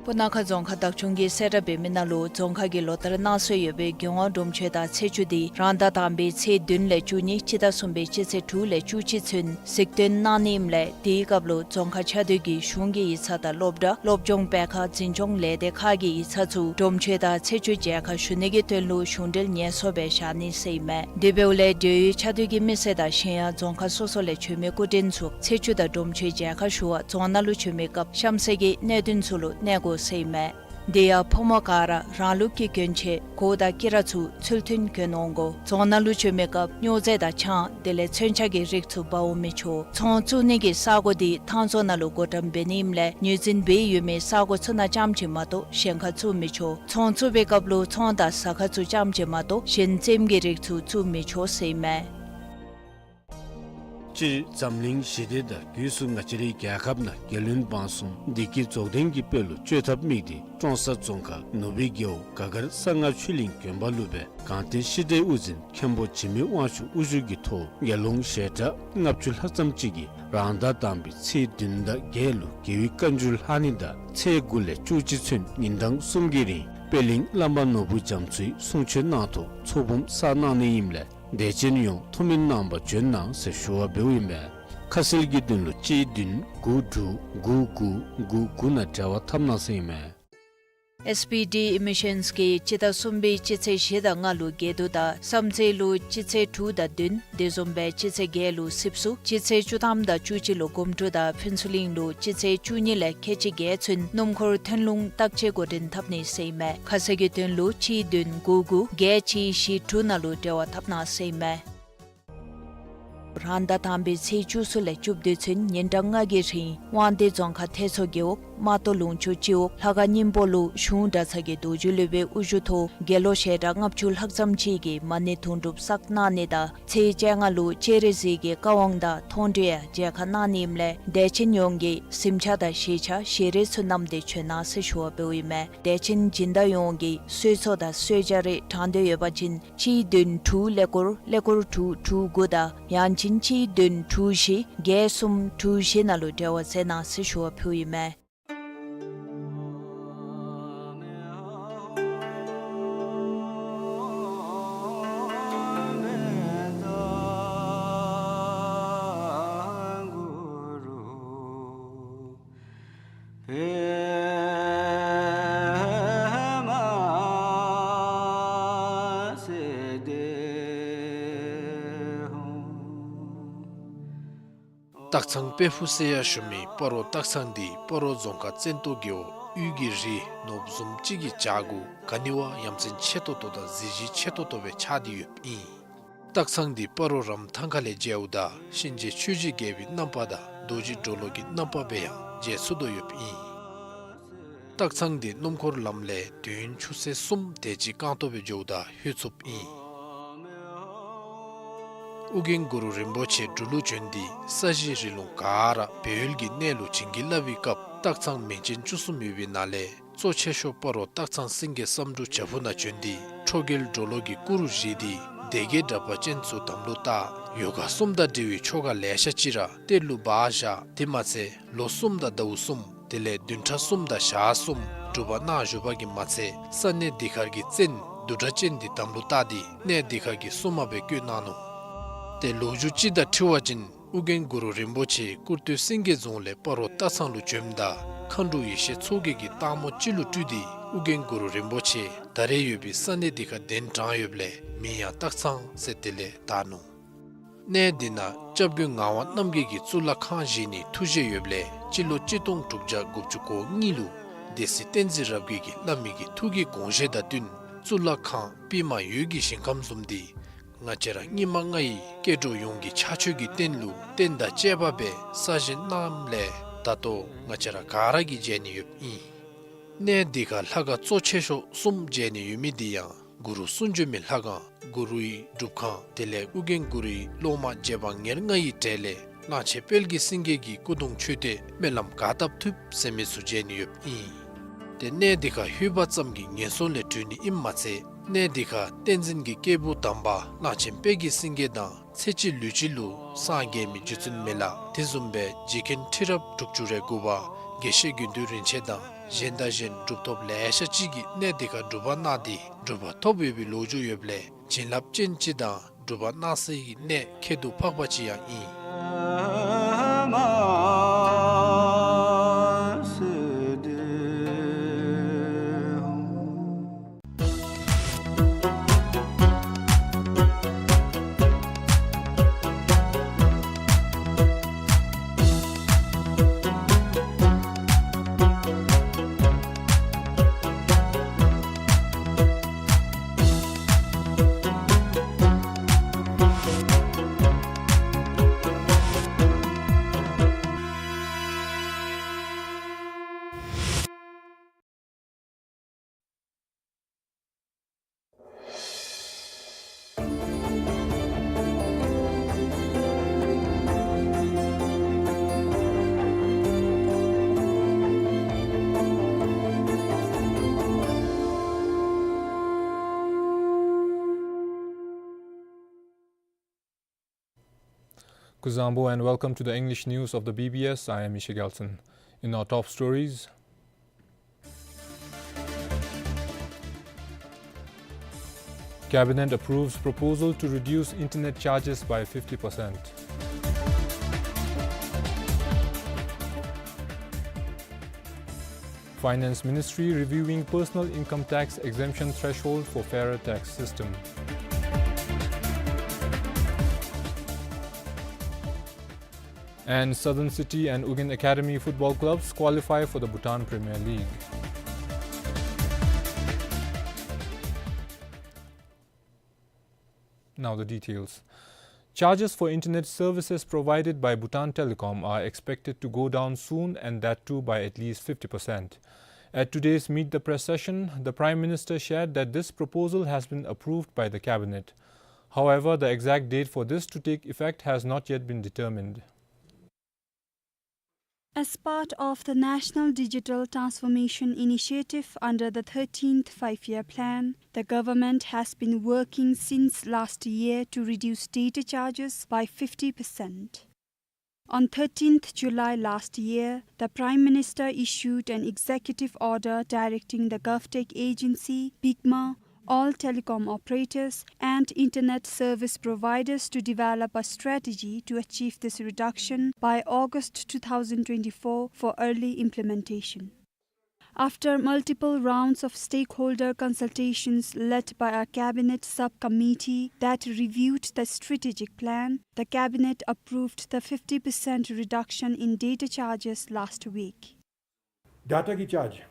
སྤུ་ན་ཁ་རྫོང་ཁག་བདག་སྐྱོང་གིས་གསལ་བསྒྲགས་འབད་མི་ནང་ལུ་རྫོང་ཁག་གི་ལོ་ལྟར་གནང་སྲོལ་ཡོད་པའི་རྒྱལ་དབང་སྒྲུབ་མཆོད་དང་ཚེས་བཅུ་དེ་རང་ཟླ་དང་པའི་ཚེས་བདུན་ལས་བཅུ་གཉིས་སྤྱི་ཟླ་གསུམ་པའི་སྤྱི་ཚེས་དྲུག་ལས་བཅུ་གཅིག་ཚུན་གཟིགས་སྟོན་གནང་ནི་ཨིནམ་ལས་དེའི་སྐབས་ལུ་རྫོང་ཁག་ཆ་སྡོད་ཀྱི་གཞུང་གི་ཡིག་ཚང་དང་སློབ་གྲྭ་སློབ་སྦྱོང་སྤེལ་ཁང་འཛིན་སྐྱོང་ལས་སྡེ་ཁག་གི་ཡིག་ཚང་ཚུ་སྒྲུབ་མཆོད་དང་ཚེས་བཅུ་མཇལ་ཁ་ཞུ་ནི་གི་དོན་ལུ་གཞུང་འབྲེལ་ངལ་གསོ་སྦེ་བཞག་ནི་ཟེར་ཨིན་མས། དེ་འབདཝ་ལས་འབྲེལ་ཡོད་ཆ་སྡོད་ཀྱི་མི་སེར་དང་གཞན་ཡང་རྫོང་ཁག་སོ་སོ་ལས་བྱོན་མི་སྐུ་མགྲོན་ཚུ་ཚེས་བཅུ་དང་སྒྲུབ་མཆོད་མཇལ་ཁ་ཞུ་བར་རྫོང་ནང་ལུ་བྱོན་མི་སྐབས་གཤམ་གསལ་གྱི་གནད་དོན་ཚུ་ལུ་གནས་དགོ་ཟེར་ཨིན་མས། དེ་ཡང་ཕོ་མོ་ག་ར་རང་ལུགས་ཀྱི་གྱོན་ཆས་གོས་དང་དཀྱི་ར་ཚུ་ཚུལ་མཐུན་གྱོན་འོང་དགོ། རྫོང་ནང་ལུ་བྱོན་མི་སྐབས་སྨྱོ་རྫས་དང་ཆང་དེ་ལས་མཚོན་ཆ་གི་རིགས་ཚུ་འབག་འོང་མི་ཆོག། ཚོང་བཙུགས་ནི་གི་ས་གོ་དེ་ཐང་རྫོང་ནང་ལུ་བགོ་བཀྲམ་འབད་ནི་ཨིནམ་ལས་ངོས་འཛིན་འབད་ཡོད་མི་ས་གོ་ཚུ་ནང་རྐྱངམ་ཅིག་མ་གཏོགས་གཞན་ཁར་བཙུགས་མི་ཆོག། ཚོང་བཙུགས་པའི་སྐབས་ལུ་ཚོང་དང་ཟ་ཁང་ཚུ་རྐྱངམ་ཅིག་མ་གཏོགས་གཞན་རྩེདམོ་གི་རིགས་ཚུ་བཙུགས་མི་ཆོག་ཟེར་ཨིན་མས། སྤྱིར་འཛམ་གླིང་ཞི་བདེ་དང་སྒོས་སུ་ང་བཅས་རའི་རྒྱལ་ཁབ་ནང་རྒྱལ་བློན་འབངས་གསུམ་བདེ་སྐྱིད་རྫོགས་ལྡན་གྱི་དཔལ་ལུ་སྤྱོད་ཐབས་དམིགས་ཏེ་ཀྲོང་གསར་རྫོང་ཁག་ནུབ་སྦིས་རྒེད་འོག་ག་གར་གསང་སྔགས་ཆོས་གླིང་དགོན་པ་ལུ་སྦེ་གངས་སྟེང་ཤེས་རྒྱའི་དབུ་འཛིན་མཁན་པོ་འཇིགས་མེད་དབང་ཕྱུག་དབུ་བཞུགས་ཀྱི་ཐོག་དགེ་སློང་ཞལ་གྲངས་ལྔ་བཅུ་ལྷག་ཙམ་ཅིག་གིས་རང་ཟླ་དང་པའི་ཚེས་བདུན་དང་བརྒྱད་ལུ་རྒྱལ་བའི་བཀའ་འགྱུར་ལྷག་ནི་དང་ཚེས་དགུ་ལས་བཅུ་གཅིག་ཚུན་ཉིན་གྲངས་གསུམ་གྱི་རིང་པད་གླིང་བླམ་པ་ནོར་བུ་རྒྱ་མཚོའི་གསུང་ཆོས་གནང་ཐོག་ཚོགས་འབུམ་བསགས་གནང་ནི་ཨིནམ་ལས་དད་ཅན་ཡོངས་ཐུགས་སྨོན་གནང་བར་བྱོན་གནང་ཟེར་ཞུ་བ་འབདཝ་ཨིན་པས། ཁ་གསལ་གྱི་དོན་ལུ་གཅིག་བདུན་དགུ་དྲུག་དགུ་དགུ་དགུ་དགུ་ནང་འབྲེལ་བ་འཐབ་གནང་ཟེར་ཨིན་མས། ཨེསི་བི་ཌི་ཨི་མི་ཤཱནསི་གིས་སྤྱི་ཟླ་གསུམ་པའི་སྤྱི་ཚེས་བཞི་དང་ལྔ་ལུ་དགེ་འདུན་དང་བསམ་རྩེ་ལུ་སྤྱི་ཚེས་དྲུག་དང་བདུན་དེ་བཟུམ་སྦེ་སྤྱི་ཚེས་བརྒྱད་ལུ་སྲིབ་སུ་སྤྱི་ཚེས་བཅུ་ཐམ་དང་བཅུ་གཅིག་ལུ་སྒོམ་སྒྲུབ་དང་ཕུན་ཚོགས་གླིང་ལུ་སྤྱི་ཚེས་བཅུ་གཉིས་ལས་ཁལ་གཅིག་བརྒྱད་ཚུན་སྣུམ་འཁོར་ཐོན་ལུང་བརྟག་དཔྱད་འགོ་འདྲེན་འཐབ་ནི་ཟེར་ཨིན་མས། ཁ་གསལ་གྱི་དོན་ལུ་གཅིག་བདུན་དགུ་དགུ་བརྒྱད་གཅིག་བཞི་དྲུག་ནང་ལུ་འབྲེལ་བ་འཐབ་གནང་ཟེར་ཨིན་མས། རང་ཟླ་དང་པའི་ཚེས་བཅུ་གསུམ་ལས་བཅུ་བདུན་ཚུན་ཉིན་གྲངས་ལྔ་གི་རིང་དབང་འདུས་རྫོང་ཁག་ཐེད་མཚོ་རྒེད་འོག་རྨ་ཏོ་ལུང་ཕྱོགས་སྤྱི་འོག་ལྷ་ཁང་སྙིང་པོ་ལུ་གཞུང་གྲྭ་ཚང་གི་རྡོ་རྗེ་སློབ་དཔོན་དབུ་བཞུགས་ཐོག་དགེ་སློང་ཞལ་གྲངས་ལྔ་བཅུ་ལྷག་ཙམ་ཅིག་གིས་མ་ཎི་དུང་སྒྲུབ་བསགས་གནང་ནི་དང་ཚེས་བཅོ་ལྔ་ལུ་སྤྱན་རས་གཟིགས་ཀྱི་བཀའ་དབང་དང་མཐོང་གྲོལ་ཡང་མཇལ་ཁ་གནང་ནི་ཨིནམ་ལས་དད་ཅན་ཡོངས་ཀྱིས་གཟིམ་ཆས་དང་ཞལ་ཆས་ཞལ་རས་ཚུ་བསྣམས་ཏེ་བྱོན་གནང་ཟེར་ཞུ་བ་འབདཝ་ཨིན་མས། དད་ཅན་སྦྱིན་བདག་ཡོངས་ཀྱིས་གསོལ་ཚོགས་དང་གསོལ་ཇ་རེ་དྲང་འདོད་ཡོད་པ་ཅིན་གཅིག་བདུན་དྲུག་ཀླད་ཀོར་ཀླད་ཀོར་དྲུག་དྲུག་དགུ་དང་ཡང་ཅིན་གཅིག་བདུན་དྲུག་བཞི་བརྒྱད་གསུམ་དྲུག་བཞི་ནང་ལུ་འབྲེལ་བ་མཛད་གནང་ཟེར་ཞུ་བ་ཕུལཝ་ཨིན་མས། སྟག་ཚང་དཔལ་ཕུག་ཟེར་ཡང་ཞུ་མི་སྤ་རོ་སྟག་ཚང་འདི་སྤ་རོ་རྫོང་ཁག་བཙན་ཏོ་རྒེད་འོག་དབུས་ཀྱི་རི་ནོར་བུ་བཟུམ་ཅིག་གི་བྱག་གུ་ག་ནི་བ་ཡ་མཚན་ཆེ་ཏོག་ཏོ་དང་གཟི་བརྗིད་ཆེ་ཏོག་ཏོ་སྦེ་ཆགས་ཏེ་ཡོདཔ་ཨིན། སྟག་ཚང་འདི་སྤ་རོ་རམ་ཐང་ཁ་ལས་མཇལཝ་ད་གཤིན་རྗེ་ཆོས་ཀྱི་རྒྱལ་པོའི་རྣམ་པ་དང་རྡོ་རྗེ་གྲོ་ལོད་ཀྱི་རྣམ་པ་སྦེ་ཡང་མཇལ་ཚུགས་དོ་ཡོདཔ་ཨིན། སྟག་ཚང་འདི་སྣུམ་འཁོར་ལམ་ལས་དུས་ཡུན་ཆུ་ཚོད་གསུམ་དེ་ཅིག་རྐང་ཐང་སྦེ་འགྱོཝ་ད་ལྷོད་ཚུགསཔ་ཨིན། ཨོ་རྒྱན་གུ་རུ་རིན་པོ་ཆེ་འབྲུག་ལུ་བྱོན་ཏེ་ས་གཞི་རི་ལུང་ག་ར་སྦས་ཡུལ་གྱི་གནས་ལུ་བྱིན་གྱིས་བརླབས་པའི་སྐབས་སྟག་ཚང་མིང་ཅན་བཅུ་གསུམ་ཡོད་པའི་ནང་ལས་གཙོ་ཆེ་ཤོས་སྤ་རོ་སྟག་ཚང་སེང་གེ་བསམ་འགྲུབ་བྱག་ཕུག་ནང་བྱོན་ཏེ་ཁྲོ་རྒྱལ་གྲོ་ལོད་ཀྱི་སྐུ་རུ་བཞེངས་ཏེ་སྡེ་བརྒྱད་དྲེགས་པ་ཅན་ཚུ་དམ་ལུ་བཏགས། ཡོ་ག་གསུམ་དང་འབྲེལ་བའི་ཆོ་ག་ལེ་ཤ་ཅིག་ར་གཏེར་ལུ་སྦ་བཞག། དེ་མ་ཚད་ལོ་གསུམ་དང་ཟླཝ་གསུམ་ དེ་ལས་བདུན་ཕྲག་གསུམ་དང་ཞག་གསུམ་སྒྲུབ་པ་གནང་བཞུགས་པ་གིས་མ་ཚད་ས་གནས་འདི་ཁར་གྱི་བཙན་བདུད་དགྲ་ཅན་འདི་དམ་ལུ་བཏགས་ཏེ་གནས་འདི་ཁར་གྱི་སྲུང་མ་སྦེ་བསྐོས་གནང་ནུག། ཏེ་ལོ་རྒྱུས་ཅིག་དང་འཁྲིལ་བ་ཅིན་ཨོ་རྒྱན་གུ་རུ་རིན་པོ་ཆེ་ཀུར་སྟོད་སེང་གེ་རྫོང་ལས་སྤ་རོ་སྟག་ཚང་ལུ་བྱོནམ་ད་མཁའ་འགྲོ་ཡེ་ཤེས་མཚོ་རྒྱལ་གྱིས་སྟག་མོ་ཅིག་ལུ་སྤྲུལ་ཏེ་ཨོ་རྒྱན་གུ་རུ་རིན་པོ་ཆེ་ད་རེས་ཡོད་པའི་ས་གནས་འདི་ཁར་གདན་དྲངས་ཡོདཔ་ལས་མིང་ཡང་སྟག་ཚང་ཟེར་དེ་ལས་བཏགས་ནུག། གནས་འདི་ནང་སྐྱབས་མགོན་ངག་དབང་རྣམ་རྒྱལ་གྱིས་གཙུག་ལག་ཁང་བཞེངས་ནི་ཐུགས་བཞེད་ཡོདཔ་ལས་སྤྱི་ལོ་གཅིག་སྟོང་དྲུག་བརྒྱ་དགུ་བཅུ་གོ་གཉིས་ལུ་སྡེ་སྲིད་བསྟན་འཛིན་རབ་རྒྱས་ཀྱིས་བླ་མའི་གི་ཐུགས་ཀྱི་དགོངས་བཞེད་དང་བསྟུན་གཙུག་ལག་ཁང་པདྨ་འོད་ཀྱི་ཞིང་ཁམས་བཟུམ་འདི་ང་བཅས་ར་སྙིགས་མ་ལྔ་ཡི་སྐྱེ་འགྲོ་ཡོངས་ཀྱི་ཕྱག་མཆོད་ཀྱི་རྟེན་ལུ་རྟེན་དང་བཅས་པ་སྦེ་གསར་བཞེངས་གནངམ་ལས་ད་ལྟོ་ང་བཅས་ར་ག་ར་གིས་མཇལ་ནི་ཡོདཔ་ཨིན། གནས་འདི་ཁར་ལྷ་ཁང་གཙོ་ཆེ་ཤོས་གསུམ་མཇལ་ནི་ཡོད་མི་འདི་ཡང་གུ་རུ་གསུང་བྱོན་མའི་ལྷ་ཁང་གུ་རུའི་སྒྲུབ་ཁང་དེ་ལས་ཨོ་རྒྱན་གུ་རུའི་སློབ་མ་རྗེ་འབངས་ཉེར་ལྔ་ཡི་གྲས་ལས་གླང་ཆེན་དཔལ་གྱི་སེང་གེ་གི་སྐུ་གདུང་མཆོད་རྟེན་སྨོན་ལམ་ག་བཏབ་ཐུབ་ཟེར་མི་ཚུ་མཇལ་ནི་ཡོདཔ་ཨིན། ཏེ་གནས་འདི་ཁར་ལྷོད་པ་ཙམ་གྱིས་ངན་སོང་ལས་གྲོལ་ནི་ཨིནམ་མ་ཚད་གནས་འདི་ཁར་བསྟན་འཛིན་གྱི་སྐྱེས་བུ་དམ་པ་གླང་ཆེན་དཔལ་གྱི་སེང་གེ་དང་ཚེ་གཅིག་ལུས་གཅིག་ལུ་སངས་རྒྱས་མི་རྗེ་བཙུན་མི་ལ་དེ་བཟུམ་སྦེ་རྗེ་མཁན་ཁྲི་རབས་དྲུག་ཅུ་རེ་དགུ་པ་དགེ་བཤེས་དགེ་འདུན་རིན་ཆེན་དང་གཞན་དང་གཞན་གྲུབ་ཐོབ་ལེ་ཤ་ཅིག་གིས་གནས་འདི་ཁར་སྒྲུབ་པ་གནང་སྟེ་གྲུབ་པ་ཐོབ་ཡོད་པའི་ལོ་རྒྱུས་ཡོདཔ་ལས་བྱིན་རླབས་ཅན་ཅིག་དང་སྒྲུབ་པ་གནང་སའི་གནས་ཁྱད་དུ་འཕགས་པ་ཅིག་ཡང་ཨིན། Kuzuzangpo and welcome to the English news of the B B S. I am Misha Gyaltsen. In our top stories, Cabinet approves proposal to reduce internet charges by fifty percent. Finance Ministry reviewing personal income tax exemption threshold for fairer tax system. And Southern City and Ugin Academy football clubs qualify for the Bhutan Premier League. Now the details. Charges for internet services provided by Bhutan Telecom are expected to go down soon, and that too by at least fifty percent. At today's Meet the Press session, the Prime Minister shared that this proposal has been approved by the Cabinet. However, the exact date for this to take effect has not yet been determined. As part of the National Digital Transformation Initiative under the thirteenth Five-Year Plan, the government has been working since last year to reduce data charges by fifty percent. On thirteenth July last year, the Prime Minister issued an executive order directing the GovTech agency, BICMA, all telecom operators and internet service providers to develop a strategy to achieve this reduction by August two thousand twenty-four for early implementation. After multiple rounds of stakeholder consultations led by a cabinet subcommittee that reviewed the strategic plan, the cabinet approved the fifty percent reduction in data charges last week. Data ki charge.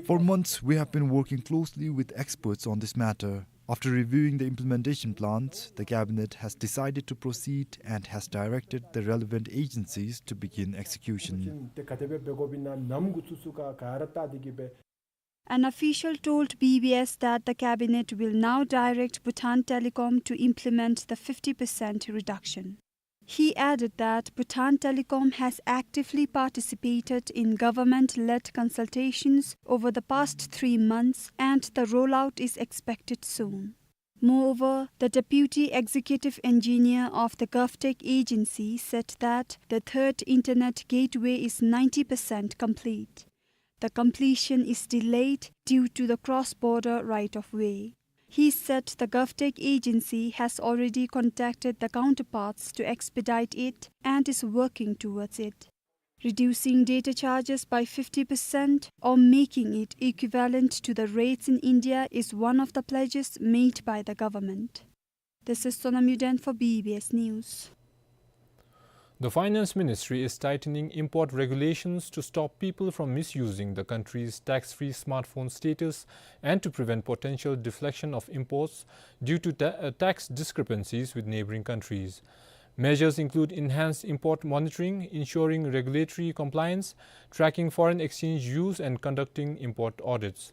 For months, we have been working closely with experts on this matter. After reviewing the implementation plans, the cabinet has decided to proceed and has directed the relevant agencies to begin execution. An official told B B S that the cabinet will now direct Bhutan Telecom to implement the fifty percent reduction. He added that Bhutan Telecom has actively participated in government-led consultations over the past three months and the rollout is expected soon. Moreover, the deputy executive engineer of the GovTech agency said that the third internet gateway is ninety percent complete. The completion is delayed due to the cross-border right-of-way. He said the GovTech agency has already contacted the counterparts to expedite it and is working towards it. Reducing data charges by fifty percent or making it equivalent to the rates in India is one of the pledges made by the government. This is Sonam Yuden for B B S News. The Finance Ministry is tightening import regulations to stop people from misusing the country's tax-free smartphone status and to prevent potential deflection of imports due to ta-, uh, tax discrepancies with neighboring countries. Measures include enhanced import monitoring, ensuring regulatory compliance, tracking foreign exchange use, and conducting import audits.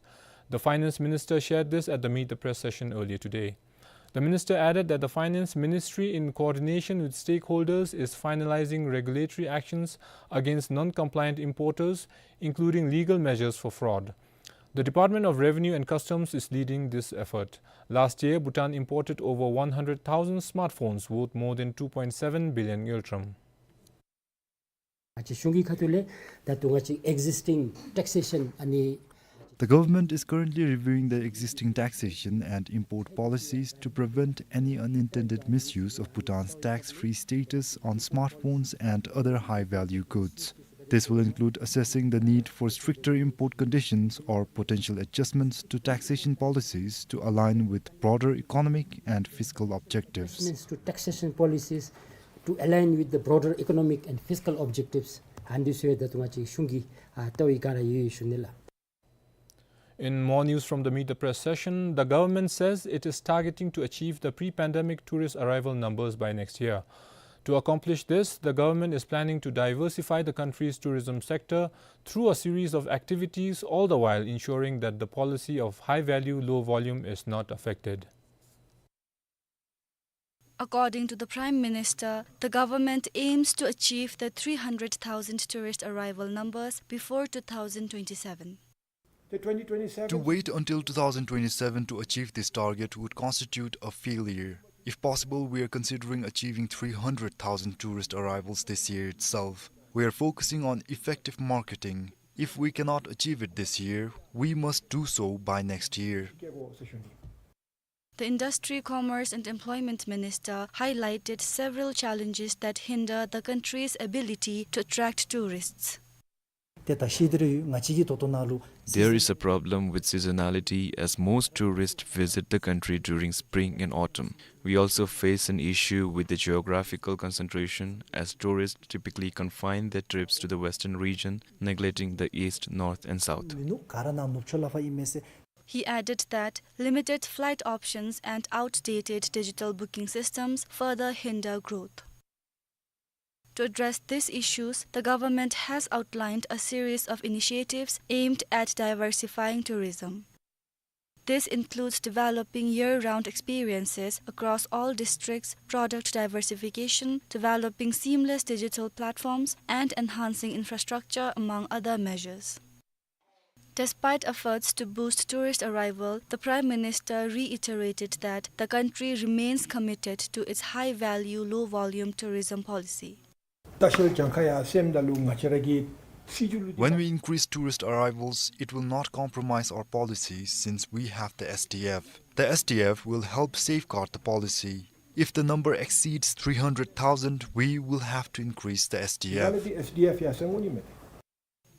The Finance Minister shared this at the Meet the Press session earlier today. The minister added that the Finance Ministry, in coordination with stakeholders, is finalizing regulatory actions against non-compliant importers, including legal measures for fraud. The Department of Revenue and Customs is leading this effort. Last year, Bhutan imported over one hundred thousand smartphones worth more than two point seven billion ngultrum. ང་བཅས་གཞུང་གི་ཁ་ཐུག་ལས་ད་ལྟོ་ང་བཅས་existing taxation ཨ་ནི། The government is currently reviewing the existing taxation and import policies to prevent any unintended misuse of Bhutan's tax-free status on smartphones and other high-value goods. This will include assessing the need for stricter import conditions or potential adjustments to taxation policies to align with broader economic and fiscal objectives. Adjustments to taxation policies to align with the broader economic and fiscal objectives. ཨ་ནི་ཚུ་ད་ལྟོ་ང་བཅས་གཞུང་གིས་ཨ་ལྟ་བའི་བསྒང་ར་ཡོད་ཡོད་ཞུ་ནི་ལགས། In more news from the Meet the Press session, the government says it is targeting to achieve the pre-pandemic tourist arrival numbers by next year. To accomplish this, the government is planning to diversify the country's tourism sector through a series of activities, all the while ensuring that the policy of high value, low volume is not affected. According to the Prime Minister, the government aims to achieve the three hundred thousand tourist arrival numbers before two thousand twenty-seven. The twenty twenty-seven. To wait until two thousand twenty-seven to achieve this target would constitute a failure. If possible, we are considering achieving three hundred thousand tourist arrivals this year itself. We are focusing on effective marketing. If we cannot achieve it this year, we must do so by next year. The Industry, Commerce and Employment Minister highlighted several challenges that hinder the country's ability to attract tourists. ཏེ་ད་ཤེས་ཏེ་ར་ཡོད། ང་བཅས་ཀྱི་ད་ལྟོ་ནང་ལུ། There is a problem with seasonality as most tourists visit the country during spring and autumn. We also face an issue with the geographical concentration, as tourists typically confine their trips to the western region, neglecting the east, north, and south. མི་ནུབ་ག་ར་ནང་ནུབ་ཕྱོགས་ལས་ཕར་ཨིན་མས་ཟེར། He added that limited flight options and outdated digital booking systems further hinder growth. To address these issues, the government has outlined a series of initiatives aimed at diversifying tourism. This includes developing year-round experiences across all districts, product diversification, developing seamless digital platforms, and enhancing infrastructure, among other measures. Despite efforts to boost tourist arrival, the Prime Minister reiterated that the country remains committed to its high-value, low-volume tourism policy. ལྟ་བཤལ་གྱངས་ཁ་ཡར་སེངམ་ད་ལུ་ང་བཅས་ར་གི་སྲིད་བྱུས་ལུ། When we increase tourist arrivals, it will not compromise our policy since we have the S D F. The S D F will help safeguard the policy. If the number exceeds three hundred thousand, we will have to increase the S D F. ད་ལས་ཏེ་S D F ཡར་སེང་འོང་ནི་མས།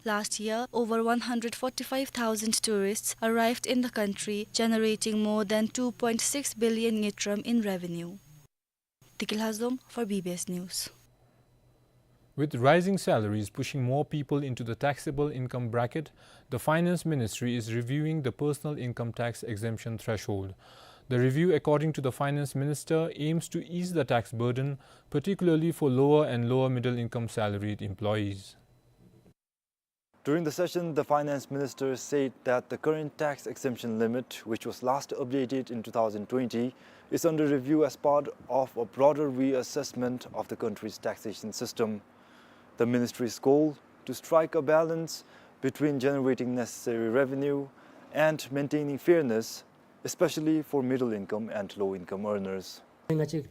Last year, over one hundred forty-five thousand tourists arrived in the country, generating more than two point six billion ngultrum in revenue. Tiki Lhazom for B B S News. With rising salaries pushing more people into the taxable income bracket, the Finance Ministry is reviewing the personal income tax exemption threshold. The review, according to the Finance Minister, aims to ease the tax burden, particularly for lower and lower middle income salaried employees. During the session, the Finance Minister said that the current tax exemption limit, which was last updated in two thousand twenty, is under review as part of a broader reassessment of the country's taxation system. The ministry's goal to strike a balance between generating necessary revenue and maintaining fairness especially for middle income and low income earners.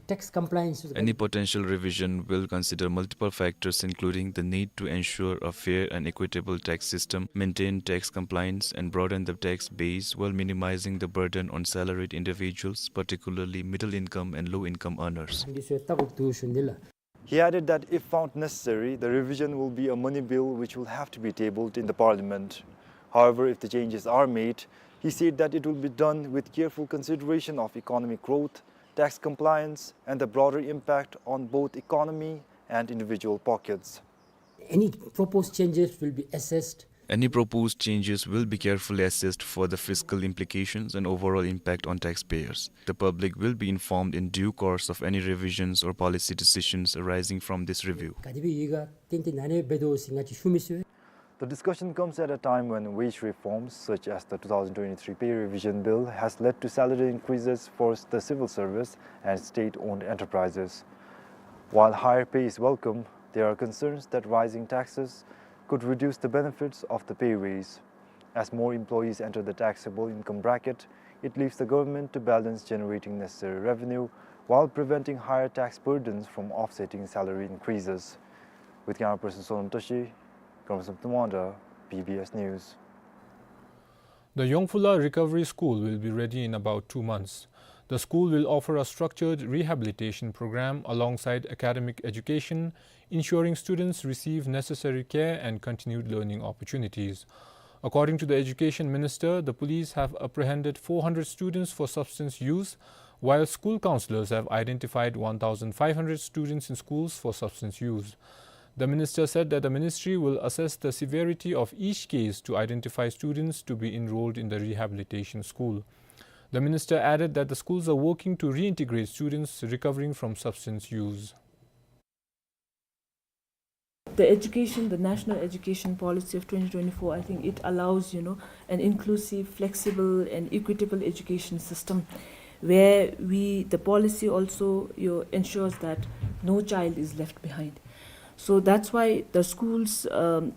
Tax compliance. Any potential revision will consider multiple factors, including the need to ensure a fair and equitable tax system, maintain tax compliance, and broaden the tax base while minimizing the burden on salaried individuals, particularly middle income and low income earners. He added that if found necessary, the revision will be a money bill which will have to be tabled in the parliament. However, if the changes are made, he said that it will be done with careful consideration of economic growth, tax compliance, and the broader impact on both economy and individual pockets. Any proposed changes will be assessed. Any proposed changes will be carefully assessed for the fiscal implications and overall impact on taxpayers. The public will be informed in due course of any revisions or policy decisions arising from this review. ག་དེ་སྦེ་ཡོད་ག་ཏན་ཏན་ཨ་ནི་སྦེ་འདུག་ཟེར་ང་བཅས་ཞུ་མི་ཚུགས། The discussion comes at a time when wage reforms such as the two thousand twenty-three pay revision bill has led to salary increases for the civil service and state-owned enterprises. While higher pay is welcome, there are concerns that rising taxes could reduce the benefits of the pay raise. As more employees enter the taxable income bracket, it leaves the government to balance generating necessary revenue while preventing higher tax burdens from offsetting salary increases. With camera person Sonam Tashi, Kamrasam Tumanda, B B S News. The Yongphula Recovery School will be ready in about two months. The school will offer a structured rehabilitation program alongside academic education, ensuring students receive necessary care and continued learning opportunities. According to the education minister, the police have apprehended four hundred students for substance use, while school counselors have identified one thousand five hundred students in schools for substance use. The minister said that the ministry will assess the severity of each case to identify students to be enrolled in the rehabilitation school. The minister added that the schools are working to reintegrate students recovering from substance use. The education, the National Education Policy of twenty twenty-four, I think it allows, you know, an inclusive, flexible, and equitable education system where we, the policy also, you know, ensures that no child is left behind. So that's why the schools, um,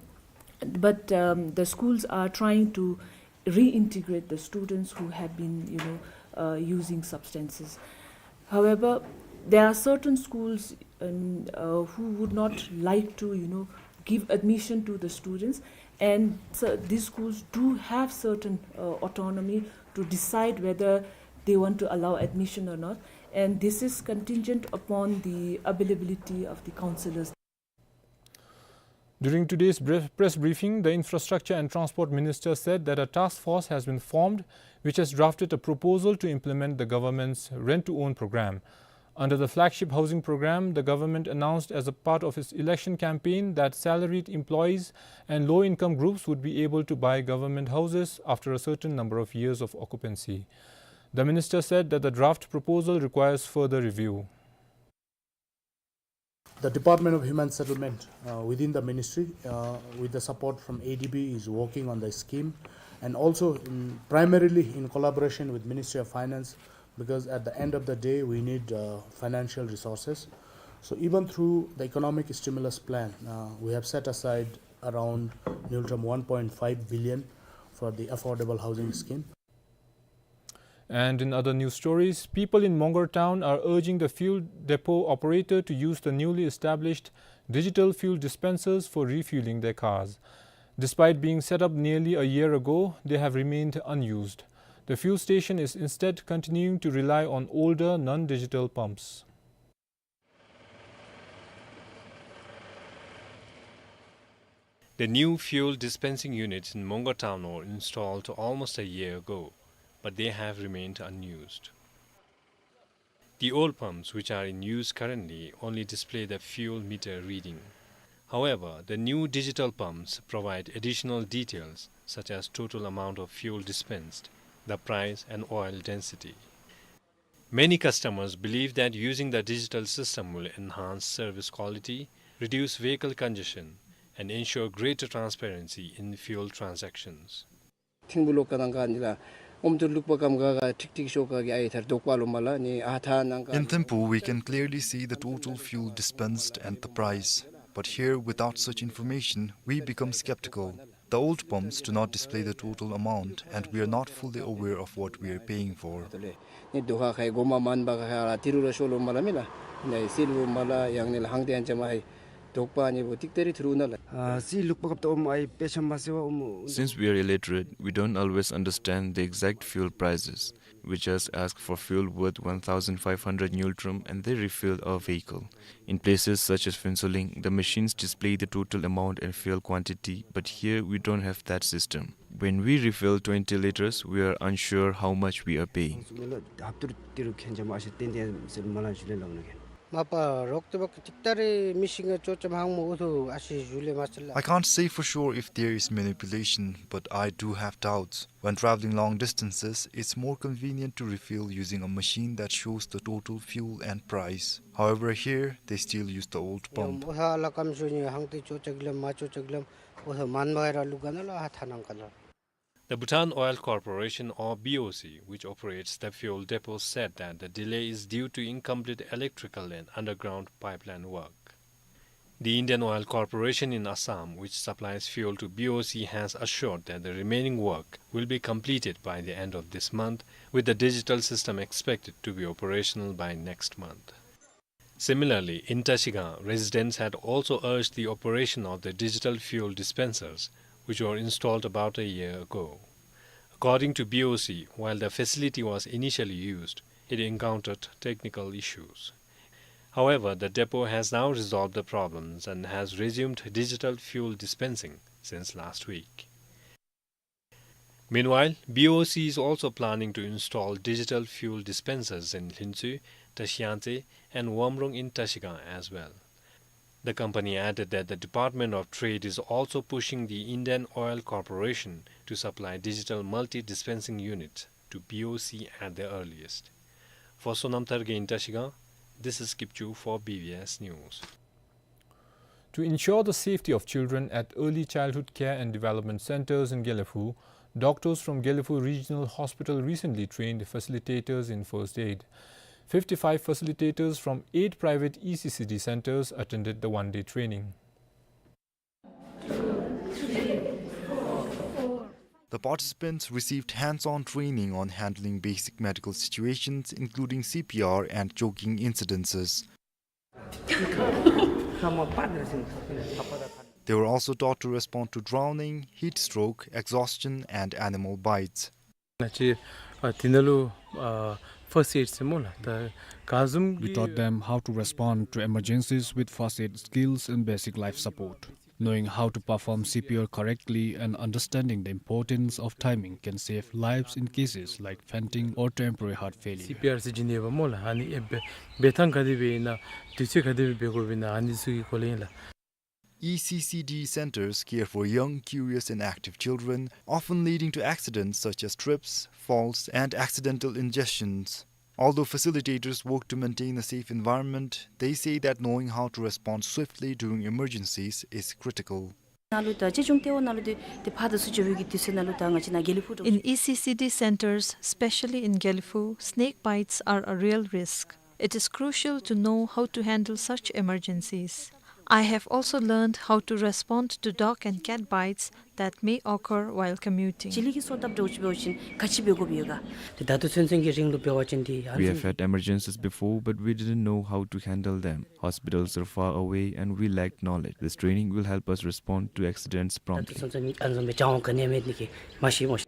but, um, the schools are trying to reintegrate the students who have been, you know, uh, using substances. However, there are certain schools, um, uh, who would not like to, you know, give admission to the students, and so these schools do have certain, uh, autonomy to decide whether they want to allow admission or not, and this is contingent upon the availability of the counselors. During today's brief, press briefing, the Infrastructure and Transport Minister said that a task force has been formed which has drafted a proposal to implement the government's rent-to-own program. Under the flagship housing program, the government announced as a part of its election campaign that salaried employees and low-income groups would be able to buy government houses after a certain number of years of occupancy. The minister said that the draft proposal requires further review. The Department of Human Settlement, uh, within the ministry, uh, with the support from A D B, is working on the scheme, and also in, primarily in collaboration with Ministry of Finance, because at the end of the day, we need, uh, financial resources. So even through the economic stimulus plan, uh, we have set aside around near term one point five billion for the affordable housing scheme. And in other news stories, people in Mongar town are urging the fuel depot operator to use the newly established digital fuel dispensers for refueling their cars. Despite being set up nearly a year ago, they have remained unused. The fuel station is instead continuing to rely on older, non-digital pumps. The new fuel dispensing units in Mongar town were installed almost a year ago, but they have remained unused. The old pumps, which are in use currently, only display the fuel meter reading. However, the new digital pumps provide additional details such as total amount of fuel dispensed, the price, and oil density. Many customers believe that using the digital system will enhance service quality, reduce vehicle congestion, and ensure greater transparency in fuel transactions. ཐིམ་ཕུ་ལོགས་ཀ་ནང་ཀ་ནི་ལགས་ཨོམ་ཏུ་ལུག་པ་ཀམ་ག་ག་ཊིག་ཊིག་ཤོ་ཀ་གི་ཨའི་ཐར་དོག་པ་ལོ་མ་ལགས་ནི་ཨ་ཐ་ནང་ཀ། In Thimphu, we can clearly see the total fuel dispensed and the price. But here, without such information, we become skeptical. The old pumps do not display the total amount, and we are not fully aware of what we are paying for. ནི་དུ་ཁ་ཁའི་གོ་མ་མན་པ་ཁ་ཁ་ལ་ཏི་རུ་ར་ཤོ་ལོ་མ་ལ་མི་ལ། ནི་སིལ་བུ་མ་ལ་ཡང་ནི་ལ་ཧང་ཏེ་ཡང་ཅ་མ་ཧའི་དོག་པ་ནི་བུ་ཏིག་ཏ་རི་ཐུ་རུ་ན་ལ། ཨ་སི་ལུག་པ་ཀབ་ཏོ་མ་ཨི་པེ་ཆམ་མ་སེ་བ་ཨོ་མོ། Since we are illiterate, we don't always understand the exact fuel prices. We just ask for fuel worth one thousand five hundred ngultrum and they refuel our vehicle. In places such as Phuentsholing, the machines display the total amount and fuel quantity, but here we don't have that system. When we refill twenty liters, we are unsure how much we are paying. ཧབ་ཏུར་ཏི་རུ་ཁན་ཅ་མ་ཨ་ཤ་ཏན་ཏན་སེ་མ་ལ་ཞུ་ལེ་ལོ་ན་ཁན། མ་པ་རོག་ཏུ་བ་ཀི་ཏིག་ཏ་རི་མི་ཤིང་ང་ཅོ་ཅམ་ཧང་མོ་ཨུ་ཐུ་ཨ་ཤི་ཞུ་ལེ་མ་ཅི་ལ། I can't say for sure if there is manipulation, but I do have doubts. When traveling long distances, it's more convenient to refill using a machine that shows the total fuel and price. However, here, they still use the old pump. ཨོ་ཧ་ལ་ཀམ་ཤུ་ནི་ཧང་ཏི་ཅོ་ཅག་ལམ་མ་ཅོ་ཅག་ལམ་ཨོ་ཧ་མན་མ་ཧེ་ར་ལུག་ག་ན་ལ་ཧ་ཐ་ནང་ཀ་ལ། The Bhutan Oil Corporation, or B O C, which operates the fuel depot, said that the delay is due to incomplete electrical and underground pipeline work. The Indian Oil Corporation in Assam, which supplies fuel to B O C, has assured that the remaining work will be completed by the end of this month, with the digital system expected to be operational by next month. Similarly, in Trashigang, residents had also urged the operation of the digital fuel dispensers, which were installed about a year ago. According to B O C, while the facility was initially used, it encountered technical issues. However, the depot has now resolved the problems and has resumed digital fuel dispensing since last week. Meanwhile, B O C is also planning to install digital fuel dispensers in Hlintsui, Trashiyangtse, and Wamrung in Trashigang as well. The company added that the Department of Trade is also pushing the Indian Oil Corporation to supply digital multi-dispensing units to B O C at the earliest. For Sonam Tharge in Trashigang, this is Kipchu for B B S News. To ensure the safety of children at early childhood care and development centers in Gelephu, doctors from Gelephu Regional Hospital recently trained facilitators in first aid. Fifty-five facilitators from eight private E C C D centers attended the one-day training. The participants received hands-on training on handling basic medical situations, including C P R and choking incidences. They were also taught to respond to drowning, heat stroke, exhaustion, and animal bites. ང་བཅས་ཨ་འདི་ནང་ལུ་ཨ་first aid ཟེར་སྨོ་ལགས། ད་ག་བཟུམ། We taught them how to respond to emergencies with first aid skills and basic life support. Knowing how to perform C P R correctly and understanding the importance of timing can save lives in cases like fainting or temporary heart failure. C P R ཟེར་བྱིན་ནི་ཡོདཔ་སྨོ་ལགས། ཨ་ནི་ཨེ་འབད་འབད་ཐངས་ག་དེ་སྦེ་ཨིན་ན་དུས་ཚོད་ག་དེ་སྦེ་འབད་དགོཔ་ཨིན་ན་ཨ་ནི་ཚུ་གི་སྐོར་ལས་ཨིན་ལགས། E C C D centers care for young, curious, and active children, often leading to accidents such as trips, falls, and accidental ingestions. Although facilitators work to maintain a safe environment, they say that knowing how to respond swiftly during emergencies is critical. ནང་ལུ་ད་ཅི་བྱུང་སྟེ་འོ་ནང་ལུ་དེ་དེ་ཕར་དང་ཚུར་འགྱོ་བའི་གི་དུས་ཚོད་ནང་ལུ་ད་ང་བཅས་ནཱ་དགེ་ལེགས་ཕུག་འདྲཝ་ཅིག། In E C C D centers, specially in Gelephu, snake bites are a real risk. It is crucial to know how to handle such emergencies. I have also learned how to respond to dog and cat bites that may occur while commuting. བྱི་ལི་གི་སོ་བཏབ་འདྲཝ་ཅིག་འབད་བ་ཅིན་ག་ཅི་འབད་དགོཔ་ཡོད་ག། དེ་ད་ལྟོ་ཚུན་ཚོད་ཀྱི་རིང་ལུ་འབད་བ་ཅིན་དེ་ཨ་We have had emergencies before, but we didn't know how to handle them. Hospitals are far away and we lacked knowledge. This training will help us respond to accidents ད་ལྟོ་promptly. ཚུན་ཚོད་ཨ་ནི་བཟུམ་སྦེ་སྦྱང་བ་ག་ནི་ཡང་མེད་ནི་གི་མ་ཤེས་སྨོ།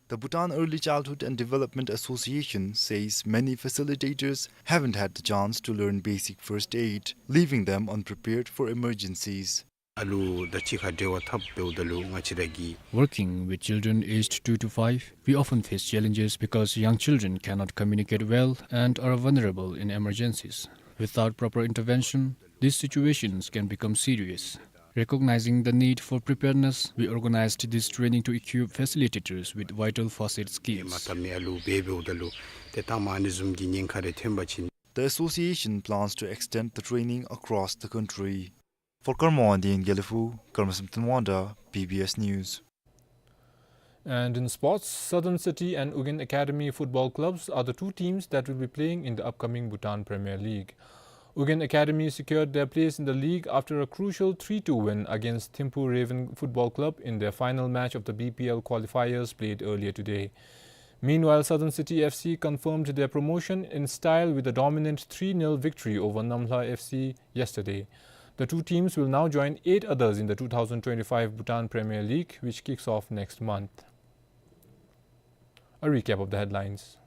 The Bhutan Early Childhood and Development Association says many facilitators haven't had the chance to learn basic first aid, leaving them unprepared for emergencies. ཨ་ལུ་དང་གཅིག་ཁར་འབྲེལ་བ་འཐབ་འབདཝ་ད་ལུ་ང་བཅས་ར་གི Working with children aged two to five, we often face challenges because young children cannot communicate well and are vulnerable in emergencies. Without proper intervention, these situations can become serious. Recognizing the need for preparedness, we organized this training to equip facilitators with vital first aid skills. མ་འཐབ་མི་ཨ་ལུ་འབད་འབདཝ་ད་ལུ་ཏེ་ད་མ་ཨ་ནི་བཟུམ་གྱི་ཉེན་ཁ་རེ་ཐོན་པ་ཅིན། The association plans to extend the training across the country. For Karma Wangdi in Gelephu, Karma Samten Wangda, B B S News. And in sports, Southern City and Ugyen Academy football clubs are the two teams that will be playing in the upcoming Bhutan Premier League. Ugyen Academy secured their place in the league after a crucial three two win against Thimphu Raven Football Club in their final match of the B P L qualifiers played earlier today. Meanwhile, Southern City F C confirmed their promotion in style with a dominant three nil victory over Namlha F C yesterday. The two teams will now join eight others in the two thousand twenty-five Bhutan Premier League, which kicks off next month. A recap of the headlines.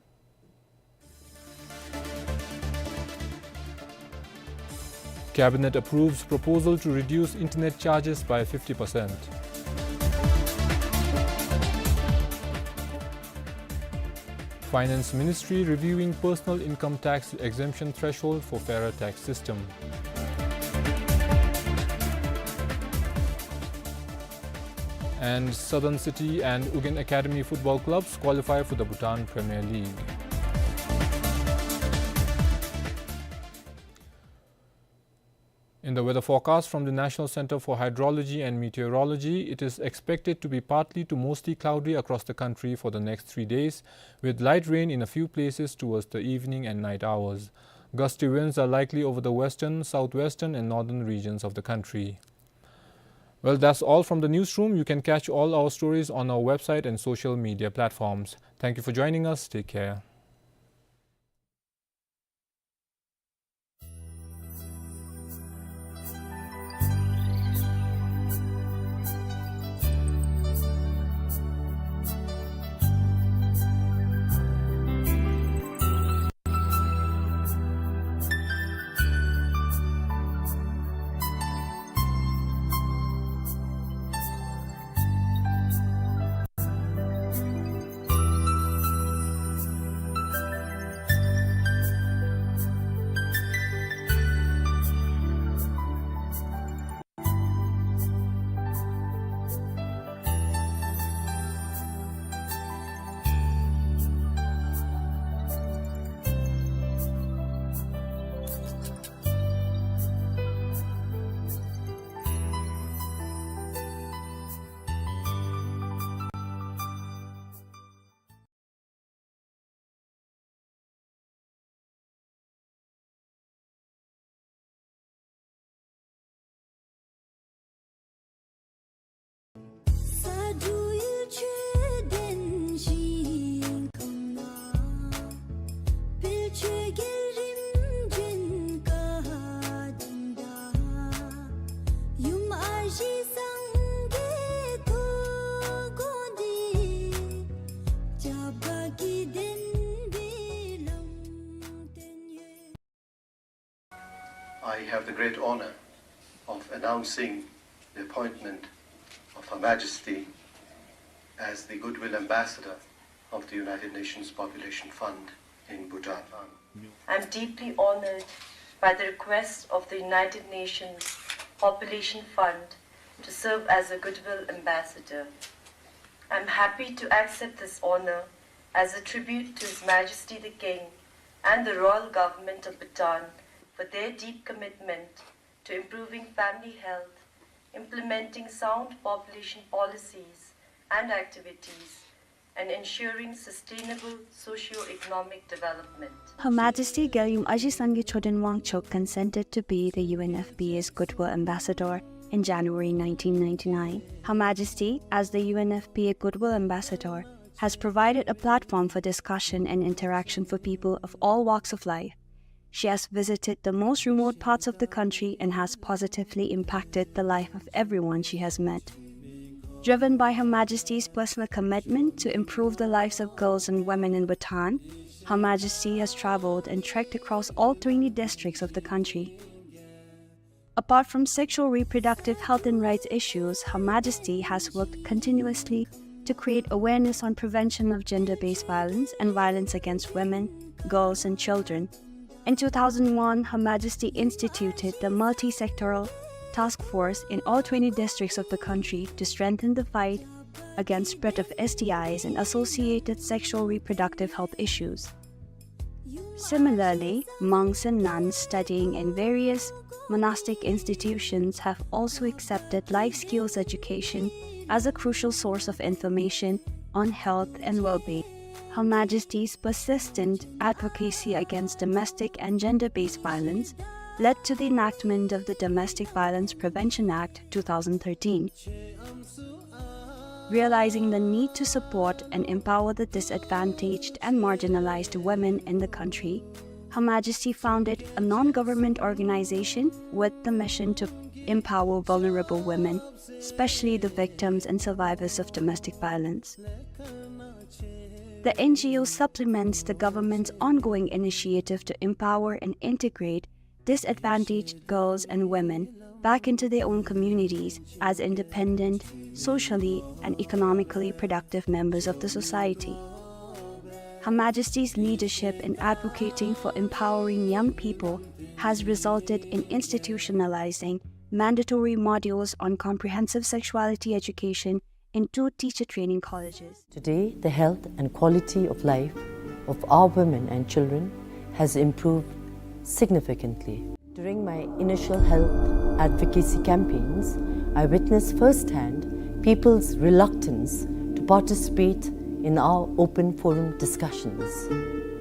Cabinet approves proposal to reduce internet charges by fifty percent. Finance Ministry reviewing personal income tax exemption threshold for fairer tax system. And Southern City and Ugyen Academy football clubs qualify for the Bhutan Premier League. In the weather forecast from the National Center for Hydrology and Meteorology, it is expected to be partly to mostly cloudy across the country for the next three days, with light rain in a few places towards the evening and night hours. Gusty winds are likely over the western, southwestern, and northern regions of the country. Well, that's all from the newsroom. You can catch all our stories on our website and social media platforms. Thank you for joining us. Take care. I have the great honor of announcing the appointment of Her Majesty as the Goodwill Ambassador of the United Nations Population Fund in Bhutan. I'm deeply honored by the request of the United Nations Population Fund to serve as a Goodwill Ambassador. I'm happy to accept this honor as a tribute to His Majesty the King and the Royal Government of Bhutan for their deep commitment to improving family health, implementing sound population policies and activities, and ensuring sustainable socio-economic development. Her Majesty Gyalgyum Aji Sangay Choden Wangchuck consented to be the U N F P A's Goodwill Ambassador in January nineteen ninety-nine. Her Majesty, as the U N F P A Goodwill Ambassador, has provided a platform for discussion and interaction for people of all walks of life. She has visited the most remote parts of the country and has positively impacted the life of everyone she has met. Driven by Her Majesty's personal commitment to improve the lives of girls and women in Bhutan, Her Majesty has traveled and trekked across all twenty districts of the country. Apart from sexual reproductive health and rights issues, Her Majesty has worked continuously to create awareness on prevention of gender-based violence and violence against women, girls, and children. In two thousand one, Her Majesty instituted the multi-sectoral task force in all twenty districts of the country to strengthen the fight against spread of S T Is and associated sexual reproductive health issues. Similarly, monks and nuns studying in various monastic institutions have also accepted life skills education as a crucial source of information on health and well-being. Her Majesty's persistent advocacy against domestic and gender-based violence led to the enactment of the Domestic Violence Prevention Act two thousand thirteen. Realizing the need to support and empower the disadvantaged and marginalized women in the country, Her Majesty founded a non-government organization with the mission to empower vulnerable women, especially the victims and survivors of domestic violence. The N G O supplements the government's ongoing initiative to empower and integrate disadvantaged girls and women back into their own communities as independent, socially and economically productive members of the society. Her Majesty's leadership in advocating for empowering young people has resulted in institutionalizing mandatory modules on comprehensive sexuality education in two teacher training colleges. Today, the health and quality of life of our women and children has improved significantly. During my initial health advocacy campaigns, I witnessed firsthand people's reluctance to participate in our open forum discussions.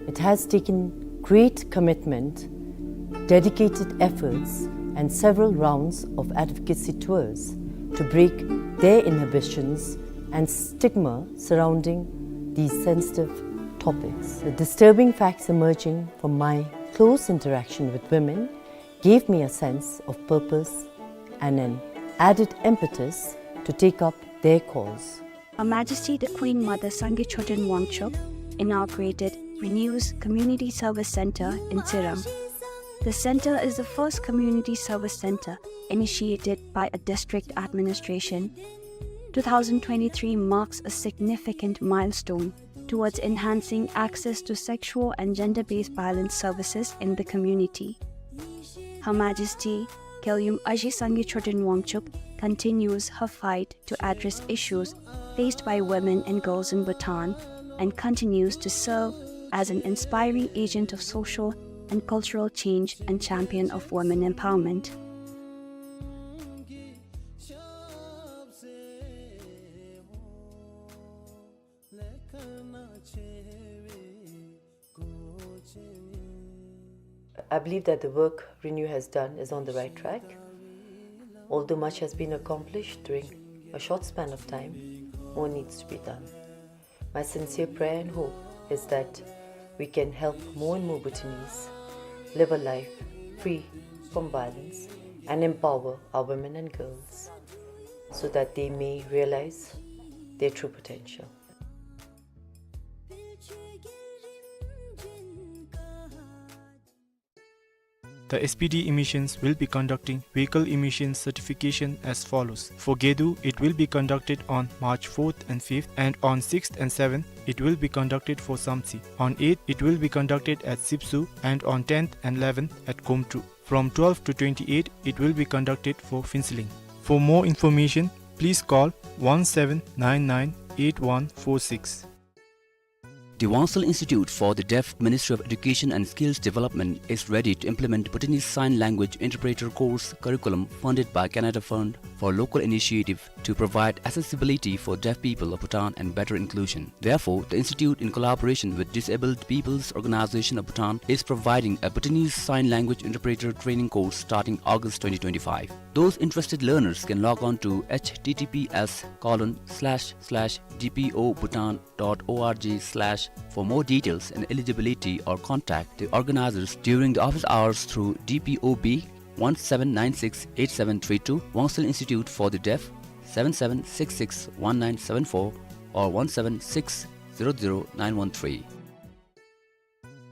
It has taken great commitment, dedicated efforts, and several rounds of advocacy tours to break their inhibitions and stigma surrounding these sensitive topics. The disturbing facts emerging from my close interaction with women gave me a sense of purpose and an added impetus to take up their cause. Her Majesty the Queen Mother Sangay Choden Wangchuck inaugurated Renew's Community Service Center in Tsirang. The center is the first community service center initiated by a district administration. Two thousand twenty-three marks a significant milestone towards enhancing access to sexual and gender-based violence services in the community. Her Majesty Gyalwyum Aji Sangay Choden Wangchuck continues her fight to address issues faced by women and girls in Bhutan and continues to serve as an inspiring agent of social and cultural change and champion of women empowerment. I believe that the work Renew has done is on the right track. Although much has been accomplished during a short span of time, more needs to be done. My sincere prayer and hope is that we can help more and more Bhutanese live a life free from violence and empower our women and girls so that they may realize their true potential. The S P D emissions will be conducting vehicle emission certification as follows. For Gedu, it will be conducted on March fourth and fifth, and on sixth and seventh, it will be conducted for Samtse. On eighth, it will be conducted at Sipsu, and on tenth and eleventh at Khomtrup. From twelve to twenty-eight, it will be conducted for Phuentsholing. For more information, please call one seven nine nine eight one four six. The Wangshal Institute for the Deaf, Ministry of Education and Skills Development, is ready to implement Bhutanese Sign Language Interpreter course curriculum funded by Canada Fund for Local Initiative to provide accessibility for deaf people of Bhutan and better inclusion. Therefore, the institute, in collaboration with Disabled People's Organization of Bhutan, is providing a Bhutanese Sign Language Interpreter training course starting August twenty twenty-five. Those interested learners can log on to H T T P S colon slash slash D P O Bhutan dot org slash for more details and eligibility, or contact the organizers during the office hours through D P O B one seven nine six eight seven three two, Wangshal Institute for the Deaf, seven seven six six one nine seven four or one seven six zero zero nine one three.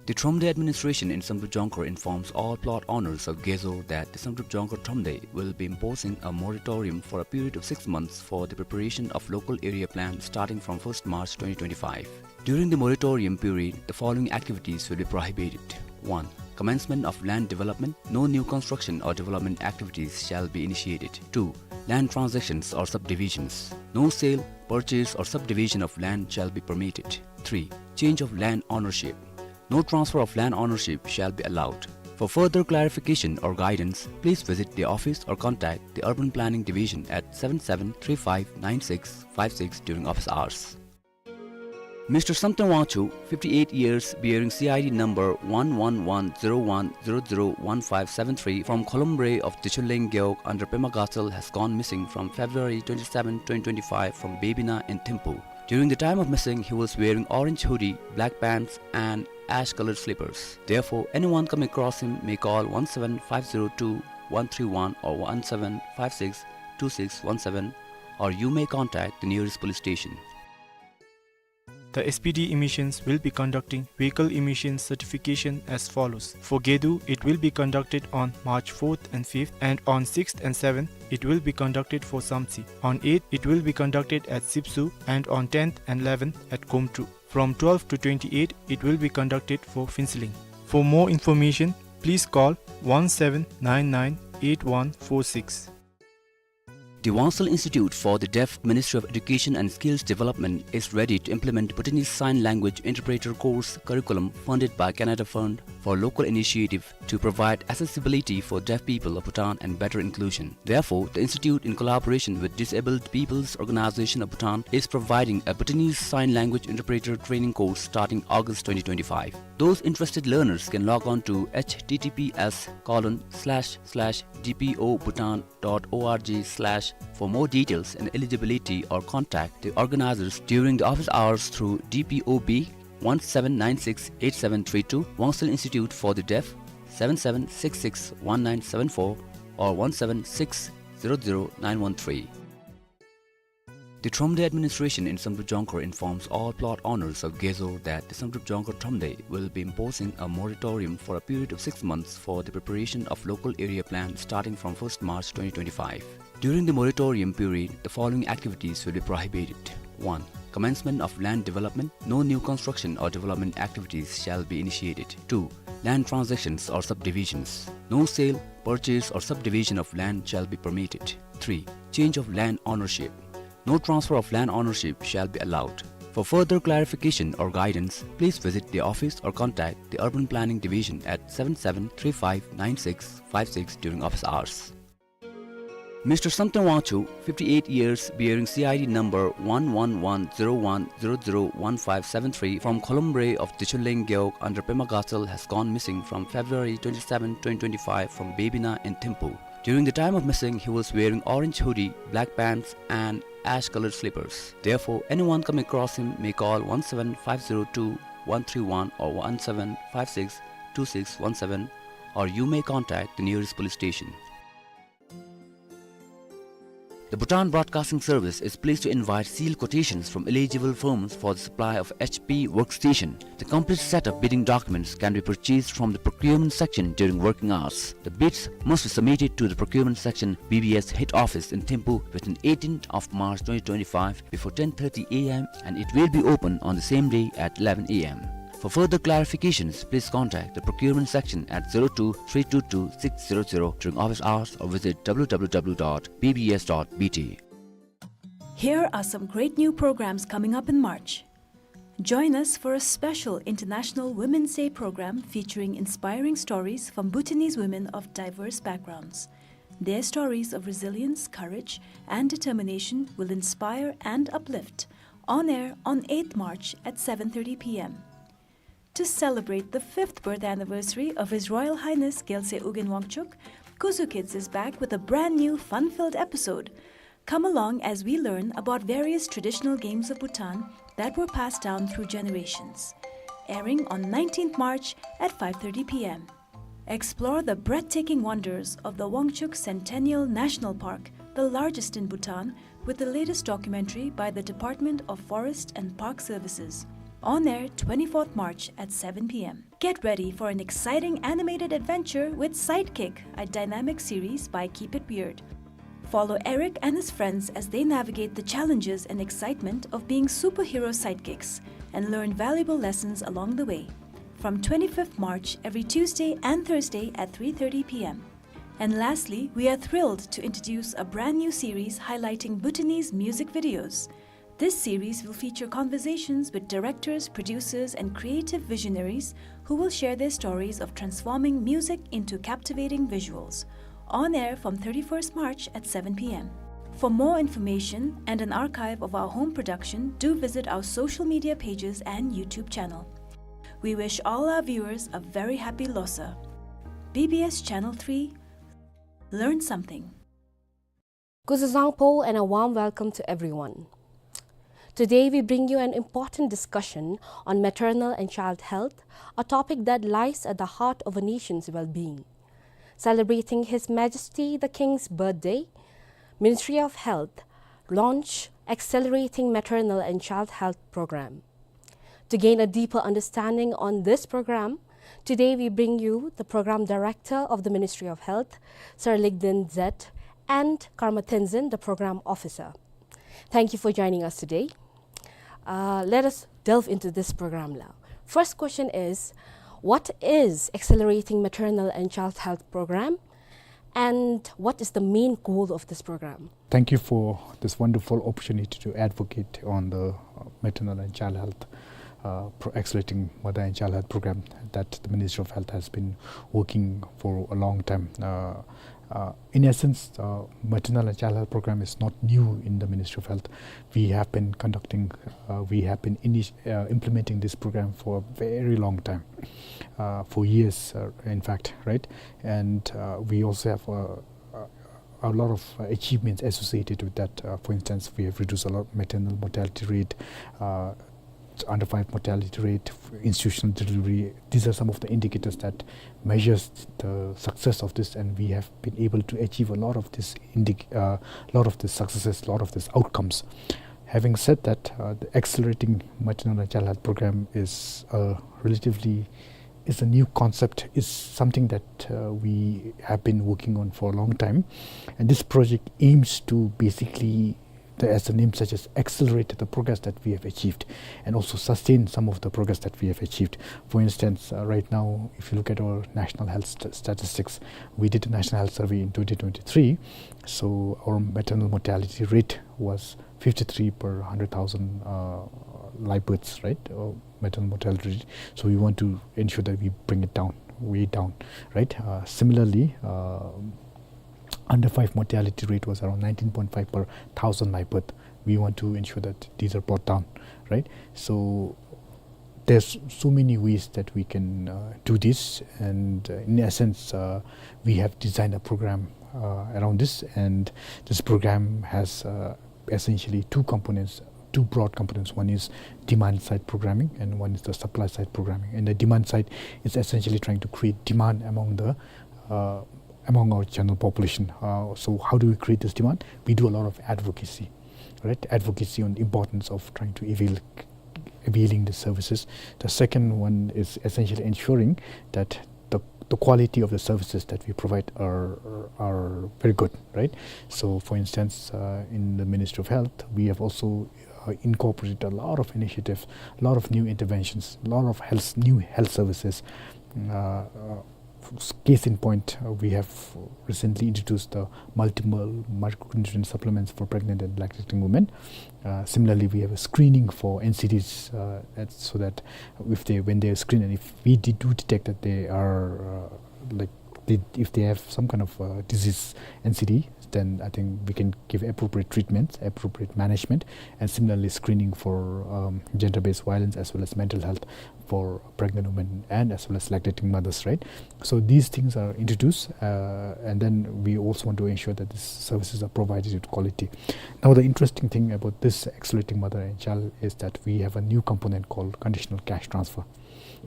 The Thromde administration in Samdrup Jongkhar informs all plot owners of Gezo that the Samdrup Jongkhar Thromde will be imposing a moratorium for a period of six months for the preparation of local area plan starting from first March twenty twenty-five. During the moratorium period, the following activities will be prohibited. One, commencement of land development. No new construction or development activities shall be initiated. Two, land transactions or subdivisions. No sale, purchase or subdivision of land shall be permitted. Three, change of land ownership. No transfer of land ownership shall be allowed. For further clarification or guidance, please visit the office or contact the Urban Planning Division at seven seven three five nine six five six during office hours. Mister Samten Wangchuk, fifty-eight years, bearing C I D number one one one zero one zero zero one five seven three, from Kholombre of Dichuleng Gewog under Pema Gatshel, has gone missing from February twenty-seven, twenty twenty-five, from Bebina in Thimphu. During the time of missing, he was wearing orange hoodie, black pants, and ash-colored slippers. Therefore, anyone coming across him may call one seven five zero two one three one or one seven five six two six one seven, or you may contact the nearest police station. The S P D emissions will be conducting vehicle emission certification as follows. For Gedu, it will be conducted on March fourth and fifth, and on sixth and seventh, it will be conducted for Samtse. On eighth, it will be conducted at Sipsu, and on tenth and eleventh at Komtru. From twelve to twenty-eight, it will be conducted for Phuentsholing. For more information, please call one seven nine nine eight one four six. The Wangshal Institute for the Deaf, Ministry of Education and Skills Development, is ready to implement Bhutanese Sign Language Interpreter course curriculum funded by Canada Fund for Local Initiative to provide accessibility for deaf people of Bhutan and better inclusion. Therefore, the institute, in collaboration with Disabled People's Organization of Bhutan, is providing a Bhutanese Sign Language Interpreter training course starting August twenty twenty-five. Those interested learners can log on to H T T P S colon slash slash D P O Bhutan dot org slash for more details and eligibility, or contact the organizers during the office hours through D P O B one seven nine six eight seven three two, Wangshal Institute for the Deaf, seven seven six six one nine seven four or one seven six zero zero nine one three. The Thromde administration in Samdrup Jongkhar informs all plot owners of Gezo that the Samdrup Jongkhar Thromde will be imposing a moratorium for a period of six months for the preparation of local area plan starting from first March twenty twenty-five. During the moratorium period, the following activities will be prohibited. One, commencement of land development. No new construction or development activities shall be initiated. Two, land transactions or subdivisions. No sale, purchase or subdivision of land shall be permitted. Three, change of land ownership. No transfer of land ownership shall be allowed. For further clarification or guidance, please visit the office or contact the Urban Planning Division at seven seven three five nine six five six during office hours. Mister Samten Wangchuk, fifty-eight years, bearing C I D number one one one zero one zero zero one five seven three, from Kholombre of Dichuleng Gewog under Pema Gatshel, has gone missing from February twenty-seven, twenty twenty-five, from Bebina in Thimphu. During the time of missing, he was wearing orange hoodie, black pants, and ash-colored slippers. Therefore, anyone coming across him may call one seven five zero two one three one or one seven five six two six one seven, or you may contact the nearest police station. The Bhutan Broadcasting Service is pleased to invite sealed quotations from eligible firms for the supply of H P workstation. The complete set of bidding documents can be purchased from the procurement section during working hours. The bids must be submitted to the procurement section, B B S head office in Thimphu, within eighteenth of March twenty twenty-five before ten thirty A M, and it will be open on the same day at eleven A M. For further clarifications, please contact the procurement section at zero two three two two six zero zero during office hours or visit W W W dot B B S dot B T. Here are some great new programs coming up in March. Join us for a special International Women's Day program featuring inspiring stories from Bhutanese women of diverse backgrounds. Their stories of resilience, courage, and determination will inspire and uplift. On air on eighth March at seven thirty P M. To celebrate the fifth birth anniversary of His Royal Highness Gyaltsey Ugyen Wangchuck, Kuzu Kids is back with a brand new fun-filled episode. Come along as we learn about various traditional games of Bhutan that were passed down through generations. Airing on nineteenth March at five thirty P M. Explore the breathtaking wonders of the Wangchuck Centennial National Park, the largest in Bhutan, with the latest documentary by the Department of Forest and Park Services. On air twenty-fourth March at seven P M. Get ready for an exciting animated adventure with Sidekick, a dynamic series by Keep It Weird. Follow Eric and his friends as they navigate the challenges and excitement of being superhero sidekicks and learn valuable lessons along the way. From twenty-fifth March, every Tuesday and Thursday at three thirty P M. And lastly, we are thrilled to introduce a brand new series highlighting Bhutanese music videos. This series will feature conversations with directors, producers, and creative visionaries who will share their stories of transforming music into captivating visuals. On air from thirty-first March at seven P M. For more information and an archive of our home production, do visit our social media pages and YouTube channel. We wish all our viewers a very happy Losar. B B S Channel three, learn something. Kuzuzangpo and a warm welcome to everyone. Today we bring you an important discussion on maternal and child health, a topic that lies at the heart of a nation's well-being. Celebrating His Majesty the King's birthday, Ministry of Health launch Accelerating Maternal and Child Health Program. To gain a deeper understanding on this program, today we bring you the Program Director of the Ministry of Health, Sir Ligden Zet, and Karma Tenzin, the Program Officer. Thank you for joining us today. Uh, let us delve into this program now. First question is, what is Accelerating Maternal and Child Health Program, and what is the main goal of this program? Thank you for this wonderful opportunity to advocate on the, uh, maternal and child health, uh, pro-, accelerating mother and child health program that the Ministry of Health has been working for a long time. Uh, uh, in essence, uh, maternal and child health program is not new in the Ministry of Health. We have been conducting, uh, we have been initi-, uh, implementing this program for a very long time, uh, for years, uh, in fact, right? And, uh, we also have, uh, uh, a lot of, uh, achievements associated with that. Uh, for instance, we have reduced a lot of maternal mortality rate, uh, under five mortality rate, institutional delivery. These are some of the indicators that measures the success of this, and we have been able to achieve a lot of this indic-, uh, lot of the successes, lot of these outcomes. Having said that, uh, the accelerating maternal and child health program is, uh, relatively, is a new concept, is something that, uh, we have been working on for a long time. And this project aims to basically, the, as the name suggests, accelerate the progress that we have achieved and also sustain some of the progress that we have achieved. For instance, uh, right now, if you look at our national health st-, statistics, we did a national health survey in twenty twenty-three. So our maternal mortality rate was fifty-three per hundred thousand, uh, live births, right? Uh, maternal mortality rate. So we want to ensure that we bring it down, way down, right? Uh, similarly, uh, under five mortality rate was around nineteen point five per thousand live birth. We want to ensure that these are brought down, right? So there's so many ways that we can, uh, do this, and, uh, in essence, uh, we have designed a program, uh, around this, and this program has, uh, essentially two components, two broad components. One is demand side programming, and one is the supply side programming. And the demand side is essentially trying to create demand among the, uh, among our general population. Uh, so how do we create this demand? We do a lot of advocacy, right? Advocacy on the importance of trying to avail, availing the services. The second one is essentially ensuring that the, the quality of the services that we provide are, are very good, right? So, for instance, uh, in the Ministry of Health, we have also, uh, incorporated a lot of initiative, a lot of new interventions, a lot of health, new health services. Uh, uh, case in point, uh, we have recently introduced the multiple micronutrient supplements for pregnant and lactating women. Uh, similarly, we have a screening for N C Ds, uh, that, so that if they, when they are screened, and if we de-, do detect that they are, uh, like, they, if they have some kind of, uh, disease, N C D, then I think we can give appropriate treatment, appropriate management, and similarly screening for, um, gender-based violence as well as mental health for pregnant women and as well as lactating mothers, right? So these things are introduced, uh, and then we also want to ensure that these services are provided with quality. Now, the interesting thing about this accelerating mother and child is that we have a new component called conditional cash transfer,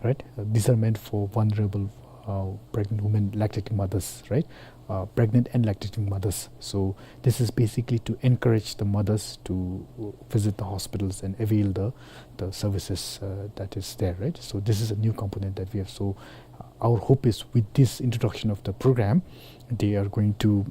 right? Uh, these are meant for vulnerable, uh, pregnant women, lactating mothers, right? Uh, pregnant and lactating mothers. So this is basically to encourage the mothers to visit the hospitals and avail the, the services, uh, that is there, right? So this is a new component that we have. So, uh, our hope is with this introduction of the program, they are going to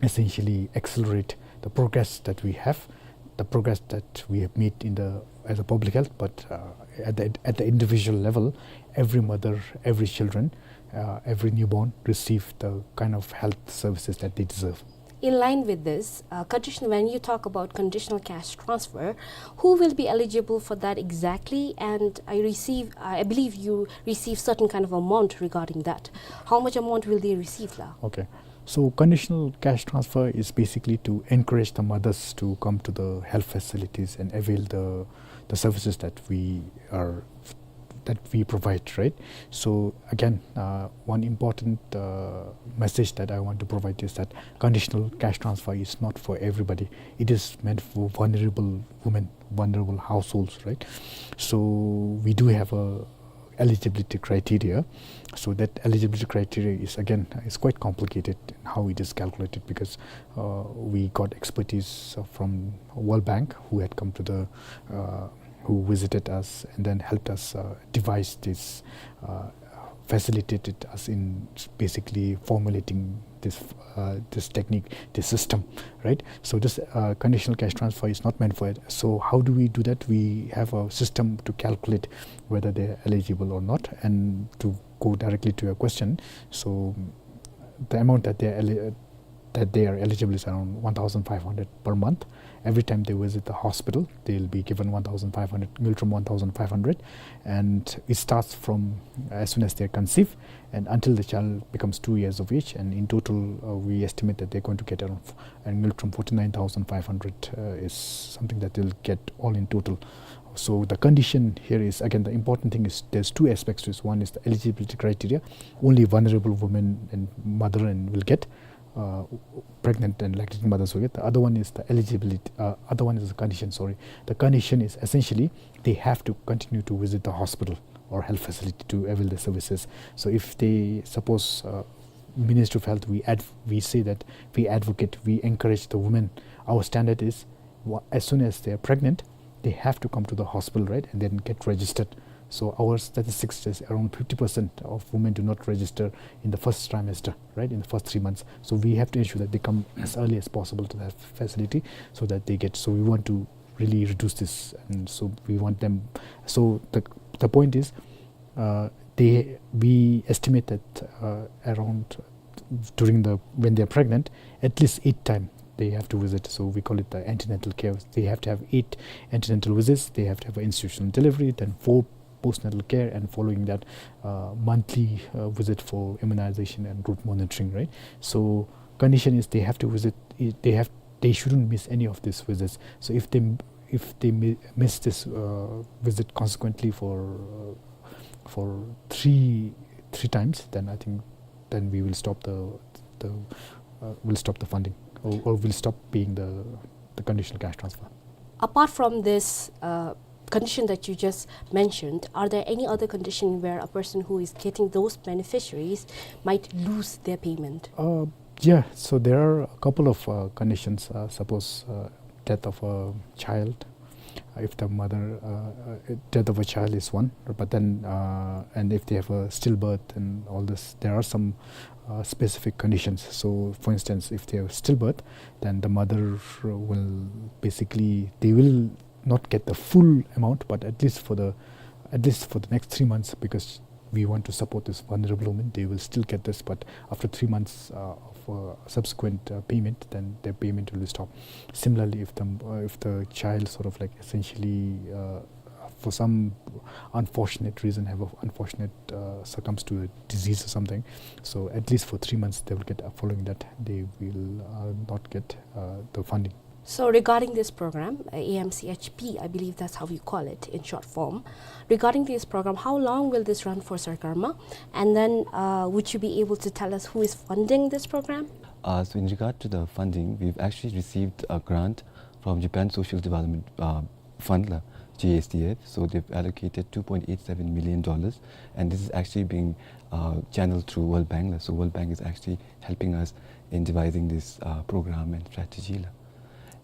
essentially accelerate the progress that we have, the progress that we have made in the, as a public health, but, uh, at the, at the individual level, every mother, every children, uh, every newborn receive the kind of health services that they deserve. In line with this, uh, condition-, when you talk about conditional cash transfer, who will be eligible for that exactly? And I receive, I believe you receive certain kind of amount regarding that. How much amount will they receive, la? Okay. So conditional cash transfer is basically to encourage the mothers to come to the health facilities and avail the, the services that we are, that we provide, right? So again, uh, one important, uh, message that I want to provide is that conditional cash transfer is not for everybody. It is meant for vulnerable women, vulnerable households, right? So we do have a eligibility criteria. So that eligibility criteria is, again, is quite complicated in how it is calculated, because, uh, we got expertise, uh, from World Bank, who had come to the, uh, who visited us and then helped us, uh, devise this, uh, facilitated us in basically formulating this, uh, this technique, this system, right? So this, uh, conditional cash transfer is not meant for it. So how do we do that? We have a system to calculate whether they're eligible or not. And to go directly to your question, so the amount that they're eli-, that they are eligible is around one thousand five hundred per month. Every time they visit the hospital, they'll be given one thousand five hundred, Ngultrum one thousand five hundred, and it starts from as soon as they conceive and until the child becomes two years of age. And in total, uh, we estimate that they're going to get around f-, and Ngultrum forty-nine thousand five hundred, uh, is something that they'll get all in total. So the condition here is, again, the important thing is there's two aspects to this. One is the eligibility criteria. Only vulnerable women and mother and will get, uh, pregnant and lactating mothers will get. The other one is the eligibility, uh, other one is the condition, sorry. The condition is essentially they have to continue to visit the hospital or health facility to avail the services. So if they, suppose, uh, Ministry of Health, we adv-, we say that we advocate, we encourage the women. Our standard is, wha-, as soon as they are pregnant, they have to come to the hospital, right, and then get registered. So our statistics says around fifty percent of women do not register in the first trimester, right, in the first three months. So we have to ensure that they come as early as possible to that facility so that they get, so we want to really reduce this. And so we want them, so the, the point is, uh, they, we estimate that, uh, around, during the, when they're pregnant, at least eight time they have to visit. So we call it the antenatal care. They have to have eight antenatal visits. They have to have an institutional delivery, then four postnatal care, and following that, uh, monthly, uh, visit for immunization and growth monitoring, right? So condition is they have to visit, they have, they shouldn't miss any of these visits. So if they, if they mi-, miss this, uh, visit consequently for, uh, for three, three times, then I think then we will stop the, the, uh, we'll stop the funding, or, or we'll stop paying the, the conditional cash transfer. Apart from this, uh, condition that you just mentioned, are there any other condition where a person who is getting those beneficiaries might lose their payment? Uh, yeah, so there are a couple of, uh, conditions. Uh, suppose, uh, death of a child, uh, if the mother, uh, uh, death of a child is one, but then, uh, and if they have a stillbirth and all this, there are some, uh, specific conditions. So, for instance, if they have stillbirth, then the mother will basically, they will not get the full amount, but at least for the, at least for the next three months, because we want to support this vulnerable woman, they will still get this, but after three months, uh, of, uh, subsequent, uh, payment, then their payment will be stopped. Similarly, if the, uh, if the child sort of, like, essentially, uh, for some unfortunate reason, have a unfortunate, uh, succumbs to a disease or something, so at least for three months they will get, uh, following that they will, uh, not get, uh, the funding. So regarding this program, uh, A M C H P, I believe that's how you call it in short form. Regarding this program, how long will this run for, Sir Karma? And then, uh, would you be able to tell us who is funding this program? Uh, so in regard to the funding, we've actually received a grant from Japan Social Development, uh, Fund, la, J S D F. So they've allocated two point eight seven million dollars, and this is actually being, uh, channeled through World Bank, la. So World Bank is actually helping us in devising this, uh, program and strategy, la.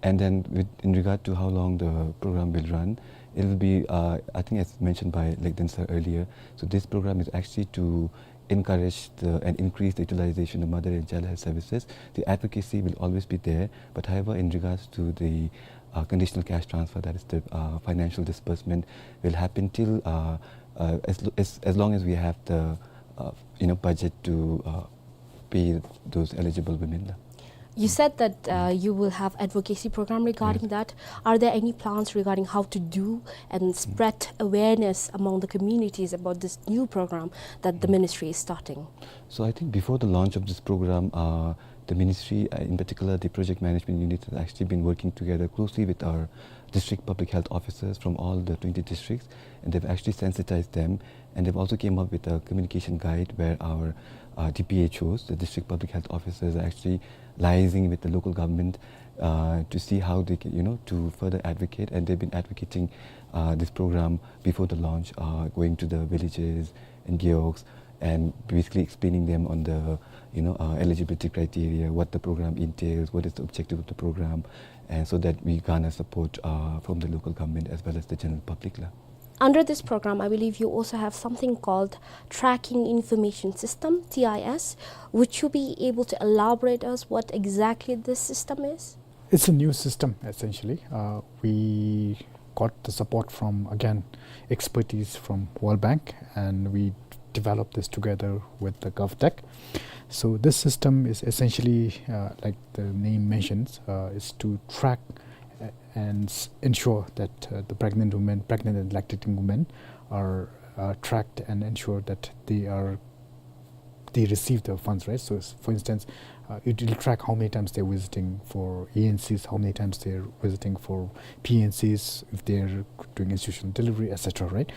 And then with, in regard to how long the program will run, it will be, uh, I think as mentioned by Legden sir earlier, so this program is actually to encourage the, and increase the utilization of mother and child health services. The advocacy will always be there, but however, in regards to the, uh, conditional cash transfer, that is the, uh, financial disbursement, will happen till, uh, uh, as, lo-, as, as long as we have the, uh, you know, budget to, uh, pay those eligible women, la. You said that, uh, you will have advocacy program regarding that. Are there any plans regarding how to do and spread awareness among the communities about this new program that the ministry is starting? So I think before the launch of this program, uh, the ministry, uh, in particular the project management unit, has actually been working together closely with our district public health officers from all the twenty districts, and they've actually sensitized them, and they've also came up with a communication guide where our, uh, D P H Os, the district public health officers, are actually liaising with the local government, uh, to see how they can, you know, to further advocate. And they've been advocating, uh, this program before the launch, uh, going to the villages and gewogs and basically explaining them on the, you know, uh, eligibility criteria, what the program entails, what is the objective of the program, and so that we garner support, uh, from the local government as well as the general public la. Under this program, I believe you also have something called Tracking Information System, T I S. Would you be able to elaborate us what exactly this system is? It's a new system, essentially. Uh, we got the support from, again, expertise from World Bank, and we developed this together with the GovTech. So this system is essentially, uh, like the name mentions, uh, is to track, uh, and s-, ensure that, uh, the pregnant women, pregnant and lactating women are, uh, tracked and ensure that they are, they receive the funds, right? So s-, for instance, uh, it will track how many times they're visiting for E N Cs, how many times they're visiting for P N Cs, if they're doing institutional delivery, et cetera, right?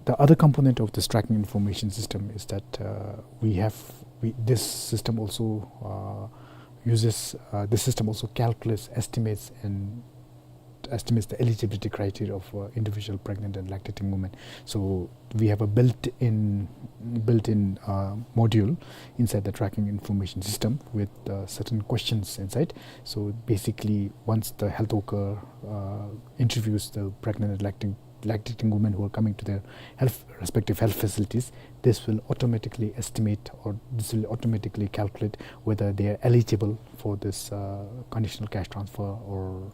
The other component of this tracking information system is that, uh, we have, we, this system also, uh, uses, uh, this system also calculates, estimates, and estimates the eligibility criteria of, uh, individual pregnant and lactating women. So we have a built-in, built-in, uh, module inside the tracking information system with, uh, certain questions inside. So basically, once the health worker, uh, interviews the pregnant and lacting-, lactating women who are coming to their health, respective health facilities, this will automatically estimate, or this will automatically calculate whether they are eligible for this, uh, conditional cash transfer or,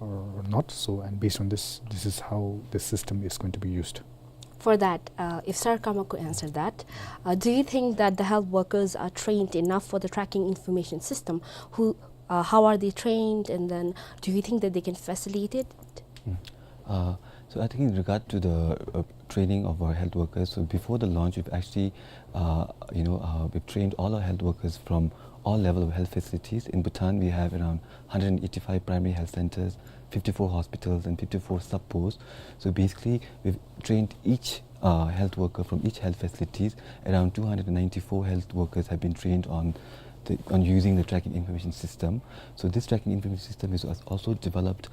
or not. So, and based on this, this is how this system is going to be used. For that, uh, if Sar Kama could answer that, uh, do you think that the health workers are trained enough for the tracking information system? Who, uh, how are they trained, and then do you think that they can facilitate it? Mm. Uh, so I think in regard to the, uh, training of our health workers, so before the launch, we've actually, uh, you know, uh, we've trained all our health workers from all level of health facilities. In Bhutan, we have around hundred and eighty-five primary health centers, fifty-four hospitals, and fifty-four sub-posts. So basically, we've trained each, uh, health worker from each health facilities. Around two hundred and ninety-four health workers have been trained on the, on using the tracking information system. So this tracking information system is als-, also developed,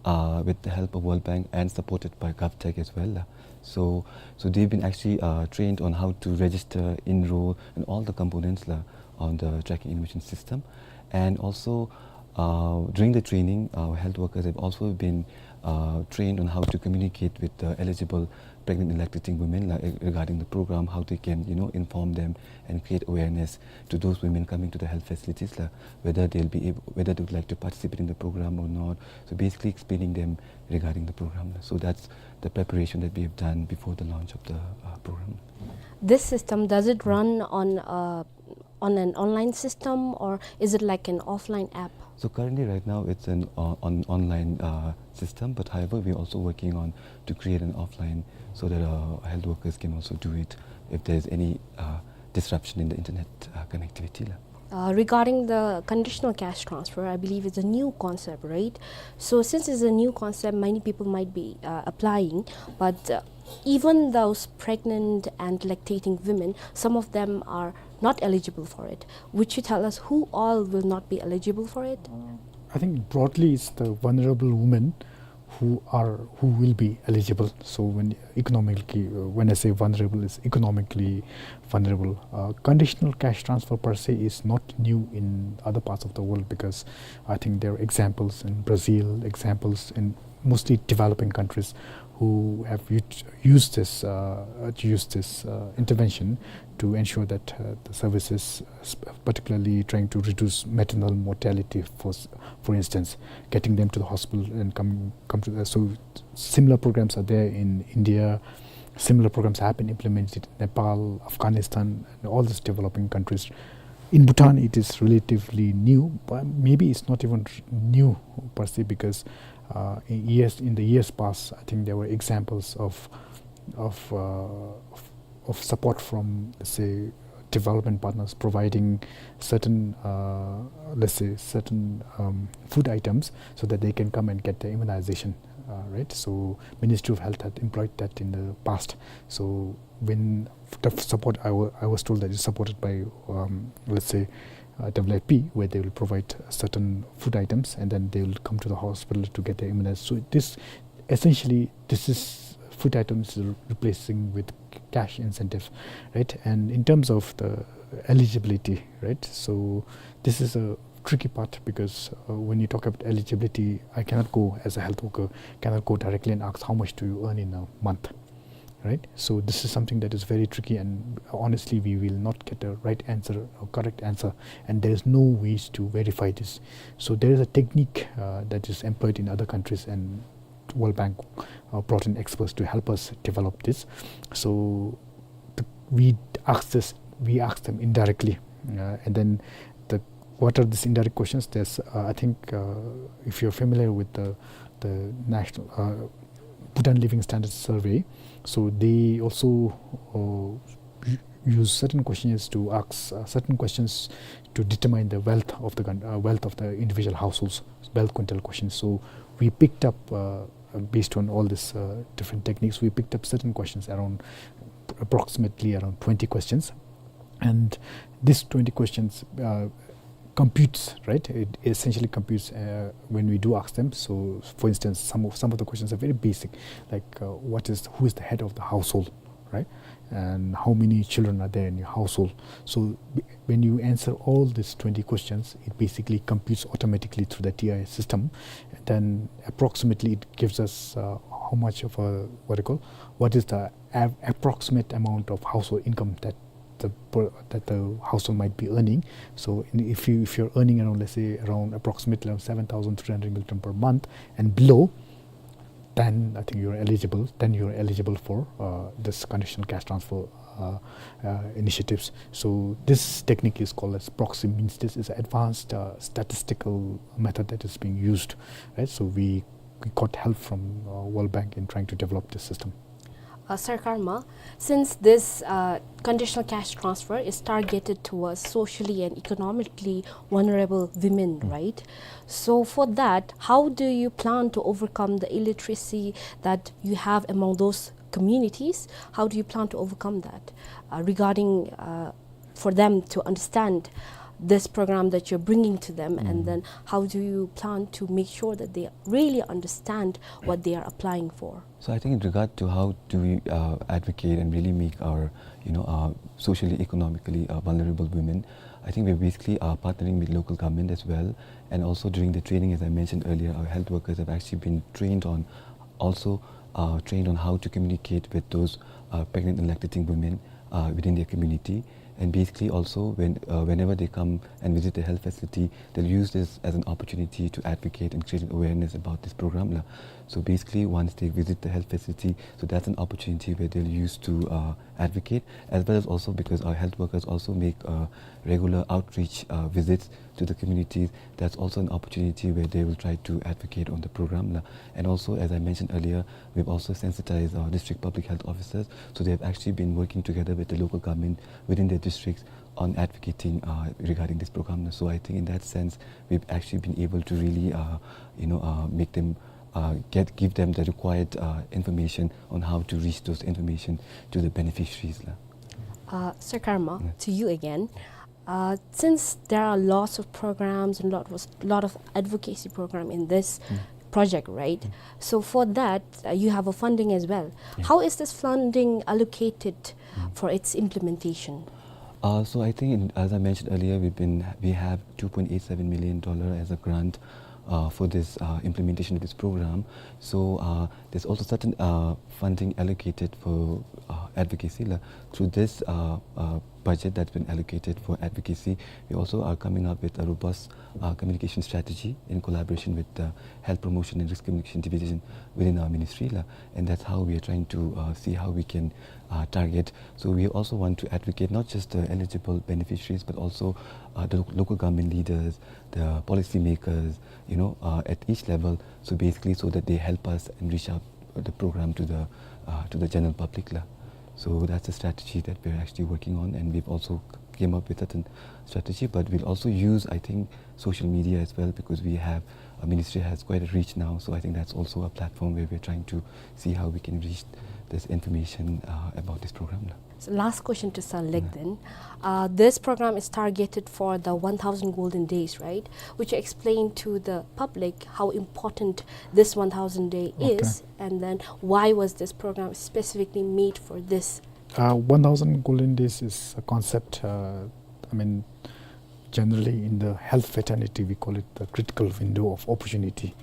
uh, with the help of World Bank and supported by GovTech as well. So, so they've been actually, uh, trained on how to register, enroll, and all the components la on the tracking information system. And also, uh, during the training, our health workers have also been, uh, trained on how to communicate with the eligible pregnant and lactating women la, eh, regarding the program, how they can, you know, inform them and create awareness to those women coming to the health facilities la, whether they'll be able, whether they would like to participate in the program or not. So basically explaining them regarding the program la. So that's the preparation that we have done before the launch of the, uh, program. This system, does it run on, uh, on an online system, or is it like an offline app? So currently, right now, it's an, uh, on online, uh, system. But however, we're also working on to create an offline so that, uh, health workers can also do it if there's any, uh, disruption in the internet, uh, connectivity la. Uh, regarding the conditional cash transfer, I believe it's a new concept, right? So since it's a new concept, many people might be, uh, applying, but, uh, even those pregnant and lactating women, some of them are not eligible for it. Would you tell us who all will not be eligible for it? I think broadly it's the vulnerable women who are, who will be eligible. So when economically, uh, when I say vulnerable, it's economically vulnerable. Uh, conditional cash transfer per se is not new in other parts of the world, because I think there are examples in Brazil, examples in mostly developing countries who have ut-, used this, uh, uh, used this, uh, intervention to ensure that, uh, the services, uh, sp-, particularly trying to reduce maternal mortality, for s-, for instance, getting them to the hospital and come, come to the, so similar programs are there in India. Similar programs have been implemented in Nepal, Afghanistan, and all these developing countries. In Bhutan, it is relatively new, but maybe it's not even r-, new per se, because, uh, in years, in the years past, I think there were examples of, of, uh, of, of support from, let's say, development partners providing certain, uh, let's say, certain, um, food items so that they can come and get their immunization, uh, right? So Ministry of Health had employed that in the past. So when the support, I wa-, I was told that it's supported by, um, let's say, uh, W F P, where they will provide certain food items and then they will come to the hospital to get their immunized. So this, essentially, this is food items re-, replacing with cash incentive, right? And in terms of the eligibility, right? So this is a tricky part because, uh, when you talk about eligibility, I cannot go as a health worker, cannot go directly and ask, "How much do you earn in a month?" Right? So this is something that is very tricky, and honestly, we will not get a right answer or correct answer, and there is no ways to verify this. So there is a technique, uh, that is employed in other countries, and World Bank, uh, brought in experts to help us develop this. So the, we ask this, we ask them indirectly, uh, and then the, what are these indirect questions? There's, uh, I think, uh, if you're familiar with the, the national, uh, Bhutan Living Standards Survey, so they also, uh, u-, use certain questionnaires to ask, uh, certain questions to determine the wealth of the coun-, uh, wealth of the individual households, wealth quintile questions. So we picked up, uh, based on all this, uh, different techniques, we picked up certain questions, around, approximately around twenty questions. And these twenty questions, uh, computes, right? It essentially computes, uh, when we do ask them. So, for instance, some of, some of the questions are very basic, like, uh, what is, who is the head of the household, right? And how many children are there in your household? So, b-, when you answer all these twenty questions, it basically computes automatically through the T I S system. Then approximately it gives us, uh, how much of a, what do you call, what is the av-, approximate amount of household income that the per-, that the household might be earning. So in, if you, if you're earning around, let's say, around approximately around seven thousand three hundred ngultrum per month and below, then I think you're eligible, then you're eligible for, uh, this conditional cash transfer, uh, uh, initiatives. So this technique is called as proxy means test. It's an advanced, uh, statistical method that is being used, right? So we, we got help from, uh, World Bank in trying to develop this system. Uh, Sir Karma, since this, uh, conditional cash transfer is targeted towards socially and economically vulnerable women, right? So for that, how do you plan to overcome the illiteracy that you have among those communities? How do you plan to overcome that, uh, regarding, uh, for them to understand this program that you're bringing to them, and then how do you plan to make sure that they really understand what they are applying for? So I think in regard to how do we, uh, advocate and really make our, you know, uh, socially, economically, uh, vulnerable women, I think we're basically, uh, partnering with local government as well. And also during the training, as I mentioned earlier, our health workers have actually been trained on, also, uh, trained on how to communicate with those, uh, pregnant and lactating women, uh, within their community. And basically also, when, uh, whenever they come and visit the health facility, they'll use this as an opportunity to advocate and create an awareness about this program la. So basically, once they visit the health facility, so that's an opportunity where they'll use to, uh, advocate, as well as also because our health workers also make, uh, regular outreach, uh, visits to the communities, that's also an opportunity where they will try to advocate on the program la. And also, as I mentioned earlier, we've also sensitized our district public health officers, so they've actually been working together with the local government within their districts on advocating, uh, regarding this program. So I think in that sense, we've actually been able to really, uh, you know, uh, make them, uh, get, give them the required, uh, information on how to reach those information to the beneficiaries la. Uh, Sir Karma, to you again. Uh, since there are lots of programs and lot was, lot of advocacy program in this project, right? So for that, uh, you have a funding as well. How is this funding allocated for its implementation? Uh, so I think, in, as I mentioned earlier, we've been, we have two point eight seven million dollar as a grant, uh, for this, uh, implementation of this program. So, uh, there's also certain, uh, funding allocated for, uh, advocacy la, through this, uh, uh, budget that's been allocated for advocacy. We also are coming up with a robust, uh, communication strategy in collaboration with the Health Promotion and Risk Communication Division within our ministry, la. And that's how we are trying to, uh, see how we can, uh, target. So we also want to advocate not just the eligible beneficiaries, but also, uh, the lo-, local government leaders, the policymakers, you know, uh, at each level. So basically, so that they help us and reach out the program to the, uh, to the general public, la. So that's a strategy that we're actually working on, and we've also came up with a certain strategy, but we'll also use, I think, social media as well, because we have, our ministry has quite a reach now. So I think that's also a platform where we're trying to see how we can reach this information, uh, about this program, la. So last question to Sir Lek then. Uh, this program is targeted for the one thousand golden days, right? Would you explain to the public how important this one thousand day is, and then why was this program specifically made for this? Uh, one thousand golden days is a concept, uh, I mean, generally in the health fraternity, we call it the critical window of opportunity,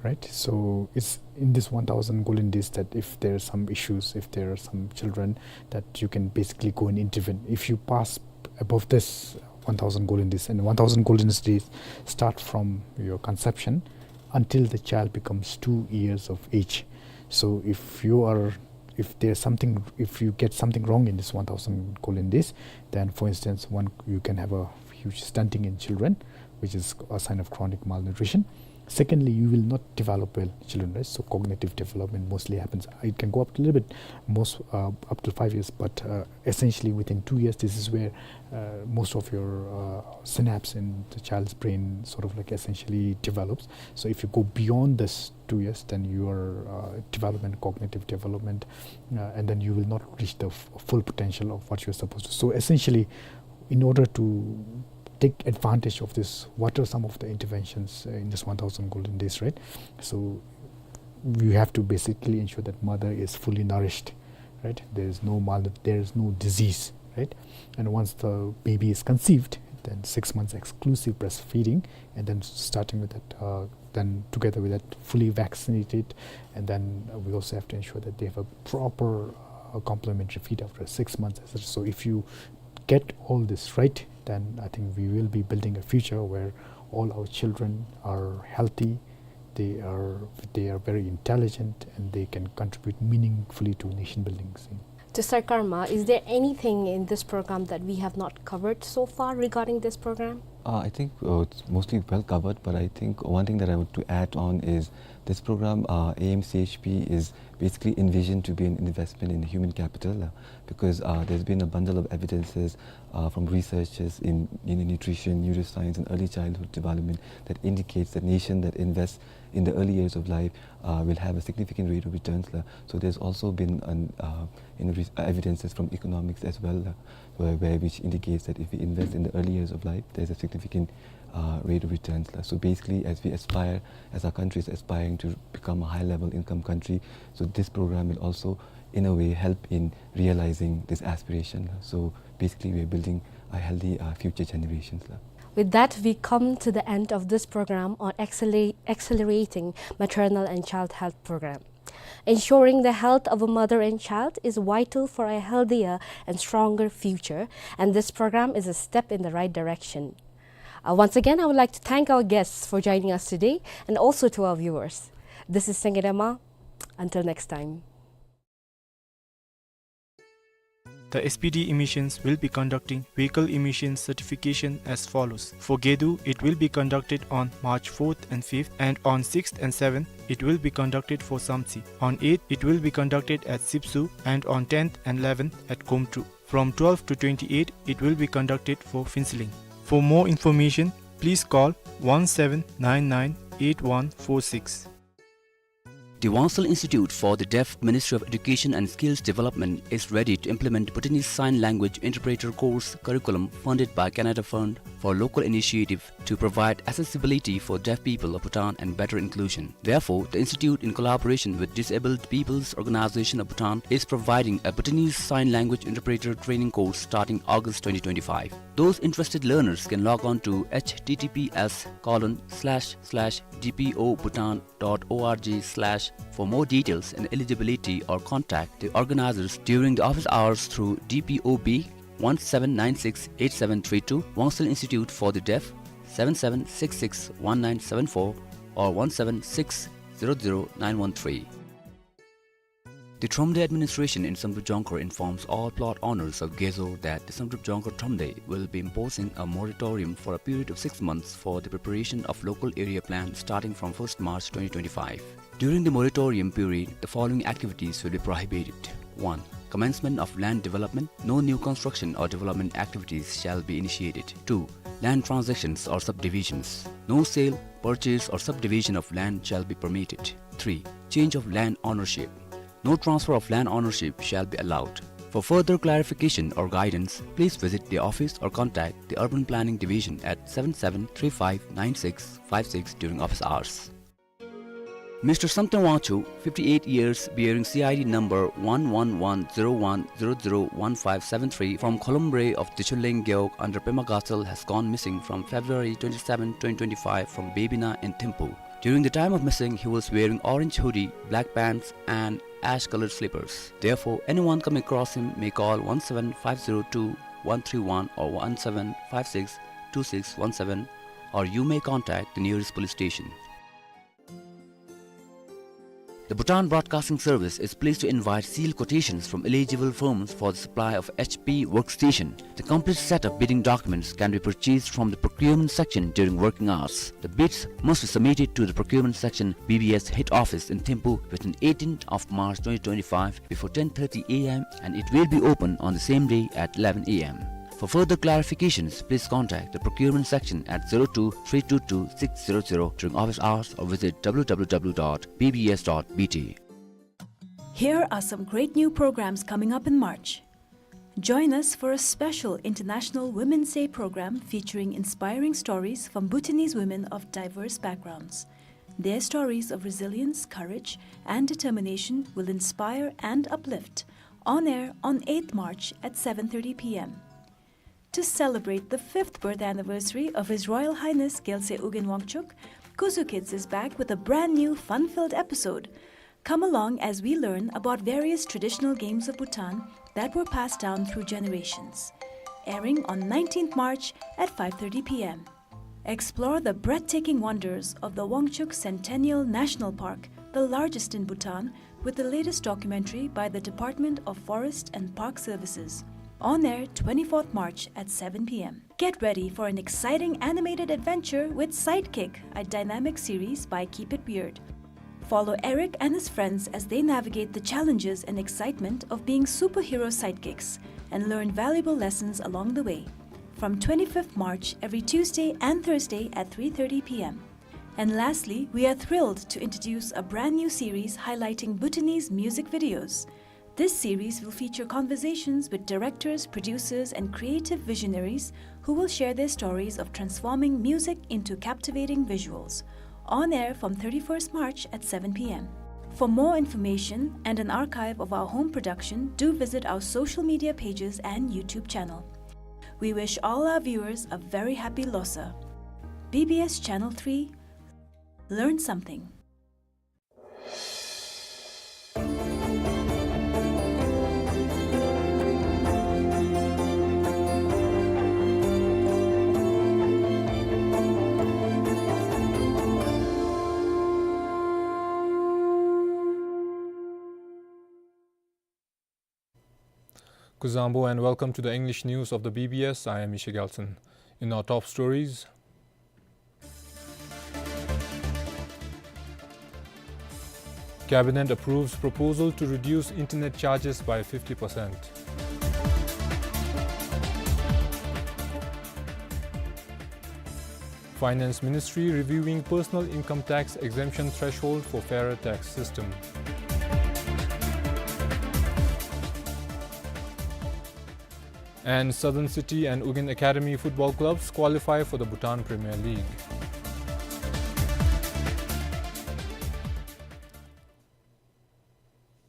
right? So it's in this one thousand golden days that if there are some issues, if there are some children, that you can basically go and intervene. If you pass above this one thousand golden days, and one thousand golden days start from your conception until the child becomes two years of age. So if you are, if there's something, if you get something wrong in this one thousand golden days, then, for instance, one, you can have a huge stunting in children, which is a sign of chronic malnutrition. Secondly, you will not develop well, children, right? So cognitive development mostly happens. It can go up to a little bit, most, uh, up to five years, but, uh, essentially within two years, this is where, uh, most of your, uh, synapse in the child's brain sort of, like, essentially develops. So if you go beyond this two years, then your, uh, development, cognitive development, uh, and then you will not reach the f-, full potential of what you're supposed to. So essentially, in order to take advantage of this, what are some of the interventions, uh, in this one thousand golden days, right? So you have to basically ensure that mother is fully nourished, right? There is no mal-, there is no disease, right? And once the baby is conceived, then six months exclusive breastfeeding, and then starting with that, uh, then together with that, fully vaccinated, and then, uh, we also have to ensure that they have a proper, uh, complementary feed after six months, et cetera. So if you get all this right, then I think we will be building a future where all our children are healthy, they are, they are very intelligent, and they can contribute meaningfully to nation building. To Sir Karma, is there anything in this program that we have not covered so far regarding this program? Uh, I think, uh, it's mostly well covered, but I think one thing that I want to add on is this program, uh, A M C H P, is basically envisioned to be an investment in human capital, uh, because, uh, there's been a bundle of evidences, uh, from researchers in, in nutrition, neuroscience, and early childhood development that indicates that nation that invests in the early years of life, uh, will have a significant rate of returns, la. So there's also been an, uh, you know, re-, evidences from economics as well, la, where, where which indicates that if we invest in the early years of life, there's a significant, uh, rate of returns, la. So basically, as we aspire, as our country is aspiring to become a high-level income country, so this program will also, in a way, help in realizing this aspiration, la. So basically, we are building a healthy, uh, future generations, la. With that, we come to the end of this program on acceler-, accelerating maternal and child health program. Ensuring the health of a mother and child is vital for a healthier and stronger future, and this program is a step in the right direction. Uh, once again, I would like to thank our guests for joining us today and also to our viewers. This is Sengedama. Until next time. The S P D emissions will be conducting vehicle emission certification as follows. For Gedu, it will be conducted on March fourth and fifth, and on sixth and seventh, it will be conducted for Samtse. On eighth, it will be conducted at Sipsu, and on tenth and eleventh at Komtru. From twelve to twenty-eight, it will be conducted for Phuentsholing. For more information, please call one seven nine nine eight one four six. The Wansel Institute for the Deaf, Ministry of Education and Skills Development, is ready to implement Bhutanese Sign Language Interpreter course curriculum funded by Canada Fund for Local Initiative to provide accessibility for deaf people of Bhutan and better inclusion. Therefore, the institute, in collaboration with Disabled People's Organization of Bhutan, is providing a Bhutanese Sign Language Interpreter training course starting August twenty twenty-five. Those interested learners can log on to H T T P S colon slash slash D P O Bhutan dot org slash for more details and eligibility, or contact the organizers during the office hours through D P O B one seven nine six eight seven three two, Wangsil Institute for the Deaf, seven seven six six one nine seven four or one seven six zero zero nine one three. The Thromde administration in Samdrup Jongkhar informs all plot owners of Gezo that the Samdrup Jongkhar Thromde will be imposing a moratorium for a period of six months for the preparation of local area plan starting from first March twenty twenty-five. During the moratorium period, the following activities will be prohibited. One, commencement of land development. No new construction or development activities shall be initiated. Two, land transactions or subdivisions. No sale, purchase or subdivision of land shall be permitted. Three, change of land ownership. No transfer of land ownership shall be allowed. For further clarification or guidance, please visit the office or contact the Urban Planning Division at seven seven three five nine six five six during office hours. Mister Samten Wangchuk, fifty-eight years, bearing C I D number one one one zero one zero zero one five seven three, from Kholombre of Dichuleng Gewog under Pema Gatshel, has gone missing from February twenty-seven, twenty twenty-five, from Bebina in Thimphu. During the time of missing, he was wearing orange hoodie, black pants, and ash-colored slippers. Therefore, anyone coming across him may call one seven five zero two one three one or one seven five six two six one seven, or you may contact the nearest police station. The Bhutan Broadcasting Service is pleased to invite sealed quotations from eligible firms for the supply of H P workstation. The complete set of bidding documents can be purchased from the procurement section during working hours. The bids must be submitted to the procurement section, B B S head office in Thimphu, within eighteenth of March twenty twenty-five before ten thirty A M, and it will be open on the same day at eleven A M. For further clarifications, please contact the procurement section at zero two three two two six zero zero during office hours or visit W W W dot B B S dot B T. Here are some great new programs coming up in March. Join us for a special International Women's Day program featuring inspiring stories from Bhutanese women of diverse backgrounds. Their stories of resilience, courage, and determination will inspire and uplift. On air on eighth March at seven thirty P M. To celebrate the fifth birth anniversary of His Royal Highness Gyaltsuen Ugyen Wangchuck, Kuzu Kids is back with a brand new fun-filled episode. Come along as we learn about various traditional games of Bhutan that were passed down through generations. Airing on nineteenth March at five thirty P M. Explore the breathtaking wonders of the Wangchuck Centennial National Park, the largest in Bhutan, with the latest documentary by the Department of Forest and Park Services. On air twenty-fourth March at seven P M. Get ready for an exciting animated adventure with Sidekick, a dynamic series by Keep It Weird. Follow Eric and his friends as they navigate the challenges and excitement of being superhero sidekicks and learn valuable lessons along the way. From twenty-fifth March, every Tuesday and Thursday at three thirty P M. And lastly, we are thrilled to introduce a brand new series highlighting Bhutanese music videos. This series will feature conversations with directors, producers, and creative visionaries who will share their stories of transforming music into captivating visuals. On air from thirty-first March at seven P M. For more information and an archive of our home production, do visit our social media pages and YouTube channel. We wish all our viewers a very happy Losar. B B S Channel three, learn something. Kuzuzangpo and welcome to the English news of the B B S. I am Misha Gyaltsuen. In our top stories, Cabinet approves proposal to reduce internet charges by fifty percent. Finance Ministry reviewing personal income tax exemption threshold for fairer tax system. And Southern City and Ugyen Academy football clubs qualify for the Bhutan Premier League.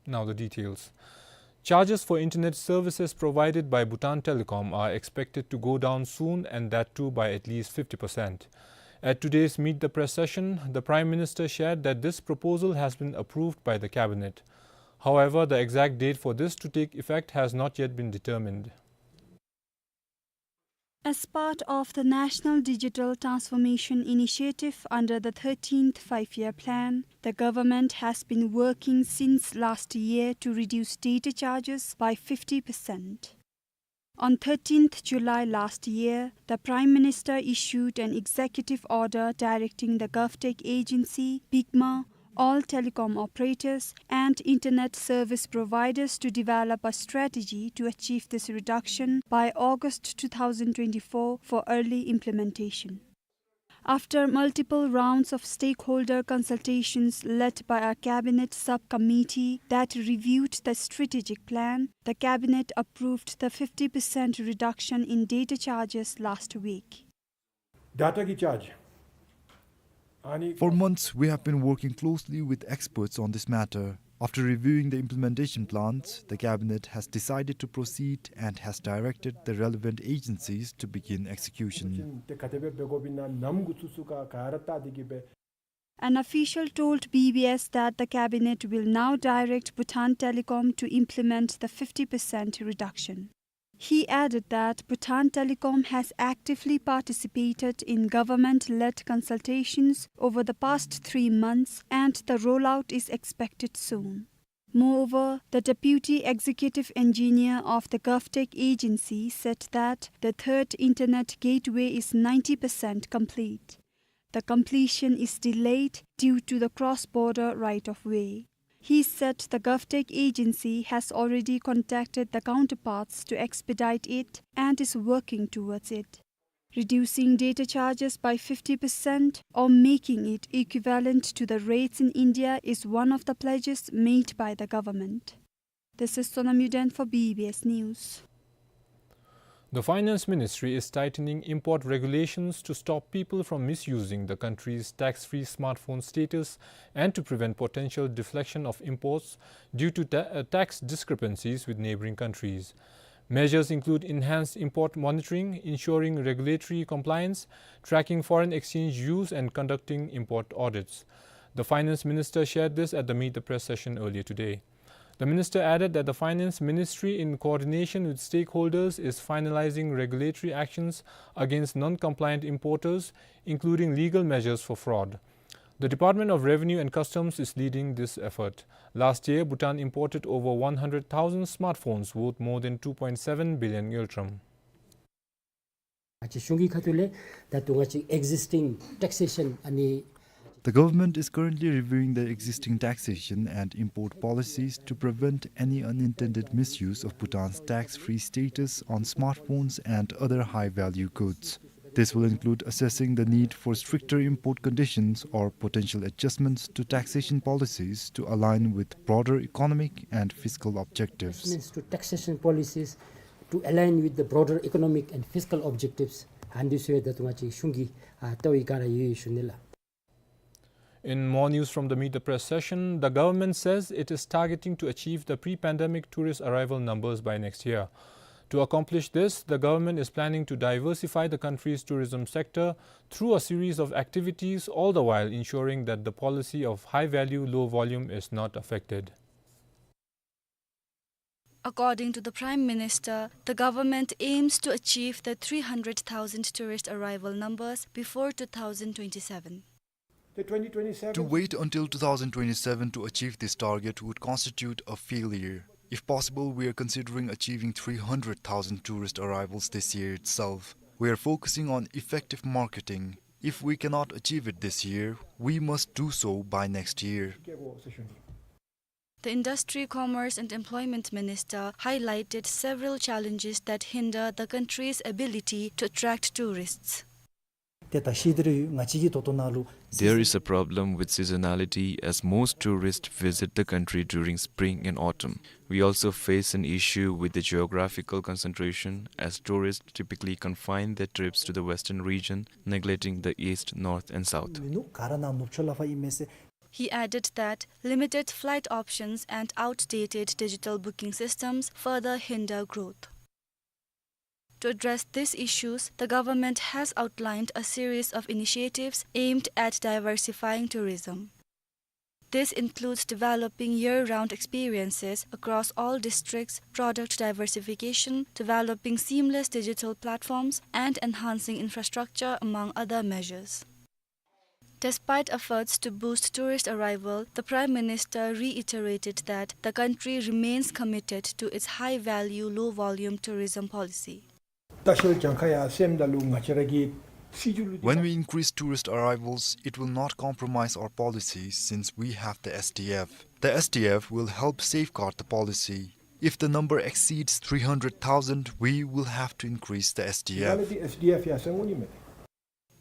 Now the details. Charges for internet services provided by Bhutan Telecom are expected to go down soon, and that too by at least fifty percent. At today's Meet the Press session, the Prime Minister shared that this proposal has been approved by the Cabinet. However, the exact date for this to take effect has not yet been determined. As part of the National Digital Transformation Initiative under the thirteenth Five-Year Plan, the government has been working since last year to reduce data charges by fifty percent. On thirteenth July last year, the Prime Minister issued an executive order directing the GovTech Agency, BIGMA, all telecom operators and internet service providers to develop a strategy to achieve this reduction by August two thousand twenty-four for early implementation. After multiple rounds of stakeholder consultations led by a cabinet subcommittee that reviewed the strategic plan, the cabinet approved the fifty percent reduction in data charges last week. Data ki charge. For months, we have been working closely with experts on this matter. After reviewing the implementation plans, the cabinet has decided to proceed and has directed the relevant agencies to begin execution. An official told B B S that the cabinet will now direct Bhutan Telecom to implement the fifty percent reduction. He added that Bhutan Telecom has actively participated in government-led consultations over the past three months and the rollout is expected soon. Moreover, the deputy executive engineer of the GovTech agency said that the third internet gateway is ninety percent complete. The completion is delayed due to the cross-border right-of-way. He said the GovTech agency has already contacted the counterparts to expedite it and is working towards it. Reducing data charges by fifty percent or making it equivalent to the rates in India is one of the pledges made by the government. This is Sonam Yuden for B B S News. The Finance Ministry is tightening import regulations to stop people from misusing the country's tax-free smartphone status and to prevent potential deflection of imports due to ta-, uh, tax discrepancies with neighboring countries. Measures include enhanced import monitoring, ensuring regulatory compliance, tracking foreign exchange use, and conducting import audits. The Finance Minister shared this at the Meet the Press session earlier today. The minister added that the Finance Ministry, in coordination with stakeholders, is finalizing regulatory actions against non-compliant importers, including legal measures for fraud. The Department of Revenue and Customs is leading this effort. Last year, Bhutan imported over one hundred thousand smartphones worth more than two point seven billion ngultrum. ང་བཅས་གཞུང་གི་ཁ་ཐུག་ལས་ད་ལྟོ་ང་བཅས་existing taxation ཨ་ནི། The government is currently reviewing the existing taxation and import policies to prevent any unintended misuse of Bhutan's tax-free status on smartphones and other high-value goods. This will include assessing the need for stricter import conditions or potential adjustments to taxation policies to align with broader economic and fiscal objectives. Adjustments to taxation policies to align with the broader economic and fiscal objectives. ཨ་ནི་ཚུ་ད་ལྟོ་ང་བཅས་གཞུང་གི་ཨ་ལྟ་བའི་སྒང་ར་ཡོད་ཡོད་ཞུ་ནི་ལགས། In more news from the Meet the Press session, the government says it is targeting to achieve the pre-pandemic tourist arrival numbers by next year. To accomplish this, the government is planning to diversify the country's tourism sector through a series of activities, all the while ensuring that the policy of high value, low volume is not affected. According to the Prime Minister, the government aims to achieve the three hundred thousand tourist arrival numbers before two thousand twenty-seven. To wait until two thousand twenty-seven to achieve this target would constitute a failure. If possible, we are considering achieving three hundred thousand tourist arrivals this year itself. We are focusing on effective marketing. If we cannot achieve it this year, we must do so by next year. The Industry, Commerce and Employment Minister highlighted several challenges that hinder the country's ability to attract tourists. There is a problem with seasonality, as most tourists visit the country during spring and autumn. We also face an issue with the geographical concentration, as tourists typically confine their trips to the western region, neglecting the east, north, and south. He added that limited flight options and outdated digital booking systems further hinder growth. To address these issues, the government has outlined a series of initiatives aimed at diversifying tourism. This includes developing year-round experiences across all districts, product diversification, developing seamless digital platforms, and enhancing infrastructure, among other measures. Despite efforts to boost tourist arrival, the Prime Minister reiterated that the country remains committed to its high-value, low-volume tourism policy. ལྟ་བཤལ་གྱངས་ཁ་ཡར་སེངམ་ད་ལུ་ང་བཅས་ར་གི་སྲིད་བྱུས་ལུ། When we increase tourist arrivals, it will not compromise our policy since we have the S D F. The S D F will help safeguard the policy. If the number exceeds three hundred thousand, we will have to increase the S D F. ཨ་ནི་འདི་S D F ཡར་སེང་འོང་ནི་མས།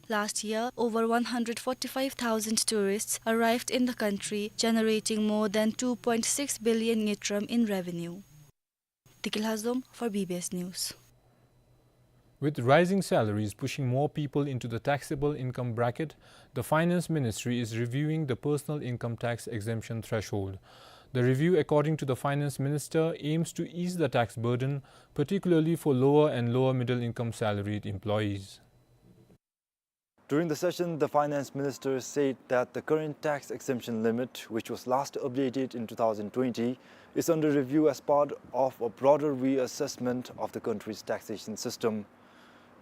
Last year, over one hundred forty-five thousand tourists arrived in the country, generating more than two point six billion ngultrum in revenue. Diki Lhazom for B B S News. With rising salaries pushing more people into the taxable income bracket, the Finance Ministry is reviewing the personal income tax exemption threshold. The review, according to the Finance Minister, aims to ease the tax burden, particularly for lower and lower middle income salaried employees. During the session, the finance minister said that the current tax exemption limit, which was last updated in two thousand twenty, is under review as part of a broader reassessment of the country's taxation system.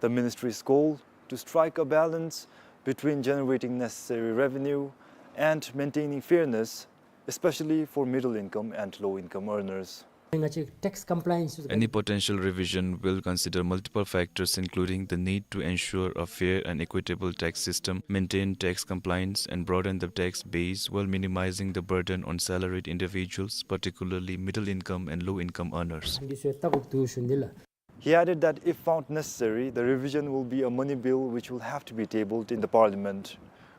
The ministry's goal to strike a balance between generating necessary revenue and maintaining fairness, especially for middle income and low income earners. Any potential revision will consider multiple factors, including the need to ensure a fair and equitable tax system, maintain tax compliance, and broaden the tax base while minimizing the burden on salaried individuals, particularly middle income and low income earners. He added that if found necessary, the revision will be a money bill which will have to be tabled in the parliament.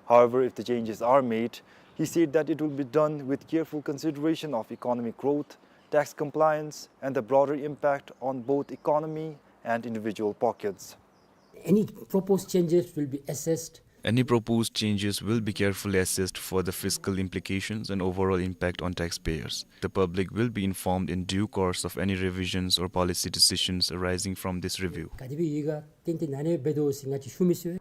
However, if the changes are made, he said that it will be done with careful consideration of economic growth, tax compliance, and the broader impact on both economy and individual pockets. Any proposed changes will be assessed. Any proposed changes will be carefully assessed for the fiscal implications and overall impact on taxpayers. The public will be informed in due course of any revisions or policy decisions arising from this review. ག་དེ་སྦེ་ཡོད་ག་ཏན་ཏན་ཨ་ནི་འབད་དོ་ཟེར་ང་བཅས་ཞུ་མི་ཚུགས།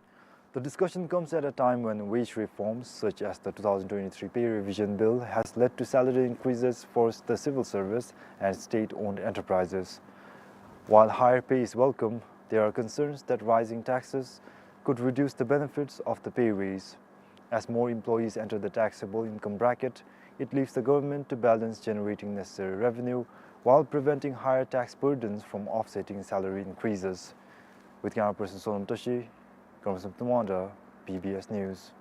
The discussion comes at a time when wage reforms such as the two thousand twenty-three pay revision bill has led to salary increases for the civil service and state-owned enterprises. While higher pay is welcome, there are concerns that rising taxes could reduce the benefits of the pay raise. As more employees enter the taxable income bracket, it leaves the government to balance generating necessary revenue while preventing higher tax burdens from offsetting salary increases. With camera person Sonam Tashi, Karamsam Tumanda, B B S News.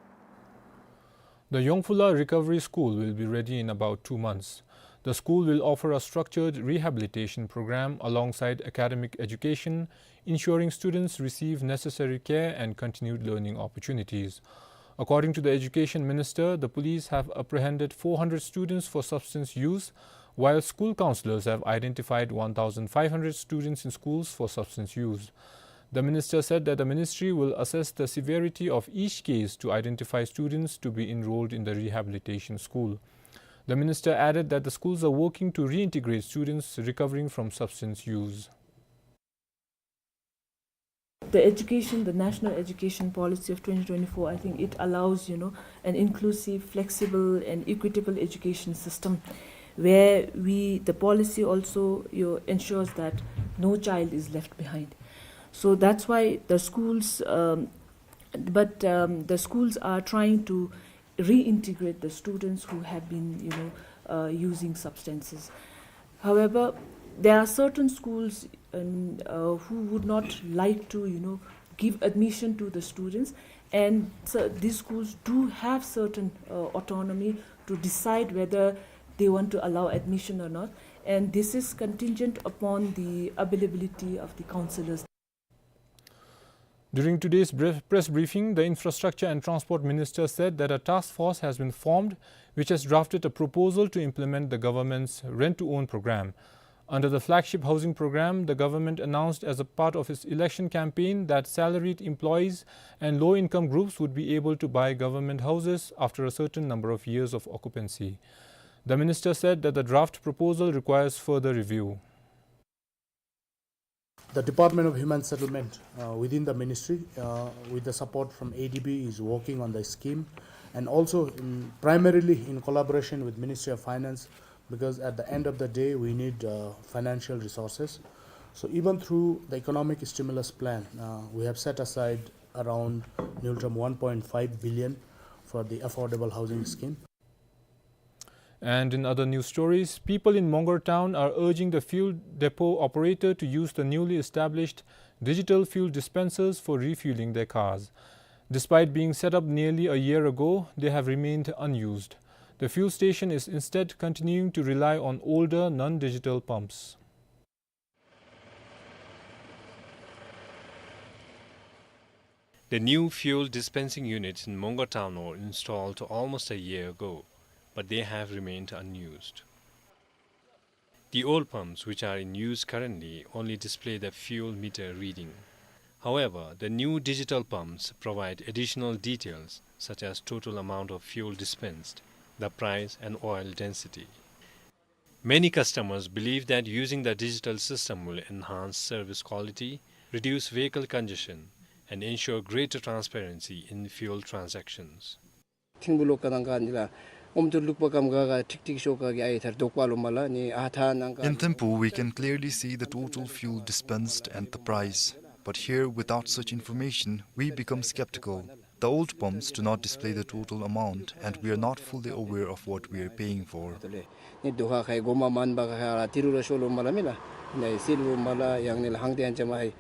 The Yongphula Recovery School will be ready in about two months. The school will offer a structured rehabilitation program alongside academic education, ensuring students receive necessary care and continued learning opportunities. According to the education minister, the police have apprehended four hundred students for substance use, while school counselors have identified one thousand five hundred students in schools for substance use. The minister said that the ministry will assess the severity of each case to identify students to be enrolled in the rehabilitation school. The minister added that the schools are working to reintegrate students recovering from substance use. The education, the national education policy of twenty twenty-four, I think it allows, you know, an inclusive, flexible, and equitable education system where we, the policy also, you know, ensures that no child is left behind. So that's why the schools, um, but, um, the schools are trying to reintegrate the students who have been, you know, uh, using substances. However, there are certain schools, um, uh, who would not like to, you know, give admission to the students, and so these schools do have certain, uh, autonomy to decide whether they want to allow admission or not, and this is contingent upon the availability of the counselors. During today's brief, press briefing, the Infrastructure and Transport Minister said that a task force has been formed which has drafted a proposal to implement the government's rent-to-own program. Under the flagship housing program, the government announced as a part of its election campaign that salaried employees and low-income groups would be able to buy government houses after a certain number of years of occupancy. The minister said that the draft proposal requires further review. The Department of Human Settlement, uh, within the ministry, uh, with the support from A D B, is working on the scheme, and also in, primarily in collaboration with Ministry of Finance, because at the end of the day, we need, uh, financial resources. So even through the economic stimulus plan, uh, we have set aside around near term one point five billion for the affordable housing scheme. And in other news stories, people in Mongar town are urging the fuel depot operator to use the newly established digital fuel dispensers for refueling their cars. Despite being set up nearly a year ago, they have remained unused. The fuel station is instead continuing to rely on older, non-digital pumps. The new fuel dispensing units in Mongar town were installed almost a year ago, but they have remained unused. The old pumps, which are in use currently, only display the fuel meter reading. However, the new digital pumps provide additional details such as total amount of fuel dispensed, the price, and oil density. Many customers believe that using the digital system will enhance service quality, reduce vehicle congestion, and ensure greater transparency in fuel transactions. ཐིམ་ཕུག་ལོགས་ཀ་ནང་ག་ནི་ལགས་ཨོམ་ཏུ་ལུག་པ་ཀམ་ག་ག་ཊིག་ཊིག་ཤོ་ཀ་གི་ཨའི་ཐར་དོག་པ་ལོ་མ་ལ་ནི་ཨ་ཐ་ནང་ག In Thimphu, we can clearly see the total fuel dispensed and the price. But here, without such information, we become skeptical. The old pumps do not display the total amount, and we are not fully aware of what we are paying for. ནི་དོ་ཁ་ཁའི་གོ་མ་མན་པ་ཁ་ཁ་ལ་ཏི་རུ་ར་ཤོ་ལོ་མ་ལ་མི་ལ་ནི་སིལ་བུ་མ་ལ་ཡང་ནི་ལ་ཧང་ཏེ་ཡང་ཅ་མ་ཧའི་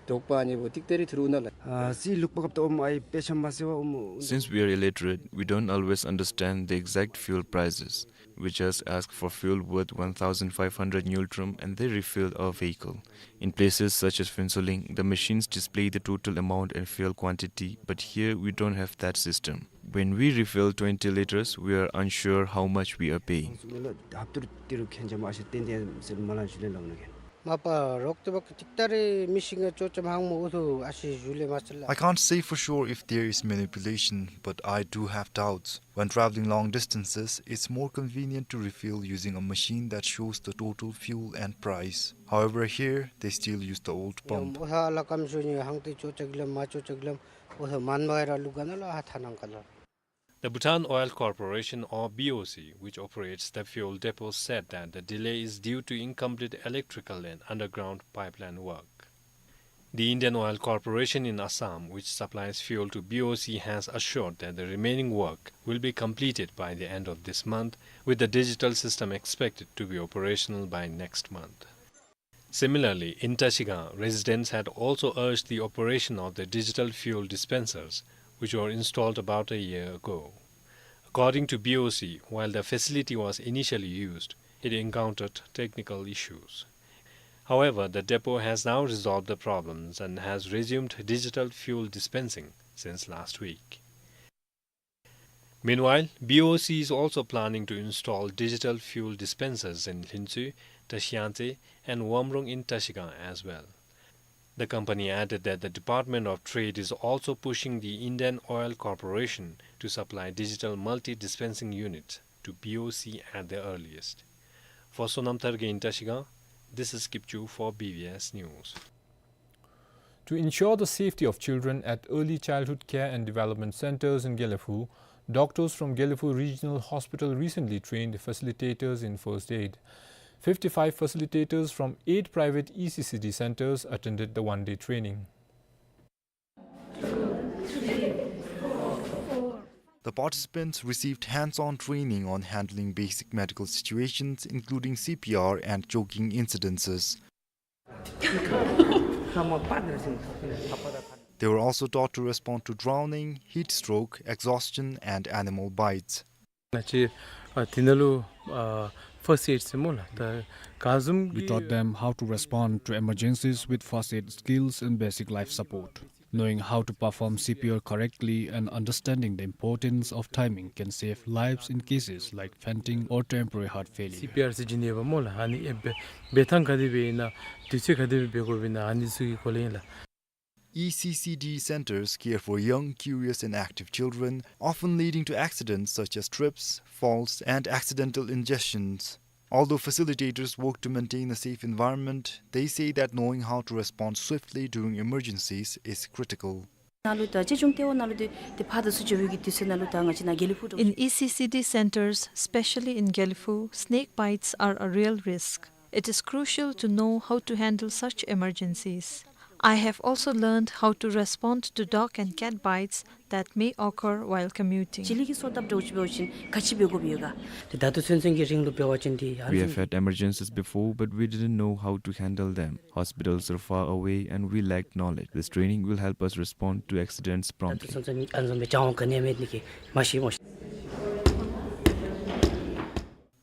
དོག་པ་ནི་བོ་ཏིག་ཏ་རི་ཐུ་རུ་ན་ལ། ཨ་སི་ལུག་པ་ཀབ་ཏོ་ཨོམ་ཨའི་པེ་ཆམ་མ་སེ་བ་ཨོམ། Since we are illiterate, we don't always understand the exact fuel prices. We just ask for fuel worth one thousand five hundred ngultrum and they refill our vehicle. In places such as Phuentsholing, the machines display the total amount and fuel quantity, but here we don't have that system. When we refill twenty liters, we are unsure how much we are paying. ཧབ་ཏུར་ཏི་རུ་ཁན་ཅ་མ་ཨ་ཤ་ཏན་ཏན་སེ་མ་ལ་ཞུ་ལེ་ལོ་ན་ཁན། མ་པ་རོག་ཏེ་བ་ཀ་ཏིག་ཏ་རི་མི་ཤིང་ང་ཅོ་ཅམ་ཧང་མོ་ཨུ་ཐུ་ཨ་ཤི་ཞུ་ལེ་མ་ཅི་ལ། I can't say for sure if there is manipulation, but I do have doubts. When traveling long distances, it's more convenient to refill using a machine that shows the total fuel and price. However, here, they still use the old pump. ཨོ་ཧ་ལ་ཀམ་ཤོ་ནི་ཧང་ཏེ་ཅོ་ཅག་ལམ་མ་ཅོ་ཅག་ལམ་ཨོ་ཧ་མན་མ་ར་ལུག་ག་ན་ལ་ཧ་ཐ་ནང་ག་ལ། The Bhutan Oil Corporation, or B O C, which operates the fuel depot, said that the delay is due to incomplete electrical and underground pipeline work. The Indian Oil Corporation in Assam, which supplies fuel to B O C, has assured that the remaining work will be completed by the end of this month, with the digital system expected to be operational by next month. Similarly, in Trashigang, residents had also urged the operation of the digital fuel dispensers, which were installed about a year ago. According to B O C, while the facility was initially used, it encountered technical issues. However, the depot has now resolved the problems and has resumed digital fuel dispensing since last week. Meanwhile, B O C is also planning to install digital fuel dispensers in Hlintsui, Trashiyangtse, and Wamrung in Trashigang as well. The company added that the Department of Trade is also pushing the Indian Oil Corporation to supply digital multi-dispensing units to B O C at the earliest. For Sonam Tharge in Trashigang, this is Kipchu for B B S News. To ensure the safety of children at early childhood care and development centers in Gelephu, doctors from Gelephu Regional Hospital recently trained facilitators in first aid. Fifty-five facilitators from eight private E C C D centers attended the one-day training. The participants received hands-on training on handling basic medical situations, including C P R and choking incidences. They were also taught to respond to drowning, heat stroke, exhaustion, and animal bites. ང་བཅས་ཨ་འདི་ནང་ལུ་ཨ་first aid ཟེར་སྨོ་ལགས། ད་ག་བཟུམ། We taught them how to respond to emergencies with first aid skills and basic life support. Knowing how to perform C P R correctly and understanding the importance of timing can save lives in cases like fainting or temporary heart failure. C P R ཟེར་བྱིན་ནི་ཡོདཔ་སྨོ་ལགས། ཨ་ནི་ཨེ་འབད་འབད་ཐངས་ག་དེ་སྦེ་ཨིན་ན་དུས་ཚོད་ག་དེ་སྦེ་འབད་དགོཔ་ཨིན་ན་ཨ་ནི་ཚུ་གི་སྐོར་ལས་ཨིན་ལགས། E C C D centers care for young, curious and active children, often leading to accidents such as trips, falls and accidental ingestions. Although facilitators work to maintain a safe environment, they say that knowing how to respond swiftly during emergencies is critical. ནང་ལུ་དང་གཅེས་འཇོང་ལྟེ་བ་ནང་ལུ་དེ་དེ་ཕར་དང་ཚུར་འགྱོ་བའི་གི་དུས་ཚོད་ནང་ལུ་དང་ང་བཅས་ནཱ་དགེ་ལེགས་ཕུག་འགྲོ། In E C C D centres, especially in Gelephu, snake bites are a real risk. It is crucial to know how to handle such emergencies. I have also learned how to respond to dog and cat bites that may occur while commuting. བྱི་ལི་གི་སོ་བཏབ་འགྱོ་ཅི་འབད་བ་ཅིན་ག་ཅི་འབད་དགོཔ་ཡོད་ག། དེ་ད་ལྟོ་ཚུན་ཚོད་ཀྱི་རིང་ལུ་འབད་བ་ཅིན་དེ་ཡང་། We have had emergencies before, but we didn't know how to handle them. Hospitals are far away and we lacked knowledge. This training will help us respond to accidents promptly. ད་ལྟོ་ཚུན་ཚོད་ཨ་ནི་བཟུམ་སྦེ་སྦྱང་བ་ག་ནི་ཡང་མེད་ནི་གི་མ་ཤེས་མོ་ཤེས།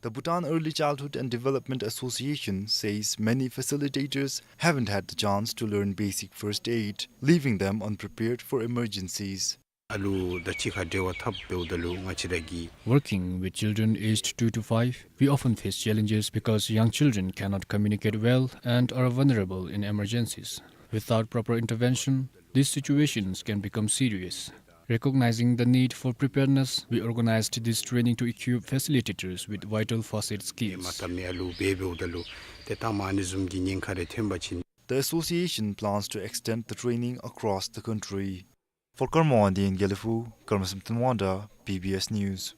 The Bhutan Early Childhood and Development Association says many facilitators haven't had the chance to learn basic first aid, leaving them unprepared for emergencies. ཨ་ལུ་དང་གཅིག་ཁར་འབྲེལ་བ་འཐབ་འབདཝ་ད་ལུ་ང་བཅས་ར་གི། Working with children aged two to five, we often face challenges because young children cannot communicate well and are vulnerable in emergencies. Without proper intervention, these situations can become serious. Recognizing the need for preparedness, we organized this training to equip facilitators with vital first aid skills. མ་འཐབ་མི་ཨ་ལུ་འབད་འབདཝ་ད་ལུ་ཏེ་ད་མ་ཨ་ནི་བཟུམ་གྱི་ཉེན་ཁ་རེ་ཐོན་པ་ཅིན། The association plans to extend the training across the country. For Karma Wangdi in Gelephu, Karma Samten Wangda, B B S News.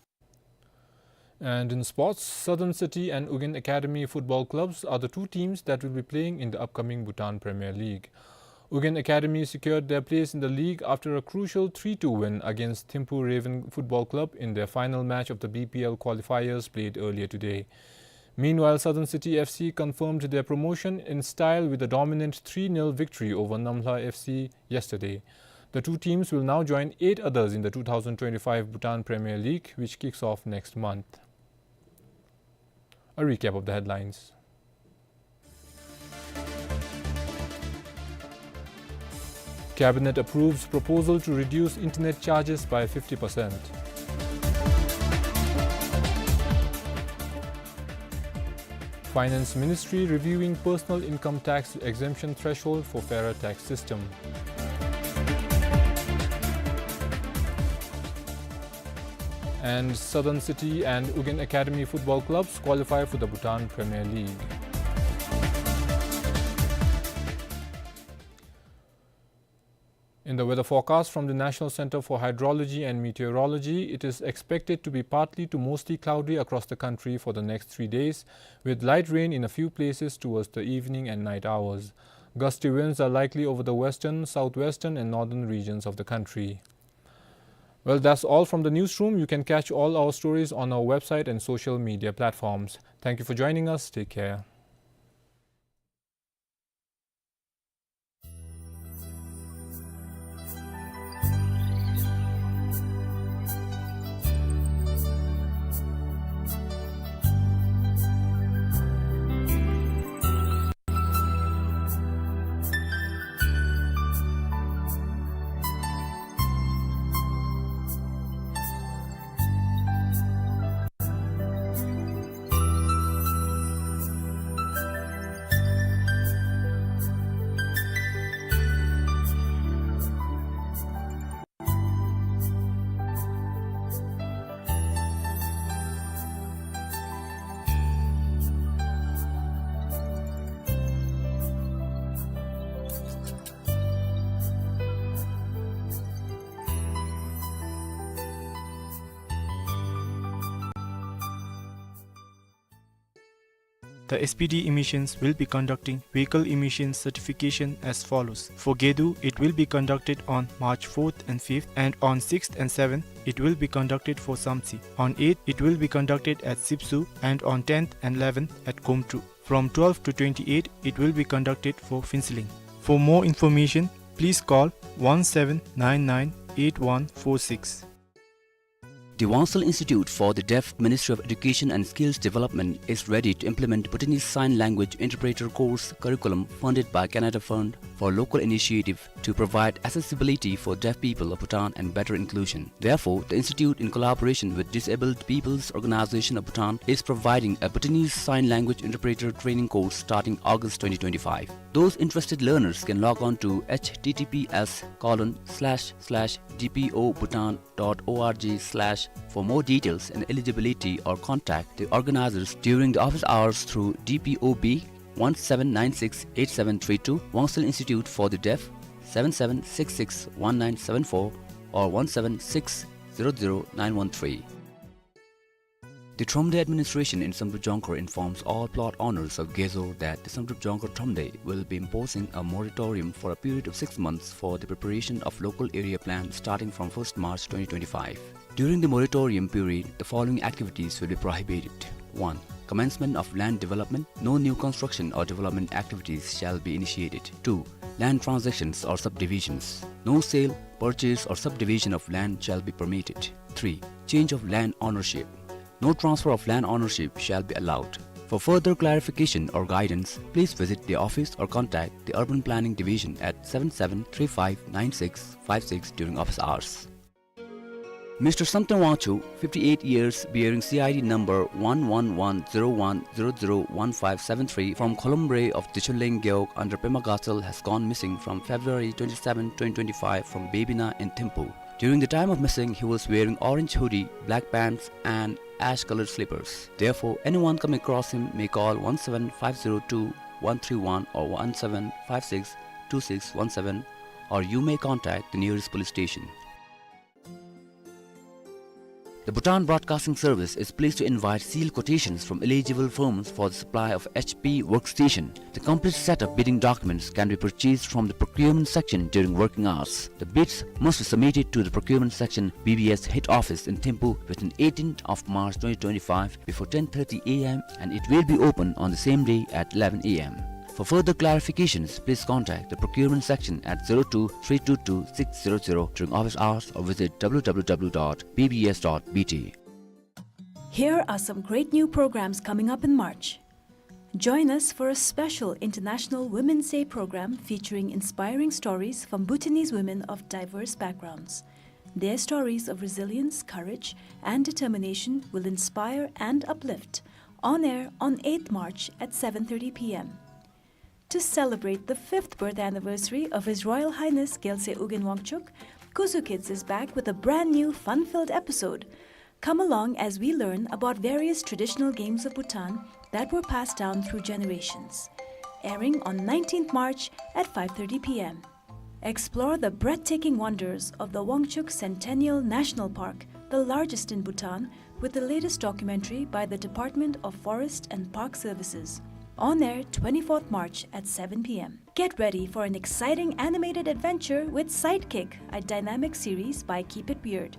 And in sports, Southern City and Ugyen Academy football clubs are the two teams that will be playing in the upcoming Bhutan Premier League. Ugyen Academy secured their place in the league after a crucial three two win against Thimphu Raven Football Club in their final match of the B P L qualifiers played earlier today. Meanwhile, Southern City F C confirmed their promotion in style with a dominant three nil victory over Namlha F C yesterday. The two teams will now join eight others in the two thousand twenty-five Bhutan Premier League, which kicks off next month. A recap of the headlines. Cabinet approves proposal to reduce internet charges by fifty percent. Finance Ministry reviewing personal income tax exemption threshold for fairer tax system. And Southern City and Ugyen Academy football clubs qualify for the Bhutan Premier League. In the weather forecast from the National Center for Hydrology and Meteorology, it is expected to be partly to mostly cloudy across the country for the next three days, with light rain in a few places towards the evening and night hours. Gusty winds are likely over the western, southwestern, and northern regions of the country. Well, that's all from the newsroom. You can catch all our stories on our website and social media platforms. Thank you for joining us. Take care. The S P D emissions will be conducting vehicle emission certification as follows. For Gedu, it will be conducted on March fourth and fifth, and on sixth and seventh, it will be conducted for Samtse. On eighth, it will be conducted at Sipsu, and on tenth and eleventh at Khumtru. From twelve to twenty-eight, it will be conducted for Phuentsholing. For more information, please call one seven nine nine eight one four six. The Wangsal Institute for the Deaf, Ministry of Education and Skills Development is ready to implement Bhutanese Sign Language Interpreter course curriculum funded by Canada Fund for Local Initiative to provide accessibility for deaf people of Bhutan and better inclusion. Therefore, the institute, in collaboration with Disabled People's Organization of Bhutan, is providing a Bhutanese Sign Language Interpreter training course starting August twenty twenty-five. Those interested learners can log on to H T T P S colon slash slash D P O Bhutan dot org slash for more details and eligibility, or contact the organizers during the office hours through D P O B one seven nine six eight seven three two, Wangsal Institute for the Deaf, seven seven six six one nine seven four or one seven six zero zero nine one three. The Thromde administration in Samdrup Jongkhar informs all plot owners of Gezo that the Samdrup Jongkhar Thromde will be imposing a moratorium for a period of six months for the preparation of local area plan starting from first March twenty twenty-five. During the moratorium period, the following activities will be prohibited. One. Commencement of land development. No new construction or development activities shall be initiated. Two. Land transactions or subdivisions. No sale, purchase or subdivision of land shall be permitted. Three. Change of land ownership. No transfer of land ownership shall be allowed. For further clarification or guidance, please visit the office or contact the Urban Planning Division at seven seven three five nine six five six during office hours. Mister Samten Wangchuk, fifty-eight years, bearing C I D number one one one zero one zero zero one five seven three, from Kholombre of Dichuleng Gewog under Pema Gatshel, has gone missing from February twenty-seven, twenty twenty-five, from Bebina in Thimphu. During the time of missing, he was wearing orange hoodie, black pants, and ash-colored slippers. Therefore, anyone coming across him may call one seven five zero two one three one or one seven five six two six one seven, or you may contact the nearest police station. The Bhutan Broadcasting Service is pleased to invite sealed quotations from eligible firms for the supply of H P workstation. The complete set of bidding documents can be purchased from the procurement section during working hours. The bids must be submitted to the procurement section, B B S head office in Thimphu, within eighteenth of March twenty twenty-five before ten thirty A M, and it will be open on the same day at eleven A M. For further clarifications, please contact the procurement section at zero two three two two six zero zero during office hours or visit W W W dot B B S dot B T. Here are some great new programs coming up in March. Join us for a special International Women's Day program featuring inspiring stories from Bhutanese women of diverse backgrounds. Their stories of resilience, courage, and determination will inspire and uplift. On air on eighth March at seven thirty P M. To celebrate the fifth birth anniversary of His Royal Highness Gyaltsuen Ugyen Wangchuck, Kuzu Kids is back with a brand new fun-filled episode. Come along as we learn about various traditional games of Bhutan that were passed down through generations. Airing on nineteenth March at five thirty P M. Explore the breathtaking wonders of the Wangchuck Centennial National Park, the largest in Bhutan, with the latest documentary by the Department of Forest and Park Services. On air twenty-fourth March at seven P M. Get ready for an exciting animated adventure with Sidekick, a dynamic series by Keep It Weird.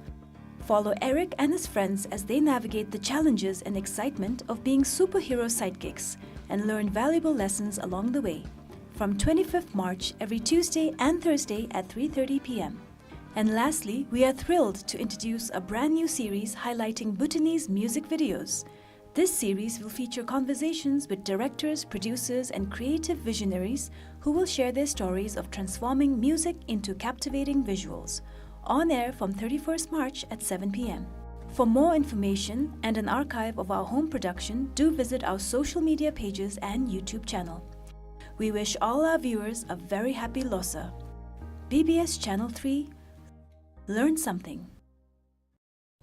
Follow Eric and his friends as they navigate the challenges and excitement of being superhero sidekicks and learn valuable lessons along the way. From twenty-fifth March, every Tuesday and Thursday at three thirty P M. And lastly, we are thrilled to introduce a brand new series highlighting Bhutanese music videos. This series will feature conversations with directors, producers, and creative visionaries who will share their stories of transforming music into captivating visuals. On air from thirty-first March at seven P M. For more information and an archive of our home production, do visit our social media pages and YouTube channel. We wish all our viewers a very happy Losar. B B S Channel three, learn something.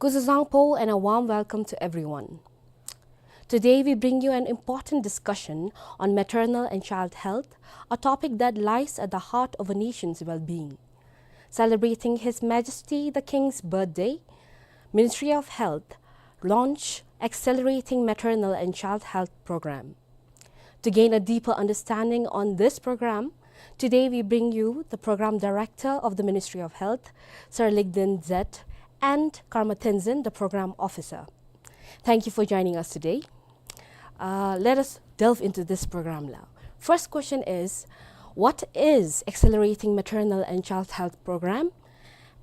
Kuzuzangpo and a warm welcome to everyone. Today we bring you an important discussion on maternal and child health, a topic that lies at the heart of a nation's well-being. Celebrating His Majesty the King's birthday, Ministry of Health launch Accelerating Maternal and Child Health Program. To gain a deeper understanding on this program, today we bring you the Program Director of the Ministry of Health, Sir Ligden Zet, and Karma Tenzin, the Program Officer. Thank you for joining us today. Uh, let us delve into this program now. First question is, what is Accelerating Maternal and Child Health Program,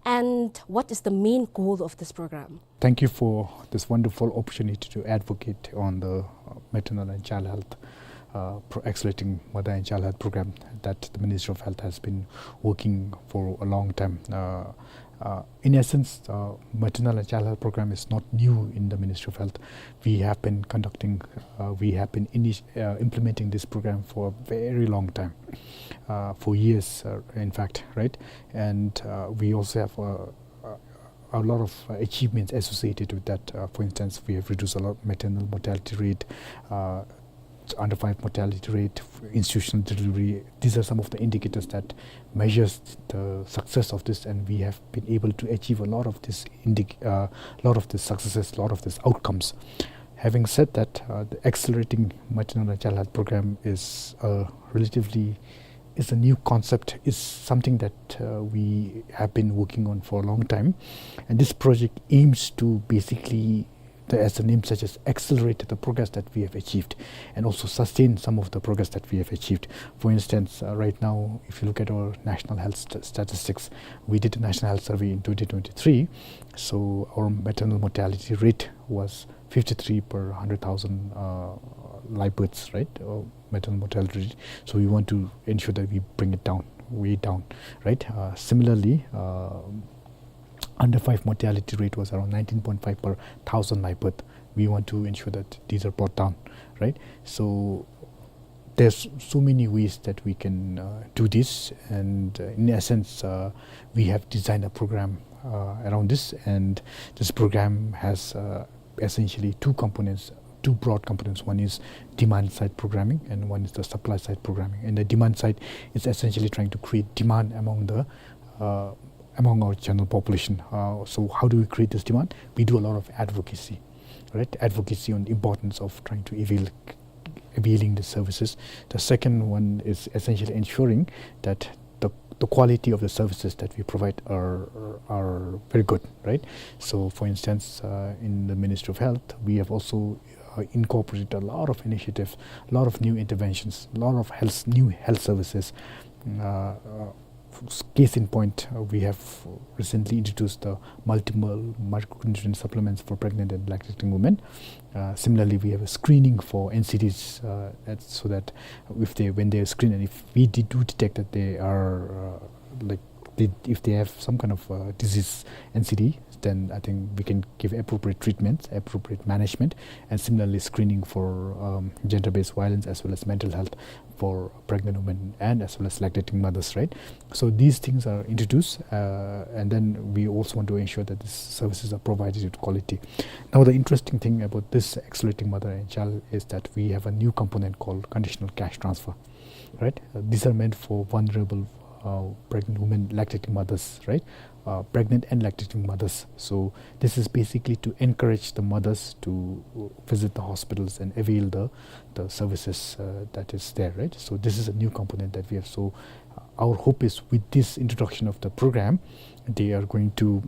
and what is the main goal of this program? Thank you for this wonderful opportunity to advocate on the, uh, maternal and child health, uh, pro-, accelerating mother and child health program that the Ministry of Health has been working for a long time. Uh, uh, in essence, uh, maternal and child health program is not new in the Ministry of Health. We have been conducting, uh, we have been initi-, uh, implementing this program for a very long time, uh, for years, uh, in fact, right? And, uh, we also have, uh, uh, a lot of, uh, achievements associated with that. Uh, for instance, we have reduced a lot of maternal mortality rate. Uh, under five mortality rate, institutional delivery. These are some of the indicators that measures the success of this, and we have been able to achieve a lot of this indic-, uh, lot of these successes, lot of these outcomes. Having said that, uh, the accelerating maternal and child health program is, uh, relatively is a new concept, is something that, uh, we have been working on for a long time. And this project aims to basically, the, as the name suggests, accelerate the progress that we have achieved and also sustain some of the progress that we have achieved. For instance, uh, right now, if you look at our national health st-, statistics, we did a national health survey in twenty twenty-three. So our maternal mortality rate was fifty-three per hundred thousand, uh, live births, right? Uh, maternal mortality rate. So we want to ensure that we bring it down, way down, right? Uh, similarly, uh, under five mortality rate was around nineteen point five per thousand live birth. We want to ensure that these are brought down, right? So there's so many ways that we can, uh, do this, and, uh, in essence, uh, we have designed a program, uh, around this, and this program has, uh, essentially two components, two broad components. One is demand side programming, and one is the supply side programming. And the demand side is essentially trying to create demand among the, uh, among our general population. Uh, so how do we create this demand? We do a lot of advocacy, right? Advocacy on the importance of trying to avail, availing the services. The second one is essentially ensuring that the, the quality of the services that we provide are, are very good, right? So, for instance, uh, in the Ministry of Health, we have also, uh, incorporated a lot of initiatives, a lot of new interventions, a lot of health, new health services. Uh, uh, case in point, uh, we have recently introduced the multiple micronutrient supplements for pregnant and lactating women. Uh, similarly, we have a screening for N C Ds, uh, at, so that if they, when they are screened, and if we de-, do detect that they are, uh, like, they, if they have some kind of, uh, disease, N C D, then I think we can give appropriate treatments, appropriate management, and similarly screening for, um, gender-based violence as well as mental health for pregnant women and as well as lactating mothers, right? So these things are introduced, uh, and then we also want to ensure that these services are provided with quality. Now, the interesting thing about this accelerating mother and child is that we have a new component called conditional cash transfer, right? Uh, these are meant for vulnerable, uh, pregnant women, lactating mothers, right? Uh, pregnant and lactating mothers. So this is basically to encourage the mothers to visit the hospitals and avail the, the services, uh, that is there, right? So this is a new component that we have. So, uh, our hope is with this introduction of the program, they are going to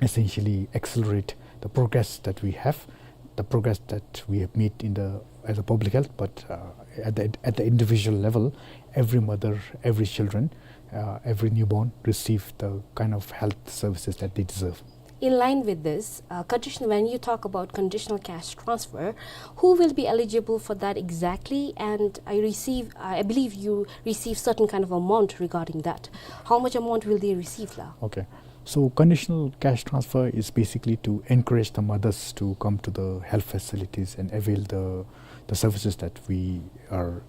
essentially accelerate the progress that we have, the progress that we have made in the, as a public health, but, uh, at the, at the individual level, every mother, every children, uh, every newborn receive the kind of health services that they deserve. In line with this, uh, condition, when you talk about conditional cash transfer, who will be eligible for that exactly? And I receive, I believe you receive certain kind of amount regarding that. How much amount will they receive, la? Okay. So conditional cash transfer is basically to encourage the mothers to come to the health facilities and avail the, the services that we are,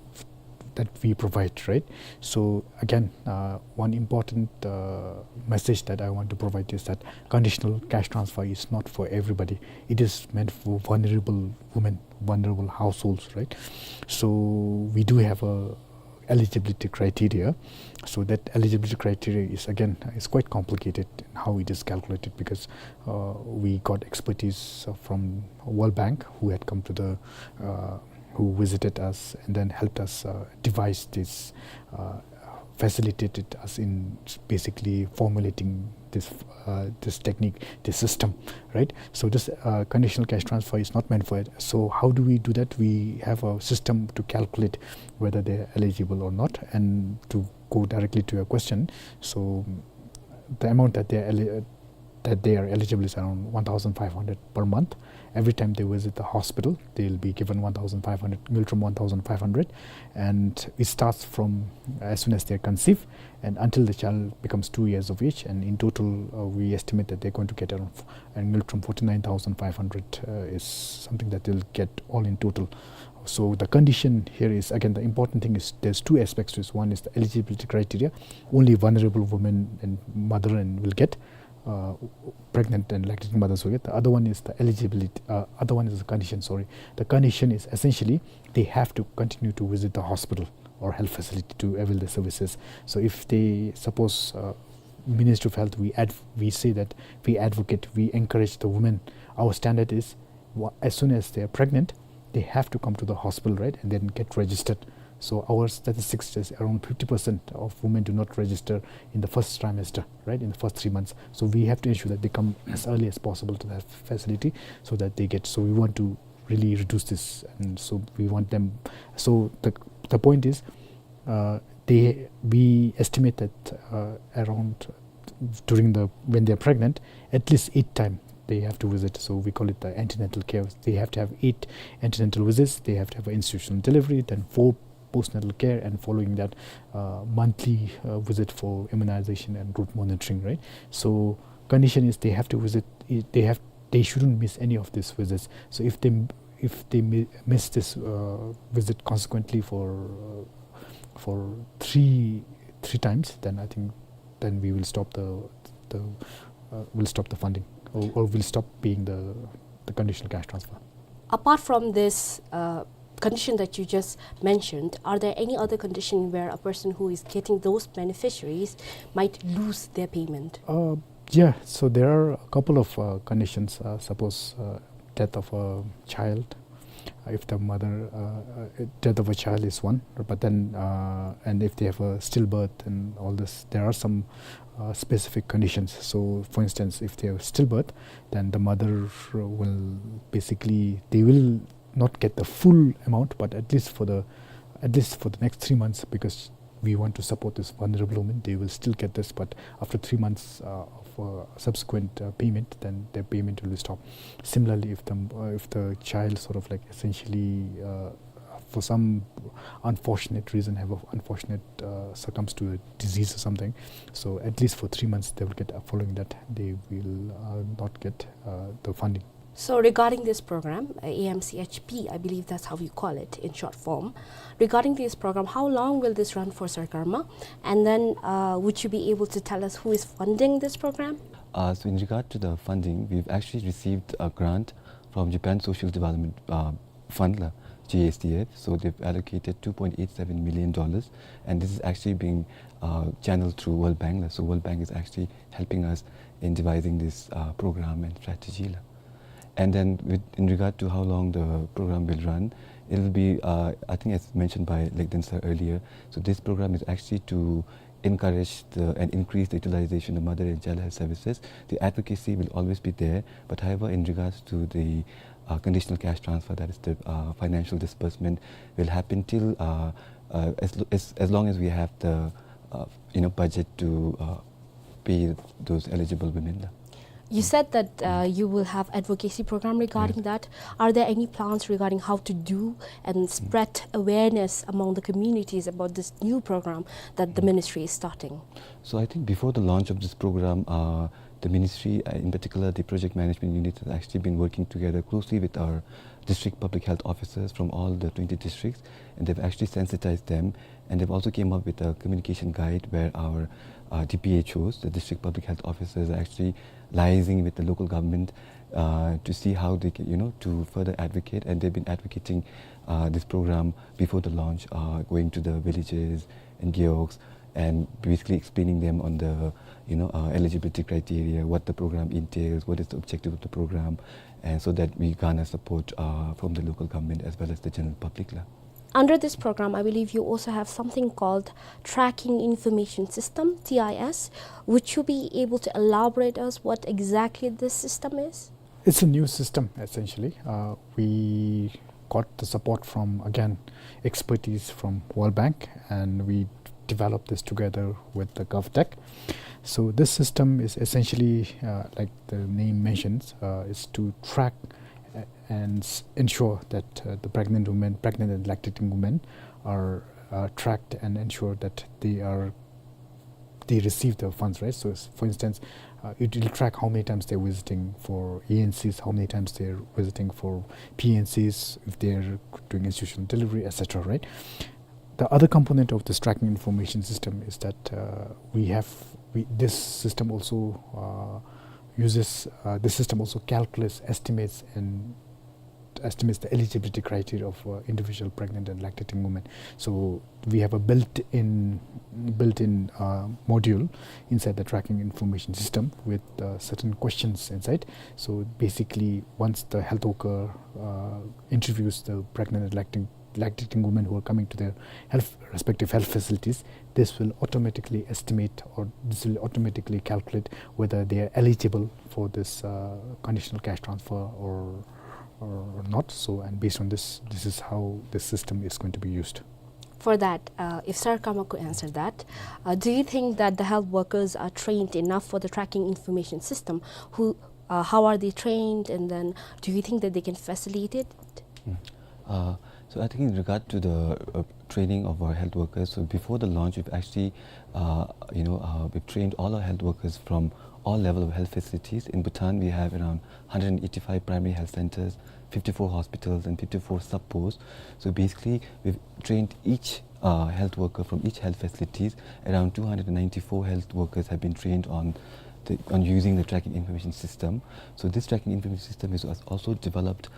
that we provide, right? So again, uh, one important, uh, message that I want to provide is that conditional cash transfer is not for everybody. It is meant for vulnerable women, vulnerable households, right? So we do have a eligibility criteria. So that eligibility criteria is, again, is quite complicated in how it is calculated, because, uh, we got expertise from World Bank, who had come to the, uh, who visited us and then helped us, uh, devise this, uh, facilitated us in basically formulating this, uh, this technique, this system, right? So this, uh, conditional cash transfer is not meant for it. So how do we do that? We have a system to calculate whether they're eligible or not. And to go directly to your question, so the amount that they're eli-, that they are eligible is around one thousand five hundred per month. Every time they visit the hospital, they'll be given one thousand five hundred, Ngultrum one thousand five hundred, and it starts from as soon as they conceive and until the child becomes two years of age. And in total, uh, we estimate that they're going to get around f-, and Ngultrum forty-nine thousand five hundred, uh, is something that they'll get all in total. So the condition here is, again, the important thing is there's two aspects to this. One is the eligibility criteria. Only vulnerable women and mother and will get, uh, pregnant and lactating mothers will get. The other one is the eligibility. Uh, other one is the condition. Sorry, the condition is essentially they have to continue to visit the hospital or health facility to avail the services. So if they suppose, uh, Ministry of Health, we adv- we say that we advocate, we encourage the women. Our standard is, wha- as soon as they are pregnant, they have to come to the hospital, right, and then get registered. So our statistics says around fifty percent of women do not register in the first trimester, right, in the first three months. So we have to ensure that they come as early as possible to that facility so that they get. So we want to really reduce this, and so we want them. So the the point is, uh, they we estimate that, uh, around during the when they are pregnant, at least eight time they have to visit. So we call it the antenatal care. They have to have eight antenatal visits. They have to have an institutional delivery, then four postnatal care, and following that, uh, monthly, uh, visit for immunization and growth monitoring, right? So condition is they have to visit. They have they shouldn't miss any of these visits. So if they if they mi- miss this, uh, visit consequently for, uh, for three three times, then I think then we will stop the the uh, will stop the funding, or, or will stop paying the the conditional cash transfer. Apart from this, uh, condition that you just mentioned, are there any other condition where a person who is getting those beneficiaries might lose their payment? Uh, yeah, so there are a couple of, uh, conditions. Uh, suppose, uh, death of a child, uh, if the mother, uh, uh, death of a child is one, but then, uh, and if they have a stillbirth and all this, there are some, uh, specific conditions. So, for instance, if they have stillbirth, then the mother will basically, they will not get the full amount, but at least for the at least for the next three months, because we want to support this vulnerable woman, they will still get this. But after three months, uh, of, uh, subsequent, uh, payment, then their payment will be stopped. Similarly, if the uh, if the child sort of, like, essentially, uh, for some unfortunate reason, have an unfortunate, uh, succumbs to a disease or something, so at least for three months they will get. Uh, following that, they will, uh, not get, uh, the funding. So regarding this program, uh, A M C H P, I believe that's how you call it in short form. Regarding this program, how long will this run for, Sir Karma? And then, uh, would you be able to tell us who is funding this program? Uh, so in regard to the funding, we've actually received a grant from Japan Social Development, uh, Fund, la, J S D F. So they've allocated two point eight seven million dollars, and this is actually being, uh, channeled through World Bank, la. So World Bank is actually helping us in devising this, uh, program and strategy, la. And then with, in regard to how long the program will run, it will be, uh, I think as mentioned by Legden sir earlier, so this program is actually to encourage the, and increase the utilization of mother and child health services. The advocacy will always be there, but however, in regards to the, uh, conditional cash transfer, that is the, uh, financial disbursement, will happen till, uh, uh, as, lo- as, as long as we have the, uh, you know, budget to, uh, pay those eligible women, la. You said that, uh, you will have advocacy program regarding that. Are there any plans regarding how to do and spread awareness among the communities about this new program that the ministry is starting? So I think before the launch of this program, uh, the ministry, uh, in particular the project management unit, has actually been working together closely with our district public health officers from all the twenty districts, and they've actually sensitized them, and they've also came up with a communication guide where our, uh, D P H Os, the district public health officers, are actually liaising with the local government, uh, to see how they can, you know, to further advocate, and they've been advocating, uh, this program before the launch, uh, going to the villages and gewogs and basically explaining them on the, you know, uh, eligibility criteria, what the program entails, what is the objective of the program, and so that we garner support, uh, from the local government as well as the general public, la. Under this program, I believe you also have something called Tracking Information System, T I S. Would you be able to elaborate us what exactly this system is? It's a new system, essentially. Uh, we got the support from, again, expertise from World Bank, and we developed this together with the GovTech. So this system is essentially, uh, like the name mentions, uh, is to track, uh, and s- ensure that, uh, the pregnant women, pregnant and lactating women, are, uh, tracked and ensure that they are they receive the funds, right? So, s- for instance, uh, it will track how many times they're visiting for A N Cs, how many times they're visiting for P N Cs, if they're doing institutional delivery, et cetera, right? The other component of this tracking information system is that, uh, we have, we, this system also, uh, uses, uh, this system also calculates, estimates, and estimates the eligibility criteria of, uh, individual pregnant and lactating women. So we have a built-in, built-in, uh, module inside the tracking information system with, uh, certain questions inside. So basically, once the health worker, uh, interviews the pregnant and lacting-, lactating women who are coming to their health, respective health facilities, this will automatically estimate, or this will automatically calculate whether they are eligible for this, uh, conditional cash transfer or, or not. So, and based on this, this is how this system is going to be used. For that, uh, if Sir Kama could answer that, uh, do you think that the health workers are trained enough for the tracking information system? Who, uh, how are they trained, and then do you think that they can facilitate it? Mm. Uh, so I think in regard to the, uh, training of our health workers, so before the launch, we've actually, uh, you know, uh, we've trained all our health workers from all level of health facilities. In Bhutan, we have around hundred and eighty-five primary health centers, fifty-four hospitals, and fifty-four sub-posts. So basically, we've trained each, uh, health worker from each health facilities. Around two hundred and ninety-four health workers have been trained on the, on using the tracking information system. So this tracking information system is als-, also developed,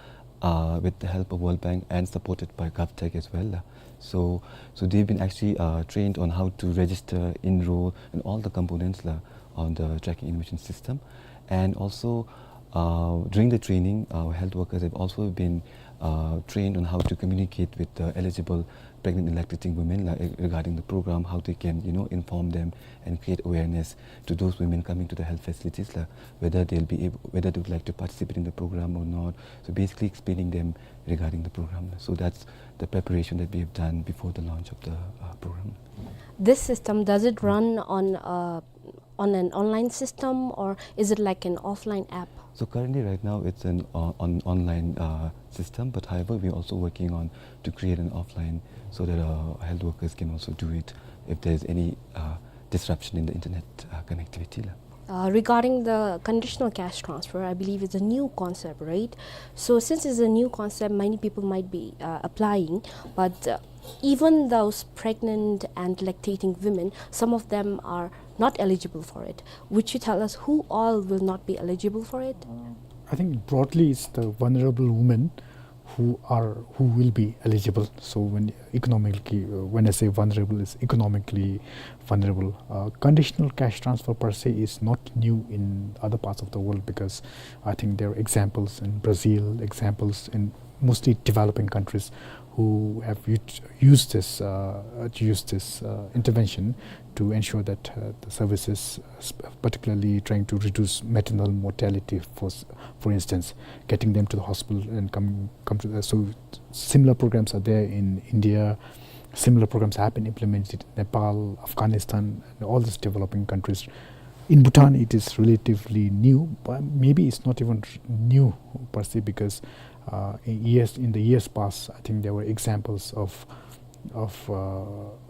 uh, with the help of World Bank and supported by GovTech as well. So, so they've been actually, uh, trained on how to register, enroll, and all the components la on the tracking information system. And also, uh, during the training, our health workers have also been, uh, trained on how to communicate with the eligible pregnant and lactating women, like, regarding the program, how they can, you know, inform them and create awareness to those women coming to the health facilities, like, whether they'll be able, whether they would like to participate in the program or not. So basically explaining them regarding the program. So that's the preparation that we have done before the launch of the, uh, program. This system, does it run on, uh, on an online system, or is it like an offline app? So currently, right now, it's an, uh, on online, uh, system. But however, we're also working on to create an offline so that, uh, health workers can also do it if there's any, uh, disruption in the internet, uh, connectivity la. Uh, regarding the conditional cash transfer, I believe it's a new concept, right? So since it's a new concept, many people might be, uh, applying, but, uh, even those pregnant and lactating women, some of them are not eligible for it. Would you tell us who all will not be eligible for it? I think broadly it's the vulnerable women who are, who will be eligible. So when economically, uh, when I say vulnerable, it's economically vulnerable. Uh, conditional cash transfer per se is not new in other parts of the world, because I think there are examples in Brazil, examples in mostly developing countries who have ut-, used this, uh, used this, uh, intervention to ensure that, uh, the services, uh, sp-, particularly trying to reduce maternal mortality, for s-, for instance, getting them to the hospital and come, come to the, so similar programs are there in India. Similar programs have been implemented in Nepal, Afghanistan, and all these developing countries. In Bhutan, it is relatively new, but maybe it's not even r-, new per se, because, uh, in years, in the years past, I think there were examples of, of, uh,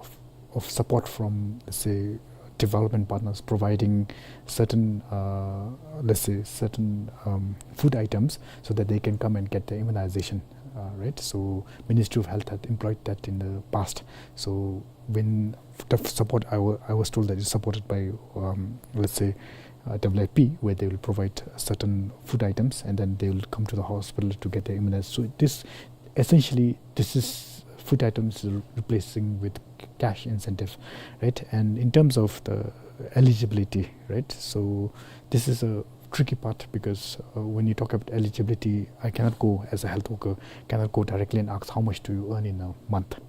of, of support from, let's say, development partners providing certain, uh, let's say, certain, um, food items so that they can come and get their immunization, uh, right? So Ministry of Health had employed that in the past. So when the support, I wa-, I was told that it's supported by, um, let's say, uh, W F P, where they will provide certain food items and then they will come to the hospital to get their immunized. So this, essentially, this is food items re-, replacing with cash incentive, right? And in terms of the eligibility, right? So this is a tricky part because, uh, when you talk about eligibility, I cannot go as a health worker, cannot go directly and ask, "How much do you earn in a month?"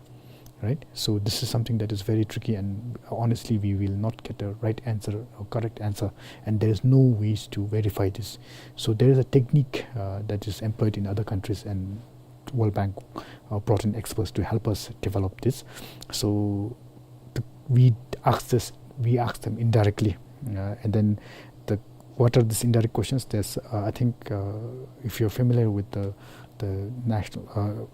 Right? So this is something that is very tricky, and honestly, we will not get a right answer or correct answer, and there is no ways to verify this. So there is a technique, uh, that is employed in other countries, and World Bank, uh, brought in experts to help us develop this. So the, we ask this, we ask them indirectly, uh, and then the, what are these indirect questions? There's, uh, I think, uh, if you're familiar with the, the national, uh,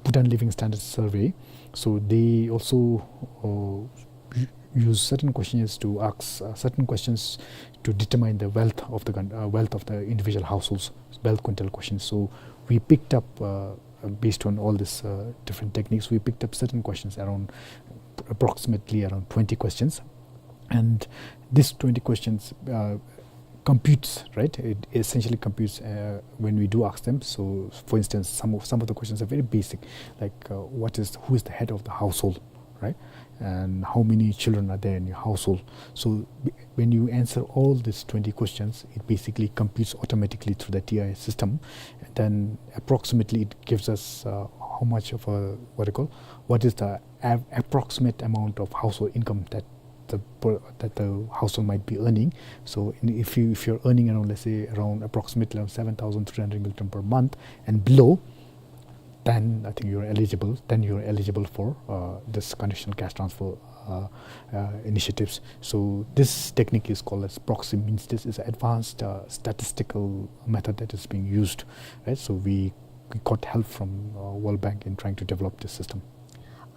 Bhutan Living Standards Survey, so they also, uh, u-, use certain questionnaires to ask, uh, certain questions to determine the wealth of the coun-, uh, wealth of the individual households, wealth quintile questions. So we picked up, uh, Based on all these uh, different techniques, we picked up certain questions around approximately around twenty questions. And these twenty questions uh, computes, right? It essentially computes uh, when we do ask them. So, for instance, some of, some of the questions are very basic, like uh, what is, who is the head of the household, right? And how many children are there in your household? So, b- when you answer all these twenty questions, it basically computes automatically through the T I system. And then, approximately, it gives us uh, how much of a, what do you call, what is the av- approximate amount of household income that the per- that the household might be earning. So, in, if you, if you're earning around, let's say, around approximately around seven thousand three hundred ngultrum per month and below, then I think you're eligible. Then you're eligible for uh, this conditional cash transfer uh, uh, initiatives. So this technique is called as proxy means test. It's an advanced uh, statistical method that is being used, right? So we, we got help from uh, World Bank in trying to develop this system.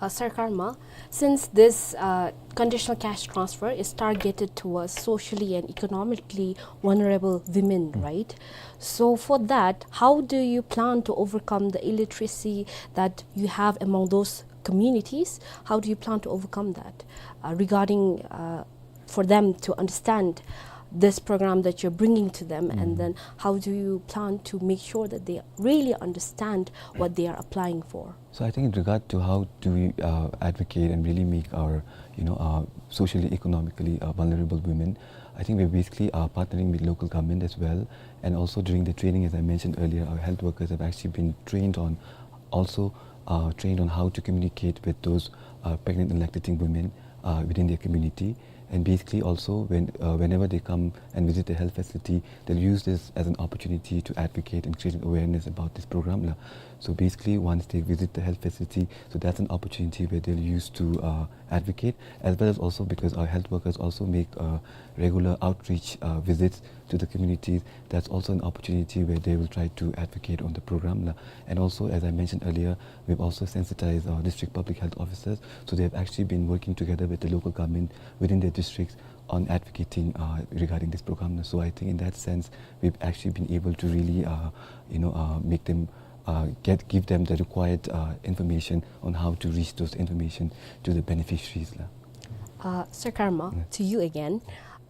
Uh, Sir Karma, since this uh, conditional cash transfer is targeted towards socially and economically vulnerable women, right? So for that, how do you plan to overcome the illiteracy that you have among those communities? How do you plan to overcome that uh, regarding uh, for them to understand this program that you're bringing to them, and then how do you plan to make sure that they really understand what they are applying for? So I think in regard to how do we uh, advocate and really make our, you know, uh, socially, economically uh, vulnerable women, I think we're basically uh, partnering with local government as well. And also during the training, as I mentioned earlier, our health workers have actually been trained on, also uh, trained on how to communicate with those uh, pregnant and lactating women uh, within their community. And basically also, when uh, whenever they come and visit the health facility, they'll use this as an opportunity to advocate and create an awareness about this program la. So basically, once they visit the health facility, so that's an opportunity where they'll use to uh, advocate, as well as also because our health workers also make uh, regular outreach uh, visits to the communities. That's also an opportunity where they will try to advocate on the program la. And also, as I mentioned earlier, we've also sensitized our district public health officers. So they've actually been working together with the local government within their districts on advocating uh, regarding this program. So I think in that sense, we've actually been able to really, uh, you know, uh, make them uh, get give them the required uh, information on how to reach those information to the beneficiaries la. Uh, Sir Karma, to you again.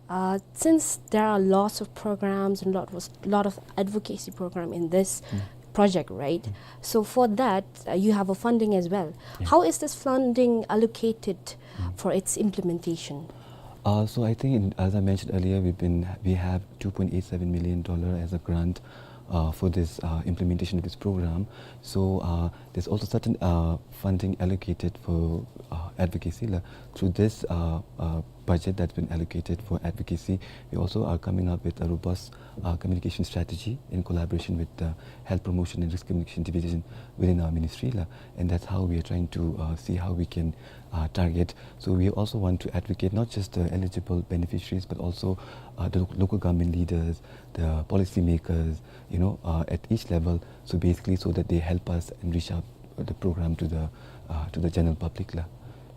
Uh, since there are lots of programs and lot was lot of advocacy program in this project, right? So for that, uh, you have a funding as well. How is this funding allocated for its implementation? Uh, so I think, in, as I mentioned earlier, we've been we have two point eight seven million dollar as a grant uh, for this uh, implementation of this program. So uh, there's also certain uh, funding allocated for uh, advocacy la. Through this uh, uh, budget that's been allocated for advocacy, we also are coming up with a robust uh, communication strategy in collaboration with the Health Promotion and Risk Communication Division within our ministry la. And that's how we are trying to uh, see how we can uh, target. So we also want to advocate not just the eligible beneficiaries, but also uh, the lo- local government leaders, the policymakers, you know, uh, at each level. So basically, so that they help us and reach out the program to the uh, to the general public la.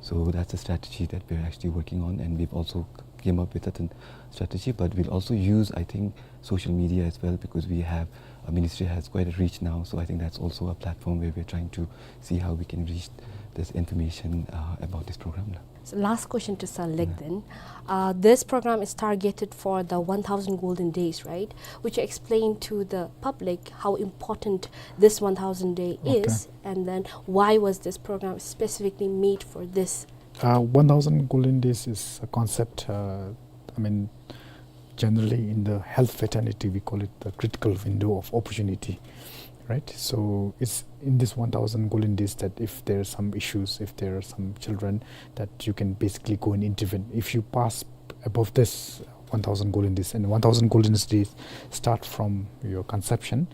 So that's a strategy that we're actually working on, and we've also came up with certain strategy. But we'll also use, I think, social media as well, because we have, our ministry has quite a reach now. So I think that's also a platform where we're trying to see how we can reach this information uh, about this program la. So last question to Sir Lek then. Uh, this program is targeted for the one thousand golden days, right? Would you explain to the public how important this one thousand day is, and then why was this program specifically made for this? Uh, one thousand golden days is a concept, uh, I mean, generally in the health fraternity, we call it the critical window of opportunity, right? So it's in this one thousand golden days that if there are some issues, if there are some children, that you can basically go and intervene. If you pass above this one thousand golden days, and one thousand golden days start from your conception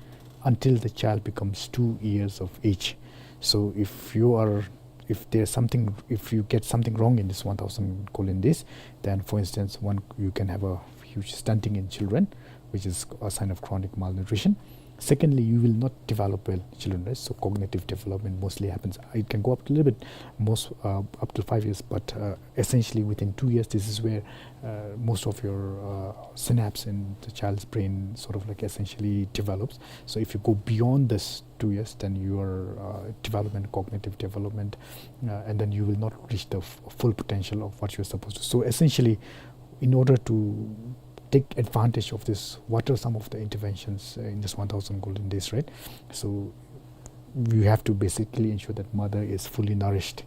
until the child becomes two years of age. So if you are if there's something, if you get something wrong in this one thousand golden days, then, for instance, one, you can have a huge stunting in children, which is a sign of chronic malnutrition. Secondly, you will not develop well children, right? So cognitive development mostly happens, it can go up to a little bit, most, uh, up to five years, but, uh, essentially within two years, this is where, uh, most of your, uh, synapse in the child's brain sort of, like, essentially develops. So if you go beyond this two years, then your, uh, development, cognitive development, uh, and then you will not reach the f-, full potential of what you're supposed to. So essentially, in order to take advantage of this, what are some of the interventions, uh, in this one thousand golden days, right? So you have to basically ensure that mother is fully nourished,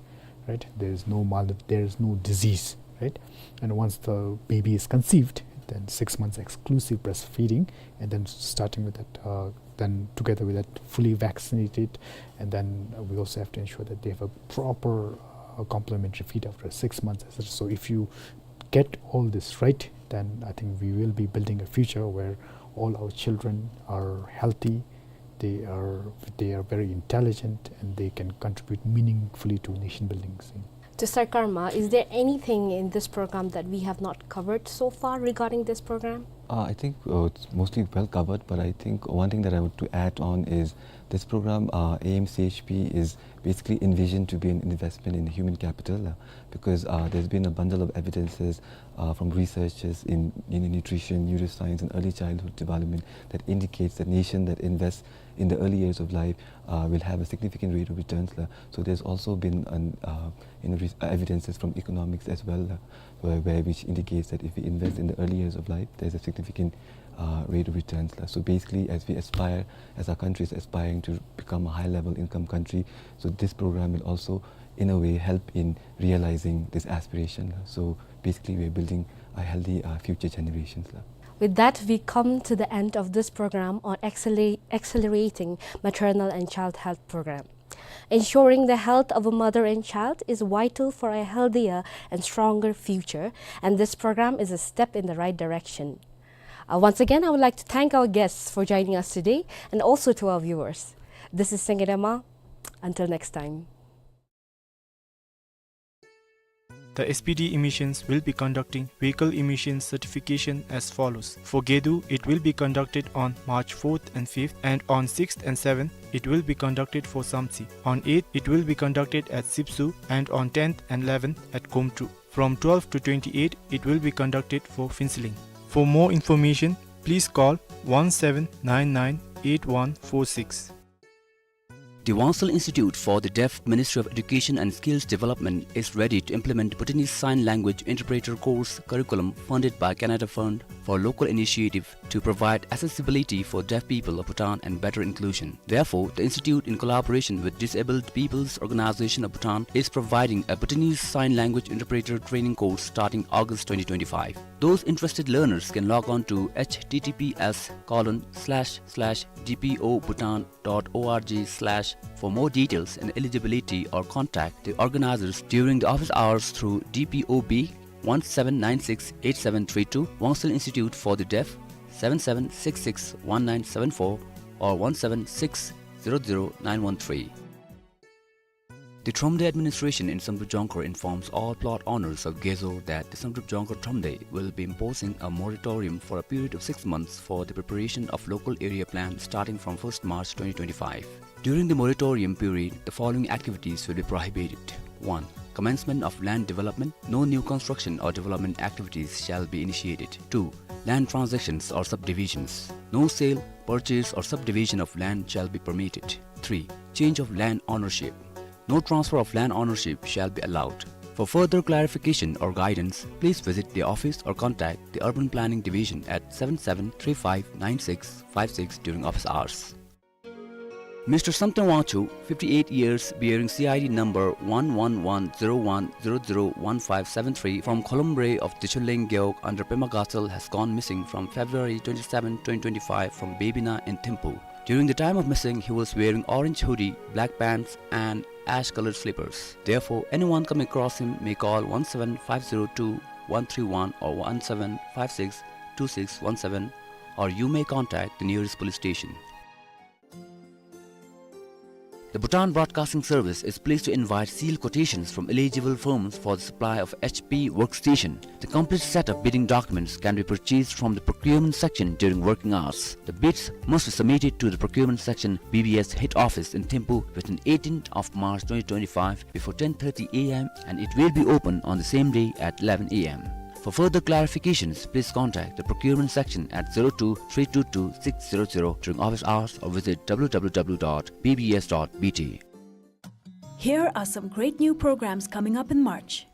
right? There is no mal-, there is no disease, right? And once the baby is conceived, then six months exclusive breastfeeding, and then starting with that, uh, then together with that, fully vaccinated, and then, uh, we also have to ensure that they have a proper, uh, complementary feed after six months, et cetera. So if you get all this right, then I think we will be building a future where all our children are healthy, they are, they are very intelligent, and they can contribute meaningfully to nation building. To Sir Karma, is there anything in this program that we have not covered so far regarding this program? Uh, I think, uh, it's mostly well covered, but I think one thing that I want to add on is this program, uh, A M C H P, is basically envisioned to be an investment in human capital, uh, because, uh, there's been a bundle of evidences, uh, from researchers in, in nutrition, neuroscience, and early childhood development that indicates that nation that invests in the early years of life, uh, will have a significant rate of returns, la. So there's also been an, uh, you know, re-, evidences from economics as well, la, where, where which indicates that if we invest in the early years of life, there's a significant, uh, rate of returns, la. So basically, as we aspire, as our country is aspiring to become a high-level income country, so this program will also, in a way, help in realizing this aspiration, la. So basically, we're building a healthy, uh, future generations, la. With that, we come to the end of this program on acceler-, accelerating maternal and child health program. Ensuring the health of a mother and child is vital for a healthier and stronger future, and this program is a step in the right direction. Uh, once again, I would like to thank our guests for joining us today and also to our viewers. This is Sengedama. Until next time. The S P D emissions will be conducting vehicle emission certification as follows. For Gedu, it will be conducted on March fourth and fifth, and on sixth and seventh, it will be conducted for Samtse. On eighth, it will be conducted at Sipsu, and on tenth and eleventh at Komtru. From twelve to twenty-eight, it will be conducted for Phuentsholing. For more information, please call one seven nine nine eight one four six. The Wangsul Institute for the Deaf, Ministry of Education and Skills Development, is ready to implement Bhutanese Sign Language Interpreter course curriculum funded by Canada Fund for Local Initiative to provide accessibility for deaf people of Bhutan and better inclusion. Therefore, the institute, in collaboration with Disabled People's Organization of Bhutan, is providing a Bhutanese Sign Language Interpreter training course starting August twenty twenty-five. Those interested learners can log on to H T T P S colon slash slash D P O Bhutan dot org slash for more details and eligibility, or contact the organizers during the office hours through D P O B one seven nine six eight seven three two, Wangsul Institute for the Deaf, seven seven six six one nine seven four or one seven six zero zero nine one three. The Thromde administration in Samdrup Jongkhar informs all plot owners of Gezo that the Samdrup Jongkhar Thromde will be imposing a moratorium for a period of six months for the preparation of local area plan starting from first March twenty twenty-five. During the moratorium period, the following activities will be prohibited. One. Commencement of land development. No new construction or development activities shall be initiated. Two. Land transactions or subdivisions. No sale, purchase or subdivision of land shall be permitted. Three. Change of land ownership. No transfer of land ownership shall be allowed. For further clarification or guidance, please visit the office or contact the Urban Planning Division at seven seven three five nine six five six during office hours. Mister Samten Wangchuk, fifty-eight years, bearing C I D number one one one zero one zero zero one five seven three, from Kholombre of Dichuleng Gewog under Pema Gatshel, has gone missing from February twenty-seven, twenty twenty-five, from Bebina in Thimphu. During the time of missing, he was wearing orange hoodie, black pants, and ash-colored slippers. Therefore, anyone coming across him may call one seven five zero two one three one or one seven five six two six one seven, or you may contact the nearest police station. The Bhutan Broadcasting Service is pleased to invite sealed quotations from eligible firms for the supply of H P workstation. The complete set of bidding documents can be purchased from the procurement section during working hours. The bids must be submitted to the procurement section, B B S head office in Thimphu, within eighteenth of March twenty twenty-five before ten thirty A M, and it will be open on the same day at eleven A M. For further clarifications, please contact the procurement section at zero two three two two six zero zero during office hours or visit W W W dot B B S dot B T. Here are some great new programs coming up in March.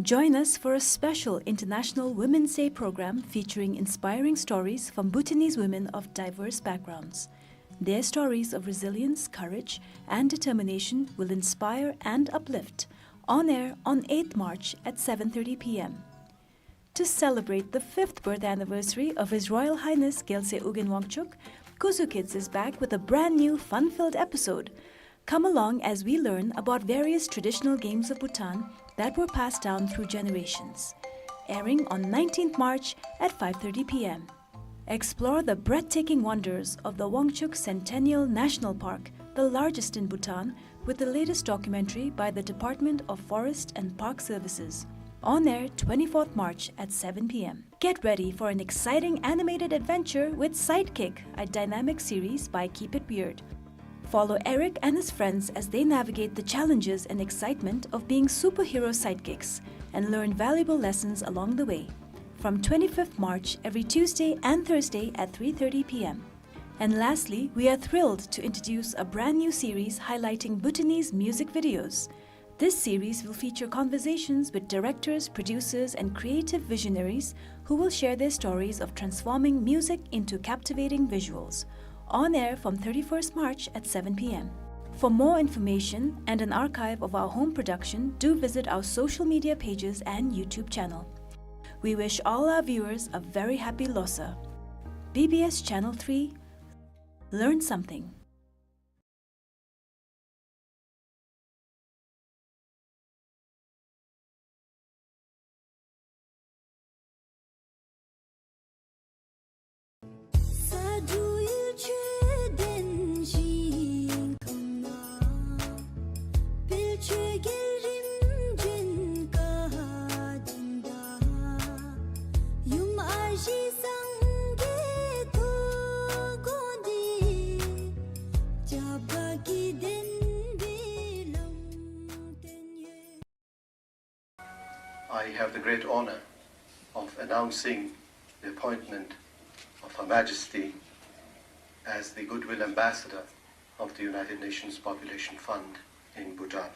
Join us for a special International Women's Day program featuring inspiring stories from Bhutanese women of diverse backgrounds. Their stories of resilience, courage, and determination will inspire and uplift. On air on eighth March at seven thirty P M. To celebrate the fifth birth anniversary of His Royal Highness Gyaltsey Ugyen Wangchuck, Kuzu Kids is back with a brand new fun-filled episode. Come along as we learn about various traditional games of Bhutan that were passed down through generations. Airing on nineteenth March at five thirty P M. Explore the breathtaking wonders of the Wangchuck Centennial National Park, the largest in Bhutan, with the latest documentary by the Department of Forest and Park Services. On air twenty-fourth March at seven P M. Get ready for an exciting animated adventure with Sidekick, a dynamic series by Keep It Weird. Follow Eric and his friends as they navigate the challenges and excitement of being superhero sidekicks and learn valuable lessons along the way. From twenty-fifth March, every Tuesday and Thursday at three thirty P M. And lastly, we are thrilled to introduce a brand new series highlighting Bhutanese music videos. This series will feature conversations with directors, producers, and creative visionaries who will share their stories of transforming music into captivating visuals. On air from thirty-first March at seven P M. For more information and an archive of our home production, do visit our social media pages and YouTube channel. We wish all our viewers a very happy Losar. B B S Channel three, learn something. I have the great honor of announcing the appointment of Her Majesty as the Goodwill Ambassador of the United Nations Population Fund in Bhutan.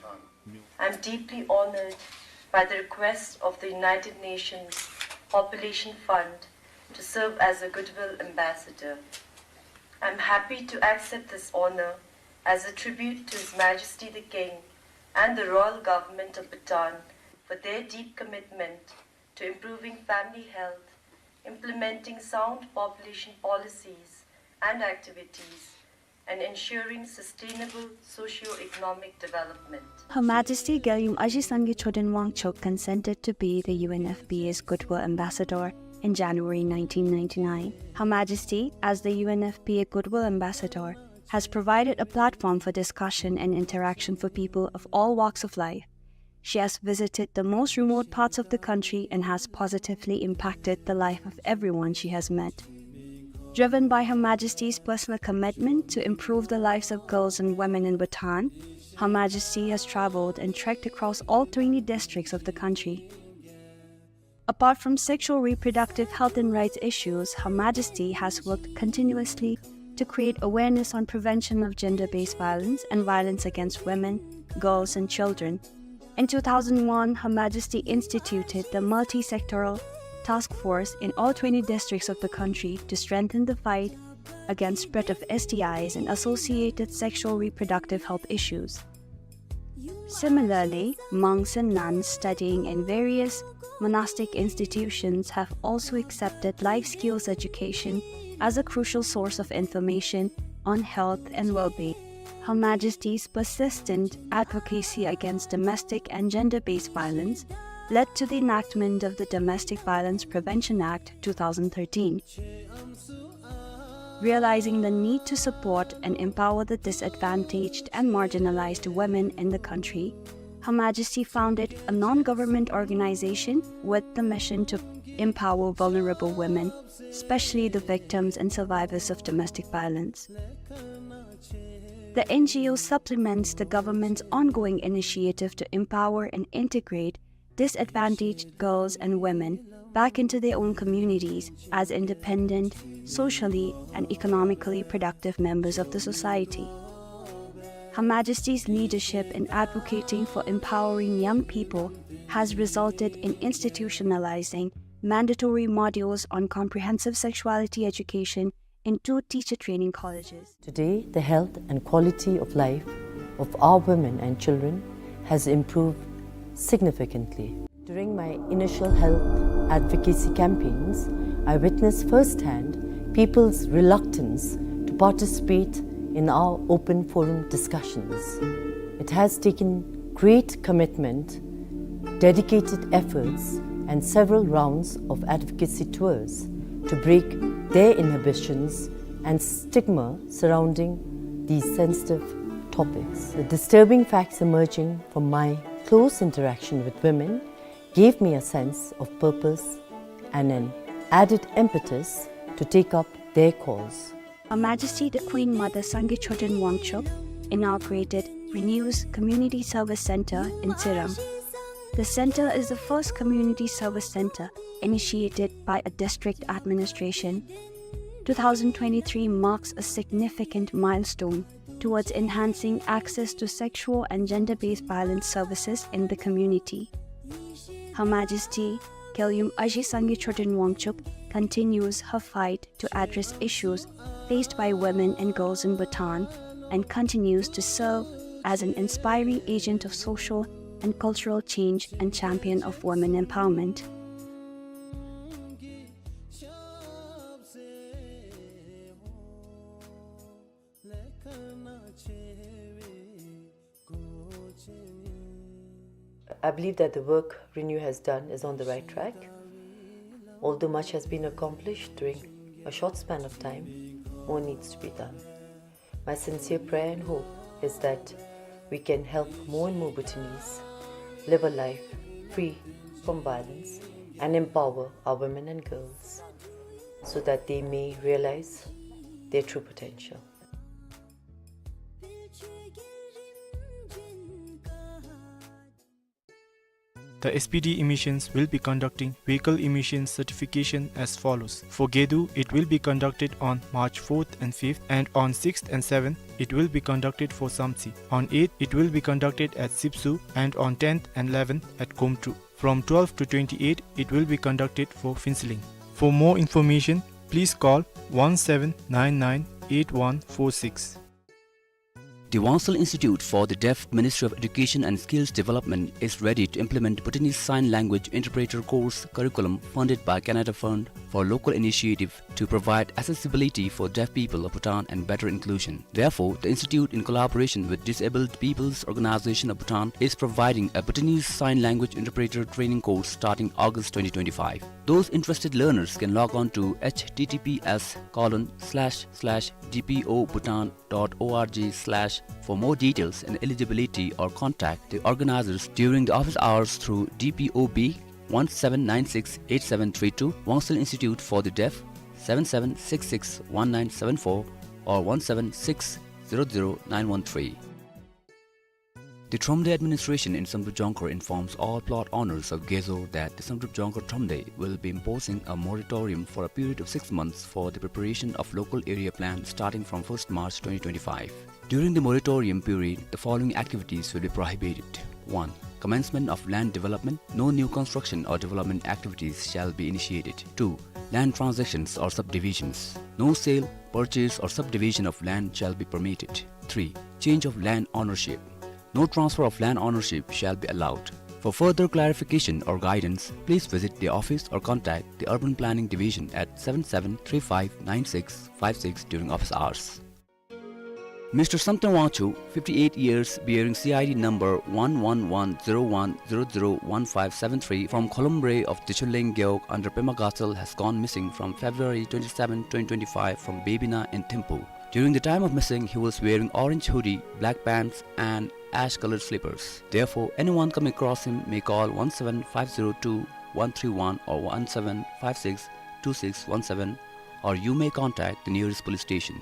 I'm deeply honored by the request of the United Nations Population Fund to serve as a Goodwill Ambassador. I'm happy to accept this honor as a tribute to His Majesty the King and the Royal Government of Bhutan for their deep commitment to improving family health, implementing sound population policies and activities, and ensuring sustainable socio-economic development. Her Majesty Gyaltsey Ugyen Wangchuck consented to be the U N F P A's Goodwill Ambassador in January nineteen ninety-nine. Her Majesty, as the U N F P A Goodwill Ambassador, has provided a platform for discussion and interaction for people of all walks of life. She has visited the most remote parts of the country and has positively impacted the life of everyone she has met. Driven by Her Majesty's personal commitment to improve the lives of girls and women in Bhutan, Her Majesty has traveled and trekked across all twenty districts of the country. Apart from sexual reproductive health and rights issues, Her Majesty has worked continuously to create awareness on prevention of gender-based violence and violence against women, girls, and children. In two thousand one, Her Majesty instituted the multi-sectoral task force in all twenty districts of the country to strengthen the fight against spread of S T Is and associated sexual reproductive health issues. Similarly, monks and nuns studying in various monastic institutions have also accepted life skills education as a crucial source of information on health and well-being. Her Majesty's persistent advocacy against domestic and gender-based violence led to the enactment of the Domestic Violence Prevention Act two thousand thirteen. Realizing the need to support and empower the disadvantaged and marginalized women in the country, Her Majesty founded a non-government organization with the mission to empower vulnerable women, especially the victims and survivors of domestic violence. The N G O supplements the government's ongoing initiative to empower and integrate disadvantaged girls and women back into their own communities as independent, socially and economically productive members of the society. Her Majesty's leadership in advocating for empowering young people has resulted in institutionalizing mandatory modules on comprehensive sexuality education in two teacher training colleges. Today, the health and quality of life of our women and children has improved significantly. During my initial health advocacy campaigns, I witnessed firsthand people's reluctance to participate in our open forum discussions. It has taken great commitment, dedicated efforts, and several rounds of advocacy tours to break their inhibitions and stigma surrounding these sensitive topics. The disturbing facts emerging from my close interaction with women gave me a sense of purpose and an added impetus to take up their cause. Her Majesty the Queen Mother Sangay Choden Wangchuck inaugurated Renew's Community Service Center in Tsirang. The center is the first community service center initiated by a district administration. Two thousand twenty-three marks a significant milestone towards enhancing access to sexual and gender-based violence services in the community. Her Majesty Gyalgyum Aji Sangay Choden Wangchuck continues her fight to address issues faced by women and girls in Bhutan and continues to serve as an inspiring agent of social and cultural change and champion of women empowerment. I believe that the work Renew has done is on the right track. Although much has been accomplished during a short span of time, more needs to be done. My sincere prayer and hope is that we can help more and more Bhutanese live a life free from violence and empower our women and girls so that they may realize their true potential. The S P D emissions will be conducting vehicle emission certification as follows. For Gedu, it will be conducted on March fourth and fifth, and on sixth and seventh, it will be conducted for Samtse. On eighth, it will be conducted at Sipsu, and on tenth and eleventh at Komtrup. From twelve to twenty-eight, it will be conducted for Phuentsholing. For more information, please call one seven nine nine eight one four six. The Wangsul Institute for the Deaf, Ministry of Education and Skills Development is ready to implement Bhutanese Sign Language Interpreter course curriculum funded by Canada Fund for Local Initiative to provide accessibility for deaf people of Bhutan and better inclusion. Therefore, the institute, in collaboration with Disabled People's Organization of Bhutan, is providing a Bhutanese Sign Language Interpreter training course starting August twenty twenty-five. Those interested learners can log on to H T T P S colon slash slash D P O Bhutan dot org slash for more details and eligibility, or contact the organizers during the office hours through D P O B one seven nine six eight seven three two, Wangsul Institute for the Deaf seven seven six six one nine seven four or one seven six zero zero nine one three. The Thromde administration in Samdrup Jongkhar informs all plot owners of Gezo that the Samdrup Jongkhar Thromde will be imposing a moratorium for a period of six months for the preparation of local area plan starting from first March twenty twenty-five. During the moratorium period, the following activities will be prohibited. One, commencement of land development. No new construction or development activities shall be initiated. Two, land transactions or subdivisions. No sale, purchase or subdivision of land shall be permitted. Three, change of land ownership. No transfer of land ownership shall be allowed. For further clarification or guidance, please visit the office or contact the Urban Planning Division at seven seven three five nine six five six during office hours. Mister Samten Wangchuk, fifty-eight years, bearing C I D number one one one zero one zero zero one five seven three, from Kholomre of Tichuleng Gewog under Pema Gatshel, has gone missing from February twenty-seven, twenty twenty-five, from Bebina in Thimphu. During the time of missing, he was wearing orange hoodie, black pants, and ash-colored slippers. Therefore, anyone coming across him may call one seven five zero two one three one or one seven five six two six one seven, or you may contact the nearest police station.